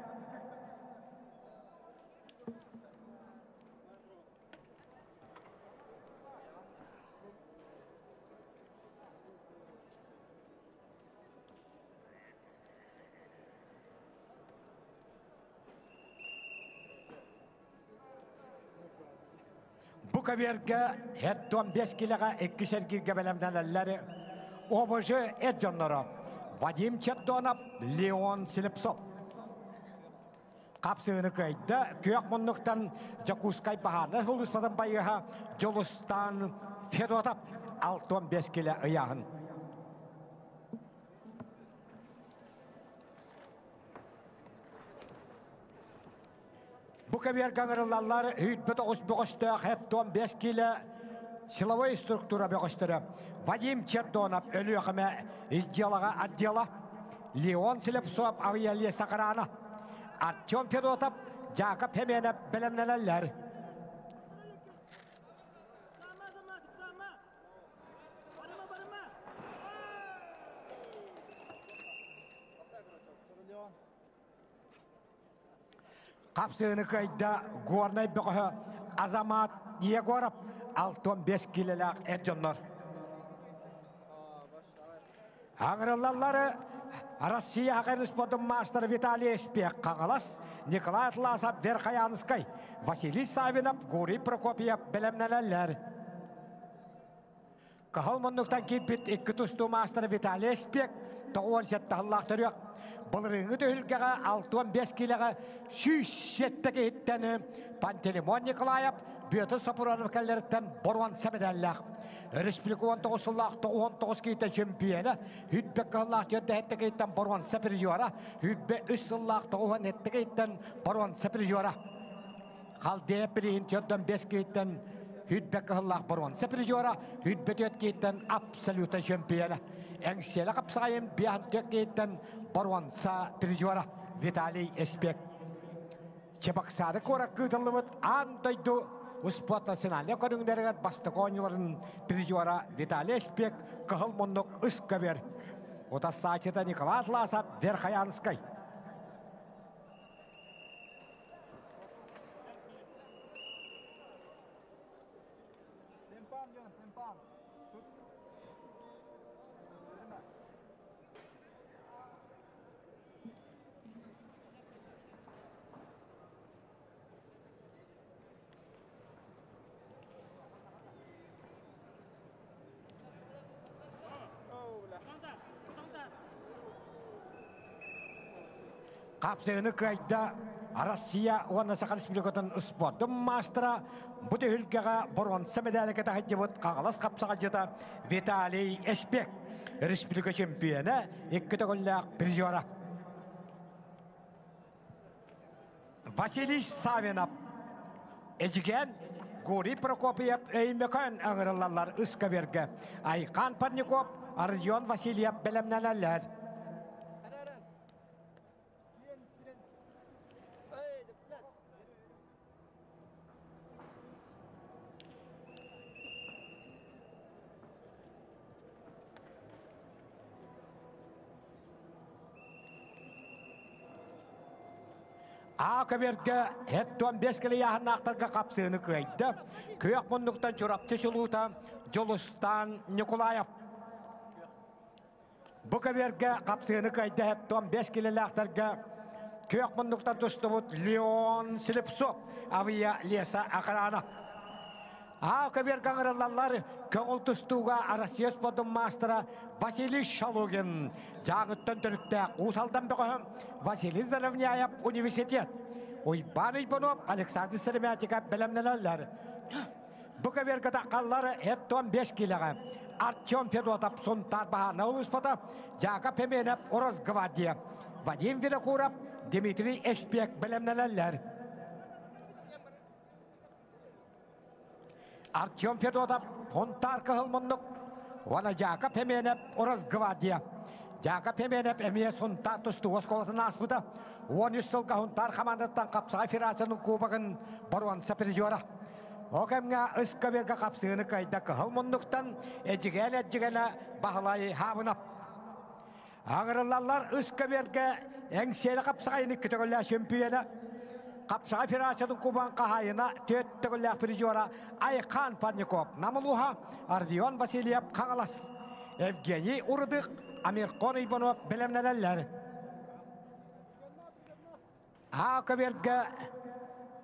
Бу көбүөргэ хеттон 5 килэҕэ иккис эргииргэ бэлэмнэнэллэр ОВЖ эр дьонноро Вадим Чердонов, Леон Слепцов. Хапсыыны кыайда күөх муннуктан Дьокуускай баһаарынай сулууспатын байыаһа Дьулустаан Федотов 65 килэ ыйааһын. Бу кэбиэргэ ыҥырыллаллар 29 бөҕөстөөх 75 киилэ силовой структура бөҕөстөрө Вадим Чердонов Өлүөхүмэ ис дьыалаҕа отдела, Леон Слепцов авиалия Сакарана, Артем Федотов, Жаков Хеменов бэлэмнэнэллэр. Хапсыыны кыайда Горнай бөҕөһө Азамат Егоров 65 килэлээх эр дьоннор. Аҥырыллаллары Россия Аҕай спордун маастара Виталий Эспек Хаҥалас, Николай Атласов Верхоянскай, Василий Савинов, Гурий Прокопьев бэлэмнэнэллэр. Кыһыл муннуктан киирбит икки тустуу маастара Виталий Эспек 97 сыллаах төрүөх. Былырыыҥҥы түһүлгэҕэ 65 киилэҕэ 107 киһиттэн Пантелеймон Николаев, Бүөтүр Сапуранов кэллэриттэн боруонса мэдээллээх. Республика 19 сыллаах 99 киһитэ чемпиона, Хүрбэ кыһыллаах 47 киһиттэн боруонса призера, Хүрбэ 3 сыллаах 97 киһиттэн боруонса призера. Халдея приһин 45 киһиттэн Хүрбэ кыһыллаах боруонса призера, Хүрбэ 4 киһиттэн абсолюта чемпиона. Эҥсиэлэ хапсаҕайын 54 киһиттэн боруонса призера Виталий Эспек. Чебоксары куоракка ыытыллыбыт аан дойду успуорт национальнай көрүҥнэригэр бастакы оонньууларын призера Виталий Эспек кыһыл муннук үс көбүөр. Утассааччыта Николай Атласов Верхоянскай. Хапсыгыны кыайда Россия уонна Саха Республикатын спордун маастара бу түһүлгэҕэ боруонса мэдээлэ кэтэһэддьибыт Хаҥалас хапсаҕайдьыта Виталий Эспек республика чемпиона икки төгүллээх призера. Василий Савинов Эдьигээн Гурий Прокопьев Өймөкөөн ыҥырыллаллар ыскабергэ. Айхан Парников, Родион Васильев бэлэмнэнэллэр. Аа көбүөргэ һэттуон бес килийааһыннаахтарга хапсыыны кыайда. Күөх муннуктан Чурапчы чулуута Дьулустаан Ньукулаев. Бу көбүөргэ хапсыыны кыайда һэттуон бес килилээхтэргэ күөх муннуктан тустубут Леон Слепцов Авия Леса охрана. Аа көбүөргэ ыҥырыллаллар көҥүл тустууга Россия спордун маастара Василий Шалугин, Дьааҥыттан төрүттээх Уус Алдан бөҕөһө Василий Заровняев университет, Уйбаан Уйбанов, Александр Сыромятников бэлэмнэнэллэр. Бу көбүөргэ таххаллар эт 15 киилэҕэ Артем Федотов Сунтаар Баһаана улууспата, Жаков Пеменов Росгвардия, Вадим Винокуров, Дмитрий Эшпек бэлэмнэнэллэр. Артем Федотов Хонтаар кыһыл муннук уонна Жаков Пеменов Росгвардия. Жаков Пеменов эмиэ Сунтаар тустуу оскуолатын ааспыта. 13 сылга Хунтаар хамаандаттан Хапсаҕай Федерациятын кубогын боруонса призера. Ол кэмҥэ ыскаберга хапсыыны кыайда кыһыл муннуктан Эдьигээн Эдьигэнэ Баһылай Хаабынап. Аҥырыллаллар ыскабергэ Эҥсиэли хапсаҕайын икки төгүллээх чөмпүйүөнэ, Хапсаҕай Федерациятын кубогын хаһаайына түөрт төгүллээх призера Айхан Парников Нам улууһа, Ардион Васильев Хаҥалас, Евгений Урдых, Амирхон Иванов бэлэмнэнэллэр. Аа көбүөргэ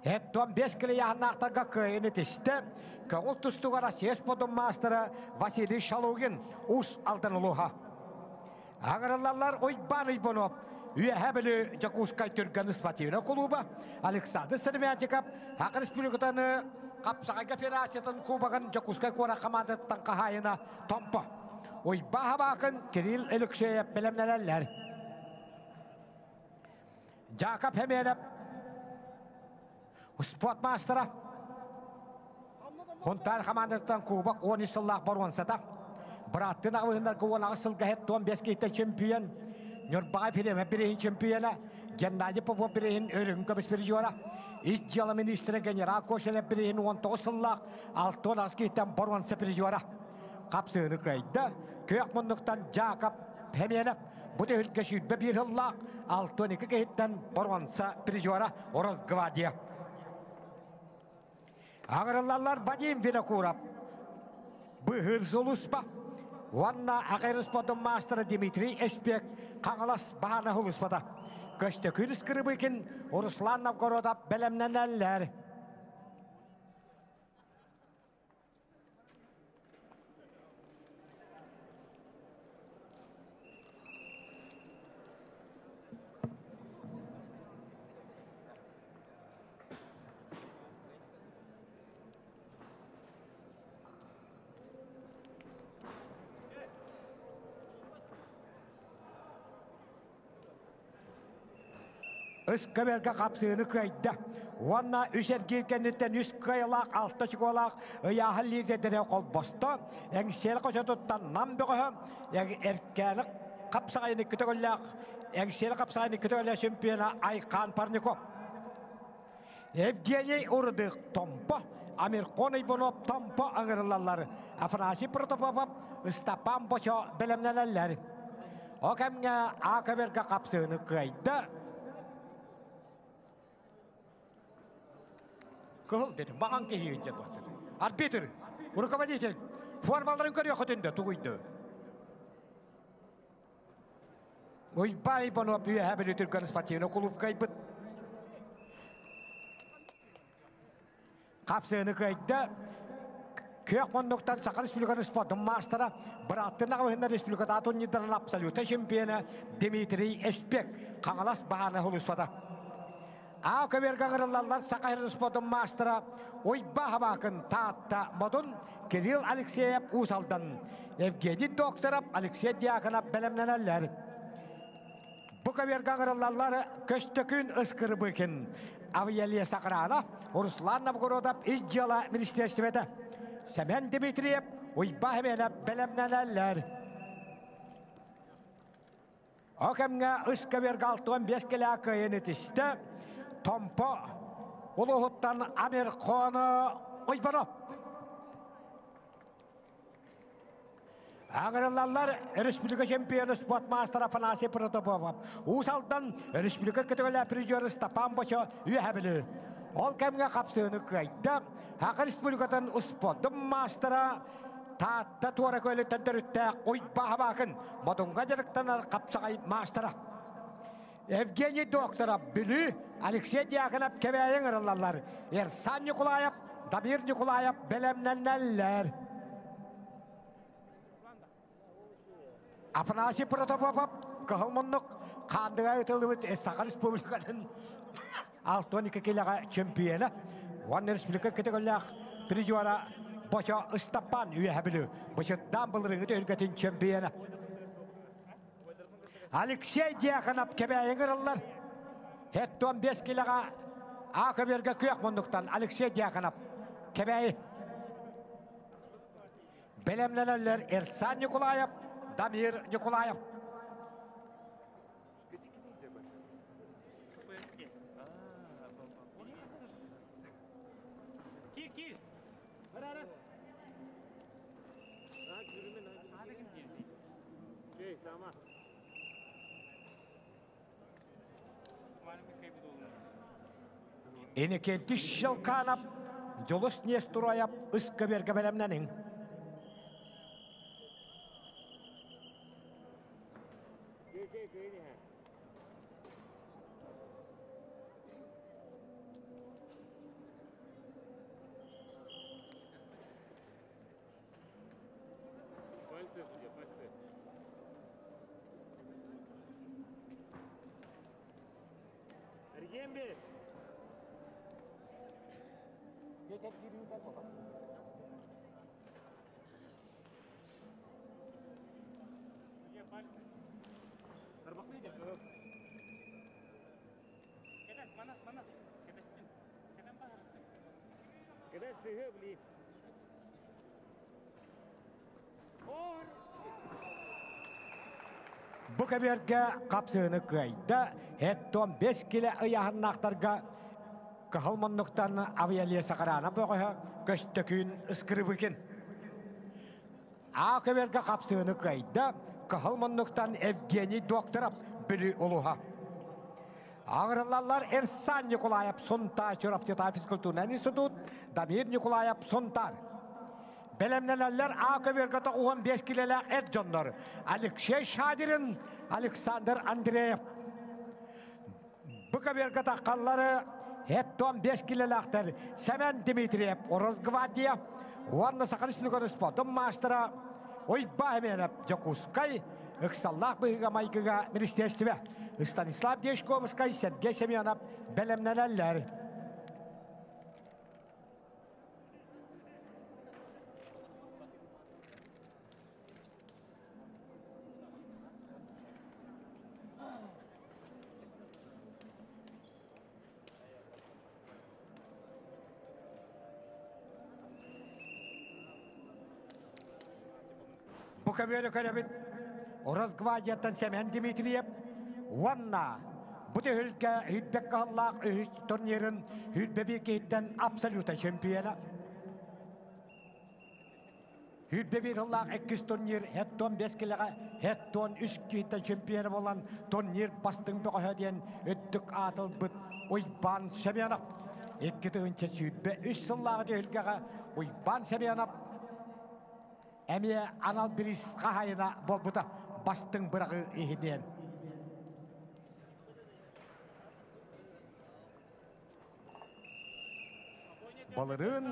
Эттон бес килийааһыннаахтарга кыайыны тистэ. Көҥүл тустууга Россия спордун маастара Василий Шалугин Уус Алдан улууһа. Аҥырыллаллар Уйбаан Уйбанов, Үөһээ Бүлүү Дьокуускай түргэн спортивнай кулууба, Александр Сыромятников, Саха Республикатын Хапсаҕайга Федерациятын кубогын Дьокуускай куорат хамаандатыттан хаһаайына Томпо. Уйбаа Хабаакын, Кирилл Алексеев бэлэмнэнэллэр. Жаков Хэмиэнэп спорт маастара. Хунтаар хамаандатыттан кубок 13 сыллаах боруонсата. Бырааттын аҕыһыннарга 18 сылга хэт 15 киһиттэн чемпион. Ньурбаҕа фирма бириһин чемпиона Геннадий Попов бириһин өрүҥ көмүс призера. Ис дьыала министрэ генерал Кошелев бириһин 19 сыллаах 68 киһиттэн боруонса призера. Хапсыыны кыайда. Күөх муннуктан Жаков Хэмиэнэп Бу түһүлгэ 21 сыллаах 62 киһиттэн боруонса призера Росгвардия. Аҥырыллаллар Вадим Винокуров, Быһыыр сулуспа уонна Аҕай спортун маастара Дмитрий Эспек Хаҥалас баһаана сулуспата. Көстөкүүн Скрыбыкин, Руслан Новгородов бэлэмнэнэллэр. Ыскаберга хапсыыны кыайда. Уонна үс эргиир кэнниттэн үс кыайылаах, алта чукуолаах ыйааһын лиидэрдэрэ холбосто. Эҥсиэл хочотуттан Нам бөҕөһө, Эркээни хапсаҕайын икки төгүллээх Эҥсиэли хапсаҕай икки чемпиона Айхан Парников. Евгений Урдых Томпо, Амирхон Иванов Томпо ыҥырыллаллар. Афанасий Протопопов, Ыстапаан Бочо бэлэмнэнэллэр. О кэмҥэ А көбөргө хапсыыны кыайда. Кыһыл дедим, баҕан киһи диэн буолтады. Арбитр, руководитель, формаларын көрүөхүтүн да тугуйду. Уйбаан Иванов үөһэ Бүлүү түргэн спортивный кулуупка ыйбыт. Хапсыаны кыайда. Күөх муннуктан Саха Республикатын спордун маастара, бырааттын аҕабыһыннар республиката турнирдарын абсолютнай чемпиона Дмитрий Эспек Хаҥалас баһаана хулуспата. А көбүөргэ ыҥырыллаллар Саха сирин спордун маастара Уйба Хабаакын Таатта Модун Кирилл Алексеев Уус Алдан Евгений Докторов Алексей Дьяконов бэлэмнэнэллэр. Бу көбүөргэ ыҥырыллаллар Көстөкүүн Ыскырбыкин, Авиалия Сакрана, Руслан Новгородов ис дьыала министиэристибэтэ, Сэмэн Дмитриев, Уйба Хэмиэнэп бэлэмнэнэллэр. О кэмҥэ үс көбүөргэ 65 килэ кыайан итистэ Томпо улууһуттан Амирхон Уйбанов. Аҥырыллаллар республика чемпиона спорт маастара Афанасий Протопопов, Уус Алдан республика көтөҕөлөөх призеры Степан Бочо үөһэ Бүлүү. Ол кэмҥэ хапсыыны кыайда Саха Республикатын успуордун маастара Таатта туора көлүттэн төрүттээх Уйба Хабаакын Модунга дьарыктанар хапсаҕай маастара. Евгений Докторов Бүлүү, Алексей Дьяконов Кэбээйи ыҥырыллаллар. Ерсан Николаев, Дамир Николаев бэлэмнэнэллэр. Афанасий Протопопов Кыһыл муннук Хаандыга ытыллыбыт Саха Республикатын 62 килэҕэ чемпиона уонна республика көтөҕөллөөх призера Бочо Ыстаппан Үөһэ Бүлүү бычырдаан былырыҥҥы түһүлгэтин чемпиона. Алексей Дьяконов Кэбээйи ыҥырыллар. 75 килэҕэ А көбүөргэ күөх муннуктан Алексей Дьяконов Кэбээйи. Бэлэмнэнэллэр Эрсан Николаев, Дамир Николаев. Инникинти Щелканов, Дьулус Нестураев ыскаберга бэлэмнэниҥ. Бу кэбиэргэ хапсыыны кыайда, Хеттон 5 килэ ыйааһыннаахтарга кыһыл муннуктан авиалия Сахарана бөҕөһө Көстөкүүн Ыскырыбыкин. А көбүөргэ хапсыыны кыайда, кыһыл муннуктан Евгений Докторов Бүлүү улууһа. Аҥырыллаллар Эрсан Николаев Сунтаар Чурапчытаа физкультурнай институт, Дамир Николаев Сунтаар. Бэлэмнэнэллэр А көбүөргэ 95 килэлээх эр дьоннор Алексей Шадирин, Александр Андреев. Бу көбүөргэ таххаллары 75 килэлээхтэр Сэмэн Дмитриев, Росгвардия уонна Саха Республикатын спордун маастара Уйбаа Эмиэнэп Дьокуускай ыксаллаах быһыыга-майгыга министиэристибэ Станислав Дьячковскай, Сергей Семенов бэлэмнэнэллэр. Бу көбүөрү көрөбүт. Росгвардияттан Семен Дмитриев, Уонна бу түһүлгэ Хүрбэк кыһаллаах үһүс турнирын Хүрбэ биир киһиттэн абсолюта чемпиона. Хүрбэ биир сыллаах иккис турнир хеттон бес килэҕэ хеттон үс киһиттэн чемпиона буолан турнир бастыҥ бөҕөһө диэн үрдүк аатылбыт Уйбаан Семенов. 2023 сыллааҕы түһүлгэҕэ Уйбаан Семенов эмиэ анал бириис хаһайына буолбута бастыҥ быраҕыы иһинэн. Былырыын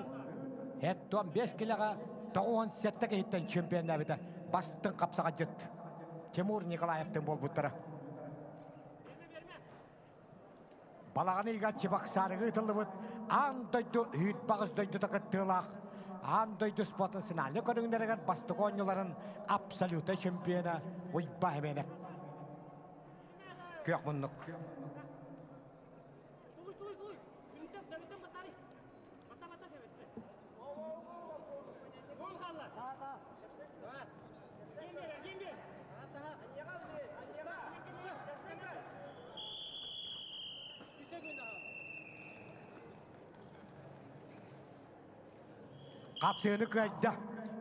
Эттон 5 килэҕэ 97 киһиттэн чемпионнаабыта бастыҥ хапсаҕайдьыт Тимур Николаевтын буолбуттара. Балаҕан ыйга Чебоксарыга ыытыллыбыт аан дойду үүт-баҕыс дойдута кыттыылаах аан дойду спортун сценарий көрүҥнэригэр бастакы оонньууларын абсолютнай чемпиона Уйба Хименев. Күөх муннук. Хапсыыны кыайда.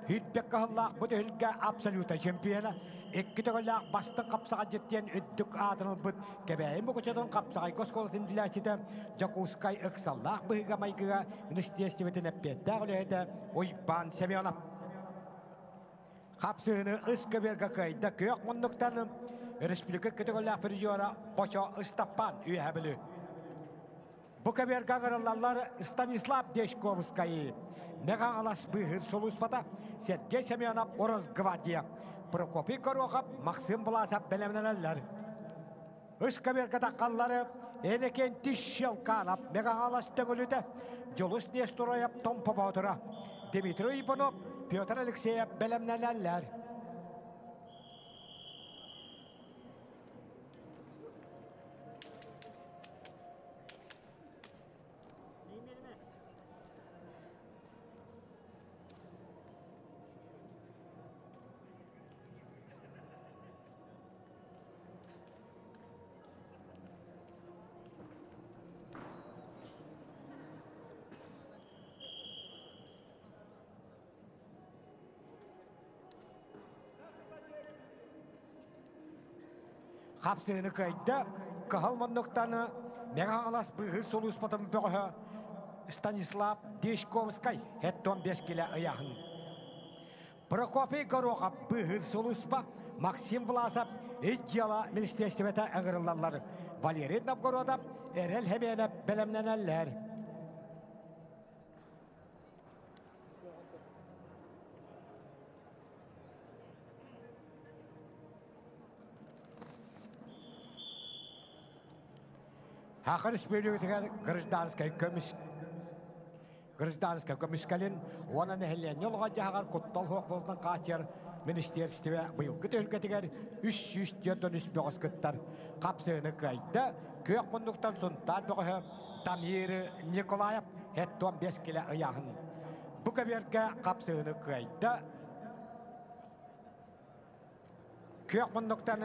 Хүрбэк кыһыллаах бу түһүлгэ абсолюта чемпиона. Икки төгүллээх бастыҥ хапсаҕайдьыт диэн үрдүк аатын ылбыт Кэбээйи Мукучутун хапсаҕайга оскуолатын иитиллээччитэ Дьокуускай ыксаллаах быһыыга-майгыга министиэристибэтин эппиэттээх үлэһитэ Уйбаан Семенов. Хапсыыны ыс көбүөргэ кыайда күөх муннуктан республика көтөҕөлөөх призера Бочо Ыстаппан Үөһэ Бүлүү. Бу көбүөргэ ыҥырыллаллар Станислав Дешковскай, Мэҕэ быыһыыр сулууспата, Сергей Семенов Росгвардия, Прокопий Горохов, Максим Власов бэлэмнэнэллэр. Үс көбүөргэ таххаллары Энекентий Щелканов, Мегагалас Төҥүлүтэ, Дьулус Нестороев Томпо Боотура, Дмитрий Иванов, Петр Алексеев бэлэмнэнэллэр. Хапсыыны кыайда, кыһыл муннуктан Мэҥэ Хаҥалас быыһыыр сулууспатын бөҕөһө Станислав Дешковскай хеттон 5 килэ ыйааһын. Прокопий Горохов быыһыыр сулууспа, Максим Власов ис дьыала министиэристибэтэ ыҥырыллаллар. Валерий Новгородов, Эрэл Хэмиэнэп бэлэмнэнэллэр. Саха Республикатыгар гражданскай көмүс гражданскай көмүскэлин уонна нэһилиэнньэ олоҕо-дьаһаҕар куттал суох буолтун хааччыйар министиэристибэ быйылгы түһүлгэтигэр 343 бөҕөс кыттар. Хапсыыны кыайда күөх муннуктан Сунтаар бөҕөһө Дамир Николаев 75 килэ ыйааһын. Бу көбүөргэ хапсыыны кыайда Күөх муннуктан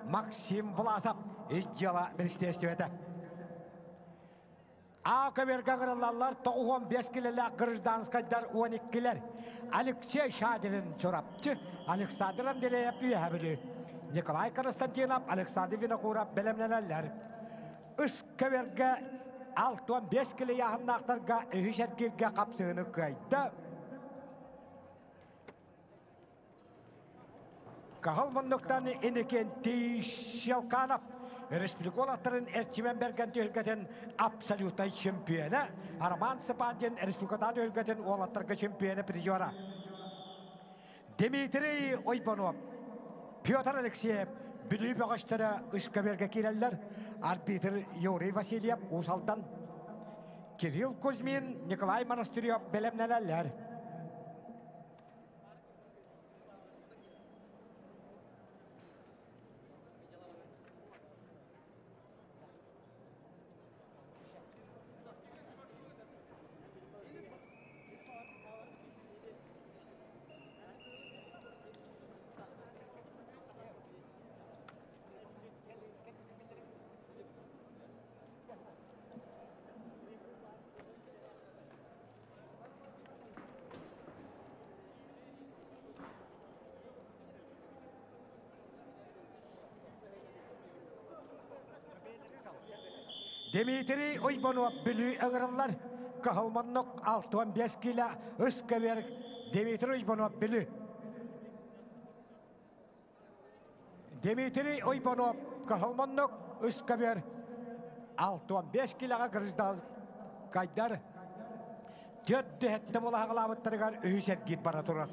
Максим Власов ис дьыала министиэристибэтэ. А көбүөргэ ыҥырыллаллар 95 килэлээх гражданскайдар 12-лэр. Алексей Шадрин Чурапчы, Александр Андреев Үөһэ Бүлүү, Николай Константинов, Александр Винокуров бэлэмнэнэллэр. Үс көбүөргэ 65 килэ ыйааһыннаахтарга үһүс эргииргэ хапсыһыыны кыайда. Каһыл муннуктан Иннокентий Щелканов республика уолаттарын Эрчимэн Бэргэн түһүлгэтин абсолютнай чемпиона, Роман Цыпандин республикатаа түһүлгэтин уолаттарга чемпиона призера. Дмитрий Ойбонов, Петр Алексеев Бүлүү бөҕөстөрө ыскабергэ киирэллэр. Арбитр Юрий Васильев Уус Алдан, Кирилл Кузьмин, Николай Монастырев бэлэмнэнэллэр. Дмитрий Уйбанов Бүлүү ыҥырыллар. Кыһыл муннук 65 кило үс көбүөр Дмитрий Уйбанов Бүлүү. Дмитрий Уйбанов кыһыл муннук үс көбүөр 65 килоҕа гражданскайдар төрт дөһөттө булаһаҕалаабыттарыгар үһүс эргиир бара турар.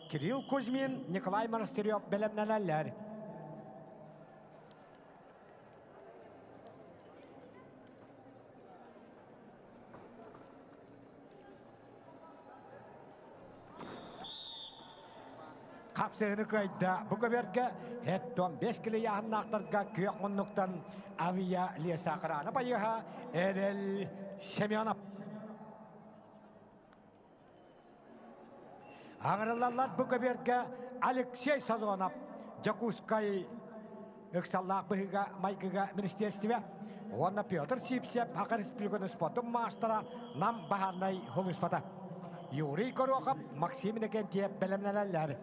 Кирилл Кузьмин, Николай Монастырев бэлэмнэнэллэр. Хапсыһыны кыайда. Бу көбүөргэ Хеттон 5 килийааһыннаахтарга күөх муннуктан авиа лесоохрана байыһа Эрэл Семенов. Аҥырыллаллар бу көбүөргэ Алексей Сазонов Дьокуускай ыксаллаах быһыыга-майгыга министиэристибэ уонна Петр Сивцев Саха Республикатын спордун маастара Нам баһаарынай сулууспата. Юрий Горохов, Максим Иннокентьев бэлэмнэнэллэр.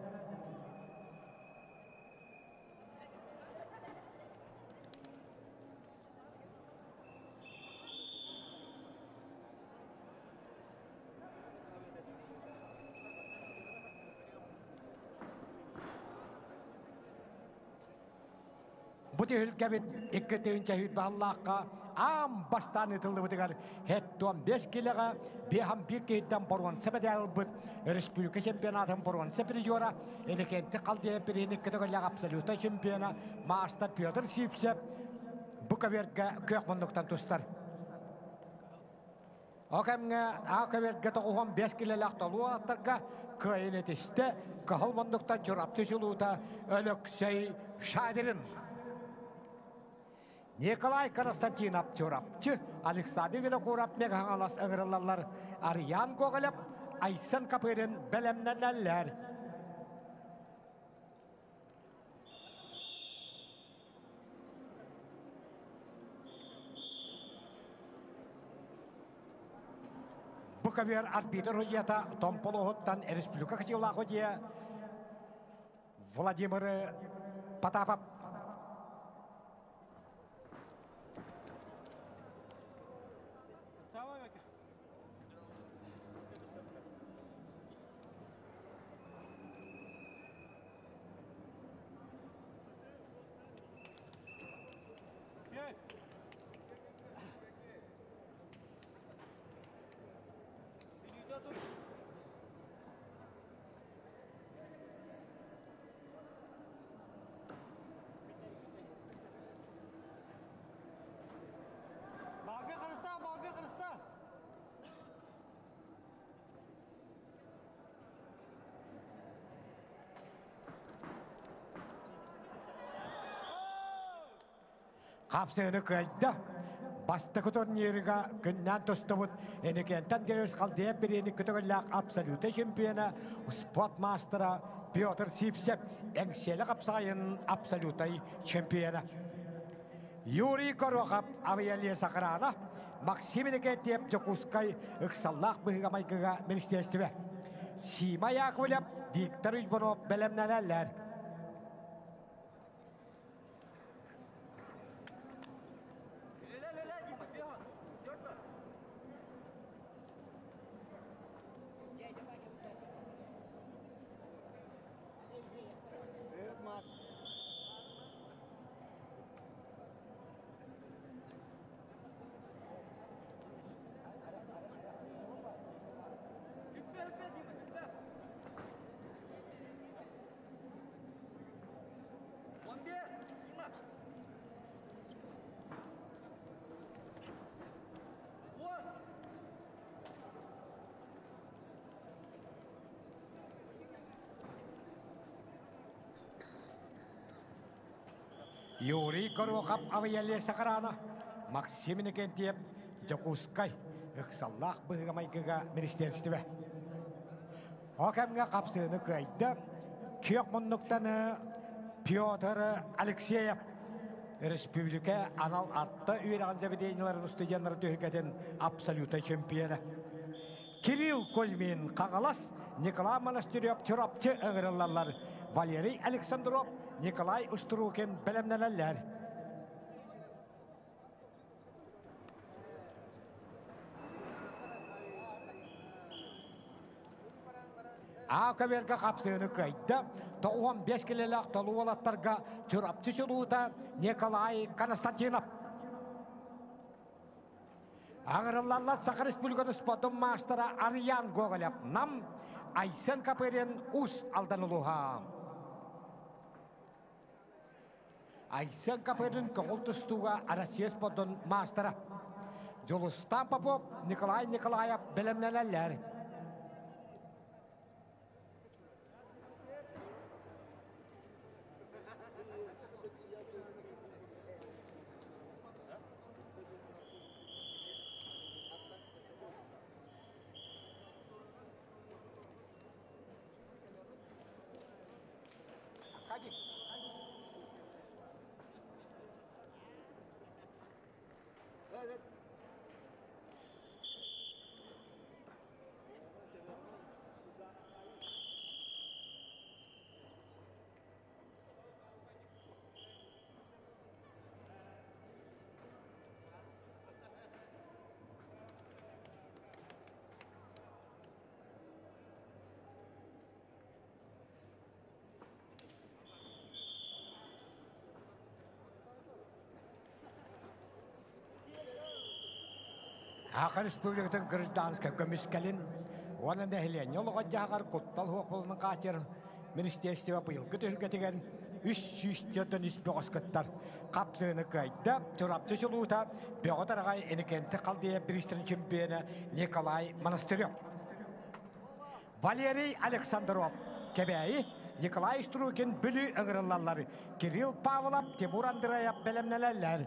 Бу түһүлгэбит 2 бааллаахха аан бастаан ыытыллыбытыгар 75 килоҕа 51 киһиттэн боруонса мэдээл ылбыт республика чемпионатын боруонса призера Иннокентий Халдеев бириһин икки төгүллээх абсолютнай чемпиона маастар Петр Сивцев бу көбүөргэ күөх муннуктан тустар. Ол кэмҥэ А көбүөргэ 95 килэлээх толуу аттарга кыайын этистэ Кыһыл муннуктан Чурапчы чулуута Өлөксөй Шадрин. Николай Константинов Чурапчы, Александр Винокуров Мегаҥалас ыҥырыллаллар Арыйаан Гоголев, Айсен Копырин бэлэмнэнэллэр. Бу көбүөр арбитр судьуйата Томполуоһуттан республика кытыылаах судьуйа Владимир Потапов. Хапсыгыны кыайда. Бастакы турнирга күннән тустубут Энекентен Герес Халдеев бириэни көтөгөллөөх абсолютный чемпиона спорт мастера Петр Сипсев эҥсиэлэ хапсаҕайын абсолютный чемпиона. Юрий Горохов авиалия Сахарана Максим Иннокентьев Дьокуускай ыксаллаах быһыыга-майгыга министиэристибэ. Сима Яковлев, Виктор Иванов бэлэмнэнэллэр. Юрий Горохов авиалиа Сахарана, Максим Иннокентьев Дьокуускай ыксаллаах быһыыга-майгыга министиэристибэ. Ол кэмҥэ хапсыыны кыайда күөх муннуктаны Петр Алексеев республика анал атта үөрэҕин заведениеларын студеннарын түһүлгэтин абсолютнай чемпиона. Кирилл Кузьмин Хаҥалас, Николай Монастырев Чурапчы ыҥырыллаллар. Валерий Александров, Николай Уструкин бэлэмнэнэллэр. А көбүөргэ хапсыыны кыайда. 95 килэлээх толуу уолаттарга Чурапчы чулуута Николай Константинов. Аҥырыллаллар Саха Республикатын спордун маастара Арыйаан Гоголев, Нам, Айсен Копырин, Уус Алдан улууһа. Айсен Копырин көҥүл тустууга Россия спордун маастара. Дьулустаан Попов, Николай Николаев бэлэмнэнэллэр. Саха Республикатын гражданскай көмүскэлин уонна нэһилиэнньэ олоҕо-дьаһаҕар куттал суох хааччыйар министерство быйылгы түһүлгэтигэр 343 бөҕөс кыттар. Хапсыыны кыайда Чурапчы чулуута Бөҕө Тараҕай Иннокентий Халдеев бириистэрин чемпиона Николай Монастырев. Валерий Александров, Кэбээйи, Николай Струкин Бүлүү ыҥырыллаллар, Кирилл Павлов, Тимур Андреев бэлэмнэнэллэр.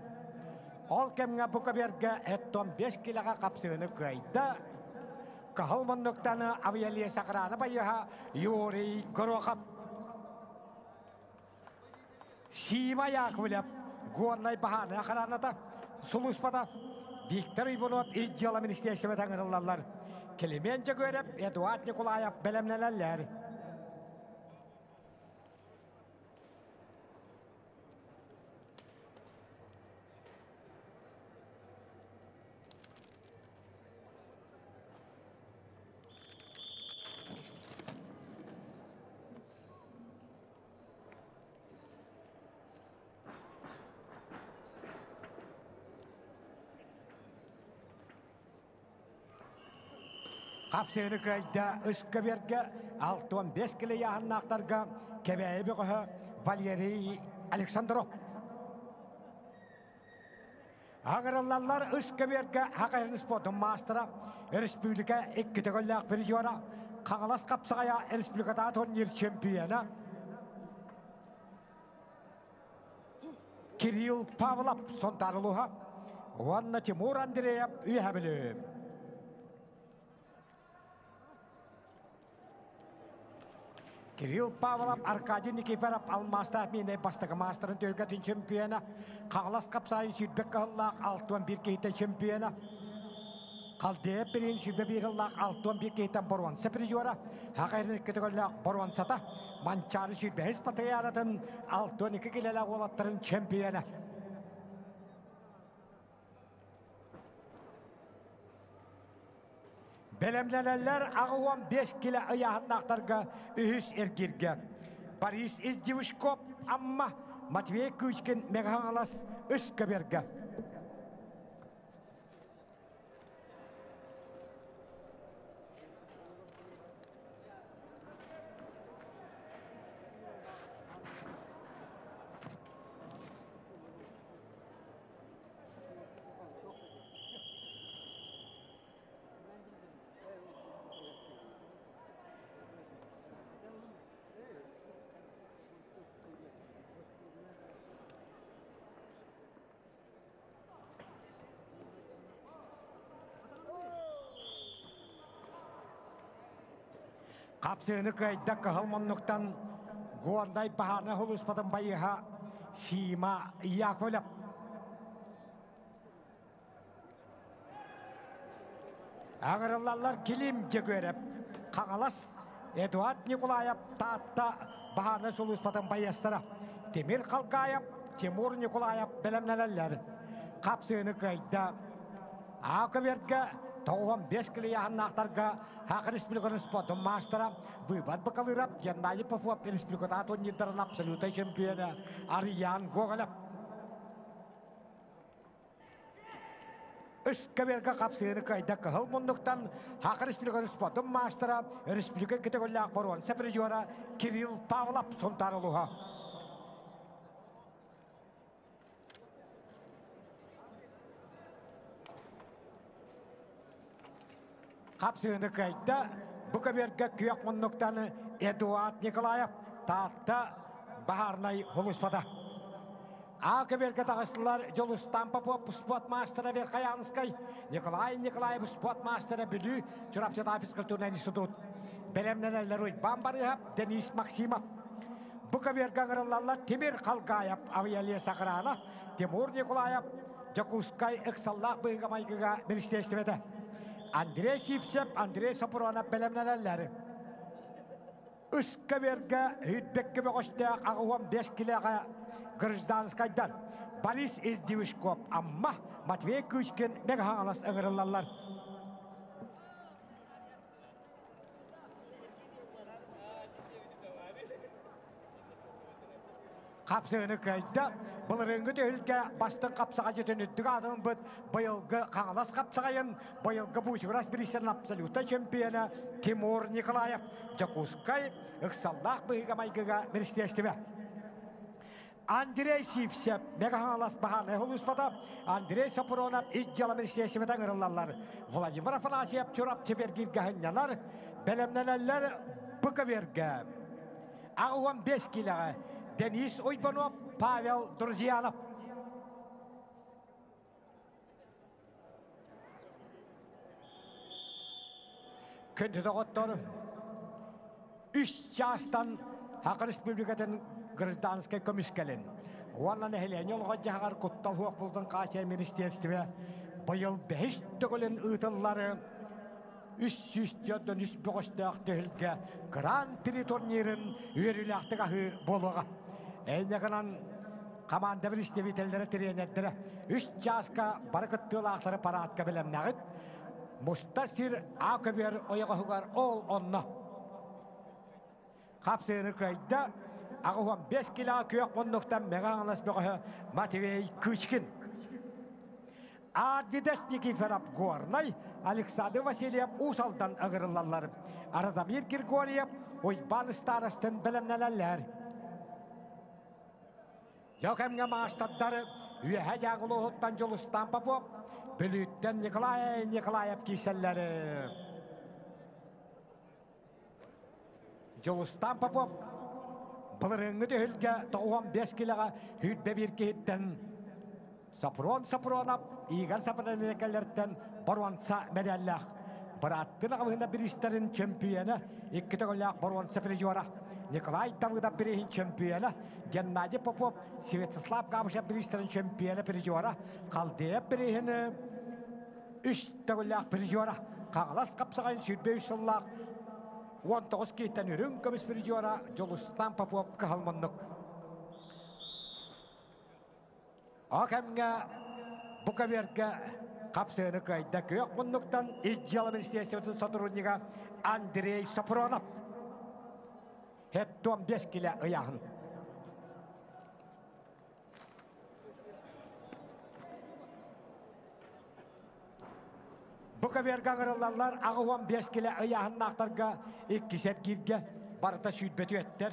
Ол кэмҥэ бу көбүөргэ эттон 5 килэҕэ хапсыыны кыайда. Кыһыл муннуктаны авиалесохрана байыһа Юрий Горохов. Сима Яковлев, Горнай баһааны охраната, сулууспата Виктор Иванов ис дьыала министерствота ыҥырыллаллар. Климент Дьөгүөрэп, Эдуард Николаев бэлэмнэнэллэр. Хапсыыны кыайда Ыскабергэ 65 килэ ыйааһыннаахтарга Кэбээйи бөҕөһө Валерий Александров. Аҕырыллаллар Ыскабергэ Хакайрын спордун маастара, республика икки төгүллээх призера, Хаҥалас хапсаҕайа республикатааҕы турнир чемпиона Кирилл Павлов Сунтаар улууһа уонна Тимур Андреев Үөһэ Бүлүү. Кирилл Павлов, Аркадий Никифоров алмаастаах миинэй бастакы маастарын түһүлгэтин чемпиона, Хаҥалас хапсаайын сүүрбэт кыһыллаах 61 киһитэ чемпиона, Халдеев билин 21 сыллаах 61 киһиттэн боруонса призера, Хахайрын икки төгүллээх боруонсата, Манчаары 25 патриаратын 62 килэлээх уолаттарын чемпиона. Бэлэмнэнэллэр 85 килэ ыйааһыннаахтарга үһүс эргииргэ. Борис Издивушков Амма, Матвей Кычкин Мэҥэ үс көбүөргэ. Хапсыыны кыайда кыһыл муннуктан Горнай баһаарынай сулууспатын байыһа Сима Яковлев. Аҕырыллаллар Килим Дьөгүөрэп, Хаҥалас, Эдуард Николаев, Таатта баһаарынай сулууспатын байыастара Тимир Халгаев, Тимур Николаев бэлэмнэнэллэр. Хапсыыны кыайда. Аакыбергэ 95 кило ыйааһыннаахтарга Саха Республикатын спортун маастара, быыбар бакалыырап Геннадий Попов республиката турнирдарын абсолютнай чемпиона Арыйаан Гоголев. Ыскаберга қапсыыны кайда кыһыл муннуктан Саха Республикатын спортун маастара, республика кытыгыллаах боруонса призера Кирилл Павлов Сунтаар улууһа. Хапсыыны кыайда бу көбүөргэ күөх муннуктан Эдуард Николаев Таатта баһаарынай сулууспата. А көбүөргэ таҕыстылар Дьулустан Попов спорт маастара Верхоянскай, Николай Николаев спорт маастара Бүлүү Чурапчытаа физкультурнай институт. Бэлэмнэнэллэр Уйбаан Барыһап, Денис Максимов. Бу көбүөргэ ыҥырыллаллар Тимир Халгаев авиалес охрана, Тимур Николаев Дьокуускай ыксаллаах быһыыга-майгыга министиэристибэтэ. Андрей Сивцев, Андрей Сопронов бэлэмнэнэллэр. Ыскаверга Үрбекке бөҕөстөөх 85 килэҕэ гражданскайдар Борис Издивишков Амма, Матвей Кычкин Мэҥэ Хаҥалас ыҥырыллаллар. Хапсыгыны кыайда. Былырыыҥҥы түһүлгэ бастыҥ хапсаҕайдьытын үрдүк аатырбыт быйылгы Хаҥалас хапсаҕайын быйылгы Буучугурас бириистэрин абсолютнай чемпиона Тимур Николаев Дьокуускай ыксаллаах быһыыга-майгыга министиэристибэ. Андрей Сивцев Мэҥэ Хаҥалас баһаарынай сулууспата, Андрей Сопронов ис дьыала министиэристибэтэ ыҥырыллаллар. Владимир Афанасьев Чурапчы бэргииргэ сынньанар, бэлэмнэнэллэр БКВРгэ. 85 киилэҕэ Денис Уйбанов, Павел Друзьянов. Күндү доҕоттор, үс чаастан Саха Республикатын гражданскай көмүскэлин уонна нэһилиэнньэ олоҕо-дьаһаҕар куттал суох буолтун хааччыйар министиэристибэ быйыл бэһис төгүлүн ыытыллары 343 бөҕөстөөх түһүлгэ Гран-при турнирын үөрүүлээхтик аһыы буолуоҕа. Эйнэгынан команда представителлэрэ, тренердэрэ үс чааска бары кыттыылаахтары параадка бэлэмнэҕит. Мустар сир А көбүөр ойоҕоһугар ол онно. Хапсыыны кыайда 85 килоҕа күөх муннуктан Мэҥэ Хаҥалас бөҕөһө Матвей Кычкин. Арвидас Никифоров Горнай, Александр Васильев Уус Алдан ыҥырыллаллар. Радомир Григорьев Уйбаан старостын бэлэмнэнэллэр. Дьэ кэмҥэ маастардар Үөһэ Дьааҥы улууһуттан Дьулустаан Попов, Бүлүүттэн Николай Николаев киирсэллэр. Дьулустаан Попов былырыыҥҥы түһүлгэ 95 килэҕэ 21 киһиттэн Сопрон Сопронов, Игорь Сапроненкэлэртэн боруонса мэдээллээх. Бырааттын аҕабыһына бириистэрин чөмпүйүөнэ, икки төгүллээх боруонса призера Николай Давыдов бирииһин чөмпүйүөнэ, Геннадий Попов, Святослав Габышев бириистэрин чөмпүйүөнэ призера, Халдеев бирииһин үс төгүллээх призера, Хаҥалас хапсаҕайын 23 сыллаах 19 киһиттэн үрүҥ көмүс призера Дьулустаан Попов кыһыл муннук. О кэмҥэ бу көбүөргэ хапсыаны кыайда күөх муннуктан ис дьыала министерствотын сотруднига Андрей Сопронов. Хеттон 5 кило ыйааһын. Бу көбүөргэ ыҥырыллаллар 85 кило ыйааһыннаахтарга иккис эргииргэ барыта сүүрбэтүөттэр.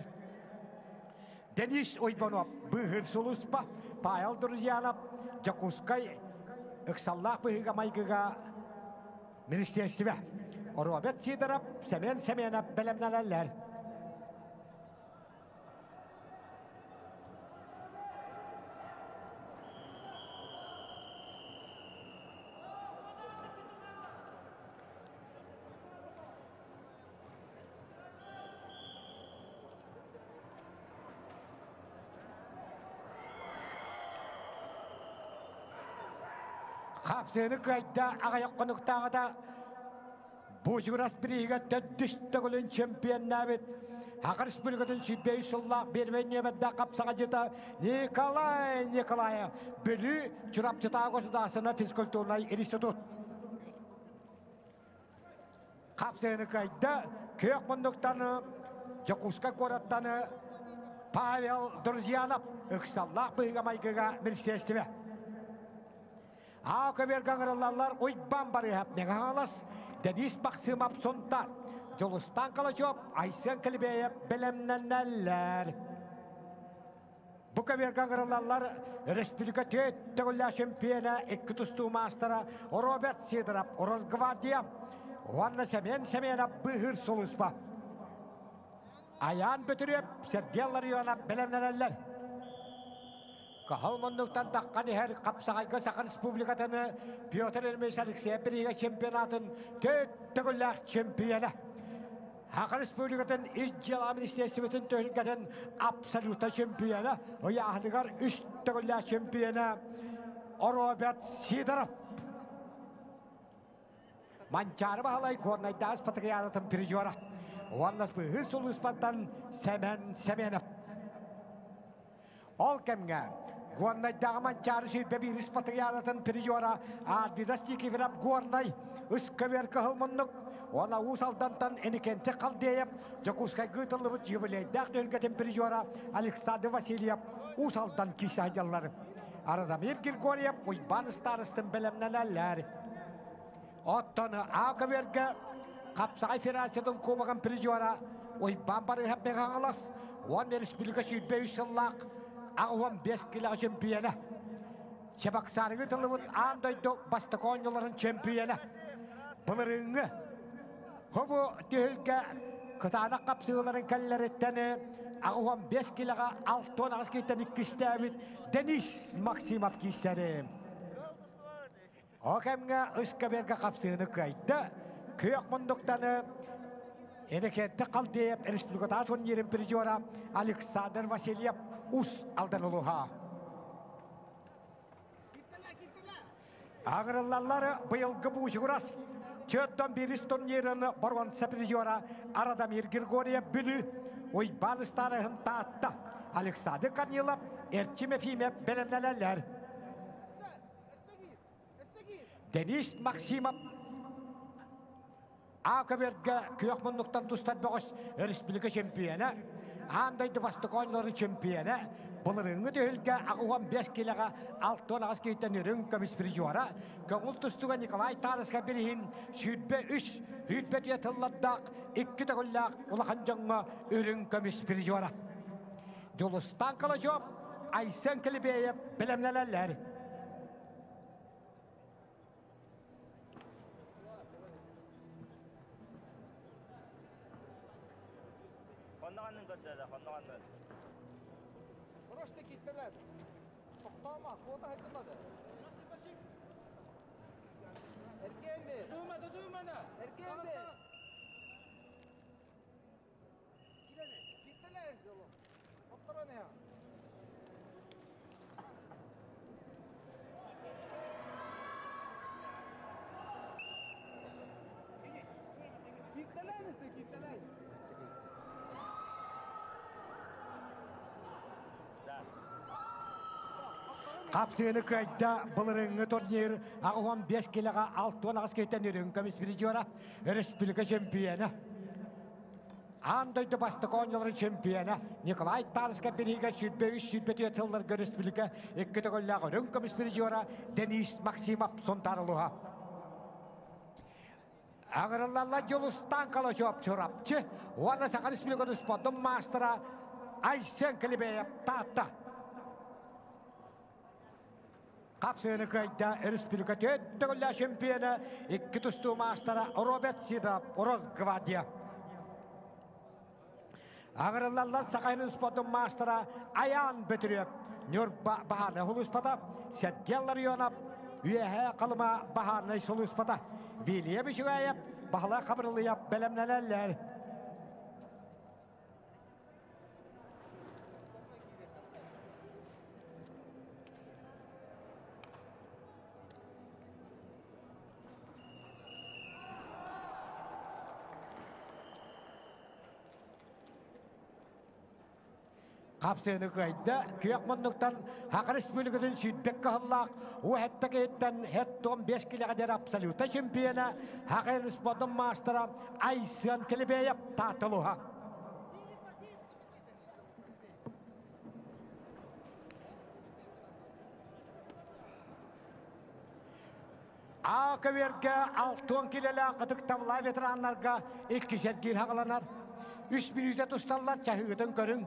Денис Уйбанов быыһыыр сулууспа, Павел Друзьянов Дьокуускай ыксаллаах быһыыга-майгыга министиэристибэ. Роберт Сидоров, Семен Семенов бэлэмнэнэллэр. Хапсыыны кыайда аҕыйах хонуктааҕыта Буучугурас бирииһигэр төрдүс төгүлүн чемпионнаабыт Саха Республикатын 105 сыллаах первый нүөмэрдээх хапсаҕайдьыта Николай Николаев Бүлүү Чурапчытааҕы государственнай физкультурнай институт. Хапсыыны кыайда күөх муннуктан Дьокуускай куораттан Павел Друзьянов ыксаллаах быһыыга-майгыга министиэристибэ. Аа көбүөргэ ыҥырыллаллар Уйбаан Барыыһап Мегаһалас, Денис Максимов Сунтаар, Дьулустаан Калачев, Айсен Килибеев бэлэмнэнэллэр. Бу көбүөргэ ыҥырыллаллар республика түөрт төгүллээх чемпиона, икки тустуу маастара Роберт Сидоров, Росгвардия уонна Семен Семенов быыһыыр сулууспа. Айаан Бөтүрүөп, Сергей Ларионов бэлэмнэнэллэр. Кыһыл муннуктан таххан иһэр Хапсаҕайга Саха Республикатыны Петр Ильич Алексеев бириигэ чемпионатын төрт төгүллээх чемпиона. Саха Республикатын ис дьыала министерствотын түһүлгэтин абсолюта чемпиона, ыйааһыныгар үс төгүллээх чемпиона Роберт Сидоров. Манчаары Баһылай Горнайдаас Патриаратын призера. Уонна быыһыыр сулууспаттан Сэмэн Семенов. Ол кэмҥэ Горнайдааҕы Манчаары 21 Патриаратын призера Арвидас Никифоров Горнай үс көбүөр кыһыл муннук уонна Уус Алдантан Иннокентий Халдеев Дьокуускайга ыытыллыбыт юбилейдаах түһүлгэтин призера Александр Васильев Уус Алдан киирсэ сылдьаллар. Радомир Григорьев Уйбаан ыстаарыстын бэлэмнэнэллэр. Оттон А көбүөргэ Хапсаҕай Федерациятын Кубогын призера Уйбаан Барыһап Хаҥалас уонна республика 23 сыллаах 85 килэҕэ чемпиона. Чебоксарыгы тылыбыт аан дойду бастакы оонньууларын чемпиона. Былырыыҥҥы Хобу түһүлгэ кытаанах хапсыыларын кэллэриттэн 85 килэҕэ 68 киһиттэн иккистээбит Денис Максимов киирсэри. О кэмҥэ ыскаберга хапсыыны кыайда. Күөх мундуктаны Энекетте Халдеев республиката турнирин призера Александр Васильев Ус Алдан улуһа. Аңырыллаллар быйылгы буучугурас Чөттөн бирис турнирын боруонса призера Арадамир Григорьев Бүлүү Уйбаан Ыстаарыһын Таатта Александр Корнилов Эрчим Ефимов бэлэмнэнэллэр. Денис Максимов А көбүөргэ күөх муннуктан тустар бөҕөс республика чемпиона, аан дойду бастакы оонньууларын чемпиона, былырыыҥҥы түһүлгэ 85 килэҕэ 68 киһиттэн үрүҥ көмүс призера, көҥүл тустууга Николай Тарыска бириһин 23 сүүрбэ тыллардаах икки төгүллээх улахан дьоҥҥо үрүҥ көмүс призера. Дьулустаан Калачев, Айсен Килибеев бэлэмнэнэллэр. Хонноҕоннун көрдөрө, хонноҕоннун. Просто киттелер. Тоқтама, куота хайдылады. Эркемби. Тутума, тутумана. Эркемби. Киттелер золо. Оттараны. Хапсыыны кыайда былырыыҥҥы турнир 85 килэҕэ 68 киһиттэн үрүҥ көмүс призера, республика чемпиона. Аан дойду бастакы оонньууларын чемпиона Николай Тарскай бириигэ 23-24 сылларга республика икки төгүллээх үрүҥ көмүс призера Денис Максимов Сунтаар Аҕырыллалла Дьулустаан Калачев Чурапчы уонна Саха Республикатын спордун маастара Айсен Килибеев Таатта. Хапсыыны кыайда республика төрт төгүллээх чемпиона, икки тустуу маастара Роберт Сидоров Росгвардия. Аҥырыллаллар Саха сирин спордун маастара Айаан Бөтүрүөп, Ньурба баһаарынай сулууспата, Сергей Ларионов, Үөһээ Халыма баһаарынай сулууспата, Вильям Ишигаев, Баһылай Хабырылыйап бэлэмнэнэллэр. Қапсыны кыайда, күйек мұннықтан Хақа Республикатын сүйдбек кахаллақ, о хәтті кейттен хәт 15 килеға дер абсолюта чемпиона, Хақа Республикатын мастера Айсын Келебеев татылуға. Ақы алтон келелі қытық тавла ветеранларға екі сергей хағаланар. 3 минута тұсталар чахығытын көрің.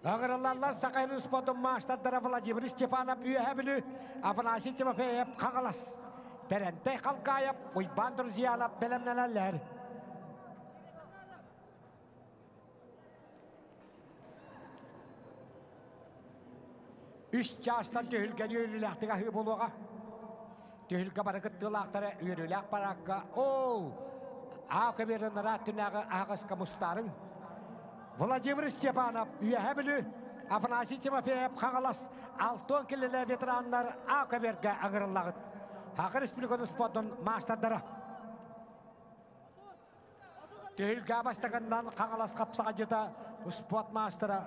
Ағыралалар Сақайрын спортын маштардара Владимир Степанов үйәбілі, Афанасий Тимофеев қағалас. Бәрәнтай Қалқайып, Уйбан Друзьянов белемненелер. Үш жастан төхілген үйріләқтіға хы болуға. Төхілгі барықыттылақтары үйріләқ бараққа. Ол, ақы берін рат түнәғы ағысқа мұстарын. Владимир Степанов үйәбілі, Афанасий Тимофеев қағалас, алтон келелі ветерандар ақы берге ағырылағыт. Хақы Республиканың спортын мастардары. Төхілгі бастағандан қағалас қапсаға жета спорт мастері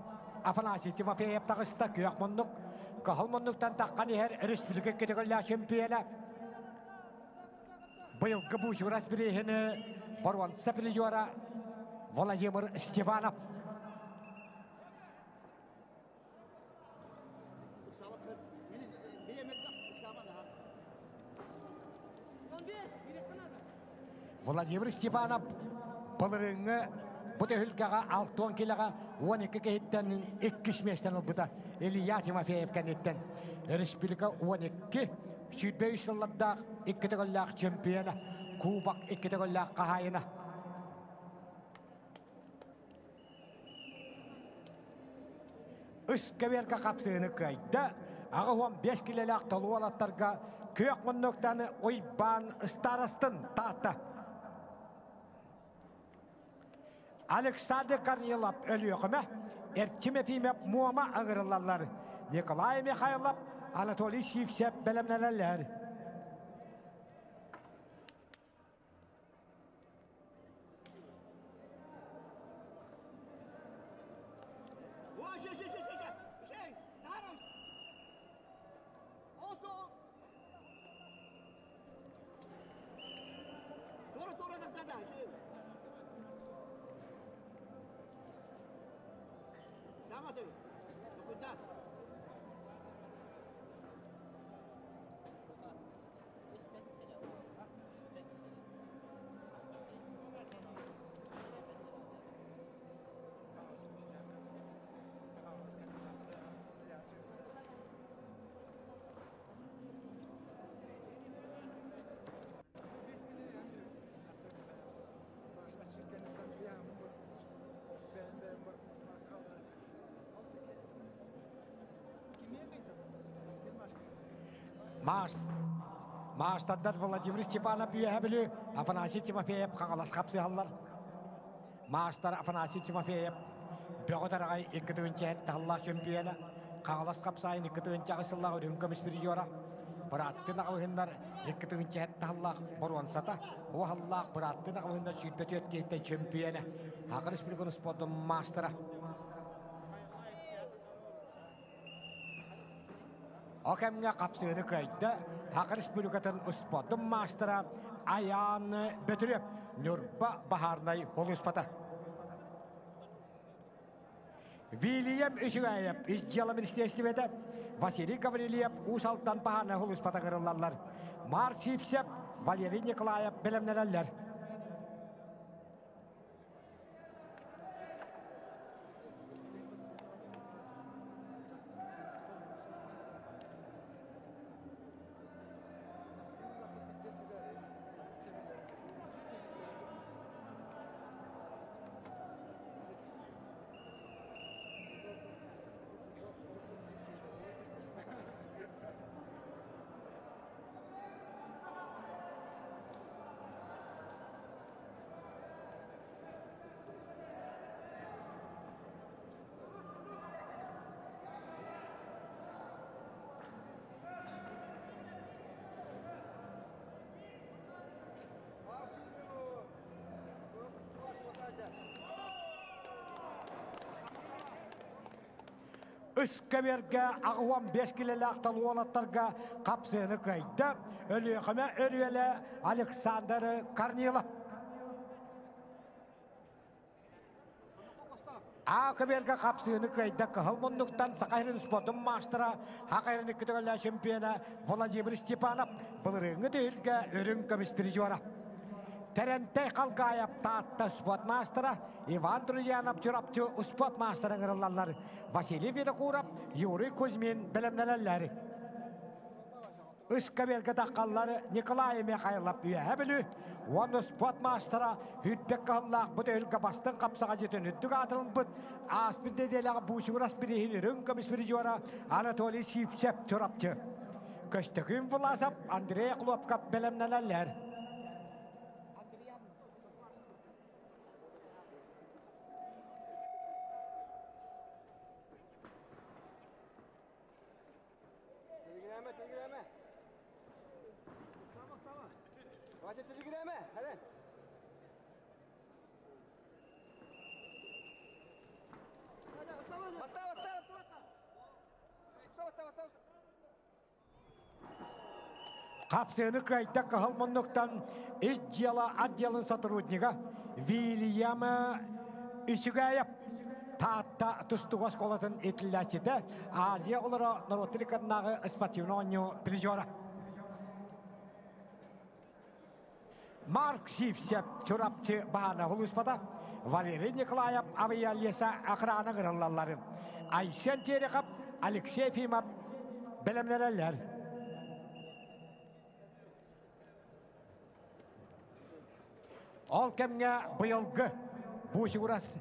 Афанасий Тимофеев тағыста күйек мұндық. Кахыл мұндықтан таққан ехер республика кетігілі чемпионы. Быйылғы бұл журас бірехіні Баруан призера Владимир Степанов. Владимир Степанов былырыңы бұты алтон келіға 12 кейттен 2 местен ұлбыта. Илья Тимофеев кәнеттен. Республика 12 сүйтбей сылладақ 2 тігілләқ чемпионы, кубок 2 тігілләқ қағайына. Үскәверге қапсыны кайда, ағы 15 келеләқ толу алаттарға күйек мұннықтаны ойбан старостын таатта. Александр Корнилов өліқімі, Эрчим Ефимов Муама ағырылалар. Николай Михайлов, Анатолий Сивсеп белемнелелер. Мастадар Владимир Степанов үйәбілі, Афанасий Тимофеев қаңалас қапсығалар. Мастар Афанасий Тимофеев бөғытарағай 2-тігінші әтті чемпионы, қаңалас қапсайын 2-тігінші ағысыллағы үрін призера. Бұраттын ағылғындар 2-тігінші әтті аллақ боруансата, оғаллақ бұраттын ағылғындар сүйтбет өткейтті чемпионы. Ақыр Республиканың спортын мастері. Окемге қапсығыны кайды, Хақы Республикатын спортын мастері Аян Бөтіреп, Нұрба Бахарнай Холуспата. Вильям Үшіғайып, Изджала Министерстведе, Василий Гаврилиев Усалтан Бахарнай Холуспата қырылалар. Мар Сипсеп, Валерий Николаев білімнелелер. Ыскэбиэргэ 85 килэлээх уолаттарга хапсыыны кыайда Өлүөхүмэ өрүөлэ Александр Корнилов. А көбүөргэ хапсыыны кыайда кыһыл муннуктан Саха сирин спордун маастара, Саха сирин икки төгүллээх чемпиона Владимир Степанов былырыыҥҥы түһүлгэ үрүҥ көмүс призера. Тэрэнтэй Халгаев Таатта спорт маастара, Иван Друзьянов Чурапчы спорт маастара ыҥырыллаллар. Василий Винокуров, Юрий Кузьмин бэлэмнэнэллэр. Ыскаберга таххаллар Николай Михайлов Үөһэ Бүлүү уонна спорт маастара Үрбек кыһыллаах бу төһүлгэ бастыҥ хапсаҕа дьиэтин үрдүк аатырылбыт ааспыт нэдиэлэҕэ Буучугурас бирииһин үрүҥ көмүс призера Анатолий Сивцев Чурапчы. Көстөкүүн Власов, Андрей Хлопков бэлэмнэнэллэр. Тилигирээмэ, тилигирээмэ. Сама, сама. Вася, тилигирээмэ, Хәрен. Батта, батта, батта. Батта, батта, батта. Хапсыыны кыайда кыһыл муннуктан ис дьыала отделын сотруднига Вильям Исюгаев Таатта тустууга оскуолатын иитиллээччитэ, Азия оҕолоро норуоттар иккардынааҕы спортивнай оонньуу призера. Марк Сивцев Чурапчы баана улууспата, Валерий Николаев авиалеса охрана ыҥырыллаллар. Айсен Терехов, Алексей Ефимов бэлэмнэнэллэр. Ол кэмҥэ быйылгы Буучугурас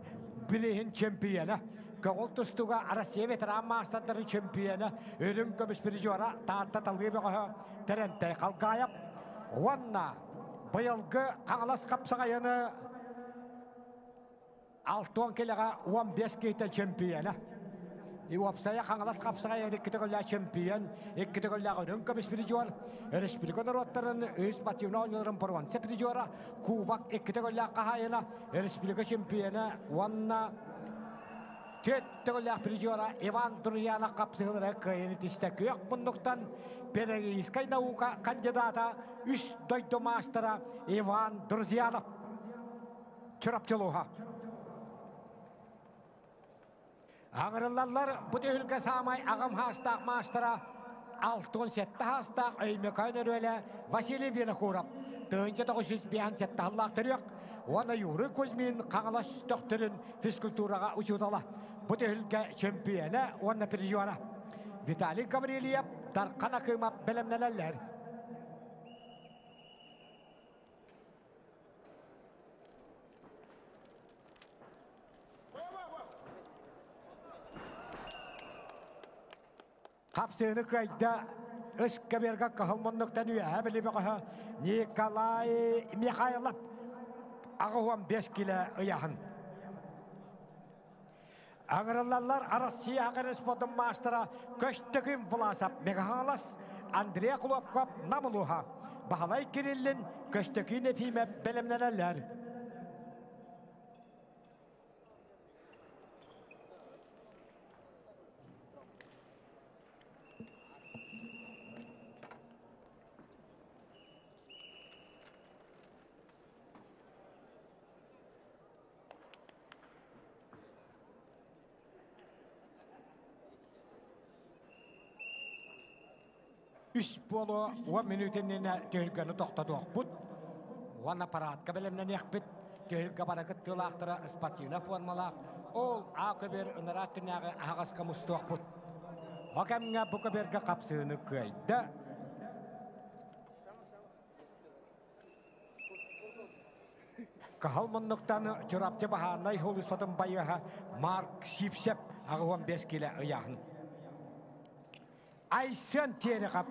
билиһин чемпиона, көҥүл тустууга Россия ветеран маастардарын чемпиона, үрүҥ көмүс призера Таатта Талыы бөҕөһө Тэрэнтэй Халгаев уонна быйылгы Хаҥалас хапсаҕайыны 60 килэҕэ 15 киһитэ чемпиона. Уопсайа Хаҥалас хапсаҕай икки төгүллээх чемпион, икки төгүллээх үрүҥ көмүс призер, республика норуоттарын үс спортивнай оонньууларын боруонса призера, кубок икки төгүллээх хаһаайына, республика чемпиона уонна түөрт төгүллээх призера Иван Друзьянов хапсыһыылара кыайыыны тистэ күөх муннуктан педагогическай наука кандидата, үс дойду маастара Иван Друзьянов. Чурапчылууһа. Аҥырыллаллар бу түһүлгэ саамай аҕам хаастаах маастара 67 хаастаах Өймөкөөн өрүөлэ Василий Винокуров 1957 сыллаах төрүөх уонна Юрий Кузьмин Хаҥалас Төхтүрүн физкультураҕа учуутала бу түһүлгэ чөмпүйэнэ уонна призера Виталий Гаврильев Дархан Акымов бэлэмнэнэллэр. Хапсыыны кыайда Ыскаберга кыһыл муннуктан үөһэ били бөҕөһө Николай Михайлов 85 килэ ыйаһын. Аҥырыллаллар Россия спортун маастара Көстөкүн Власов Мегаһалас, Андрей Хлопков Нам улууһа, Баһылай Кириллин, Көстөкүүн Ефимов бэлэмнэнэллэр. Үс буолуо уон мүнүүтэ иннинэ түһүлгэни тохтотуохпут уонна парадка бэлэмнэниэхпит. Түһүлгэ бары кыттыылаахтара спортивнай формалаах ол А көбүөр ынараа өттүнээҕи аһаҕаска мустуохпут. О кэмҥэ бу көбүөргэ хапсыыны кыайда. Кыһыл муннуктан Чурапчы баһаарынай уулуссатын байыаһа Марк Сивцев 85 килэ ыйааһын. Айсен Терехов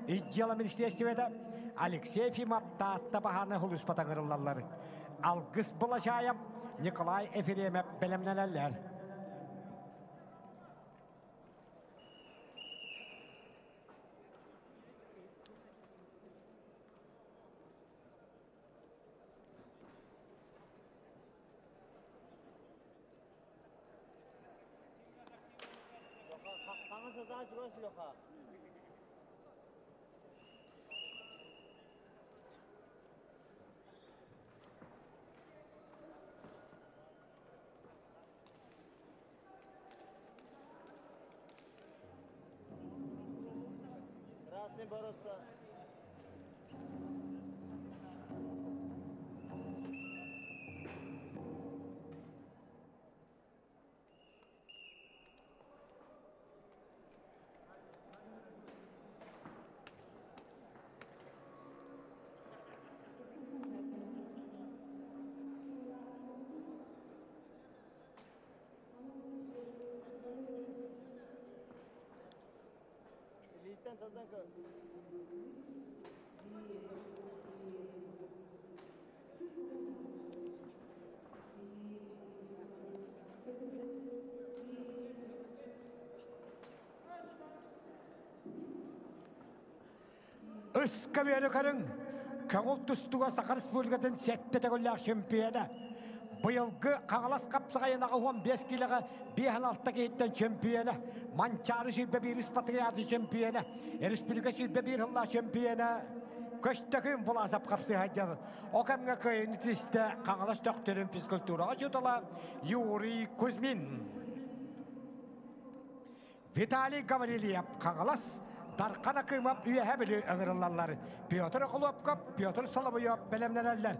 ис дьыала министиэстибэтэ Алексей Ефимов Таатта баһаарынай уулуссата ыҥырыллаллар. Алгыс Балачаев, Николай Ефремов бэлэмнэнэллэр. Красный бороться. Илииттэн тардан көр. Ыска бөрі көрүҥ, көҥүл тустууга Саха Республикатын сэттэ төгүллээх чемпиона. Быйылгы Хаҥалас хапсаҕайын 85 киилэҕэ 56 киһиттэн чемпиона, Манчаары 21 спартакиада чемпиона, Республика 21 сыллаах чемпиона Көстөкүүн Буласов хапсыһайдьан о кэмҥэ кыайыыны тистэ Хаҥалас төхтөрүн физкультураҕа учуутала Юрий Кузьмин. Виталий Гаврильев Хаҥалас, Дархан Акымов Үөһэ Бүлүү ыҥырыллаллар. Петр Охлопков, Петр Соловьев бэлэмнэнэллэр.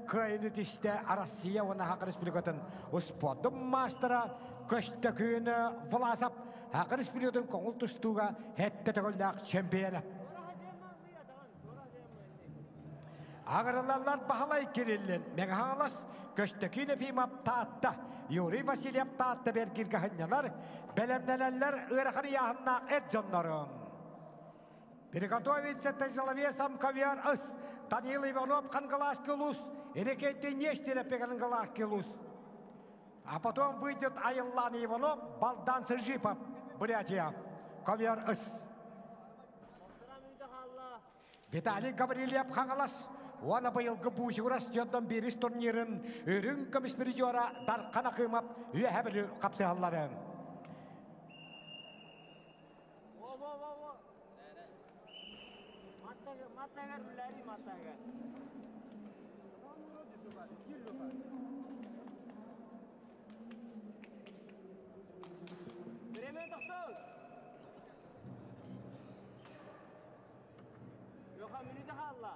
Кыайыыны тистэ Россия уонна Саха Республикатын успуордун маастара Көстөкүүн Власов Саха Республикатын көҥүл тустууга сэттэ төгүллээх чемпиона. Аҕырылаллар Баһылай Кириллин, Мэҥэ Хаҥалас, Көстөкүүн Ефимов Таатта, Юрий Васильев Таатта бэргииргэ сынньанар, бэлэмнэнэллэр ыарахан ыйааһыннаах эр дьоннорум. Приготовиться тяжеловесом ковер ыс, Данил Иванов Хангаласский улус, Иннокентий Нестеров Хангаласский улус. А потом выйдет Айыллан Иванов, Балдан Сержипов, Бурятия. Ковер ыс. Виталий Гаврильев Хаҥалас уонна быйылгы Буучугурас дьонтон биирис турнирын үрүҥ көмүс призера Дархан Акымов Үөһэ Бүлүү хапсыһалларын. Время тохтол! Леха, мүнүүтэ хаалла.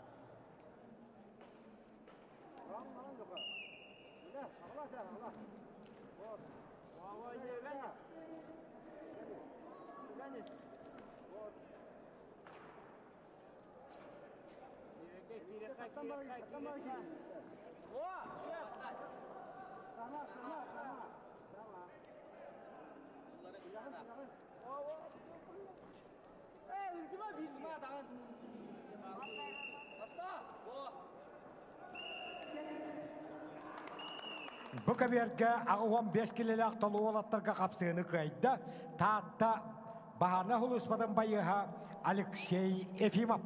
Бу кэбиэргэ 85 килэлээх толуу уолаттарга хапсыыны кыайда Таатта Баһана Хулуспатын байыһа Алексей Ефимов.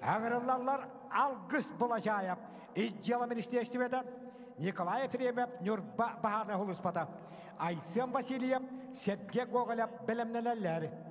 Аҥырыллаллар Алгыс Булачаев, Ис дьыала министиэстибэтэ, Николай Ефремов Ньурба баһаарынай сулууспата, Айсен Васильев, Сергей Гоголев бэлэмнэнэллэр.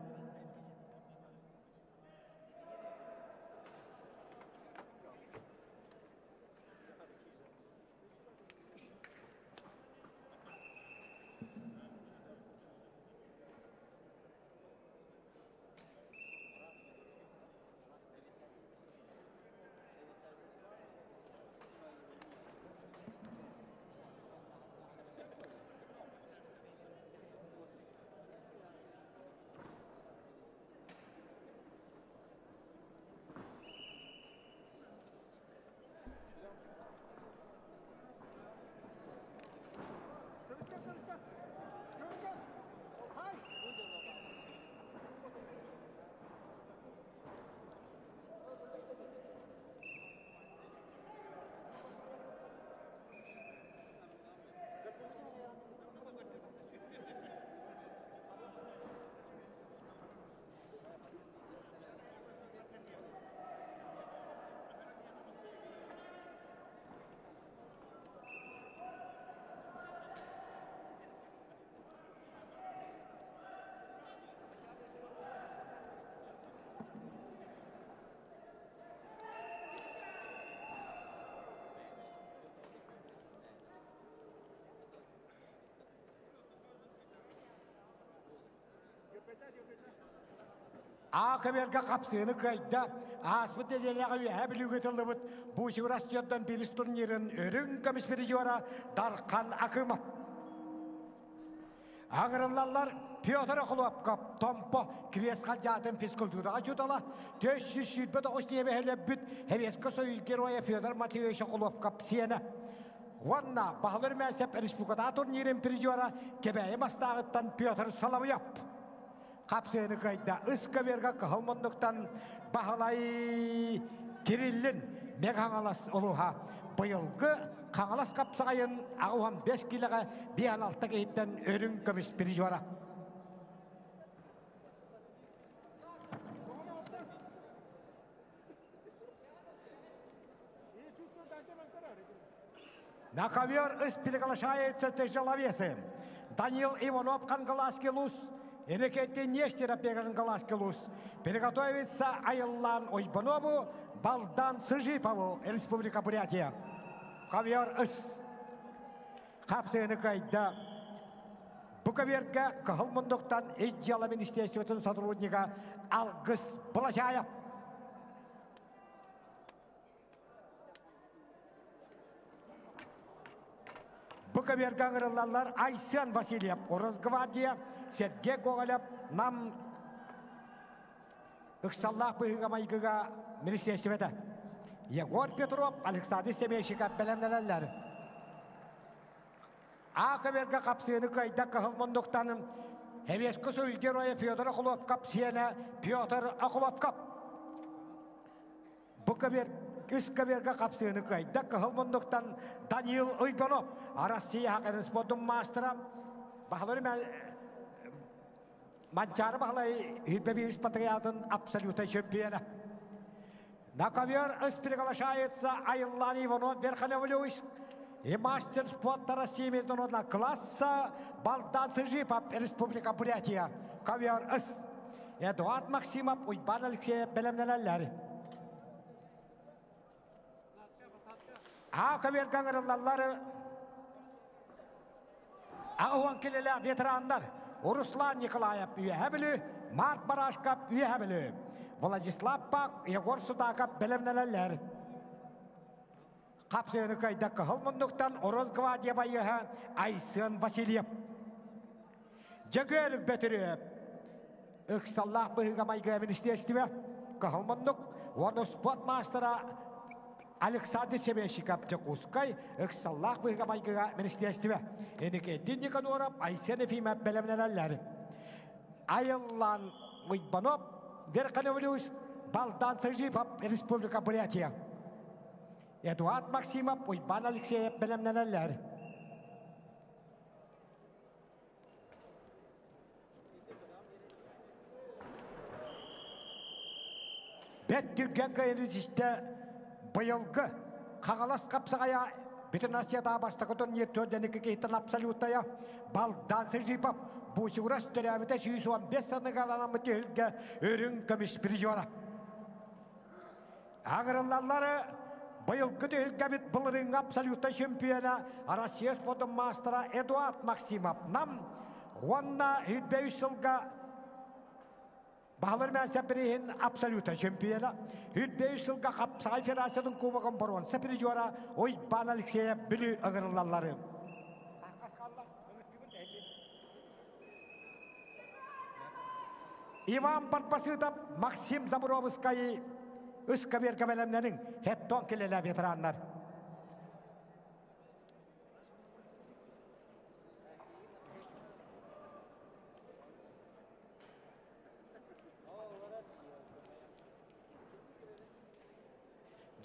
А көбүөргэ хапсыыны кыайда. Ааспыт нэдиэлэҕэ Үөһээ Бүлүүгэ ыытыллыбыт Бучугур Россияттан биирис турнирын үрүҥ көмүс призера Дархан Акымов. Аҥырыллаллар Петр Охлопков, Томпо, Крест Халдьаатын физкультураҕа учуутала, 429 ньиэмэһэлэрбит Советскай Союз Героя Федор Матвеевич Охлопков сиэнэ. Уонна Баһылар Мээсэп республикатааҕы турнирын призера Кэбээйи Мастааҕыттан Петр Соловьев. Хапсыаны кыайда ыскаверга кыһыл муннуктан Баһылай Кириллин Мег-Хаҥалас улууһа быйылгы Хаҥалас хапсаҕайын 85 киилэҕэ 56 киһиттэн үрүҥ көмүс призера. На ковер из приглашается тяжеловесы. Данил Иванов Кангалаский лус, Иннокентий Нестеров Кангалаский лус. Приготовится Айыллан Ойбанову, Балдан Сыжипову, Республика Бурятия. Ковер ыс. Хапсыны кайда. Бу коверга кыһыл мундуктан ис дьыала министерствотын сотрудника Алгыс Балачаев. Бу көбүөргэ ыҥырыллаллар Айсен Васильев, Росгвардия, Сергей Гоголев, Нам ыксаллаах быһыыга-майгыга министиэстибэтэ. Егор Петров, Александр Семейщиков бэлэмнэнэллэр. А көбүөргэ хапсыыны кыайда кыһыл муннуктан Советский Союз Героя Федор Охлопков сиэнэ Петр Охлопков. Бу көбүөр үс көбүөргэ хапсыыны кыайда кыһыл муннуктан Даниил Уйгунов, Россия хакын спордун маастара Баһылай Манчаары Баһылай Хүйбэбиис патриотын абсолютный чемпиона. На ковер ыс приглашается Айыллан Иванов Верхолевлюсь и мастер спорта России международного класса Балдан Сыжипов, Республика Бурятия. Ковер ыс. Эдуард Максимов, Уйбан Алексеев бэлэмнэнэллэр. Аа көбүөргэ ыҥырыллаллар 80 килэлээх ветераннар Руслан Николаев Үөһэ Бүлүү, Марк Барашков Үөһэ Бүлүү, Владислав Пак, Егор Судаков бэлэмнэнэллэр. Хапсыаны кыайда кыһыл муннуктан Росгвардия байыаһа Айсен Васильев. Дьөгүөр Бөтүрүөп ыксаллаах быһыыга-майгыга министиэстибэ кыһыл муннук уонна спорт маастара Александр Семенщиков Дьокуускай ыксаллаах быһыыга-майгыга министиэстибэ Инникитин Никаноров Айсен Ефимов бэлэмнэнэллэр. Айыллан Уйбанов Верхневлюйск Балдан Сыжипов Республика Бурятия. Эдуард Максимов, Уйбан Алексеев бэлэмнэнэллэр. Бэт түргэн кыайыны систэ быйылгы Хаҥалас хапсаҕайа бүтүн Россиятааҕы бастакы турнир төрдөнүкү киһиттэн абсолютная Балдан Сыжипов Бусюрас төрөөбүтэ 115 сыныгаланаммыт түһүлгэ үрүҥ көмүс призера. Аҥырыллаллары быйылгы түһүлгэбит былырыыҥҥы абсолютнай чемпиона Россия спордун маастара Эдуард Максимов Нам уонна 23 сылга Баһылар Мээсэ бирииһин абсолютнай чемпиона, 23 сылга Хапсаҕай Федерациятын кубогын боруонса призера Уйбаан Алексеев Бүлүү ыҥырыллаллары. Иван Барбасытов, Максим Забровскай ыскаверга бэлэмнэниҥ, хеттон килэлэ ветераннар.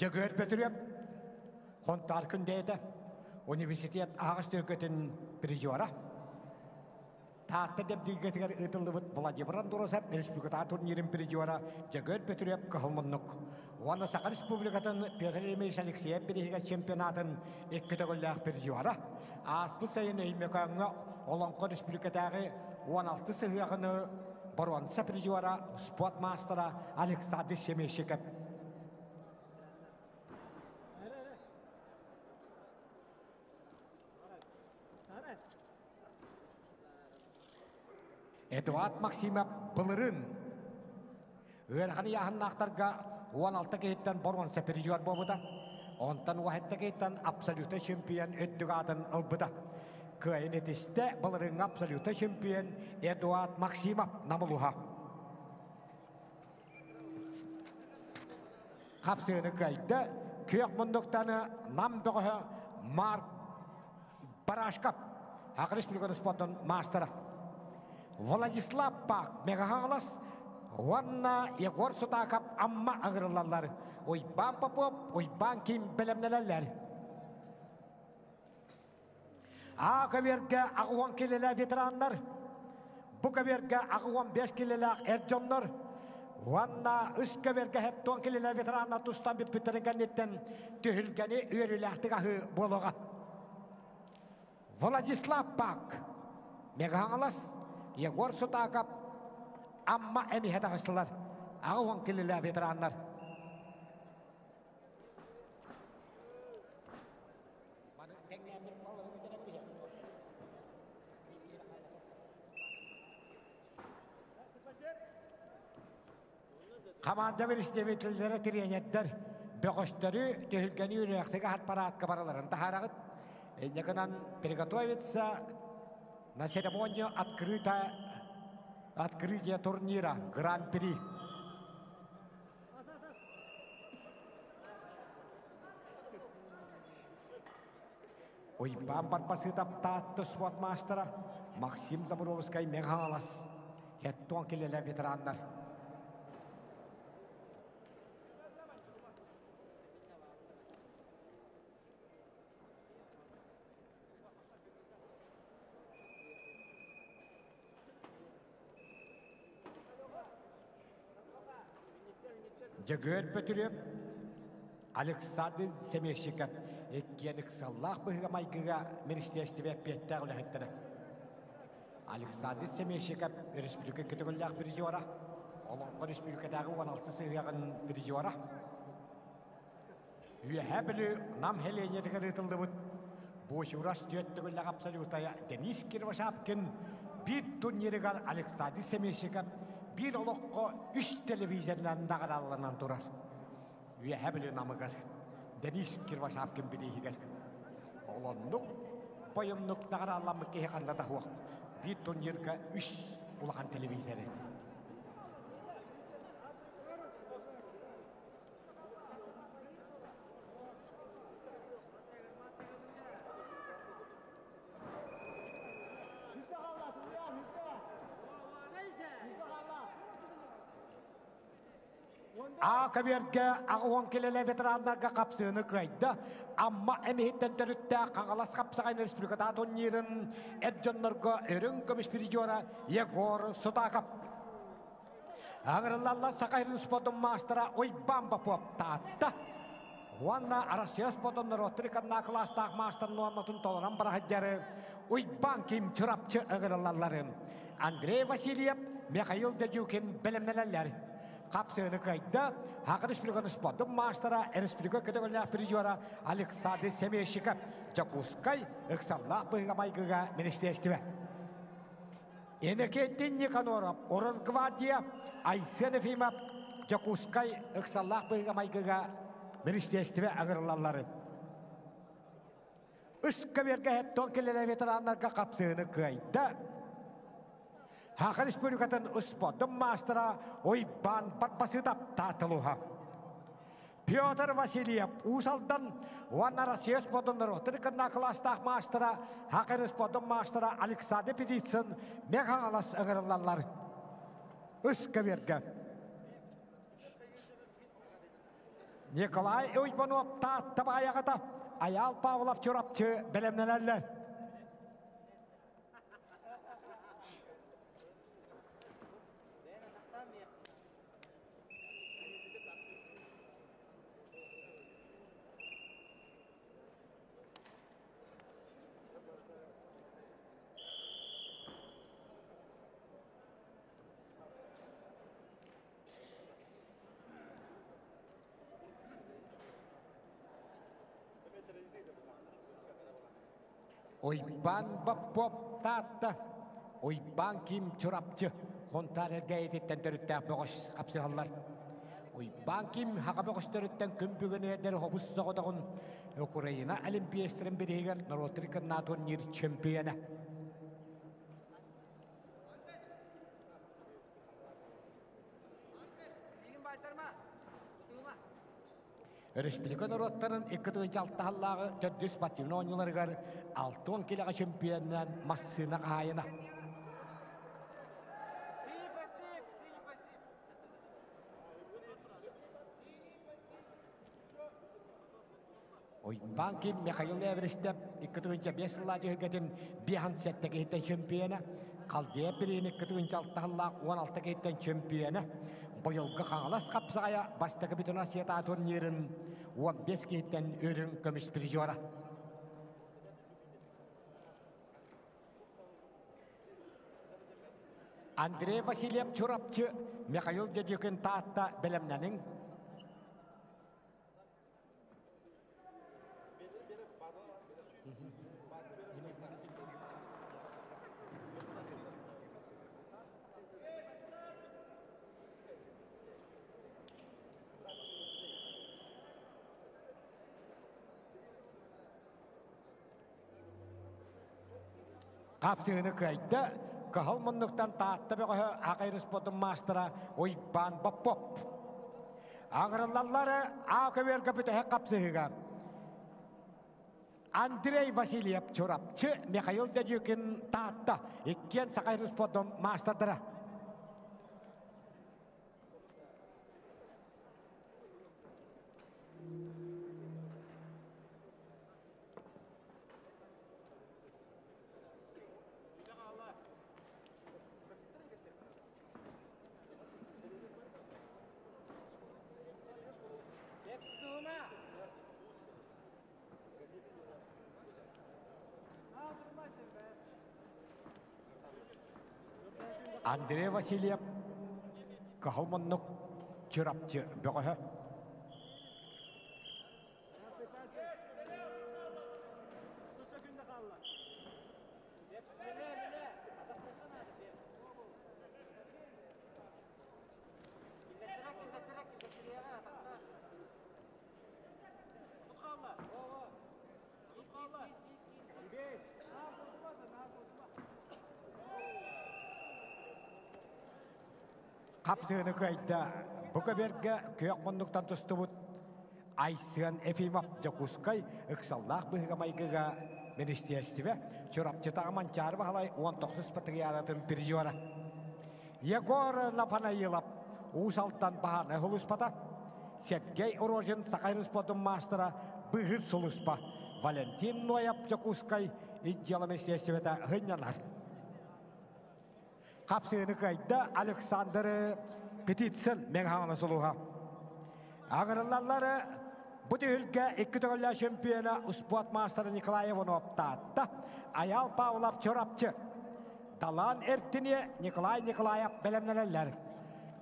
Дьөгүөр Бөтүрүөп Хонтаар Күндэйэтэ университет аһаҕас түһүлгэтин призера. Таатта дэбдиргэтигэр ыытыллыбыт Владимир Андросов республикатааҕы турнирын призера Дьөгүөр Бөтүрүөп кыһыл муннук. Уонна Саха Республикатын Петр Еремеевич Алексеев бирииһигэр чемпионатын икки төгүллээх призера. Ааспыт сайын Өймөкөөҥҥө Олоҥхо республикатааҕы 16 сыһыаҕыны боруонса призера, спорт маастара Александр Семейщиков. Эдуард Максимов былырын. Ыарахан ыйааһыннаахтарга 16 киһиттэн боруонса призер буолбута. Онтон 17 киһиттэн абсолютнай чемпион үрдүк аатын ылбыта. Кыайын итистэ былырыыҥҥы абсолютнай чемпион Эдуард Максимов Намылуха. Хапсыыны кыайда күөх муннуктаны Нам бөҕөһө Марк Барашков, Саха Республикатын спордун маастара. Владислав Пак Мегаһаҥалас уонна Егор Сутаков Амма ыҥырыллаллар. Уйбаан Попов, Уйбаан Ким бэлэмнэнэллэр. А көбүөргэ 80 килэлээх ветераннар, бу көбүөргэ 85 килэлээх эр дьоннор уонна үс көбүөргэ 70 килэлээх ветераннар тустан бүппүттэрин кэнниттэн түһүлгэни үөрүүлээхтик аһыы буолуоҕа. Владислав Пак, Мегаҥалас, Егор Сутаков, Амма эмиһэ таҕыстылар. 80 килэлээх ветераннар. Хамаанда представителлэрэ тренердэр бөҕөстөрү түһүлгэни үөрүйэхтик аһар параадка бараларын таһаараҕыт. Инньэ гынан приготовиться на церемонию открыто открытие турнира Гран-при. Уйбаан Барбасыытап Таатта спорт маастара Максим Заборовскай Мэҥэ-Хаҥалас Хеттуон килэлэ ветераннар. Дьөгүөр Бөтүрүөп, Александр Семещиков иккиэн ыксаллаах быһыыга-майгыга министиэристибэ эппиэттээх үлэһиттэрэ. Александр Семещиков республика көтөҕүллээх призера, Олоҥхо республикатааҕы 16 сыһыаҕын призера. Үөһээ Бүлүү Нам сэлиэнньэтигэр ыытыллыбыт Буочурас түөрт төгүллээх абсолютая Денис Кривошапкин биир турнирыгар Александр Семещиков биир олоххо үс телевизорынан наҕарааланан турар. Үөһээ Бүлүү Намыгар Денис Кривошапкин бирииһигэр. Олоннук бойумнук наҕарааламмыт киһи ханна да суох. Биир турнирга үс улахан телевизоры. А көбүөргэ 80 килэлэ ветераннарга хапсыыны кыайда. Амма эмиһиттэн төрүттээх Хаҥалас хапсаҕай республиката турнирын эр дьоннорго үрүҥ көмүс призера Егор Сутаков. Аҥырыллаллар Саха сирин спордун маастара Уйбаан Попов Таатта уонна Россия спордун норуоттар иккардына кылаастаах маастар нуорматын толорон бараһыдьары Уйбаан Ким Чурапчы ыҥырыллалларын Андрей Васильев, Михаил Дедюкин бэлэмнэнэллэр. Хапсыыны кыайда Саха Республикатын спордун маастара, республика көтөҕүллээх призера Александр Семещиков, Дьокуускай ыксаллаах быһыыга-майгыга министиэристибэ. Иннокентий Никаноров, Росгвардия, Айсен Ефимов, Дьокуускай ыксаллаах быһыыга-майгыга министиэристибэ ыҥырыллалларын. Үс көбүөргэ хеттон кэлэлэ ветераннарга хапсыһыны кыайда. Саха Республикатын спордун маастара Уйбаан Барбасытов таатылуха. Петр Васильев Уус Алдан уонна Россия спордун норуоттарын кынна кылаастаах маастара, Хакер спордун маастара Александр Петицын Мэҥэ-Хаҥалас ыҥырыллаллар. Үс көбүөргэ. Николай Уйбанов Таатта баайаҕата, Айаал Павлов Чурапчы бэлэмнэнэллэр. Уйбаан Боппуоп Таатта, Уйбаан Ким Чурапчы. Хонтаар эргээйититтэн төрүттээх бөҕөс хапсыһаллар. Уйбаан Ким хака бөҕөстөрүттэн күн бүгүн эрдэр хобус соҕотоҕун Украина Олимпиецтэрин бириһигэр норуоттар кыннаа турнир чемпиона. Республика норуоттарын 2-6 сыллааҕы төрдүс спортивнай оонньууларыгар 60 килэҕэ чемпионынан массыына хаһаайына. Уйбаан Ким Михаил Эверестеп 2005 сыллаах түһүлгэтин 57 киһиттэн чемпиона, Халдея Пирин 2006 сыллаах 16 киһиттэн чемпиона, быйылгы Хаҥалас хапсаҕайа бастакы бүтүн Россията турнирын 15 киһиттэн үрүҥ көмүс призера. Андрей Васильев Чурапчы, Михаил Дедюкин Таатта бэлэмнэниҥ. Хапсыһыны кыайда, кыһыл муннуктан Таатта бөҕөһө Аҕай спортун маастара Уйбаан Боппоп. Аҥырыллаллары А көбүөргэ бүтэһик хапсыһыыга Андрей Васильев Чурапчы, Михаил Дедюкин Таатта иккиэн Саха спортун маастардара. Андрей Васильев кыһыл муннук Чурапчы бөҕөһө. Хапсыыны кыайда. Бу көбүөргэ күөх муннуктан тустубут Айсыан Ефимов Дьокуускай ыксаллаах быһыыга-майгыга министиэристибэ Чурапчытааҕы Манчаары Баһылай 19 патриаратын призера. Егор Нафанаилов Уус Алдан баһаарынай сулууспата, Сергей Рожин Саха спордун маастара Быыһыыр сулууспа, Валентин Ноев Дьокуускай ис дьыала министиэристибэтэ сынньанар. Хапсыыны кыайда Александр Птицын Мэҥэ сулуһа. Аҥырыллаллары бу түһүлгэ икки төгүллээх чемпиона успуорт маастара Николай Иванов Таатта, Айаал Павлов Чурапчы, Далаан Эртиниэ Николай Николаев бэлэмнэнэллэр.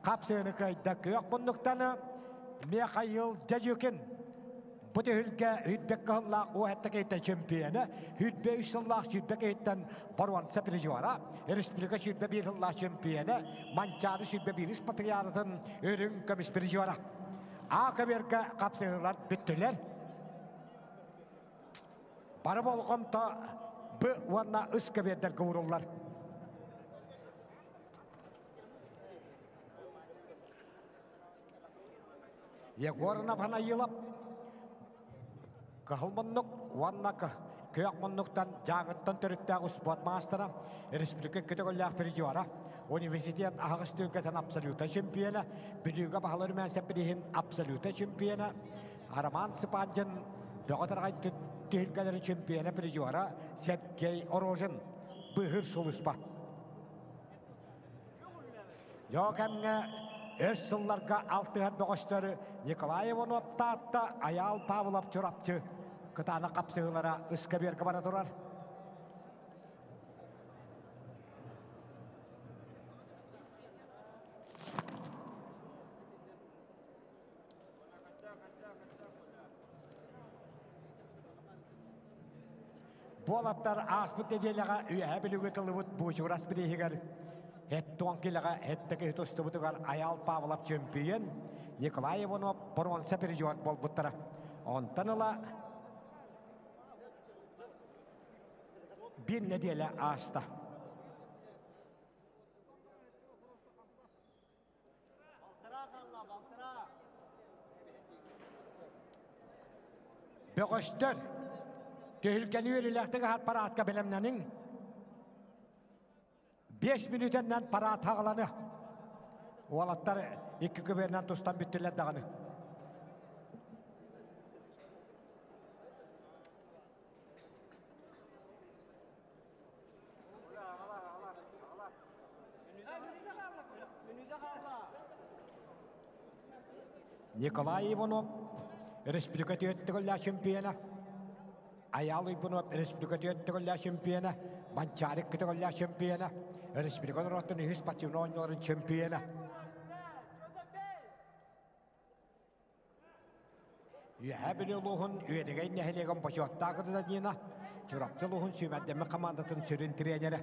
Хапсыыны кыайда күөх муннуктаны Михаил Дядюкин Бу түһүлгэ Хүрбэк кыһыллаах уоһатта киһиттэн чемпиона, Хүрбэ үс сыллаах сүүрбэ киһиттэн боруонса призера, республика 21 сыллаах чемпиона, Манчаары 21 патриаратын үрүҥ көмүс призера. А көбүөргэ хапсыһыылар бүттүлэр. Бары болҕомто Б уонна Ыс көбүөрдэргэ ууруллар. Егор Нафанаилов кыһыл муннук уонна күөх муннуктан Дьааҥыттан төрүттээх успуорт маастара, республика көтөҕүллээх призера, университет аһаҕас түһүлгэтин абсолюта чемпиона, Бүлүүгэ баһылар Үмээнсэп бирииһин абсолюта чемпиона, Роман Сыпандин бөҕө тараҕай түһүлгэлэрин чемпиона призера Сергей Орожин быыһыыр сулууспа. Дьоо кэмҥэ өр сылларга алтыһар бөҕөстөрү Николай Иванов Таатта, Айаал Павлов Чурапчы кытаанах хапсыһыылара ыскэбиэргэ бара турар. Буолаттар ааспыт нэдиэлэҕэ Үөһээ Бүлүүгэ тыллыбыт Буучугурас бирииһигэр. Хеттуон килэҕэ хетте киһи тустубутугар Айаал Павлов чөмпүйүөн, Николай Иванов боруонса призер буолбуттара. Онтон ыла биир нэдиэлэ ааста. Бөҕөстөр, түһүлгэни үөрүүлээхтик аһар параадка бэлэмнэниҥ. 5 мүнүүтэннэн параад хаҕаланы. Уолаттар икки көбүөрүнэн тустан бүттүлэр даҕаны. Николай Иванов республика түөрт чемпиона, Айаал Уйбунов республика түөрт чемпиона, Манчаарык көтөҕүллээх чемпиона, республика норуоттун үһүс спортивнай оонньууларын чемпиона. Үөһээ Бүлүү улууһун Үөдэгэй нэһилиэгин бочуоттаах гражданина, Чурапчы улууһун сүүмэрдэммит хамаандатын сүрүн тренерэ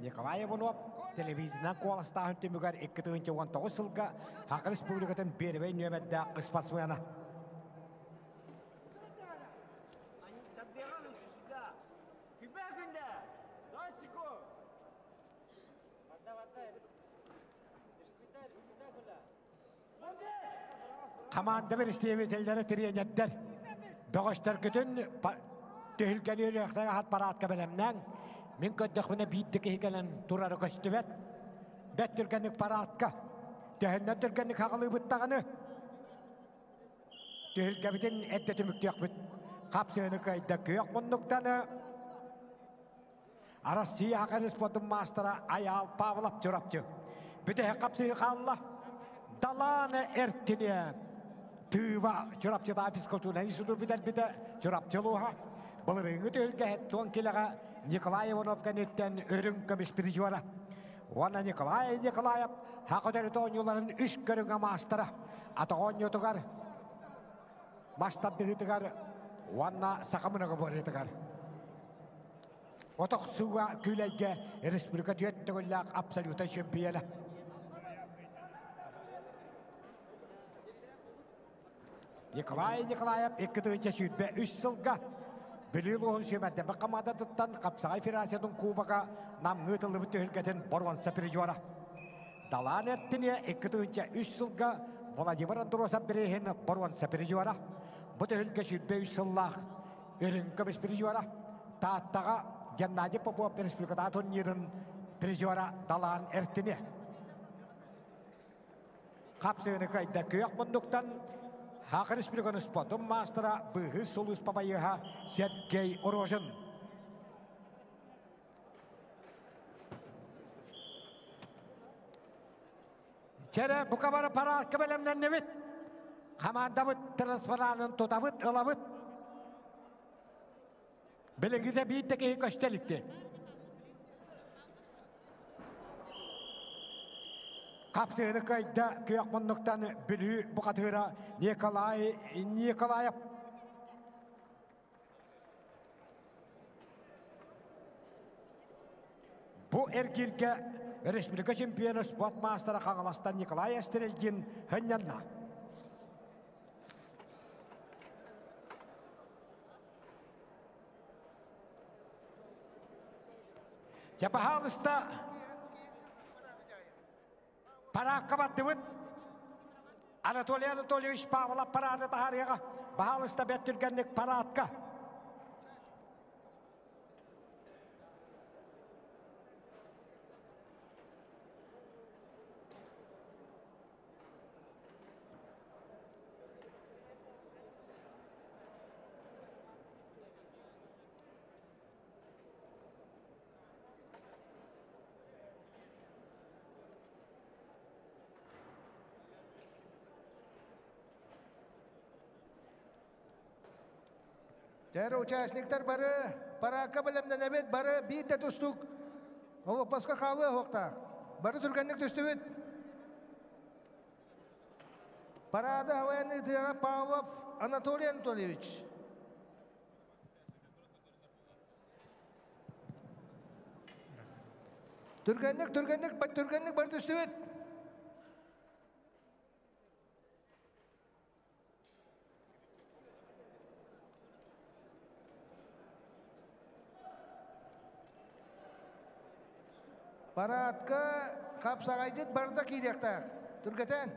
Николай Иванов телевизорынан куоластааһын түмүгэр 2019 сылга Саха Республикатын первэй нүөмэрдээх спортсмена. Хамаанда бэрэстэбиитэллэрэ тириэньэрдэр бөҕөстөргүтүн түһүлгэни үөрүөхтээх аһат параадка бэлэмнээҥ. Мин көрдөхпүнэ биир да киһи кэлэн турара көстүбэт. Бэт түргэнник параадка. Төһөннөн түргэнник хаҕалыыбыт даҕаны түһүлгэбитин эрдэ түмүктүөхпүт. Хапсыыны кыайда күөх муннуктаны Россия Хакан спортун маастара Айаал Павлов Чурапчы. Бүтэһик хапсыы хаалла. Далаана эртине Тыыва Чурапчыта физкультурнай институт бүтэрбитэ Чурапчы улууһа. Былырыыҥҥы түһүлгэ туон килэҕэ Николай Иванов кэнниттэн үрүҥ көмүс призера. Уонна Николай Николаев Хака төрүт оонньууларын үс көрүҥэ маастара. Атах оонньуутугар, мас тардыһыытыгар уонна саха многоборьетыгар. Отохсуга күүлэйгэ республика түөрт төгүллээх абсолюта чемпиона. Николай Николаев 2023 сылга Бүлүү улууһун сүүмэрдэммит хамаандатыттан Хапсаҕай Федерациятын Кубога Намҥа ыытыллыбыт түһүлгэтин боруонса призера. Далаан Эртине 2003 сылга Владимир Андросов бирииһин боруонса призера. Бу түһүлгэ 23 сыллаах Үрүҥ көмүс призера, Тааттаҕа Геннадий Попов республикатааҕы турнирын призера Далаан Эртини. Хапсыыны кыайда күөх муннуктан Саха Республикатын спортун маастара быыһыыр сулууспа байыаһа Сергей Рожин. Чэрэ, бука бары параадка бэлэмнэннибит. Хамаандабыт транспаранын тутабыт, ылабыт. Билиҥҥитэ биир да киһи көстө иликти. Хапсыыны кыайда күөх муннуктан Бүлүү бухатыыра Николай Николаев. Бу эргииргэ республика чемпиона спорт маастара Хаҥаластан Николай Эстерельдин хынньанна. Дьэ, пожалуйста, Параакка бардыбыт. Анатолий Анатольевич Павлов параады таһаарыаҕа. Баһаалыста бэрт түргэнник параадка. Тэр участниктар бары параакка бэлэмнэнэбит, бары биир да тустук олоппоско хаалыа суохтаах. Бары түргэнник түстүбүт. Парады военный Павлов Анатолий Анатольевич. Түргэнник, түргэнник, түргэнник бар түстүбүт. Парадка хапсаҕайдьыт барыта киириэхтээх. Түргэтэн.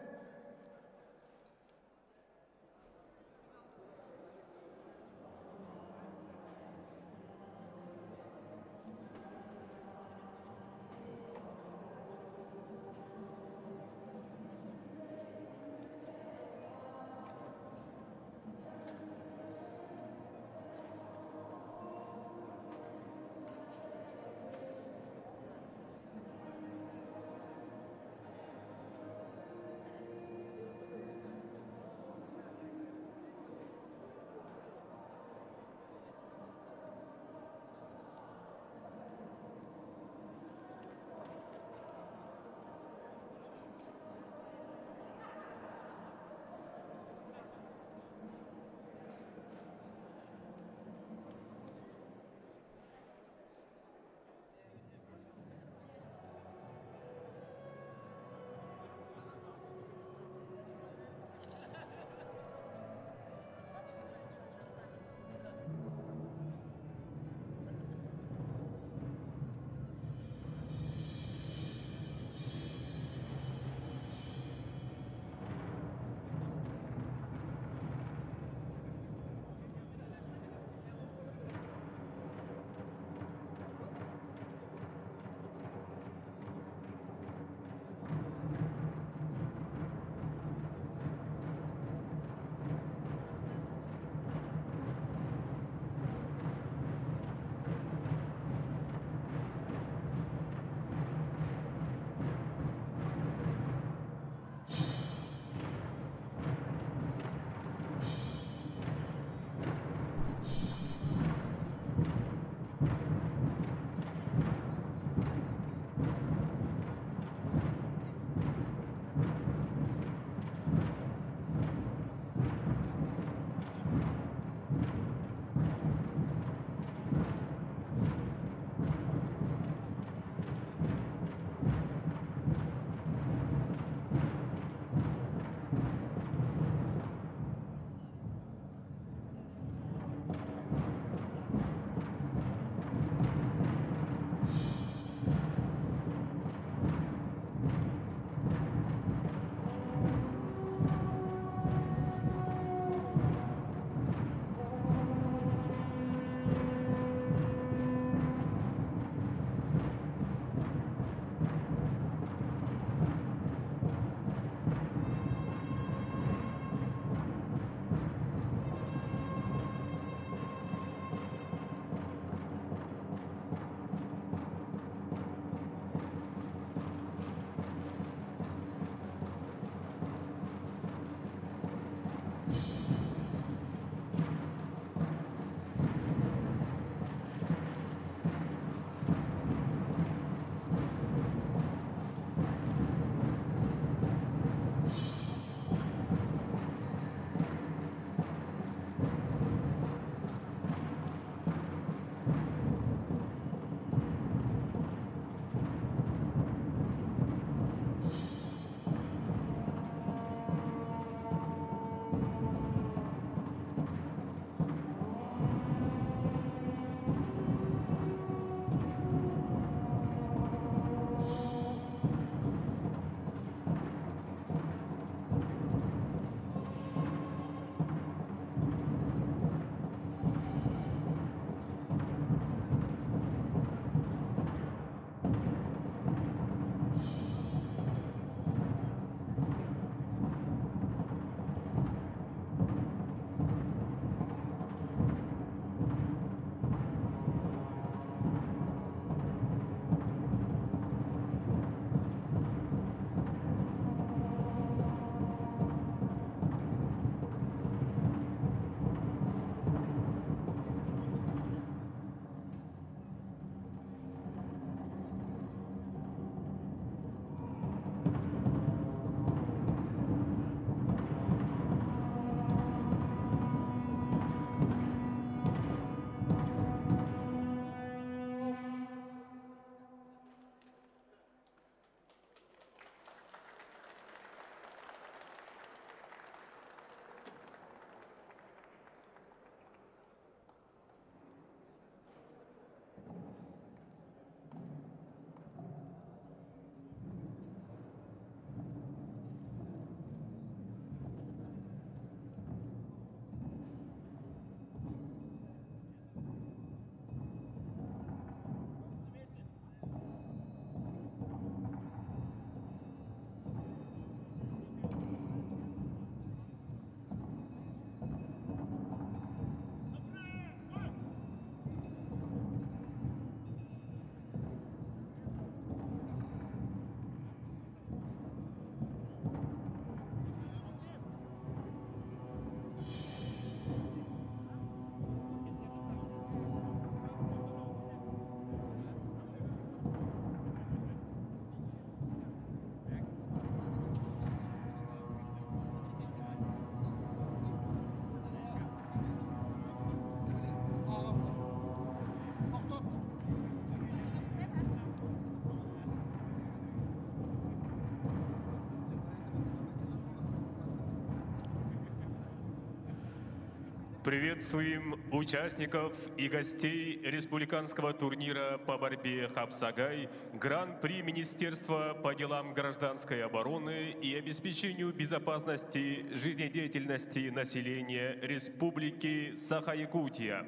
Приветствуем участников и гостей республиканского турнира по борьбе «Хапсагай» Гран-при Министерства по делам гражданской обороны и обеспечению безопасности жизнедеятельности населения Республики Саха-Якутия.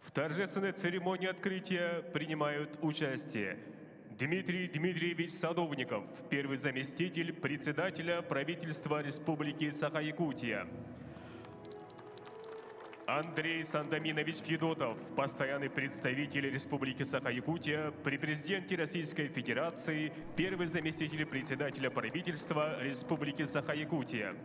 В торжественной церемонии открытия принимают участие Дмитрий Дмитриевич Садовников, первый заместитель председателя правительства Республики Саха-Якутия. Андрей Сандаминович Федотов, постоянный представитель Республики Саха-Якутия при президенте Российской Федерации, первый заместитель председателя правительства Республики Саха-Якутия.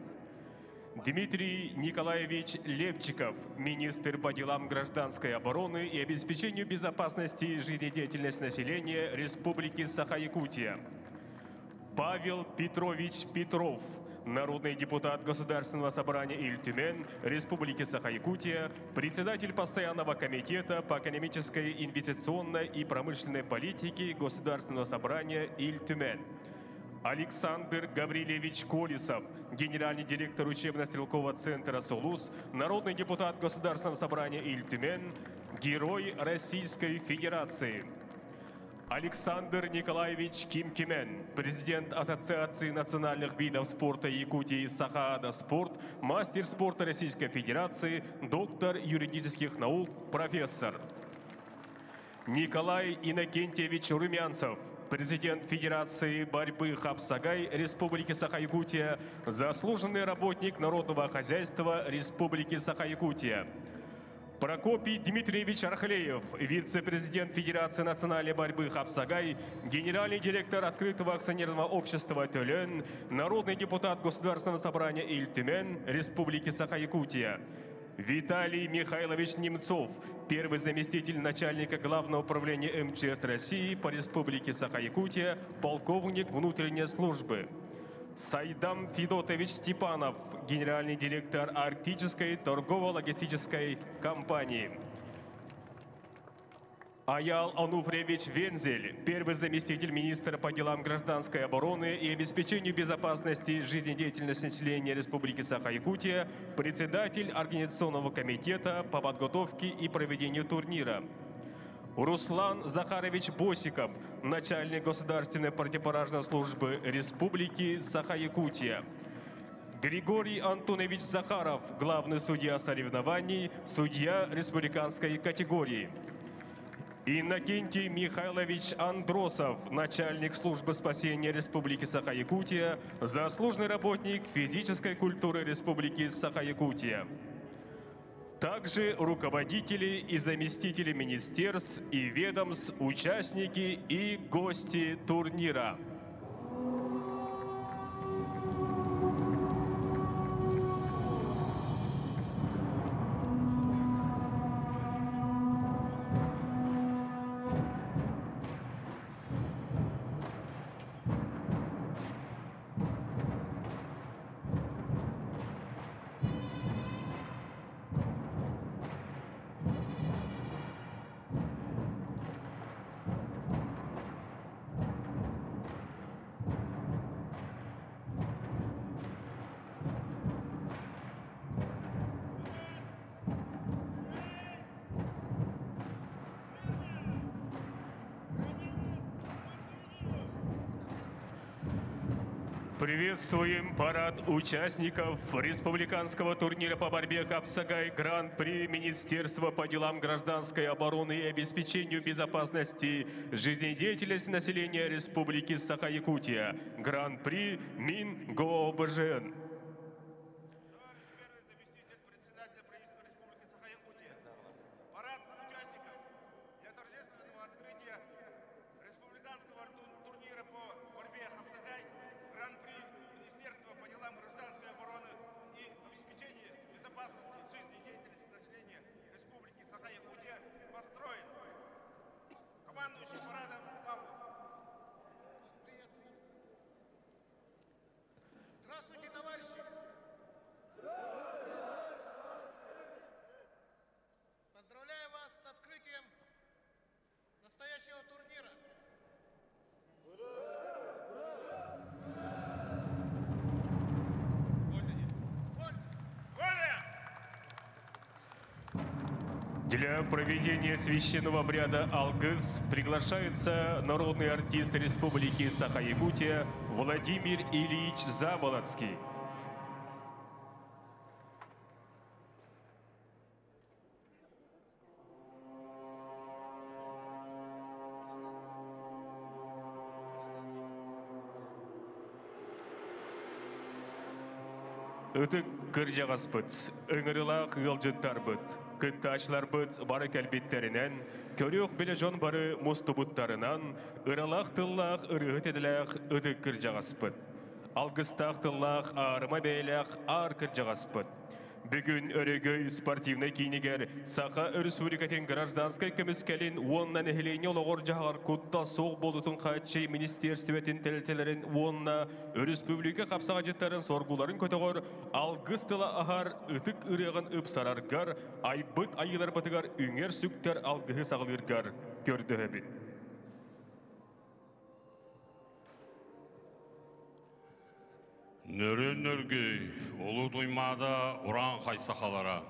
Дмитрий Николаевич Лепчиков, министр по делам гражданской обороны и обеспечению безопасности жизнедеятельности населения Республики Саха-Якутия. Павел Петрович Петров, народный депутат Государственного собрания Ил Түмэн Республики Саха-Якутия, председатель Постоянного комитета по экономической, инвестиционной и промышленной политике Государственного собрания Ил Түмэн. Александр Гаврилевич Колесов, генеральный директор учебно-стрелкового центра «Сулус», народный депутат Государственного собрания Ил Түмэн, герой Российской Федерации. Александр Николаевич Кимкимен, президент Ассоциации национальных видов спорта Якутии Сахаада Спорт, мастер спорта Российской Федерации, доктор юридических наук, профессор. Николай Иннокентьевич Румянцев, президент Федерации борьбы Хапсагай Республики Саха-Якутия, заслуженный работник народного хозяйства Республики Саха-Якутия. Прокопий Дмитриевич Архлеев, вице-президент Федерации национальной борьбы Хапсагай, генеральный директор открытого акционерного общества «Төлөн», народный депутат Государственного собрания Ил Түмэн Республики Саха-Якутия. Виталий Михайлович Немцов, первый заместитель начальника Главного управления МЧС России по Республике Саха-Якутия, полковник внутренней службы. Сайдам Федотович Степанов, генеральный директор Арктической торгово-логистической компании. Аял Ануфриевич Вензель, первый заместитель министра по делам гражданской обороны и обеспечению безопасности жизнедеятельности населения Республики Саха-Якутия, председатель Организационного комитета по подготовке и проведению турнира. Руслан Захарович Босиков, начальник Государственной противопожарной службы Республики Саха-Якутия. Григорий Антонович Захаров, главный судья соревнований, судья республиканской категории. Иннокентий Михайлович Андросов, начальник службы спасения Республики Саха-Якутия, заслуженный работник физической культуры Республики Саха-Якутия. Также руководители и заместители министерств и ведомств, участники и гости турнира. Приветствуем парад участников республиканского турнира по борьбе Хапсагай Гран-при Министерства по делам гражданской обороны и обеспечению безопасности жизнедеятельности населения Республики Саха-Якутия. Гран-при МинГОБЖН. Для проведения священного обряда «Алгыс» приглашается народный артист Республики Саха-Якутия Владимир Ильич Заболоцкий. Ытык кырдьаҕаспыт, ыҥырыылаах ыалдьыттарбыт, кыттааччыларбыт бары кэлбиттэринэн, көрүөх билэ дьон бары мустубуттарынан, ыралаах тыллаах ырыаһыт идэлээх ытык кырдьаҕаспыт. Алгыстаах тыллаах аарыма бэйэлээх аар кырдьаҕаспыт. Бүгүн Өрөгөй спортивнай киинигэр Саха Өрөспүүбүлүкэтин гражданскай көмүскэлин уонна нэһилиэнньэ олоҕор-дьаһаҕар куттал суох буолуутун хааччый министиэрстибэтин тэрилтэлэрин уонна өрөспүүбүлүкэ хапсаҕайдьыттарын соргуларын көтөҕөр алгыс тыла аһар ытык ырыаҕын ыпсараргар, айбыт айыыларбытыгар үҥэр-сүктэр алгыһы саҕалыыргар көрдөһөбүт. Нөрүөн нөргүй, улуу Туймаада урааҥхай сахалара.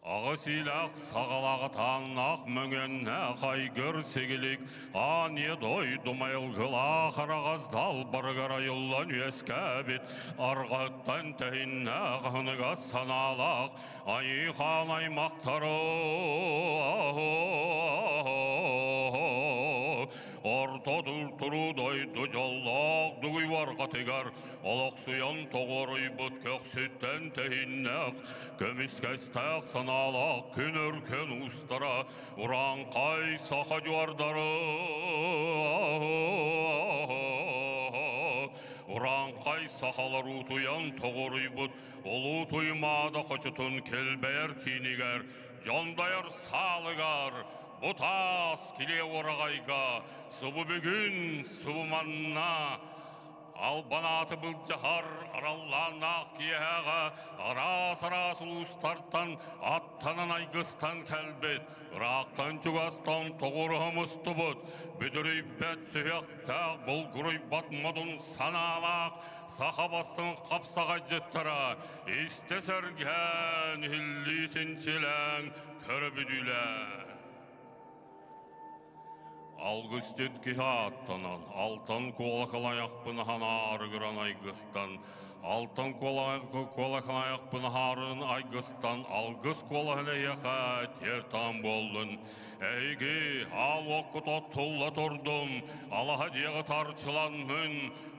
Аҕыс иилээх саҕалааҕы тааннаах мөҥүөннээх айгыр сигилик аан ийэ дойду майылгылаах араҕас далбарыгар айыллан үөскээбит арҕаттан тэһиннээх аһыныгас санаалаах айыы хаан аймахтары Орто туруу дойду дьоллоох дугуй барҕатыгар олохсуйан тоҕоруйбут көхсүттэн тэһиннээх, көмүскэстээх санаалаах күн өркөн уустара урааҥхай саха дьуардары урааҥхай сахалар утуйан тоҕоруйбут улуу Туймаада хочотун килбэйэр киинигэр дьондойор саалыгар бу таас килиэ уораҕайга субу бүгүн субу манна албан ааты былдьаһар араллааннаах киэһээҕэ араас-араас улуустартан аттанан айгыстан кэлбит ыраахтан-чугастан тоҕуруһа мустубут бүдүрүйбэт сүһүөхтээх булгуруйбат модун санаалаах саха бастыҥ хапсаҕайдьыттара истэ сэргээн иһиллии синчилээн көрө бүдүүлээн Алгысчыт киһи ааттанан, алтан куолакалайахпын аһанаарыгыран айгыстан, алтан куолакалайахпын аһаарын айгыстан, алгыс куолаһын эйиэхэ тиэртаан буоллун. Эйги аал уоккут оттулла турдун, алаһа дьиэҕит арчыланнын,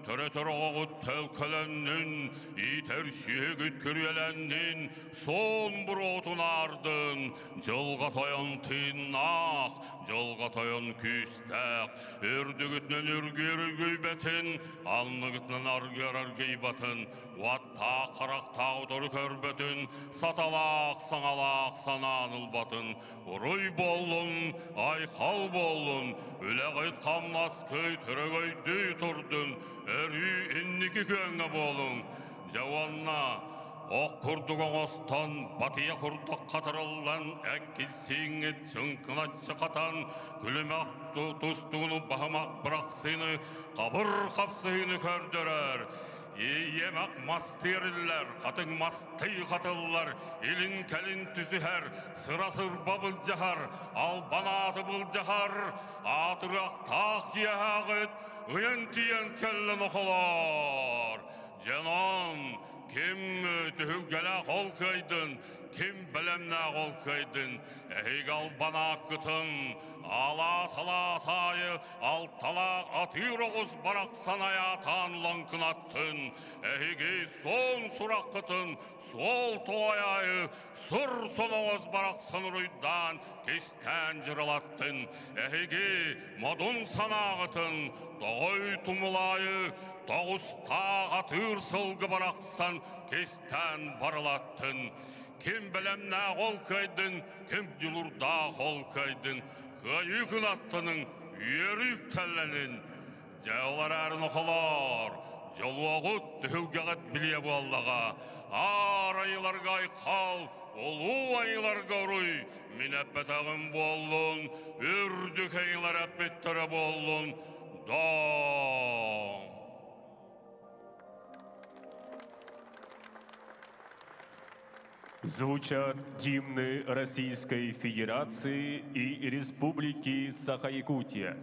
төрөтөр оҕоҕут төлкөлөннүн, иитэр сүөһүгүт күрүөлэннин, суон буруотун аардын, дьылҕа тойон тыыннаах, дьылҕа тойон күүстээх, үрдүгүтүнэн үргүөр үргүйбэтин, анныгытынан аргыар аргыйбатын, уоттаах харахтаах утары көрбөтүн, саталаах саҥалаах санаан ылбатын, уруй буоллун, айхал буоллун, үлэҕит хамнаскый төрөгөйдүү турдун, өрүү инники күөҥҥэ буолуҥ. Дьэ уонна ох курдук оҥостон, батыйа курдук хатырыллан, эккит-сииҥҥит чыҥкыначчы хатан, күлүмэх тустууну баһымах бырахсыыны, хабыр хапсыһыыны көрдөрөр. Иэмэх мас тиэриллэр, хатыҥ мастыы хатыллар, илин-кэлин түсүһэр, сыра-сырба былдьаһар, албан ааты былдьаһар, аатырыахтаах киэһээҕит ыйан тиийэн кэллэ нохолоор. Дьонон, ким түһүлгэлээх ол кыайдын, ким бэлэмнээх ол кыайдын, эһиги албанааккытын алаас-алаас аайы алталаах атыыр оҕус барахсан айаатаан лоҥкунаттын, эһиги суон сураххытын суол тоҕой аайы сур соноҕос барахсан уруйдаан кистээн дьырылаттын, эһиги модун санааҕытын тоҕой тумулаайы тоҕустаах атыыр сылгы барахсан кистээн барылаттын. Ким бэлэмнээх ол кыайдын, ким дьулурдаах ол кыайдын, кыайыы кынаттаныҥ, үөрүү үктэллэнин. Дьэ ол эрээри нохолоор, дьолуоҕут түһүлгэҕит билиэ буоллаҕа. Аар айыларга айхал, улуу айыларга уруй, мин эппэтэҕим буоллун, үрдүк айылар эппиттэрэ буоллун, доо. Звучат гимны Российской Федерации и Республики Саха-Якутия.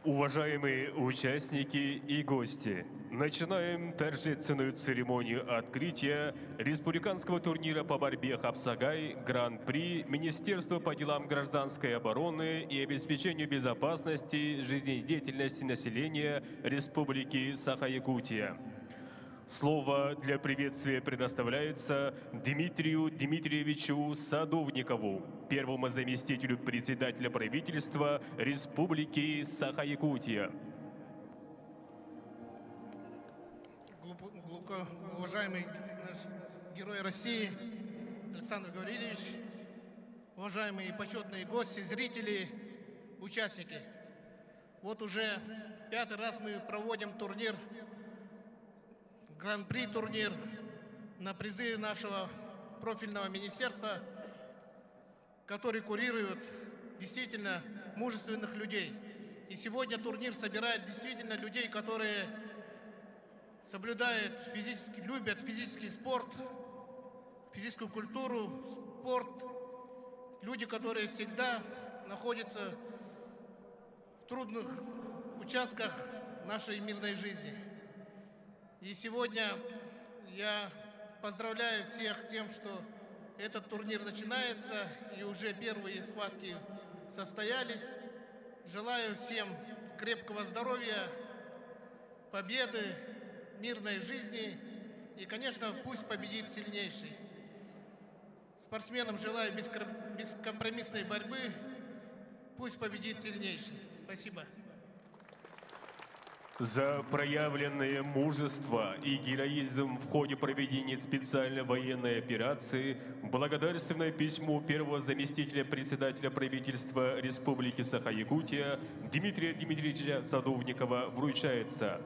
Уважаемые участники и гости, начинаем торжественную церемонию открытия республиканского турнира по борьбе «Хапсагай» Гран-при Министерства по делам гражданской обороны и обеспечению безопасности жизнедеятельности населения Республики Саха-Якутия. Слово для приветствия предоставляется Дмитрию Дмитриевичу Садовникову, первому заместителю председателя правительства Республики Саха-Якутия. Глубоко уважаемый наш герой России Александр Гаврилович, уважаемые почетные гости, зрители, участники. Вот уже пятый раз мы проводим турнир, Гран-при турнир на призы нашего профильного министерства, который курирует действительно мужественных людей. И сегодня турнир собирает действительно людей, которые соблюдают физически, любят физический спорт, физическую культуру, спорт. Люди, которые всегда находятся в трудных участках нашей мирной жизни. И сегодня я поздравляю всех тем, что этот турнир начинается, и уже первые схватки состоялись. Желаю всем крепкого здоровья, победы, мирной жизни и, конечно, пусть победит сильнейший. Спортсменам желаю бескомпромиссной борьбы, пусть победит сильнейший. Спасибо. За проявленное мужество и героизм в ходе проведения специальной военной операции благодарственное письмо первого заместителя председателя правительства Республики Саха-Якутия Дмитрия Дмитриевича Садовникова вручается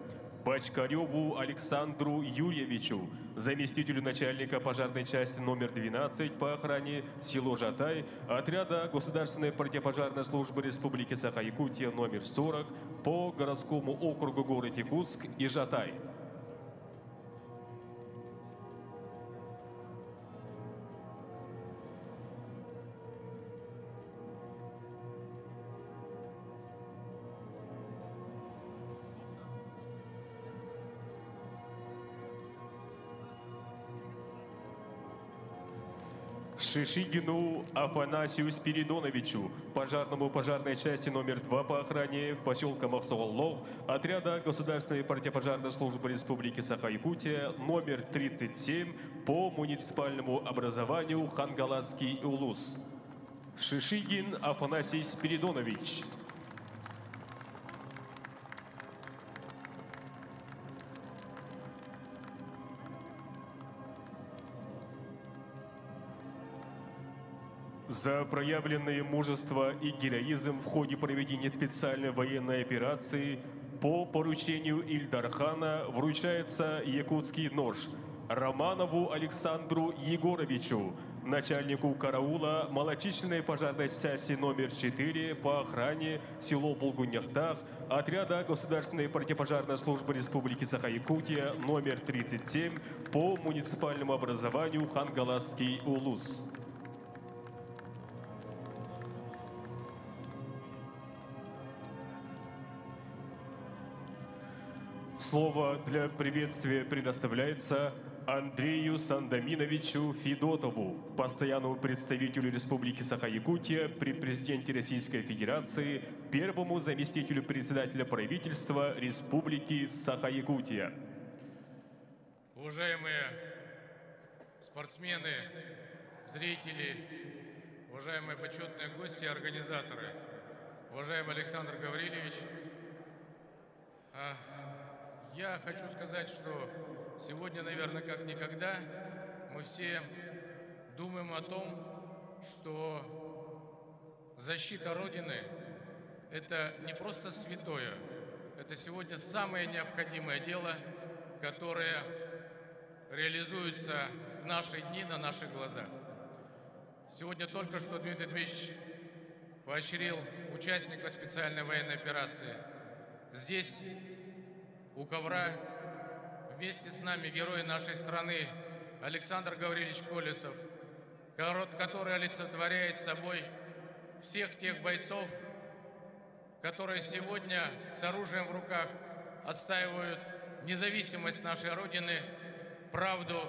Бочкареву Александру Юрьевичу, заместителю начальника пожарной части номер 12 по охране село Жатай, отряда Государственной противопожарной службы Республики Саха-Якутия номер 40 по городскому округу город Якутск и Жатай. Шишигину Афанасию Спиридоновичу, пожарному пожарной части номер 2 по охране поселка Махсоголлох, отряда Государственной противопожарной службы Республики Саха-Якутия номер 37 по муниципальному образованию Хангаласский Улус. Шишигин Афанасий Спиридонович. За проявленное мужество и героизм в ходе проведения специальной военной операции по поручению Ильдархана вручается якутский нож Романову Александру Егоровичу, начальнику караула малочисленной пожарной части номер 4 по охране село Булгуньяхтах, отряда Государственной противопожарной службы Республики Саха-Якутия номер 37 по муниципальному образованию Хангаласский Улус. Слово для приветствия предоставляется Андрею Сандаминовичу Федотову, постоянному представителю Республики Саха-Якутия при президенте Российской Федерации, первому заместителю председателя правительства Республики Саха-Якутия. Уважаемые спортсмены, зрители, уважаемые почетные гости и организаторы, уважаемый Александр Гаврилович, я хочу сказать, что сегодня, наверное, как никогда, мы все думаем о том, что защита Родины – это не просто святое, это сегодня самое необходимое дело, которое реализуется в наши дни на наших глазах. Сегодня только что Дмитрий Дмитриевич поощрил участников специальной военной операции. Здесь, у ковра, вместе с нами герой нашей страны Александр Гаврилович Колесов, который олицетворяет собой всех тех бойцов, которые сегодня с оружием в руках отстаивают независимость нашей Родины, правду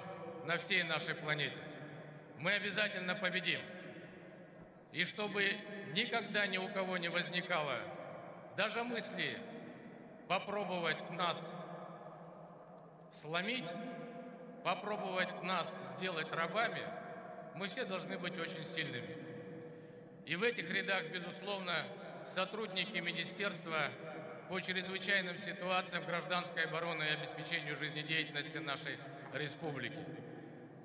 на всей нашей планете. Мы обязательно победим. И чтобы никогда ни у кого не возникало даже мысли попробовать нас сломить, попробовать нас сделать рабами, мы все должны быть очень сильными. И в этих рядах, безусловно, сотрудники Министерства по чрезвычайным ситуациям гражданской обороны и обеспечению жизнедеятельности нашей республики.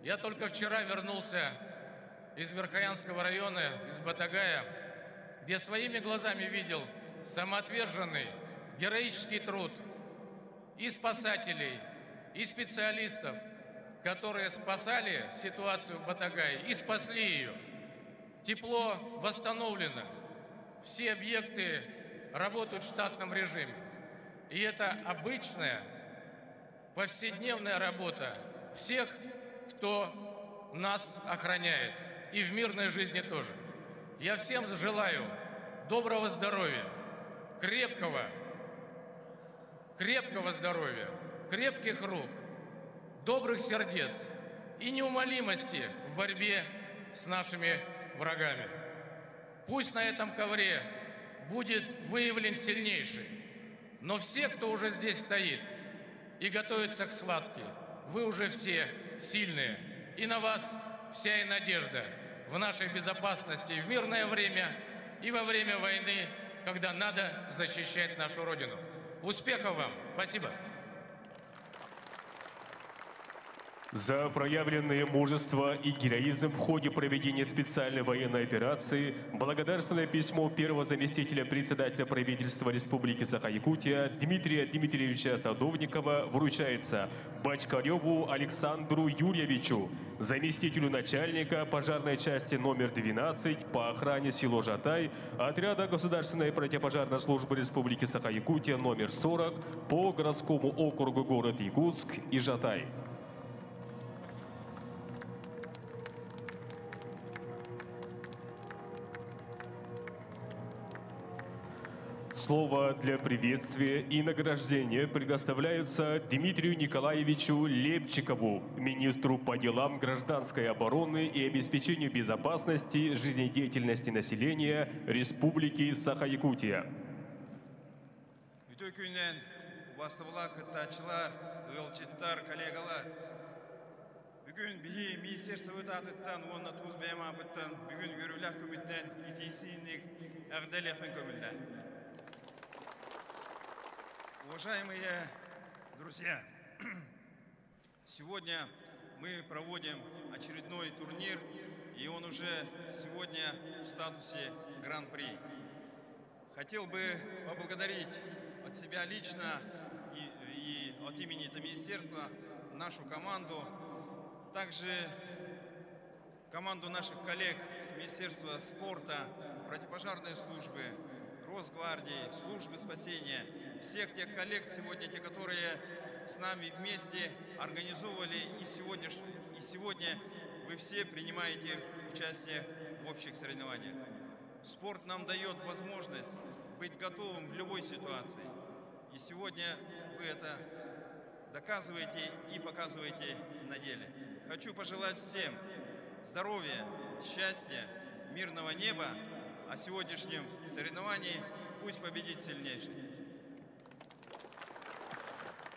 Я только вчера вернулся из Верхоянского района, из Батагая, где своими глазами видел самоотверженный, героический труд и спасателей, и специалистов, которые спасали ситуацию в Батагае и спасли ее. Тепло восстановлено, все объекты работают в штатном режиме. И это обычная, повседневная работа всех, кто нас охраняет. И в мирной жизни тоже. Я всем желаю доброго здоровья, крепкого, крепкого здоровья, крепких рук, добрых сердец и неумолимости в борьбе с нашими врагами. Пусть на этом ковре будет выявлен сильнейший, но все, кто уже здесь стоит и готовится к схватке, вы уже все сильные. И на вас вся и надежда в нашей безопасности и в мирное время, и во время войны, когда надо защищать нашу Родину. Успехов вам! Спасибо! За проявленное мужество и героизм в ходе проведения специальной военной операции благодарственное письмо первого заместителя председателя правительства Республики Саха-Якутия Дмитрия Дмитриевича Садовникова вручается Бочкареву Александру Юрьевичу, заместителю начальника пожарной части номер 12 по охране село Жатай, отряда Государственной противопожарной службы Республики Саха-Якутия номер 40 по городскому округу город Якутск и Жатай. Слово для приветствия и награждения предоставляется Дмитрию Николаевичу Лепчикову, министру по делам гражданской обороны и обеспечению безопасности жизнедеятельности населения Республики Саха-Якутия. Үтүө күнүнэн убаастабыллаах кыттааччылар, ыалдьыттар, коллегалар. Бүгүн биһиги министерствобыт аатыттан уонна тус бэйэм ааппыттан бүгүн үөрүүлээх күммүтүнэн итии-истиҥник эҕэрдэлиэхпин көҥүллээҥ. Уважаемые друзья, сегодня мы проводим очередной турнир, и он уже сегодня в статусе Гран-при. Хотел бы поблагодарить от себя лично и от имени этого министерства нашу команду, также команду наших коллег с Министерства спорта, противопожарной службы, Росгвардии, службы спасения, всех тех коллег сегодня, те, которые с нами вместе организовывали, и сегодня вы все принимаете участие в общих соревнованиях. Спорт нам дает возможность быть готовым в любой ситуации. И сегодня вы это доказываете и показываете на деле. Хочу пожелать всем здоровья, счастья, мирного неба, а в сегодняшнем соревновании пусть победит сильнейший.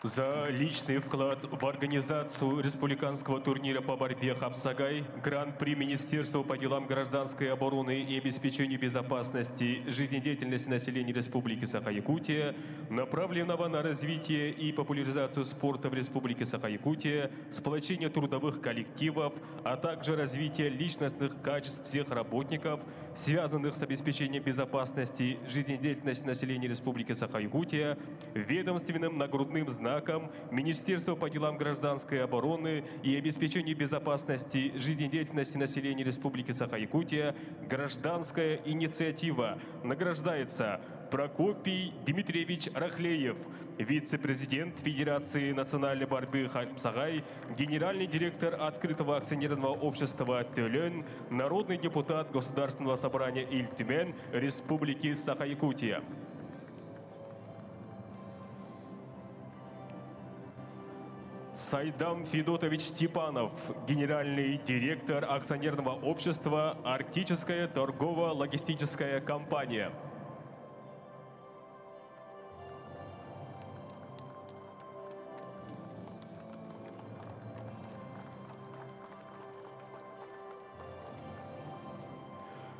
За личный вклад в организацию республиканского турнира по борьбе «Хапсагай» Гран-при Министерства по делам гражданской обороны и обеспечению безопасности жизнедеятельности населения Республики Саха-Якутия, направленного на развитие и популяризацию спорта в Республике Саха-Якутия, сплочение трудовых коллективов, а также развитие личностных качеств всех работников, связанных с обеспечением безопасности жизнедеятельности населения Республики Саха-Якутия, ведомственным нагрудным знаком Министерства по делам гражданской обороны и обеспечению безопасности жизнедеятельности населения Республики Саха-Якутия «Гражданская инициатива» награждается Прокопий Дмитриевич Рахлеев, вице-президент Федерации национальной борьбы Хапсагай, генеральный директор открытого акционерного общества «Төлөн», народный депутат Государственного собрания Ил Түмэн Республики Саха-Якутия. Сайдам Федотович Степанов, генеральный директор акционерного общества «Арктическая торгово-логистическая компания».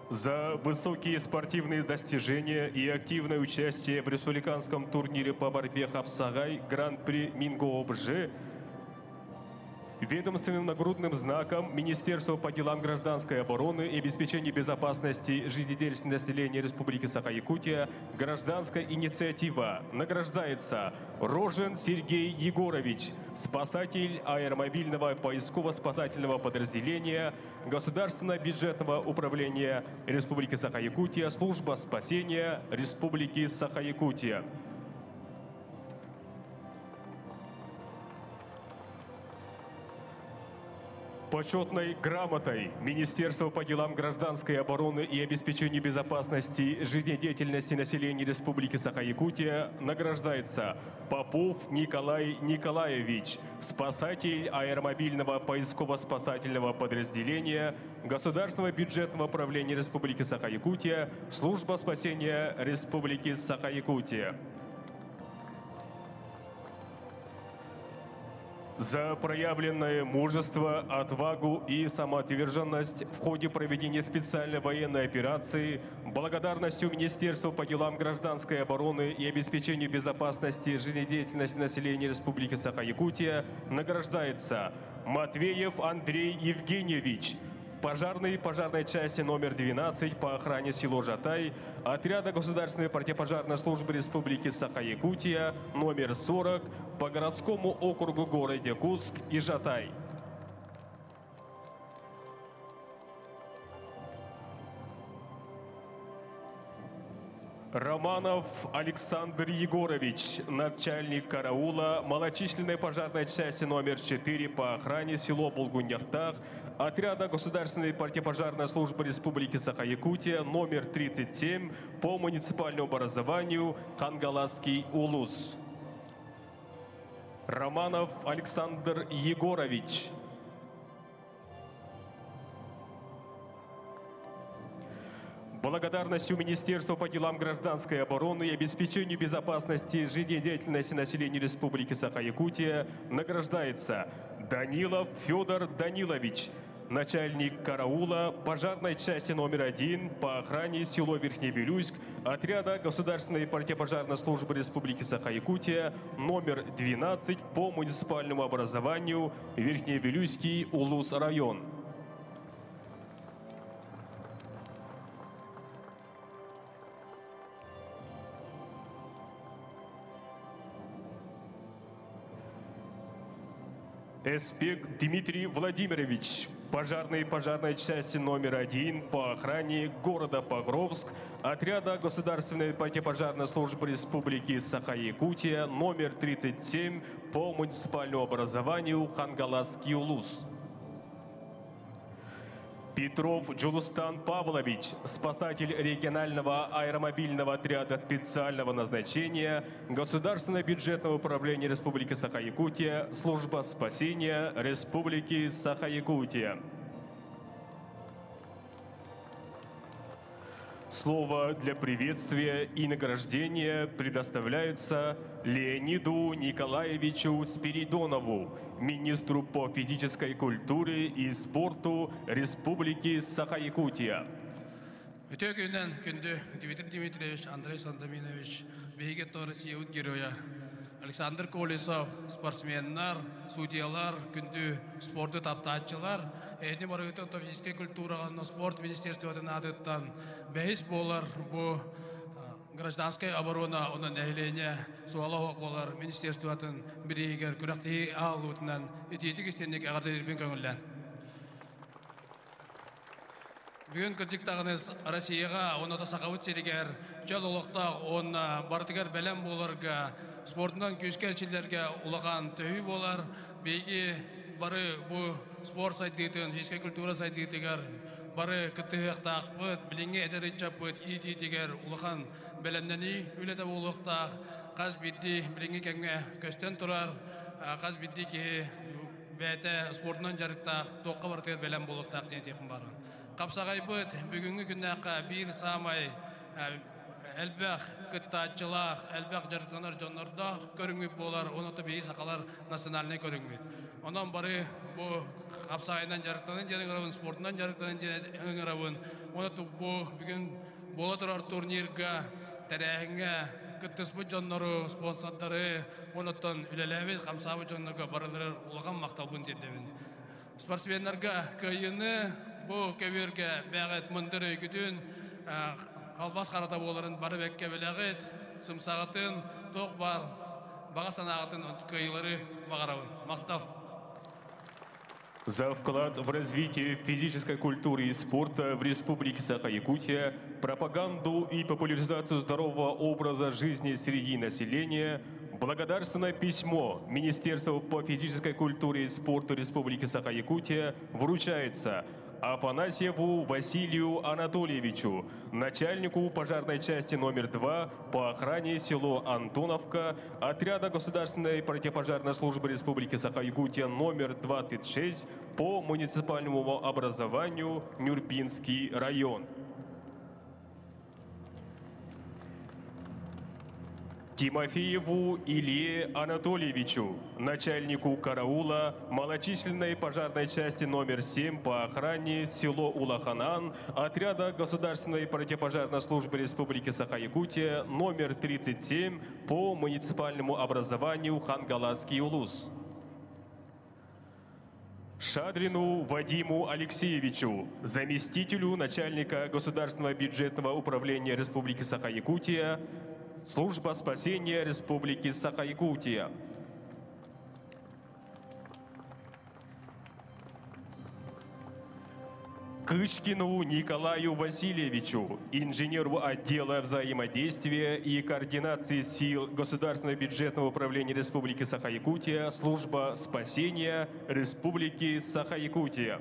За высокие спортивные достижения и активное участие в республиканском турнире по борьбе «Хапсагай» Гран-при МинГООБЖ ведомственным нагрудным знаком Министерства по делам гражданской обороны и обеспечению безопасности жизнедеятельности населения Республики Саха-Якутия «Гражданская инициатива» награждается Рожен Сергей Егорович, спасатель аэромобильного поисково-спасательного подразделения Государственного бюджетного управления Республики Саха-Якутия, служба спасения Республики Саха-Якутия. Почетной грамотой Министерства по делам гражданской обороны и обеспечению безопасности жизнедеятельности населения Республики Саха-Якутия награждается Попов Николай Николаевич, спасатель аэромобильного поисково-спасательного подразделения Государственного бюджетного управления Республики Саха-Якутия, служба спасения Республики Саха-Якутия. За проявленное мужество, отвагу и самоотверженность в ходе проведения специальной военной операции благодарностью Министерства по делам гражданской обороны и обеспечению безопасности жизнедеятельности населения Республики Саха-Якутия награждается Матвеев Андрей Евгеньевич, пожарный пожарной части номер 12 по охране село Жатай, отряда Государственной противопожарной службы Республики Саха-Якутия номер 40 по городскому округу город Якутск и Жатай. Романов Александр Егорович, начальник караула малочисленной пожарной части номер 4 по охране село Булгуньяхтах, отряда Государственной противопожарной службы Республики Саха-Якутия номер 37 по муниципальному образованию Хангаласский Улус. Романов Александр Егорович. Благодарностью Министерства по делам гражданской обороны и обеспечению безопасности жизнедеятельности населения Республики Саха-Якутия награждается Данилов Федор Данилович, начальник караула пожарной части номер один по охране село Верхневилюйск отряда Государственной противопожарной службы Республики Саха-Якутия номер 12 по муниципальному образованию Верхневилюйский Улус район. Эспек Дмитрий Владимирович, пожарной пожарной части номер один по охране города Покровск, отряда Государственной противопожарной службы Республики Саха-Якутия номер 37 по муниципальному образованию Хангаласский Улус. Петров Джулустан Павлович, спасатель регионального аэромобильного отряда специального назначения Государственного бюджетного управления Республики Саха-Якутия, служба спасения Республики Саха-Якутия. Слово для приветствия и награждения предоставляется Леониду Николаевичу Спиридонову, министру по физической культуре и спорту Республики Саха-Якутия. Үтө күнүнэн күндү Дмитрий Дмитриевич, Андрей Сандаминович, биһиги Россиябыт геройа Александр Колесов, спортсменнар, судьялар, күндү спорду таптааччылар, эһигини барыгытын физическэй культураҕа спорт министерствотын аатыттан бэһис буолар бу гражданскай оборона онон нэһилиэнньэ суола буолар министерствотын бирииһигэр күрэхтэһии аһыллыбытынан итиитик истиҥник эҕэрдэлиирбин көҥүллээҥ. Бүгүн кырдьык даҕаны Россияҕа уонна Сахабыт сиригэр чөл олохтоох уонна барытыгар бэлэм буоларга спордунан күүскэ эрчиллэргэ улахан төһүү буолар. Биһиги бары бу спорт сайдыытын, физическэй культура сайдыытыгар бары кыттыһыахтаахпыт, билиҥҥи эдэр ыччаппыт иитиитигэр улахан бэлэмнэнии үлэтэ буолуохтаах. Хас биирдии билиҥҥи кэмҥэ көстөн турар, хас биирдии киһи бэйэтэ спордунан дьарыктаах, туохха барытыгар бэлэм буолуохтаах диэн этиэхпин баҕарабын. Хапсаҕайбыт бүгүҥҥү күннээххэ биир саамай элбэх кыттааччылаах, элбэх дьарыктанар дьоннордоох көрүҥмүт буолар, онон биһиги сахалар национальнай көрүҥмүт. Онон бары бу хапсаҕайынан дьарыктанын диэн ыҥырабын, спордунан дьарыктанын диэн ыҥырабын. Онон бу бүгүн буола турар турнирга, тэрээһиҥҥэ кыттыспыт дьоннору, спонсордары, онуттан үлэлээбит, хамсаабыт дьоннорго барыларыгар улахан махталбын тиэрдэбин. Спортсменнарга кыайыыны бу көбүөргэ бэҕэт мындыр өйгүтүн халбас харата буоларын бары бэккэ билэҕит, сымсаҕытын, туох баар баҕа санааҕытын кыайыылары баҕарабын. Махтал! За вклад в развитие физической культуры и спорта в Республике Саха-Якутия, пропаганду и популяризацию здорового образа жизни среди населения, благодарственное письмо Министерства по физической культуре и спорту Республики Саха-Якутия вручается Афанасьеву Василию Анатольевичу, начальнику пожарной части номер 2 по охране село Антоновка, отряда Государственной противопожарной службы Республики Саха-Якутия номер 26 по муниципальному образованию Нюрбинский район. Тимофееву Илье Анатольевичу, начальнику караула малочисленной пожарной части номер 7 по охране село Улаханан, отряда Государственной противопожарной службы Республики Саха-Якутия номер 37 по муниципальному образованию Хангаласский Улус. Шадрину Вадиму Алексеевичу, заместителю начальника Государственного бюджетного управления Республики Саха-Якутия, Служба спасения Республики Саха-Якутия. Кычкину Николаю Васильевичу, инженеру отдела взаимодействия и координации сил Государственного бюджетного управления Республики Саха-Якутия, служба спасения Республики Саха-Якутия.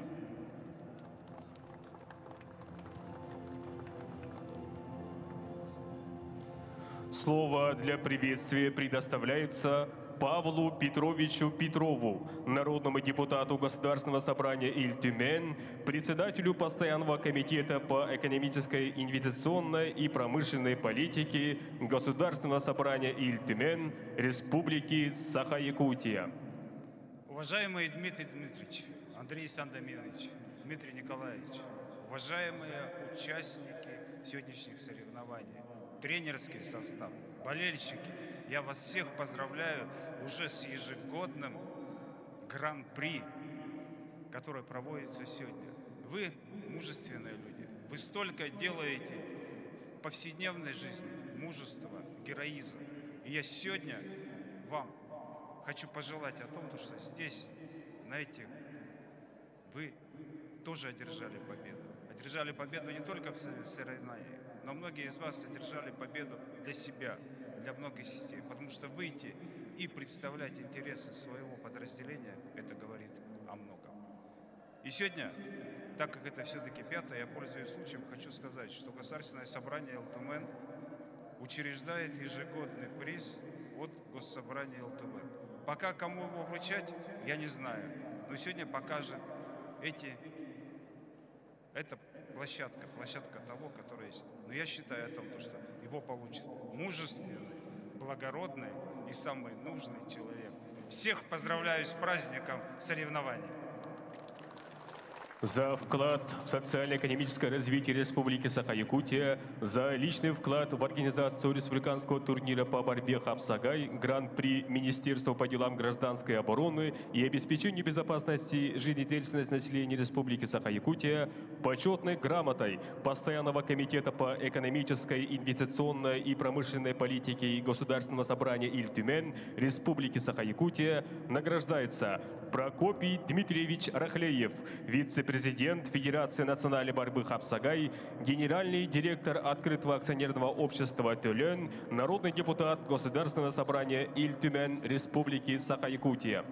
Слово для приветствия предоставляется Павлу Петровичу Петрову, народному депутату Государственного собрания Ил Түмэн, председателю Постоянного комитета по экономической, инвестиционной и промышленной политике Государственного собрания Ил Түмэн Республики Саха-Якутия. Уважаемый Дмитрий Дмитриевич, Андрей Сандаминович, Дмитрий Николаевич, уважаемые участники сегодняшних соревнований, тренерский состав, болельщики, я вас всех поздравляю уже с ежегодным гран-при, который проводится сегодня. Вы мужественные люди, вы столько делаете в повседневной жизни, мужество, героизм. И я сегодня вам хочу пожелать о том, что здесь, на этих, вы тоже одержали победу. Одержали победу не только в соревнованиях, но многие из вас одержали победу для себя, для многих систем. Потому что выйти и представлять интересы своего подразделения, это говорит о многом. И сегодня, так как это все-таки пятое, я пользуюсь случаем, хочу сказать, что Государственное собрание Ил Түмэн учреждает ежегодный приз от Госсобрания Ил Түмэн. Пока кому его вручать, я не знаю. Но сегодня покажет эти, это площадка, площадка того, которая есть. Но я считаю о том, что его получит мужественный, благородный и самый нужный человек. Всех поздравляю с праздником соревнований. За вклад в социально-экономическое развитие Республики Саха-Якутия, за личный вклад в организацию республиканского турнира по борьбе Хапсагай, Гран-при Министерства по делам гражданской обороны и обеспечению безопасности жизнедеятельности населения Республики Саха-Якутия почетной грамотой Постоянного комитета по экономической, инвестиционной и промышленной политике Государственного собрания Ил Түмэн Республики Саха-Якутия награждается Прокопий Дмитриевич Рахлеев, вице-президент Федерации национальной борьбы Хапсагай, генеральный директор открытого акционерного общества «Төлөн», народный депутат Государственного собрания Ил Түмэн Республики Саха-Якутия.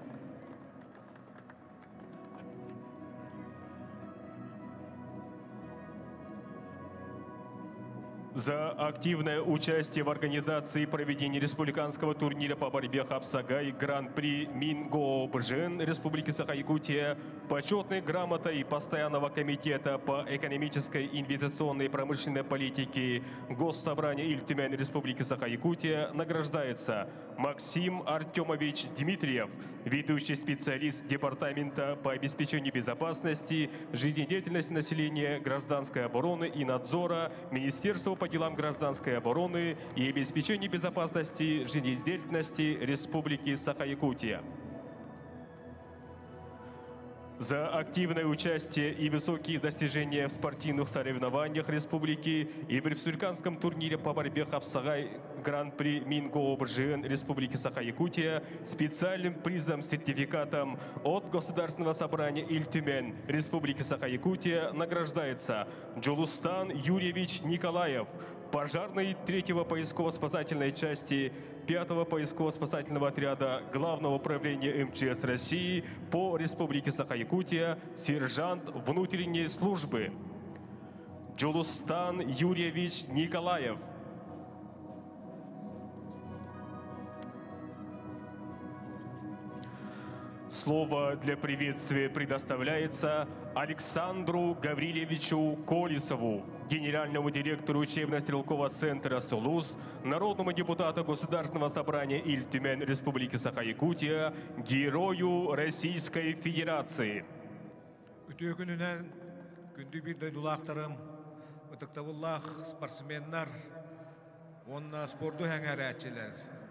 За активное участие в организации и проведении республиканского турнира по борьбе Хапсагай Гран-при Мингообжен Республики Саха-Якутия почетной грамотой Постоянного комитета по экономической, инвестиционной и промышленной политике Госсобрания Ил Түмэн Республики Саха-Якутия награждается Максим Артемович Дмитриев, ведущий специалист Департамента по обеспечению безопасности, жизнедеятельности населения, гражданской обороны и надзора Министерства по делам гражданской обороны и обеспечению безопасности жизнедеятельности Республики Саха-Якутия. За активное участие и высокие достижения в спортивных соревнованиях республики и в республиканском турнире по борьбе Хапсагай Гран-при Мингообжин Республики Саха-Якутия специальным призом сертификатом от Государственного собрания Ил Түмэн Республики Саха-Якутия награждается Джулустан Юрьевич Николаев, пожарный 3-го поисково-спасательной части 5-го поисково-спасательного отряда Главного управления МЧС России по Республике Саха-Якутия, сержант внутренней службы. Джулустан Юрьевич Николаев. Слово для приветствия предоставляется Александру Гаврилевичу Колесову, генеральному директору учебно-стрелкового центра «Сулус», народному депутату Государственного собрания Ил Түмэн Республики Саха-Якутия, герою Российской Федерации. Үтүө күнүнэн күндү биир дойдулаахтарым, ытыктабыллаах спортсменнар, уонна спорду сэҥээрээччилэр.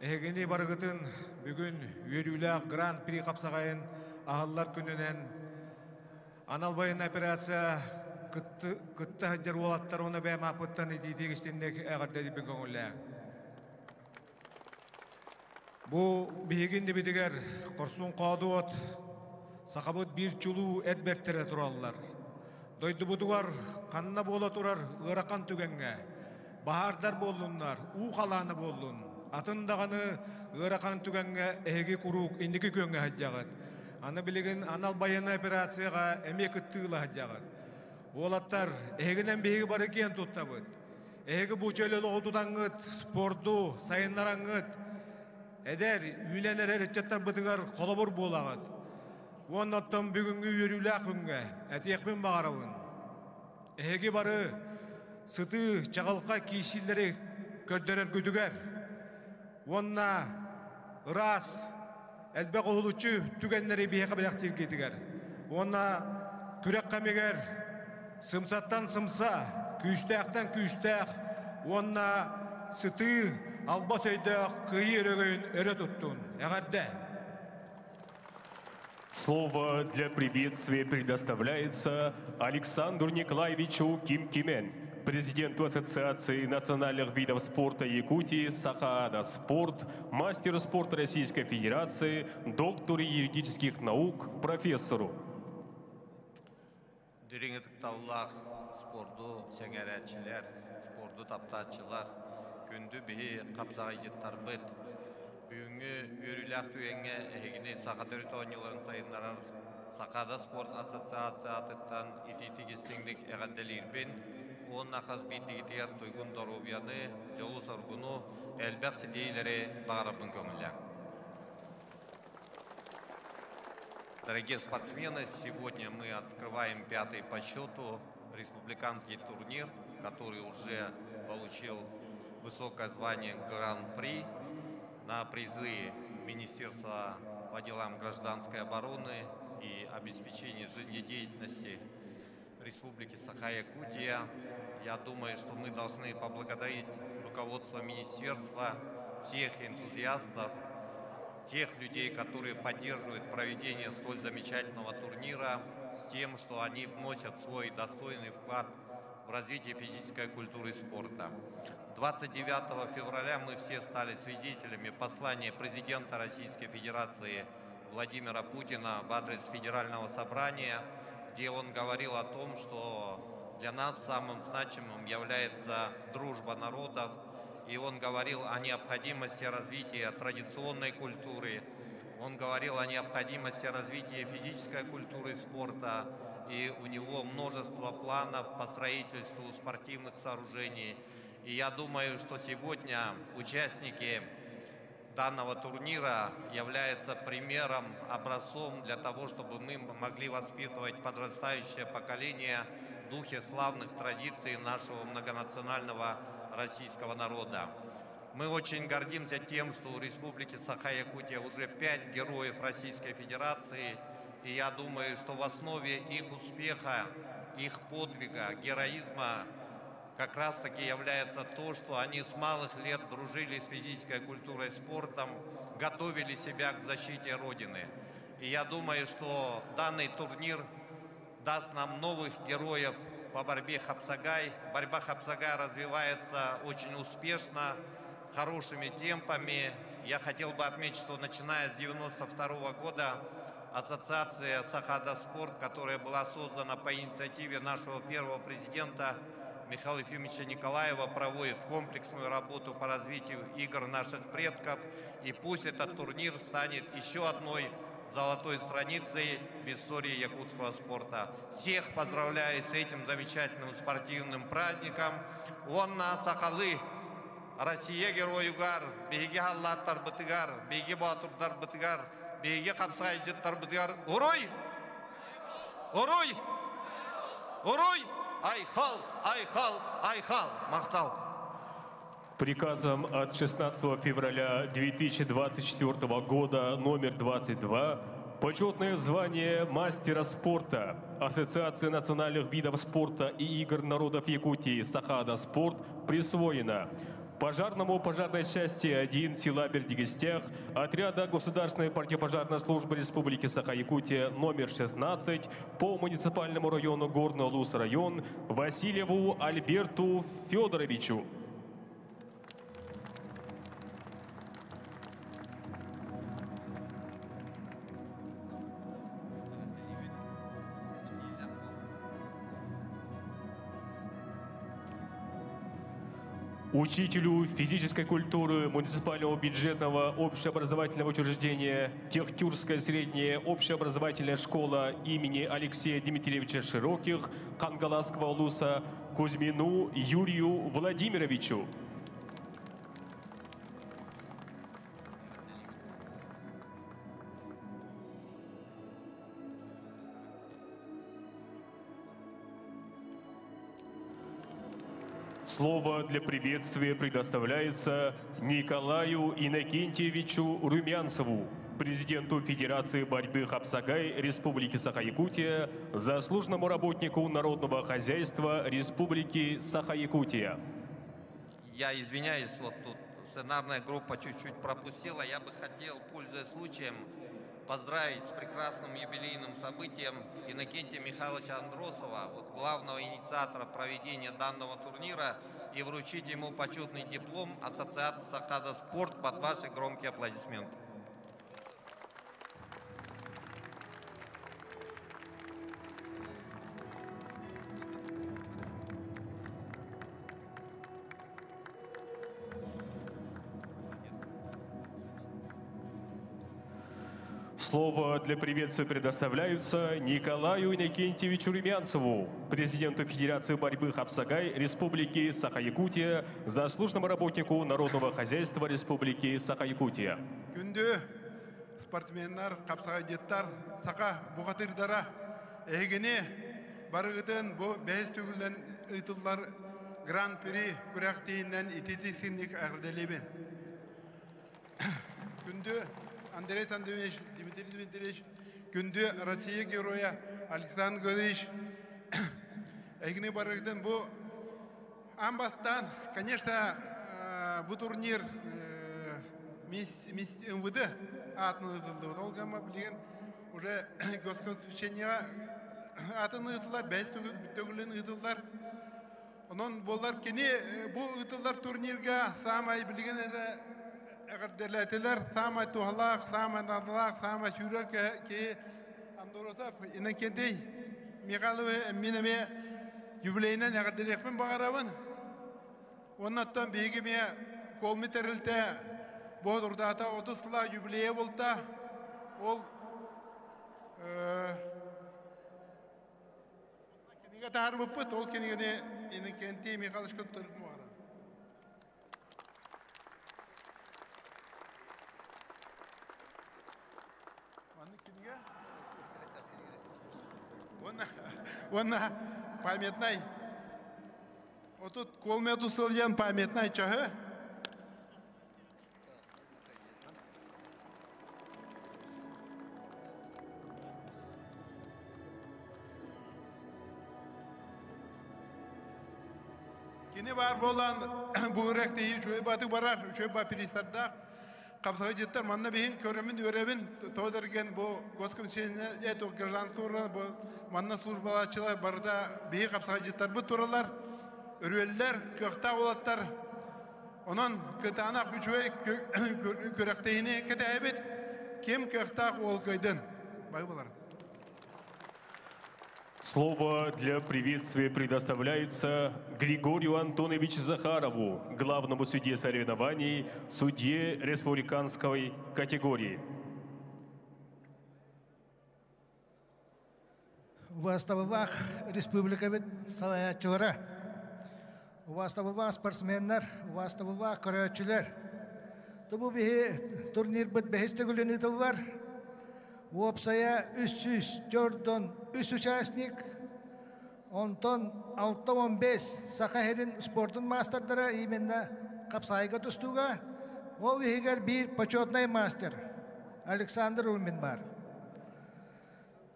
Эһигини барыгытын бүгүн үөрүүлээх Гран-при хапсаҕайын аһыллар күнүнэн анал байыаннай операция кытта сылдьар уолаттар уонна бэйэм ааппыттан итиитик-истиҥник эҕэрдэлиибин көҥүллээҥ. Бу биһиги иннибитигэр хорсун хоодуот сахабыт биир чулуу эр бэртэрэ тураллар. Дойдубутугар ханна буола турар ыарахан түгэҥҥэ баһаардар буоллуннар, уу халаана буоллун, атын даҕаны ыарахан түгэҥҥэ эһиги куруук инники күөҥҥэ сылдьаҕыт. Аны билигин анал байыаннай операцияҕа эмиэ кыттыыла сылдьаҕыт. Уолаттар, эһигинэн биһиги бары киэн туттабыт. Эһиги бу чөл олоҕу тутаҥҥыт, спорду сайыннараҥҥыт, эдэр, үүнэн эрэр ыччаттарбытыгар холобур буолаҕыт. Уонна оттон бүгүҥҥү үөрүүлээх күҥҥэ этиэхпин баҕарабын. Эһиги бары сытыы, чаҕылхай киирсиилэри көрдөрөргүтүгэр уонна ыраас, элбэх уһулуччу түгэннэри биһиэхэ бэлэхтииргитигэр уонна күрэх кэмигэр сымсаттан сымса, күүстээхтэн күүстээх уонна сытыы, албас өйдөөх кыайыы өрөгөйүн өрө туттун. Эҕэрдэ! Слово для приветствия предоставляется Александру Николаевичу Ким-Кимен, президенту Ассоциации национальных видов спорта Якутии Сахаада Спорт, мастеру спорта Российской Федерации, доктору юридических наук, профессору. Дириҥ ытыктабыллаах спорду сэҥээрээччилэр, спорду таптааччылар, күндү биһи хапсаҕайдьыттарбыт! Бүгүҥҥү үөрүүлээх түгэҥҥэ эһигини Саха төрүт оонньууларын сайыннарар Сахаада спорт ассоциациятыттан итиитик истиҥник эҕэрдэлиирбин уонна хас биирдиигитигэр туйгун доруобуйаны, дьолу-соргуну, элбэх ситиһиилэри баҕарарбын көҥүллээҥ. Дорогие спортсмены, сегодня мы открываем пятый по счету республиканский турнир, который уже получил высокое звание Гран-при на призы Министерства по делам гражданской обороны и обеспечения жизнедеятельности Республики Саха-Якутия. Я думаю, что мы должны поблагодарить руководство министерства, всех энтузиастов, тех людей, которые поддерживают проведение столь замечательного турнира, с тем, что они вносят свой достойный вклад в развитие физической культуры и спорта. 29 февраля мы все стали свидетелями послания президента Российской Федерации Владимира Путина в адрес Федерального собрания, где он говорил о том, что для нас самым значимым является дружба народов, и он говорил о необходимости развития традиционной культуры, он говорил о необходимости развития физической культуры и спорта, и у него множество планов по строительству спортивных сооружений. И я думаю, что сегодня участники данного турнира являются примером, образцом для того, чтобы мы могли воспитывать подрастающее поколение в духе славных традиций нашего многонационального российского народа. Мы очень гордимся тем, что у Республики Саха-Якутия уже пять героев Российской Федерации. И я думаю, что в основе их успеха, их подвига, героизма как раз-таки является то, что они с малых лет дружили с физической культурой и спортом, готовили себя к защите Родины. И я думаю, что данный турнир даст нам новых героев по борьбе хапсагай. Борьба хапсагай развивается очень успешно, хорошими темпами. Я хотел бы отметить, что начиная с 1992 года Ассоциация Сахада Спорт, которая была создана по инициативе нашего первого президента Михаила Ефимовича Николаева, проводит комплексную работу по развитию игр наших предков. И пусть этот турнир станет еще одной золотой страницей в истории якутского спорта. Всех поздравляю с этим замечательным спортивным праздником. Уонна сахалыы Россия геройугар, биһиги халлааттарбытыгар, биһиги боотурдарбытыгар, биһиги хапсаҕайдьыттарбытыгар уруй! Уруй! Уруй! Айхал! Айхал! Айхал! Махтал! Приказом от 16 февраля 2024 года номер 22 почетное звание мастера спорта Ассоциации национальных видов спорта и игр народов Якутии «Сахада спорт» присвоено пожарному пожарной части 1 села Бердигестях отряда Государственной противопожарной службы Республики Саха-Якутия номер 16 по муниципальному району Горно-Лус район Васильеву Альберту Федоровичу. Учителю физической культуры муниципального бюджетного общеобразовательного учреждения Техтюрская средняя общеобразовательная школа имени Алексея Дмитриевича Широких Кангаласского улуса Кузьмину Юрию Владимировичу. Слово для приветствия предоставляется Николаю Иннокентьевичу Румянцеву, президенту Федерации борьбы Хапсагай Республики Саха-Якутия, заслуженному работнику народного хозяйства Республики Саха-Якутия. Я извиняюсь, вот тут сценарная группа чуть-чуть пропустила. Я бы хотел, пользуясь случаем, поздравить с прекрасным юбилейным событием Иннокентия Михайловича Андросова, вот главного инициатора проведения данного турнира, и вручить ему почетный диплом Ассоциации Сахада Спорт под ваши громкие аплодисменты. Слово для приветствия предоставляются Николаю Иннокентьевичу Румянцеву, президенту Федерации борьбы Хапсагай Республики Саха-Якутия, заслуженному работнику народного хозяйства Республики Саха-Якутия. Күндү спортсменнар, хапсаҕайдьыттар, саха бухатырдара, эһигини барыгытын бу бэһис төгүлүн ыытыллар Гран-при күрэхтэһиинэн итиитик-истиҥник эҕэрдэлиибин. Күндү Андрей Сандович, Дмитрий Дмитриевич, күндү Россия героя Александр Григорьевич, эһигини барыгытын бу аан бастаан, конечно, бу турнир мисс, мисс МВД аатын ыытыллыбыт. Ол гамма билигин уже госконсвещениеҕа аатын ыытыллар, бэһис төгүлүн ыытыллар. Онон буолар кини бу ыытыллар турнирга саамай билигин эрэ эҕэрдэлээтилэр, саамай туһалаах, саамай наадалаах, саамай сүүрэр киһи Андросов Иннокентий Михайлович мин эмиэ юбилейынан эҕэрдэлиэхпин баҕарабын. Оннуттан биһиги эмиэ Колми тэрилтэ боотурдаата 30 сыла юбилейа буолта. Ол кинигэ таһаарбыппыт, ол кинигэни Иннокентий Михайловичка туттарбытым баҕарабын. Маннык кинигэ. Уонна, уонна памятнай. Отут колмету сылдьан памятнай чаһы. Кини баар буолан бу үрэхтэһии үчүгэй баатык барар, үчүгэй баа пристардаах. Хапсаҕайдьыттар манна биһин көрөмүн үөрэбин, тоҕо дэрген бу госкомиссия гражданство бу манна службалааччылар барыта биһи хапсаҕайдьыттарбыт туралар, өрүөллэр, кыахтаах уолаттар. Онон кытаанах үчүгэй күрэхтэһиини кэтэһэбит. Ким кыахтаах уол кыайдын. Бай болар. Слово для приветствия предоставляется Григорию Антоновичу Захарову, главному судье соревнований, судье республиканской категории. Убаастабыллаах республикабыт салайааччылара, убаастабыллаах спортсменнар, убаастабыллаах көрөөччүлэр. Бу биһи турнирбыт бэһис төгүлүн ыытыллар. Уопсайа 343 участник, онтон 615 Саха сирин спордун маастардара именно хапсаҕайга тустууга, ол иһигэр биир почетный мастер Александр Румин бар.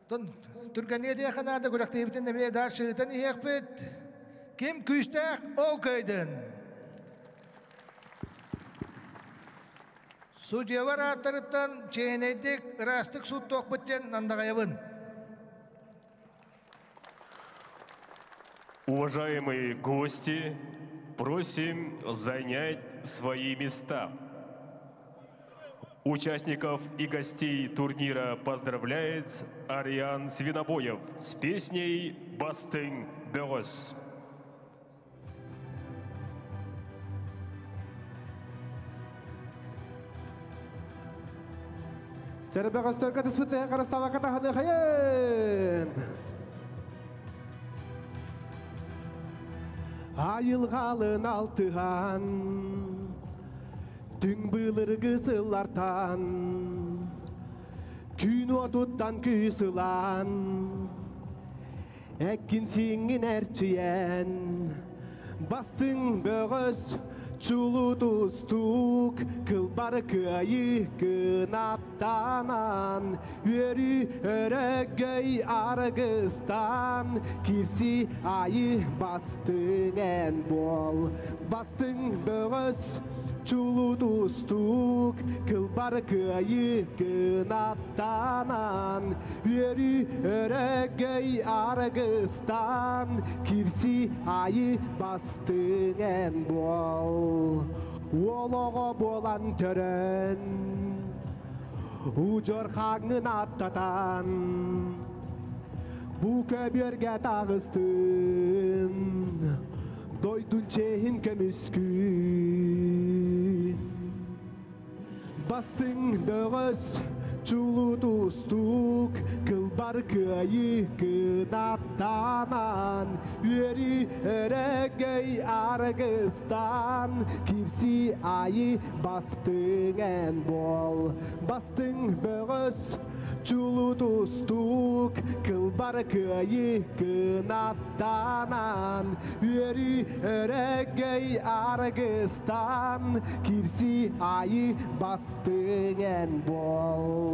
Түргэннигэ диэхэ наада күрэхтэһиибитин эмиэ дальше ыытан иһиэхпит. Ким күүстээх ол кыайдын. Судьялар ааттарыттан чээнэйдик, ыраастык сууттуохпут диэн андаҕайабын. Уважаемые гости, просим занять свои места. Участников и гостей турнира поздравляет Ариан Свинобоев с песней «Бастыҥ бөҕөс». Чэрбэҕөстөргө түспүтэ Караставака таханы хайын. Айылҕалын алтыһан, түҥ былыргы сыллартан, күн уотуттан күүс ылан, Эккин сиҥҥин эрчийэн, бастыҥ бөҕөс, чулуу тустуук, кылбар кыайыы кынаттанан, үөрүү өрөгөй аргыстан, кирси айы бастыҥ эн буол. Бастыҥ бөҕөс, чулуу тустуук, кылбар кыайыы кынаттанан, үөрүү өрөгөй аргыстан, кирси айы бастыҥ эн буол. Уол оҕо буолан төрөн, удьуор хааҥҥын аттатан, бу көбүөргэ таҕыстын, дойдун чиэһин көмүскүүн. Бастыҥ бөҕөс, чулуу тустуук, кылбар кыайыы кынаттанан, үөрүү өрөгөй аргыстан, кирси айы бастыҥ эн буол. Бастыҥ бөҕөс, чулуу тустуук, кылбар кыайыы кынаттанан, үөрүү өрөгөй аргыстан, кирси айы бастыҥ эн буол.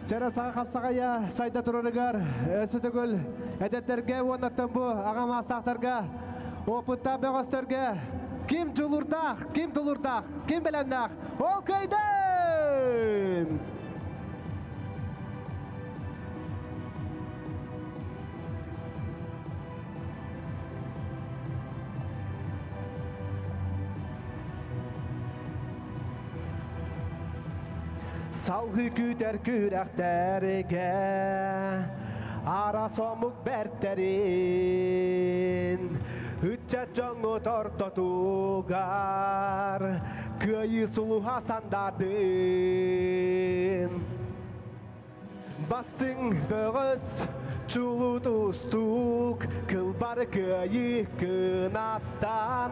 Чара саҕа хапсаҕайа сайда турарыгар өссө төгүл эдэрдэргэ уоннаттан бу аҕа маастаахтарга опыттаах бөҕөстөргө ким дьулурдаах, ким тулурдаах, ким бэлэмнээх ол кыайдын! Салгыы күүтэр күрэхтэргэ араас омук бэртэрин ыччат дьоҥҥут ортотугар кыайыы сулуһа сандаардын. Бастыҥ бөҕөс, чулуу тустуук, кылбар кыайыы кынаттанан,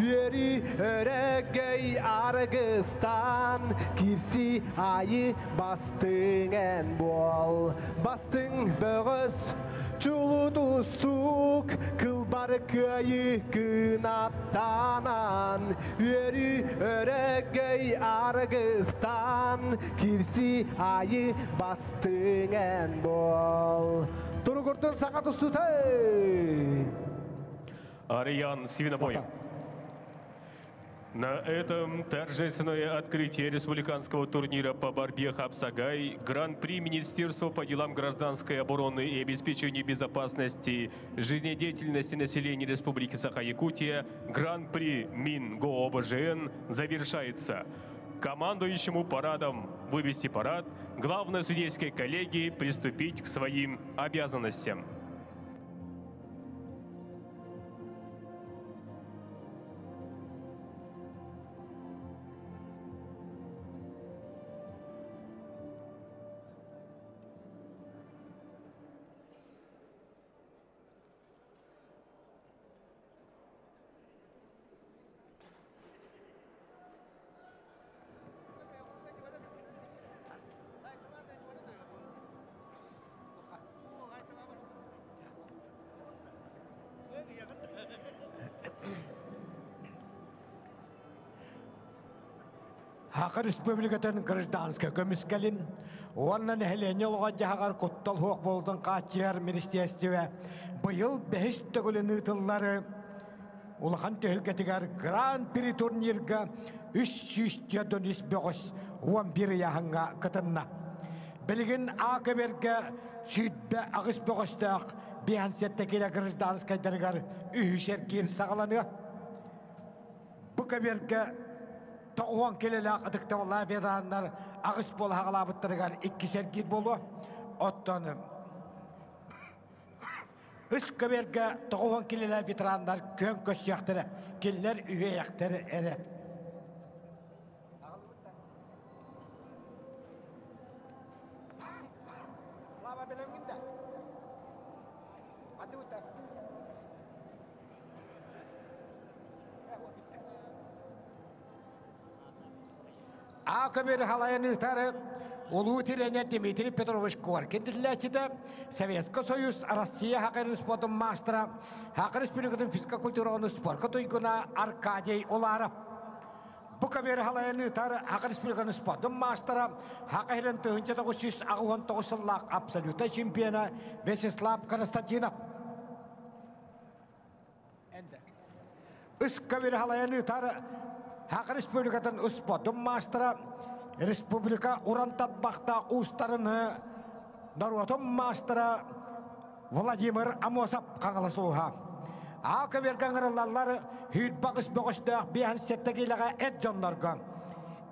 үөрүү өрөгөй аргыстан, кирси айы бастыҥ эн буол. Бастыҥ бөҕөс, чулуу тустуук, кылбар кыайыы кынаттанан, үөрүү өрөгөй аргыстан, кирси айы бастыҥ эн буол. Туругурдун саха тустуута! Ариан Свинобой. На этом торжественное открытие республиканского турнира по борьбе «Хапсагай» Гран-при Министерства по делам гражданской обороны и обеспечению безопасности жизнедеятельности населения Республики Саха-Якутия Гран-при МинГООБЖН завершается. Командующему парадом вывести парад, главной судейской коллегии приступить к своим обязанностям. Саха Республикатын гражданскай көмүскэлин уонна нэһилиэнньэ олоҕо-дьаһаҕар куттал суох буолуутун хааччыйар министиэристибэ быйыл бэһис төгүлүн ыытыллары улахан түһүлгэтигэр Гран-при турнирга 343 бөҕөс 11 ыйааһыҥҥа кытынна. Билигин А көбүөргэ 28 бөҕөстөөх 57 киилэ гражданскайдарыгар үһүс эргиир саҕаланыа. Бу көбүөргэ 90 килэлээх ытыктабыллаах ветераннар аҕыс буола хаҕалаабыттарыгар иккис эргиир буолуо. Оттон үс көбүөргэ 90 килэлээх ветераннар күөн көрсүөхтэрэ. Кинилэр үһүөйэхтэрэ эрэ. А көбүөр халайан ыытар улуу тренер Дмитрий Петрович Коркин тиллээччитэ, Советский Союз Россия хакерин спортун маастара, Хакер Республикатын физкультураны спортка туйгуна Аркадий Уларов. Бу көбүөр халайан ыытар Хакер Республикатын спортун маастара, Хакерин 1989 сыллаах абсолютный чемпиона Вячеслав Константинов. Үс көбүр халайан ыытар Хакер Республикатын спортун маастара, Республика уран татбахта уустарын норуотун маастара Владимир Амосов Хаҥалас улууһа. Аа көбүөргэ ыҥырыллаллар Хүүрбаҕыс бөҕөстөөх биэһэн сэттэ киилэҕэ эр дьоннорго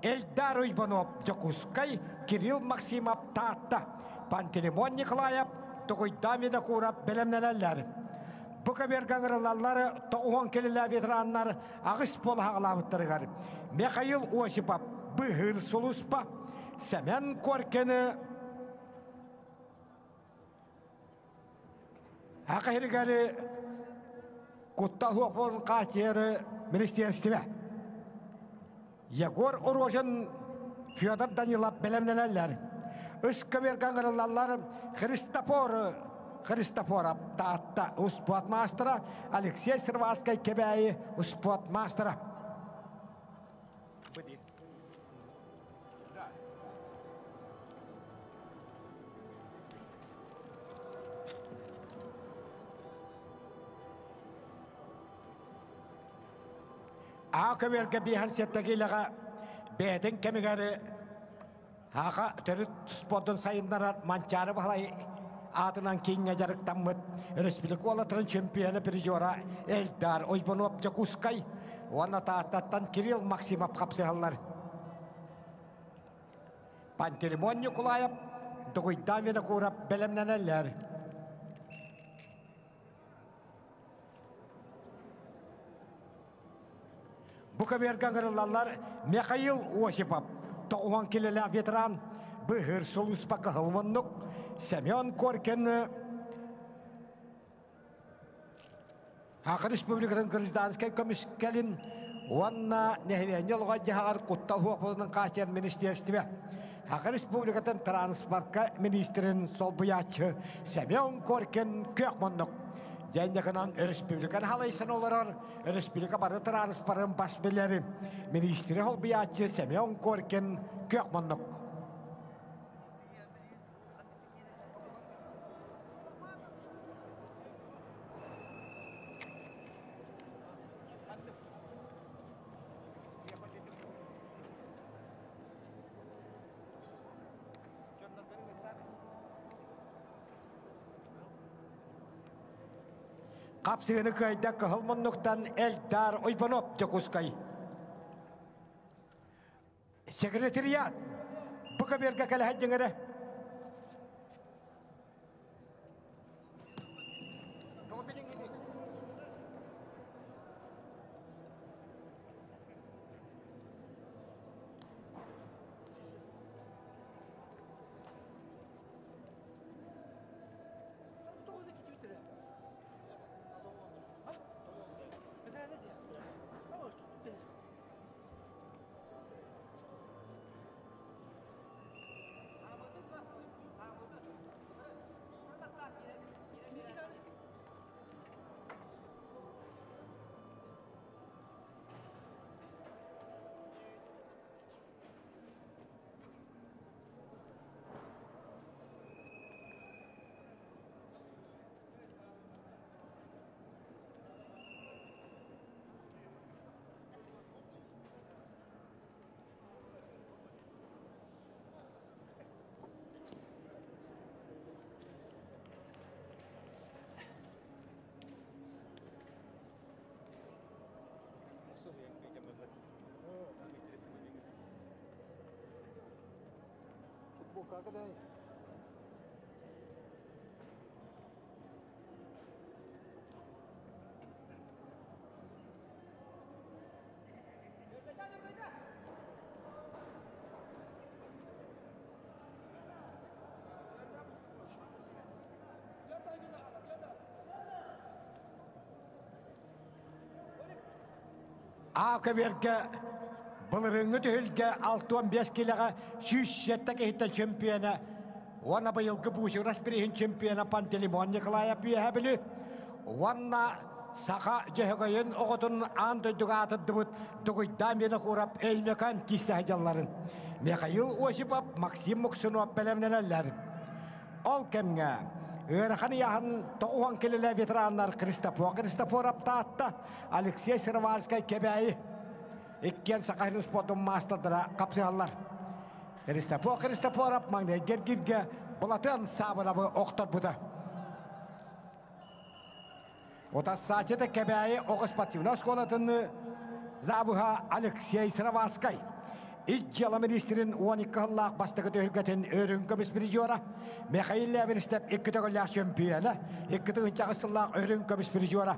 Эльдар Уйбанов Дьокуускай, Кирилл Максимов Таатта, Пантелеймон Николаев, Тугуйдаа Винокуров бэлэмнэнэллэр. Бу көбүөргэ ыҥырыллаллар тоҕуһуон кэлилээ ветераннар аҕыс буола хаҕалаабыттарыгар Михаил Осипов Быһыыр сулууспа, Сэмэн Коркины Аха иһигэр куттал хуоппун хааччыйары министерство. Егор Рожин, Федор Данилов бэлэмнэнэллэр. Үс көбүөргэ ыҥырыллаллар Христофор Христофоров Таатта успуорт маастара, Алексей Сырваскай Кэбээйи успуорт маастара. Аа көбүөргэ биэһэн сэттэгиилэҕэ бэйэтин кэмигэр Аха төрүт спордун сайыннарар Манчаары Баһылай аатынан кииҥҥэ дьарыктаммыт республика уолаттарын чемпиона призера Эльдар Ойбонов Дьокуускай уонна Тааттаттан Кирилл Максимов хапсыһаллар. Пантелеймон Ньукулаев, Дугуйдаан Винокуров бэлэмнэнэллэр. Бу көбүөргэ ыҥырыллаллар Михаил Осипов, тоҕуһан килэлээх ветеран, быһыр сулууспа кыһыл муннук, Семен Коркин, Саха Республикатын гражданскай көмүскэлин уонна нэһилиэнньэ олоҕо дьаһаҕар куттал хуоппутунан хааччыйар министиэристибэ Саха Республикатын транспортка министрин солбуйааччы Семен Коркин күөх муннук Дьэнньэкынан республиканы халайсан олорор республика бары транспорын бас билэр министри солбуйааччы Семен Коркин күөх муннук. Хапсыгыны кыайда кыһыл муннуктан Эльдар Уйбанов Дьокуускай. Секретариат бу көбүөргэ кэлэһэ дьиҥэрэ. А көбүөргэ Былырыыҥҥы түһүлгэ 65 килэҕэ 107 киһиттэн чемпиона уонна быйылгы Буучугурас бирииһин чемпиона Пантелеймон Николаев үөһэ Бүлүү уонна саха дьөһөгөйүн оҕотун аан дойдуга аатырдыбыт Дугуйдаан Винокуров Өймөкөөн киирсэ сылдьалларын Михаил Осипов, Максим Муксунов бэлэмнэнэллэр. Ол кэмҥэ ыарахан ыйааһын 90 килэлэ ветераннар Христофор Христофоров Таатта, Алексей Сыроварскай Кэбээйи иккиэн Саха сирин спордун маастардара хапсыһаллар. Христофор Христофоров маҥнайгы эргииргэ Былатыан Саабынабы охторбута. Утассааччыта Кэбээйи оҕо спортивнай оскуолатын завуһа Алексей Сыроватскай. Ис дьыала министрин 12 сыллаах бастакы түһүлгэтин өрүн көмүс призера Михаил Леверстеп икки төгүллээх чемпиона, 2 сыллаах өрүн көмүс призера.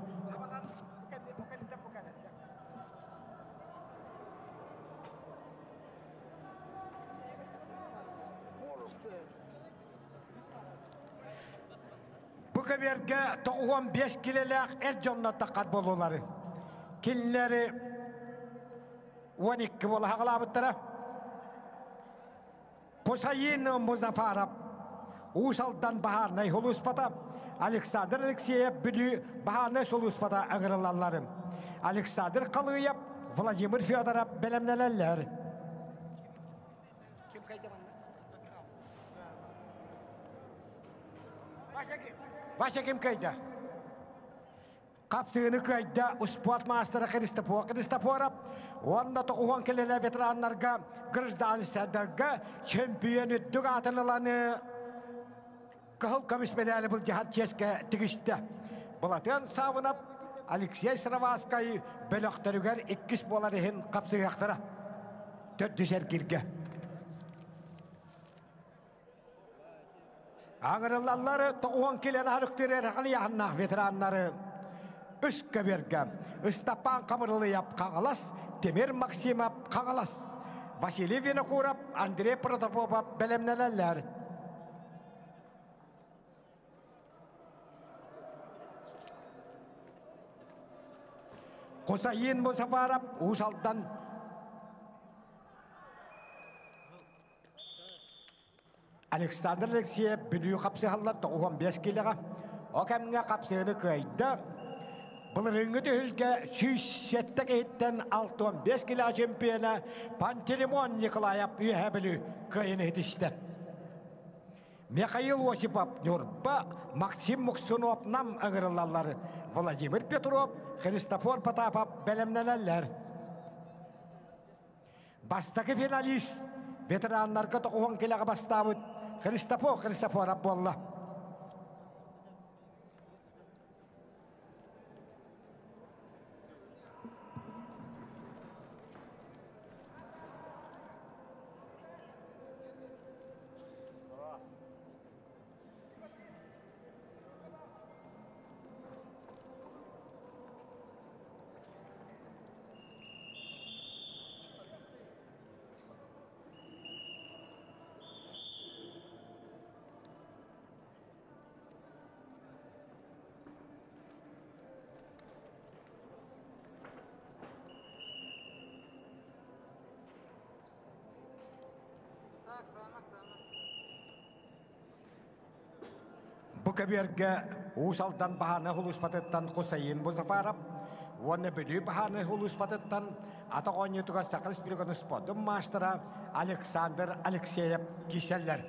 Бу көбүөргэ 95 килэлээх эр дьоннор таххар буолуулары. Кинилэри 12 буола хаҕалаабыттара. Хусаин Музафаров Уус Алдан баһаарынай сулууспата, Александр Алексеев Бүлүү баһаарынай сулууспата ыҥырыллаллар. Александр Халыев, Владимир Федоров бэлэмнэнэллэр. Вася ким кыайда? Хапсыыны кыайда успуорт маастара Христофор Христофоров уонна тоҕуһуон кэлэлэ ветераннарга, гражданистарга чемпион үрдүк аатын ыланы кыһыл көмүс медали былдьаһар чиэскэ тигистэ. Былатыан Савынов, Алексей Сыроваскай бөлөхтөрүгэр иккис буолар иһин хапсыһыахтара. Төрдүс эргиргэ. Аҥырыллаллар тоҕуһан килэн аһарыктыр эрхалыйаһыннаах ветераннары үс көбүөргэ Ыстапаан Хабырылыйап Хаҥалас, Тимир Максимов Хаҥалас, Василий Винокуров, Андрей Протопопов бэлэмнэнэллэр. Хусаин Мусафаров Уус Алдан Александр Алексеев Бүлүү хапсыһаллар 95 килэҕэ. О кэмҥэ хапсыһыны кыайда. Былырыыҥҥы түһүлгэ 107 киһиттэн 65 килэ чемпиона Пантелеймон Николаев Үөһээ Бүлүү кыайыны ситистэ. Михаил Осипов Ньурба, Максим Муксунов Нам ыҥырыллаллар. Владимир Петров, Христофор Потапов бэлэмнэнэллэр. Бастакы финалист ветераннарга тоҕуһун килэҕэ бастаабыт Христофор Христофоров буолла. Бу көбүөргэ Уус Алдан баһааны улууспатыттан Хусаин Музафаров уонна Бүлүү баһааны улууспатыттан атах оонньуутугар Саха Республикатын спордун маастара Александр Алексеев киирсэллэр.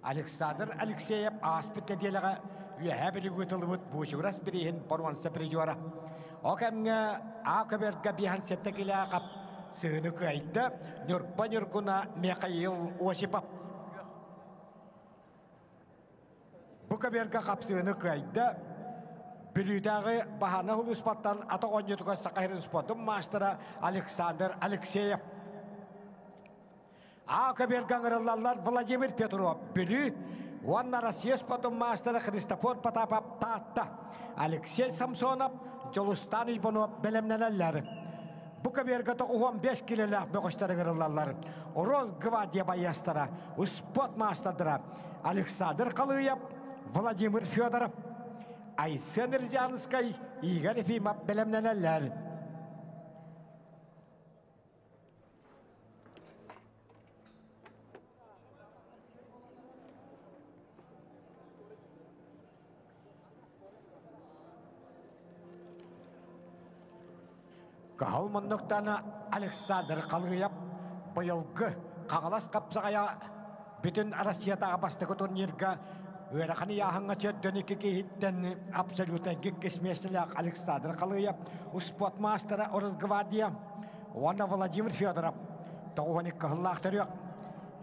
Александр Алексеев ааспыт нэдиэлэҕэ Үөһээ Бүлүүгэ ыытыллыбыт Буучугурас бирииһин боруонса призера. Ол кэмҥэ А көбүөргэ биэһэн сэттэ килээх сыһыны кыайда Ньурба Ньургуна Михаил Осипов. Бу көбүөргэ хапсыыны кыайда Бүлүүтээҕи Баһана улууспаттан атах оонньуутугар Саха сирин спордун маастара Александр Алексеев. А көбүөргэ ыҥырыллаллар Владимир Петров Бүлүү уонна Россия спордун маастара Христофор Потапов Таатта, Алексей Самсонов, Дьулустаан Иванов бэлэмнэнэллэр. Бу көбүөргэ 95 килэлээх бөҕөстөр ыҥырыллаллар. Росгвардия байыастара, спорт маастардара Александр Халыев, Владимир Федоров, Айсен Рязанскай, Игорь Ефимов бэлэмнэнэллэр. Каһыл муннуктан Александр Халыйап быйылгы Хаҥалас хапсаҕайа бүтүн Россиятааҕы бастакы турнирга ыарахан ыйааһыҥҥа төрдөн икки киһиттэн абсолютно иккис миэстэлээх Александр Халыйап, успуорт маастара Росгвардия уонна Владимир Федоров 92 сыллаах төрүөх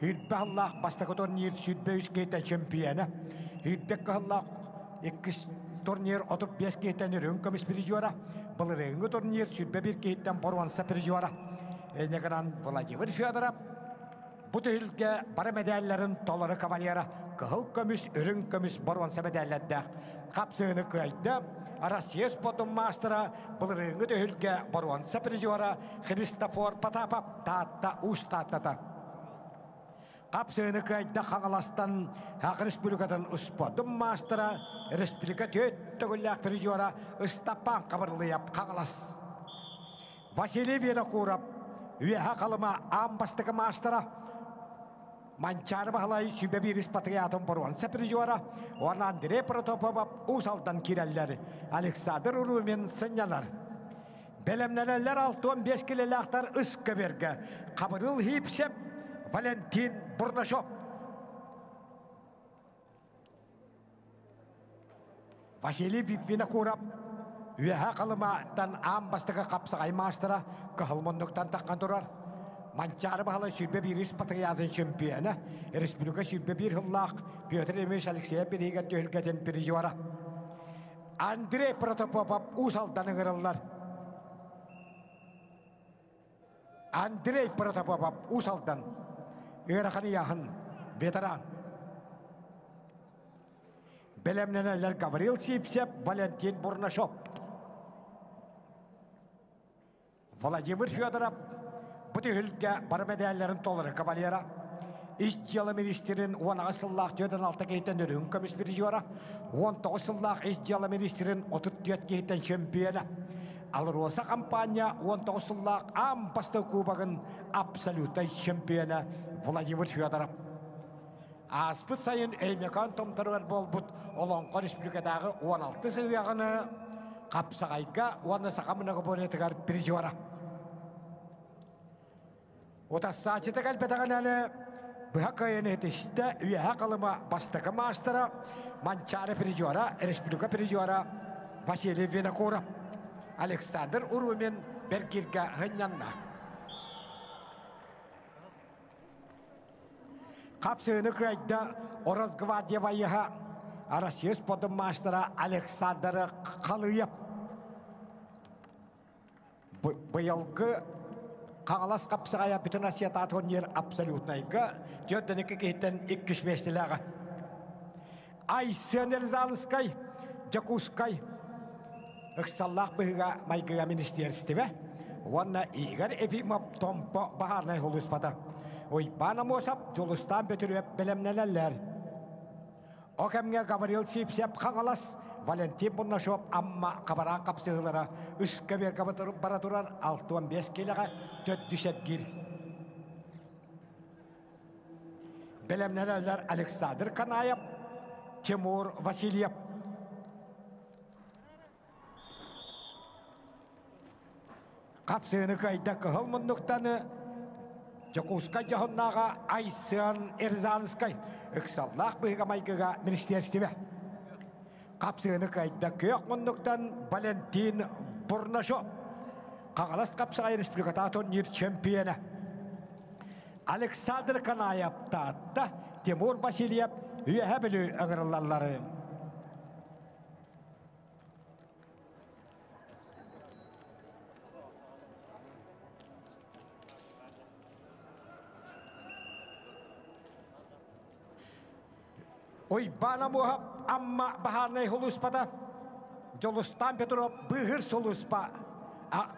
Үрбэ сыллаах бастакы турнир 23 киһитэ чемпиона, 22 сыллаах иккис турнир 35 киһиттэн үрүҥ көмүс призера, былырыыҥҥы турнир 21 киһиттэн боруонса призера. Инньэ гынан Владимир Федоров бу түһүлгэ бары мэдээллэрин толору кавалера кыһыл көмүс, үрүҥ көмүс боруонса мэдээллэрдээх хапсыыны кыайда. Россия спортун маастара былырыыҥҥы түһүлгэ боруонса призера Христофор Потапов Таатта Уус Тааттата. Хапсыыны кыайда Хаҥаластан Саха Республикатын успуордун маастара, республика түөрт төгүллээх призера Ыстапаан Хабырлыйап Хаҥалас. Василий Винокуров Үөһэ Халыма аан бастакы маастара, Манчаары Баһылай сүбэ биир испатриатын боруонса призера уонна Андрей Протопопов Уус Алдан киирэллэр. Александр Румин сынньанар. Бэлэмнэнэллэр 65 килэлээхтэр ыс көбүөргэ. Хабырыыл Хипсеп, Валентин Бурнашов. Василий Винокуров Үөһэ Халымааттан аан бастакы хапсаҕай маастара кыһыл муннуктан таххан турар. Манчаары Баһылай сүүрбэ биирис патриотын чемпиона, республика 21 сыллаах Петр Ильич Алексеев бирииһигэр түһүлгэтин призера. Андрей Протопопов Уус Алдан ыҥырыллар. Андрей Протопопов Уус Алдан ыарахан ыйааһын ветеран. Бэлэмнэнэллэр Гаврил Сипсев, Валентин Бурнашов. Владимир Федоров бу түһүлгэ бары мэдээллэрин толору кавалера, ис дьыала министрин 18 сыллаах 46 киһиттэн үрүҥ көмүс призера, 19 сыллаах ис дьыала министрин 34 киһиттэн чемпиона, Алроса компания 19 сыллаах аан бастакы кубогын абсолютнай чемпиона Владимир Федоров. Ааспыт сайын Өймөкөөн томторугар буолбут Олоҥхо республикатааҕы 16 сыһыаҕыны Хапсаҕайга уонна саха многоборьетыгар призера. Утассааччыта кэлбэтэҕинэн быһа кыайан иһитистэ Үөһэ Халыма бастакы маастара, Манчаары призера, республика призера Василий Винокуров. Александр Урумин бэргиргэ сынньанна. Хапсыыны кыайда Росгвардия байыһа Россия спордун маастара Александр Халыев. Быйылгы Хаҥалас хапсаҕайа бүтүн Россиятааҕы турнир абсолютнайга 42 киһиттэн иккис миэстэлээҕэ. Айсен Рязанскай, Дьокуускай ыксаллаах быһыыга майгыга министиэристибэ уонна Игорь Ефимов Томпо баһаарынай сулууспата. Уйбаан Амосов, Дьулустаан Бөтүрүөп бэлэмнэнэллэр. О кэмҥэ Гаврил Сипсев Хаҥалас, Валентин Бурнашов Амма хабараан хапсыһыылара үс көбүөргэ бара турар 65 киилэҕэ төрдүс эргиир. Бэлэмнэнэллэр Александр Канаев, Тимур Васильев. Хапсыыны кыайда кыһыл муннуктаны Дьокуускай дьоһуннааҕа Айсен Рязанскай ыксаллаах быһыыга-майгыга министиэристибэ. Хапсыыны кыайда күөх муннуктан Валентин Бурнашов. Хаҥалас хапсаҕай республикатааҕы турнир чемпиона. Александр Канаев Таатта, Тимур Васильев Үөһэ Бүлүү ыҥырыллаллары. Уйбаан Амуоһап Амма баһаарынай сулууспата Дьулустаан Петров быыһыыр сулууспа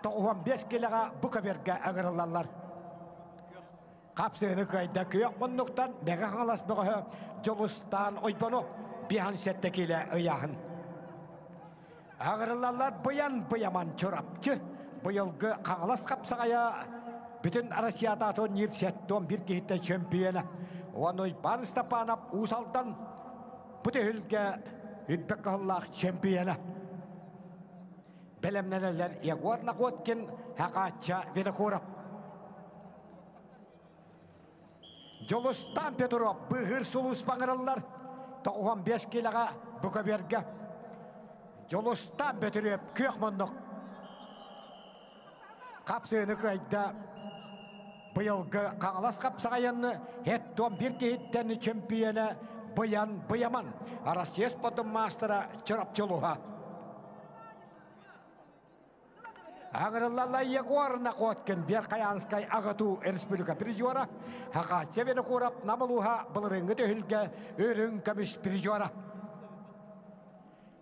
95 килэҕэ бу көбүөргэ ыҥырыллаллар. Хапсыыны кыайда күөх муннуктан Мэҥэ Хаҥалас бөҕөһө Дьулустаан Ойбонов. 57 килэ ыйааһын. Аҕырылалар быйан быйаман Чурапчы быйылгы Хаҥалас хапсаҕайа бүтүн Россията турнир 71 киһиттэн чөмпүйүөнэ. Уон Уйбаан Степанов Уус Алдан бу түһүлгэ үрбэк кыһыллаах чөмпүйүөнэ. Бэлэмнэнэллэр Егор Находкин, Хакачча Винокуров. Дьулустаан Петров быыһыыр сулууспа ыҥырыллар 95 киилэҕэ бу көбүөргэ. Дьулустаан Бөтүрүөп күөх муннук хапсыыны кыайда. Быйылгы Хаҥалас хапсаҕайын эт 11 киһиттэн чөмпүйүөнэ Быйан Быйаман, Россия спордун маастара Чурапчы улууһа. Аҥырыллалла Егор Находкин Верхоянскай АГАТУ республика призера, Хакасия Винокуров Нам улууһа былырыыҥҥы түһүлгэ үрүҥ көмүс призера.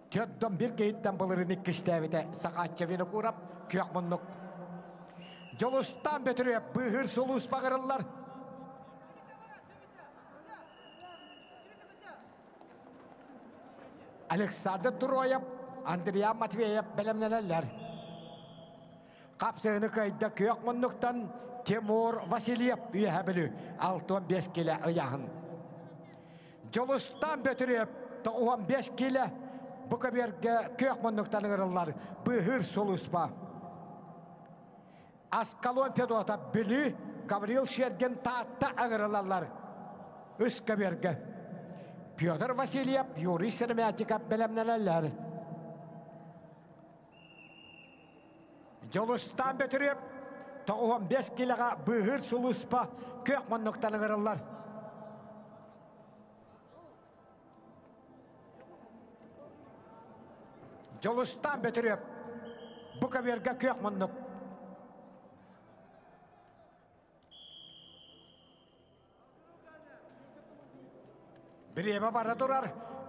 Төрдөн бир киһиттэн былырыын иккистээбитэ Сахаачча Винокуров күөх муннук. Дьулустаан Бөтүрүөп быыһыыр сулууспа аҥырыллар. Александр Туроев, Андриан Матвеев бэлэмнэнэллэр. Хапсыыны кыайда күөх муннуктан Тимур Васильев үөһэ Бүлүү 65 килэ ыйааһын. Дьулустаан Бөтүрүөп 95 килэ бу көбүөргэ күөх муннуктан ыҥырыллар быыһыыр сулууспа. Аскалон Федотов Бүлүү, Гаврил Шергин Таатта ыҥырылаллар. Үс көбүөргэ. Петр Васильев, Юрий Сыромятников бэлэмнэнэллэр. Дьулустаан Бөтүрүөп 95 килэҕэ быыһыыр сулууспа күөх муннуктан ыҥырыллар. Дьулустаан Бөтүрүөп бу көбүөргэ күөх муннук. Бириэмэ бара турар.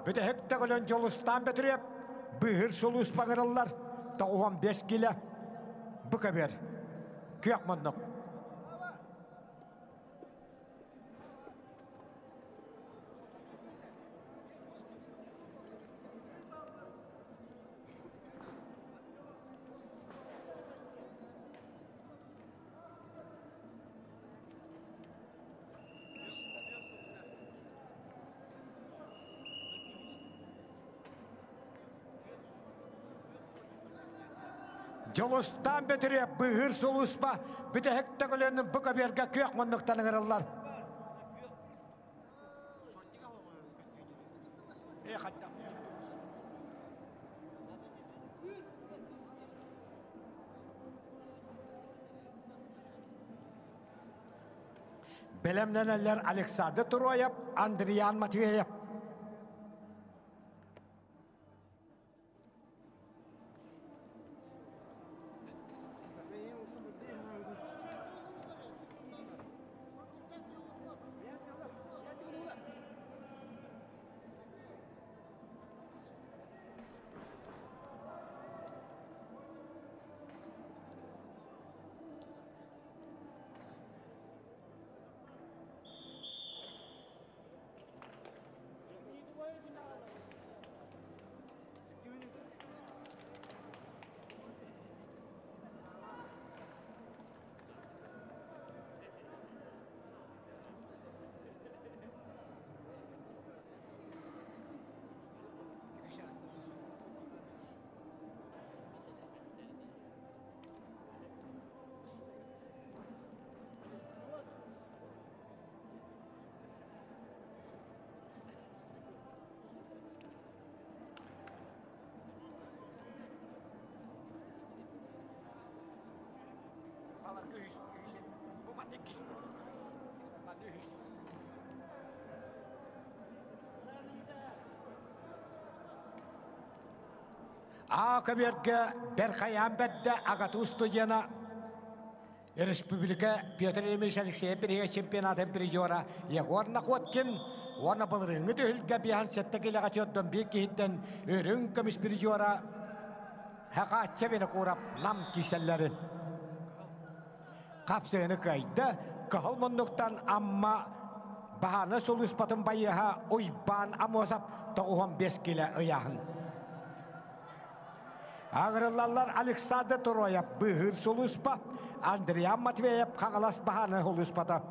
Бүтэһик төгүлүн Дьулустаан Бөтүрүөп быыһыр сулууспа ыҥырыллар. 95 килэ. Бу көбүөр. Күөх муннук. Дьулустаан Бөтүрүөп быыһыыр сулууспа бүтэһик төгүлүн бу көбүөргэ күөх муннуктан ыҥырыллар. Бэлэмнэнэллэр Александр Туроев, Андриан Матвеев. Аа көбүөргэ Бэрхайаан бэрдэ АГАТУ студена Республика Петр Ильич Алексеев биригэ чемпионатын призера Егор Находкин уонна былырыыҥҥы түһүлгэ биһан сэттэ килэҕэ төрдөн биир киһиттэн үрүҥ көмүс призера Хакаачча Винокуров Нам киселлэрин хапсыыны кыайда. Кыһыл муннуктан Амма Баһааны сулууспатын байыаһа Уйбаан Амосов 95 килэ ыйааһын. Аҕырыллаллар Александр Туроев быыһыыр сулууспа, Андриан Матвеев Хаҥалас баһааны сулууспата,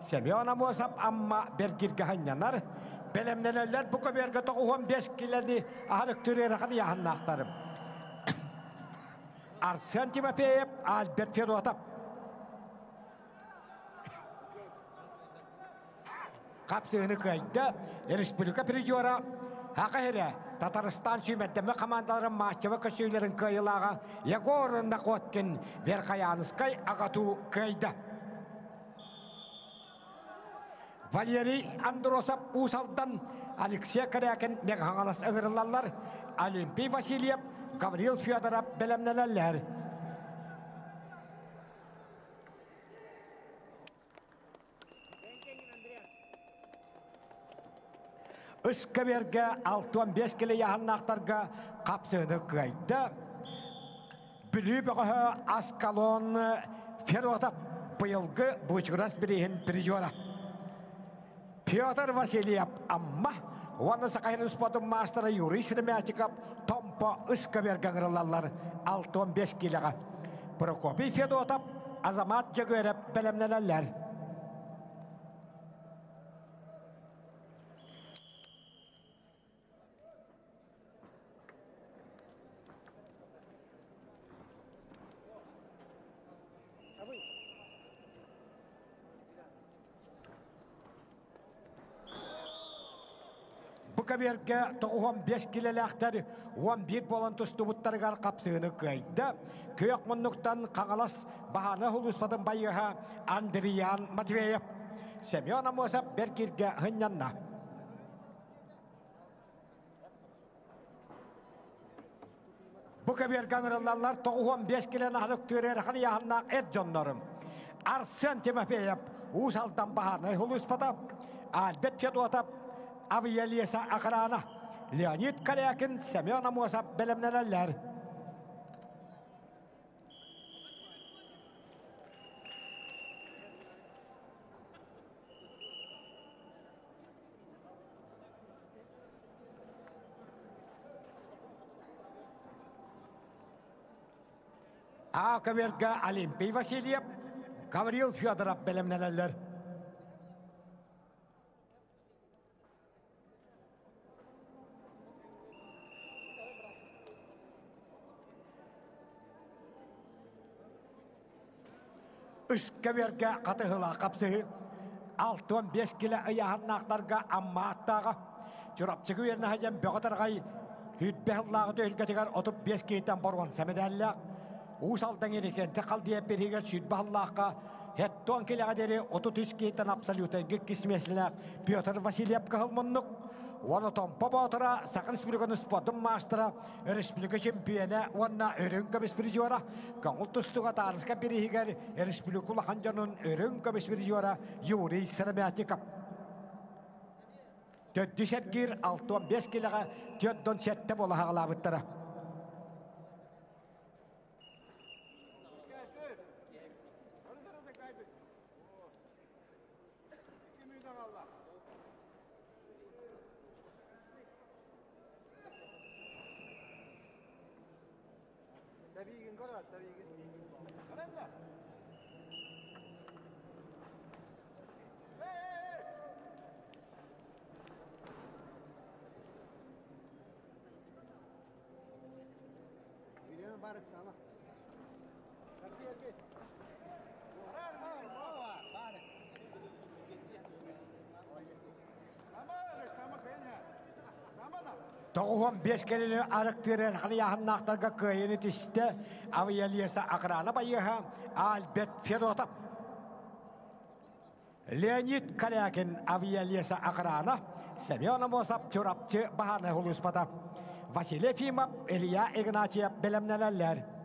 Семен Амосов Амма Бэргиргэ ханньанар, бэлэмнэнэллэр бу көбүөргэ 95 килэни аһарыктыыр ыарахан ыйааһыннаахтар. Арсен Тимофеев, Альберт Федотов. Хапсыһыны кыайда республика призера Хака Хирэ, Татарстан сүүмэрдэммит хамаандаларын мааччаба көсүүлэрин кыайылааҕа Егор Находкин Верхоянскай АГАТУ кыайда. Валерий Андросов Уус Алдан, Алексей Корякин Мегаһаҥалас ыҥырыллаллар, Олимпий Васильев, Гаврил Федоров бэлэмнэнэллэр. Ыскэбиэргэ 65 килэ яһаннаахтарга хапсыыны кыайда. Бүлүү бөҕөһө Аскалон Федотов быйылгы Бучугурас бирииһин призера. Петр Васильев Амма уонна Саха сирин спордун маастара Юрий Сремятиков Томпо ыскэбиэргэ ыҥырыллаллар 65 килэҕэ. Прокопий Федотов, Азамат Дьөгүөрэп бэлэмнэнэллэр. Бу кэбиэргэ 95 килэлээхтэр 11 буолан тустубуттарыгар хапсыыны кыайда. Күөх муннуктан Хаҥалас Баһаана улууспатын байыаһа Андриан Матвеев. Семен Амосов Бэргиргэ хынньанна. Бу кэбиэргэ ыҥырыллаллар 95 килэн аһылык түөрэ ыйааһыннаах эр дьоннорум. Арсен Тимофеев, Уус Алдан баһаарынай улууспата, Альберт Федотов, Авиалеса охрана, Леонид Корякин, Семен Амосов бэлэмнэнэллэр. А көбүөргэ Олимпий Васильев, Гаврил Федоров бэлэмнэнэллэр. Ыскэбиэргэ хатыһылаах хапсыһыы 65 килэ ыйааһыннаахтарга Амма аттааҕа Чурапчыга үөрэнэ сылдьан бөҕө тарҕай сүүрбэ сыллааҕы түһүлгэтигэр 35 киһиттэн боруонса мэдээллээх Уус Алдан Эрикенти Халдыйа бириһигэр сүүрбэ сыллаахха Хеттон килэҕэ диэри 33 киһиттэн абсолютнайга иккис миэстэлээх Петр Васильев кыһыл муннук уонна Томпо Боотура Саха Республикатын спордун маастара республика чемпиона уонна өрүҥ көмүс призера көҥүл тустууга таарыска бирииһигэр республика улахан дьонун өрүҥ көмүс призера Юрий Сыромятников. Төрдүс эргиир 65 килэҕэ 47 буола хаҕалаабыттара. 95 кэлини арыктыыр хайааһыннаахтарга кыайыны тистэ авиалеса охрана байыаһа Альберт Федотов. Леонид Корякин авиалеса охрана Семен Амосов Чурапчы баһаарынай улууспата Василий Ефимов Илья Игнатьев бэлэмнэнэллэр.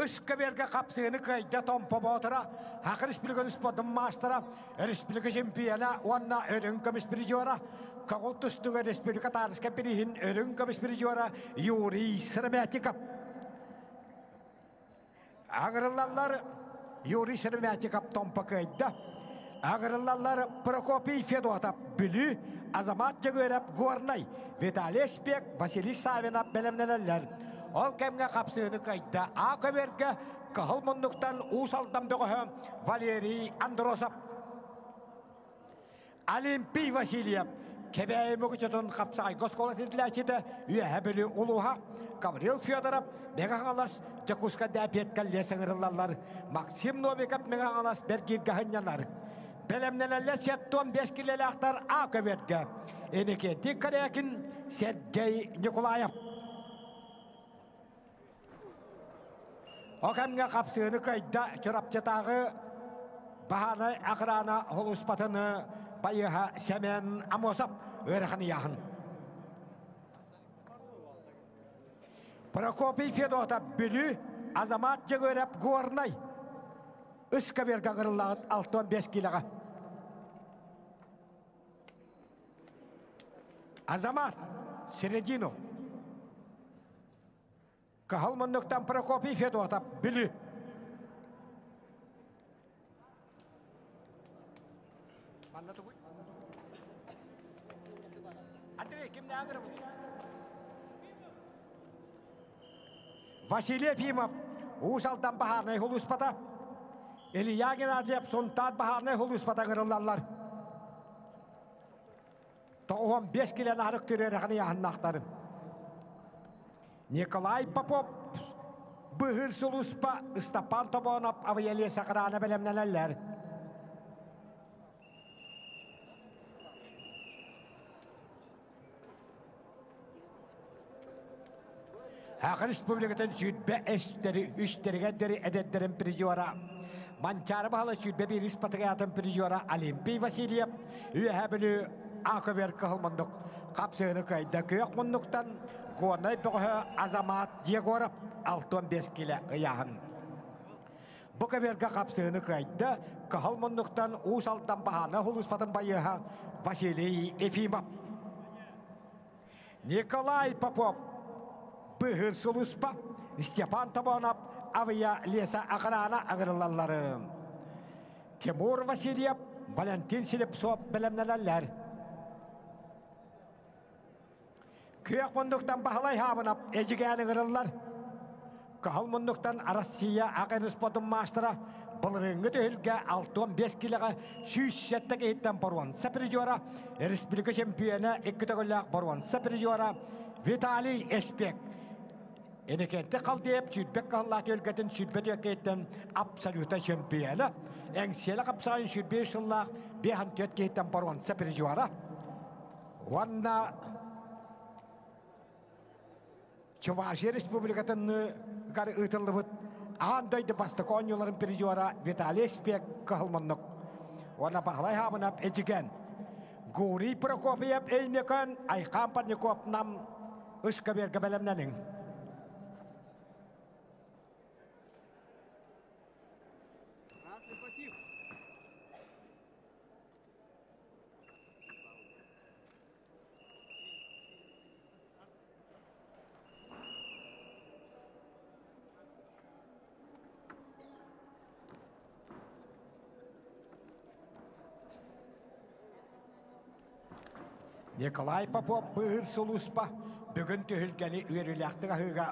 Ыскаберге қапсыгыны кыайда Томпо Боотура, Саха Республикатын спордун маастара, республика чемпиона уонна өрүҥ көмүс призера, Көҕүл тустууга республика таарыска бирииһин өрүҥ көмүс призера Юрий Сыромятников. Аҕырыллаллар Юрий Сыромятников Томпо кыайда. Аҕырыллаллар Прокопий Федотов Бүлүү, Азамат Дьөгүөрэп Горнай, Виталий Спек, Василий Савинов бэлэмнэнэллэр. Ол кэмҥэ хапсыыны кыайда А көбүөргэ Кыһыл муннуктан Уус Алдан бөҕөһө Валерий Андросов. Олимпий Васильев Кэбээйи Мукучутун хапсаҕайга оскуола сирдилээччитэ Үөһэ Бүлүү улууһа Гаврил Федоров Мэҥэ Хаҥалас Дьокуускайда эпиэткэллиэ сыҥырыллаллар Максим Новиков Мэҥэ Хаҥалас бэргииргэ сынньанар. Бэлэмнэнэллэр 75 килэлээхтэр А көбүөргэ. Иннокентий Корякин, Сергей Николаев. О кэмҥэ хапсыыны кыайда Чурапчытааҕы баһаарынай охрана холуспатын байыаһа Семен Амосов ыарахан ыйааһын. Прокопий Федотов Бүлүү, Азамат Дьөгүөрэп Горнай. Үс көбүөргэ ыҥырыллаҕыт 65 киилэҕэ. Азамат Середину. Кыһыл муннуктан Прокопий Федотов Бүлүү. Манна тугуй? Андрей, кимнээх ыҥырабыный? Василий Ефимов, Уус Алдан баһаарынай сулууспата, Илья Геннадьев Сунтаар баһаарынай сулууспата ыҥырыллаллар. 95 килэн арык түрүөрэхин ыйааһыннаахтарын. Николай Попов быһыр сулууспа Ыстапаан Тобоонов авиалес охрана бэлэмнэнэллэр. Саха Республикатын сүүрбэ эстэри үстэригэр эдэрдэрин призера Манчаары баһыла 21 испатыгаатын призера Олимпий Васильев Үөһээ Бүлүү Аковер кыһыл муннук хапсыыны кыайда күөх муннуктан Горнай бөҕөһө Азамат Егоров 65 килэ ыйааһын. Бу көбүөргэ хапсыыны кыайда кыһыл муннуктан Уус Алдан баһаана улууспатын байыаһа Василий Ефимов. Николай Попов быһыр сулууспа Степан Тобонов авиа леса охрана ыҥырыллалларын. Тимур Васильев, Валентин Слепцов бэлэмнэнэллэр. Күөх муннуктан Баһылай Хаабынап Эдьигээн ыҥырыллар. Кыһыл муннуктан Россия АГН спортун маастара былырыыҥҥы түһүлгэ 65 килэҕэ 107 киһиттэн боруонса призера, республика чемпиона икки төгүллээх боруонса призера Виталий Эспек. Энекенти Халдеев сүүрбэк кыһыллаах түһүлгэтин сүүрбэ түөрт абсолюта чемпиона, Эҥсиэлэ хапсаҕайын 25 сыллаах 54 киһиттэн боруонса призера. Уонна Чувашия Республикатыныгар ыытыллыбыт аан дойду бастакы оонньууларын призера Виталий Спек кыһыл муннук. Уонна Баһылай Хаабынап Эдьигээн. Гурий Прокопьев Өймөкөөн, Айхан Парников Нам ыскаберга бэлэмнэниҥ. Николай Попов быыһыыр сулууспа бүгүн түһүлгэни үөрүүлээхтик аһыыга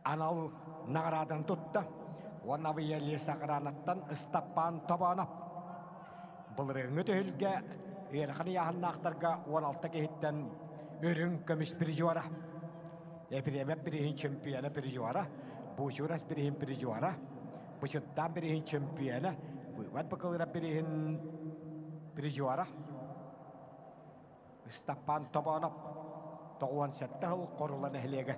анал наҕарааданы тутта уонна Авиалес охранаттан Ыстаппаан Тобоонов. Былырыыҥҥы түһүлгэ ыарахан ыйааһыннаахтарга 16 киһиттэн үрүҥ көмүс призера, Ефремов бирииһин чемпиона призера, Бучурас бирииһин призера, Бычыттаан бирииһин чемпиона, Выбат Быкылырап бирииһин призера. Ыстаппаан Тобоонов 97 сыл Хорула нэһилиэгэ.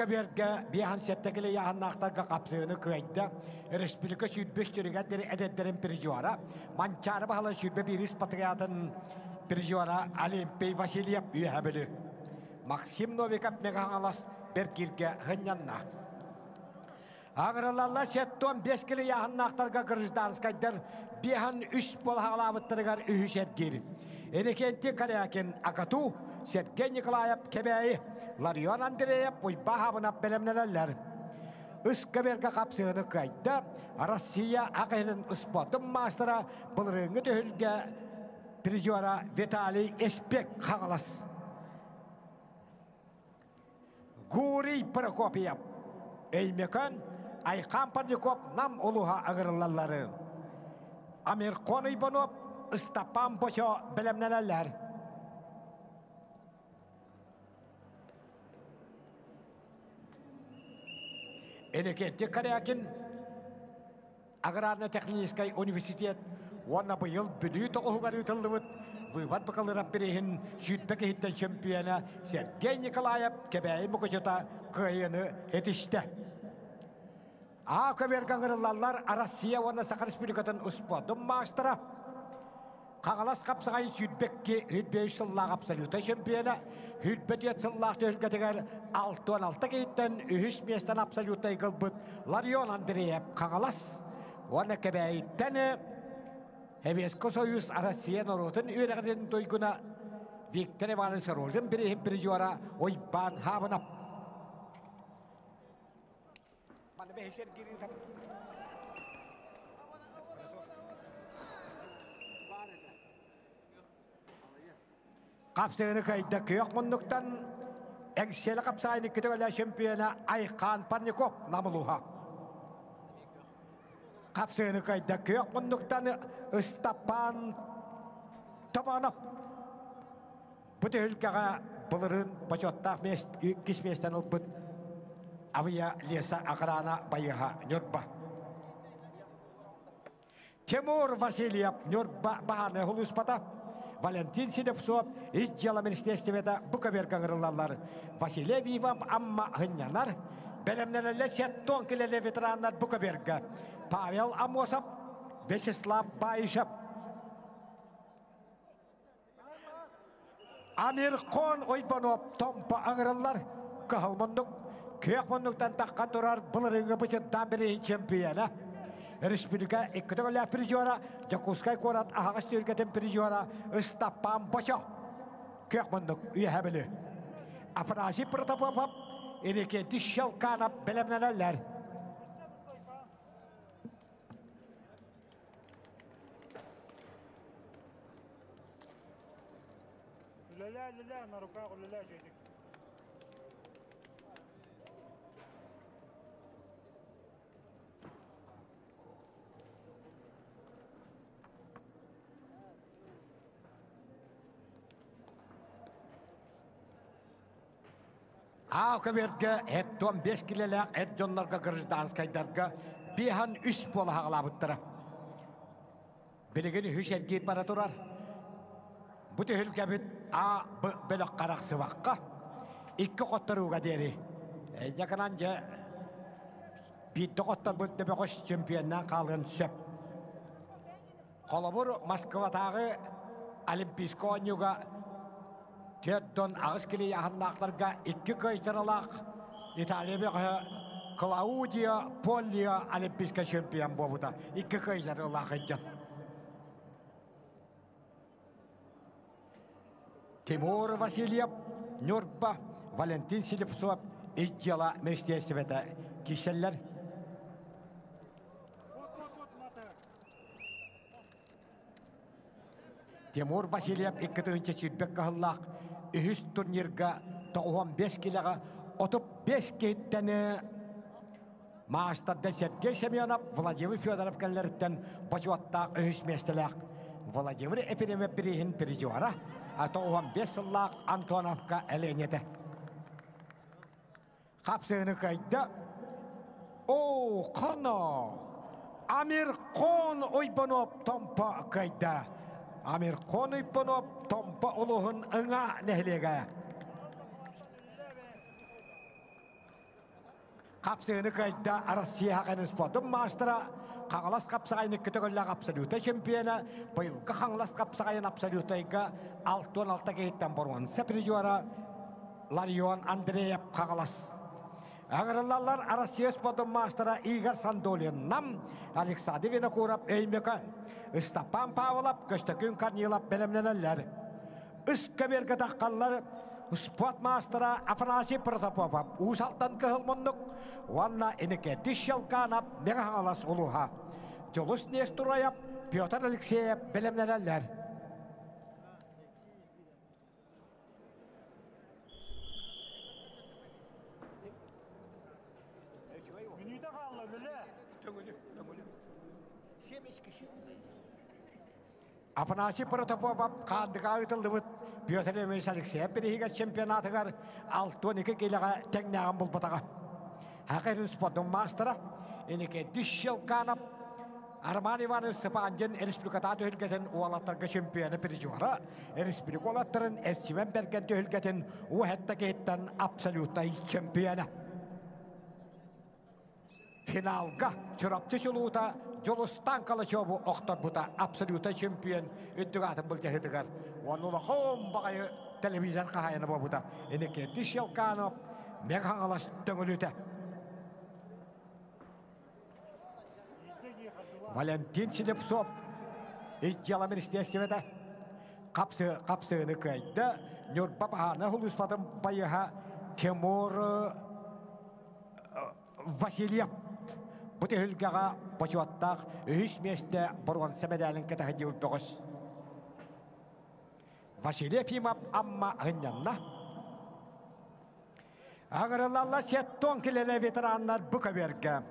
көбүөргэ биэһэн сэттэ яһаннаахтарга қапсыыны кыайда. Республика сүүрбэс түрүгэр эдэрдэрин призера. Манчаары баһылай 21 патриотын призера Олимпий Васильев Үөһээ Бүлүү. Максим Новиков Мэҥэ Хаҥалас Бэркииргэ хынньанна. Агырылалла 75 кили яһаннаахтарга гражданскайдар биэһэн үс болаһаҕалаабыттарыгар үһүс эргиир. Иннокентий Корякин Акату, Сергей Николаев Кэбээйи, Ларион Андреев Уйбаа Хабынап бэлэмнэнэллэр. Үс көбүөргэ хапсыыны кыайда Россия аҕыһын спортун маастара былырыыҥҥы түһүлгэ призера Виталий Эспек Хаҥалас. Гурий Прокопьев, Өймөкөн, Айхан Парников Нам улууһа ыҥырыллаллары. Амирхон Иванов, Ыстапаан Бочо бэлэмнэнэллэр. Иннокентий Корякин Аграрно-техническай университет уонна быйыл Бүлүү тоҕуһугар ыытыллыбыт выбор бакалаврат бирииһин 20 киһиттэн чөмпүйүөнэ Сергей Николаев Кэбээйи Мукучута кыайыыны этистэ. А көбүөргэ ыҥырыллаллар Россия уонна Саха Республикатын успуордун маастара, Хаҥалас хапсаҕайын 22 25 сыллаах абсолютнай чемпиона, 24 сыллаах түһүлгэтигэр 66 киһиттэн үһүс миэстэни абсолютнай ылбыт Ларион Андреев Хаҥалас уонна Кэбээйиттэн Советский Союз Россия норуотун үөрэҕин туйгуна Виктор Иванович Рожин бирииһин призера Уйбаан Хаабынап. Манна бэһисер гири Хапсыгыны кыайда күөх муннуктан Эҥсиэлэ хапсаайын икки төгүлэ чемпиона Айхан Парников Намылуха. Хапсыгыны кыайда күөх муннуктан Ыстапаан Томонов. Бу түһүлгэҕэ былырыын бочуоттаах иккис миэстэни ылбыт Авиа Леса охрана байыаһа Ньурба. Тимур Васильев Ньурба баһаарынай сулууспата, Валентин Слепцов ис дьыала министиэристибэтэ бу көбүөргэ ыҥырыллаллар. Василий Вивов Амма сынньанар, бэлэмнэнэллэр сеттон килэлэ ветераннар бу көбүөргэ. Павел Амосов, Вячеслав Баишев. Амирхон Ойбонов Томпо ыҥырыллар кыһыл муннук, күөх муннуктан таххан турар былырыыҥҥы бычырдаан бирииһин чемпиона. Республика икки төгүллээх призера, Дьокуускай куорат аһаҕас түһүлгэтин призера Ыстапаан Бочо. Күөх муннук Үөһээ Бүлүү. Афанасий Протопопов, Иннокентий Щелканов бэлэмнэнэллэр. Үлэлээ, үлэлээ, на руках үлэлээ дьэдик. Аа көбүөргэ 75 килэлээх эр дьоннорго гражданскайдарга биэһэн үс буола хаҕалаабыттара. Билигин үһүс эргиир бара турар. Бу түһүлгэбит А, Б бөлөх харахсыбакка икки хотторууга диэри. Дьаканан дьэ биирдэ хотторбут дөбөҕөс чемпионнаан хаалыан сөп. Холобур, Москватааҕы Олимпийскай оонньууга 48 кило ыйааһыннаахтарга икки кыайтаралаах Италия бөҕөһө Клаудио Поллио олимпийскай чемпион буолбута. Икки кыайтаралаах ыйдьан. Тимур Васильев, Ньурба, Валентин Слепцов ис дьыала министиэристибэтэ киирсэллэр. Тимур Васильев 2020 кыһыллаах үһүс турнирга 95 килэҕэ 35 киһиттэн маастардар Сергей Семенов, Владимир Федоров кэллэриттэн бочуоттаах үһүс миэстэлээх Владимир Ефремов бирииһин призера, 95 сыллаах Антоновка Эленете. Хапсыгыны кыайда. Оо, хоно! Амирхон Уйбанов Томпо кыайда. Амирхон Уйбанов Томпо улууһун Ыҥа нэһилиэгэ. Қапсыгыны кыайда Россия хақайын спортын маастара Қаңлас қапсағайын көтөгөлләк абсолюта чемпиона, быйылгы Қаңлас қапсағайын абсолютайга 6-6 кейттен бронза призера Ларион Андреев Қаңлас. Аңырылалар Россия спортын маастара Игорь Сандолин нам Александр Винокуров Эймекан. Степан Павлов Көстөкүн Корнилов белемненелер. Үскөберге таққаллар спорт мастера Афанасий Протопопов Усалтан кыһыл муннук уонна Инекети Щелканов Мегаһаҥалас улууһа. Дьулус Нестураев Петр Алексеев бэлэмнэнэллэр. Мүнүүтэ хаалла үлэлээ. Төҥүлү, төҥүлү. Афанасий Протопопов хаандыга ыытыллыбыт Петр Ильич Алексеев бириһигэр чемпионатыгар 62 килоҕа тэҥнээҕин булбатаҕа. Хакерин спортун маастара Инекети Щелканов Арман Иванович Сыпандин республиката түһүлгэтин уолаттарга чемпионы призера, республика уолаттарын Эрсимен Берген түһүлгэтин уһетта киһиттэн абсолютнай чемпиона. Финалга Чурапчы чулуута Дьулустан Калачеву охторбута абсолютный чемпион үрдүк атын былдьаһытыгар. Уонна улахан баҕайы телевизор хаһайына буолбута. Инекети Щелканов Мэҥэ Хаҥалас төҥүлүтэ. Валентин Слепцов ис дьыала министиэстибэтэ хапсы хапсыыны кыайда. Ньурба баһаана улууспатын байыһа Тимур Васильев бу түһүлгэҕэ бочуоттаах үһүс миэстэ боруонса мэдээлин кэтэһэ бөҕөс. Василий Ефимов Амма ынньанна. Аҕырылалла сеттон килеле ветераннар бу көберге.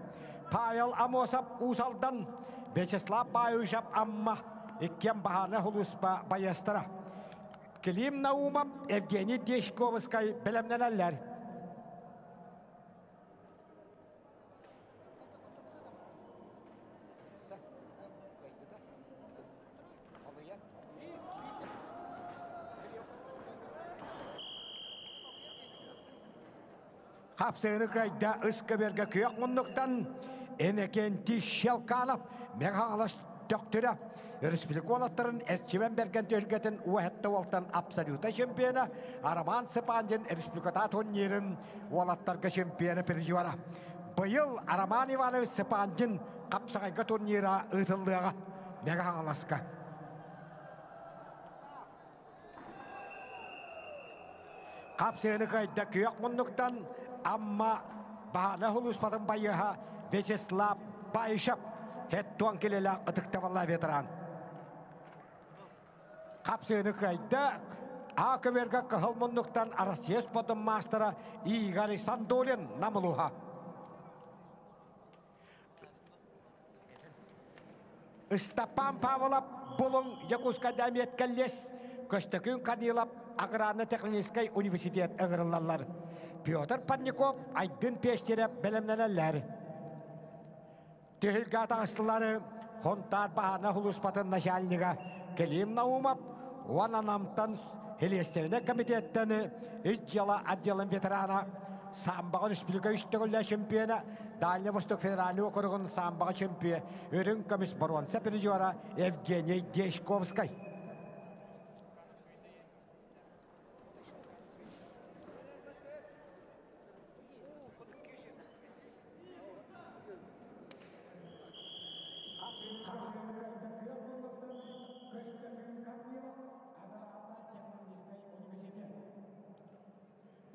Павел Амосов Усалдан, Вячеслав Баюшев Амма, иккиэн баһаана улууспа байыастара. Клим Наумов, Евгений Дешковскай бэлэмнэнэллэр. Хапсыгыны кыайда ыс көберге күөх муннуктан Энекенти Щелканов Мэҥэ Төхтүрэ Республика уолаттарын Эрчимэн Бэргэн түһүлгэтин уоһэтте уолтан абсолюта чемпиона Роман Цыпандин республиката турнирын уолаттарга чемпиона призера. Быйыл Роман Иванович Цыпандин хапсаҕайга турнира ыытыллыаҕа Мэҥэ Хаҥаласка. Хапсыгыны кыайда күөх муннуктан Амма Баһана улууспатын байыаһа Вячеслав Баишев хеттуон килэлээх ытыктабаллаах ветеран. Хапсыгыны кыайда А көберге кыһыл муннуктан Россия спортун маастара Игорь Сандулин Намылуха. Ыстапаан Павлов Булуҥ Якутскайда Медколлес, Көстөкүүн Корнилов Аграрно-техническэй университет ыҥырыллаллар. Петр Парников, Айдын Пестерев бэлэмнэнэллэр. Түһүлгэ атаҕастылары Хонтаар баһаана улууспатын начальнига Клим Наумов уонна Намтан Следственнай комитеттан ис дьыала отделын ветерана Самбаҕа республика үс төгүллээх чемпиона, Дальний Восток федеральный округун самбаҕа чемпиона, үрүҥ көмүс боруонса призера Евгений Дешковскай.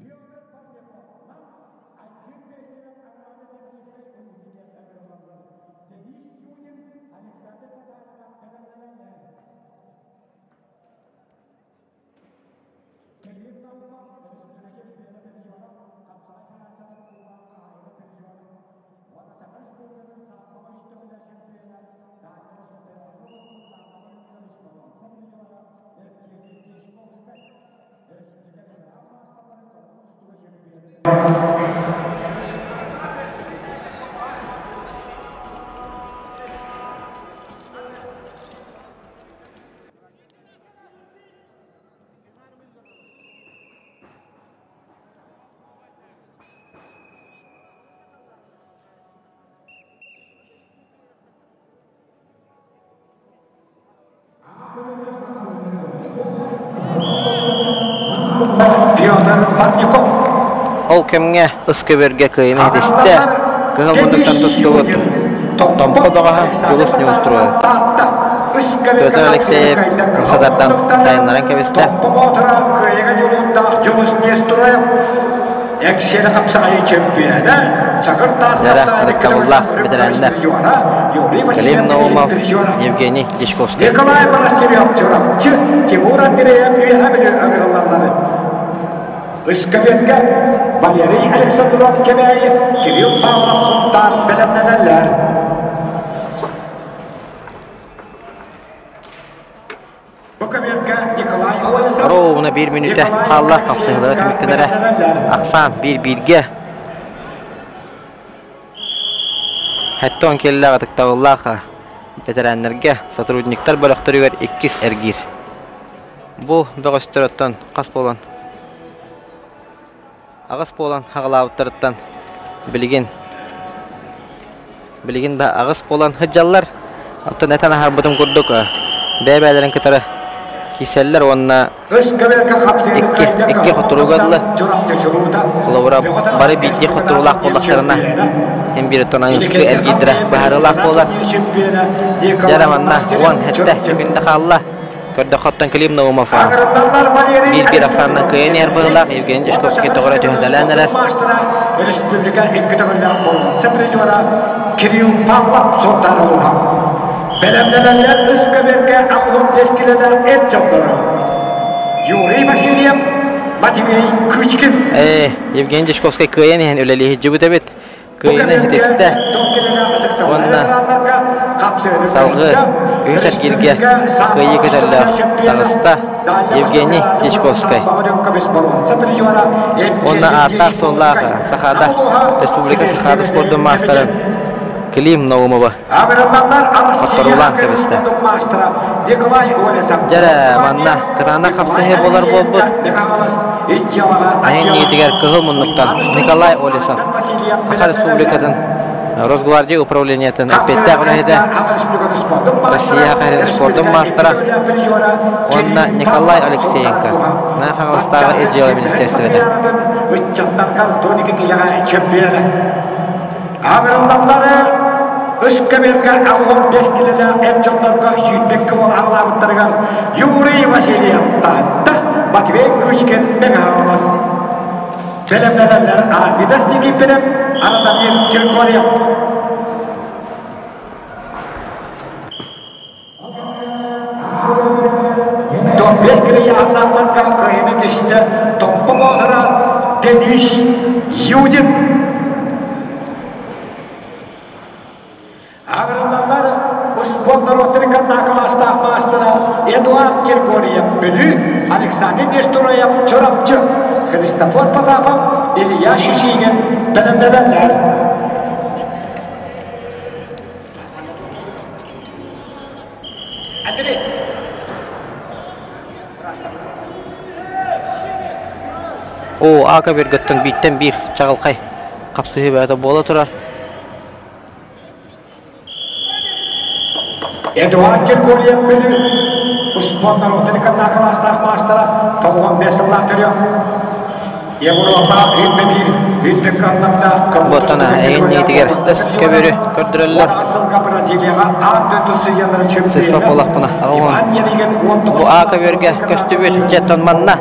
Петр Парников, Айдын Пестеров аграрно-техническэй университет ыҥырыллаллар. Денис Юдин, Александр Татаринов бэлэмнэнэллэр. Кэлиим Наумов, республика чемпиона призера, хапсаҕай федерациятын кубок хаһаайына призера уонна Саха Республикатын самбаҕа үс төгүллээх чемпиона, Дальний Восток федеральный округун самбаҕа көмүс боруонса призера Евгений Дьячковскай. Республика ветеран маастардарын көҥүл тустууга чемпиона Федор Парников. Ол кэмҥэ ыскөбөргө кыайыны ситистэ. Кыһыл муннуктан туттубут Томпо бөҕөһө Дьулус Неустроев. Петр Алексеев садардан тайыннаран кэбистэ. Томпо Боотура кыайыга дьулуурдаах Дьулус Неустроев Эксиэли хапсаҕайы чөмпүйүөнэ Сакыр Таас Дьара ытыктабыллаах бэтэрээннэр Клим Наумов, Евгений Дьячковский. Николай Монастырев Чурапчы, Тимур Андреев Үөһэ Бүлүү ыҥырыллаллар. Ыскаверга Валерий Александров Кэбээйи, Кирилл Павлов Сунтаар бэлэмнэнэллэр. Ровно биир мүнүүтэ хаалла хапсыһыылара түмүктэнэрэ. Ахсаан биир-бииргэ. Хэттон кэллээх ытыктабыллаах бэтэрээннэргэ сотрудниктар бөлөхтөрүгэр иккис эргиир. Бу бөҕөстөр оттон хас буолан аҕыс буолан аҕалаабыттарыттан билигин билигин да аҕыс буолан сылдьаллар. Оттон этэн аһарбытым курдук бэйэ-бэйэлэрин кытары киирсэллэр уонна икки икки хотторууга дылы холобура бары биирдии хотторуулаах буоллахтарына эн биир оттон аныгыскы эргиирдэрэ быһаарыылаах буолар. Дьэ манна уон сэттэ күндэ хаалла. Көрдөххө оттон Клим Наумов биир-биир ахсаанынан кыайан иһэр быһыылаах Евгений Дьячковский тоҕо түһүтэлээн эрэр. Республика икки төгүллээх болуотса призера Кирилл Павлов Сунтаар улууһа. Бэлэмнэнэллэр үс көбүөргэ аҕылын бэскилэлэр эр дьонноро. Юрий Васильев, Матвей Кычкин. Евгений Дьячковский кыайан иһэн үлэлии сылдьыбыт эбит. Кыайыыны ситистэ уонна салгыы үһүс эргииргэ кыайыы көтөллөөх таҕыста Евгений Дьячковскай. Уонна ааттаах-суоллаах Сахаада Республика Сахаада спордун маастарын Клим Наумова хотторуулаан кэбистэ. Дьэрэ, манна кытаанах хапсыһыы буолар буолбут. Айан ниитигэр кыһыл муннуктан Николай Олесов, Саха Республикатын Росгвардия управлениетын эппиэттээх үлэһитэ, Россия Саха спордун маастара уонна Николай Алексеенко, Мэҥэ Хаҥаластааҕы ис дьыала министиэристибэтэ. Аҕырыллаллары үс көбүөргэ 65 килэлээх эр дьоннорго сүүрбэккэ уол аҕалаабыттарыгар Юрий Васильев Таатта, Матвей Кычкин Мэҥэ Хаҥалас. Бэлэмнэнэллэр Армидас Никифоров, Анатолий Киркорьев. Томпес килийааннаахтарга кыайыны тистэ Томпо Боотура Денис Юдин. Аҕырыллаллар успуорт норуоттарын кылаастаах маастара Эдуард Киркорьев Бүлүү, Александр Нестороев Чурапчы, Христофор Потапов, Илья Шишигин бэлэмнэнэллэр. Оо, ака биргөттөн бииртэн биир чаҕылхай хапсыһыы бэйэтэ буола турар. Эдуард Киркорьев Бүлүү успуорт норуотун кылаастаах маастара 95 сыллаах төрүөх Европа үрбэ-биир үрдүк кыаллардаах Буоттана эйин ниитигэр тас көбүрү көрдөрөллөр. Сыспа буолахпына Бу аа көбүөргэ көстүбүт дьэ манна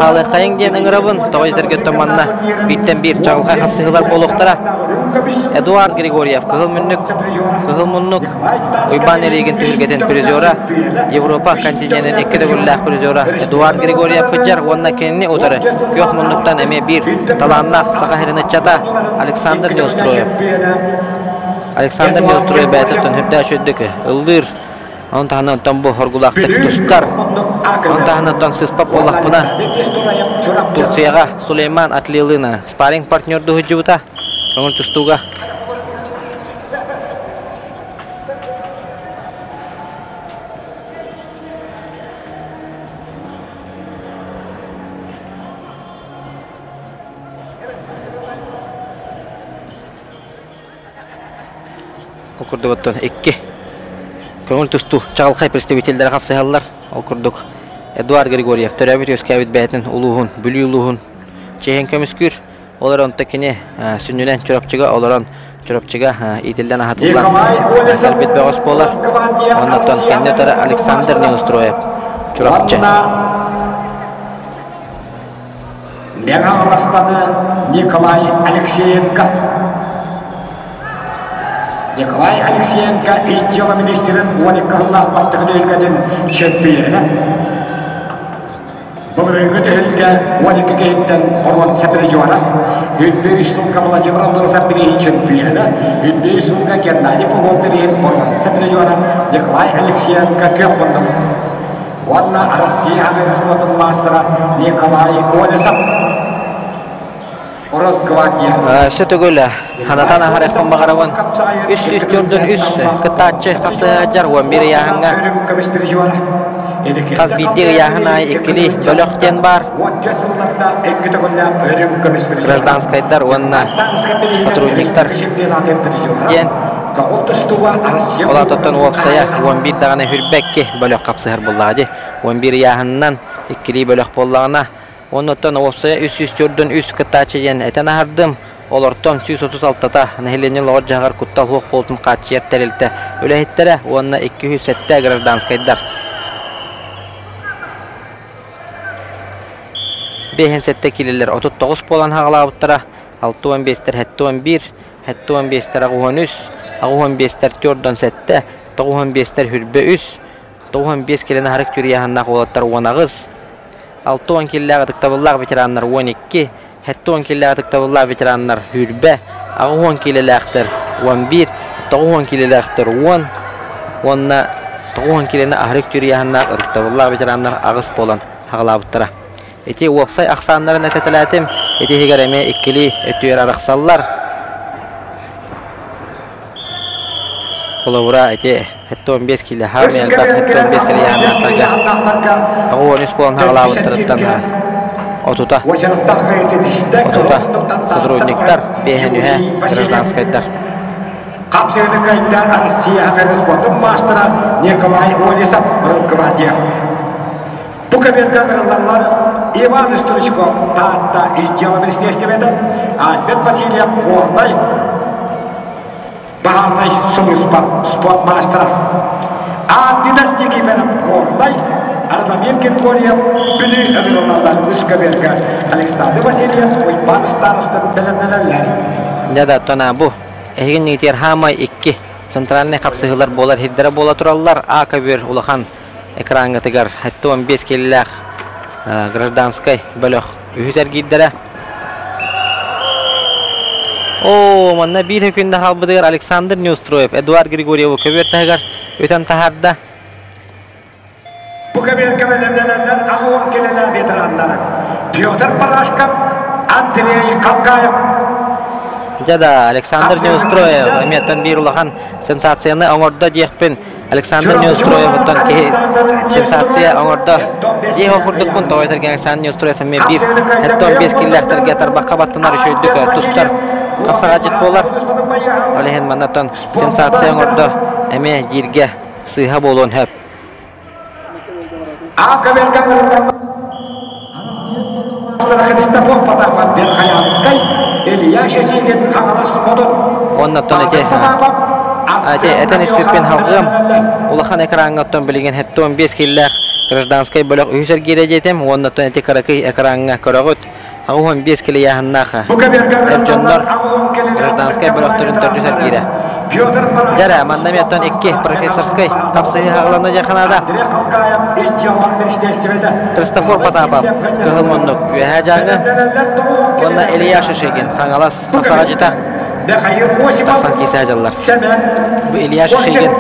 хаалыаххайыҥ диэн ыҥырабын тоҕо сэргэттэн манна бииртэн биир чаҕылхай хапсыһыылар буолуохтара. Эдуард Григорьев кыһыл муннук кыһыл муннук Уйбаан Эригин түһүлгэтин призера, Европа континенын икки төгүллээх призера Эдуард Григорьев сылдьар уонна кинини утары күөх муннуктан эмиэ биир талааннаах саха сирин ыччата Александр Неустроев. Александр Неустроев бэйэтиттэн үрдээх үчүгдүк ыллыыр. Онон таһынан оттон бу хоргулаахтык тустар. Онон таһынан оттон сыспап буоллахпына Турцияҕа Сулейман Атлилына спарринг партнердуу сылдьыбыта. Көҥүл тустууга Ол курдук оттон икки көҥүл тустуу чаҕылхай представителлэрэ хапсыһаллар. Ол курдук Эдуард Григорьев төрөөбүт үөскээбит бэйэтин улууһун, Бүлүү улууһун чиэһин көмүскүүр. Ол эрэн онто кини сүнньүнэн Чурапчыга олорон Чурапчыга иитиллэн аһатыллан кэлбит бөҕөс буолар. Оннуттан кэнни утары Александр Неустроев Чурапчы. Мэҥэ Аластаны Николай Алексеенко. Николай Алексеенко ис дьыала министрин 12 сыллаах бастакы түһүлгэтин чөмпүйүөнэ. Былырыыҥҥы түһүлгэ 12 киһиттэн боруонса призера, 103 сылга Владимир Андросов бирииһин чөмпүйүөнэ, 103 сылга Геннадий Попов бирииһин боруонса призера Николай Алексеенко күөх муннук уонна Россия хаҥыр спордун маастара Николай Олесов Росгвардия. Өссө төгүл ханатан аһар эффон баҕарабын. Үс үс төрдүн үс кыттааччы хапсыһаджар 11 ыйааһыҥҥа. Хас биирдии ыйааһын аайы иккили бөлөх диэн баар. Гражданскайдар уонна сотрудниктар диэн. Олоототтон уопсайа 11 даҕаны хүрбэкки бөлөх хапсыһар буоллаҕа дии. 11 ыйааһынынан иккилии бөлөх буоллаҕына Оннуттан уопсайа 343 кыттааччы диэн этэн аһардым. Олортон 136-та нэһилиэнньэ олоҕор-дьаһаҕар куттал суох буолтун хааччыйар тэрилтэ үлэһиттэрэ уонна 207 гражданскайдар. 57 киилэлэр 39 буолан хаҕалаабыттара, 65-тэр 71, 75-тэр 83, 85-тэр 47, 95-тэр 23, 95 килэни харык түрүйэһаннаах уолаттар 18, 60 киллээх ытыктабыллаах ветераннар 12, 70 киллээх ытыктабыллаах ветераннар 20, 80 киилэлээхтэр 11, 90 киилэлээхтэр 10 уонна 90 киилэни аһарык түрүйэһаннаах ытыктабыллаах ветераннар 8 буолан хаҕалаабыттара. Ити уопсай ахсааннарын этэтэлээтим, ити иһигэр эмиэ иккилии өттүгэр арахсаллар. Холобура, ити 75 киилэ хаамый элбэх 75 киилэ яһаннаахтарга 93 буолан хаҕалаабыттарыттан отута отута сотрудниктар биэһэн үһэ гражданскайдар. Хапсыгыны кыайда Россия спортун маастара Николай Олесов Росгвардия. Бу көбүөргэ ырыллаллар Иван Стручков Таатта ис дьыала министиэристибэтэ, Альберт Васильев Горнай баһаарынай сулууспа спорт маастара, Ардидас Никифоров Горнай, Радомир Григорьев Бүлүү ыҥырыллаллар үс көбүөргэ Александр Васильев Уйбаан Старостин бэлэмнэнэллэр. Дьэ да, оттон бу эһигин нигитигэр хаамай икки центральнай хапсыһыылар буолар сирдэрэ буола тураллар. А көбүөр улахан экраҥҥытыгар 75 киилэлээх гражданскай бөлөх үһүс эргиирдэрэ. Оо, манна биир күндэ хаалбытыгар Александр Неустроев Эдуард Григорьеву көбүөр таһыгар үтэн таһаарда. Бу көбүөргэ бэлэмнэнэллэр аҕа килэлээх ветераннар Петр Парашков, Андрей Халкаев. Дьэ да, Александр Неустроев эмиэттэн биир улахан сенсацияны оҥордо диэхпин Александр Неустроевыттан киһи сенсация оҥордо. Дьиэ курдукпун тоҕо этэргэ Александр Неустроев эмиэ биир хэттон биэс киллээхтэргэ тарбахха баттанар үчүгэйдик тустар хапсаҕайдьыт буолар. Ол иһин маннаттан сенсация оҥордо эмиэ дииргэ сыыһа буолуон сөп. Христофор Потапов Верхоянскай, Илья Шесигин Хаҥалас Модун. Оннуттан ити ати этэн испиппин халҕыам улахан экраҥҥа оттон билигин 75 киллээх гражданскай бөлөх үһүс эргиирэ диэтим уоннуттан ити кыракый экраҥҥа көрөҕүт 85 килийааһыннаах эр дьоннор гражданскай бөлөхтөрүн төрдүс эргиирэ. Дьэрэ, манна эмиэ икки профессорскай хапсыһыы хаҕыланна дьаханаада. Христофор Потапов, Кыһыл муннук, Үөһээ Дьааҥы уонна Илья Шишигин, Хаҥалас хапсаҕадьыта тахсан киисээ дьаллар. Бу Илья Шишигин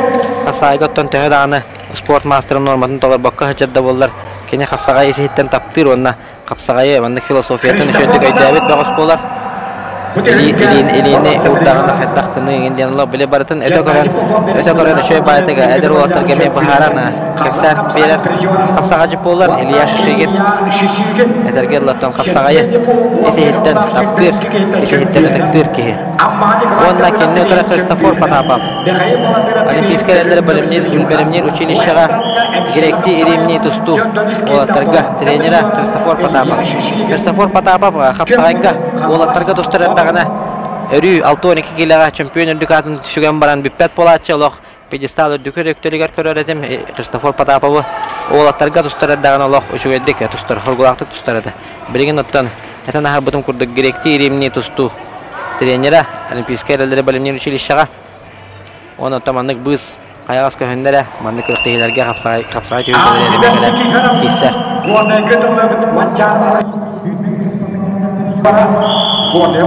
хапсаайга оттон төһө даҕаны спорт маастарын нуорматын толорбокко сылдьар да буоллар, кини хапсаҕай ис-иһиттэн таптыыр уонна хапсаҕайы маннык философиятын үчүгэйдик өйдөөбүт бөҕөс буолар. Илиини уурдаҕына хайдах гыныы игин диэн олох били барытын өтө көрөн өтө көрөн үчүгэй баайтыга эдэр уолаттарга эмиэ быһааран кэпсээн биэрэр хапсаҕадьыт буолар Илья Шишигин этэргэ ыллаттан хапсаҕайы ис-иһиттэн таптыыр ис-иһиттэн ытыктыыр киһи. Уонна кинини утары Христофор Потапов. Олимпийскай эрэллэри бэлэмниир бэлэмниир училищеҕа гректии иримнии тустуу уолаттарга тренера Христофор Потапов. Христофор Потапов хапсаҕайга уолаттарга тустар эрдэҕинэ өрүү 62 киилэҕэ чөмпүйүөн үрдүк аатын сүгэн баран бүппэт буолааччы олох пьедестал үрдүкү өрүктэригэр көрөр этим Христофор Потаповы уолаттарга тустар эрдэҕинэ олох үчүгэйдик тустар, хоргулаахтык тустар этэ. Билигин оттон этэн аһарбытым курдук гректии римнии тустуу тренера Олимпийскай эрэллэри бэлэмниир училищеҕа уонна оттон маннык быыс хайаҕас көһүннэрэ маннык күрэхтэһиилэргэ хапсаҕай хапсаҕай түһүлгэлэри киирсэр. Горнайга тыллабыт Манчаары Горнай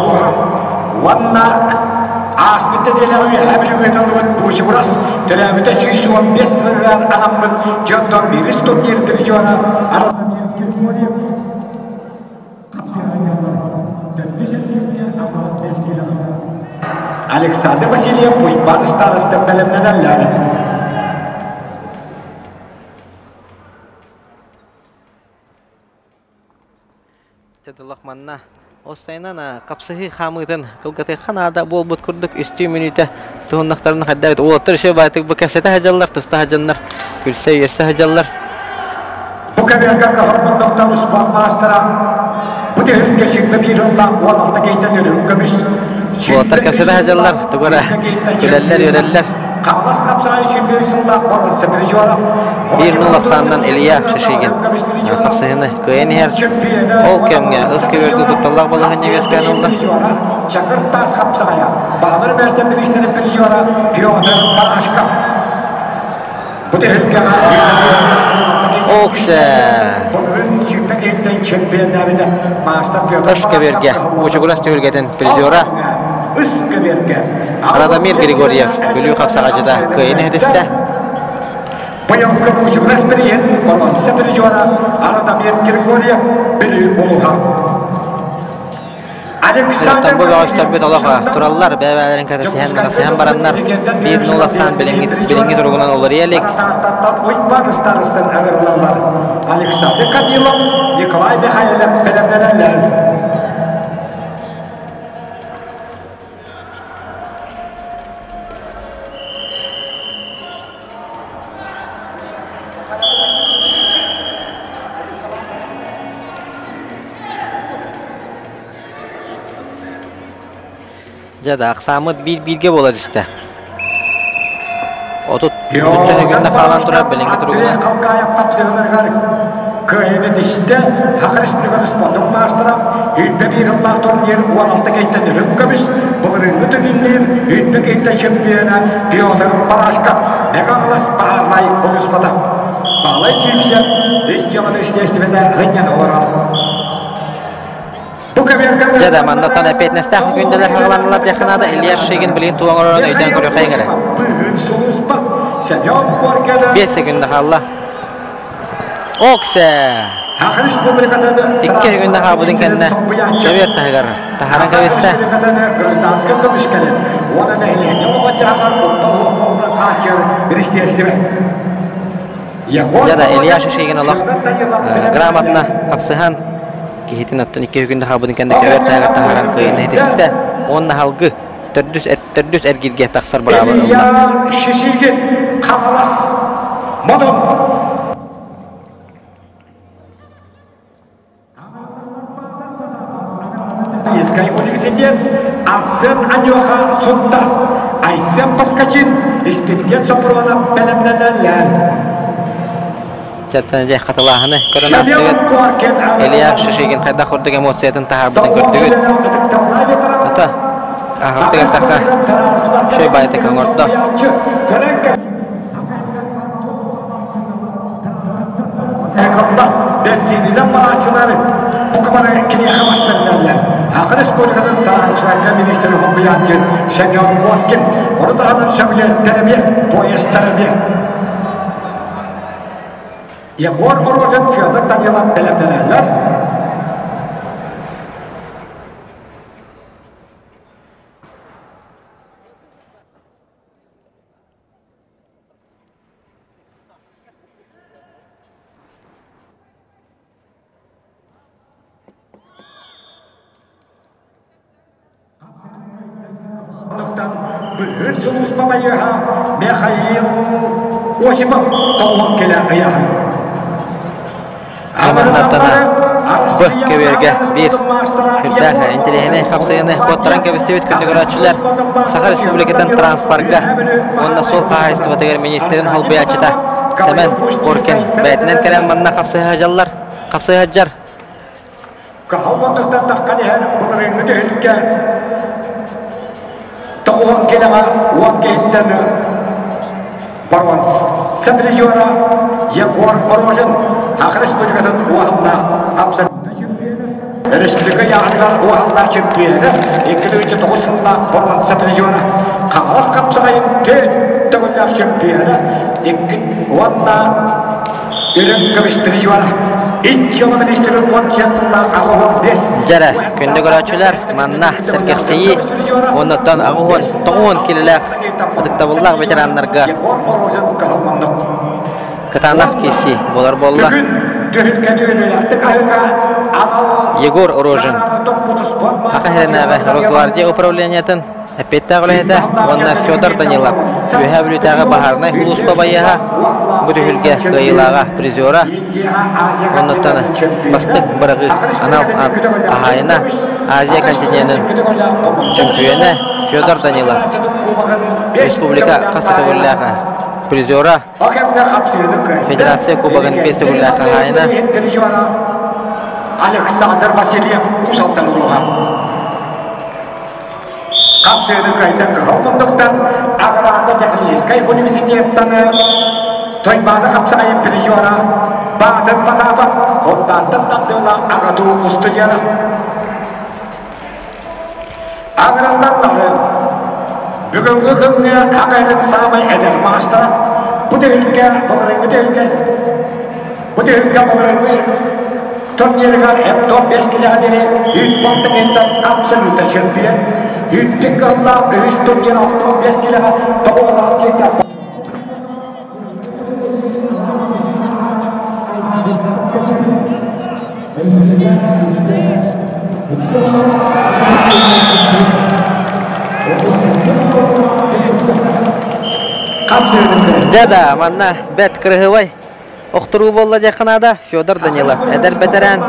уонна ааспыт нэдиэлэҕэ Үөһээ Бүлүүгэ тыллыбыт Буучугурас төрөөбүтэ 115 сылыгар анаммыт дьонтон биирис турнир призера Александр Васильев Уйбаан староста бэлэмнэнэллэр. Дылах манна Остайынан хапсыһыы хаамыытын кылгатыахха наада буолбут курдук үстүү мүнүүтэ туһуннахтарына хайдабыт уолаттар үсүө баайтык бу кэпсэтэ сылдьаллар, туста сылдьаннар, күлсэ үөрсэ сылдьаллар. Бу кэмэргэ кыһаммыннохтон успуорт маастара бу түһүлгэ 21 сыллаах 16 кейтэн үрүҥ көмүс Уолаттар кэпсэтэ сылдьаллар, тугу эрэ күлэллэр, үөрэллэр. Хаҥалас хапсаҕай 21 сыллаах боруонса призера 1-0 ахсаанынан Илья Шишигин хапсыһыны кыайан иһэр. Ол кэмҥэ ыс көбүөргэ кутталлаах балаһыанньа үөскээн ылла. Чакыр таас хапсаҕайа Баһылар бэрсэн бириистэрин призера Петр Барашков. Бу түһүлгэҕэ Оксе! Ыс көбүөргэ Мучугурас түһүлгэтин призера Радомир Григорьев Бүлүү хапсаҕачыта кыайан иһитистэ. Быйылгы Мучугурас бирииһин боруонса призера Радомир Григорьев Бүлүү улууһа. Оттон бу бөҕөстөрбүт олох тураллар, бэйэ-бэйэлэрин кэтэсиһэн, манасыһан бараннар, биир нул ахсаан билиҥҥи, билиҥҥи туругунан уларыйа илик. Уйбаан ыстаарыстан ыҥырылаллар. Александр Камилов, Николай Михайлов бэлэмнэнэллэр. Дьэ да, ахсааммыт биир-бииргэ буола түстэ. 30 төһөгүннэ хаалан турар билиҥҥи туругунан. Халкаайап тапсыһынарыгар кыайыны тистэ Саха Республикатын спордун маастара Үйбэ биир ыллаах турнир 16 кейтен үрүҥ көмүс былырыыҥҥы түнүннүүр Үйбэ кейтэ чемпиона Петр Парашков Мегаполис баһаарынай улууспата Баалай Сивцев ис дьыала министиэристибэтэ һынньан олорор. Дьэ да, маннаттан эппиэтинэстээх күндэлэр хаҕаланнылар диэххэ наада. Илья Шигин билигин туох оҥорорун өйдөөн көрүөххэйиҥ эрэ. 5 секунда хаалла. Оксе! Икки күндэ хаалбытын кэннэ көбүөр таһыгар таһааран кэбистэ. Гражданскай көмүскэлин уонна нэһилиэнньэ олоҕун-дьаһаҕар куттал суох хааччыйар министиэристибэ. Дьэ да, Илья Шишигин олох грамотно хапсыһан киһитин оттон икки күндэ хаалбытын кэннэ көбүөр таһыгар таһааран кыайыыны иһитистэ уонна халгы төрдүс, төрдүс эргииргэ тахсар быраабы ылла. Илья Шишигин Хаҥалас Модун Минскай университет Арсен Анюха Сунта Айсен Поскачин Испирдиэн Сопронов бэлэмнэнэллэр. Чаттан дьэ хатылааһыны көрөн аастыгыт. Илья Шишигин хайдах курдук эмоциятын таһаарбытын көрдүгүт. Ата аһаҕастык саха шөй баайтык оҥордо. Бензининэн барааччылар бука бары киниэхэ бас бэринэллэр. Саха Республикатын трансферга министрин хомуйааччы Семен Коркин, ону таһынан сөмөлүөттэр эмиэ, поездтар эмиэ. Егор Рожин, Федор Данилов бэлэмнэнэллэр. Быһыр сулууспа байыаһа Михаил Осипов тоҕуһун кэлэ ыйаһын. Маннаттана б көбүөргэ биир үрдээх интэриэһинэй хапсыйыны куоттаран кэбистибит күндү көрөөччүлэр Саха Республикатын транспорга уонна суол хаһаайыстыбатыгар министрин холбуйааччыта Сэмэн Коркин бэйэтинэн кэлэн манна хапсыһа хапсыһадьар Кыһыл муннуктан таххан иһэр былырыыҥҥы түһүлгэ тоҕуһун килэҕэ уон киһиттэн боруонса призера Егор Рожин Саха Республикатын уоһаллаах абсолютно чемпиона, республика яһыныгар уоһаллаах чемпиона, 2009 сыллаах боруонса призера, Хаҥалас хапсаҕайын төрт төгүллээх чемпиона, икки уонна Үрүҥ көмүс призера, Дьэрэ, күндү көрөөччүлэр, манна сэргэхсийии уоннаттан аҕыс тоҕус килэлээх ытыктабыллаах ветераннарга кытаанах киирсии буолар буолла. Егор Рожин, Саха сиринээҕи Росгвардия управлениетын Эппиэттээх үлэһитэ уонна Федор Данилов Үөһээ Бүлүүтээҕи баһаарынай сулууспа байыаһа бу түһүлгэ кыайыылааҕа призера оннуттан бастыҥ быраҕыы анал аат хаһаайына Азия континенын чөмпүйүөнэ Федор Данилов республика хас да төгүллээх призера Федерация Кубогын биэс төгүллээх хаһаайына Александр Васильев Уус Алдан улууһа Хапсыыны кыайда кыһыл муннуктан Аграрно техническай университеттан Тойбааны хапсаҕайын призера Баатын Потапов Һунтаартан тардыыла АГАТУ устудьуона. Аграллаллары бүгүҥҥү күҥҥэ Хагайрын саамай эдэр маастара бу түһүлгэ былырыыҥҥы түһүлгэ бу түһүлгэ былырыыҥҥы Турнирыгар Эптон бэс килэҕэ диэри үүт балтыгыттан абсолюта чемпион. Үүттүк кыһыллаах үһүс турнир алтын бэс килэҕэ тоҕуолаас киирдэ. Дьэ да, манна бэт кырыһыбай Охторуу буолла диэххэ наада Федор Данилов, эдэр бэтэрээн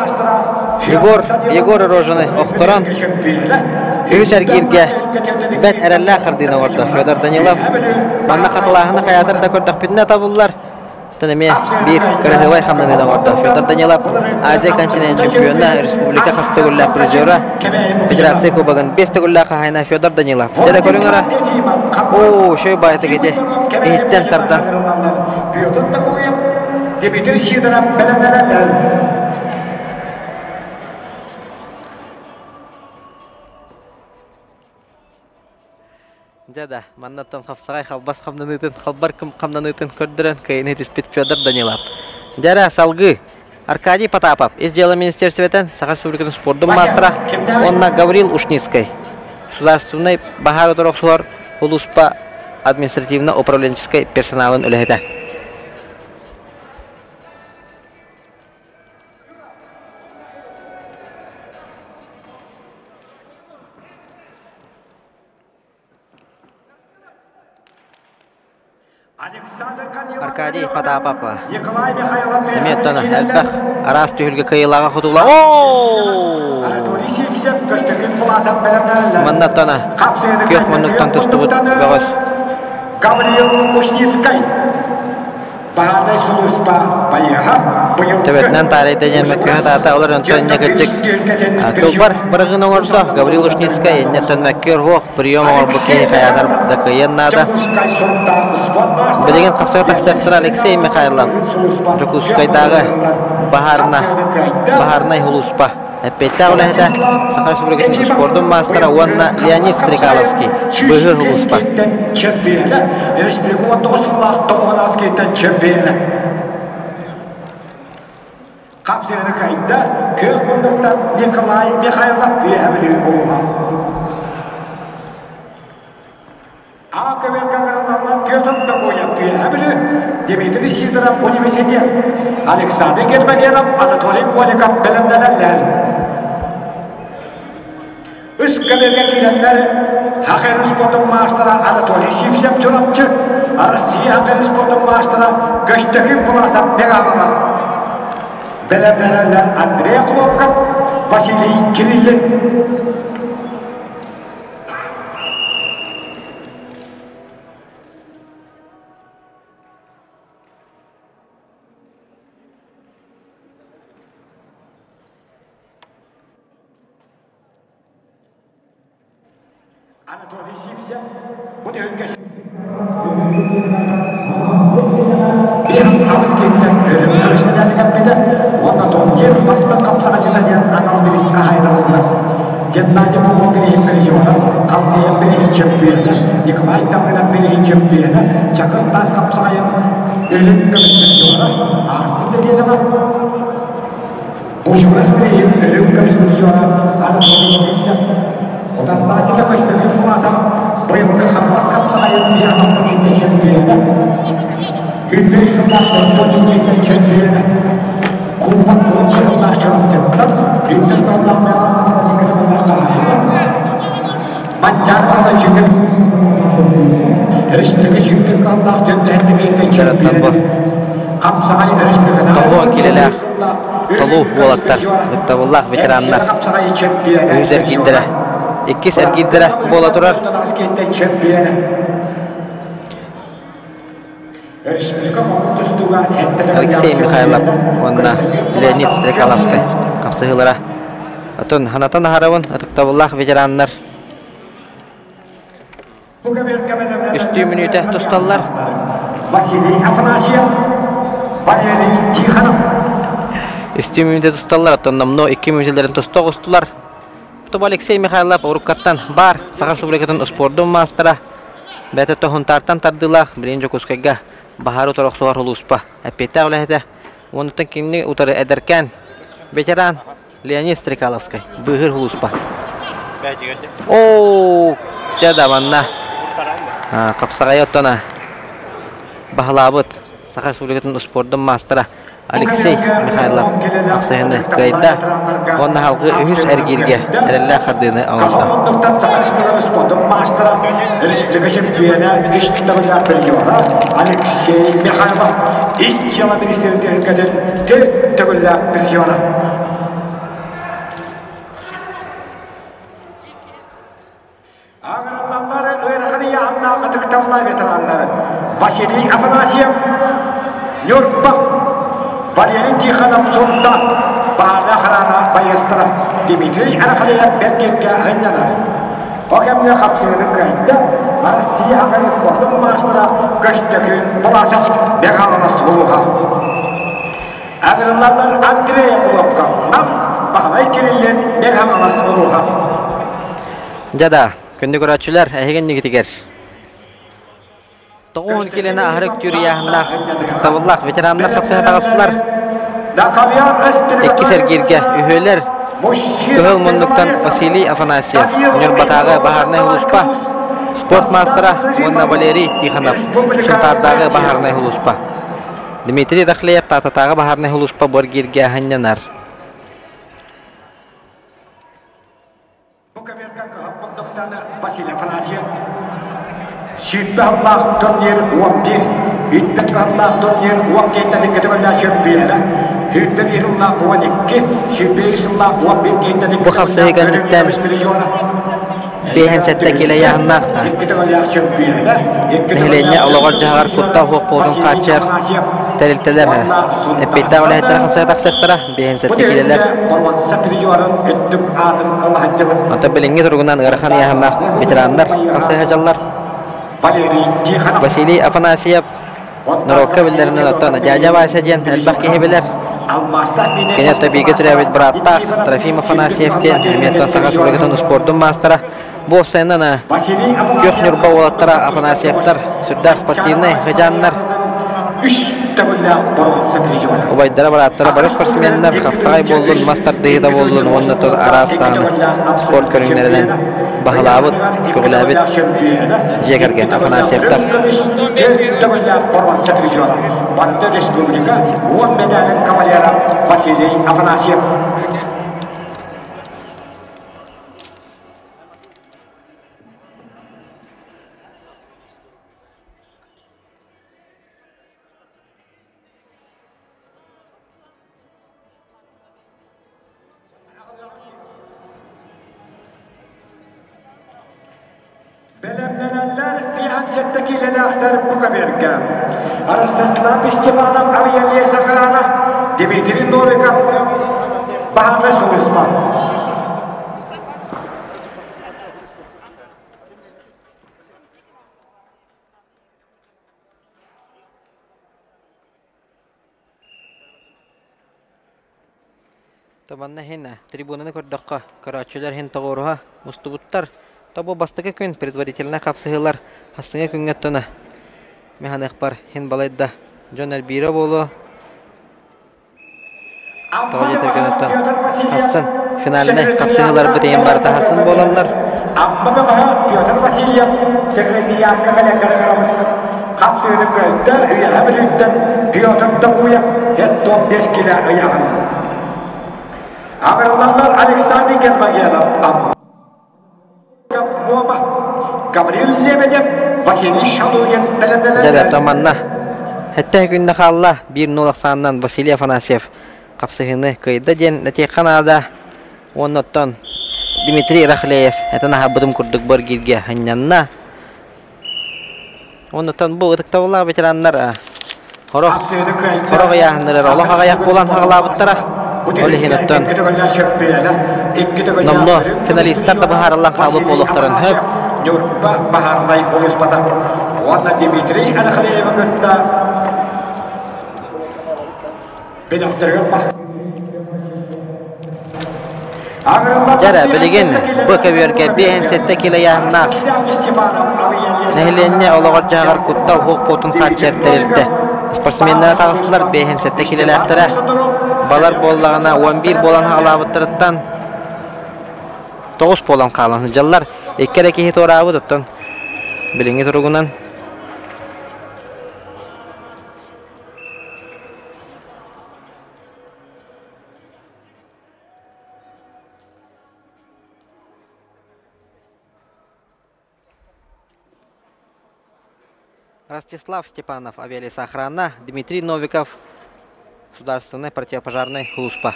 Егор, Егор Рожины охторон үһүс эргииргэ бэт эрэллээх хардыыны оҥордо Федор Данилов. Манна хатылааһыны хайаатар да көрдөхпүтүнэ табыллар. Оттон эмиэ биир кыраһыабай хамнаныыны оҥордо Федор Данилов Азия континент чемпиона, республика хас төгүллээх призера, Федерация кубогын биэс төгүллээх хаһаайына Федор Данилов. Дьэ да көрүҥ эрэ. Оо, үчүгэй баайытык ити иһиттэн тардан. Петр Такуев, Дмитрий Сидоров бэлэмнэнэллэр. Дьэ да, маннаттан хапсаҕай халбас хамнаныытын, халбар хамнаныытын көрдөрөн кыайыны түспүт Федор Данилов. Дьэ эрэ, салгыы Аркадий Потапов, Ис дьыала министерствотын Саха Республикатын спордун маастара уонна Гаврил Ушницкай, Государственнай баһаар утары охсуһар улууспа административно-управленческой персоналын үлэһитэ. Аркадий Потапов эмиэ оттон элбэх араас түһүлгэ кыайыылааҕа хотула. Манна оттон күөх муннуктан тустубут бөҕөс Гавриил Ушницкай Баһаарынай сулууспа байыаһа быйылгы Төбөтүнэн таарыйда диэн мөккүһэ таата олор онтон инньэ кырдьык кылбар бырагын оҥордо Гаврил Ушницкай инньэттэн мөккүөр суох прием оҥорбут киһи хайаатар да кыайыан наада. Билигин хапсыга тахсыахтара Алексей Михайлов Дьокуускайдааҕы баһаарына баһаарынай сулууспа Эппиэттээх үлэһитэ Саха Республикатын спордун маастара уонна Леонид Стрекаловский быыһыыр сулууспа. Чемпиона, республика 19 сыллаах тоҕуһанаскийтан чемпиона. Хапсыаны кайда күөх муннуктан Николай Михайлов үөһэ Бүлүү улууһа. А көбүөргэ ыҥырыллаллар Петр Докуев Үөһэ Бүлүү, Дмитрий Сидоров университет, Александр Гермогенов, Анатолий Коликов бэлэмнэнэллэр. Үс көбүөргэ киирэллэр. Хахер спортун маастара Анатолий Сивцев Чурапчы, Россия Хахер спортун маастара Көстөкүн Пуласов Мегаалас. Бэлэмнэнэллэр Андрей Хлопков, Василий Кириллин. Анатолий Сивцев бу түһүлгэ Биир аҕыс киһиттэн өрүн көмүс медали кэппитэ уонна турнир бастыҥ хапсаҕайдьыта диэн анал бириис хаһаайына буолла. Геннадий Попов бирииһин призера, Халдеев бирииһин чемпиона, Николай Тамынов бирииһин чемпиона, Чакыр Таас хапсаҕайын өрүн көмүс призера, ааспыт нэдиэлэҕэ Бочугурас бирииһин өрүн көмүс призера Анатолий Сивцев, Хотассаатина Көстөкүүн Куласов быйылгы Хаҥалас хапсаҕайын биһиэхэ чемпиона, Күннэй сыллаах Сордон Исмейтэн чемпиона, Кубок уон кырыллаах Чурапчыттан, Үрдүк кыллаах Мегаластан икки төгүллээх хаһаайына, Манчаар Баһылай сүүрбэ Республика сүүрбэ кыллаах Дьөндөһөн чемпиона, Хапсаҕай республикатааҕы Тоҕуон килэлээх толуу уолаттар, ытыктабыллаах ветераннар үһүс эргиирдэрэ, иккис эргиирдэрэ буола турар. Алексей Михайлов уонна Леонид Стрекаловскай хапсыһыылара. Отон ханатан аһарабын ытыктабыллаах ветераннар Үстүү мүнүүтэ тусталлар. Василий Афанасьев, Валерий Тихонов. Үстүү мүнүүтэ тусталлар, оттон номнуо икки мүнүүтэлэрин туста оҕустулар. Тобо Алексей Михайлов уруккаттан баар Саха Республикатын успуордун маастара. Бэйэтэ Тоһунтаартан тардыылаах, билигин Дьокуускайга баһаары утары охсуһар улууспа эппиэттээх үлэһитэ. Онтон кинини утары эдэркээн ветеран Леонид Стрекаловскай, быыһыыр улууспа. Оо, дьэ да манна хапсаҕайы оттон баһылаабыт Саха Республикатын успуордун маастара Алексей Михайлов хапсыһыыны кыайда уонна салгыы үһүс эргииргэ эрэллээх хардыыны оҥордо. Муннуктан Саха Республикатын спордун маастара, республика чемпиона, үс төгүллээх призера Алексей Михайлов ис дьыала министиэристибэтин төрт төгүллээх призера. Аҕыраллаллар ыарахан ыйааһыннаах ытыктабыллаах ветераннар Василий Афанасьев, Ньурба, Валерий Тихонов Сунта, Баана Харана байыастара Дмитрий Арахалеев Бэргэргэ ынньанар. Ол кэмҥэ хапсыһыыны кыайда Россия аҕай спордун маастара Көстөкүүн Баласов Михайловас улууһа. Агырыллаллар Андрей Хлопков, Нам, Баһылай Кириллин, Мегаҥалас улууһа. Дьэ да, күндү көрөөччүлэр, эһиги иннигитигэр тоҕуһун килэни аһары үктүүр ыйааһыннаах, ытыктабыллаах ветераннар хапсыһа таҕыстылар. Иккис эргииргэ үһүөлэр Кыһыл муннуктан Василий Афанасьев, Ньурбатааҕы баһаарынай улууспа спорт маастара уонна Валерий Тихонов, Сунтаардааҕы баһаарынай улууспа. Дмитрий Рахлеев Таататааҕы баһаарынай улууспа бу эргииргэ аһынньанар. Бу кэмиэргэ кыһыл муннуктан Василий Афанасьев сүүрбэ сыллаах турнир 11, үтбэ кыһыллаах турнир 10 киһиттэн икки төгүллээх чөмпүйүөнэ, сүүрбэ биир сыллаах 12, сүүрбэ үс сыллаах 11 киһиттэн Бу икки хапсыһыы төгүллээх кэнниттэн көмүс призера. биэһэн сэттэ киилэ ыйааһыннаах Икки төгүллээх чөмпүйүөнэ, икки нэһилиэнньэ төгүллээх олоҕор-дьаһаҕар куттал суох буолуутун Василий хааччыйар Афанасьев тэрилтэлэр уонна эппиэттээх үлэһиттэрэ Сунтаартан хапсыһа тахсыахтара биэһэн Бу сэттэ киилэлэр түһүлгэ боруонса призерын үрдүк аатын ыла сылдьыбыт Онтон билиҥҥи туругунан ыарахан ыйааһыннаах ветераннар хапсыһа Валерий Тихонов Василий Афанасьев норуокка биллэринэн оттон дядя Вася диэн элбэх киһи билэр. Кини оттон бииргэ төрөөбүт бырааттаах Трофим Афанасьев диэн эмиэ оттон Саха Республикатын успуордун маастара. Бу уопсайынан Күөх Ньурба уолаттара Афанасьевтар сүрдээх спортивнай хыдьааннар. Убайдара, бырааттара бары спортсменнар хапсаҕай буоллун, мас тардыһыыта буоллун уонна тур араас даҕаны спорт көрүҥнэринэн баһылаабыт, көҕүлээбит дьиэ кэргэн Афанасьевтар. Барыта республика уон медалин кавалера Василий Афанасьев. 57 киилэлээхтэр Букаберга. Ростислав Степанов Авиалия Сахарана, Дмитрий Новиков Баһаана Сулуспа. Манна иһин трибунаны көрдөххө, көрөөччүлэр иһин тоҕуоруһа мустубуттар. Тобу бастакы күн предварительнай хапсыһыылар хастыҥы күҥҥэ оттоно механыахпар иһин балайда дьон элбиирэ буолуо. Тоҕо диэтэргин оттон хассын финальнай хапсыһыыларбыт иһин барыта хассын буолаллар. Амма бөҕөһө Петр Васильев секретариатка кэлэн кэлэн хапсыыны кыайда, Үөһэ Бүлүүттэн Петр Докуев 75 килэ ыйаҕын. Аҕырыллаллар Александр Гермогенов, Муома, Гаврил Лебедев, Василий Шалугин бэлэмнэнэллэр. Дьэ, манна сэттэ күннэ хаалла 1-0 ахсаанынан Василий Афанасьев хапсыһыыны кыайда диэн этиэххэ наада. Уонна оттон Дмитрий Рахлеев этэн аһарбытым курдук быргииргэ анньанна. Оннуттан бу ытыктабыллаах ветераннар хорох хорох ыйааһыннарыгар олох аҕыйах буолан хаҕалаабыттара. Ол иһин оттон номнуо финалистар да быһаарыллан хаалбыт буолуохтарын сөп. Ньурба баһаарынай улууспата уонна Дмитрий Алексеевы кытта бөлөхтөрүгэр бас Дьэрэ, билигин бу көбүөргэ 57 кило ыйааһыннаах нэһилиэнньэ олоҕор-дьаһаҕар куттал суох буолтун хааччыйар тэрилтэ. Спортсменнара таҕыстылар 57 килэлээхтэрэ. Балар буоллаҕына 11 буолан хаҕалаабыттарыттан 9 буолан хаалан сылдьаллар. Икки эрэ киһи туораабыт, оттон билиҥҥи туругунан Ростислав Степанов авиалесоохрана, Дмитрий Новиков Государственная противопожарная служба.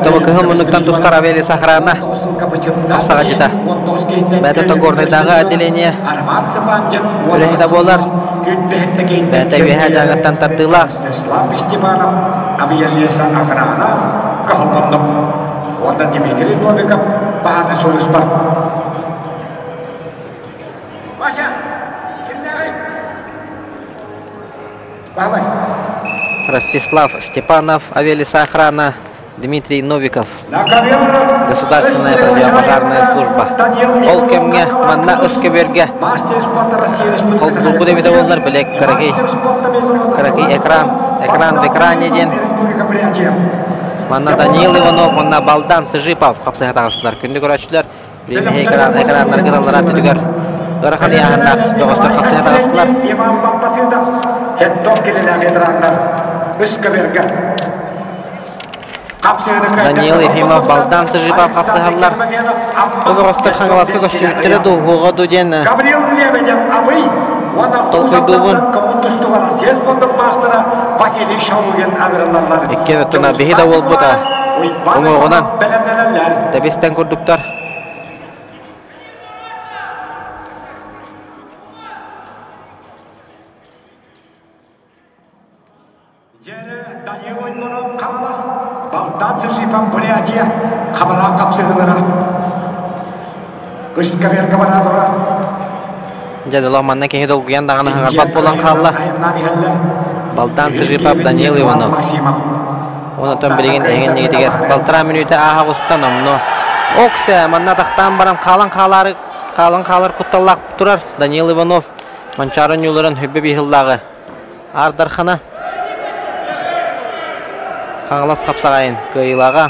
Тобокыһын муннуктан тустар авиалесоохрана саҕачыта. Бэйэтэ Горнайдааҕы отделение үлэһитэ буолар. Бэйэтэ үөһээ дьааҥыттан тардыылаах. Степанов авиалесоохрана кыһалбаннык уонна Дмитрий Новиков баһааны сулуспа. Вася, кимнээҕий? Баһылай. Ростислав Степанов, авиалесоохрана, Дмитрий Новиков, Государственная противопожарная служба. Ол кэмҥэ манна өскөбүөргэ холбуурбут эбитэ буоллар бile кыракый кыракый экран экран в экране диэн Манна Даниил Иванов уонна Балдан Тыжипов хапсыһа таҕыстылар. Күндү көрөөччүлэр, билиҥҥи экран экраннарга таллара түтүгэр ыарахан ыйааһыннаах бөҕөстөр хапсыһа таҕыстылар. Иван Паппасытов хеттон килилээх ветераннар үс көбүөргэ Даниил Ефимов, Балдан Тыжипов хапсыһаллар. Бу бөҕөстөр Хаҥаласка көстүбүттэрэ дуу, уһуоҕа дуу диэн Гаврил Лебедев Абый уонна толкуйдуубун. Көҥүл тустууга Россия спордун маастара Василий Шалугин агырыллаллар. Икки өттүнэ биһи да буолбута уҥуоҕунан тэбистэн курдуктар. Дьэрэ Данил Ойбонов Хаҥалас, Балдан Сержипов Бурятия хабараан хапсыһыылара. Ыскаверка бараабара. Дьэ, дыло манна киһи долгуйан даҕаны хаҥарбат буолан хаалла. Балдан Сержипов Данил Иванов. Онтон билигин эһигин нигитигэр балтараа мүнүүтэ ааһа устан омно. Оксе манна тахтаан баран хаалан хаалаары хаалан хаалар кутталлаах турар Данил Иванов Манчаары ньууларын хүббэ биһыллааҕы Аар Дархана Хаҥалас хапсаҕайын кыайыылааҕа.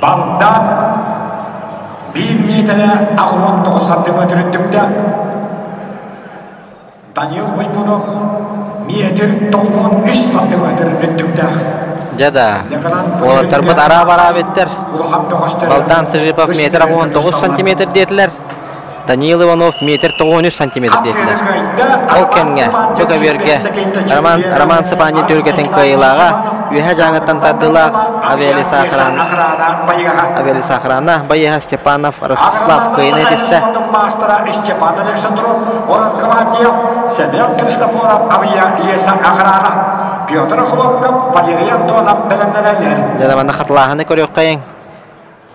Балдан биир миэтэрэ 89 сантиметр үрдүктээх. Данил Уйбунов метр 93 сантиметр үрдүктээх. Дьэ да, уолаттарбыт араа-бараа биттэр. Балдан Сыжипов метр 19 сантиметр диэтилэр. Даниил Иванов метр 93 сантиметр диэтилэр. Ол кэмҥэ бу көбүөргэ Роман, Роман Сапанин түһүлгэтин кыайыылааҕа Үөһээ Дьааҥыттан тардыылаах авиалесоохрана авиалесоохрана байыаһа Степанов Ростислав кыайыыны этистэ. Маастара Степан Александров, Росгвардия, Семен Христофоров авиалесоохрана, Петр Хлопков, Валерий Антонов бэлэмнэнэллэр. Дьэ, манна хатылааһыны көрүөххэйиҥ.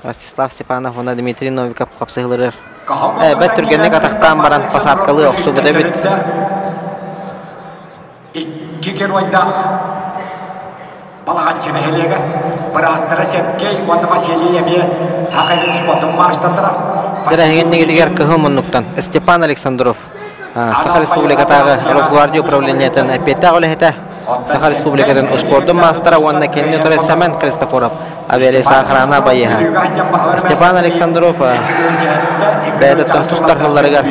Ростислав Степанов уонна Дмитрий Новиков хапсыһыыларыгар бэрт түргэнник атахтаан баран посадкалыы охсубут эбит. Икки геройдаах Балаҕаччы нэһилиэгэ бырааттара Сергей уонна Василий эмиэ Хахайын спортун маастардара. Дьэрэһиҥин кыһыл муннуктан Степан Александров Саха Республикатааҕы Росгвардия управлениетын эппиэттээх үлэһитэ, Саха Республикатын успуордун маастара уонна кинини утары Сэмэн Христофоров авиалесоохрана байыаһа. Степан Александров бэйэтиттэн тустар сылларыгар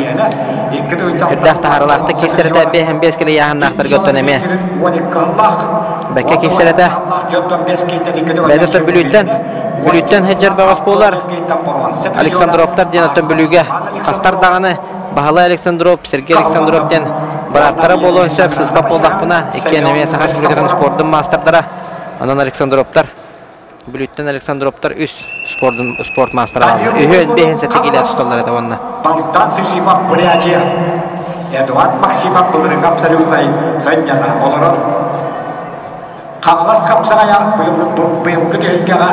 үрдээх таһаарыылаахтык киирсэрэтэ 5 кило ыйааһыннаахтарга оттон эмиэ бэккэ киирсэрэтэ. Бэйэтиттэн Бүлүүттэн Бүлүүттэн сылдьар бөҕөс буолар. Александровтар диэн оттон Бүлүүгэ хастар даҕаны Баһылай Александров, Сергей Александров диэн бырааттара буолуон сөп, сыспат буоллахпына, иккиэн эмиэ Саха Республикатын спордун маастардара. Онон Александровтар, Бүлүүттэн Александровтар үс спордун спорт маастара бааллар. Үһү биэһин сэттэ киилэ тусталлар этэ уонна. Балтан Сыжипов Бурятия. Эдуард Максимов былырыҥҥы абсолютнай хынньана олорор. Хаҥалас хапсаҕайа быйылгы түһүлгэҕэ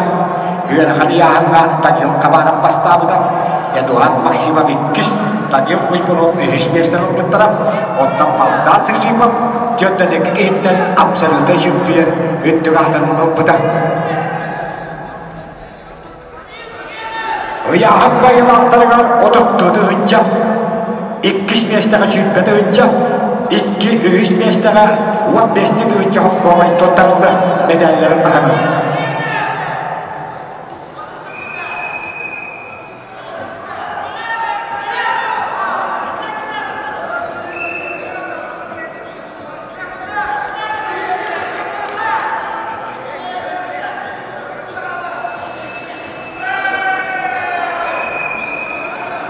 үөрэхэ ыйааһыҥҥа Данил Хабаров бастаабыта, Эдуард Максимов иккис, Данил Уйбунов үһүс миэстэни ылбыттара. Оттон Балдан Сыжипов дьөрдөнөкү киһиттэн абсолютнай чемпион үрдүк аатын ылбыта. Ыйааһын кыайыылаахтарыгар 32 тыһыынча, иккис миэстэҕэ 20 тыһыынча, икки үһүс миэстэҕэ 15 тыһыынча хоккуобай туттарылла мэдээллэрин таһынан.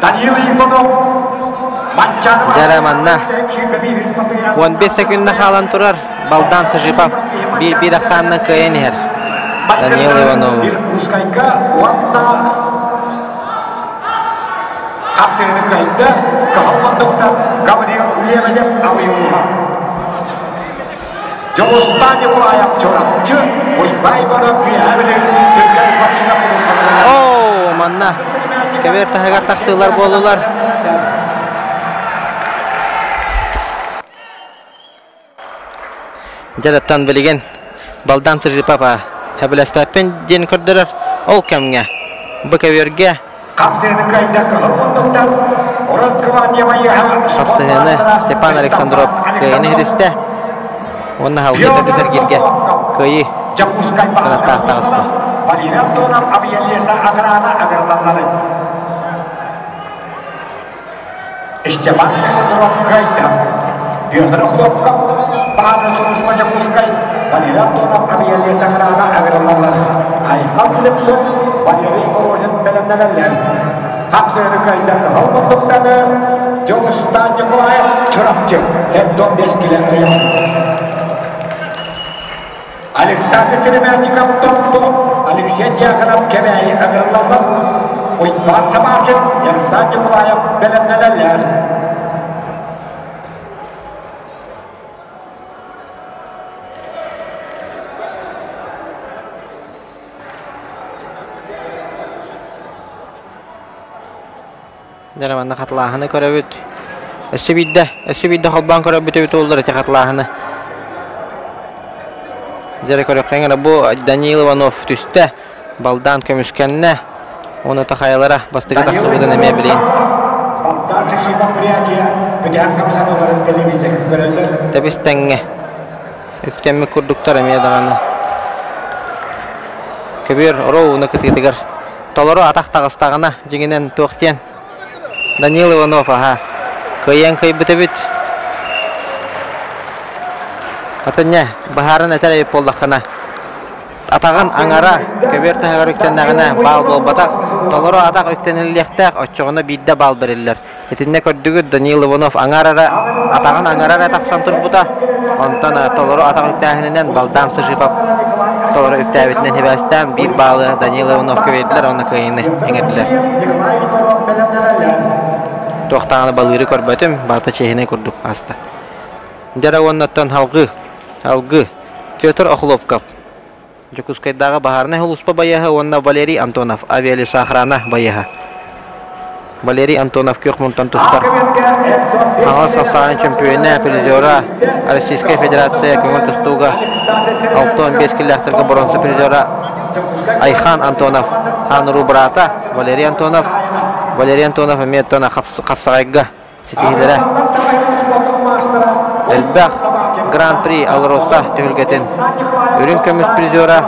Даниил Ипонов Дьэ манна 15 секунда хаалан турар Балдан Сажипов биир-биир ахсаанынан кыайан иһэр. Даниил Иванов. Иркутскайга уонна Хапсыгыны кыайда Кыһыл Мундуктан Гаврил Лебедев абыйылла. Дьулустаан Николаев Чурапчы, Уйбай Боно Үөһээ Бүлүү Түргэн спортивнай кулууппаларыгар Оо, манна кэбиэр таһыгар тахсыылар буоллулар. Дьэ, билигин Балдан Сыжипапа сөбүлэспэппин диэн көрдөрөр. Ол кэмҥэ бу көбүөргэ хапсыһыыны Степан Александров кыайыыны иһитистэ уонна салгыы төрдүс эргииргэ кыайыы кынаттаах таҕыста. Валерий Антонов авиалеса охрана агралаллары. Степан Александров кыайда. Петр Хлопков, Баада Сулуспа Дьокуускай, Валерий Антонов авиалеса охрана агралаллар. Айхал Слепцов, Валерий Морозин бэлэмнэнэллэр. Хапсыгыны кыайда кыһыл мундуктаны Дьулустаан Николаев Чурапчы, Эддон Бескиле ыйан. Александр Сыромятников Томпо, Алексей Дьяконов Кэбээйи ыҥырыллаллар. Уйбаан Самаркин, Ерсан Николаев бэлэмнэнэллэр. Дьэ, манна хатылааһыны көрөбүт. Өссө биирдэ, өссө биирдэ холбоон көрөрбүт эбит буоллар ити хатылааһыны. Дьэ, көрүөххэ эрэ бу Даниил Иванов түстэ, балдаан көмүскэннэ. Уонна хайалара бастакы тахсыбытын эмиэ билин. Балдаан Сашиба Бурятия бүтээн хамсаныыларын телевизорга көрөллөр. Тэбис тэҥҥэ үктэммит курдуктар эмиэ даҕаны. Көбүөр оруобуна кытыытыгар толору атах таҕыстаҕына, дьиҥинэн туох диэн Данил Иванов аһа кыайан кыайбыт эбит. Отонне баһааран этэр эбит буоллаххына, атаҕын аҥара көбүөр таһыгар үктэннэҕинэ баал буолбатах, толору атах үктэниллиэхтээх, оччоҕуна биирдэ баал бэриллэр. Итиннэ көрдүгүт Даниил Иванов аҥар эрэ атаҕын аҥара эрэ тахсан турбута, онтон толору атах үктээһининэн Балдаам Сышипов толору үктээбитинэн сибээстээн биир баалы Даниил Ивановка биэрдилэр уонна кыайыыны иҥэрдилэр. Туох даҕаны балыыры көрбөтүм, барыта чиэһинэй курдук ааста. Дьара уоннаттан халгыы, алгыы Петр Охлопков, Дьокуускайдааҕы баһаарынай сулууспа байыаһа уонна Валерий Антонов, авиалесоохрана байыаһа. Валерий Антонов күөх мунтан тустар. Хаҥалас хапсаҕайын чөмпүйүөнэ, призера Российскай Федерация көҥүл тустууга 65 киллээхтэргэ боруонса призера Айхан Антонов, хаан уруу быраата Валерий Антонов. Валерий Антонов эмиэ хапсаҕайга ситиһиилэрэ элбэх. Гран-при Алроса түһүлгэтин үрүҥ көмүс призера,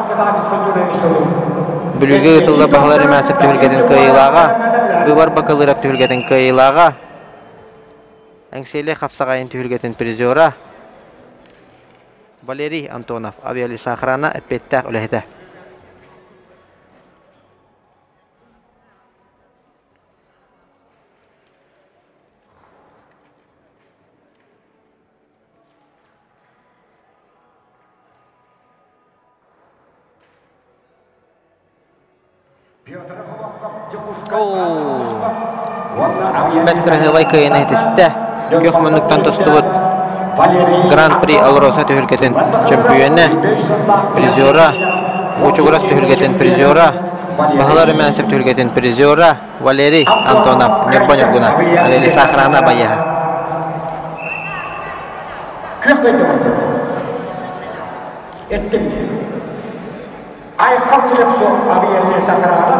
Бүлүүгэ ыытыллар Баһылай Румянцев түһүлгэтин кыайыылааҕа, Быыбар Бакалыров түһүлгэтин кыайыылааҕа, Эҥсиэли хапсаҕайын түһүлгэтин призера Валерий Антонов, авиалесоохрана эппиэттээх үлэһитэ. Бэрт кыраһыабай кыайыыны ситистэ. Күөх муннуктан тустубут Гран-при Алроса түһүлгэтин чөмпүйүөнэ, призера, Кучугурас түһүлгэтин призера, Баһылар Румянцев түһүлгэтин призера Валерий Антонов, Ньурба Ньургуна, Лесоохрана байыаһа. Күөх дойдубут Эттим Айхал Слепцов авиалесоохрана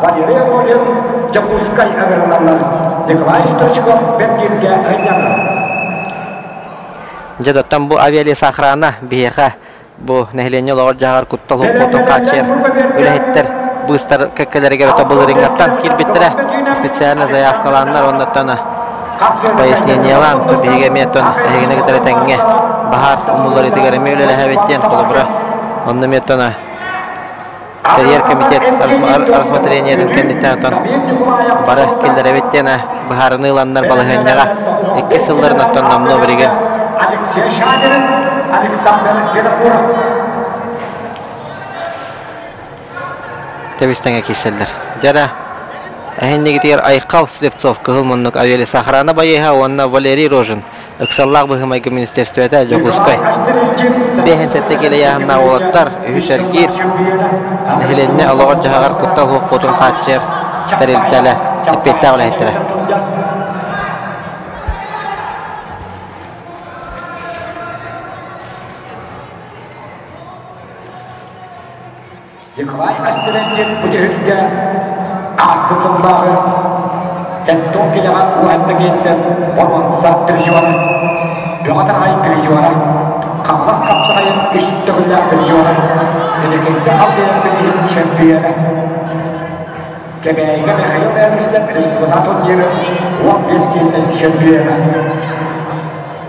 Валерий Рожин Дьокуускай ыҥырылаллар Николай Стручков Бэргиргэ ынньанар. Дьэ, оттон бу авиалесоохрана биһиэхэ бу нэһилиэнньэ олоҕор-дьаһаҕар куттал уоппутун хааччыйар үлэһиттэр быыстар кэккэлэригэр ото былырыыҥҥаттан киирбиттэрэ специально заявкалааннар уоннаттан пояснениелаан биһиги эмиэ оттон эһигини кытары тэҥҥэ баһаар умулларыытыгар эмиэ үлэлэһэбит диэн холобура онно эмиэ оттон тэрийэр комитет рассмотрениетын кэнниттэн оттон бары киллэрэбит диэн быһаарыныы ыланнар балаһыанньаҕа икки сылларын оттон номнуо билигин Алексей Шадрин, Александр Винокуров. Тэбис-тэҥэ киирсэллэр. Дьара, эһиннигитигэр Айхал Слепцов кыһыл муннук авиалесоохрана байыаһа уонна Валерий Рожин Ыксаллаах быһыы-майгы министиэристибэтэ Дьокуускай. 57 киилэ ыйааһыннаах уолаттар үһүс эргиир нэһилиэнньэ олоҕор-дьаһаҕар куттал суох буолуутун хааччыйар тэрилтэлэр эппиэттээх үлэһиттэрэ. Николай Астерентьев бу түһүлгэ ааспыт сыллааҕы Эттон килэҕэ уһанна боруонса призера, Бөҕө Тараҕай призера, Хаҥалас хапсаҕайын үс төгүллээх призера, Элекэйгэ халдыйан билигин чөмпүйүөнэ. Кэбээйигэ Михаил Эверстен республика турнирын 15 киһиттэн чөмпүйүөнэ.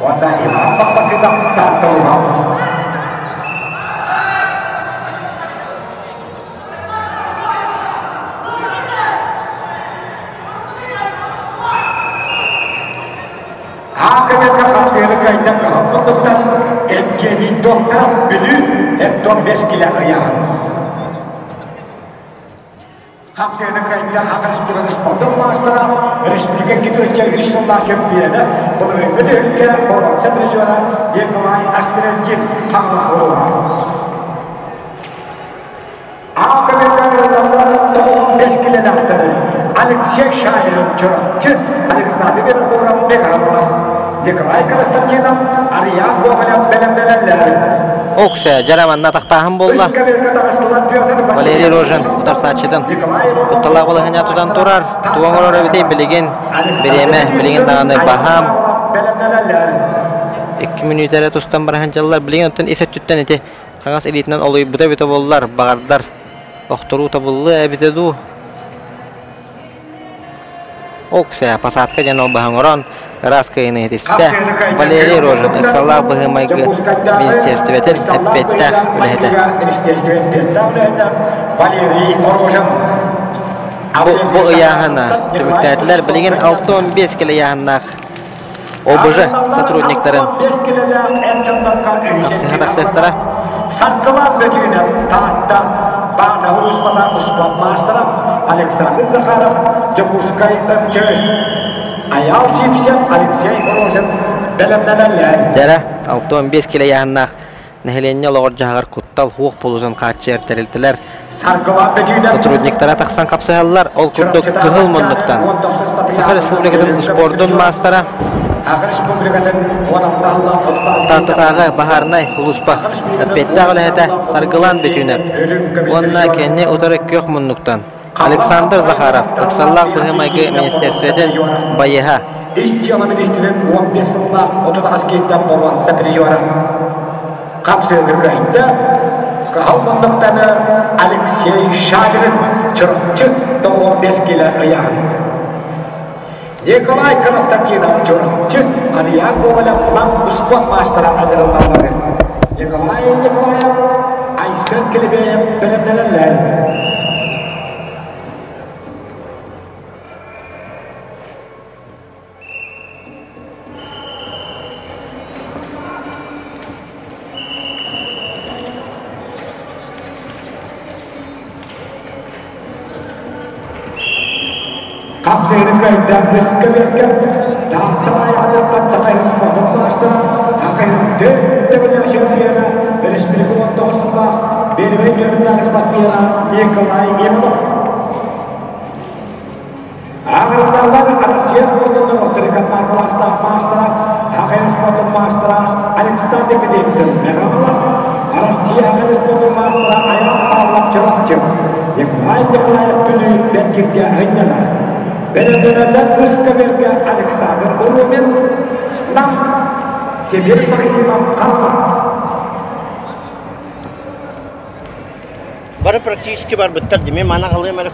Уонна Иван Баппасытов Таатта улууһа. Аакаберга хапсыһыны кыайда кыһыл муннуктан Евгений Докторов Бүлүү Эттон 5 килэ ыйааһын. Хапсыһыны кыайда Саха Республикатын спордун маастара, республика икки үс сыллаах чөмпүйүөнэ, былырыыҥҥы түһүлгэ боруонса призера Николай Астрентьев Хаҥалас улууһа. Аакаберга гражданнар 95 килэлээхтэри Алексей Шадрин Чурапчы, Александр Винокуров Михайловас, Николай Константинов, Ариан Гоголев бэлэмнэнэллэр. Оксе, дьара манна тахтааһын буолла. Валерий Рожин утарсааччытын кутталаах балаһыанньа тутан турар. Тугу оҥорор эбитий билигин бириэмэ билигин даҕаны баһаам. Икки мүнүүтэ эрэ тустан баран дьаллар. Билигин оттон ис өттүттэн ити хаҥас илиитинэн олуйбута эбитэ буоллар, баҕардар охторуу табыллыа эбитэ дуу. Оксе, посадка диэн ол баһан оҥорон, Ыраас кыайыыны иһитистэ. Валерий Рожин, ыксаллаах быһыы-майгы министиэристибэтин эппиэттээх үлэһитэ. Валерий Рожин. Бу ыйааһына түмүктээтилэр. Билигин 65 килэ ыйааһыннаах ОБЖ сотрудниктарын тахсыһа тахсыахтара. Саргылаах бөтүүнэ Таатта Баана улууспата успуорт маастара Александр Захаров, Дьокуускай МЧС Айаал Сивцев, Алексей Рожин бэлэмнэнэллэр. Дьэрэ 65 килэ ыйааһыннаах нэһилиэнньэ олоҕор-дьаһаҕар куттал суох буолуутун хааччыйар тэрилтэлэр сотрудниктара тахсан хапсыһаллар. Ол курдук Кыһыл муннуктан Саха Республикатын успуордун маастара Тааттатааҕы баһаарынай улууспа эппиэттээх үлэһитэ Саргылан Бүтүүнэп уонна кэнни утары күөх муннуктан Александр Захаров ыксаллаах быһыы-майгы министиэристибэтин байыһа. Ис дьыала министрин 15 сыллаах 38 киһиттэн боруонса призера хапсыыны кыайда. Кыһыл муннуктаны Алексей Шадрин Чурапчы 95 килэ ыйаан. Николай Константинов Чурапчы Арыйаан Гоголев Нам успуорт маастара ыҥырыллаллар. Николай Николаев Айсен Килибеев бэлэмнэнэллэр. Хапсыыры кыайда ыска-бэргэ Таатта Баайаҕатыттан Саха спордун маастара, Хахайын төрт төгүллээх чемпиона, республика 19 сыллаах Первый нүөмэрдээх спортсмена Николай Иванов. Ааҕыраллар Россия спордун норуоттары кылаастаах маастара, Хахайын спордун маастара Александр Петицын Мэҕэ Россия Хахайын спордун маастара Аян Павлов Чурапчы, Николай Николаев Бүлүү Бэргиргэ ынньанар. Бэлэмнэнэллэр Ыскаверга Александр Урумин, Нам, Тимир Максимов Хантас. Бары практически барбыттар дими мана алыам эрэ.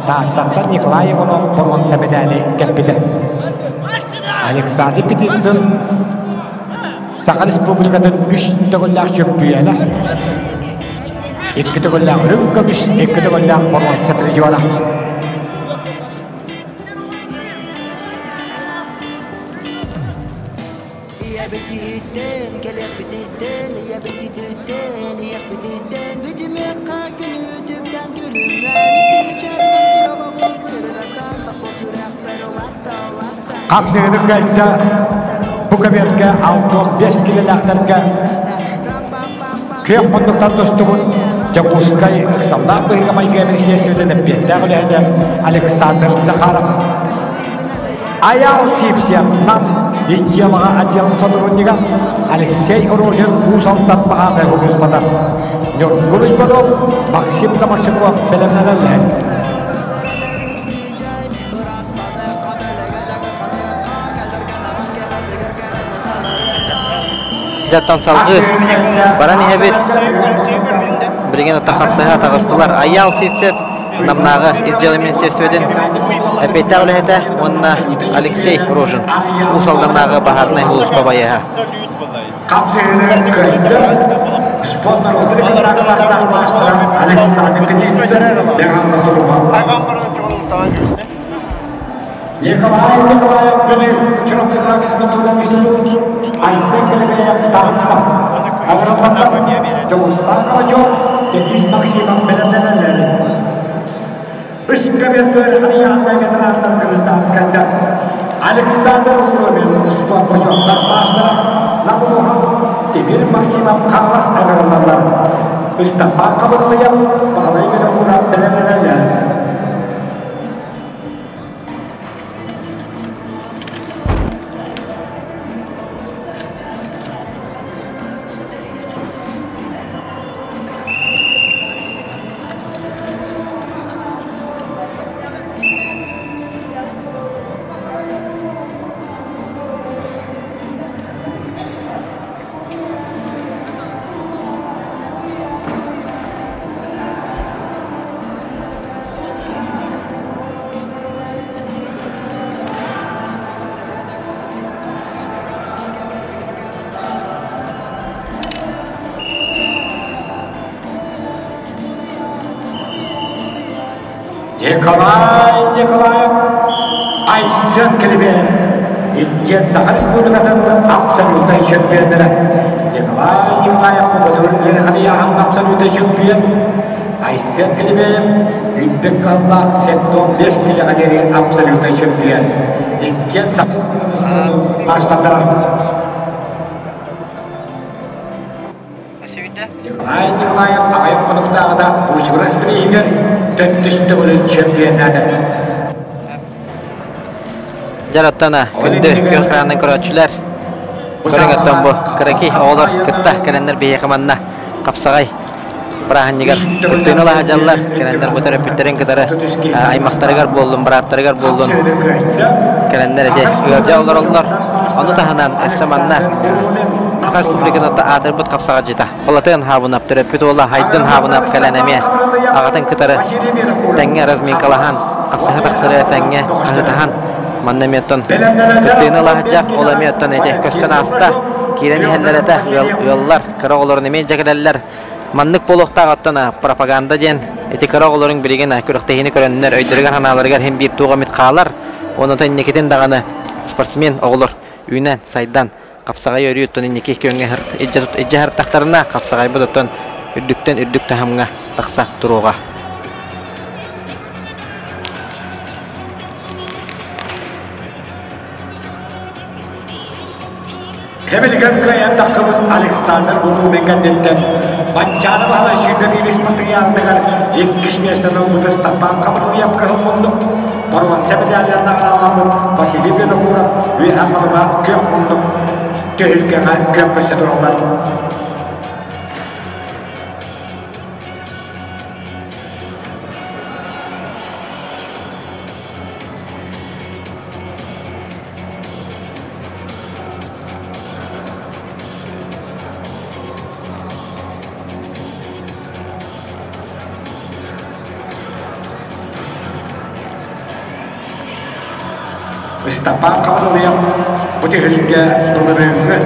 Тааттаттан Николай Иванов боруонса медали кэлбитэ. Александр Петицын Саха Республикатын үс төгүллээх чөмпүйүөнэ, икки төгүллээх үрүҥ көмүс, икки төгүллээх боруонса призера. Ийэбититтэн, кэлэхпититтэн, ийэбититтэн, ийэхпититтэн. Хапсыгыны кыайда бу көбүөргэ 65 килэлээхтэргэ күөх муннуктан тустубут Дьокуускай ыксаллаах быһыыга-майгыга министиэристибэтин эппиэттээх үлэһитэ Александр Захаров. Айаал Сипсев Нам ис дьыалаҕа отделын сотруднига Алексей Рожин Уус Алдан баһаарынай сулууспата Ньургун Уйбанов, Максим Заморщиков бэлэмнэнэллэр. Дьаттан салгыы баран иһэбит. Билигин хапсыһа таҕыстылар. Айаал Сивцев Намнааҕы ис дьыала министерствотын эппиэттээх үлэһитэ уонна Алексей Рожин Уус Алданнааҕы баһаарынай сулууспа байыаһа. Хапсыһыыны кыайда спорт норуотун кылаастаах маастара Александр Птицын Бэҕэһээ сулуһа. Николай Николаев Бүлүү Чурапчытааҕы физкультурнай институт Айсен Кэлэбэйэп Таатта Аврамматтар Дьулустаан Карачев Денис Максимов бэлэмнэнэллэр. Үс көбүөргөр Харыйаантай ветераннар кыргызстанскайдар Александр Уромин устуон бочуоттар маастара Намулуха Тимир Максимов Хаҥалас ыҥырыллаллар. Ыстапаан Хабырдыйап Баһылай Винокуров бэлэмнэнэллэр. Николай Николаев Айсен Килибиэн иккиэн Саха Республикатын абсолютнай чемпионнара Николай Николаев муҥутуур ыарахан ыйааһыҥҥа абсолютнай чемпион Айсен Килибиэев үрдүк кыһаллаах 75 килэҕэ диэри абсолютнай чемпион иккиэн Саха Республикатын спордун маастардара Николай Николаев аҕыйах хонуктааҕыта Буучугурас бирииһигэр төрдүс төгүлүн чемпионнаата. Дьароттона күндү күөх хаанын көрөөччүлэр көрүҥ оттон бу кыракий оҕолор кытта кэлэннэр биһиэхэ манна хапсаҕай бырааһынньыгар кыттыыны ыла сылдьаллар. Кэлэннэр бу төрөппүттэрин кытары аймахтарыгар буоллун, бырааттарыгар буоллун кэлэннэр ити ыалдьа олороллор. Ону таһынан өссө манна Саха Республикатын аатырбыт хапсаҕадьыта Балатын Хаабынап төрөппүт уола Хайдын Хаабынап кэлэн эмиэ аҕатын кытары тэҥҥэ разминкалаһан, хапсыһа тахсары тэҥҥэ хаһытаһан манна эмиэ оттон кыттыыны ыла сылдьар. Ол эмиэ оттон ити көстөн ааста. Киирэн иһэллэр этэ ыаллар кыра оҕолорун эмиэ илдьэ кэлэллэр. Маннык буолуохтаах оттон пропаганда диэн ити кыра оҕолоруҥ билигин күрэхтэһиини көрөннөр өйдөрүгэр-санааларыгар иһин биир туох эмит хаалар. Онон инникитин даҕаны спортсмен оҕолор үүнэн, сайдан хапсаҕай өрүү оттон инники күөҥҥэ илдьэ сырыттахтарына хапсаҕайбыт оттон үрдүктэн үрдүк таһымҥа тахса туруоҕа. Эбилигэн кыайан таххыбыт Александр Урумин кэнниттэн Манчаары Баһылай 21 матырыйаалытыгар иккис миэстэни ылбыт Ыстапаан Хабырылыйап кыһыл муннук, боруонса медаллар наҕарааламмыт Василий Винокуров Үөһээ Халыма күөх муннук түһүлгэҕэ күөн көрсө тураллар. Ыстапаан Хабырылыйап бу түһүлгэ былырыыҥҥы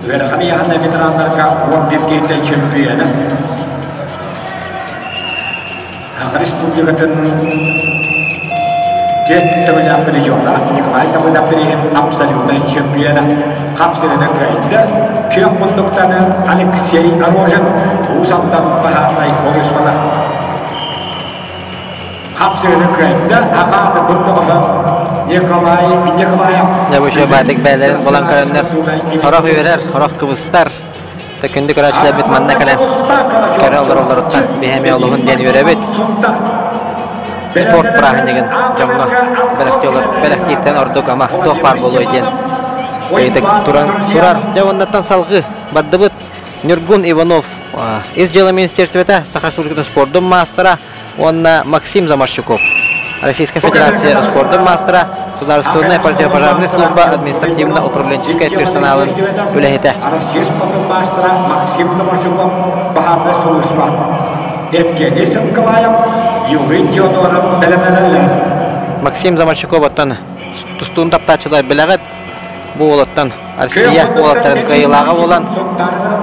ыарахан ыйааһынна ветераннарга 11 киһиттэн чөмпүйүөнэ Саха Республикатын түөрт төгүлээх призера Николай Давыдов бирииһин абсолютнай чемпиона хапсыгына кыайда. Күөх муннуктаны Алексей Рожин Уус Алдан баһаарынай улууспата. Хапсыгына кыайда, аҕааты бырдоҕоһо. Николай Николаев. Дьэ бу үчүгэй бэйэлэрин булан көрөннөр хорох үөрэр, хорох кыбыстар. Күндү көрөөччүлэрбит манна кэлэн көрө олороллоруттан биһи эмиэ олуһун диэн үөрэбит. Спорт бырааһынньыгын дьоҥҥо бэлэхтииртэн ордук ама туох баар буолуой диэн ыйытык туран турар. Дьэ уоннаттан салгыы бардыбыт. Ньургун Иванов Ис дьыала министерствота Саха Республикатын спордун маастара уонна Максим Заморщуков Российская Федерация спордун маастара Судаарыстыбаннай противопожарнай служба административно-управленческай персоналын үлэһитэ. Россия спордун маастара Максим Заморщуков баһаарынай сулууспа Евгений Сынкалаев, Юрий Диодоров бэлэмнэнэллэр. Максим Заморщуков оттон тустуун таптааччылар билэҕит. Бу уолаттан Россия уолаттарын кыайыылааҕа буолан,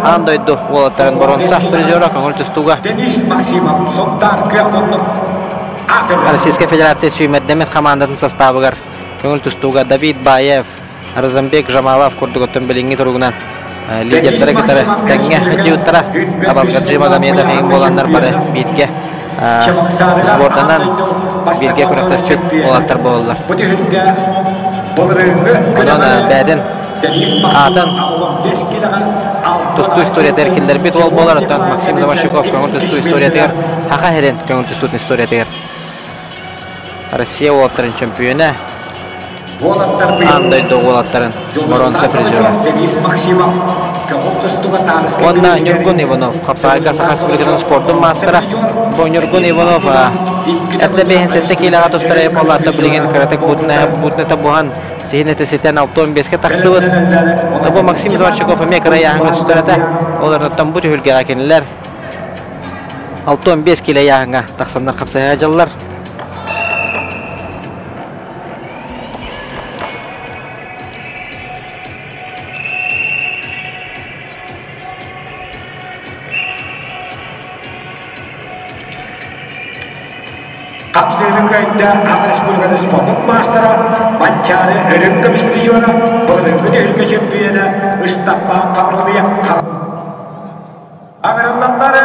аан дойду уолаттарын боруонса призера көҥүл тустууга Денис Максимов Сунтаар күөх муннук Российскай Федерация сүүмэрдэммит хамаандатын састаабыгар көҥүл тустууга Давид Баев, Розамбек Жамалов курдук оттон билиҥҥи туругунан лидердары кытары тэҥҥэ сылдьыбыттара. Абалгарджи Магомедов эҥин буоланнар бары бииргэ сборданан бииргэ күрэхтэспит уолаттар буолаллар. Онон бэйэтин аатын тустуу историятыгар киллэрбит уол буолар, оттон Максим Заморщиков көҥүл тустуу историятыгар Саха сирин көҥүл тустуутун историятыгар Россия уолаттарын чөмпүйүөнэ, аан дойду уолаттарын боруонса призера. Уонна Ньургун Иванов, хапсаҕайга Саха Республикатын спордун маастара. Бу Ньургун Иванов эрдэ 57 киилэҕэ тустар буоллаата билигин кыратык бутуна буһан сиһин этэ ситэн 65-кэ тахсыбыт. Бу Максим Зварчиков эмиэ кыра ыйааһыҥҥа тустар этэ. Олорнуттан бу түһүлгэҕэ кинилэр 65 киилэ ыйааһыҥҥа тахсаннар хапсаһа дьаллар. Хапсыыны кыайда Аҕа Республикатын спордун маастара, Манчаары өрүн көмүс призера, былырыыҥҥы түһүлгэ чемпиона Ыстаппаан Хабырылыйа Аҥырыллаллары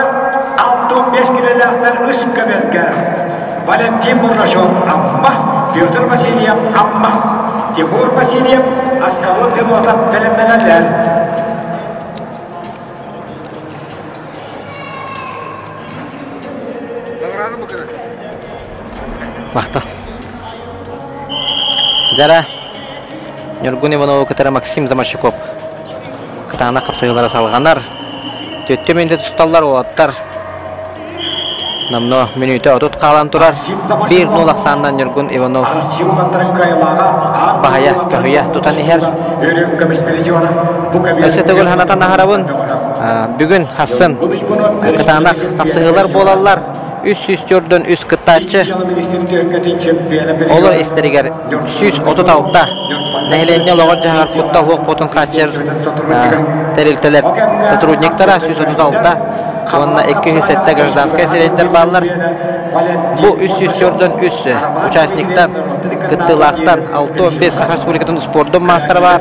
65 килэлээхтэр үс көбөргө Валентин Бурнашов Амма, Петр Васильев Амма, Тимур Васильев Аскалон пилота бэлэмнэнэллэр. Махтал. Дьара Ньургун Иванову кытары Максим Заморщиков кытаанах хапсыһыылара салҕанар. Түөттүү мүнүүтэ тусталлар уолаттар. Номнуо мүнүүтэ 30 хаалан турар. 1-0 ахсаанынан Ньургун Иванов баһыйа, көһүйэ тутан иһэр. Өссө төгүл санатан аһарабын. Бүгүн хассын кытаанах хапсыһыылар буолаллар. 304 үс кыттааччы. Олор истэригэр 136 нэһилиэнньэ олоҕор-дьаһаҕар куттал суох буотун хааччыйар тэрилтэлэр сотрудниктара 136 уонна 207 гражданскай сирэйдэр бааллар. Бу 304 үс участниктар кыттыылаахтар 65 Саха Республикатын спордун маастара баар.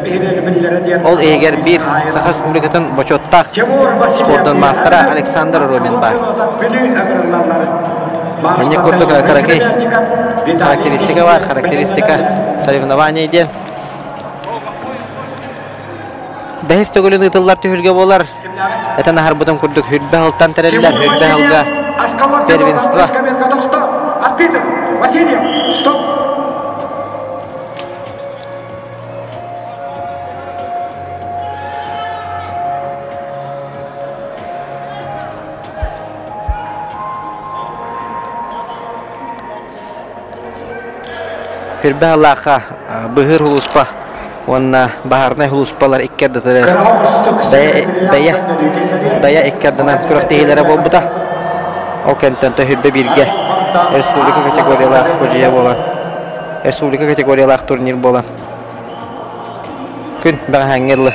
Ол иһигэр биир Саха Республикатын бочуоттаах спордун маастара Александр Румин баар. Манньык курдук кыракый характеристика бар, характеристика соревнований диэн. Бэһис төгүлүн ыытыллар түһүлгэ буолар. Этэн аһарбытым курдук хүрбэ сылтан тэриллэр, хүрбэ сылга первенство. Васильев, стоп! Хүрбэ Аллаахха быһыыр улууспа уонна баһаарынай улууспалар икки ардытыгар бэйэ бэйэ икки ардынан күрэхтэһиилэрэ буолбута. Ол кэмтэн Төһүрбэ бииргэ республика категориялаах кудьуйа буолан республика категориялаах турнир буолан күн бэҕэһээҥҥи дылы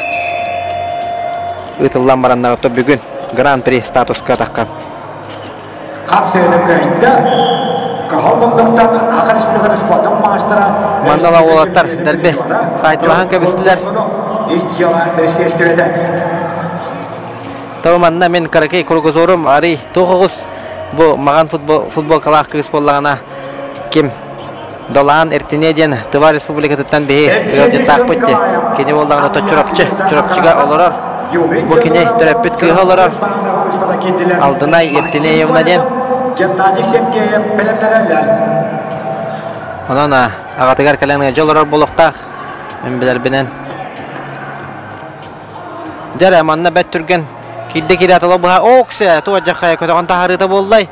ыытыллан бараннар ото бүгүн гран-при статуска таххан Хапсыыны кыайда. Каһыл муннуктан Аха Республикатын спордун маастара Маннала уолаттар дэлби сайтылаһан кэбистилэр. Ис дьыала министиэристибэтэ. Того манна мин кыракый кругозорум арый туох оҕус бу маҕан футбол футболкалаах кыыс буоллаҕына ким Долаан Эртине диэн Тыва Республикатыттан биһи ыалдьыттаахпыт дии. Кини буоллаҕына то Чурапчы, Чурапчыга олорор. Бу кини төрөппүт кыыһа олорор. Алдынай Ертинеевна диэн. Геннадий Сергеев бэлэмнэнэллэр. Онон аҕатыгар кэлэн ыалдьа олорор буолуохтаах. Мин билэрбинэн. Дьэ манна бэт түргэн киирдэ киирээт оло быһа ооксе туох дьаххайа көтөҕөн таһаарыыта буоллай.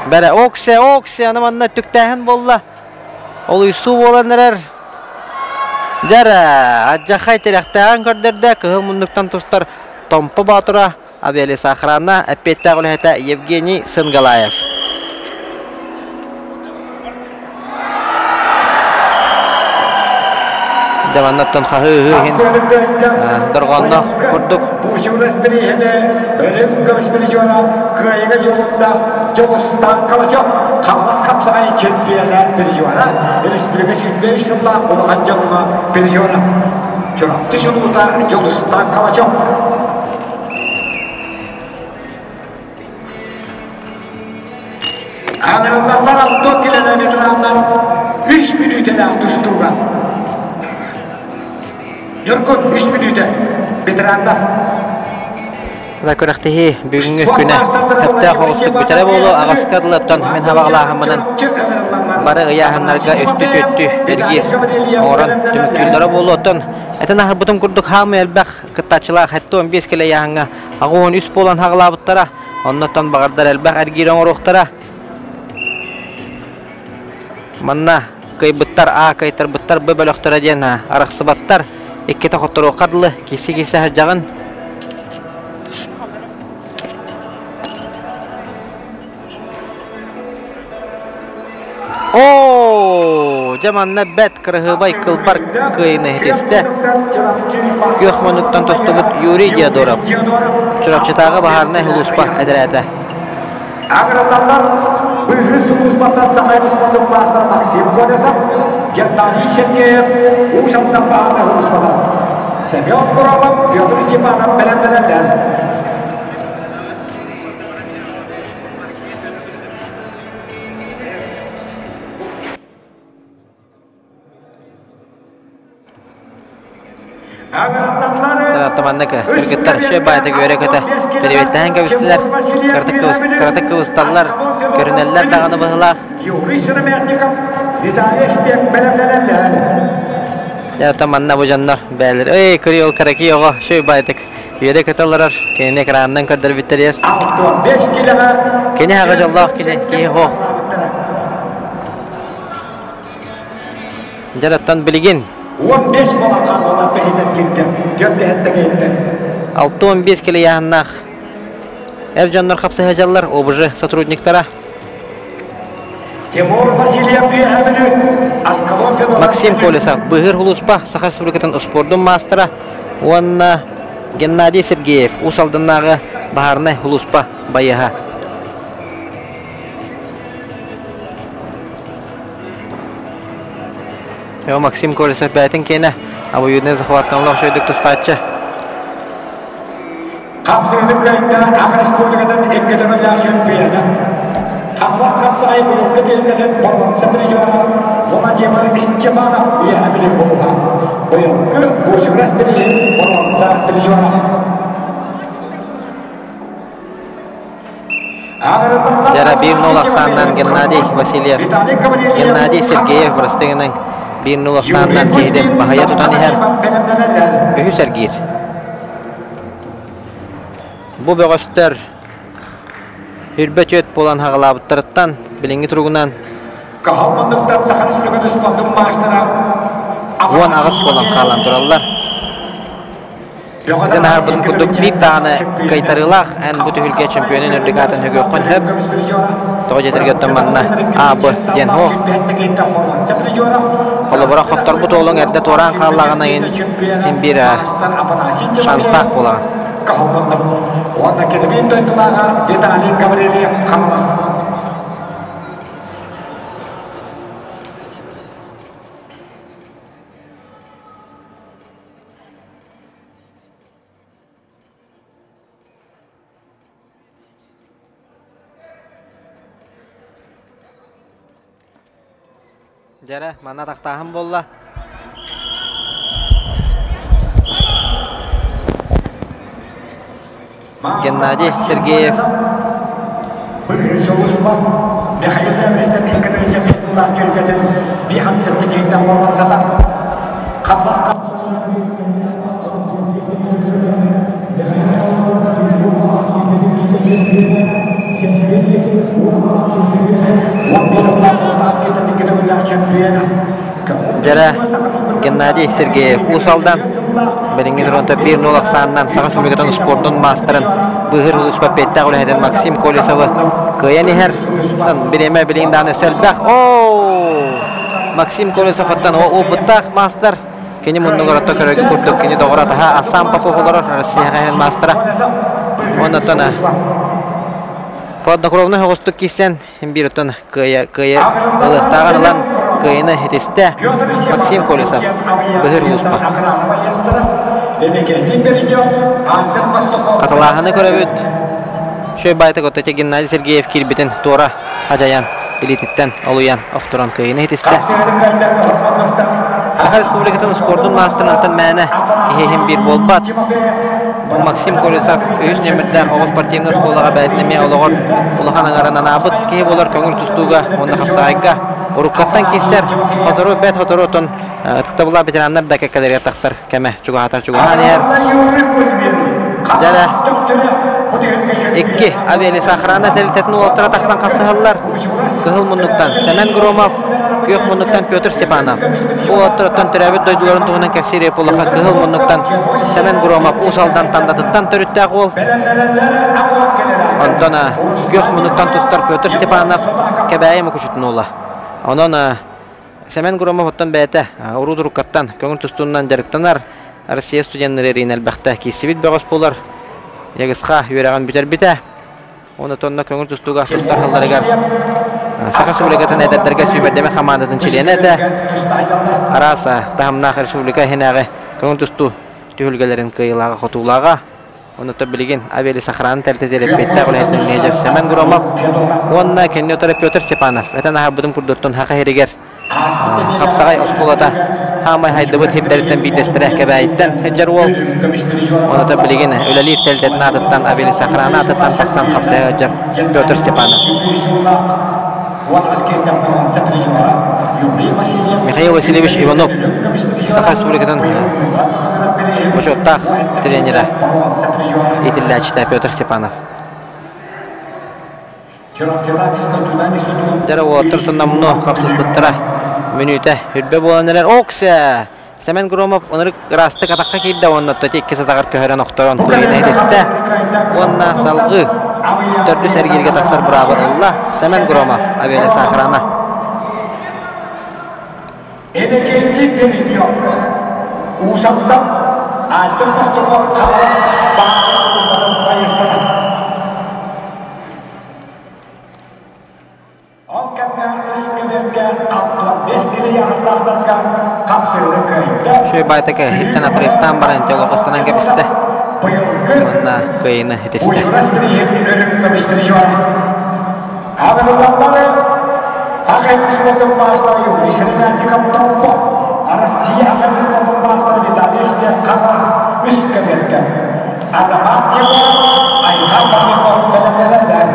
Бэрэ оксе оксе аны манна түктээһин буолла. Олуйсуу буолан эрэр. Дьэрэ адьахай тирэхтээҕин көрдөрдө кыһыл муннуктан тустар Томпо Боотура авиалесоохрана эппиэттээх үлэһитэ Евгений Сынгалаев. Дьэ маннаттан хаһыы-ыһыы иһин дорҕоонноох курдук. Буучугурас бирииһини Өрүҥ көмүс призера кыайыыга дьулунда Дьулустаан Калачев Хаҥалас хапсаҕай чемпиона призера республика 25 сыллаах улахан дьоҥҥо призера Чурапчы чулуута Дьулустаан Калачев. Аҥырыллаллар алто километраннар үс мүнүүтэлээх тустууга. Ньургун үс мүнүүтэ ветераннар. Да күрэхтэһии бүгүҥҥү күнэ сөптөөх оҕустук бүтэрэ буолуо аҕаска дылыттан мин хабаҕалааһыммынан бары ыйааһыннарга үстү-түөттүү эргиир оҥорон түмүктүүллэрэ буолуо. Оттон этэн аһарбытым курдук хаамыы элбэх кыттааччылаах 75 килэ ыйааһыҥҥа 83 буолан хаҕалаабыттара. Оннуттан баҕардар элбэх эргиир оҥоруохтара. Манна кыайбыттар А, кыайтарбыттар Б бөлөхтөрө диэн арахсыбаттар. Иккитэ хотторуохха дылы киси-киси сылдьаҕын. Оо, дьэ манна бэрт кыраһыабай кылбар кыайыыны иһитистэ. Күөх муннуктан тустубут Юрий Диодоров, Чурапчытааҕы баһаарынай сулууспа эдэрээтэ. Агроталлар быыһы сулууспаттан Саха Республикатын маастар Максим Колесов, Геннадий Сергеев, Уус Алдан баһаарынай сулууспатан Семен Куралов, Петр Степанов бэлэмнэнэллэр. Маннык кыргыттар шөй баайдык үөрэ-көтө переведтэһэн кэбистилэр. Кыратык кыбысталлар, көрүнэллэр даҕаны быһылаах. Юрий Сыромятников, Виталий Шпек бэлэмнэнэллэр. Дьэ, манна бу дьоннор бээлэр. Эй, кырыйыл караки оҕо шөй баайдык үөрэ-көтө олорор. Кинини экранынан көрдөрбүттэригэр. 65 килоҕа Кини аҕа дьоллоох кини, киһи хоох. Дьэ, оттон билигин 15 балахан уонна бэһисэн киирдэ. Дьон дэһэттэгэйдэн. 65 килояһыннаах эр дьоннор хапсыһа ОБЖ сотрудниктара. Тимур Васильев үөһэ Бүлүү, Аскалон Федоров Максим Колесов Быһыр Улууспа Саха Республикатын успуордун маастара уонна Геннадий Сергеев Уус Алданнааҕы баһаарынай улууспа байыаһа. Максим Колесов бэйэтин киэнэ обоюдный захваттан олох үчүгэйдик тустааччы. Хапсыгыны кыайда Аха Республикатын икки төгүллээх чемпиона. Хаҥалас хапсаҕай быйылгы түөлбэтин боруонса призера Владимир Степанов үөһэ Бүлүү улууһа. Быйылгы Бучугурас бирииһин боруонса призера. Дьара 1-0 ахсаанынан Геннадий Васильев, Геннадий Сергеев бырастыгынан 1-0 ахсаанынан киһини баһыйа тутан иһэр. Үһүс эргиир. Бу бөҕөстөр үрбэ түөт буолан хаҕалаабыттарыттан билиҥҥи туругунан 18 буолан хаалан тураллар. Итин аһарбытын курдук биир даҕаны кыайтарыылаах эн бу түһүлгэ чемпионун үрдүк аатын сөгүөххүн сөп. Тоҕо дьэтэргэ оттон манна А, Б диэн һуох. Холобура хотторбут уолуҥ эрдэ туораан хааллаҕына иһин биир шансаах буолаҕын. Уонна кини дойдулааҕа Виталий Гаврильев Хаҥалас. Дьэрэ, манна атахтааһын буолла. Геннадий Сергеев. Михаил Дьэрэ Геннадий Сергеев Уус Алдан билиҥҥи Торонто 1-0 ахсаанынан Саха Республикатын спордун маастарын быыһыыр улууспа эппиэттээх үлэһитин Максим Колесовы кыайан иһэр. Бириэмэ билигин даҕаны өссө элбэх. Оо! Максим Колесов оттон опыттаах маастар. Кини муннугар отто көрөргө курдук кини доҕоро атаһа Асан Попов олорор Россияҕа иһэн маастара. Оннотон хладнокровно соҕустук киирсэн биир оттон кыайа кыайа ылыахтааҕын ылан кыайыны итистэ Максим Колесов быһыр улууспа. Хатылааһыны көрөбүт. Шөй байтык оттоте Геннадий Сергеев киирбитин туора хадьайан илиититтэн олуйан охторон кыайыны итистэ. Саха Республикатын спордун маастарын мээнэ киһи биир буолбат. Максим Колесов үһүс нүөмэрдээх оҕо спортивнай оскуолаҕа бэйэтин эмиэ олоҕор улахан аҥарын анаабыт киһи буолар көҥүл тустууга уонна хапсаҕайга уруккаттан киирсэр сотору бэт сотору отон ытыктабыллаах ветераннар да кэккэлэригэр тахсар кэмэ чугаһаатар чугаһаан иһэр. Дьэрэ икки авиалесоохрана тэрилтэтин уолаттара тахсан хапсыһаллар. Кыһыл муннуктан Сэмэн Громов, күөх муннуктан Петр Степанов. Бу уолаттар оттон төрөөбүт дойдуларын туһунан кэпсиир Эполоха Кыһыл муннуктан Сэмэн Громов Уус Алдан Тандатыттан төрүттээх уол. Онтон күөх муннуктан тустар Петр Степанов Кэбээйи Мукучутун уола. Онон Сэмэн Громов оттон бэйэтэ уруу-туруккаттан көҥүл тустуунан дьарыктанар Россия студеннары эрийин элбэхтэ киирсибит бөҕөс буолар. Ягысха үөрэҕин бүтэрбитэ. Уонна тонна көҥүл тустууга тустар сылларыгар Саха Республикатын эдэрдэргэ сүүмэрдэмэ хамаандатын чилиэнэ этэ. Араас таһымнаах республика иһинээҕи көҥүл тустуу түһүлгэлэрин кыайыылааҕа хотуулааҕа. Онута билигин авиалесохрана тэрилтэтигэр эппиэттээх үлэһитинэн менеджер Семен Громов уонна кэнни утары Петр Степанов этэн аһарбытым курдуктун Саха сиригэр Хапсаҕай оскуолата хаамай хайдыбыт сирдэриттэн биирдэстэрэ Кэбээйиттэн сылдьар уол. Онута билигин үлэлиир тэрилтэтин аатыттан авиалесохрана аатыттан тахсан хапсаҕай сылдьар Петр Степанов. Михаил Васильевич Иванов Саха Республикатын бочуоттаах тренерэ, иитиллээччитэ Петр Степанов. Дьэ уолаттар сонномно хапсыспыттара мүнүүтэ үрбэ буолан эрэр. Оксе! Семен Громов ынырык ыраастык атахха киирдэ уонна тоти иккис атаҕар көһөрөн охторон кыайыыны иһитистэ уонна салгыы төрдүс эргииргэ тахсар быраабы ылла Семен Громов авиалесоохрана. Энекенти Бережнев Уусаттан Альберт Пастухов Хаҥалас баһаарынай сулууспатын байыастара. Ол кэмҥэ үс кэмэргэ 65 миллиардтаахтарга хапсыыны кыайда. Шөй байтака иһиттэн отрывтаан баран олохостанан кэбистэ. Уонна кыайыны итистэ. Ужурас билиһин өлүм көмүстүрүжуара. Агырылаллары Ағай спортын маастары Юрий Сыринатиков Топпо, Россия ағай спортын маастары Виталий Хаҥалас үс көмөргө. Азамат Егоров, Айхан Бабиков бэлэмнэнэллэр.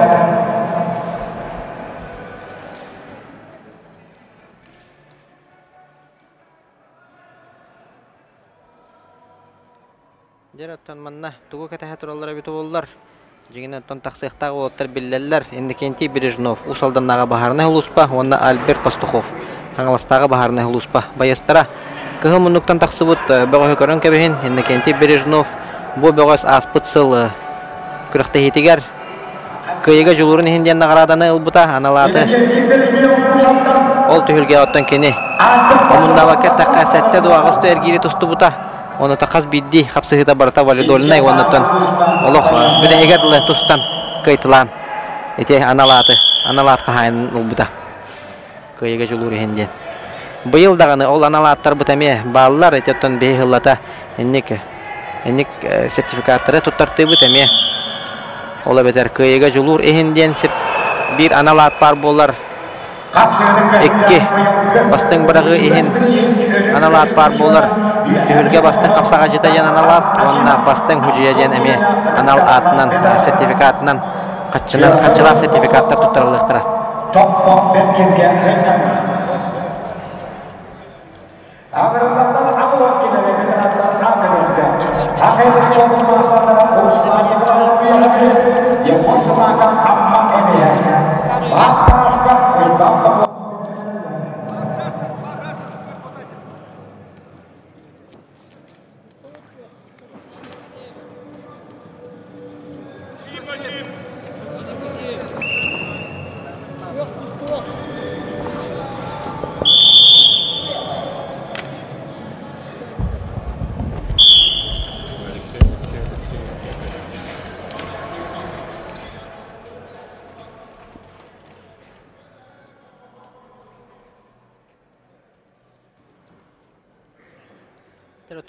Дьэр оттон манна тугу кэтэһэ тураллар эбит буоллар, дьиҥинэн оттон тахсыахтаах уолаттар биллэллэр. Иннокентий Бережнов, Уус Алданнааҕы баһаарынай сулууспа уонна Альберт Пастухов, Хаҥаластааҕы баһаарынай сулууспа байыастара. Кыһыл муннуктан тахсыбыт бөҕөһү көрөн кэбиһин, Иннокентий Бережнов бу бөҕөс ааспыт сыл күрэхтэһиитигэр Кыайыыга дьулуурун иһин диэн наҕарааданы ылбыта анал ааты. Ол түһүлгэҕэ оттон кини омуннаабакка эттэххэ сэттэ дуо аҕыс дуо эргиири тустубута. Онута хас биирдии хапсыһыыта барыта валидольнай уоннаттан олох бүтэһигэр дылы тустан кыайтылаан ити анал ааты анал аат хаһаайынын ылбыта. Кыайыыга дьулуур иһин диэн. Быйыл даҕаны ол анал ааттарбыт эмиэ бааллар, ити оттон биһи сыллата инник инник сертификаттары туттартыыбыт эмиэ. Ол эбэтэр кыайыыга дьулуур иһин диэн биир анал аат баар буолар. Икки бастыҥ быраҕыы иһин анал аат баар буолар. Түһүлгэ бастыҥ хапсаҕайдьыта диэн анал аат уонна бастыҥ худьуйа диэн эмиэ анал аатынан, сертификатынан, хаччынан, хаччылаах сертификаттар туттарыллыахтара. Агырылланнар аҕыйах кинилэр ветераннар аакаберга. Хахай спордун маастардара Руслан Николаев Пиэхабили, Егор Сымаков Амма эмиэ. Бас Пашка Уйбан Попов.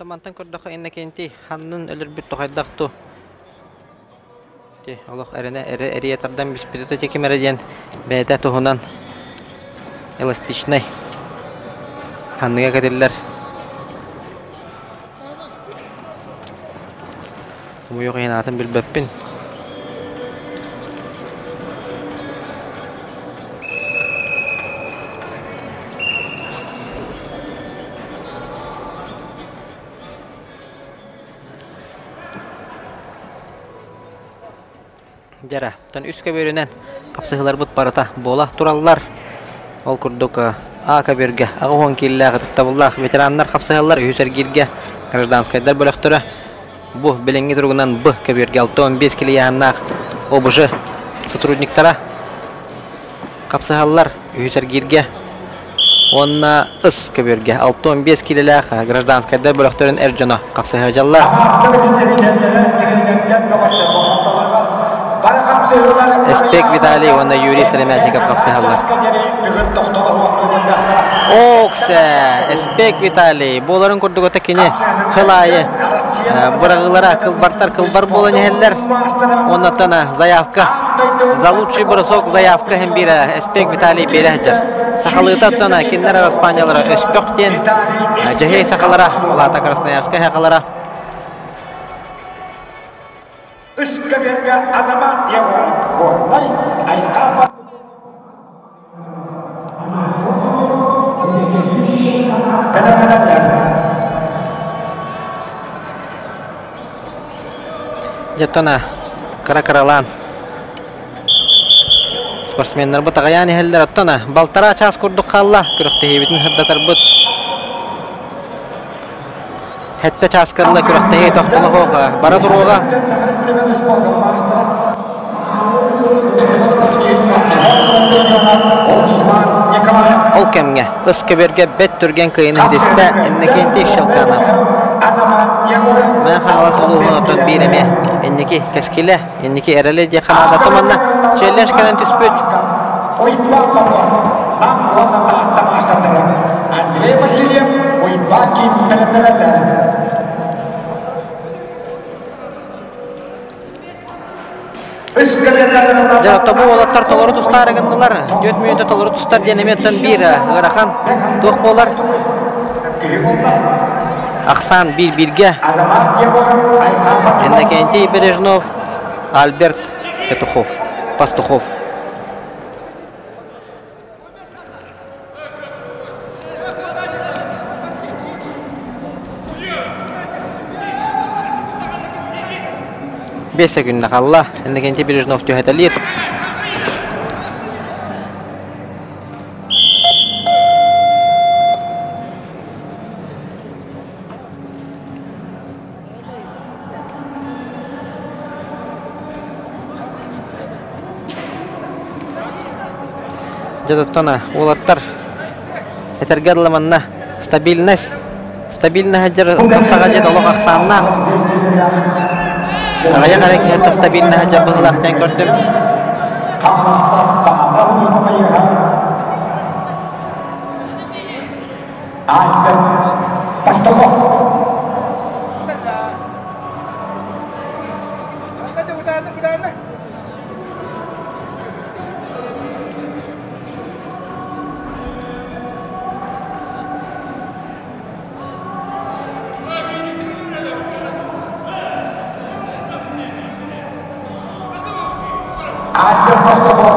Мантан көрдөххө Иннокентий ханнын өлөрбүт тохайдах ту Ти олох эрэнэ эрэ эрийэ тардан биспитэ то ким эрэ диэн бэйэтэ туһунан эластичнай ханныга кэтиллэр Хомойуох иһин аатын билбэппин. Дьара, тон үс көбүөрүнэн хапсыһыыларбыт барыта буола тураллар. Ол курдук А көбүөргэ 80 киилэлээх ытыктабыллаах ветераннар хапсыһаллар, үһүс эргииргэ гражданскайдар бөлөхтөрө. Бу билиҥҥи туругунан Б көбүөргэ 65 килийааннаах ОБЖ сотрудниктара хапсыһаллар, үһүс эргииргэ уонна С көбүөргэ 65 киилэлээх гражданскайдар бөлөхтөрүн эр дьоно хапсыһыадьаллар. Эспек Виталий уонна Юрий Сыромятников хапсыһаллар. Оксе, Эспек Виталий, буоларын курдук ото кини хыл аайы быраҕыылара кылбартар кылбар буолан иһэллэр. Оннуттан заявка за лучший бросок заявка иһин биирэ Эспек Виталий биэрэ сылдьар. Сахалыыта оттон кинилэр араспаанньалара Өспөх диэн Дьэһиэй сахалара, Улаата Красноярскай сахалара. Үскэберге Азамат Егоров Горнай Айхал Дьэ, кыра-кыралаан спортсменнарбыт аҕыйаан иһэллэр. Оттон балтараа чаас курдук хаалла. Күрэхтэһиибитин сырдатарбыт. Сэттэ чааска ыла күрэхтэһии тохтолоһуох бара туруоҕа. Ол кэмҥэ ыс көбүөргэ бэт түргэн кыайыыны ситистэ Иннокентий Щелканов. Мэҥэ Хаҥалас улууһун отут биир эмиэ инники кэскилэ, инники эрэлэ диэх хамаандата манна челлендж кэлэн түспүт. Андрей Васильев Уйбаан киин бэлэмнэнэллэр. Дьэ, тобу уолаттар толору тустаары гыннылар. Түөрт мүнүүтэ толору тустар диэн эмиэ оттон биир ыарахан туох буолар? Ахсаан биир-бииргэ. Иннокентий Бережнов, Альберт Петухов, Пастухов. Биэс секунда хаалла. Иннокентий Бережнов түһэтэлиир. Дьэ оттон уолаттар этэргэ дылы манна стабильность стабильно сылдьар саҕа дьиэ олох ахсааннаах. Аҕыйах эрэ киһиэхэ стабильно сылдьар быһыылаах диэн көрдүм. Альберт Пастухов.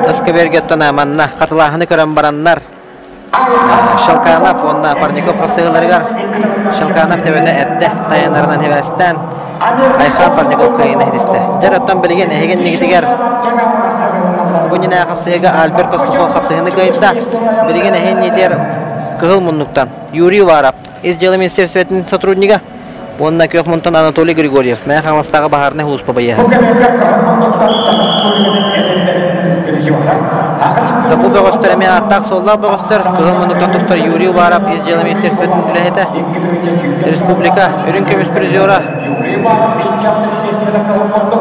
Таскабергеттон манна хатылааһыны көрөн бараннар Шелканов уонна Парников хапсыһыыларыгар Шелканов төбөтө эрдэ тайанарынан хибээстээн Айхан Парников кыайыыны иһитистэ. Дьэр оттон билигин эһигин нигитигэр бу нинээ хапсыһыыга Альберт Пастухов хапсыһыыны кыайда. Билигин эһин нитигэр кыһыл муннуктан Юрий Уваров ис дьыала министерствотын сотруднига уонна күөх мунтан Анатолий Григорьев Мэҥэ Хаҥаластааҕы баһаарынай сулууспа байыаһа. Бу кэмҥэ кыһыл муннуктан Саха Республикатын эдэрдэрин призера Бу бөҕөстөр эмиэ ааттаах-суоллаах бөҕөстөр. Кыһыл муннуктан тустар Юрий Уваров ис дьыала министерствотын үлэһитэ. Республика үрүҥ көмүс призера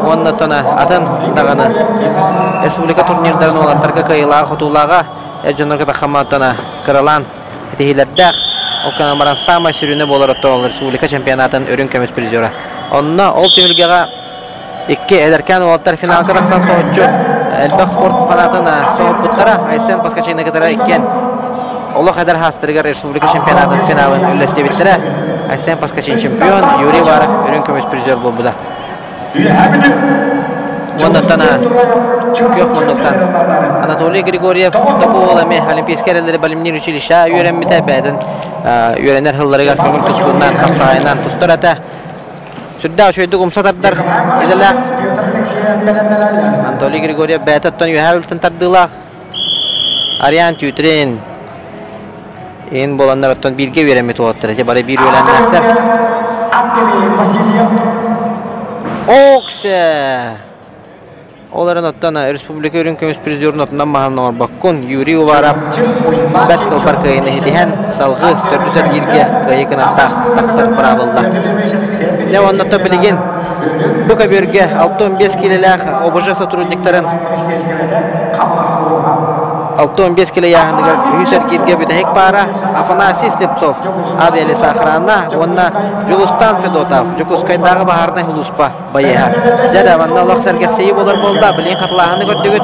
уонна тона атын даҕаны республика турнирдарын уолаттарга кыайыылааҕа-хотуулааҕа эр дьоннорго таххамматтана кыралаан итиһиилэрдээх. Ол гынан баран саамай сүрүнэ буолар оттон республика чемпионатын үрүҥ көмүс призера. Онно ол түһүлгэҕэ икки эдэркээн уолаттар финалга тахсан соһуччу элбэх спорт фанатын соһуппуттара. Айсен Поскачины кытары иккиэн олох эдэр хаастарыгар республика чемпионатын финалын үллэстибиттэрэ. Айсен Поскачин чемпион, Юрий Варов үрүҥ көмүс призер буолбута. Уоннаттан күөх муннуктан Анатолий Григорьев тобу уол эмиэ Олимпийскай эрэллэри балимнир училищеҕа үөрэммитэ, бэйэтин үөрэнэр сылларыгар көҥүл тустуунан, хапсаҕайынан тустар этэ. Сүрдээх үчүгэйдик умса тардар идэлээх Анатолий Григорьев бэйэтэ оттон үөһээ үлтэн тардыылаах Ариан Тютрин иин буоланнар оттон бииргэ үөрэммит уолаттар ити бары биир үөлээннээхтэр. Оксе! Ол эрэн оттон республика үрүҥ көмүс призерун отунан маһын оҥорбоккун Юрий Уваров бэрт кылбар кыайыыны ситиһэн салгыы төрдүс эргииргэ кыайыы кынаттаах тахсар быраабылла. Дьэ уонна оттон билигин бу көбүөргэ 65 киилэлээх ОБЖ сотрудниктарын 65 килэ ыйааһыныгар үһүс эргииргэ бүтэһик паара Афанасий Слепцов авиалесоохрана уонна Дьулустан Федотов Дьокуускайдааҕы баһаарынай сулууспа байыһа. Дьэ да, манна олох сэргэхсийии буолар буолла, билигин хатылааһыны көрдүгүт.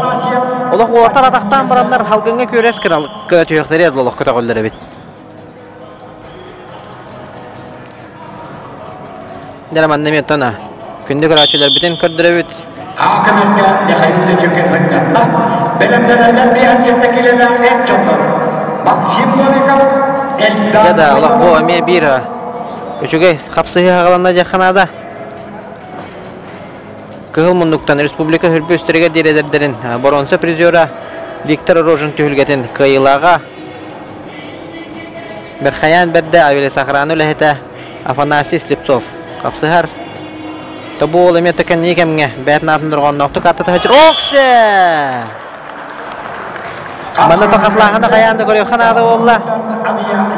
Олох уолаттар атахтаан бараннар халгыҥҥа күөрэс түһүөхтэрэ олох көтөҕүллэр эбит. Дьэ манна эмиэ оттон күндү көрөөччүлэрбитин көрдөрөбүт. Аакамерга Михаил Дөтүкин сынньанна. Бэлэмнэнэллэр биһэн сиртэ килэлээх эр дьоннор. Максим Новиков, Эльдар Дьэ да, олох бу эмиэ биир үчүгэй хапсыһыы хаҕаланна диэххэ наада. Кыһыл муннуктан республика үрбү үстэригэр диэри эдэрдэрин боруонса призера Виктор Рожин түһүлгэтин кыайыылааҕа Верхоян бэрдэ авиалесохрана үлэһитэ Афанасий Слепцов хапсыһар. Тобуол эмиэ төкэннии кэмҥэ бэйэтин аатын дорҕоонноохтук ааттатаһычыр Оксе! Манна тохатлааһына хайаан да көрүөххэ наада буолла.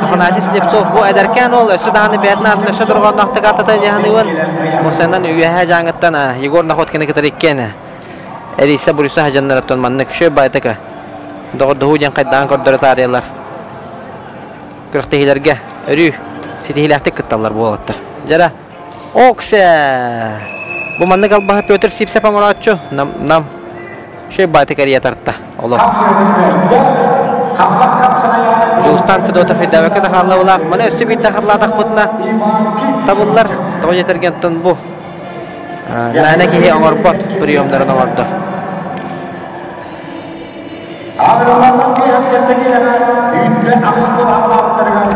Афанасий Слепцов бу эдэркээн уол өссө даҕаны бэйэтин аатын өссө дорҕоонноохтук ааттата дьаһаныыбын. Мурсанан үөһээ дьааҥыттан Егор Находкины кытары иккиэн Эриса Буриса хадьаннарыттан маннык шөй байтака доҕордоһуу диэн хайдаан көрдөрө таарыйалар. Күрэхтэһиилэргэ өрүү ситиһиилээхтик кытталлар буолаттар. Дьара Оксе! Бу маннык албаһы Петр Сипсев оҥорооччу нам нам шөй бааты кэрийэ тарта олох. Дьулустан Федотов өйдөөбөккө да хааллабылаах. Маны өссө биирдэ харлаатахпытына табыллар. Тоҕо дьэтэргэнтэн бу мээнэ киһи оҥорбот приемнарын оҥордо. Агралардан киһи сэтте киилэҕэ үүннэ аҕыс буолаабыттарыгар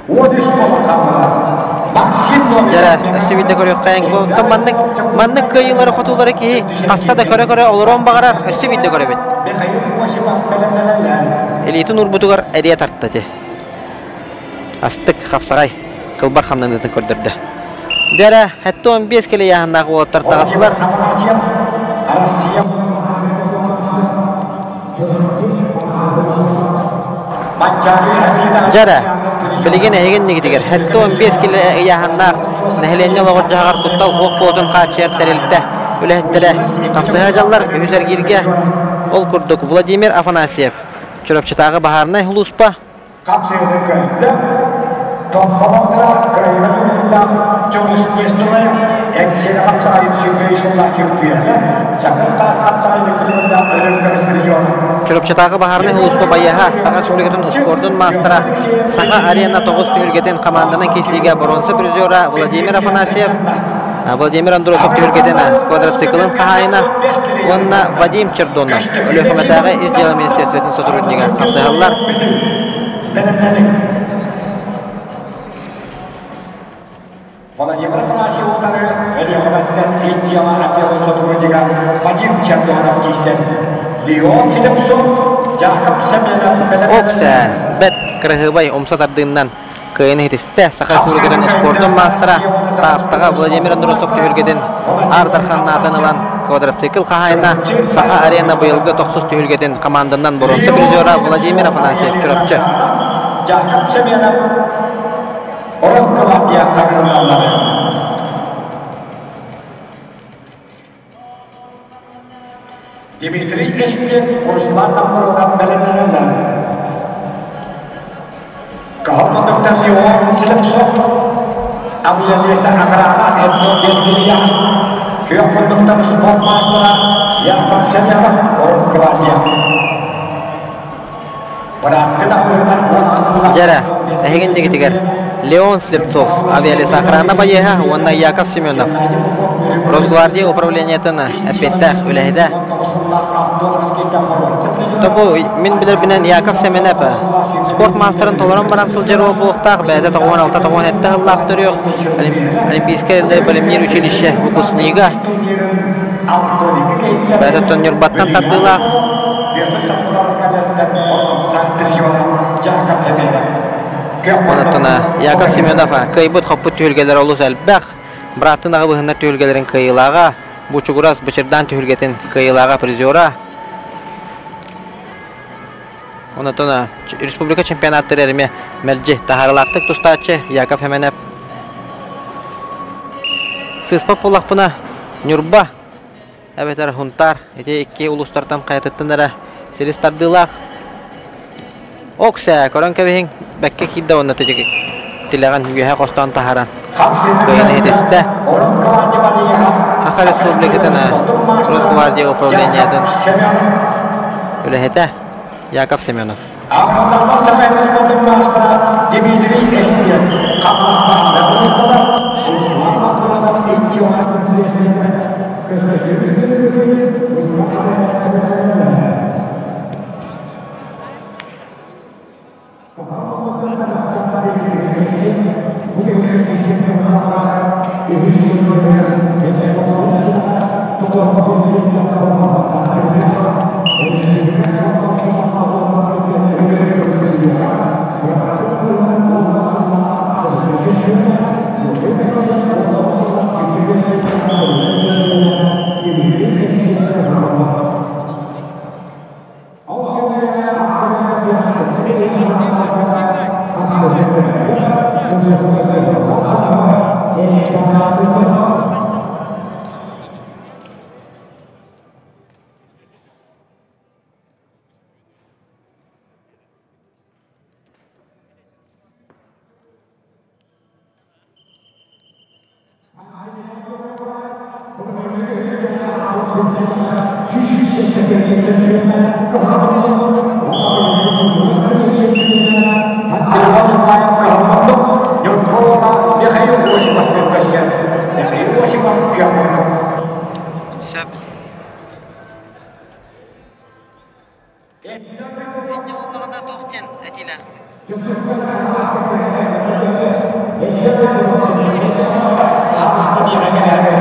13 буолан хааллылар. Дьэрэ, өссө биирдэ көрүөххэйиҥ. Бу оттон маннык маннык кыайыылары хотуулары киһи хаста да көрө-көрө олоруон баҕарар, өссө биирдэ көрөбүт. Илиитин уурбутугар эрийэ тарта ити. Астык, хапсаҕай, кылбар хамнаныытын көрдөрдө. Дьэрэ, 75 килэ ыйааһыннаах уолаттар таҕыстылар. Дьэ эрэ, билигин эһиги иннигитигэр 75 килэ ыйааһыннаах нэһилиэнньэ олоҕор-дьаһаҕар куттал суох буолуутун хааччыйар тэрилтэ үлэһиттэрэ хапсыһа дьаллар үһүс эргииргэ. Ол курдук Владимир Афанасьев, Чурапчытааҕы баһаарынай сулууспа Хапсыһыны кыайда. Томпомоотура кыайыгар ылбыттаах Чоҥус Несторая Эҥсиэли хапсаҕайын сүүрбэ сыллаах чөмпүйүөнэ, Чакыр таас хапсаҕайын икки өрүн көмүс призера. Чурапчытааҕы баһаарынай сулууспа байыаһа, Саха Республикатын успуордун маастара, Саха Арена тоҕус түһүлгэтин хамаанданан киирсиигэ боруонса призера Владимир Афанасьев, Владимир Андросов түһүлгэтин квадроциклын хаһаайына уонна Вадим Чердонов, Өлүөхүмэтээҕи ис дьыала министерствотын сотруднига хапсыһаллар. Владимир Афанасьев утары Өлүөхүмэттэн ис дьыала отделын сотруднига Вадим Чердонов киирсэн Леон Слепцов, Яков Семенов Оксэ, бэт кыраһыабай умса тардыыннан кыайан иһитистэ. Саха Республикатын спордун маастара Тааттаҕа Владимир Андросов түһүлгэтин Аар Дархан аатын ылан квадроцикл хаһаайына Саха Арена быйылгы тохсус түһүлгэтин команданан боруонса призера Владимир Афанасьев Чурапчы. Яков Семенов Росгвардия наградалары. Дмитрий Эстин Руслан Новгородов бэлэмнэнэллэр. Кыһыл муннуктан Леон Слепцов, Авиалеса охрана Эдно Безгильян, күөх муннуктан спорт маастара Яков Семенов Росгвардия. Дьэрэ, эһигин дигитигэр Леон Слепцов, авиалесоохрана байыаһа уонна Яков Семенов, Росгвардия управлениетын эппиэттээх үлэһитэ. Тобу мин билэрбинэн Яков Семенов спорт маастарын толорон баран сылдьар уол буолуохтаах, бэйэтэ 96-97 сыллаах төрүөх Олимпийскай бэлэмниир училище выпускнига. Бэйэтэ Ньурбаттан тардыылаах. Онтон Яков Семенов кыайбыт-хоппут түһүлгэлэрэ олус элбэх. Бырааттын аҕа быһыннар түһүлгэлэрин кыайыылааҕа, Бучугурас Бычырдаан түһүлгэтин кыайыылааҕа призера. Онтон республика чемпионаттары эмиэ мэлдьи таһаарылаахтык тустааччы Яков Семенов. Сыыспат буоллахпына, Ньурба эбэтэр Хунтаар ити икки улуустартан хайатыттан эрэ силис тардыылаах. Оксэ, көрөн кэбиһиҥ, бэккэ киирдэ уонна тилэҕин үөһэ хостоон таһааран кыайан иһитистэ. Саха Республикатын Росгвардия управлениетын үлэһитэ Яков Семенов. Ааҕыллаллар Саха Республикатын маастара Дмитрий Эстен, Хамнастаах улуустара, Руслан Махмудов Сөп. Инньэ буоллаҕына туох диэн этиилээх? Баһаалыста миэхэ кэлээрин.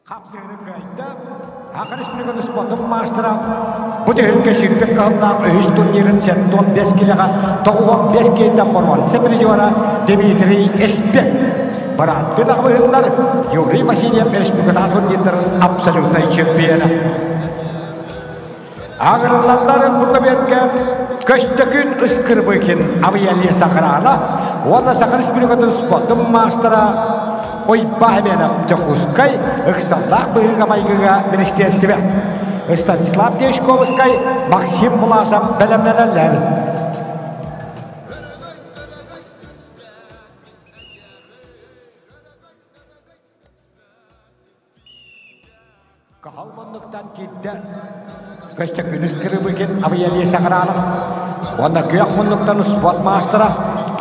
Хапсыгыны кыайда. Саха Республикатын спордун маастара бу түһүлгэ сүүрбэт кыһыллаах үһүс турнирын 75 килэҕэ 95 киһиттэн боруонса призера Дмитрий Эспек. Бырааттыы даҕабыһыннар Юрий Васильев республикатааҕы турнирдарын абсолютнай чемпиона. Ааҕырыллаллар бу көбүөргэ Көстөкүүн Ыскырбыкин Авиалия Сахарана уонна Саха Республикатын спордун маастара Уйбаһыменов Дьокуускай ыксаллаах быһыыга-майгыга министиэристибэ Станислав Дьячковскай, Максим Власов бэлэмнэнэллэр. Каһал муннуктан киирдэ Көстөкүүнүс Кырыбыкин Авиалия Саҥараанов уонна күөх муннуктан спорт маастара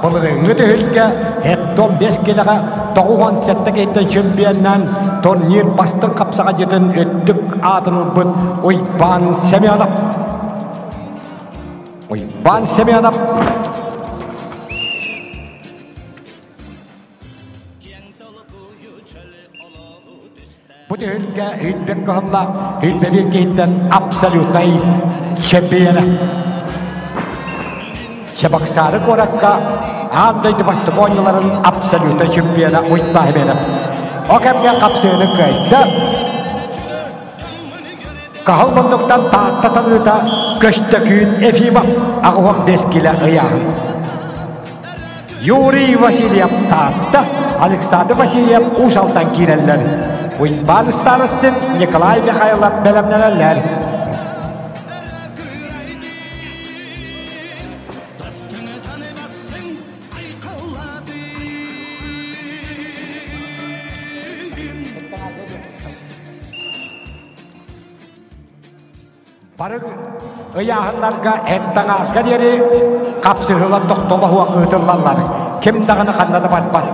былырыыҥҥы түһүлгэ Хеттон 5 килэҕэ 97 киһиттэн чемпионнаан турнир бастыҥ хапсаҕадьытын үрдүк аатын ылбыт Уйбаан Семенов. Уйбаан Семенов Бу түһүлгэ Үйбек кыһыллаах Үйбэбиир киһиттэн абсолютнай чемпиона. Чебоксары куоракка аан дойду бастакы оонньууларын абсолютнай чемпиона Уйбаа Хименов. О кэмҥэ хапсыыны кыайда. Каһыл муннуктан Таатта талыыта Көстөкүүн Ефимов 85 килэ ыйааһын. Юрий Васильев Таатта, Александр Васильев Уус Алтан киирэллэр. Уйбаан Старостин, Николай Михайлов бэлэмнэнэллэр. Бары ыйааһыннарга эт-таҥааска диэри хапсыһыылар тохтобо суох ыытыллаллар. Ким даҕаны ханна да барбат.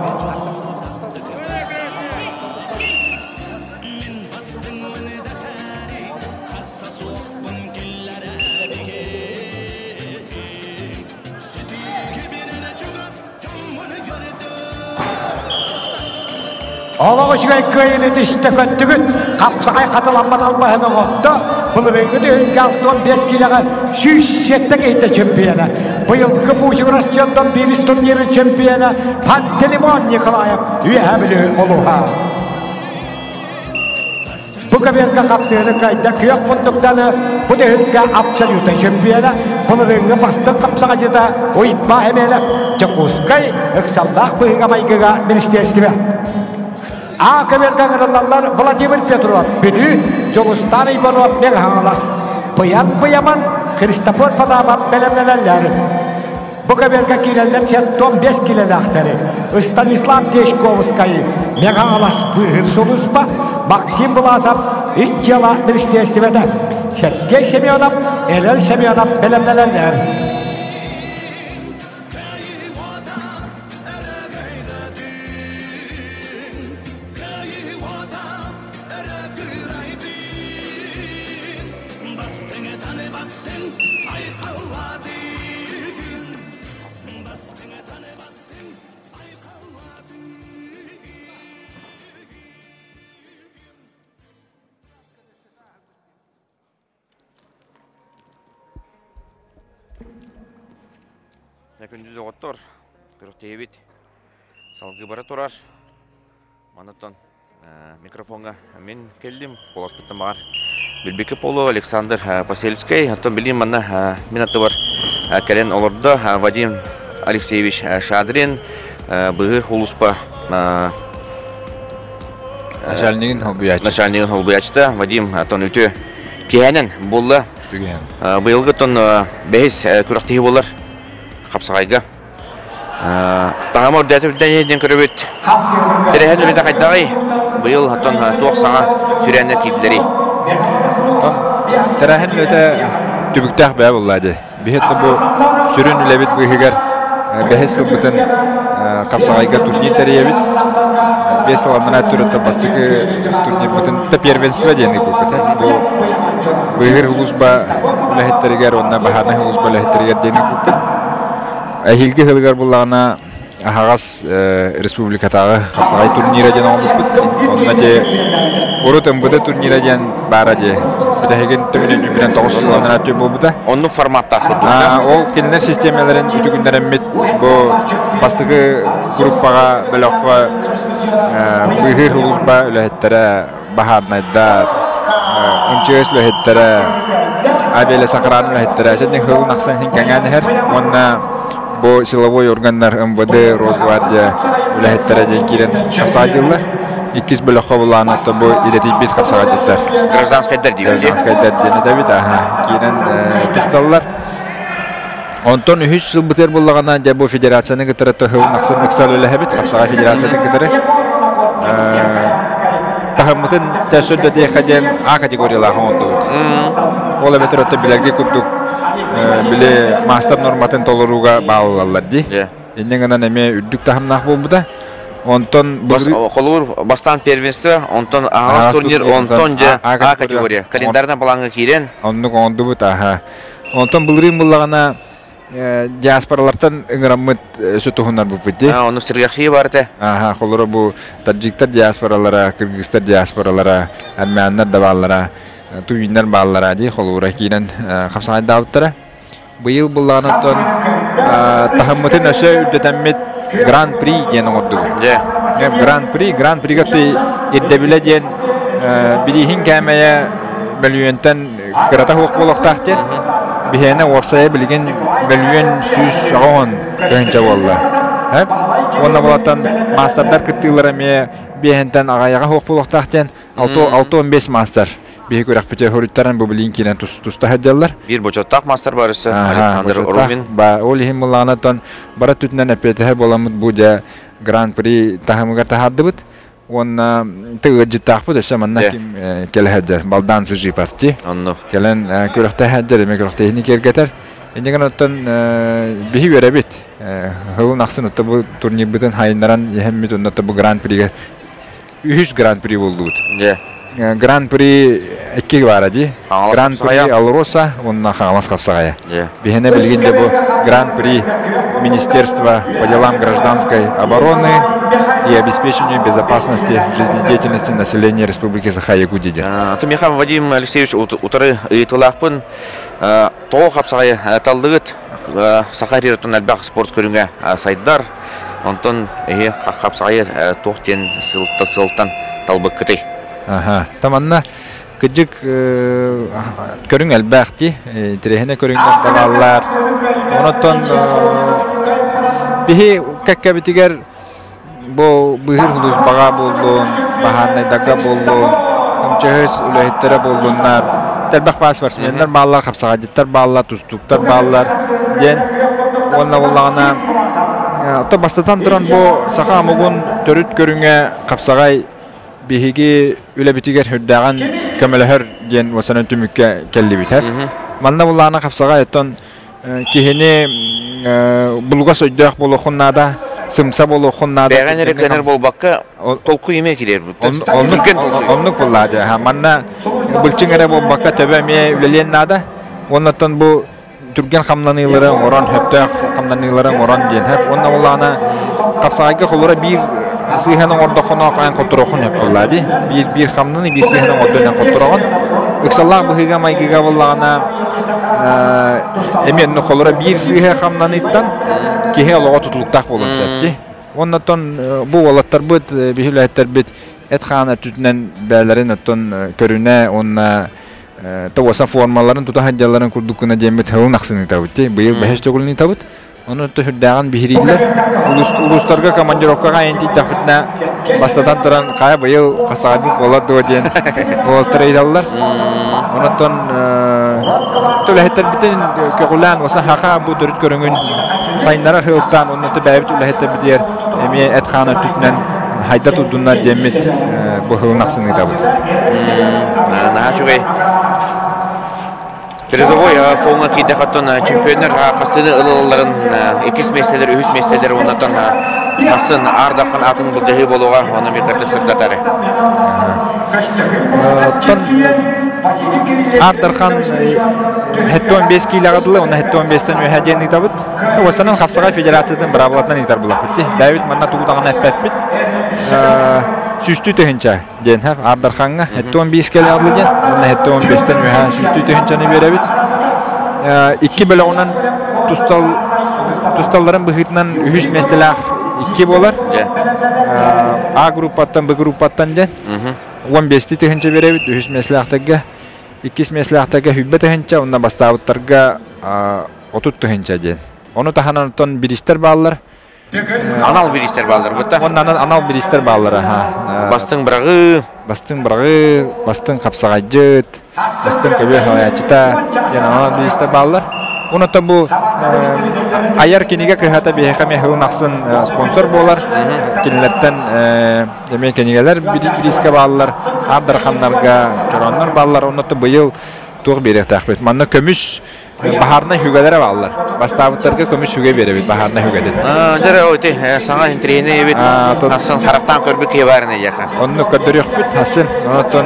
Олох үчүгэй кыайыыны түстэ көттүгүт, хапсаҕай хатыламмат албаһын оҥотто, былырыыҥҥы түһүлгэ 65 киилэҕэ 107 киһитэ чемпиона, быйылгы Путин Россияттан биирис турнирын чемпиона Пантелеймон Николаев Үөһээ Бүлүү улууһа. Бу көбүөргэ хапсыһыны кыайда күөх мундуктаны бу түһүлгэ абсолютнай чемпиона, былырыыҥҥы бастыҥ хапсаҕайдьыта Уйбаа Хэмиэнэп, Дьокуускай ыксаллаах быһыыга-майгыга министиэристибэ. А көбүөргэ ыҥырыллаллар Владимир Петров, Бүлүү, Дьулустаан Иванов, Мэҥэ Хаҥалас, Быйан Быйаман, Христофор Потапов бэлэмнэнэллэр. Бу көбүөргэ киирэллэр 75 килэлээхтэри Станислав Дьячковскай, Мэҥэ-Хаҥалас быыһыыр сулууспа, Максим Власов ис дьыала министиэристибэтэ, Сергей Семенов, Эрэл Семенов бэлэмнэнэллэр. Күндү доҕоттор, күрэхтэһиибит салгыы бара турар. Манытан микрофоҥҥа мин кэллим, куоласпыттан баҕар билбиккэ буолуо Александр Посельскай. Оттон билигин манна мин аттыбар кэлэн олордо Вадим Алексеевич Шадрин, быһыы улууспа Начальнигын холбуйааччы. Начальнигын холбуйааччыта Вадим оттон үтүө киһэнэн буолла. Быйылгы оттон бэһис күрэхтэһии буолар хапсаҕайга. Таһыма үрдээтэ үрдээн диэн көрөбүт. Тэрээһин үлэтэ хайдаҕый? Быйыл оттон туох саҥа сүрээннэр киирдилэрий? Тэрээһин үлэтэ түбүктээх бэйэ буолла дии. Биһиэт бу сүрүн үлэбит быыһыгар бэһис сылбытын хапсаҕайга турнир тэрийэбит. 5 сыл анараа өттүгэр бастакы турнирбытын первенство диэн ыыппыппыт. Бу быыһыыр улууспа үлэһиттэригэр уонна баһаарынай улууспа үлэһиттэригэр диэн ыыппыппыт. Эһиилги сылыгар буллаҕына аһаҕас республикатааҕы хапсаҕай турнира диэн оҥорбуппут. Онно дьэ урут МВД турнира диэн баара дьэ. Бүтэһигин түмүнэн тоҕус сылланар түм буолбута. Оннук форматтаах курдук. Ол кинилэр систиэмэлэрин үтүгүннэрэммит бу бастакы группаҕа бөлөххө быыһыыр улууспа үлэһиттэрэ баһаарнайдар, МЧС үлэһиттэрэ, авиалесохрана үлэһиттэрэ ситини хылын ахсын иһин кэҥээн иһэр уонна бу силовой органнар МВД, Росгвардия үлэһиттэрэ диэн киирэн хапсаҕайдыыллар. Иккис бөлөххө булаан отто бу идэтийбит хапсаҕайдыттар. Гражданскайдар диибит. Гражданскайдар диэн этэбит, аха, киирэн тусталлар. Онтон үһүс сылбытыгар буллаҕына, дьэ бу федерацияны кытары тыһылын ахсын ыксал үлэһэбит, Хапсаҕай федерациятын кытары. Таһыммытын төссө үрдэтиэххэ диэн А категориялаах оҥордубут. Ол эбэтэр өттө билэргэ курдук били маастар норматын толорууга бааллаллар дии. Инньэ гынан эмиэ үрдүк таһымнаах буолбута. Онтон Холобур, бастаан первенство, онтон аһаҕас турнир, онтон дьэ А категория. Календарынан балаҥҥа киирэн. Оннук оҥордубут, аха. Онтон былырыын буллаҕына диаспоралартан ыҥыраммыт өсө туһуннарбыппыт дии. Ону сэргэхсийии бар этэ. Аха, холоро бу таджиктар диаспоралара, кыргызтар диаспоралара, армяннар да бааллара, туйуннар бааллара дии холобура киирэн хапсаҕайдаабыттара. Быйыл буллаҕына оттон таһыммытын өсө үрдэтэммит Гран-при диэн оҥордубут. Гран-при, Гран-прига ирдэбилэ диэн бирииһин кээмэйэ мөлүйүөнтэн кырата суох буолуохтаах диэн. Биһиэнэ уопсайа билигин мөлүйүөн 180 тыһыынча буолла. Уонна булаттан маастардар кыттыылара эмиэ биэһинтэн аҕайаҕа суох буолуохтаах диэн 6-15 маастар биһи күрэхпитигэр хоруйтаран бу билигин киирэн туста сылдьаллар. Биир бочуоттаах маастар барысы Александр Румин. Ол иһин буллаҕына бара түтүнэн эппиэтэһэр буоламмыт бу дьэ Гран-при таһымыгар таһаардыбыт. Уонна тыгырдьыттаахпыт өссө манна ким кэлэ сылдьар Балдан Сыжипов дии. Онно. Кэлэн күрэхтэһэ сылдьар, эмиэ күрэхтэһиини киэргэтэр. Инньэ гынан оттон биһи үөрэбит. Сылын ахсын отто бу турнирбытын хайыннаран иһэммит онно бу Гран-прига үһүс Гран-при буоллубут. Гран-при икки баара дии. Гран-при Алроса уонна Хаҥалас Хапсаҕайа. Биһиэнэ билигин де бу Гран-при Министерства по делам гражданской обороны и обеспечению безопасности жизнедеятельности населения Республики Саха-Якутия диэн. Миха Вадим Алексеевич утары ыйытылаахпын. Тоҕо хапсаҕайы таллыгыт Саха сирин элбэх спорт көрүҥэ сайдар. Онтон эһи хапсаҕайы туох диэн сылтан талбыккытый? Аха. Таманна кыдьык көрүҥ элбэх дии. Интэриэһинэй көрүҥнэр да бааллар. Онтон биһи кэккэбитигэр бу быыһыыр сулууспаҕа буоллун, баһаарынайдарга буоллун, МЧС үлэһиттэрэ буоллуннар, элбэх баар спортсменнар бааллар, хапсаҕайдьыттар бааллар, тустууктар бааллар диэн уонна буоллаҕына оттон бастатан туран бу саха омугун төрүт көрүҥэ хапсаҕай биһиги үлэбитигэр үрдээҕин көмөлөһөр диэн уосанан түмүккэ кэллибит. Манна буллаҕына хапсаҕай оттон киһини булугас өйдөөх буолуоххун наада, сымса буолуоххун наада. Бэҕэн эрэ көнөр буолбакка, толкуй эмиэ киирэр. Оннук буллаа дьэ. Манна былчыҥ эрэ буолбакка төбө эмиэ үлэлиэн наада. Оннуттан бу түргэн хамнаныылары оҥорон, сөптөөх хамнаныылары оҥорон диэн. Уонна улаана хапсаҕайга холура биир сыыһан оҥордоххуна хаан хоттороххун сөп буоллаа дии. Биир биир хамнаны биир сыыһан оҥордон хоттороҕун. Ыксаллаах быһыыга майгыга буоллаҕына. Эмиэ холоро биир сыыһа хамнаныыттан киһи олоҕо тутулуктаах буолуон сөп дии. Оннотон бу уолаттарбыт, биһи үлэһиттэрбит эт-хаан өттүтүнэн бэйэлэрин оттон көрүнэ уонна тоҕуоса формаларын тута сылдьалларын курдук гына диэммит сылын ахсын ыытабыт дии. Быйыл бэһис төгүлүн ыытабыт. Ону сүрдээҕин биһирииллэр. Улуустарга командировкаҕа айан тиийдэхпитинэ, бастатан туран, хайа быйыл хасаайбыт буолар дуо диэн уолаттар ыйыталлар. Онон үлэһиттэрбитин көҕүлээн, уоса хаха бу төрүт көрүҥүн сайыннарар сыалтаан, уонна бэйэбит үлэһиттэрбитигэр эмиэ эт-хаан өттүтүнэн хайда турдуннар диэммит бу сылын ахсын ыытабыт. Наһаа үчүгэй. Передовой фоҥҥа киирдэххэ чемпионнар хастыыны ылалларын иккис миэстэлэр, үһүс миэстэлэр уоннаттан хасын Ардаххан атын былдьаһыы буолуоҕа, ону Микарты сырдатары. Оттон Ардархан 75 киилэҕэ дылы, онно 75-тэн үөһэ диэн ыытабыт. Уосанан Хапсаҕай Федерациятын быраабылатынан ыытар булаппыт. Бэйэбит манна тугу даҕаны эппэппит. Сүүстүү тыһыынча диэн Ардархаҥҥа 75 кэлэ аллы диэн уонна 75-тэн үөһэ сүүстүү тыһыынчаны биэрэбит. Икки бөлөҕүнэн тустал тусталларын быһыытынан үһүс миэстэлээх икки буолар. А группаттан Б группаттан диэн 15 тыһыынча биэрэбит үһүс миэстэлээхтэргэ. Иккис миэстэлээхтэргэ 100 тыһыынча, уонна бастаабыттарга 30 тыһыынча диэн. Ону таһынан оттон биристэр бааллар. Анал бириистэр бааллар бутта. Уонна анал бириистэр бааллар аха. Бастыҥ быраҕыы. Бастыҥ быраҕыы, бастыҥ хапсаҕайдьыт, бастыҥ көбүө салайааччыта диэн анал бириистэр бааллар. Онон бу айар кинигэ кыһата биһиэхэ эмиэ сылын ахсын спонсор буолар. Кинилэртэн эмиэ кинигэлэр бириискэ бааллар, аардарханнарга чорооннор бааллар. Онон быйыл туох биэриэхтээхпит? Манна көмүс Баһаарынай сүгэлэрэ бааллар. Бастаабыттарга көмүс сүгэ биэрэбит баһаарынай сүгэтин. Дьэ ити саҥа интриэни эбит. Асын харахтаан көрбүт киһи баар эйиэхэ. Оннук көрдөрүөхпүт асын. Онтон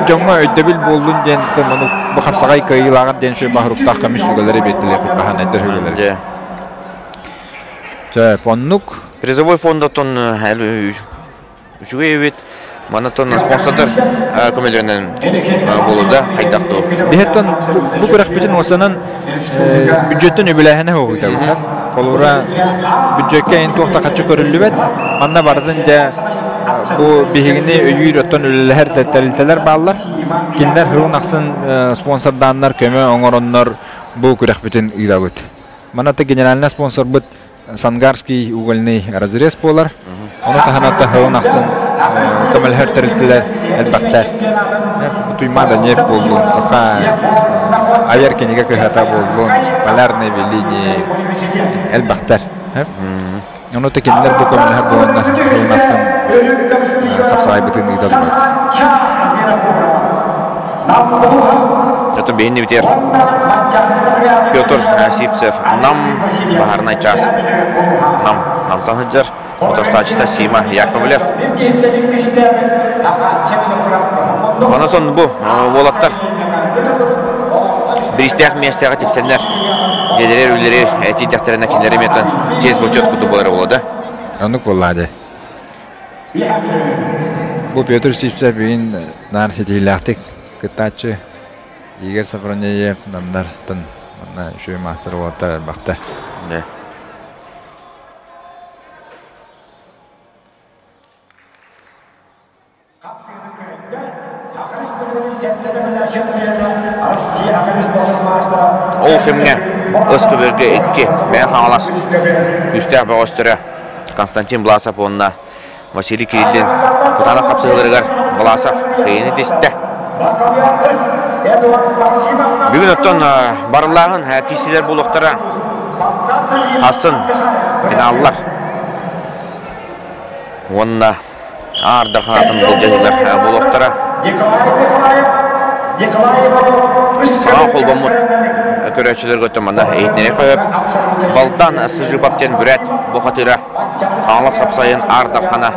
дьоҥҥо өйдөбүл буоллун диэн ону бу хапсаҕай кыайыылааҕар диэн сүр баһыруктаах көмүс сүгэлэри биэрдилэр баһаарынайдар сүгэлэри. Чэ, оннук. Призовой фондаттан Үчүгэй эбит. Манатон спонсордар көмөлөрүнэн буолуда хайдах дуу. Биһиттэн бу күрэхпитин уосанан бюджеттен үбүлээһинэ хоһуйтабыт. Холура бюджекке эн туох да хаччы көрүллүбэт. Манна бардын дьэ бу биһигини өйүүр оттон үлэлэһэр тэрилтэлэр бааллар. Кинилэр сылын ахсын спонсордааннар көмө оҥороннор бу күрэхпитин ыытабыт. Манна генеральный спонсорбут Сангарский угольный разрез буолар. Ону таһынан таһылын ахсын көмөлөһөр тэрилтэлэр элбэхтэр. Туйма да нефть буоллун, саха айар кинигэ кыһата буоллун, полярные линии элбэхтэр. Ону та кинилэр бу көмөлөһөр буоланнар сылын ахсын хапсаҕайбытын ыыталлар. Это бейни битер Петр Сивцев нам баһарнай час нам намтан сылдьар утарсааччыта Сима Яковлев Онон бу уолаттар биристээх миэстэҕэ тиксэннэр дьиэлэригэр үлэлэригэр этийдэхтэринэ кинилэри метан чиэс бочуот курдук буолара буолуо да Оннук буоллаа дии. Бу Петр Сивцев бүгүн наар ситиһиилээхтик кыттааччы Игорь Софронеев намнартан манна үчүгэй маастар уолаттар элбэхтэр. Ол кэмҥэ Өскөбөргө икки Мэҥэ Хаҥалас күүстээх бөҕөстөрө Константин Власов уонна Василий Кириллин кытаанах хапсыһыыларыгар Власов кыайыыны тистэ. Бүгүн оттон барыллааһын киирсиилэр буолуохтара. Асын финаллар уонна Аар Дархан былдьаһыылар буолуохтара. Саҥа холбоммут көрөөччүлэргэ оттон манна иһитиннэри хөп. Балтан Сыжыпап диэн бүрээт бухатыыра Хаҥалас хапсайын Аар Дархана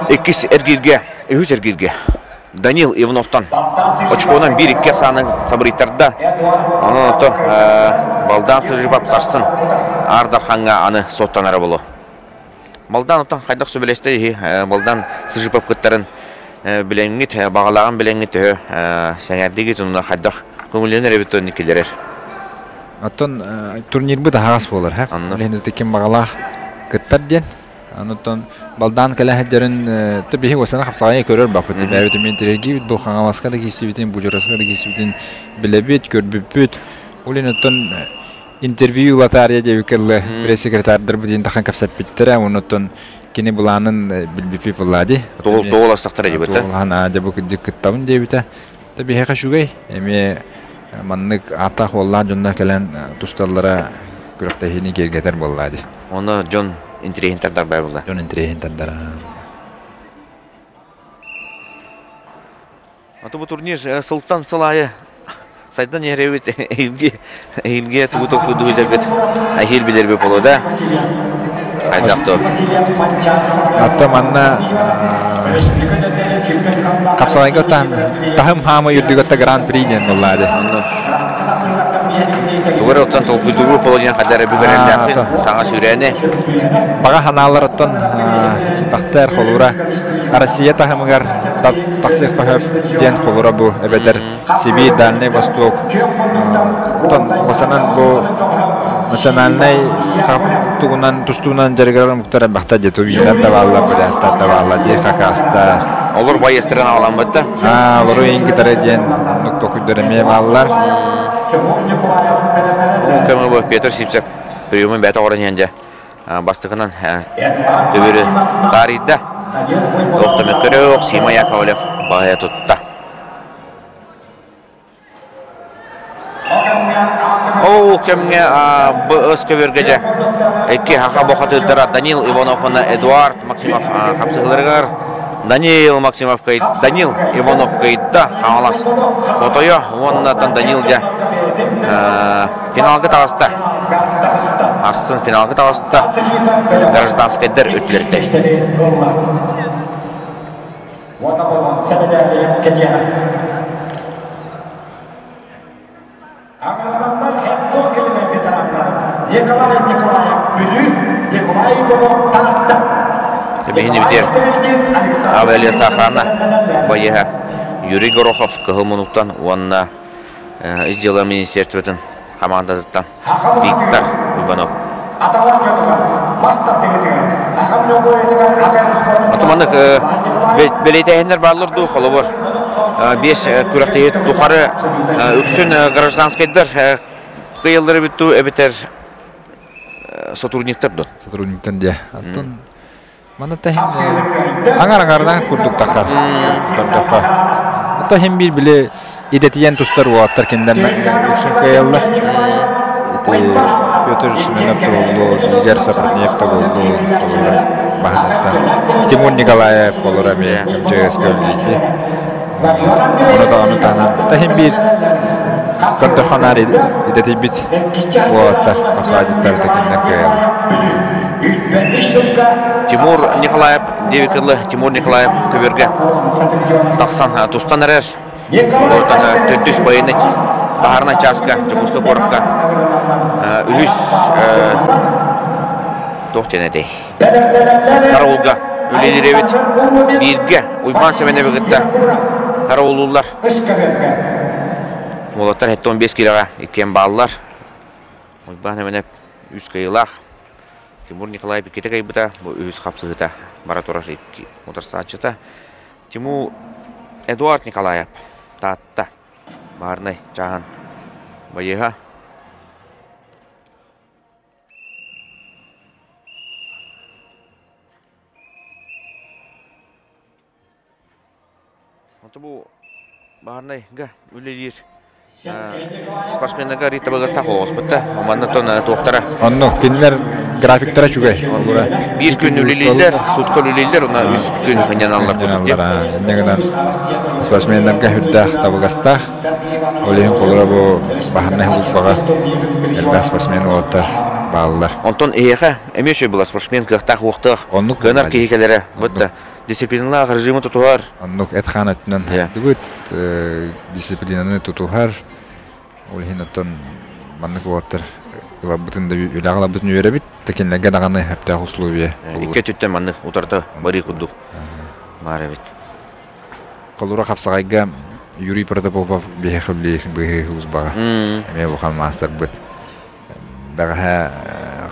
иккис эргииргэ, үһүс эргииргэ Данил Ивановтан очконан биир-икки ахсааны сабырыйтарда. Онон ото Балдан Сыжыпап сарсын Аар Дархаҥҥа аны суоттанара буолуо. Балдан оттон хайдах сөбүлэстэ иһи Балдан Сыжыпов кыттарын билэҥҥит, баҕалааҕын билэҥҥит төһө сэҥээрдигит, онно хайдах Көҥүллэнэр эбит оннук киллэрэр. Оттон турнирбыт аһаҕас буолар, һэ? Ол ким баҕалаах кыттар диэн. Онтон балдаан кэлэ сылдьарын то биһи уосана хапсаҕайы көрөр баппыт. Бэйэбит эмиэ интэриэһиргиибит, бу Хаҥаласка да киирсибитин, Бужураска да киирсибитин билэбит, көрбүппүт. Ол иһин оттон интервью ылатаарыйа диэбиккэ дылы пресс-секретардарбыт иһин тахан кэпсэппиттэрэ. Оннуттан кини былаанын билбиппит буоллаа дии. Тоҕуластахтара диэбит да? Тоҕулаһан аа дьэ бу кырдьык кыттабын диэбитэ. Да биһиэхэ үчүгэй. Эмиэ маннык ааттаах уоллаах дьоннор кэлэн тусталлара күрэхтэһиини киэргэтэр буоллаа дии. Онно дьон интэриэһин тардар бай буолла. Дьон интэриэһин тардар. Аты бу турнир сылтан сыл аайы сайдан иһэрэбит эһиилги эһиилги тугу толкуйдуу сылдьаргыт эһиил билэрбит буолуо да хайдах то Атта манна хапсалайга таһым хаама үрдүгэтте гран-при диэн буоллаа дии. Тугу эрэ оттон толкуйдуур буолуо диэн хайда эрэ бүгэрэллээхпин саҥа сүүрээни. Баҕа санаалар оттон тахтар холуура Россия таһымыгар тахсыахха сөп диэн холуура бу эбэтэр Сибиир, Дальнай Восток оттон осанан бу национальнай тугунан тустуунан дьарыгырар омуктар элбэхтэр дии тувиннар да бааллар, буряттар да бааллар дии хакастар. Олор байыастарын аҕаламмыт да? Аа, олору иҥгитэрэ диэн оннук токуйдар эмиэ бааллар. Көмө бу Петр Сивцев приемун бэйэтэ оҥорон иһэн дьэ бастакынан төбөрү таарыйда. Тохтомөттөрө Сима Яковлев баһыйа тутта. Ол кэмҥэ БС көбүөргэ дьэ икки хаха бухатыырдара Данил Иванов уонна Эдуард Максимов хапсыһыыларыгар Даниил Максимов Данил Иванов кыайда Хаҥалас хотойо уонна Данил дьэ финалга таҕыста. Ахсын финалга таҕыста. Гражданскайдар өттүлэртэй. Уонна болон сэбэдээлэйим кэтиэҕэ. Аҥараннар Хетто кэлинэ ветераннар Николай Николаев Бүлүү, Николай Иванов Таатта. Биһини битиэр Авелия Сахана байыһа Юрий Горохов Кыһыл Мунуктан уонна Ис дьыала министерствотын хамаандатыттан Виктор Иванов. Атыманнык бэлиэтээһиннэр бааллар дуу, холобур, биэс күрэхтэһии тухары үксүн гражданскайдар кыайаллар эбит дуу, эбэтэр сотрудниктар дуу? Сотрудниктар дии. Оттон маны таһин аҥар-аҥарынан курдук тахар. Көрдөххө. Ото хим биир били идэтийэн тустар уолаттар кинилэр үксүн кыайаллар. Ити Петр Семенов тобуллу, Игорь Сапрынев тобуллу, баһынаттан. Тимур Николаев олор эмиэ МЧС көрдүйдү. Ону даҕаны таһынан таһин биир көрдөххө наар идэтийбит уолаттар хапсаадьыттар да кинилэр кыайаллар. Тимур Николаев диэбит Тимур Николаев көбүөргэ тахсан тустан эрэр. Ортан төрдүс военный баһаарынай чааска Дьокуускай куоракка үһүс туох диэн этэй караулга үлэлиир эбит. Бииргэ Уйбаан Сэмэнэби кытта караулууллар. Уолаттар 75 киилэҕэ иккиэн бааллар. Уйбаан Сэмэнэп үс кыайыылаах. Тимур Николаев иккитэ кыайбыта, бу үһүс хапсыһыыта бара турар икки утарсааччыта. Тимур Эдуард Николаев Таатта баарынай чааһын байыһа. Онто бу баарынайга үлэлиир спортсменнарга Рита Багастах оҕуспут да. Манна тон туохтара. Онно кинилэр графиктара үчүгэй. Биир күн үлэлииллэр, сутка үлэлииллэр, уонна үс күн сынньаналлар курдук диэн. Инньэ гынан спортсменнарга үрдээх табыгастаах. Ол иһин холоро бу баһарнай службаҕа элбэх спортсмен уолаттар бааллар. Онтон эһиэхэ эмиэ үчүгэй буолар спортсмен кыахтаах уохтаах Оннук кыанар киһи кэлэрэ бытта дисциплиналаах режимы тутуһар. Оннук эт-хаан өттүнэн сылдьыбыт, дисциплинаны тутуһар. Ол иһин оттон маннык уолаттар ыларбытын да үлэҕэ ыларбытын үөрэбит. Да кинилэргэ даҕаны сөптөөх условия. Икки өттүттэн маннык утарыта барыы курдук баар эбит. Холура хапсаҕайга Юрий Протопопов биһиэхэ үлэлиир быыһыыр службаҕа. Эмиэ улахан маастарбыт. Бэҕэһээ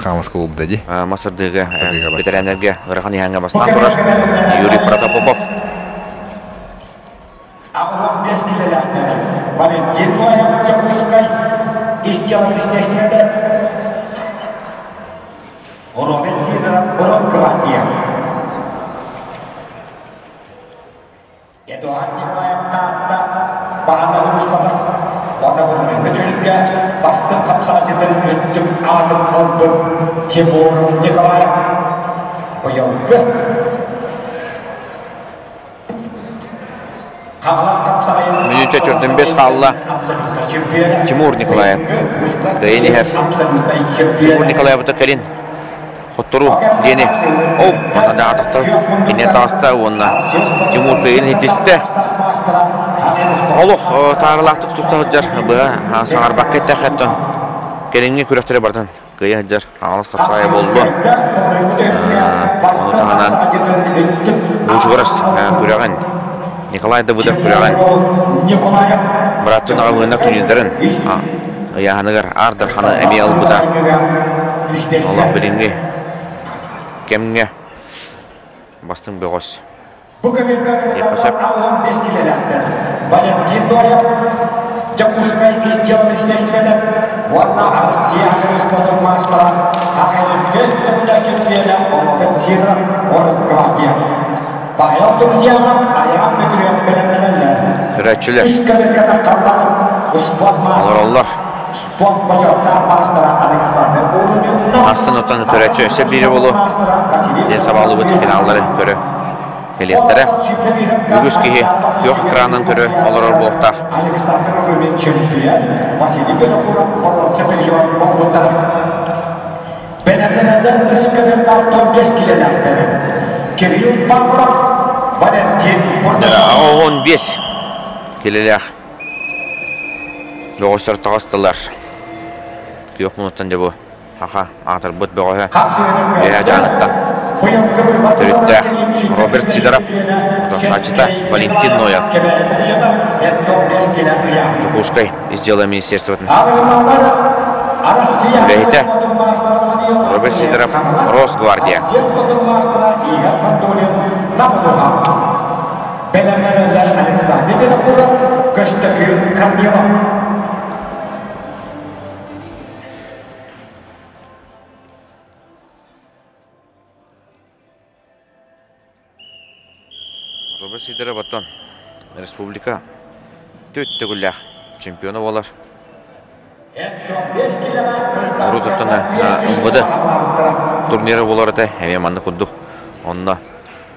Хаҥаласка буолбута дии. Масырдыыга бэтэрээннэргэ ыарахан иһээҥҥэ бастаан турар Юрий Протопопов. 85 килэлээхтэрин Валентин Ноев Дьокуускай ис дьыала министиэристибэтэ Роберт Сидоров Росгвардия Эдуард Николаев Таатта баһана улууспата уонна былырыыҥҥы түһүлгэ бастыҥ хапсаҕайдьытын үрдүк аатын ылбыт Тимур Николаев быйылгы Хаҥалас хапсаҕайын Мүнүүтэ төрдүн бес хаалла. Тимур Николаев кыайан иһэр. Тимур Николаевыта кэлин хотторуу диэни ол даатахтар кинини таҕыста уонна Тимур кыайан иһитистэ. Олох таарылаахтык туста сылдьар быһа саҥарбакка эттэххэ кэлиҥҥи күрэхтэри барытын кыайа сылдьар Хаҥалас хапсаҕайа буоллун. Ону таһынан Буучугурас күрэҕин Николай Давыдов күрэҕин бырааттын аҕабыына турнирдарын ыйааһыныгар Аар Дарханы эмиэ ылбыта. Олох билиҥҥи кэмҥэ бастыҥ бөҕөс. Бу кэмигэр 15 килэлээхтэр Валентин Ноев, Дьокуускай ис дьыала министиэристибэтэ уонна Россия спортун маастара АХР төгүллээх чемпиона Роберт Сидоров Росгвардия. Павел Друзьянов Айаан Бөтүрүөп бэлэмнэнэллэр. Көрөөччүлэр Үс кэлэргэ талланып спорт маастара олороллор. спорт бочуоттаах маастара Александр Уруминов Астын оттон көрөөччү өссө биирэ буолуо диэн сабаалыбыт финаллары көрө кэлиэхтэрэ. Үгүс киһи күөх экранын көрө олорор буолуохтаах. Александр Рубин чемпион, Василий Винокуров боруонса призер буолбуттара. Бэлэмнэнэллэр үс көмүл картон 5 килэлээхтэр. Кирилл Павлов, Валентин Бурнашов. 15 килэлээх бөҕөстөр таҕыстылар. Күөх мунуттан дьэ бу Саха аатырбыт бөҕөһө Үөһээ Дьааҥыттан төрүттээх Роберт Сидоров, утарсааччыта Валентин Ноев. Дьокуускай ис дьыала министерствотын үлэһитэ Роберт Сидоров Росгвардия. Бэлэмнэнэллэр Александр Винокуров, Көстөкүүн Корнилов. Роберт Сидоров оттон республика төрт төгүллээх чемпиона буолар. Урут оттон МВД турнира буолар этэ, эмиэ маннык курдук. Онно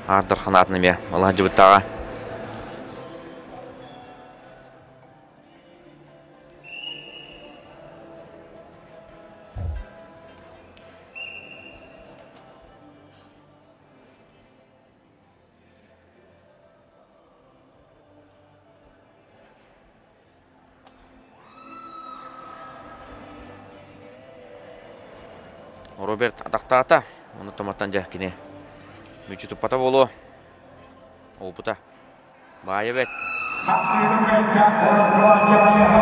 Аар Дархан аатын эмиэ ылаһдьыбыттааҕа. Роберт атахтаата. Ону томаттан дьэ кини мүччү туппата буолуо. Опыта Баайа бэт. Хапсыыны кыайда Росгвардия майора,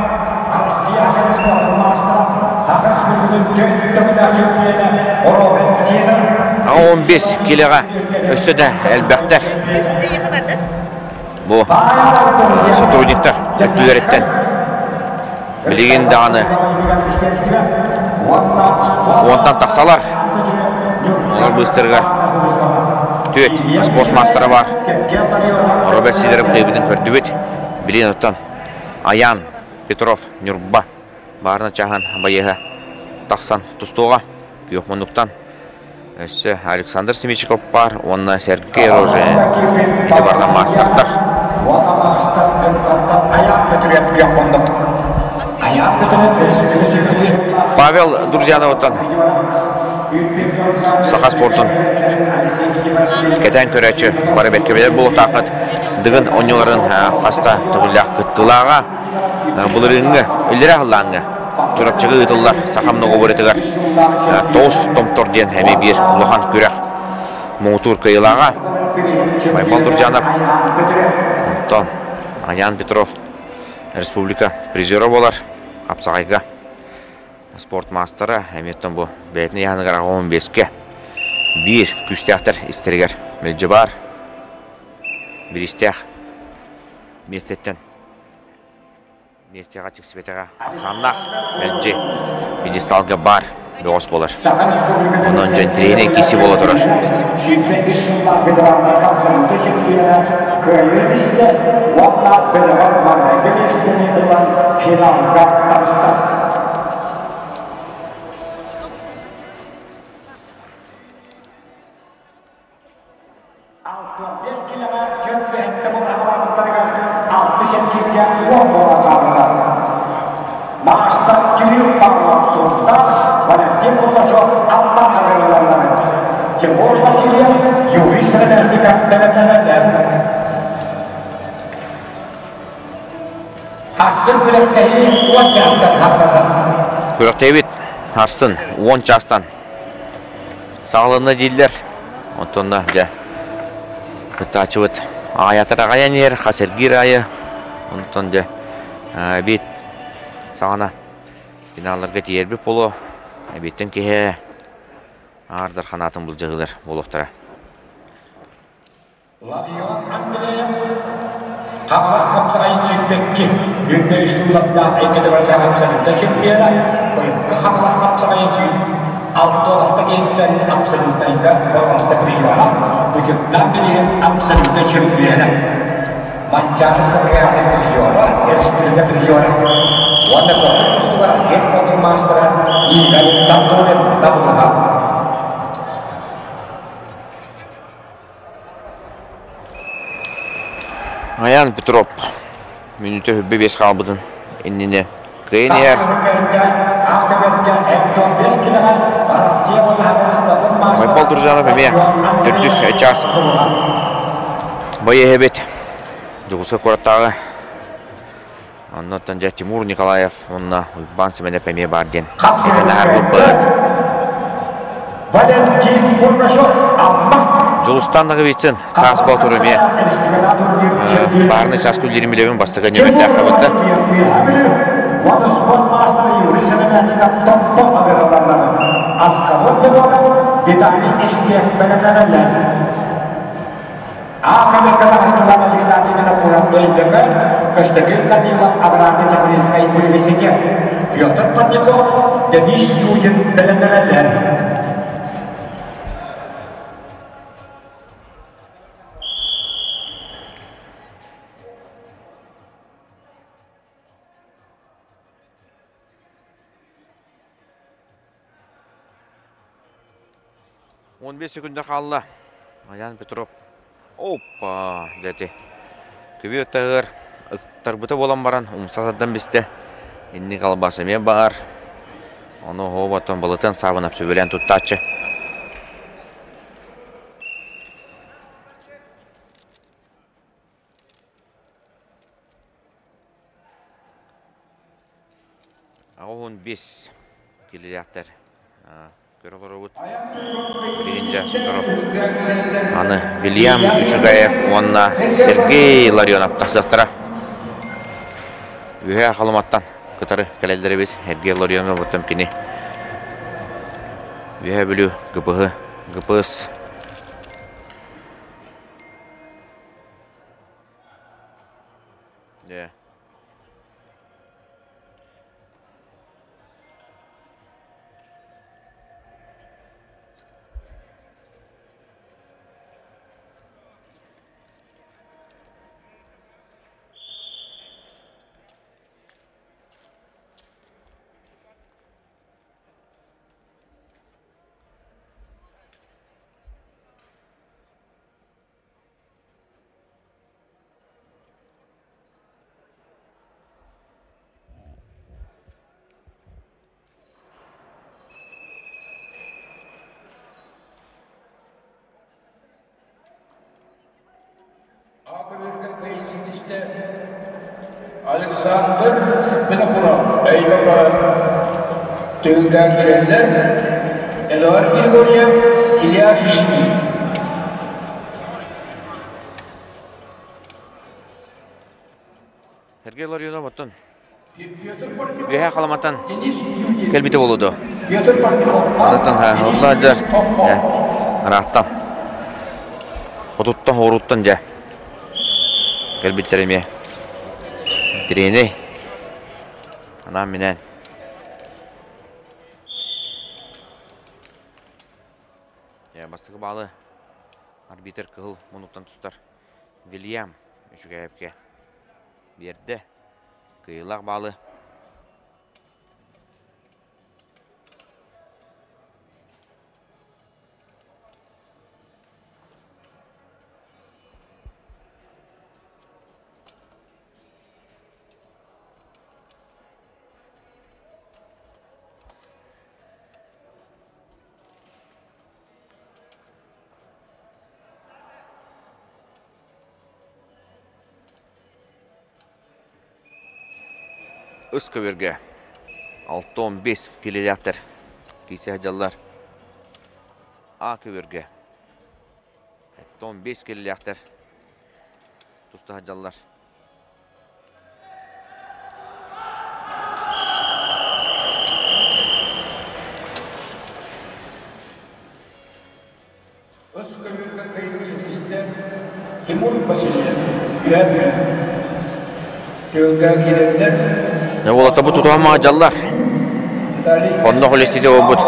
Россия көмүс спордун маастара, Саха Республикатын төрт төгүллээх чөмпүйүөнэ Роберт Сидоров. 15 килоҕа өссө да элбэхтэр. Бу сотрудниктар өттүлэриттэн билигин даҕаны уонтан тахсалар. Олор быыстарыгар түөрт спорт маастара бар. Роберт Сидоров кыайбытын көрдүбүт. Билигин оттон Аян Петров Ньурба баарына чааһын байыаһа тахсан тустуоҕа. Күөх муннуктан өссө Александр Семичиков баар уонна Сергей Рожин ити барыта маастардар. Павел Друзьяновтан саха спортун кэтээн көрөөччү бары бэркэ билэр буолуохтааххыт. Дыгын оонньууларын хаста төгүллээх кыттыылааҕа былырыыҥҥы иллэрээ сыллааҥҥы Чурапчыга ыытыллар саха многоборьетыгар Тоҕус томтор диэн эмиэ биир улахан күрэх муҥутуур кыайыылааҕа Байбал Туржанов, онтон Аян Петров. республика призера буолар хапсаҕайга спорт маастара эмиэттэн бу бэйэтин ыйааһыныгар 15-кэ биир күүстээхтэр истэригэр мэлдьи баар бириистээх миэстэттэн миэстэҕэ тиксибэтэҕэ ахсааннаах мэлдьи пьедесталга баар бөҕөс буолар. Онон дьон тренер киси буола турар. Сүүрбэ үс сыллаах ветераннарга абсолютнай чемпиона кыайыы түстэ уонна бөлөҕөр маҥнайгы миэстэни ылан финалга таҕыста. 65 килэҕэ түөрт булаабыттарыгар алты сэргииргэ уон буола хааллылар. Маастар Кирилл Павлов Сунтаар, Валентин Курбашов Амма аҕырылаллары. Тимур Васильев, Юрий Сыромятников бэлэмнэнэллэр. Харсын күрэхтэһии 10 чаастан хаалланар. Күрэхтэһиибит харсын 10 чаастан саҕаланна дииллэр. Онтон дьэ кыттааччыбыт аҕайатар аҕайан иһэр, хас эргиир аайы. Онтон дьэ эбиэт саҕана финалларга тиийэрбит буолуо. Эбиэттэн киһи аардар ханаатын былдьаһыылар буолуохтара. Ларион Андреев Хаҥалас хапсаҕайын сүүрбэкки, үүннэ үс сыллардаах икки төгүллээх абсолюта чемпиона, быйылгы Хаҥалас хапсаҕайын сүүр 66 киһиттэн абсолютнайга боруонса призера, бычыттаан билигин абсолюта чемпиона. Манчаары спартакиадатын призера, республика призера уонна көҥүл тустууга Россия спордун маастара Игорь Сандулин табылыһа. Аян Петров мүнүүтэ хүрбэ биэс хаалбытын иннинэ кыайан иһэр. Майбал Туржанов эмиэ төрдүс чаас бойэһэбит Дьокуускай куораттааҕы Оннуттан дьэ Тимур Николаев уонна Уйбаан Семенов эмиэ баар диэн этэн аһарбыппыт. Валентин Бурнашов Амма Дьулустан Ноговицын таас боотур эмиэ баарны чаас күллэрин билэбин бастакы нөмердээх хабытта. Уонна спорт маастара Юрий Сыромятников Томпо агыралалларын Аскабыр пилота Виталий Эстех бэлэмнэнэллэр. Аакабекка таҕыстылар Александр Винокуров Өйдөкө, Көстөкүүн Камилов Аграрно-техническай университет, Петр Парников, Денис Юдин бэлэмнэнэллэр. 15 секунда хаалла. Аян Петров. Опа, дети. Күбү ыттаһыар ыктарбыта буолан баран умса сардан бистэ. Инник албас эмиэ баар. Ону хоботон былытын саабынап сөбүлээн туттааччы. Аҕыс биэс килилээхтэр көрө олоробут. Билигин сотору аны Вильям Үчүгэев уонна Сергей Ларионов тахсыахтара. Үһээ Халыматтан кытары кэлэллэр эбит. Сергей Ларионов оттон кини Үөһээ Бүлүү ГПХ ГПС Yeah. Александр Винокуров, Өймөкөөн, Түлгэн кирэллэр, Эдуард Григорьев, Илья Шишкин. Сергей Ларионов оттон Үөһээ Халаматтан кэлбитэ буолуо дуо? Онтон Руслан ыраахтан хотуттан хоруттан дьэ кэлбиттэр эмиэ Тириэнэй анаан минээн бастакы баалы арбитр кыһыл муннуктан тустар Вильям Үчүгэйэпкэ биэрдэ. Кыайыылаах баалы Үс көбүөргэ 65 килэлээхтэр киирсэ сылдьаллар. А көбүөргэ 75 килэлээхтэр туста сылдьаллар. Өс көбүөргэ кыайыы ситистэ Тимур Васильев, Үһээ Бүлүү. Түөлгэ киирэллэр. Не буолата бу тутуһан маадьаллар. Онно холестите буолбут.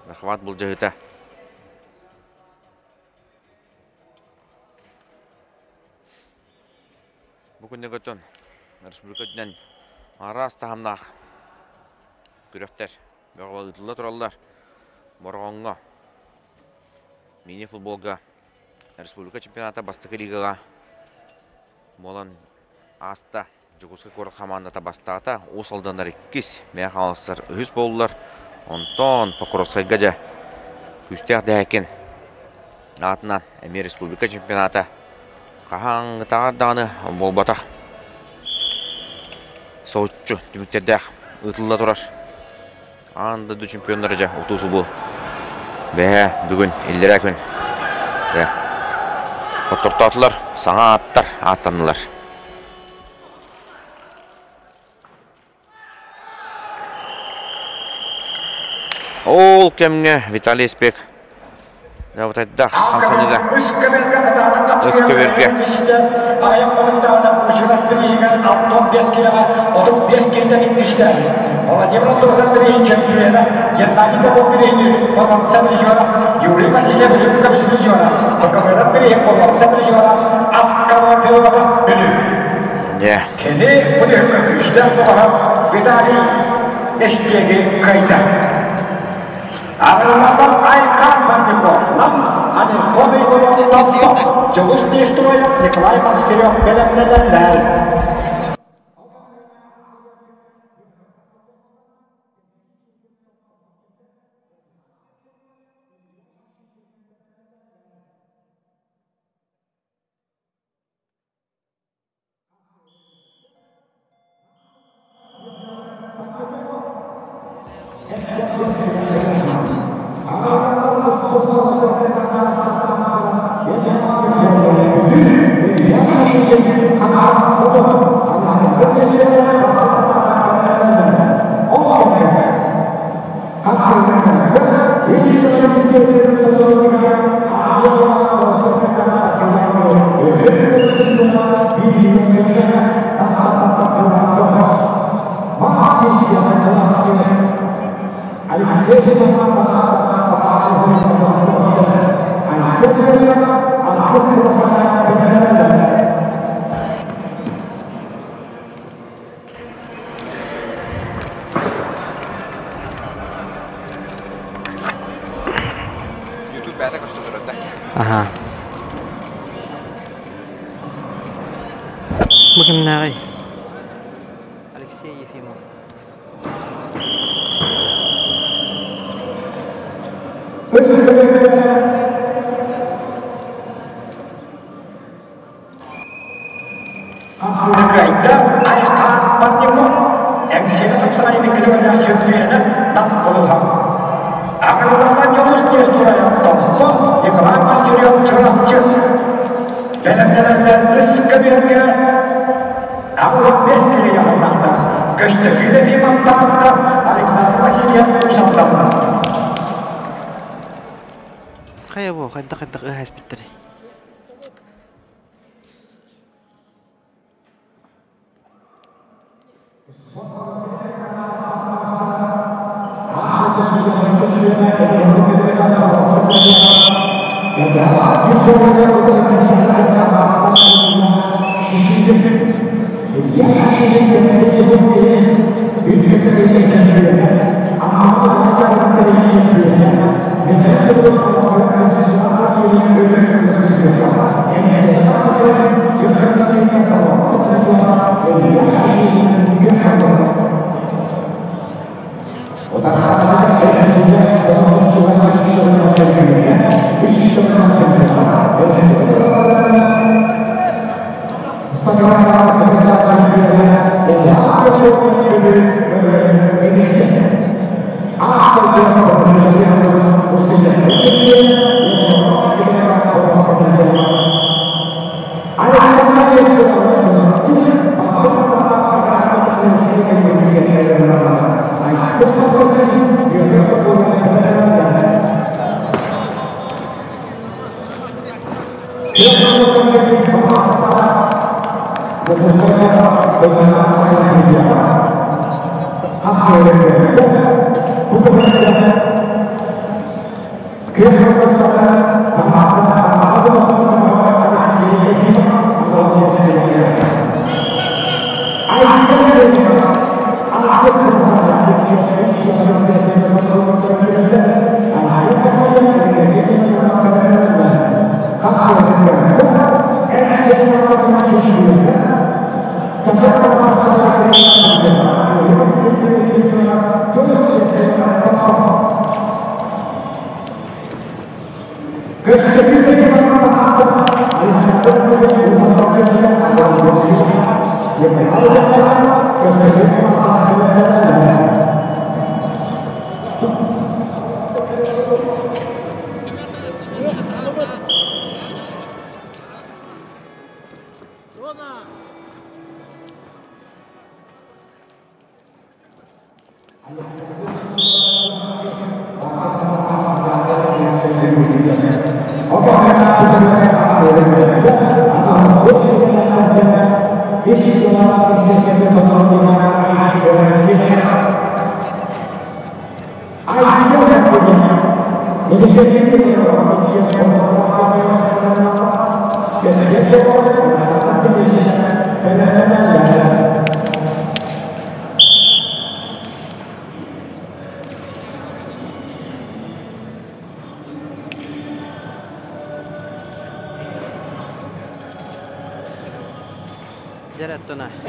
Захват былдьаһыта. Бу күннэргэ оттон республика үрдүнэн араас таһымнаах күрэхтэр бөҕө ыытылла тураллар. Бороҕоҥҥо мини-футболга республика чемпионата бастакы лигаҕа буолан ааста. Дьокуускай куорат хамаандата бастаата, Уус Алданнар иккис, Мэҥэ Хаҥаластар үһүс буоллулар. Онтон Покровскайга дьэ күүстээх Дэһэкин аатынан эмиэ республика чемпионата хаһааҥҥытааҕар даҕаны буолбатах соһуччу түмүктэрдээх ыытылла турар. Аан дойду чемпионнара дьэ утуу-субуу бэһээ бүгүн иллэрээ күн дьэ оттортоотулар, саҥа ааттар ааттаннылар. Ол кэмҥэ Виталий Спек Дабытайдах хамсаныыга Үс көбүргэ кытаанах үс көбүргэ Аҕыйах хонуктааҕыта Мучурас бирииһигэр 65 киилэҕэ 35 киилэтэн иккистээтэ. Владимир Андросов бирииһин чемпиона, Геннадий Попов бирииһин боруонса призера, Юрий Васильев үрүҥ көмүс призера, Бакалыров бирииһин боруонса призера, Аскала пилота Бүлүү. Кини бу түһүмэ күүстээх буҕаһа Виталий Эспиэги кыайда. Арыллаллар Айхан Парников, Нам, Анихкон Уйгунов, Томпо, Дьулус Нестроев, Николай Монастырев бэлэмнэнэллэр. YouTube бэйэтэ көстө турар да. Аха. Бу кимнээҕий? Алексей Ефимов. Кыайда Айхаан Парников, Эҥсиэли тупсарайын иккитигэр чөмпүйүөнэ Нам улууһа. Аҕырыларга Дьулус Нестурайов Томпо, Николай Марсельев Чурапчы. Бэлэмнэнэллэр ыскамыарга 85 киһи яһаллаахтар. Көстөкүүн Ефимовтаахтар Александр Васильев үс алтаммыт. Хайа бу хайдах-хайдах ыһа испиттэрий?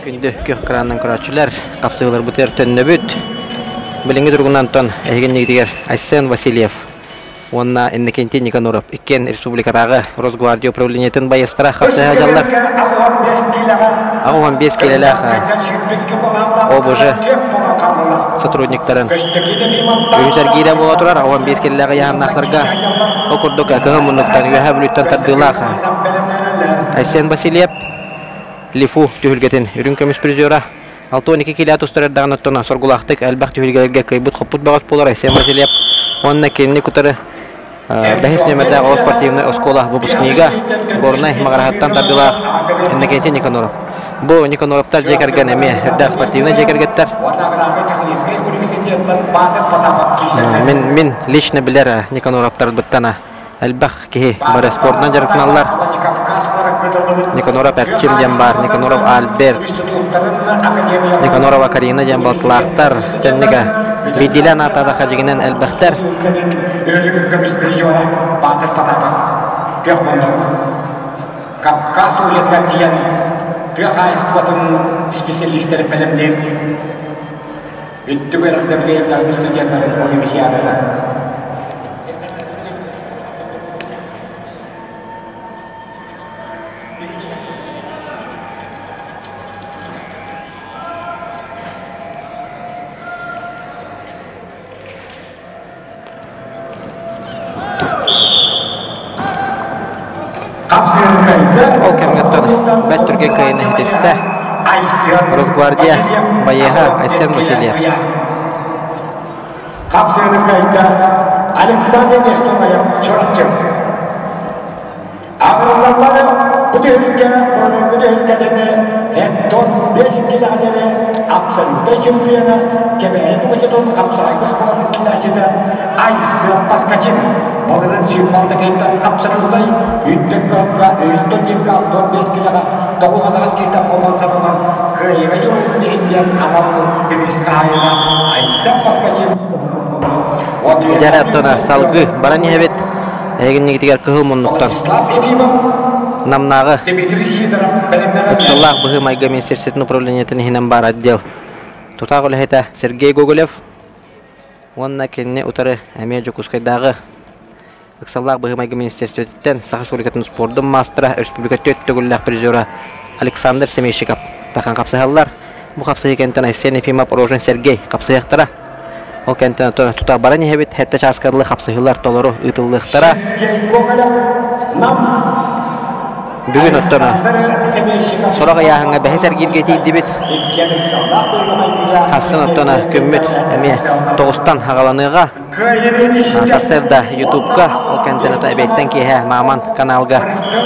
Күндү күөх кырааннан көрөөччүлэр, хапсыһыыларбытыгар төннөбүт. Билиҥҥи туругунан онтон эһигиннигитигэр Айсен Васильев уонна Иннокентий Никаноров иккиэн республикатааҕы Росгвардия управлениетын байыастара хапсыһа сылдьаллар. 85 киилэлээх ОБЖ сотрудниктарын үһүс эргиирэ буола турар 15 киилэлээх ыйааһыннаахтарга ол курдук кыһыл муннуктан Үөһээ Бүлүүттэн тардыылаах Айсен Васильев Лифу түһүлгэтин үрүҥ көмүс призера 62 килэ тустар эрдэҕин оттон соргулаахтык элбэх түһүлгэлэргэ кыайбыт-хоппут бөҕөс буолар Айсен Васильев уонна кинини кытары бэһис нүөмэрдээх оҕо спортивнай оскуола выпускнига Горнай Маҕараһыттан тардыылаах Иннокентий Никаноров. Бу Никаноровтар дьиэ кэргэн эмиэ үрдээх спортивнай дьиэ кэргэттэр. Мин лично билэр Никаноровтарбыттан элбэх киһи бары спордунан дьарыктаналлар. Никаноров Эрчим диэн баар, Никаноров Альберт, Никанорова Карина диэн балтылаахтар. Кэннигэ биирдиилээн ааттаатахха дьиҥинэн элбэхтэр. Кавказ уйатыгар тиийэн тыа хаһаайыстыбатын исписэлиистэрин бэлэмниир үрдүк үөрэхтээх студеннарын универсиадата. Ол кэмҥэ бэрт түргэн кыайыыны ситистэ. Росгвардия байыаһа Айсен Васильев. Хапсыаны кыайда Александр Нестомаев Чурапчы. Аҕырыллаллары бу түһүлгэ бұрынғы түһүлгэтэни Хентон 5 килэҕинэни абсолютнай чемпиона Кэбээйи Мукучутун хапсаҕай оскуолатын килээччитэ Айсен Паскачин балырын сүүрбалтакайтан абсолютнай үрдүк кыһынга өстөн бииргэ 65 килэҕэ тоҕуһанаҕас киһитэ буолан сананан кыайыыга дьулуурун иһин диэн анал бириис хаһаайына Айсен Паскачин. Дьэ оттон салгыы баран иһэбит. Эһигиннигитигэр кыһыл муннуктан Намнааҕы ыксаллаах быһыы-майгы министерствотын управлениетын иһинэн баар отдел тутаах үлэһитэ Сергей Гоголев уонна кинини утары эмиэ Дьокуускайдааҕы ыксаллаах быһыы-майгы министерствотыттан Саха Республикатын спордун маастара, республика түөрт төгүллээх призера Александр Семейщиков тахан хапсыһаллар. Бу хапсыһыы кэнтэн Айсен Ефимов, Рожин Сергей хапсыһыахтара. Ол кэнтэн тута баран иһэбит, сэттэ чааска дылы хапсыһыылар толору ыытыллыахтара. Бүгүн оттон сорох ыйааһыҥҥа бэһис эргииргэ тиийдибит. Хассын оттон күммүт эмиэ тоҕустан аҕаланыаҕа. Сарсыарда Ютубка, ол кэнтэн ото эбиэттэн киэһэ Мааман каналга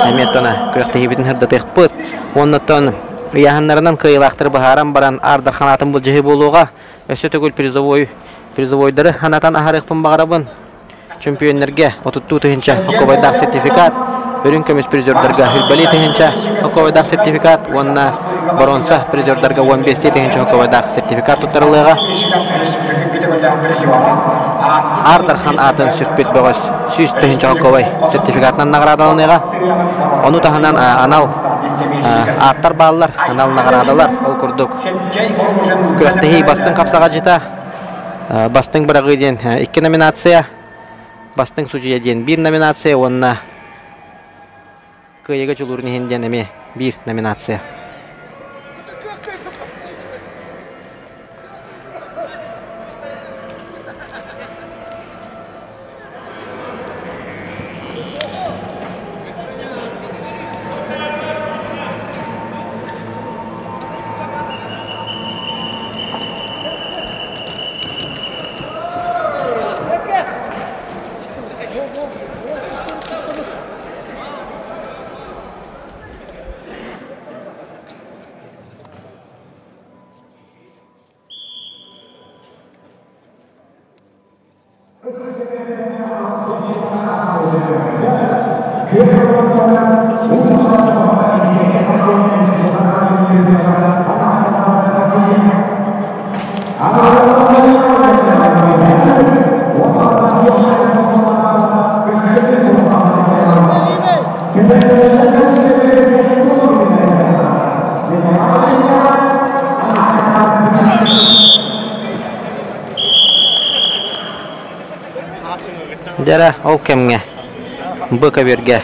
эмиэ оттон күрэхтэһиибитин сырдатыахпыт. Уонна оттон ыйааһыннарынан кыайыылаахтары быһааран баран Аар Дархан аатын былдьаһыы буолуоҕа. Өссө төгүл призовой призовойдары санатан аһарыахпын баҕарабын. Чөмпүйүөннэргэ 32 тыһыынча окуобайдаах сертификат, үрүҥ көмүс призердарга 150 тыһыынча окуобайдаах сертификат уонна боруонса призердарга 15 тыһыынча окуобайдаах сертификат туттарыллыаҕа. Аар Дархан аатын сүкпүт бөҕөс 100 тыһыынча окуобай сертификатынан наҕараадаланыаҕа. Ону таһынан анал ааттар бааллар, анал наҕараадалар. Ол курдук Күрэхтэһии бастыҥ хапсаҕадьыта, бастыҥ быраҕыы диэн икки номинация, бастыҥ судьуйа диэн биир номинация уонна кыайыыга дьулуурун иһин диэн эмиэ биир номинация. Дьэ ол кэмҥэ бу көбүөргэ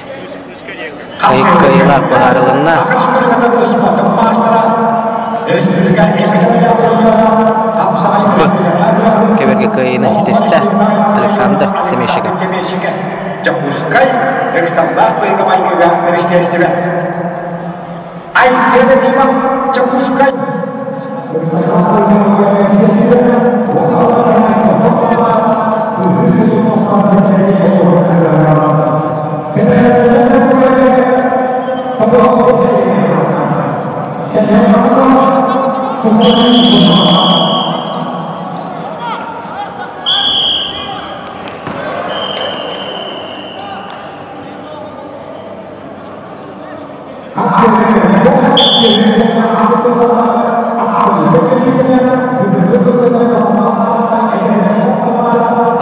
кыайыылаах быһаарылынна. Бу көбүөргэ кыайыыны ситистэ Александр Семещиков. Дьокуускай ыксаллаах быһыыга-майгыга министиэристибэ. Айсен Ефимов Дьокуускай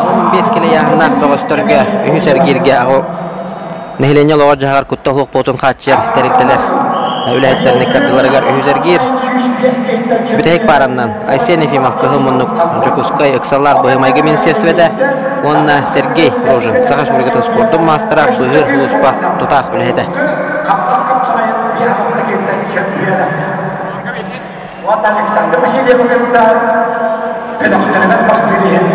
Алын 5 килэ бөҕөстөргө үһүс эргииргэ нэһилиэнньэ олоҕор-дьаһаҕар куттал суох буолуутун хааччыйар тэрилтэлэр үлэһиттэрин ыккардыларыгар үһүс эргиир бүтэһик паараннан Айсен Ефимов Кыһыл муннук Дьокуускай ыксаллаах быһыы-майгы министиэристибэтэ уонна Сергей Рожин Саха Республикатын спордун маастара быыһыыр сулууспа тутаах үлэһитэ. Уонна Александр Васильевы кытта бөлөхтөрүгэр бастыыр иһин.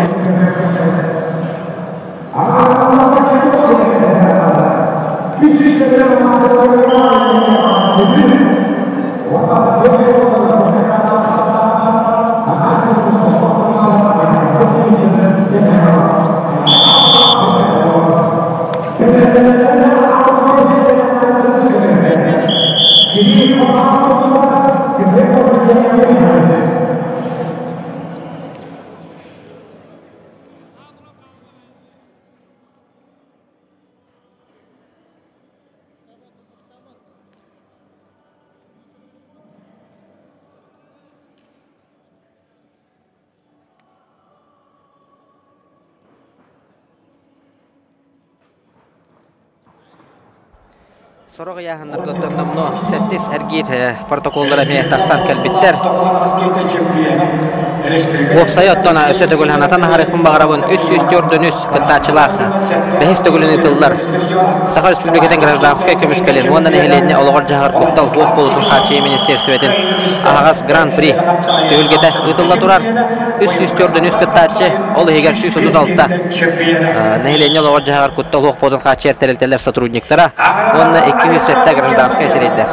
Сорох ыйааһыннарга оттон сэттис эргиир протоколлар эмиэ тахсан кэлбиттэр. Уопсайа оттон өссө төгүл санатан аһарыахпын баҕарабын 343 кыттааччылаах бэһис төгүлүн ыытыллар Саха Республикатын гражданскай көмүскэлин уонна нэһилиэнньэ олоҕор-дьаһаҕар куттал суох буолуутун хааччыйыы министиэристибэтин аһаҕас Гран-при түһүлгэтэ ыытылла турар. 343 кыттааччы, ол иһигэр 136 нэһилиэнньэ олоҕор-дьаһаҕар куттал суох буолуутун хааччыйар тэрилтэлэр сотрудниктара уонна 207 гражданскай сирэйдэр.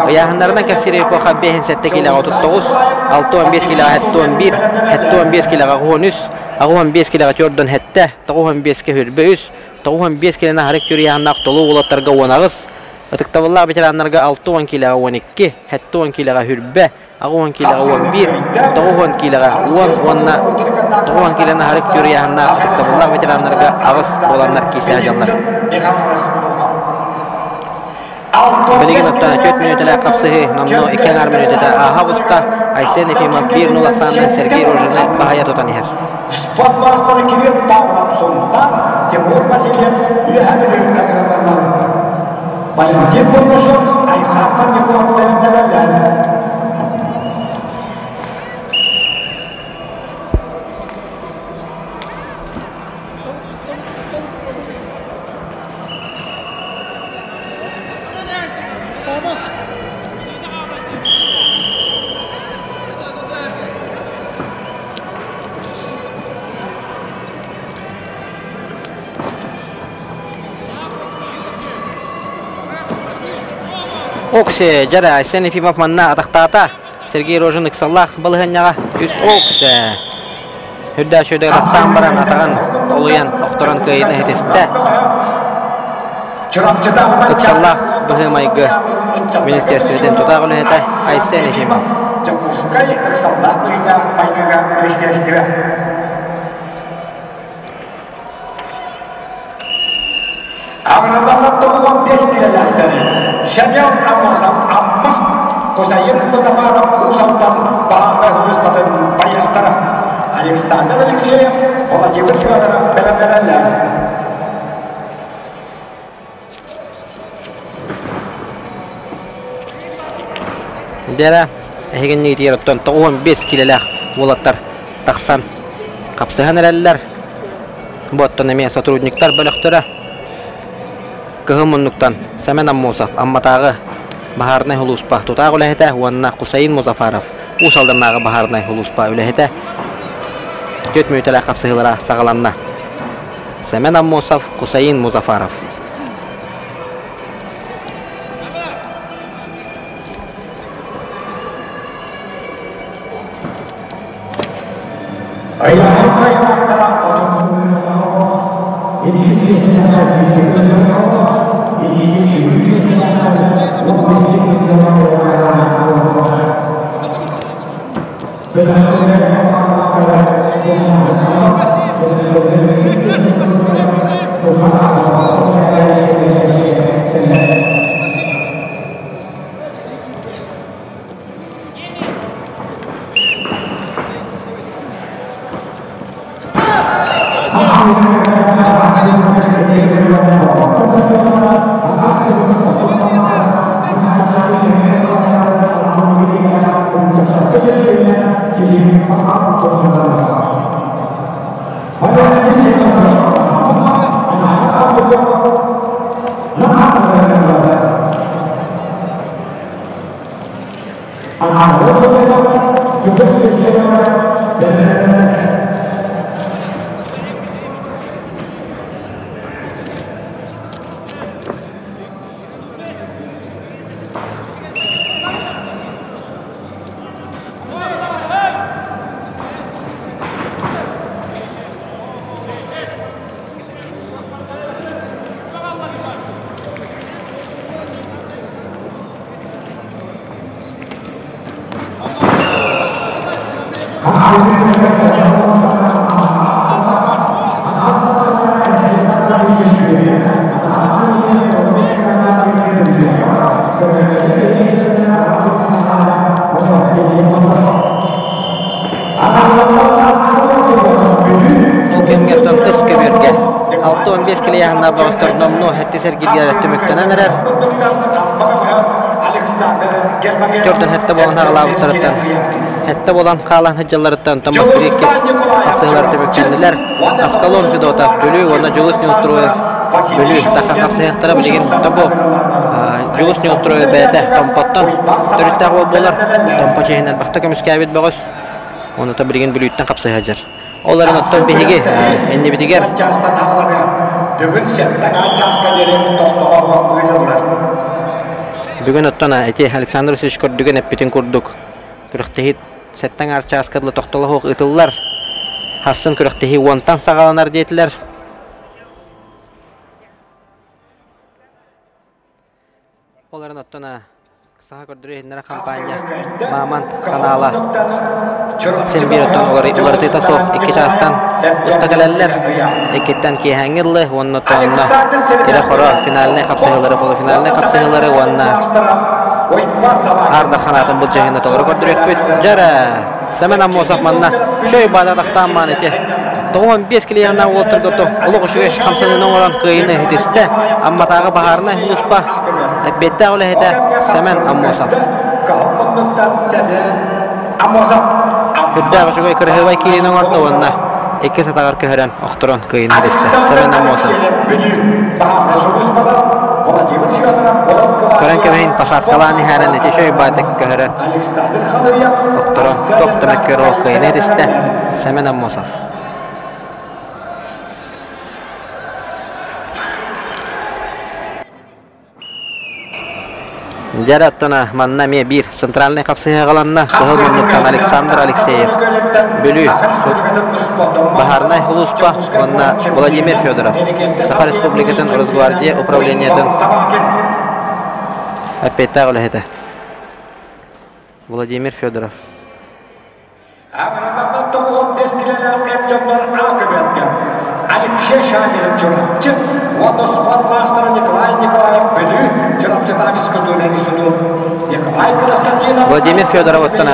Ыйааһыннарынан кэпсиир эпоха 57 килэҕэ 39, 65 килэҕэ 71, 75 килэҕэ 13, 85 килэҕэ 47, 95-ке 23, 95 килэни аһарык түрүйэһаннаах толуу уолаттарга 18, ытыктабыллаах ветераннарга 60 килэҕэ 12, 70 килэҕэ хүрбэ, 80 килэҕэ 11, 90 килэҕэ 10 уонна 90 килэни аһарык түрүйэһаннаах ытыктабыллаах ветераннарга 8 буоланнар киирсэ сылдьаллар. Билигин оттон 4 мүнүүтэлээх хапсыһыы номнуо 2,5 мүнүүтэтэ ааһа оҕуста. Айсен Ефимов 1-0 ахсаанынан Сергей Рожины баһыйа тутан иһэр. Спорт маастара Кирилл Павлов Сунтаар, Тимур Васильев Үөһээ Бүлүүттэн кытыннылар. Валентин Бурнашов Айхаан Парников бэлэмнэнэллэр. Оксе, дьэрэ, Айсен Ефимов манна атахтаата. Сергей Рожин ыксаллаах балаһыанньаҕа үс Оксе. Үрдээх үчүгэйдик атахтаан баран атаҕын олуйан охторон кыайыыны иһитистэ. Ыксаллаах быһыы-майгы министиэристибэтин тутаах үлэһитэ Айсен Ефимов. Дьокуускай ыксаллаах быһыыга майгыга министиэристибэ. Аҕыраллар 95 килэлээхтэри Семен Аммосов Амма, Кусаин Музафаров Уус Алдан баһаарынай сулууспатын байыастара Александр Алексеев, Владимир Федоров бэлэмнэнэллэр. Дэрэ, эһигинниитигэр оттон 95 килэлээх уолаттар тахсан хапсыһан эрэллэр. Бу оттон эмиэ сотрудниктар бөлөхтөрө Кыһыл муннуктан Сэмэн Аммосов Амматааҕы баһаарынай сулууспа тутаах үлэһитэ уонна Хусаин Музафаров Уус Алданнааҕы баһаарынай сулууспа үлэһитэ 4 мүнүүтэлээх хапсыһыылара саҕаланна. Сэмэн Аммосов, Хусаин Музафаров. Бу кэмҥэ дьон ыс көбүөргэ 65 килийааһыннаах бөҕөстөр номнуо сэттис эргииргэ түмүктэнэн эрэр. Төрдөн сэттэ буолан аҕалаабыттарыттан сэттэ буолан хаалан сылдьалларыттан онтон бастакы иккис хапсыһыылар түмүктэннилэр. Аскалон Федотов Бүлүү уонна Дьулус Неустроев Бүлүү Тахан хапсыһыахтара билигин тобу Дьулус Неустроев бэйэтэ Томпоттон төрүттээх уол буолар. Томпо чиһин элбэхтэ көмүскээбит бөҕөс. Онута билигин Бүлүүттэн хапсыһа сылдьар. Ол эрэн оттон биһиги иннибитигэр Бүгүн сэттэ чааска диэри тохтолоро ыытыллар. Бүгүн оттон ити Александр Васильевич көрдүгэн эппитин курдук күрэхтэһии сэттэ аҥаар чааска дылы тохтоло суох ыытыллар. Хассын күрэхтэһии уонтан саҕаланар диэтилэр. Ол эрэн оттон Саха көрдөрүү иһиннэрэ хампаанньа Мамонт ханаала син биир оттон уларытыыта суох икки чаастан уста кэлэллэр. Иккиттэн киэһээҥҥи ыллы уонна оттон ирэ-хоро финальнай хапсыһыылары, полуфинальнай хапсыһыылары уонна Аар Дархан аатын былдьаһыыны толору көрдөрүөхпүт. Дьэ Сэмэн Аммосов манна чөй баада тахтаан маан ити 95 килияннаах уолтарга олох үчүгэй хамсаныыны оҥорон кыайыыны ситистэ. Амматааҕы баһаарынай сулууспа эппиэттээх үлэһитэ Сэмэн Аммосов. Үрдээх үчүгэй кырыһыабай киириини оҥордо уонна иккис атаҕар көһөрөн охторон кыайыыны ситистэ. Сэмэн Аммосов. Көрөн кэбиһин посадкалаан иһэрин ити үчүгэй баатык көһөрөн охторон туох да мөккүөр ол кыайыыны ситистэ. Сэмэн Аммосов. Дьэ оттон манна эмиэ биир центральнай хапсыһыаҕаланна. Кыһыл муннуктан Александр Алексеев, Бүлүү баһаарынай улууспа уонна Владимир Федоров, Саха Республикатын Росгвардия управлениетын эппиэттээх үлэһитэ Владимир Федоров. Аҕыраларынан 95 килэлээх эр дьоннор А көбүөргэ Алексей Шагинов Чурапчы уонна спорт маастара Николай Николаев Бүлүү Чурапчытааҕы физкультурнай институт Николай Константинов Владимир Федоров оттон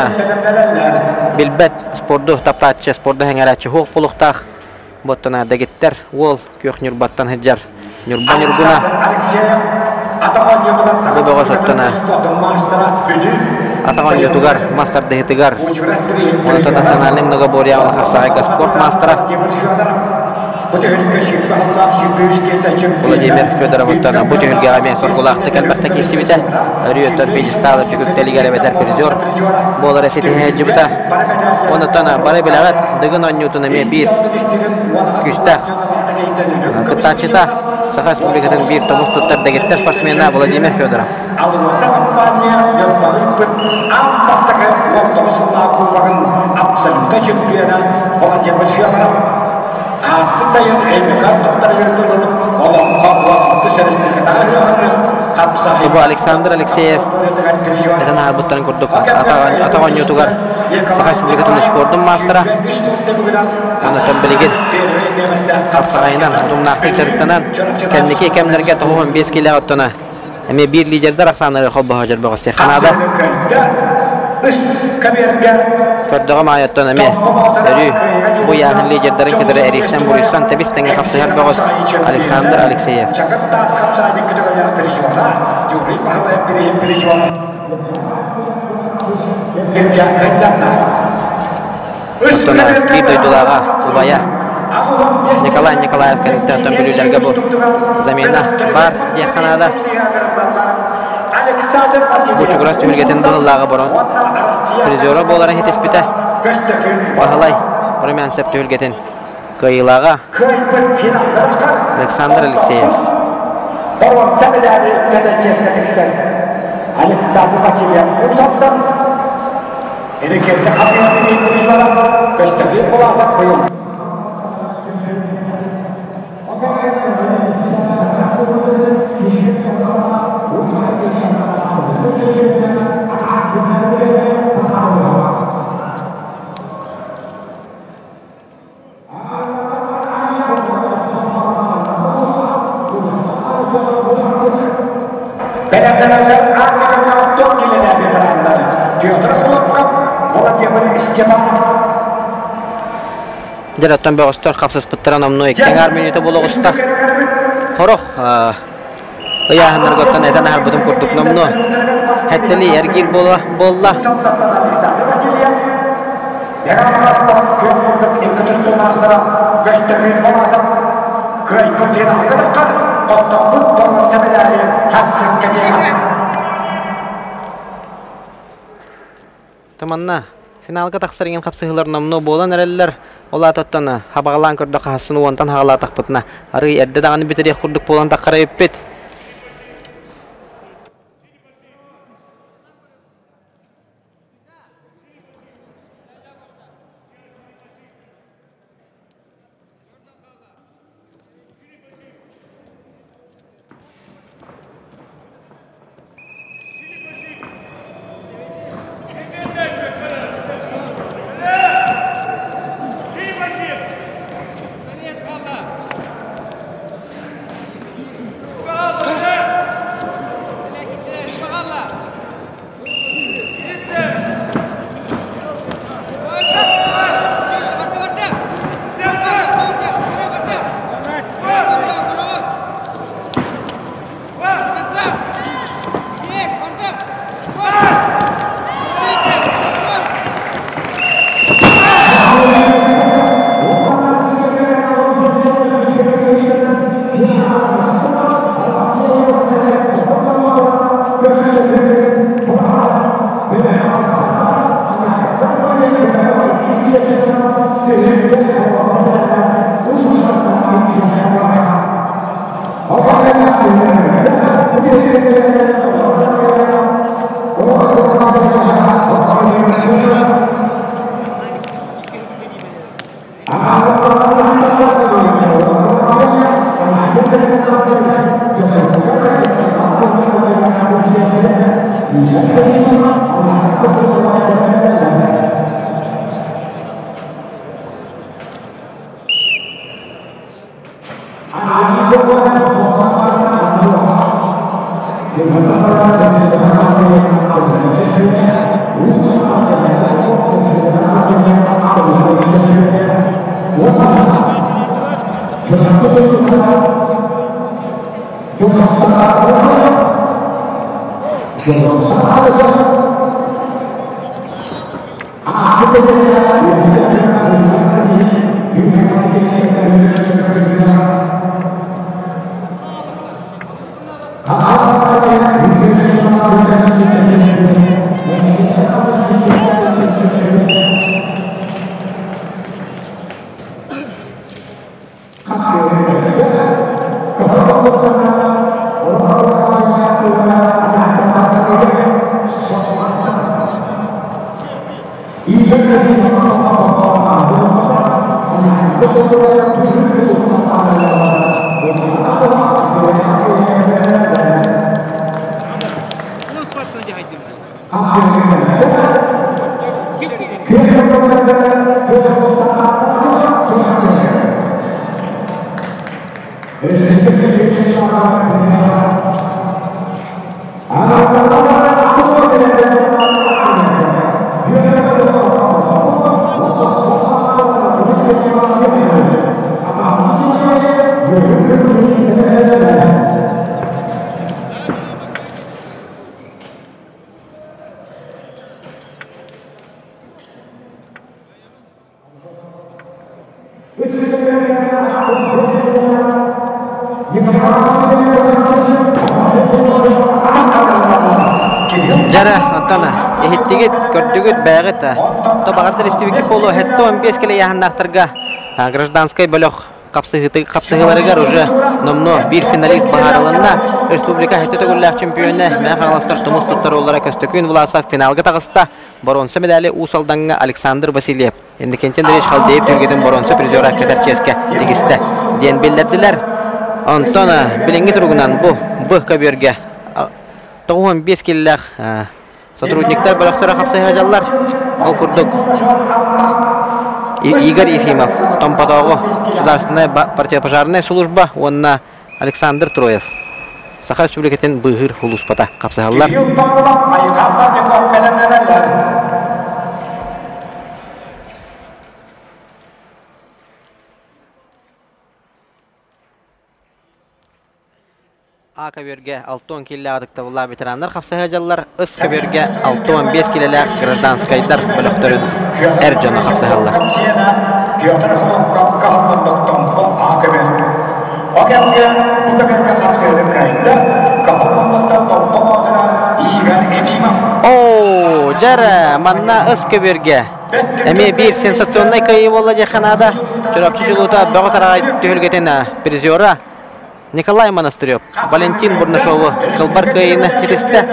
билбэт спорду таптааччы, спорду сэҥээрээччи суох буолуохтаах. Боттон дэгиттэр уол күөх Ньурбаттан сылдьар Ньурба Ньургуна бу бөҕөс оттон атах оонньуутугар мас тардыһыытыгар онтон национальнай многоборьеҕа хапсаҕайга спорт маастара Владимир Федоров оттон бу түһүлгэҕэ эмиэ соргулаахтык элбэхтэ киирсибитэ. Өрүү оттон пьедестал үрдүк эбэтэр призер буолара ситиһэ сылдьыбыта. Онтон бары билэҕит, Дыгын оонньуутун эмиэ биир күүстээх кыттааччыта Саха Республикатын биир тумус туттар дэгиттэр спортсмена Владимир Федоров. АЛРОСА компания Ньурбалыйбыт аан бастакы 19 сыллаах кубогын абсолютно чемпиона Владимир Федоров ааспыт сайын Өймөкөөн туттарыгар тылланып олоҥхо 16 республикатааҕы ыһыаҕын Бу Александр Алексеев этэн аһарбыттарын курдук атах оонньуутугар Саха Республикатын спордун маастара. Онтон билигин хапсаҕайынан утумнаахтык дьарыктанан кэнники кэмнэргэ 95 килэ оттона эмиэ биир лидердэр ахсааннары холбоһо дьорбоҕосте Канада көрдөҕүм аайыттан эмиэ өрүү бу ыйааһын лидердэрин кытары эрийсэн буруйсан тэбис тэҥҥэ хапсыһар бөҕөс Александр Алексеев. Оттон биир дойдулааҕа убайа Николай Николаев кэнниттэн оттон бүлүүлэргэ бу замена баар диэххэ наада. Бу Чугурас түһүлгэтин быһыллааҕы борон призера буоларын ситиспитэ. Баһылай Румянцев түһүлгэтин кыайыылааҕа Александр Алексеев. Боруонса медали кэдэ чиэскэ тиксэр Александр Васильев Уус-Алдан Эрикетте хабыйан призера Көстөкүүн Буласов быйыл Петр Охлопков, Владимир Степанов. Дьэ, оттон бөҕөстөр хапсыспыттара номнуо икки аҥаар мүнүүтэ буола оҕуста. Сорох ыйааһыннарга оттон этэн аһарбытым курдук номнуо хэттэлии эргиир буола буолла. Манна финалга тахсар иҥин хапсыһыылар номнуо буолан эрэллэр. Ол аата оттон хабаҕалаан көрдөххө хаһысын уонтан хаҕалаатахпытына арыый эрдэ даҕаны бүтэриэх курдук буолан таххара эбиппит. Дьара, оттон иһиттигит, көрдүгүт, бэйэҕит то баҕардар истибиккит буолуо, 75 кэлэ яһаннаахтарга гражданскай бөлөх хапсыһыыларыгар уже номнуо биир финалист быһаарылынна. Республика сэттэ төгүллээх чемпионэ Мэҥэ Хаҥаластар тумус туттар уоллара Көстөкүүн Власов финалга таҕыста. Боруонса медали Уус Алдаҥҥа Александр Васильев, Иннокентий Андреевич Халдеев түһүлгэтин боруонса призера кэтэр чиэскэ тигистэ диэн биллэрдилэр. Онтон билиҥҥи туругунан бу Б көбүөргэ 95 киллээх сотрудниктар бөлөхтөрө хапсыһа Ол курдук Игорь Ефимов, Томпотооҕу государственная противопожарная служба уонна Александр Троев. Саха Республикатын быыһыыр сулууспата хапсыһаллар. Кирилл Павлов Айхал Парников бэлэмнэнэллэр. А көбүөргэ 60 киилээх ытыктабыллаах ветераннар хапсыһа дьаллар, С көбүөргэ 65 киилэлээх гражданскайдар бөлөхтөрүн эр дьоно хапсыһаллар. Петр Хлопков Каһылмандоктомпо А көбүөр. О кэмгэ бу көбүөргэ хапсыһыны кыайда Каһылмандоктон Томпо Боотура Игорь Ефимов. Оо, дьэрэ, манна С көбүөргэ эмиэ биир сенсационнай кыайыы буолла диэххэ наада. Чурапчы чулуута Бөҕө Тараҕай түһүлгэтин призера Николай Монастырев Валентин Бурнашову кылбар кыайыыны ситистэ.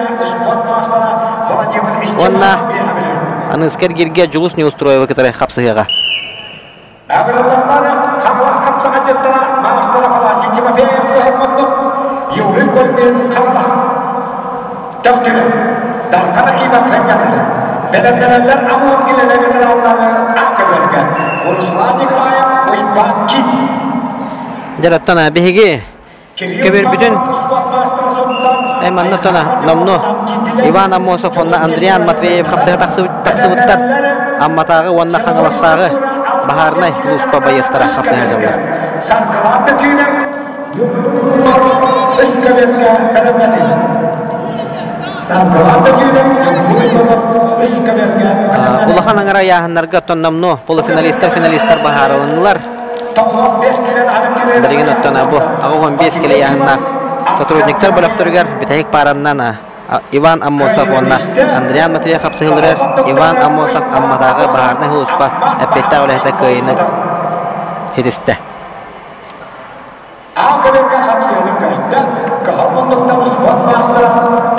Уонна аныыска эргииргэ Дьулус Неустроевы кытары хапсыһыаҕа. Хаҥалас хапсаҕайдьыттара маастар Афанасий Тимофеев кыһаммыппыт Юрий Кольмин Хаҥалас Төхтүрэ Дархан Акимов ханньанар бэлэмнэнэллэр Амур Гилеле ветераннары А көбөргө Руслан Николаев Уйбаан Кин Дьараттан биһиги көбүөрбүтүн манна тона номну Иван Аммосов уонна Андриан Матвеев хапсыга тахсыбыттар. Амматааҕы уонна Хаҥаластааҕы баһаарынай сулууспа байыастара хапсыһа дьаллар. Улахан аҥара ыйааһыннарга оттон номнуо полуфиналистар, финалистар баһаарылыннылар. Билигин оттон бу 85 килэ ыйааһыннаах сотрудниктар бөлөхтөрүгэр бүтэһик паараннан Иван Аммосов уонна Андриан Матвеев хапсыһыыларыгар Иван Аммосов Амматааҕы баһаарынай сулууспа эппиэттээх үлэһитэ кыайыыны ситистэ. Аакырыга хапсыаны кыайда, кыһыл муннуктан спорт маастара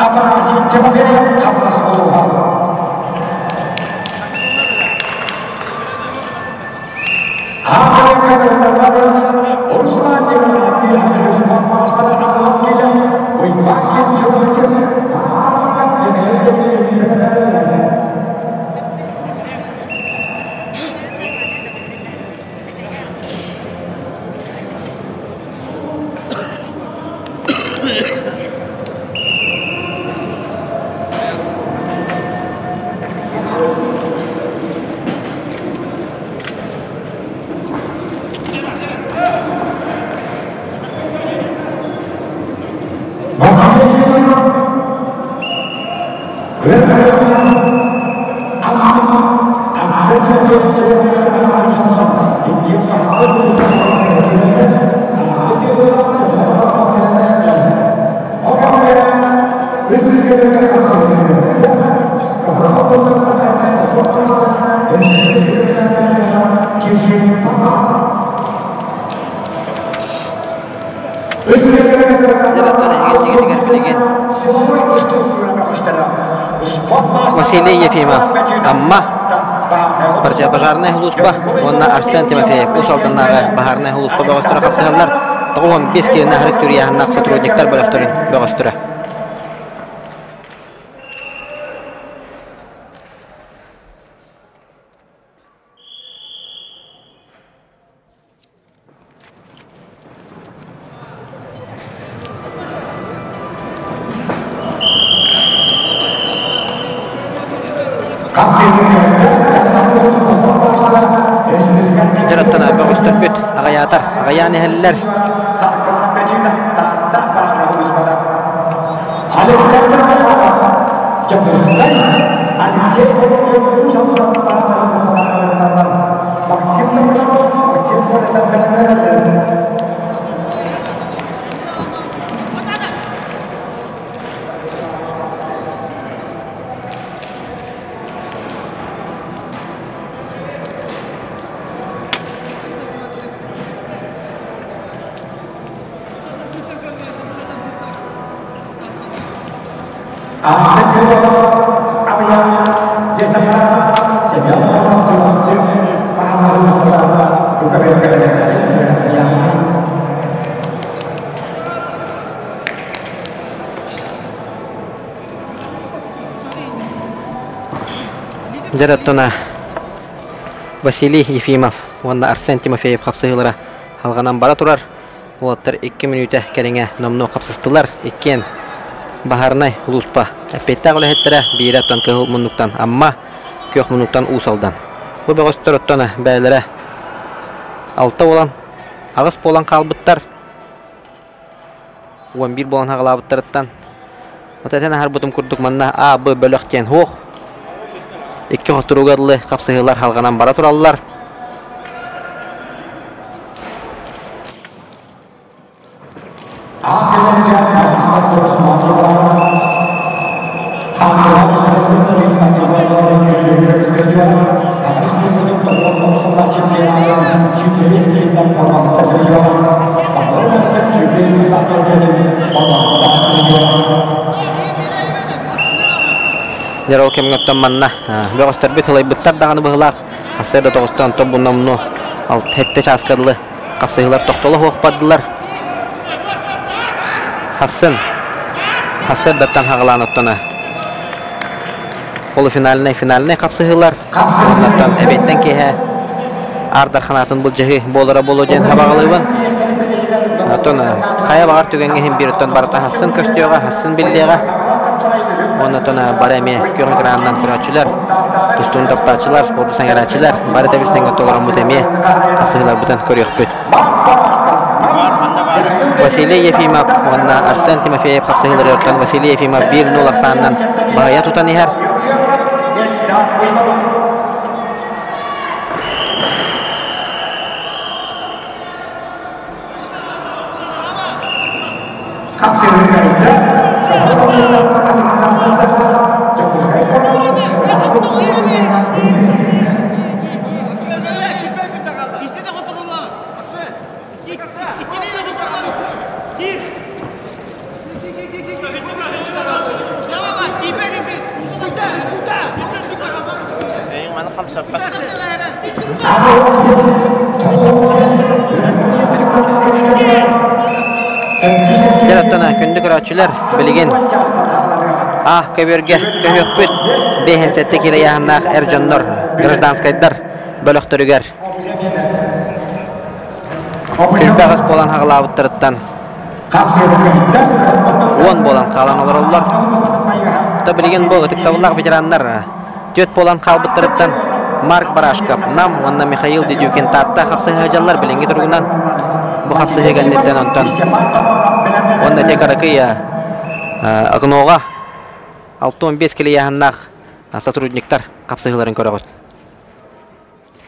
Афанасий Тимофеев Хаҥалас улууһа. Аакырыга кыталлары Руслан Николаев Михайлович спорт маастара Аммат Килэ, Уйбаан Ким Чурапчы, Василий Ефимов, Амма, пожарнай сулууспа уонна Арсен Тимофеев Уус Алданнааҕы баһаарынай сулууспа бөҕөстөрө хапсыһаллар. 95 киилэни аһарык түрүйээһиннээх сотрудниктар бөлөхтөрүн бөҕөстөрө. Дьараптан бөҕөстөрбүт аҕайаатар аҕайаан иһэллэр. Александр Михайлов, Дьокуускай, Алексей Максим Томашов, Максим Колесов бэлэмнэнэллэр. Аана Кириллов, Абыйа, Десапарана, Семен Охотчулапчы, Маана Устата, Дукаберга бэлэмнэрин үөрэтэр. Дьараптана Василий Ефимов уонна Арсен Тимофеев хапсыһыылара халҕанан бара турар. Уолаттар 2 мүнүүтэ кэриҥэ номнуо хапсыстылар. Иккиэн Баһаарынай улууспа эппиэттээх үлэһиттэрэ биирэ оттон кыһыл муннуктан Амма, күөх муннуктан Уус Алдан. Бу бөҕөстөр оттон бэйэлэрэ алта буолан, аҕыс буолан хаалбыттар. 11 буолан хаҕалаабыттарыттан вот этэн аһарбытым курдук манна А, Б бөлөх диэн суох. Икки хотуруга дылы хапсыһыылар халҕанан бара тураллар. Дьэ ол кэмҥэ оттон манна бөҕөстөрбүт ылайбыттар даҕаны быһылаах сарсыарда тоҕустан онтон бу алта сэттэ чааска дылы хапсыһыылар тохтоло суох бардылар. Хассын сарсыардаттан хаҕалаан оттоно полуфинальнай финальнай хапсыһыылар оннуттан эбиэттэн киэһэ Аар Дарханаатын былдьаһыы буолара буолуо диэн сабаҕалыыбын. Оттон хайа баҕар түгэҥҥэ иһин биир оттон барыта хассын көстүөҕэ, хассын биллиэҕэ. Оннуттан бары эмиэ күөх экранынан көрөөччүлэр, тустууну таптааччылар, спорду сэҥээрээччилэр бары тэбис-тэҥҥэ толороммут эмиэ хасыһыыларбытын көрүөхпүт. Василий Ефимов уонна Арсен Тимофеев хапсыһыыларыттан Василий Ефимов 1-0 ахсаанынан баһыйа тутан иһэр. Дьэ оттон күндү көрөөччүлэр билигин А көбүөргэ көһүөхпүт 57 киилэ ыйааһыннаах эр дьоннор гражданскайдар бөлөхтөрүгэр Элбэҕис буолан хаҕылаабыттарыттан уон буолан хаалан олороллор. То билигин бу ытыктабыллаах ветераннар түөрт буолан хаалбыттарыттан Марк Барашков, Нам уонна Михаил Дедюкин Таатта хапсыһыһа билиҥҥи туругунан бу хапсыһыы кэнниттэн онтон уонна те Каракыя Окноға 65 килийааһыннаах сотрудниктар хапсыһыыларын көрөҕүт.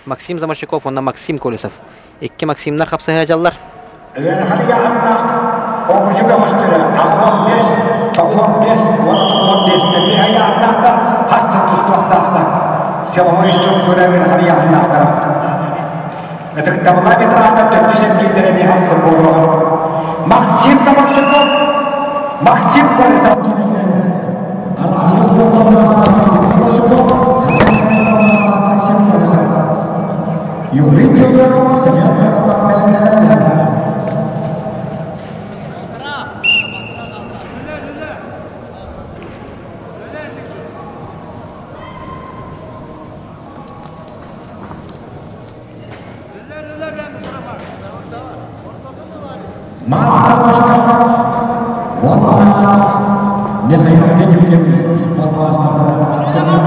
Максим Заморщиков уонна Максим Колесов. Икки Максимнар хапсыһа дьаллар. Ыарахан ыйааһыннаах оҕусу бөҕөстөрө 65, 95 уонна 95 тэбиһ ыйааһыннаахтар хас да тустуохтаахтар. Силовой структура ыарахан ыйааһыннаахтара. Ытыктабыллаах ветераннар төрдүс эргиирдэрэ эмиэ хассын буолуоҕа. Максим Заморщиков, Максим Колесов Арассыыйа спордун маастара Максим Заморщиков, Максим Колесов. Юрий Тёмин, Семен Карабах бэлэмнэнэллэр. Марк уонна Михаил Дедюкин спорт маастардара тапсаллар.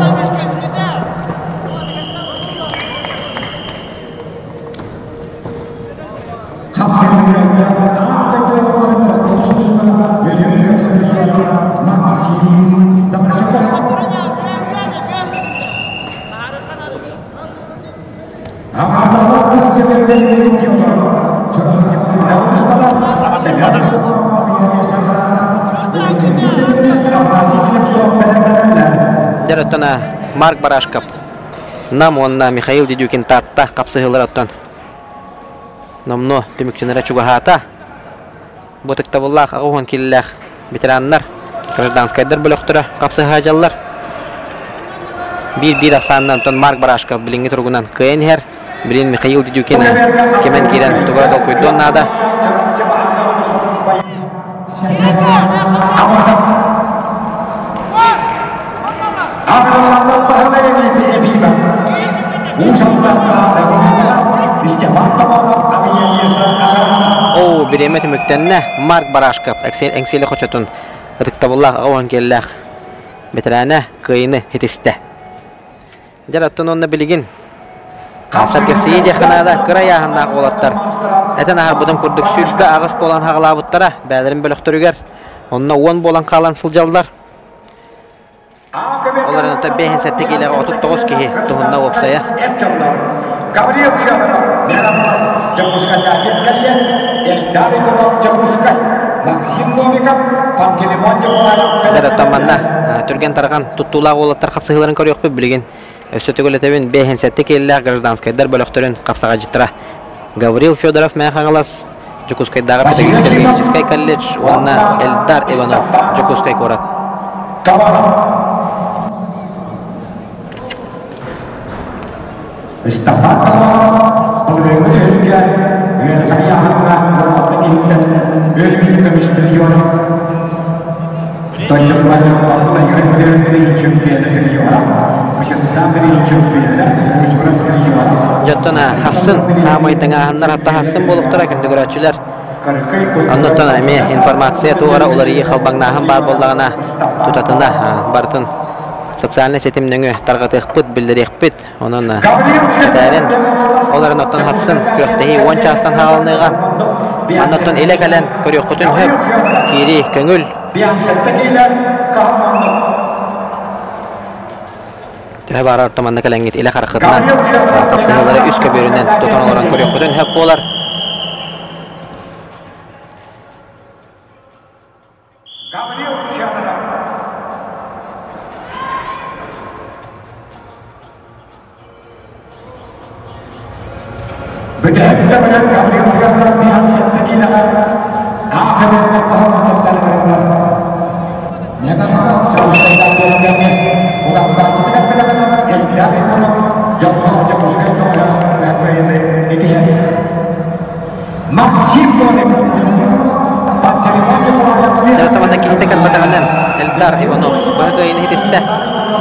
Хапсыһыыларга аан дойду тустууга бөлүм Максим Заморщиков. Дьэр оттон Марк Барашков Нам уонна Михаил Дедюкин Таатта хапсыһыылар оттон номнуо түмүктэнэрэ чугаһаата. Бу ытыктабыллаах аҕыс уон киилэлээх ветераннар, гражданскайдар бөлөхтөрө хапсыһаадьаллар. Биир-биир ахсаанынан оттон Марк Барашков билиҥҥи туругунан кыайан иһэр. Билин Михаил Дедюкин кимэн киирэн тугу толкуйдуон наада. Оо, бириэмэ түмүктэннэ. Марк Барашков Эҥсиэли хочотун ытыктабыллаах аҕа уон киэллээх бэтэрээнэ кыайыыны ситистэ. Дьэ, оттон уонна билигин сэргэхсийии диэххэ наада, кыра ыйааһыннаах уолаттар этэн аһарбытым курдук 28 буолан хаҕылаабыттара бэйэлэрин бөлөхтөрүгэр. Онно 10 буолан хаалан сылдьаллар. Ол эрэн оттон 57 киилэҕэ 39 киһи туһунна уопсайа. Гаврил Федоров, Мегаполис, Дьокуускайдаах коллес, Эльдар Егоров, Дьокуускай, Максим Новиков, Пантелеймон Дьокунаев. Эдэр оттон манна түргэн-тарҕан туттуулаах уолаттар хапсыһыыларын көрүөхпүт билигин. Өссө төгүл этэбин, 57 киилэлээх гражданскайдар бөлөхтөрүн хапсаҕайдьыттара Гаврил Федоров Мэҥэ Хаҥалас, Дьокуускайдааҕы педагогическай колледж уонна Эльдар Иванов, Дьокуускай куорат. Ыстапаан Томонов былырыыҥҥы түһүлгэ үөрэҕин ыйааһыҥҥа 16 киһиттэн өлүүн көмүс призера, дойдутугар Владимир Григорьевич чемпиона призера, Бычытытаан бирииһин чемпиона, Учурас призера. Дьоттон хассын хаамай тыҥааһыннар хатта хассын буолуктара күндүгүрөөччүлэр. Оннуттан эмиэ информация туора уларыйыы халбаҥнааһын баар буоллаҕына тутатына барытын социальнай ситим нөҥүө тарҕатыахпыт, биллэриэхпит. Онон этээрин, ол эрэн оттон хассын күрэхтэһии 10 чаастан хаалыныаҕа. Маннаттан илэ кэлэн көрүөххүтүн сөп. Киирии көҥүл. Төһө баарар орто манна кэлэҥҥит илэ хараххытынан хапсыһыылары үс көбүөрүнэн тутан олорон көрүөххүтүн сөп буолар. Гаврил Федоров. Бүтэһик төгүлүн Гаврил Федоров 57 киилэҕэ аах эбэтэр хоһооннордон ыҥырыллар. Мегаполис Дьокуускайдаах Кэмиэс улассааччытыгар кэлэҕинэн Эльдар Иванов дьонноох Дьокуускай көҕүлэ кыайыыны итиһэр. Максим Новиков Пантелеймон Николаев Дьэ, киһитэ кэлбэтэҕинэн Эльдар Иванов баһа кыайыыны ситистэ.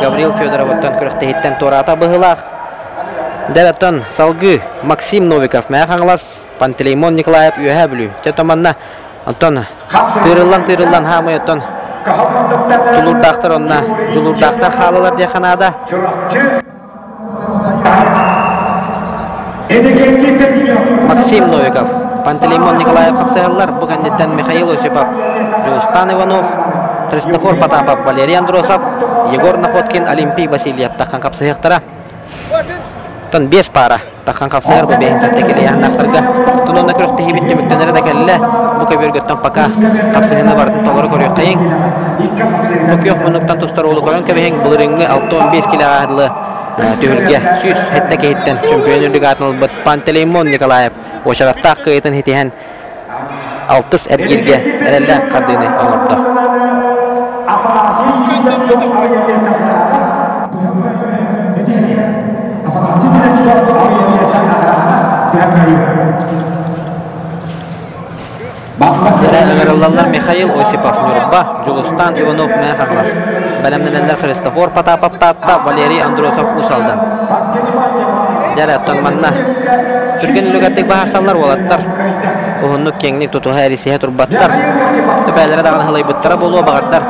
Гаврил Федоровыттан күрэхтэһииттэн туораата быһыылаах. Дьэ, салгыы Максим Новиков Мэҥэ Хаҥалас, Пантелеймон Николаев Үөһээ Бүлүү. Дьэ, манна оттон тыырыллан-тыырыллан хаамай оттон тулуурдаахтар онно дьулуурдаахтар хаалалар диэххэ наада. Максим Новиков, Пантелеймон Николаев хапсыһаллар. Бу кэнниттэн Михаил Осипов, Дьулустан Иванов, Христофор Потапов, Валерий Андросов, Егор Находкин, Олимпий Васильев таххан хапсыһыахтара. Оттон 5 пара таххан хапсыһар бу бэһин сэттэ килийааннаахтарга. Тунуонна күрэхтэһиибит түмүктэнэрэ да кэллэ. Бу көбүөргөттөн пока хапсыһыыны барытын толору көрүөххэйиҥ. Бу күөх муннуктан тустар уолу көрөн кэбиһиҥ. Былырыыҥҥы 65 килэҕэ дылы түһүлгэ 107 киһиттэн чөмпүйүөн үрдүк аатын ылбыт Пантелеймон Николаев уочараттаах кыайыытын ситиһэн алтыс эргииргэ эрэллээх хардыыны оҥордо. Эрэ ыҥырыллаллар Михаил Осипов Ньурба, Дьулустаан Иванов Мэҥэ Хаҥалас. Бэлэмнэнэллэр Христофор Потапов Таатта, Валерий Андросов Уус Алдан. Дьэ, оттон манна түргэн үлүгэрдик баһарсаллар уолаттар. Уһуннук киэҥник тутуһа эрисиһэ турбаттар. Төбөлөрө даҕаны халыйбыттара буолуо баҕардар.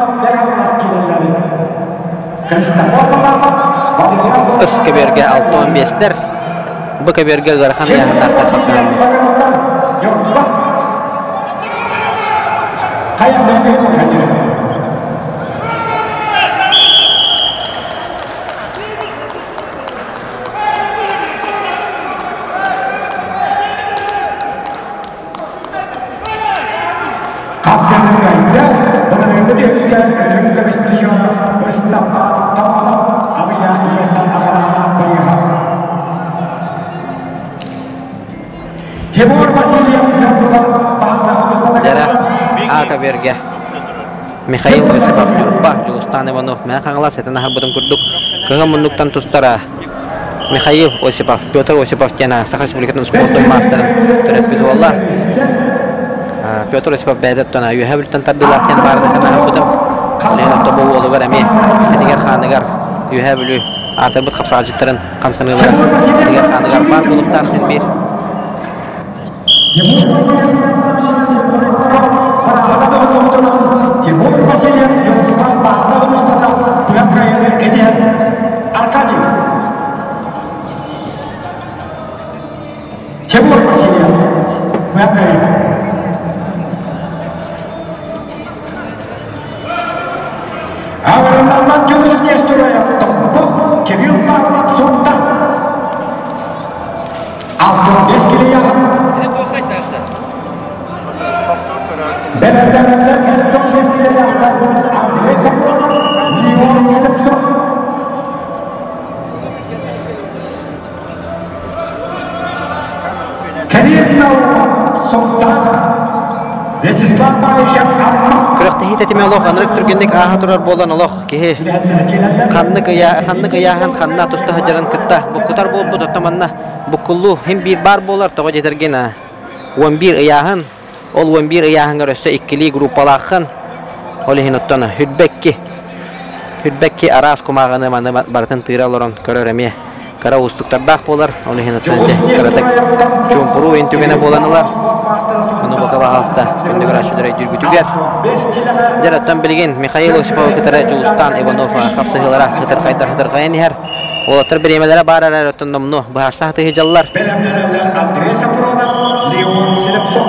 Ыс көбүөргэ 65-тэр, бу көбүөргэ ыарахан ыйааһыннаахтар хапсыһаллар. Хапсаҕайга былырыыҥҥы түһүлгэ үрүҥ көмүс призера Ыстапаан Томонов Абыйаан Ахараана Байыһа. Тимур Васильев Ньурба Дьэрэ А-көбүөргэ Михаил Осипов Ньурба, Дьулустаан Иванов Мэҥэ Хаҥалас этэн аһарбытын курдук кыһын муннуктан тустара Михаил Осипов, Петр Осипов диэн Саха Республикатын спордун маастарын төрөппүт уола. Петр Осипов бэйэтэ үөһэ бүлтэн тардыылаах диэн баарын этэн аһарбытым. Ол иһин орто бу уолугар эмиэ этигэр-хааныгар Үөһээ Бүлүү аатырбыт хапсаҕайдьыттарын хамсаныылара этигэр-хааныгар баар буолуохтаах син биир. Тимур Васильев Тимур Васильев Ньурба Баһылай устата тыа кыайыыны этиһэн Аркадий Тимур Васильев быа кыайыы. Аҕырыллаллар көмүс Нестероев Томпо Кирилл Павлов Сунтар 65 килияһын Бэлэмнэнэллэр 55 килилээхтэр Андрей Сафронов, Леон Слепцов. Кэлиэн Наумов, Сунтаар, Вячеслав Баишев, Амма. Күрэхтэһии тэтимэ олох анырык түргэнник ааһа турар буолан олох киһи ханнык ыйа ханнык ыйааһын ханна туста сылдьарын кытта буккутар буолбут оттон манна буккуллуу хим биир баар буолар тоҕо диэтэргин 11 ыйааһын ол 11 ыйааһыҥҥар өссө иккилии группалааххын ол иһин оттон хүрбэкки хүрбэкки араас кумааҕыны маны барытын тыыра олорон көрөр эмиэ кыра уустуктардаах буолар ол иһин оттон кыратык чуумпуруу ин түгэнэ буолан ылар ону бока баһаалыста күндү көрөөччүлэр өйдүүргүтүгэр дьэр оттон билигин Михаил Осиповы кытары Дьулустаан Иванов хапсыһыылара хытырхайдар хытырхайан иһэр Уолаттар бириэмэлэрэ баар эрэр оттон номнуо быһаарса сатыы дьаллар. Бэлэмнэнэллэр Андрей Сафронов, Леон Слепцов.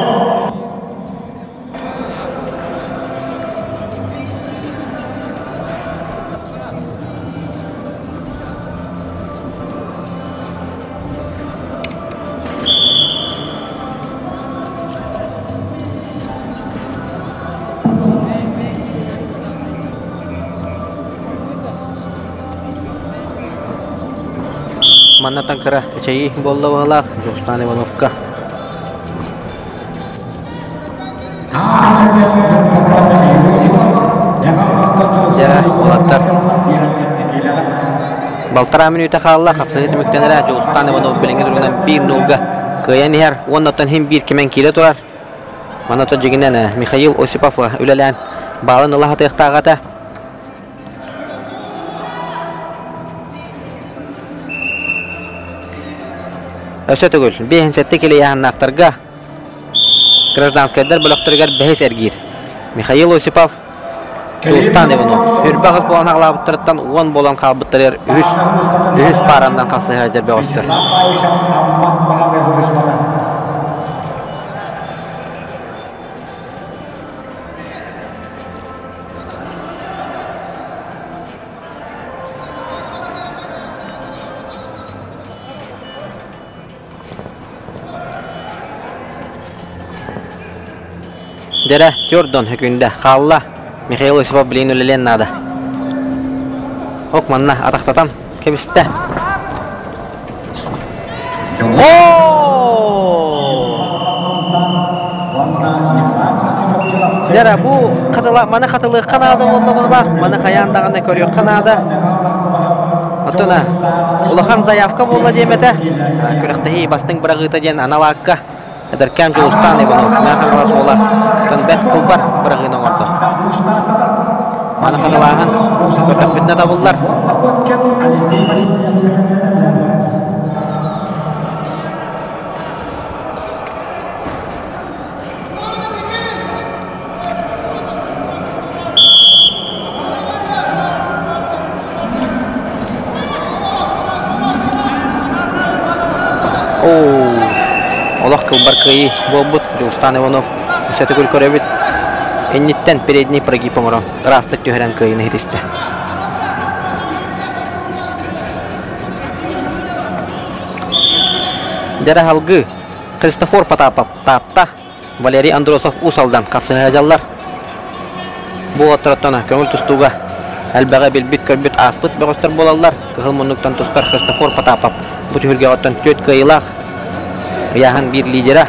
Манна кыра эчэйии буолла быһыылаах Дьулустаан Ивановка. Дьэ, уолаттар балтараа мүнүүтэ хаалла, хапсыһыы түмүктэнэрэ Дьулустаан Иванов билиҥҥи туругунан 1-0-га кыайан иһэр уонна оттон иһин биир кимэн киирэ турар. Манна оттон дьиҥинэн Михаил Осипов үлэлээн баалын ыла сатыахтаах этэ. Өссө төгүл 57 килийааһыннаахтарга гражданскайдар бөлөхтөрүгэр бэһис эргиир. Михаил Осипов, Тулустан Иванов сүрбэ аҕыс буолан аҕалаабыттарыттан уон буолан хаалбыттарыгар үһүс үһүс паараннан хапсыһа бөҕөстөр. Дьэрэ, Тюрдон хөкүндэ хаалла. Михаил Осипов билигин үлэлиэн наада. Ок манна атахтатан кэбистэ. Дьэрэ, бу хатыла, маны хатылыахха наада буолла быһылаах, маны хайаан даҕаны көрүөххэ наада. Оттон улахан заявка буолла диэм этэ. Күрэхтэһии бастыҥ быраҕыыта диэн анал аакка эдэркээн Дьулустаан Иванов Мэҥэ Хаҥалас уола бэрт кылбар быраҕыыны оҥордо. Маны хатылааһын көрдөхпүтүнэ табыллар. Олох кылбар кыайыы буолбут Дьулустаан Иванов өссө төгүл көрөбүт. Инниттэн передний прогиб оҥорон ыраастык түһэрэн кыайыыны ситистэ. Дьэрэ салгыы Христофор Потапов Таатта Валерий Андросов Уус Алдан хапсыһа дьаллар. Бу уолаттартан көҥүл тустууга элбэҕи билбит-көрбүт ааспыт бөҕөстөр буолаллар. Кыһыл муннуктан тустар Христофор Потапов бу түһүлгэҕиттэн түөрт кыайыылаах ыйааһын биир лидера.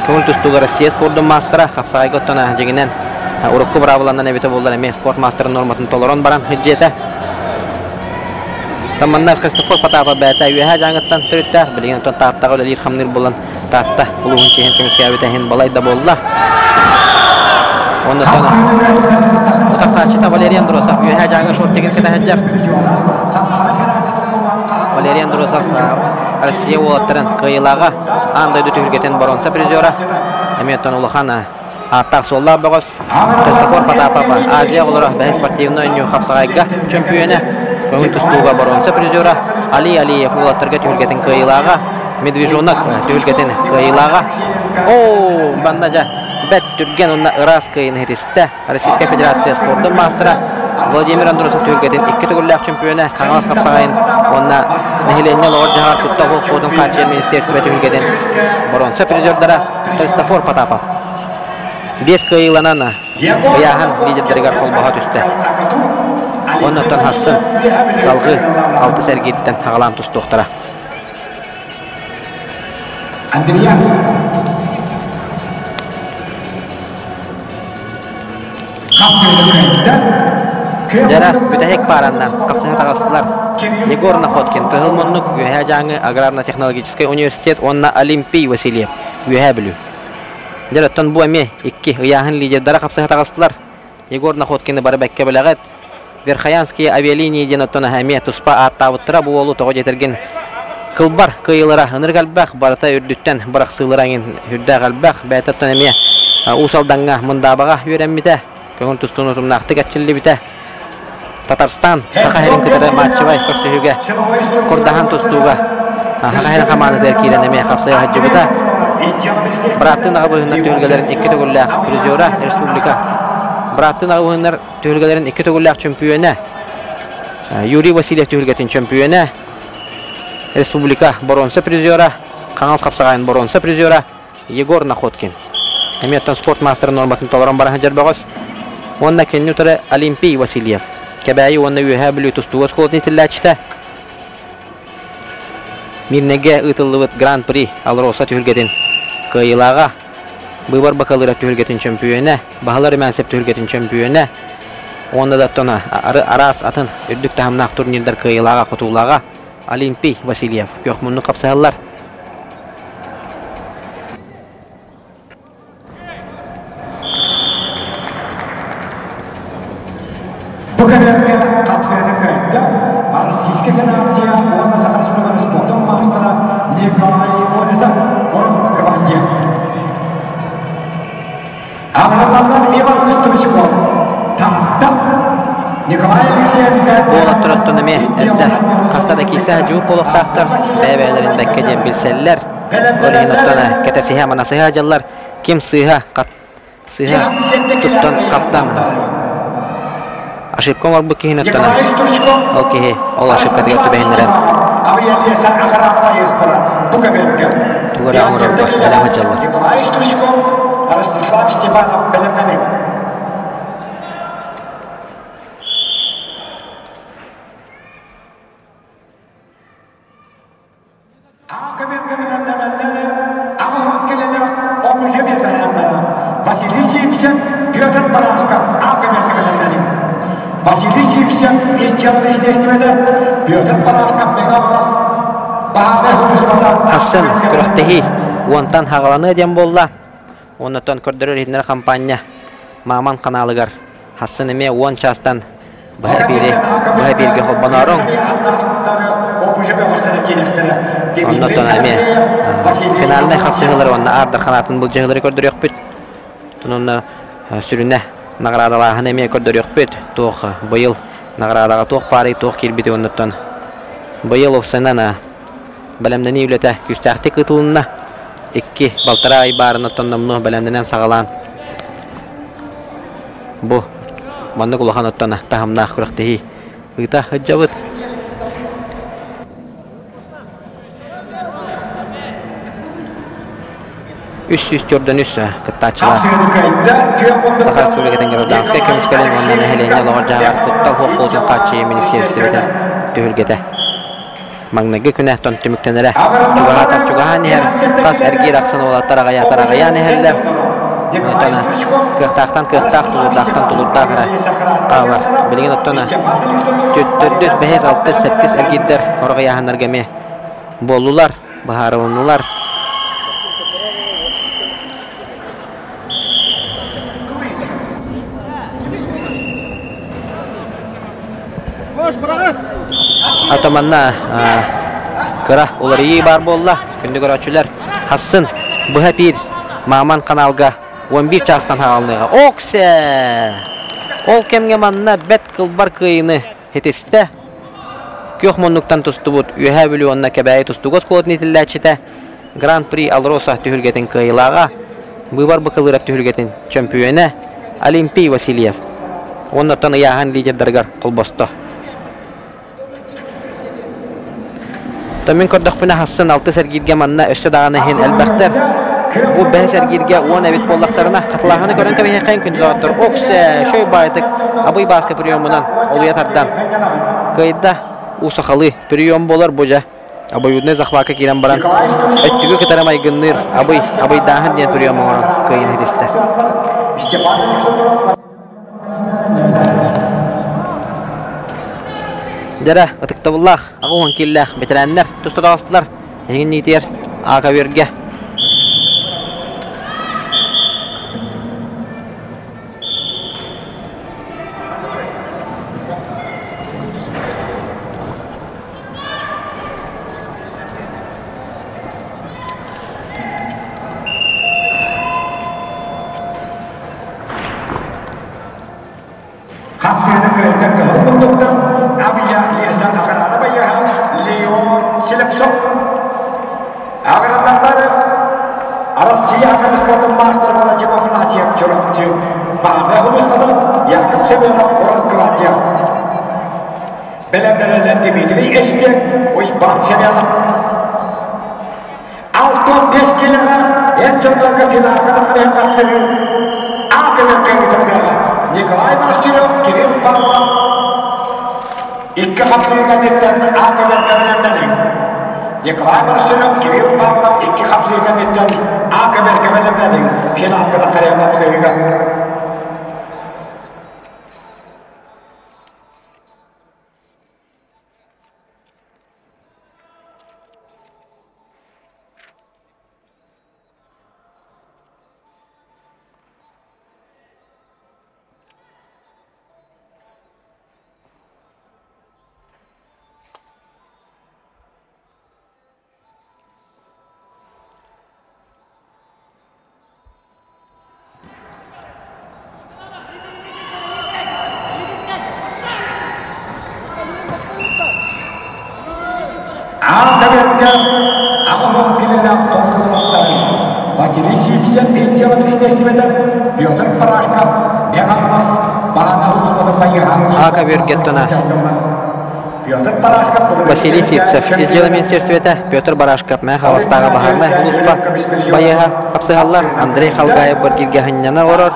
Көҥүл тустууга Россия спордун маастара хапсаҕайга оттон дьиҥинэн урукку быраабыланан эбитэ буоллар эмиэ спорт маастарын нуорматын толорон баран сылдьыата. Манна Христофор Потапов бэйэтэ Үөһээ Дьааҥыттан төрүттээх, билигин оттон Тааттаҕа үлэлиир-хамныыр буолан Таатта улууһун чиэһин көмүскээбитэ иһин балай да буолла. Уонна утарсааччыта Валерий Андросов Үөһээ Дьааҥы шортигын кэтэ сылдьар. Валерий Андросов Россия уолаттарын кыайыылааҕа, аан дойду түһүлгэтин боруонса призера, эмиэ оттон улахан ааттаах-суоллаах бөҕөс Христофор Потапов Азия оҕолоро бэһис спортивнай оонньуу хапсаҕайга чөмпүйүөнэ, көҥүл тустууга боруонса призера, Али Алиев уолаттарга түһүлгэтин кыайыылааҕа, Медвежонок түһүлгэтин кыайыылааҕа. Оо, манна дьэ бэрт түргэн уонна ыраас кыайыыны ситистэ. Российскай Федерация спордун маастара Владимир Андросов түһүлгэтин икки төгүллээх чөмпүйүөнэ Хаҥалас хапсаҕайын уонна нэһилиэнньэ олоҕор-дьаһаҕар куттал суох хааччыйар министиэристибэ түһүлгэтин боруонса призердара Христофор Потапов биэс кыайыыланан ыйааһын лидердэригэр холбоһо түстэ. Оннуттан хассын салгыы алтыс эргииртэн аҕалаан тустуохтара. Андриан Дьара бүтэһик пааранна хапсыһа таҕыстылар. Егор Находкин Кыһыл Муннук Үөһээ Дьааҥы аграрно-технологическай университет уонна Олимпий Васильев Үөһээ Бүлүү. Дьэ, оттон бу эмиэ икки ыйааһын лидердара хапсыһа таҕыстылар. Егор Находкины бары бэккэ билэҕит. Верхоянские авиалинии диэн оттон эмиэ туспа ааттаабыттара бу уолу тоҕо диэтэргин кылбар кыайыылара ынырык элбэх, барыта үрдүттэн бырахсыылара эҥин үрдээх элбэх. Бэйэтэ оттон эмиэ Уус Алдаҥҥа Мындаабаҕа үөрэммитэ, көҥүл тустууну утумнаахтык эрчиллибитэ. Татарстан Саха сирин кытары матчевай көрсүһүүгэ курдаһан тустууга Саха сирин хамаандатыгар киирэн эмиэ хапсайа сылдьыбыта. Бырааттыы аҕабыһыннар түһүлгэлэрин икки төгүллээх призера республика Бырааттыы аҕабыһыннар түһүлгэлэрин икки төгүллээх чөмпүйүөнэ Юрий Васильев түһүлгэтин чөмпүйүөнэ республика боруонса призера Хаҥалас хапсаҕайын боруонса призера Егор Находкин. Эмиэ оттон спорт маастарын нуорматын толорон баран сылдьар бөҕөс. Уонна кинини утары Олимпий Васильев. Кэбээйи уонна Үөһээ Бүлүү тустууга оскуолатын иитиллээччитэ. Мирнэйгэ ыытыллыбыт Гран-при Алроса түһүлгэтин кыайыылааҕа, Быыбар бакалыыра түһүлгэтин чөмпүйүөнэ, Баһылар Румянцев түһүлгэтин чөмпүйүөнэ уонна да оттон араас атын үрдүк таһымнаах турнирдар кыайыылааҕа, хотуулааҕа Олимпий Васильев күөх муннук хапсыһаллар. Бу кэмҥэ хапсыаны кыайда Российскай Федерация уонна Саха Республикатын спордун маастара Николай Олесов Орон гвардия. Аҕыраллар Иван Стручков Таатта Николай Алексеенко Уолаттар оттон эмиэ эрдэ хаста да киирсэ сылдьыбыт буолуохтаахтар, бэйэ-бэйэлэрин бэккэ диэн билсэллэр. Ол иһин оттон кэтэсиһэ, манасыһа дьаллар ким сыыһа, хат сыыһа туттан хаптан ошибка оҥорбут киһини оттон ол киһи ол ошибкатыгар түбэһиннэрэн тугу эрэ оҥорорго бэлэм сылдьаллар. Николай Стручков, Ростислав Степанов бэлэмнэниҥ. Василий Сивцев, Петр Барашков А-көмөргө Василий Сивцев ис дьыала министиэристибэтэ, Петр Барашков Мегаполос Баһаарынай сулууспата Хассын күрэхтэһии уонтан хаҕаланыа диэн буолла. Оннуттан көрдөрөр иһитиннэрэр хампаанньа Мааман ханаалыгар Хассын эмиэ уон чаастан быһа эпиири быһа эпииргэ холбонооруҥ. Оннуттан эмиэ финальнай хапсыһыылары уонна аардар ханаатын былдьаһыылары көрдөрүөхпүт. Онно сүрүнэ наҕараадалааһыны эмиэ көрдөрүөхпүт. Туох быйыл наҕараадаҕа туох баарый, туох киирбитий оннуттан быйыл уопсайынан бэлэмнэнии үлэтэ күүстээхтик ыытылынна. Икки балтараа ай баарына оттон бэлэмнэнэн саҕалаан бу маннык улахан оттон таһымнаах күрэхтэһии ыыта сылдьабыт. Үс сүүс төрдөн үс кыттааччылар Саха Республикатын гражданскай көмүскэлин уонна нэһилиэнньэ олоҕор-дьаһаҕар куттал суох буолуутун хааччыйыы министиэристибэтэ түһүлгэтэ Маҥнайгы күнэ тон түмүктэнэрэ. Чугаһаатар чугаһаан иһэр, тас эргиир ахсын уолаттар аҕыйаатар аҕыйаан иһэллэр. Онтон кыахтаахтан кыахтаах, тулуурдаахтан тулуурдаах эрэ хаалар. Билигин оттон төрдүс, бэһис, алтыс, сэттис эргиирдэр сорох ыйааһыннарга эмиэ буоллулар, быһаарылыннылар. Ото манна Кыра уларыйыы баар буолла. Күндү көрөөччүлэр, хассын быһа эпиир Мааман каналга 11 чаастан хаалыныаҕа. Оксе! Ол кэмҥэ манна бэт кылбар кыайыыны ситистэ. Күөх муннуктан тустубут Үөһээ Бүлүү уонна Кэбээйи тустууга оскуолатын иитиллээччитэ Гран-при Алроса түһүлгэтин кыайыылааҕа, Быыбар Быкылыырап түһүлгэтин чөмпүйүөнэ Олимпий Васильев уонна оттон ыйааһын лидердарыгар холбосто. Оттон мин көрдөхпүнэ хассын алтыс эргииргэ манна өссө даҕаны иһин элбэхтэр. Бу бэһис эргииргэ уон эбит буоллахтарына, хатылааһыны көрөн кэбиһиэххэйин күндү доҕоттор. Оксе, шөй баайтык абый бааска приемунан олуйа тардан кыайда. Уу сахалыы прием буолар бу дьэ. Обоюдный захвакка киирэн баран өттүгү кытары майгынныыр абый, абыйдааһын диэн прием оҥорон кыайыыны ситистэ. Дьэрэ, ытыктабыллаах, аҕа уон кииллээх бэтэрээннэр туста таҕыстылар. Эһигин ниитигэр Аакабүөргэ. Хапсыыны кыайда кыһыл муннуктан Абия Леса Охрана байыаһа Леон Слепцов. Аграрлары Россия Атомспортун маастар Владимир Афанасьев Чурапчы Бааны улуспата Яков Семенов Росгвардия. Бэлэмнэрэллэр Дмитрий Эспек, Уйбаан Семенов. 65 килэҕэ эр дьоннорго финалга тахарыһан хапсыһыы А көмөккө ыытыллыаҕа. Николай Монастырев, Кирилл Павлов икки хапсыһыы кэнниттэн А көмөккө бэлэмнэниҥ. Николай Монастырев, Кирилл Павлов икки хапсыһыы кэнниттэн А көмөккө бэлэмнэниҥ. Финалга тахарыһан хапсыһыыга. Аан кэбиэккэ аҕа кинилээх тобугулаттарын Василий Сивцев ис дьыала министиэристибэтэ Петр Парашков Мегаполос Баана улууспатын байыаһа Ака Бюргеттона Василий Сивцев, Ис дьыала министиэристибэтэ Петр Барашков, Мэҥэ Хаҥаластааҕы баһаарынай сулууспа байыаһа хапсыһаллар, Андрей Халгаев быргиргэ сынньана олорор.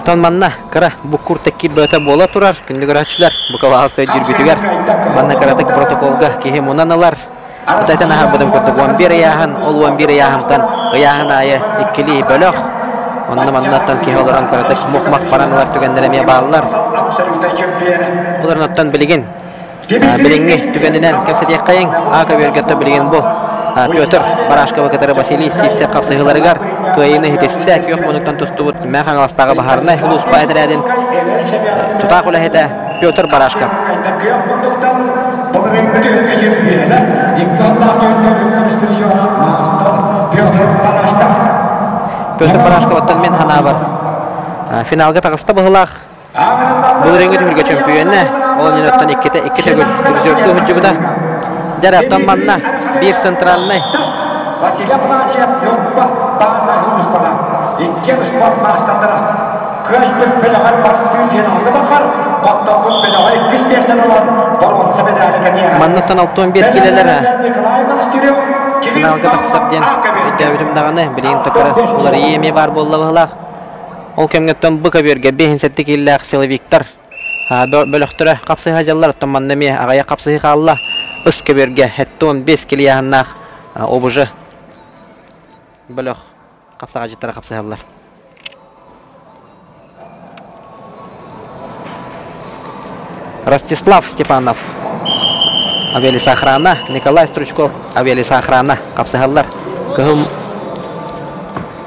Оттон манна кыра буккур тэккир бөтө буола турар. Күндү көрөөччүлэр, бука баҕалсай дьүрбүтүгэр манна кыратык протоколга киһи мунан ылар. Ытайтан аһарбытым курдук 11 ыйааһын, ол 11 ыйааһынтан ыйааһын аайы иккилии бөлөх. Онно маннаттан киһи олорон кыратык мух-мах баран ылар түгэннэр эмиэ бааллар. Олорон оттон билигин Билиҥҥи түгэнинэн кэпсэтиэххэйиҥ. А көбүөргэтэ билигин бу Петр Барашковы кытары Василий Сивцев хапсыһыыларыгар кыайыыны ситистэ. Күөх муннуктан тустубут Мэҥэ Хаҥаластааҕы баһаарынай улууспа этэрээтин тутаах үлэһитэ Петр Барашков. Петр Барашковыттан мин санаабар финалга таҕыста быһыылаах. Былырыыҥҥы түһүлгэ чөмпүйүөнэ, ол инниттэн иккитэ икки төгүл призердуу сылдьыбыта. Дьэ, оттон манна биир центральнай Василий Афанасьев Ньурба бааннай улуустара иккиэн спорт маастардара кыайбыт бөлөҕөр бастыыр финалга бахар, оттоппут бөлөҕөр иккис миэстэни ылан боруонса медали кэтиэҕэ. Манныттан 65 киилэлэр финалга тахсар диэн өйдөөбүтүм даҕаны, билигин токары уларыйыы эмиэ баар буолла быһыылаах. Ол кэмҥэттэн бу көбүөргэ 5-7 киилэлээх силовиктар бөлөхтөрө хапсыһа дьаллар, оттон манна эмиэ аҕыйах хапсыһыы хаалла. Ыс көбүөргэ 75 килияһыннаах ОБЖ бөлөх хапсаҕайдьыттара хапсыһаллар. Ростислав Степанов авиалесоохрана, Николай Стручков авиалесоохрана хапсыһаллар. Кыһыл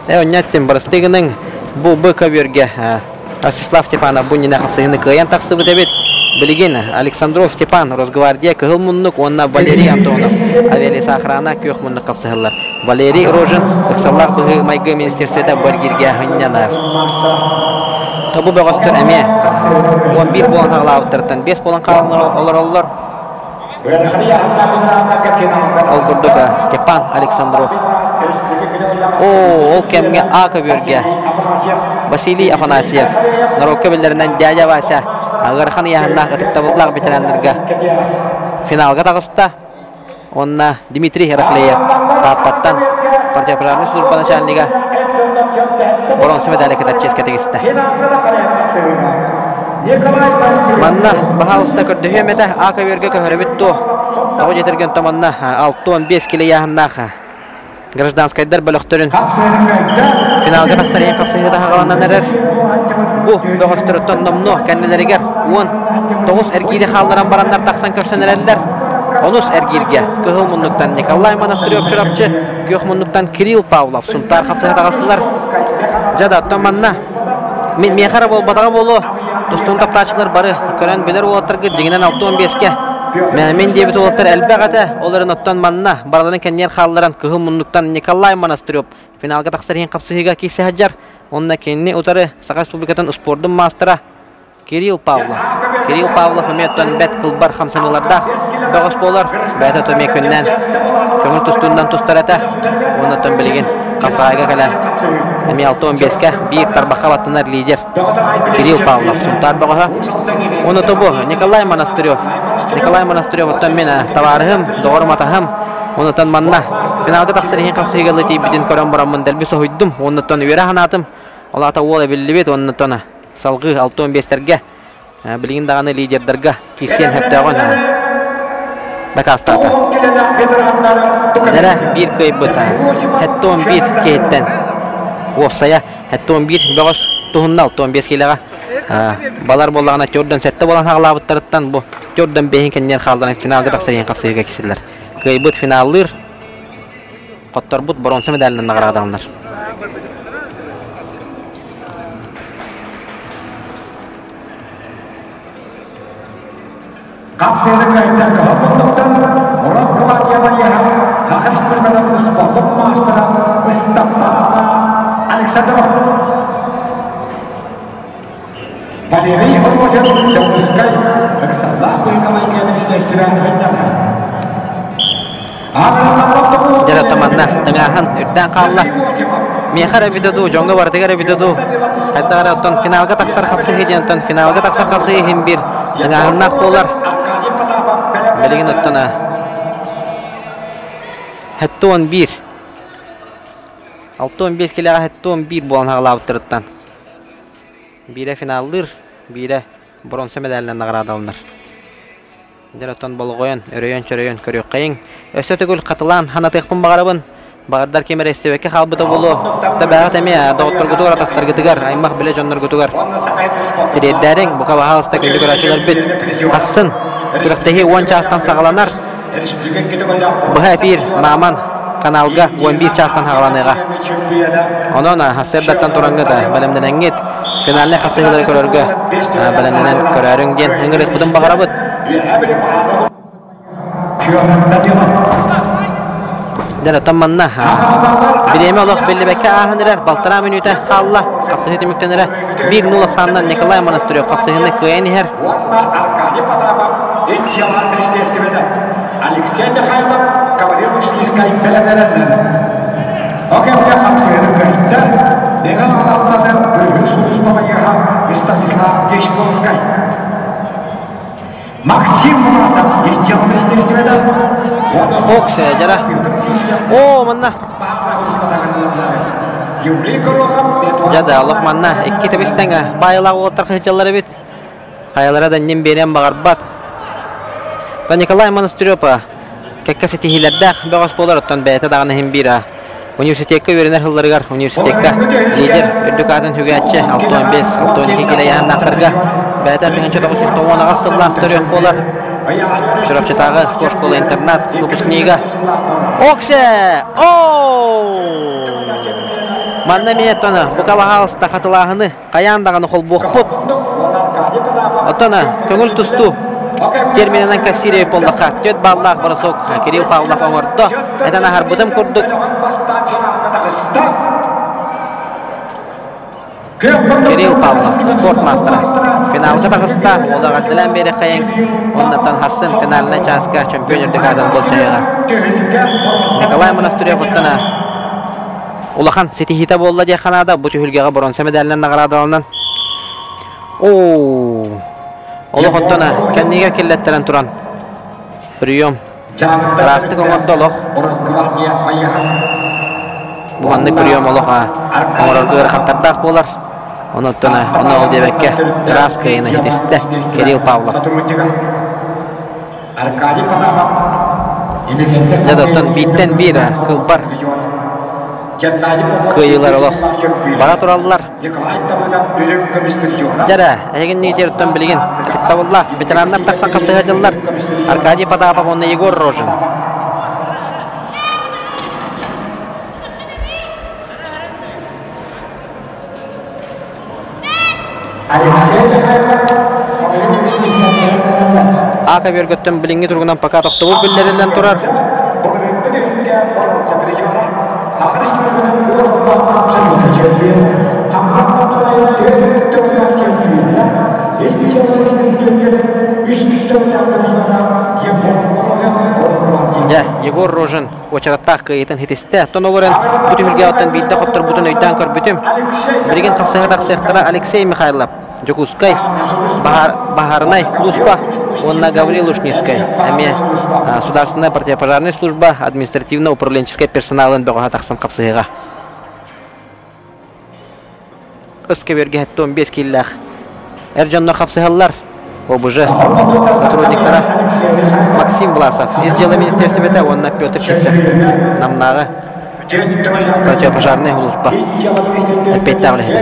Онньаттын бырастыгының бу Б көбүөргэ Ростислав Степанов бу иннинэ хапсыһыыны кыайан тахсыбыт эбит. Билигин Александров Степан Росгвардия кыһыл муннук уонна Валерий Антонов авиалесоохрана күөх муннук хапсыһаллар. Валерий Рожин ыксаллаах быһыы-майгы министерствота бу эргииргэ ынньанар. Тобу бөҕөстөр эмиэ 11 буолан хаалаабыттарыттан 5 буолан хаалан олороллор. Ол курдук Степан Александров. Оо, ол кэмҥэ А көбүөргэ Василий Афанасьев, норуокка биллэринэн дядя Вася, ыарахан ыйааһыннаах ытыктабыллаах ветераннарга финалга таҕыста. Уонна Дмитрий Рахлеев Тааттаттан противопожарный служба начальнига боронсу медали кытар чиэскэ тигистэ. Манна баһаалыста көрдөһүөм этэ, А көбүөргэ көһөрөбүт дуо? Тоҕо дьэтэргэн то манна 65 кило ыйааһыннаах гражданскайдар бөлөхтөрүн финалга тахсар иһин хапсыһыыта хаҕаланан эрэр. Бу бөҕөстөрүттэн номнуо кэннилэригэр 19 эргиири хаалларан бараннар тахсан көрсөн эрэллэр. Онус эргииргэ кыһыл муннуктан Николай Монастырев Чурапчы, күөх муннуктан Кирилл Павлов Сунтаар хапсыһа таҕыстылар. Дьэ да, оттон манна миэхэ эрэ буолбатаҕа буолуо, тустуун таптааччылар бары көрөн билэр уолаттаргыт дьиҥинэн 65-кэ мин диэбит уолаттар элбэх этэ, ол эрэн оттон манна барыларын кэннигэр хаалларан кыһыл муннуктан Николай Монастырев финалга тахсар иһин хапсыһыыга киирсэ сылдьар. Онно кинини утары Саха Республикатын успуордун маастара Кирилл Павлов. Кирилл Павлов эмиэ оттон бэрт кылбар хамсаныылардаах бөҕөс буолар. Бэйэтэ эмиэ күннээн көҥүл тустуунан тустар этэ. Уонна оттон билигин хапсаҕайга кэлэн эмиэ 65-кэ биир тарбахха баттанар лидер Кирилл Павлов Сунтаар бөҕөһө. Уонна тобу Николай Монастырев. Николай Монастырев оттон мин табаарыһым, доҕорум атаһым. Онутан манна финалга тахсар иһин хапсыһыыга тиийбитин көрөн бараммын дэлби соһуйдум. Оннуттан үөрэ санаатым. Ол аата уол эбиллибит, оннуттан салгыы 65-тэргэ билигин даҕаны лидердарга киирсиэн сөптөөҕүн дакаастаата. Нэрэ биир кыайбыт 71 киһиттэн уопсайа 71 бөҕөс туһунна 65 киилэҕэ балар буоллаҕына төрдөн сэттэ буолан хаалаабыттарыттан бу төрдөн бэһин кэннигэр хаалларан финалга тахсар иһин хапсыһыыга кисиллэр. Кыайбыт финаллыыр хотторбут боруонса медалынан наҕараадаланар. Хапсыыны кыайда кыһыл муннуктан Урал гвардия байыаһа Саха Республикатын успуордун маастара Ыстапаана Александров. Валерий Рожин Дьокуускай ыксаллаах быһыыга-майгыга министиэристибэ ыһынньанар. Дьэ манна тыҥааһын үрдээн хаалла. Миэхэ эрэ эбитэ дуу, дьоҥҥо барытыгар эбитэ дуу. Хайдах эрэ оттон финалга тахсар хапсыһыы диэн оттон финалга тахсар хапсыһыы иһин биир тыҥааһыннаах буолар. Билигин оттон 71 65 килэҕэ 71 буолан хаалаабыттарыттан биирэ финаллыыр, биирэ бронза медалынан наҕараадаланар. Дьэ оттон болҕойон, өрөйөн-чөрөйөн көрүөххэйиҥ. Өссө төгүл хатылаан ханатыахпын баҕарабын. Баҕардар ким эрэ истибэккэ хаалбыта буолуо. Табаҕыт эмиэ доҕотторгутугар, атастаргытыгар, аймах билэ дьонноргутугар тириэрдээриҥ. Бука баһаалыста күндү көрөөччүлэрбит. Ассын күрэхтэһии 10 чаастан саҕаланар. Быһа эпиир Мааман каналга 11 чаастан саҕаланыаҕа. Онон сарсыардаттан тураҥҥыт бэлэмнэнэҥҥит финальнай хапсыһыылары көрөргө бэлэмнэнэн көрөөрүҥ диэн ыҥырыахпытын баҕарабыт. Дьэ, оттон манна бириэмэ олох биллибэккэ ааһан эрэр, балтараа мүнүүтэ хаалла. Хапсыһыы түмүктэнэрэ 1-0 ахсаанынан Николай Монастырев хапсыһыыны кыайан иһэр. Аркадий Потапов ис дьыала министиэристибэтэ Алексей Михайлов Гаврил Ушницкай бэлэмнэнэллэр. Ол кэмҥэ хапсыһыыны кыайда Мэҥэ Хаҥаластан быыһыыр сулууспа байыаһа Станислав Дьячковскай. Максим Мурасов ис дьыала министиэристибэтэ уонна Ох, дьара. О, манна. Дьэ да, олох манна икки тэбис-тэҥ баайылаах уолаттар кыһычаллар эбит. Хайалара да иннин биэриэн баҕарбат. То Николай Монастырев кэккэ ситиһиилэрдээх бөҕөс буолар, оттон бэйэтэ даҕаны иһин биир Университекка үөрэнэр сылларыгар университекка лидер үрдүк аатын сүгээччи 65-62 килэ ыйааһыннаахтарга бэйэтэ 1998 сыллаах төрүөх буолар. Чурапчытааҕы спортшкола-интернат выпускнига Оксе! Оу! Манна эмиэ тона бука баһаалыста хатылааһыны хайаан даҕаны холбуохпут. Оттон көҥүл тустуу терминынан кэпсиир буоллахха, түөрт баллаах бросок Кирилл Павлов оҥордо. Этэн аһарбытым курдук, Кирилл Павлов спорт маастара финалга таҕыста, уола эҕэрдэлээн биэриэххэйиҥ. Оннуттан хассын финальнай чааска чемпион үрдүк аатын былдьаһыаҕа. Николай Монастырев оттон улахан ситиһиитэ буолла диэххэ наада. Бу түһүлгэҕэ боруонса медалынан наҕараадаланан. Оо, олох оттон кэннигэр киллэттэрэн туран прием ыраастык оҥордо олох. Бу маннык прием олох оҥорорго ыарахаттардаах буолар. Онуттан ону ол диэбэккэ ыраас кыайыыны ситистэ Кирилл Павлов. Аркадий Потапов Дьэ оттон бииртэн биир кылбар кыайыылар олох бара тураллар. Дьэрэ, эһигин оттон билигин ытыктабыллаах ветераннар тахсан хапсыһа дьыллар Аркадий Потапов уонна Егор Рожин. Ака бөргөттөн билиҥҥи туругунан пока тохтобул биллэриллэн турар. Дьэ, Егор Рожин уочараттаах кыайыытын ситистэ. Оттон ол эрэн бу түһүлгэҕиттэн биирдэ хотторбутун өйдөөн көрбүтүм. Билигин хапсыһа тахсыахтара Алексей Михайлов, Дьокуускай, Баһаарынай служба уонна Гаврил Ушницкай эмиэ Государственная противопожарная служба административно-управленческай персоналын бөҕөһө тахсан хапсыһыаҕа. Ыскэбиэргэ 75 кииллээх эр дьоннор хапсыһаллар. ОБЖ сотрудниктара Максим Власов, Ис дьыала министиэристибэтэ уонна Петр Сивцев Намнааҕы противопожарнай сулууспа эппиэттээх үлэһитэ.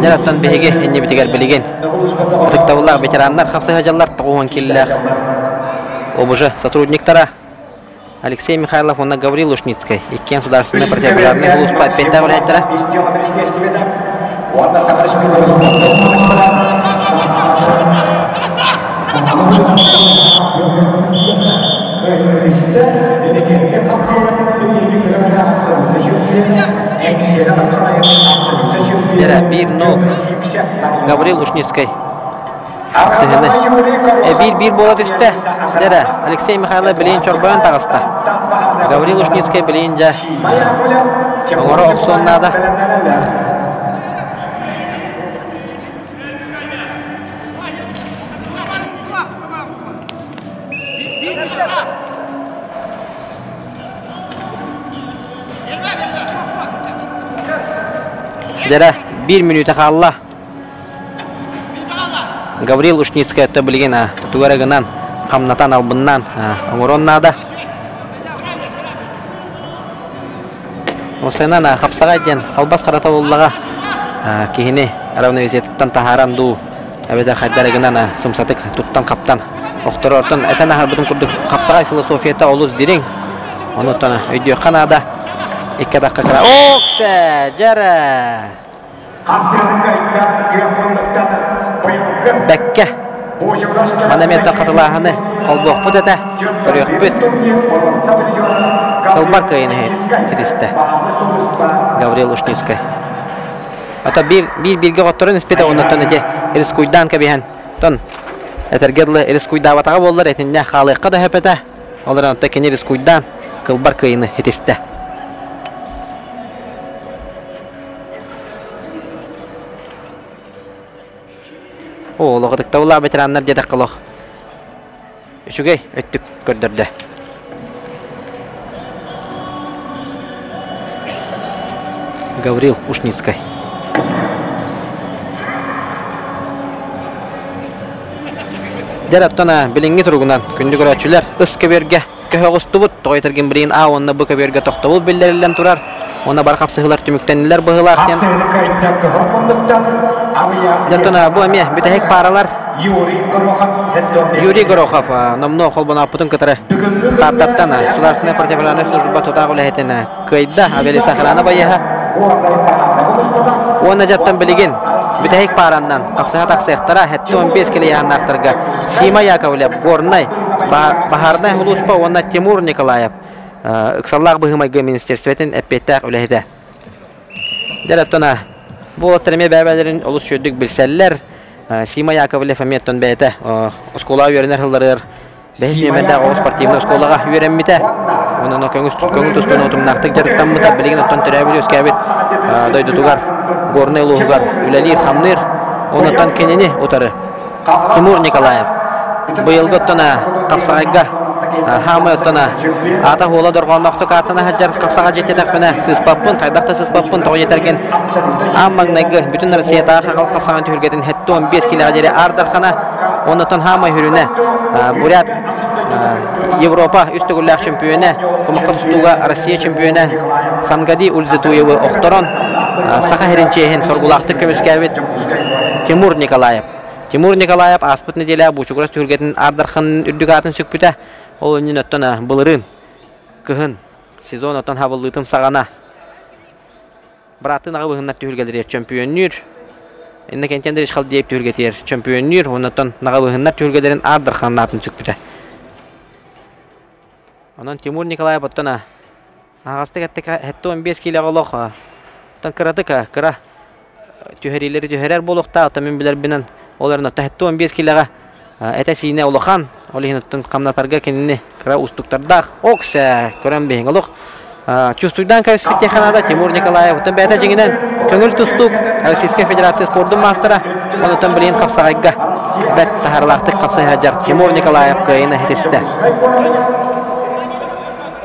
Дьэ, оттон биһиги иннибитигэр билигин ытыктабыллаах ветераннар хапсыһа дьаллар 90 киллээх ОБЖ сотрудниктара Алексей Михайлов уонна Гаврил Лушницкай иккиэн судаарыстыбаннай противопожарнай сулууспа эппиэттээх үлэһиттэрэ. Дьэрэ, 1-0 Гаврил Лушницкай Сыһыны. Биир-биир буола түстэ. Дьэрэ, Алексей Михайлов билигин чорбойон таҕыста. Гаврил Ушницкай билигин дьэ оҥоро охсуон наада. Дьэрэ, биир мүнүүтэ хаалла. Гаврил Ушницкай өттө билигин тугу эрэ гынан хамнатан албыннаан оҥоруон наада. Осенан хапсаҕай диэн албас харата буоллаҕа киһини равновесиетыттан таһааран дуу эбэтэр хайдах эрэ гынан сымсатык туттан-хаптан охторортон этэн аһарбытым курдук хапсаҕай философията олус дириҥ. Онуттан өйдүөххэ наада. Икки атахха кыра. Оксе! Дьэрэ! Бэккэ. Маны эмиэ хатылааһыны холбуохпут этэ, көрүөхпүт. Кылбар кыайыны ситистэ. Гаврил Ушницкай. Ото биир биир бииргэ хотторон испитэ оннуттан ити рискуйдаан кэбиһэн тон этэргэ дылы рискуйдаабатаҕа буоллар итиннэ хаалыахха да сөп этэ. Ол эрэн оттон кини рискуйдаан кылбар кыайыны ситистэ. Оо, олох ытыктабыллаах ветераннар диэтэххэ олох үчүгэй өттүк көрдөрдө. Гаврил Ушницкай. Дьэр оттон билиҥҥи туругунан күндү көрөөччүлэр ыс көбүөргэ көһө оҕустубут. Тоҕо этэргин билигин А уонна Б көбүөргэ тохтобул биллэриллэн турар. Уонна бар хапсыһыылар түмүктэннилэр быһыылаах диэн. Дьэ бу эмиэ бүтэһик пааралар. Юрий Горохов номнуо холбонооппутун кытары Тааттаттан Государственная противопожарная служба тутаах үлэһитин кыайда авиалесохрана байыаһа. Уонна дьаттан билигин бүтэһик паараннан тахсыһа тахсыахтара 75 килийааннаахтарга Сима Яковлев, Горнай, Баһаарынай сулууспа уонна Тимур Николаев ыксаллаах быһыы-майгы министерствотын эппиэттээх үлэһитэ. Дьэ, оттон бу уолаттар эмиэ бэйэ-бэйэлэрин олус үчүгэйдик билсэллэр. Сима Яковлев эмиэ оттон бэйэтэ оскуолаҕа үөрэнэр сылларыгар бэһис нүөмэрдээх оҕо спортивнай оскуолаҕа үөрэммитэ. Онон көҥүс көҥүл тустууну утумнаахтык дьарыктаммыта. Билигин оттон төрөөбүт-үөскээбит дойдутугар Горнай улууһугар үлэлиир-хамныыр. Онон кинини утары Тимур Николаев быйылгы оттон хапсаҕайга хаамай оттон аата хуола дорҕоонноохтук ааттана сылдьар хапсаҕа дьиэттэтэхпинэ сыыспаппын, хайдах да сыыспаппын, тоҕо диэтэргин аан маҥнайгы бүтүн Россиятааҕы хахал хапсаҕан түһүлгэтин 75 килэҕэ диэри аар дархана, оннуттан хаамай хүрүнэ Бурят Европа үс төгүллээх чөмпүйүөнэ, кумахха тустууга Россия чөмпүйүөнэ Сангади Ульзетуевы охторон Саха сирин чиэһин соргулаахтык көмүскээбит Тимур Николаев. Тимур Николаев ааспыт нэдиэлэ Буучугурас түһүлгэтин Аар Дархан үрдүк аатын сүкпүтэ. Ол иннин оттон былырыын кыһын сезон оттон хабыллыытын саҕана бырааттыы наҕа быһыннар түһүлгэлэригэр чөмпүйүөннүүр. Иннокентий Андреевич Халдеев түһүлгэтигэр чөмпүйүөннүүр, оннуттан наҕа быһыннар түһүлгэлэрин Аар Дархан аатын сүкпүтэ. Онон Тимур Николаев оттон аһаҕастык эттэххэ 75 киилэҕэ олох оттон кыратык кыра түһэриилэри түһэрэр буолуохтаах. Оттон мин билэрбинэн ол эрэн оттон 75 киилэҕэ этэ-сиинэ улахан. Ол иһин оттон хамнатарга кинини кыра уустуктардаах. Оксэ көрөн биһиҥ олох чувствуйдаан кэбиспит диэххэ наада Тимур Николаев. Оттон бэйэтэ дьиҥинэн көҥүл тустуук Российскай Федерация спордун маастара. Онтон билигин хапсаҕайга бэрт таһаарылаахтык хапсай сылдьар Тимур Николаев кыайыыны ситистэ.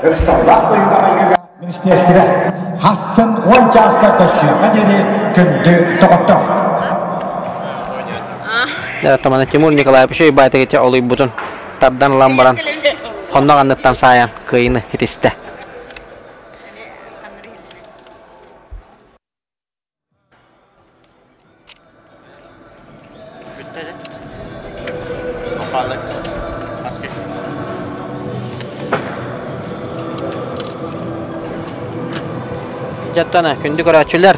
Ыксаллаах быһыыга-майгыга министиэристибэ хассын уон чааска көрсүөххэ диэри күндү доҕоттор. Томана Тимур Николаевич үчүгэй баайтыгытя олуйбутун тардан ылан баран хоннох анныттан саайан кыайыны ситистэ. Дьаттана күндү көрөөччүлэр,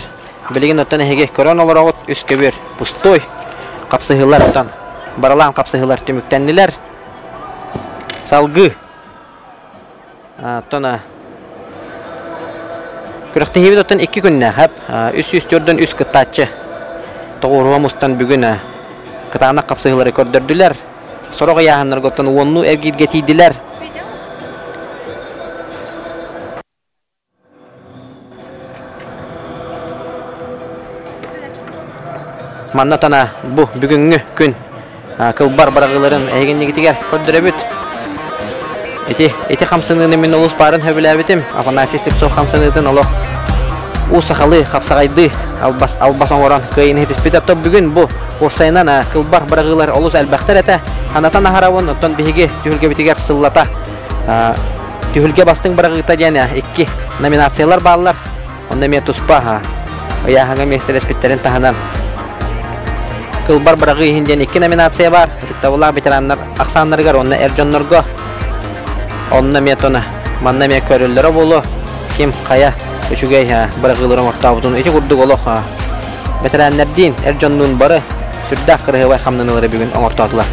билигин оттон эһиги көрөн олороҕут үс көбүөр пустой хапсыһыылар оттон барылаан хапсыһыылар түмүктэннилэр. Салгыы Оттон күрэхтэһиибит оттон икки күннээх эп 304 үс кыттааччы тоҕуоруһа мустан бүгүн кытаанах хапсыһыылары көрдөрдүлэр. Сорох ыйааһыннарга оттон уоннуу эргииргэ тиийдилэр. Манна тана бу бүгүҥҥү күн кылбар быраҕыыларын эһигиннигитигэр көрдөрөбүт. Ити ити хамсаныыны мин олус баарын сөбүлээбитим. Афанасий Слепцов хамсаныытын олох уу сахалыы, хапсаҕайдыы албас албас оҥорон кыайыыны ситиспит. Оттон бүгүн бу Уопсайынан кылбар быраҕыылар олус элбэхтэр этэ. Ханатан аһарабын, оттон биһиги түһүлгэбитигэр сыллата түһүлгэ бастыҥ быраҕыыта диэн икки номинациялар бааллар. Онно эмиэ туспа ыйааһыҥҥа миэстэлэспиттэрин таһынан кылбар быраҕыы иһин диэн икки номинация баар. Ытыктабыллаах ветераннар ахсааннарыгар уонна эр дьоннорго. Онно эмиэ тона манна эмиэ көрөллөрө буолуо. Ким хайа үчүгэй быраҕыылары оҥортообутун ити курдук олох бэтэрээннэрдиин, эр дьоннуун бары сүрдээх кыраһыабай хамнаныылары бүгүн оҥортоотулар.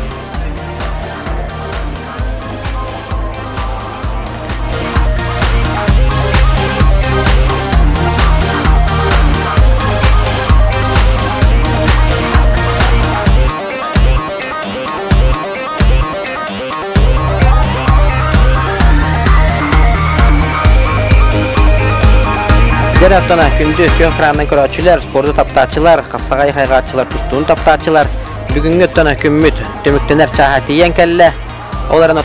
Дьэр оттон күндү күөх экранынан көрөөччүлэр, спорду таптааччылар, хапсаҕай хайҕааччылар, тустууну таптааччылар бүгүҥҥү оттон күммүт түмүктэнэр чааһа тиийэн кэллэ. Ол эрэн.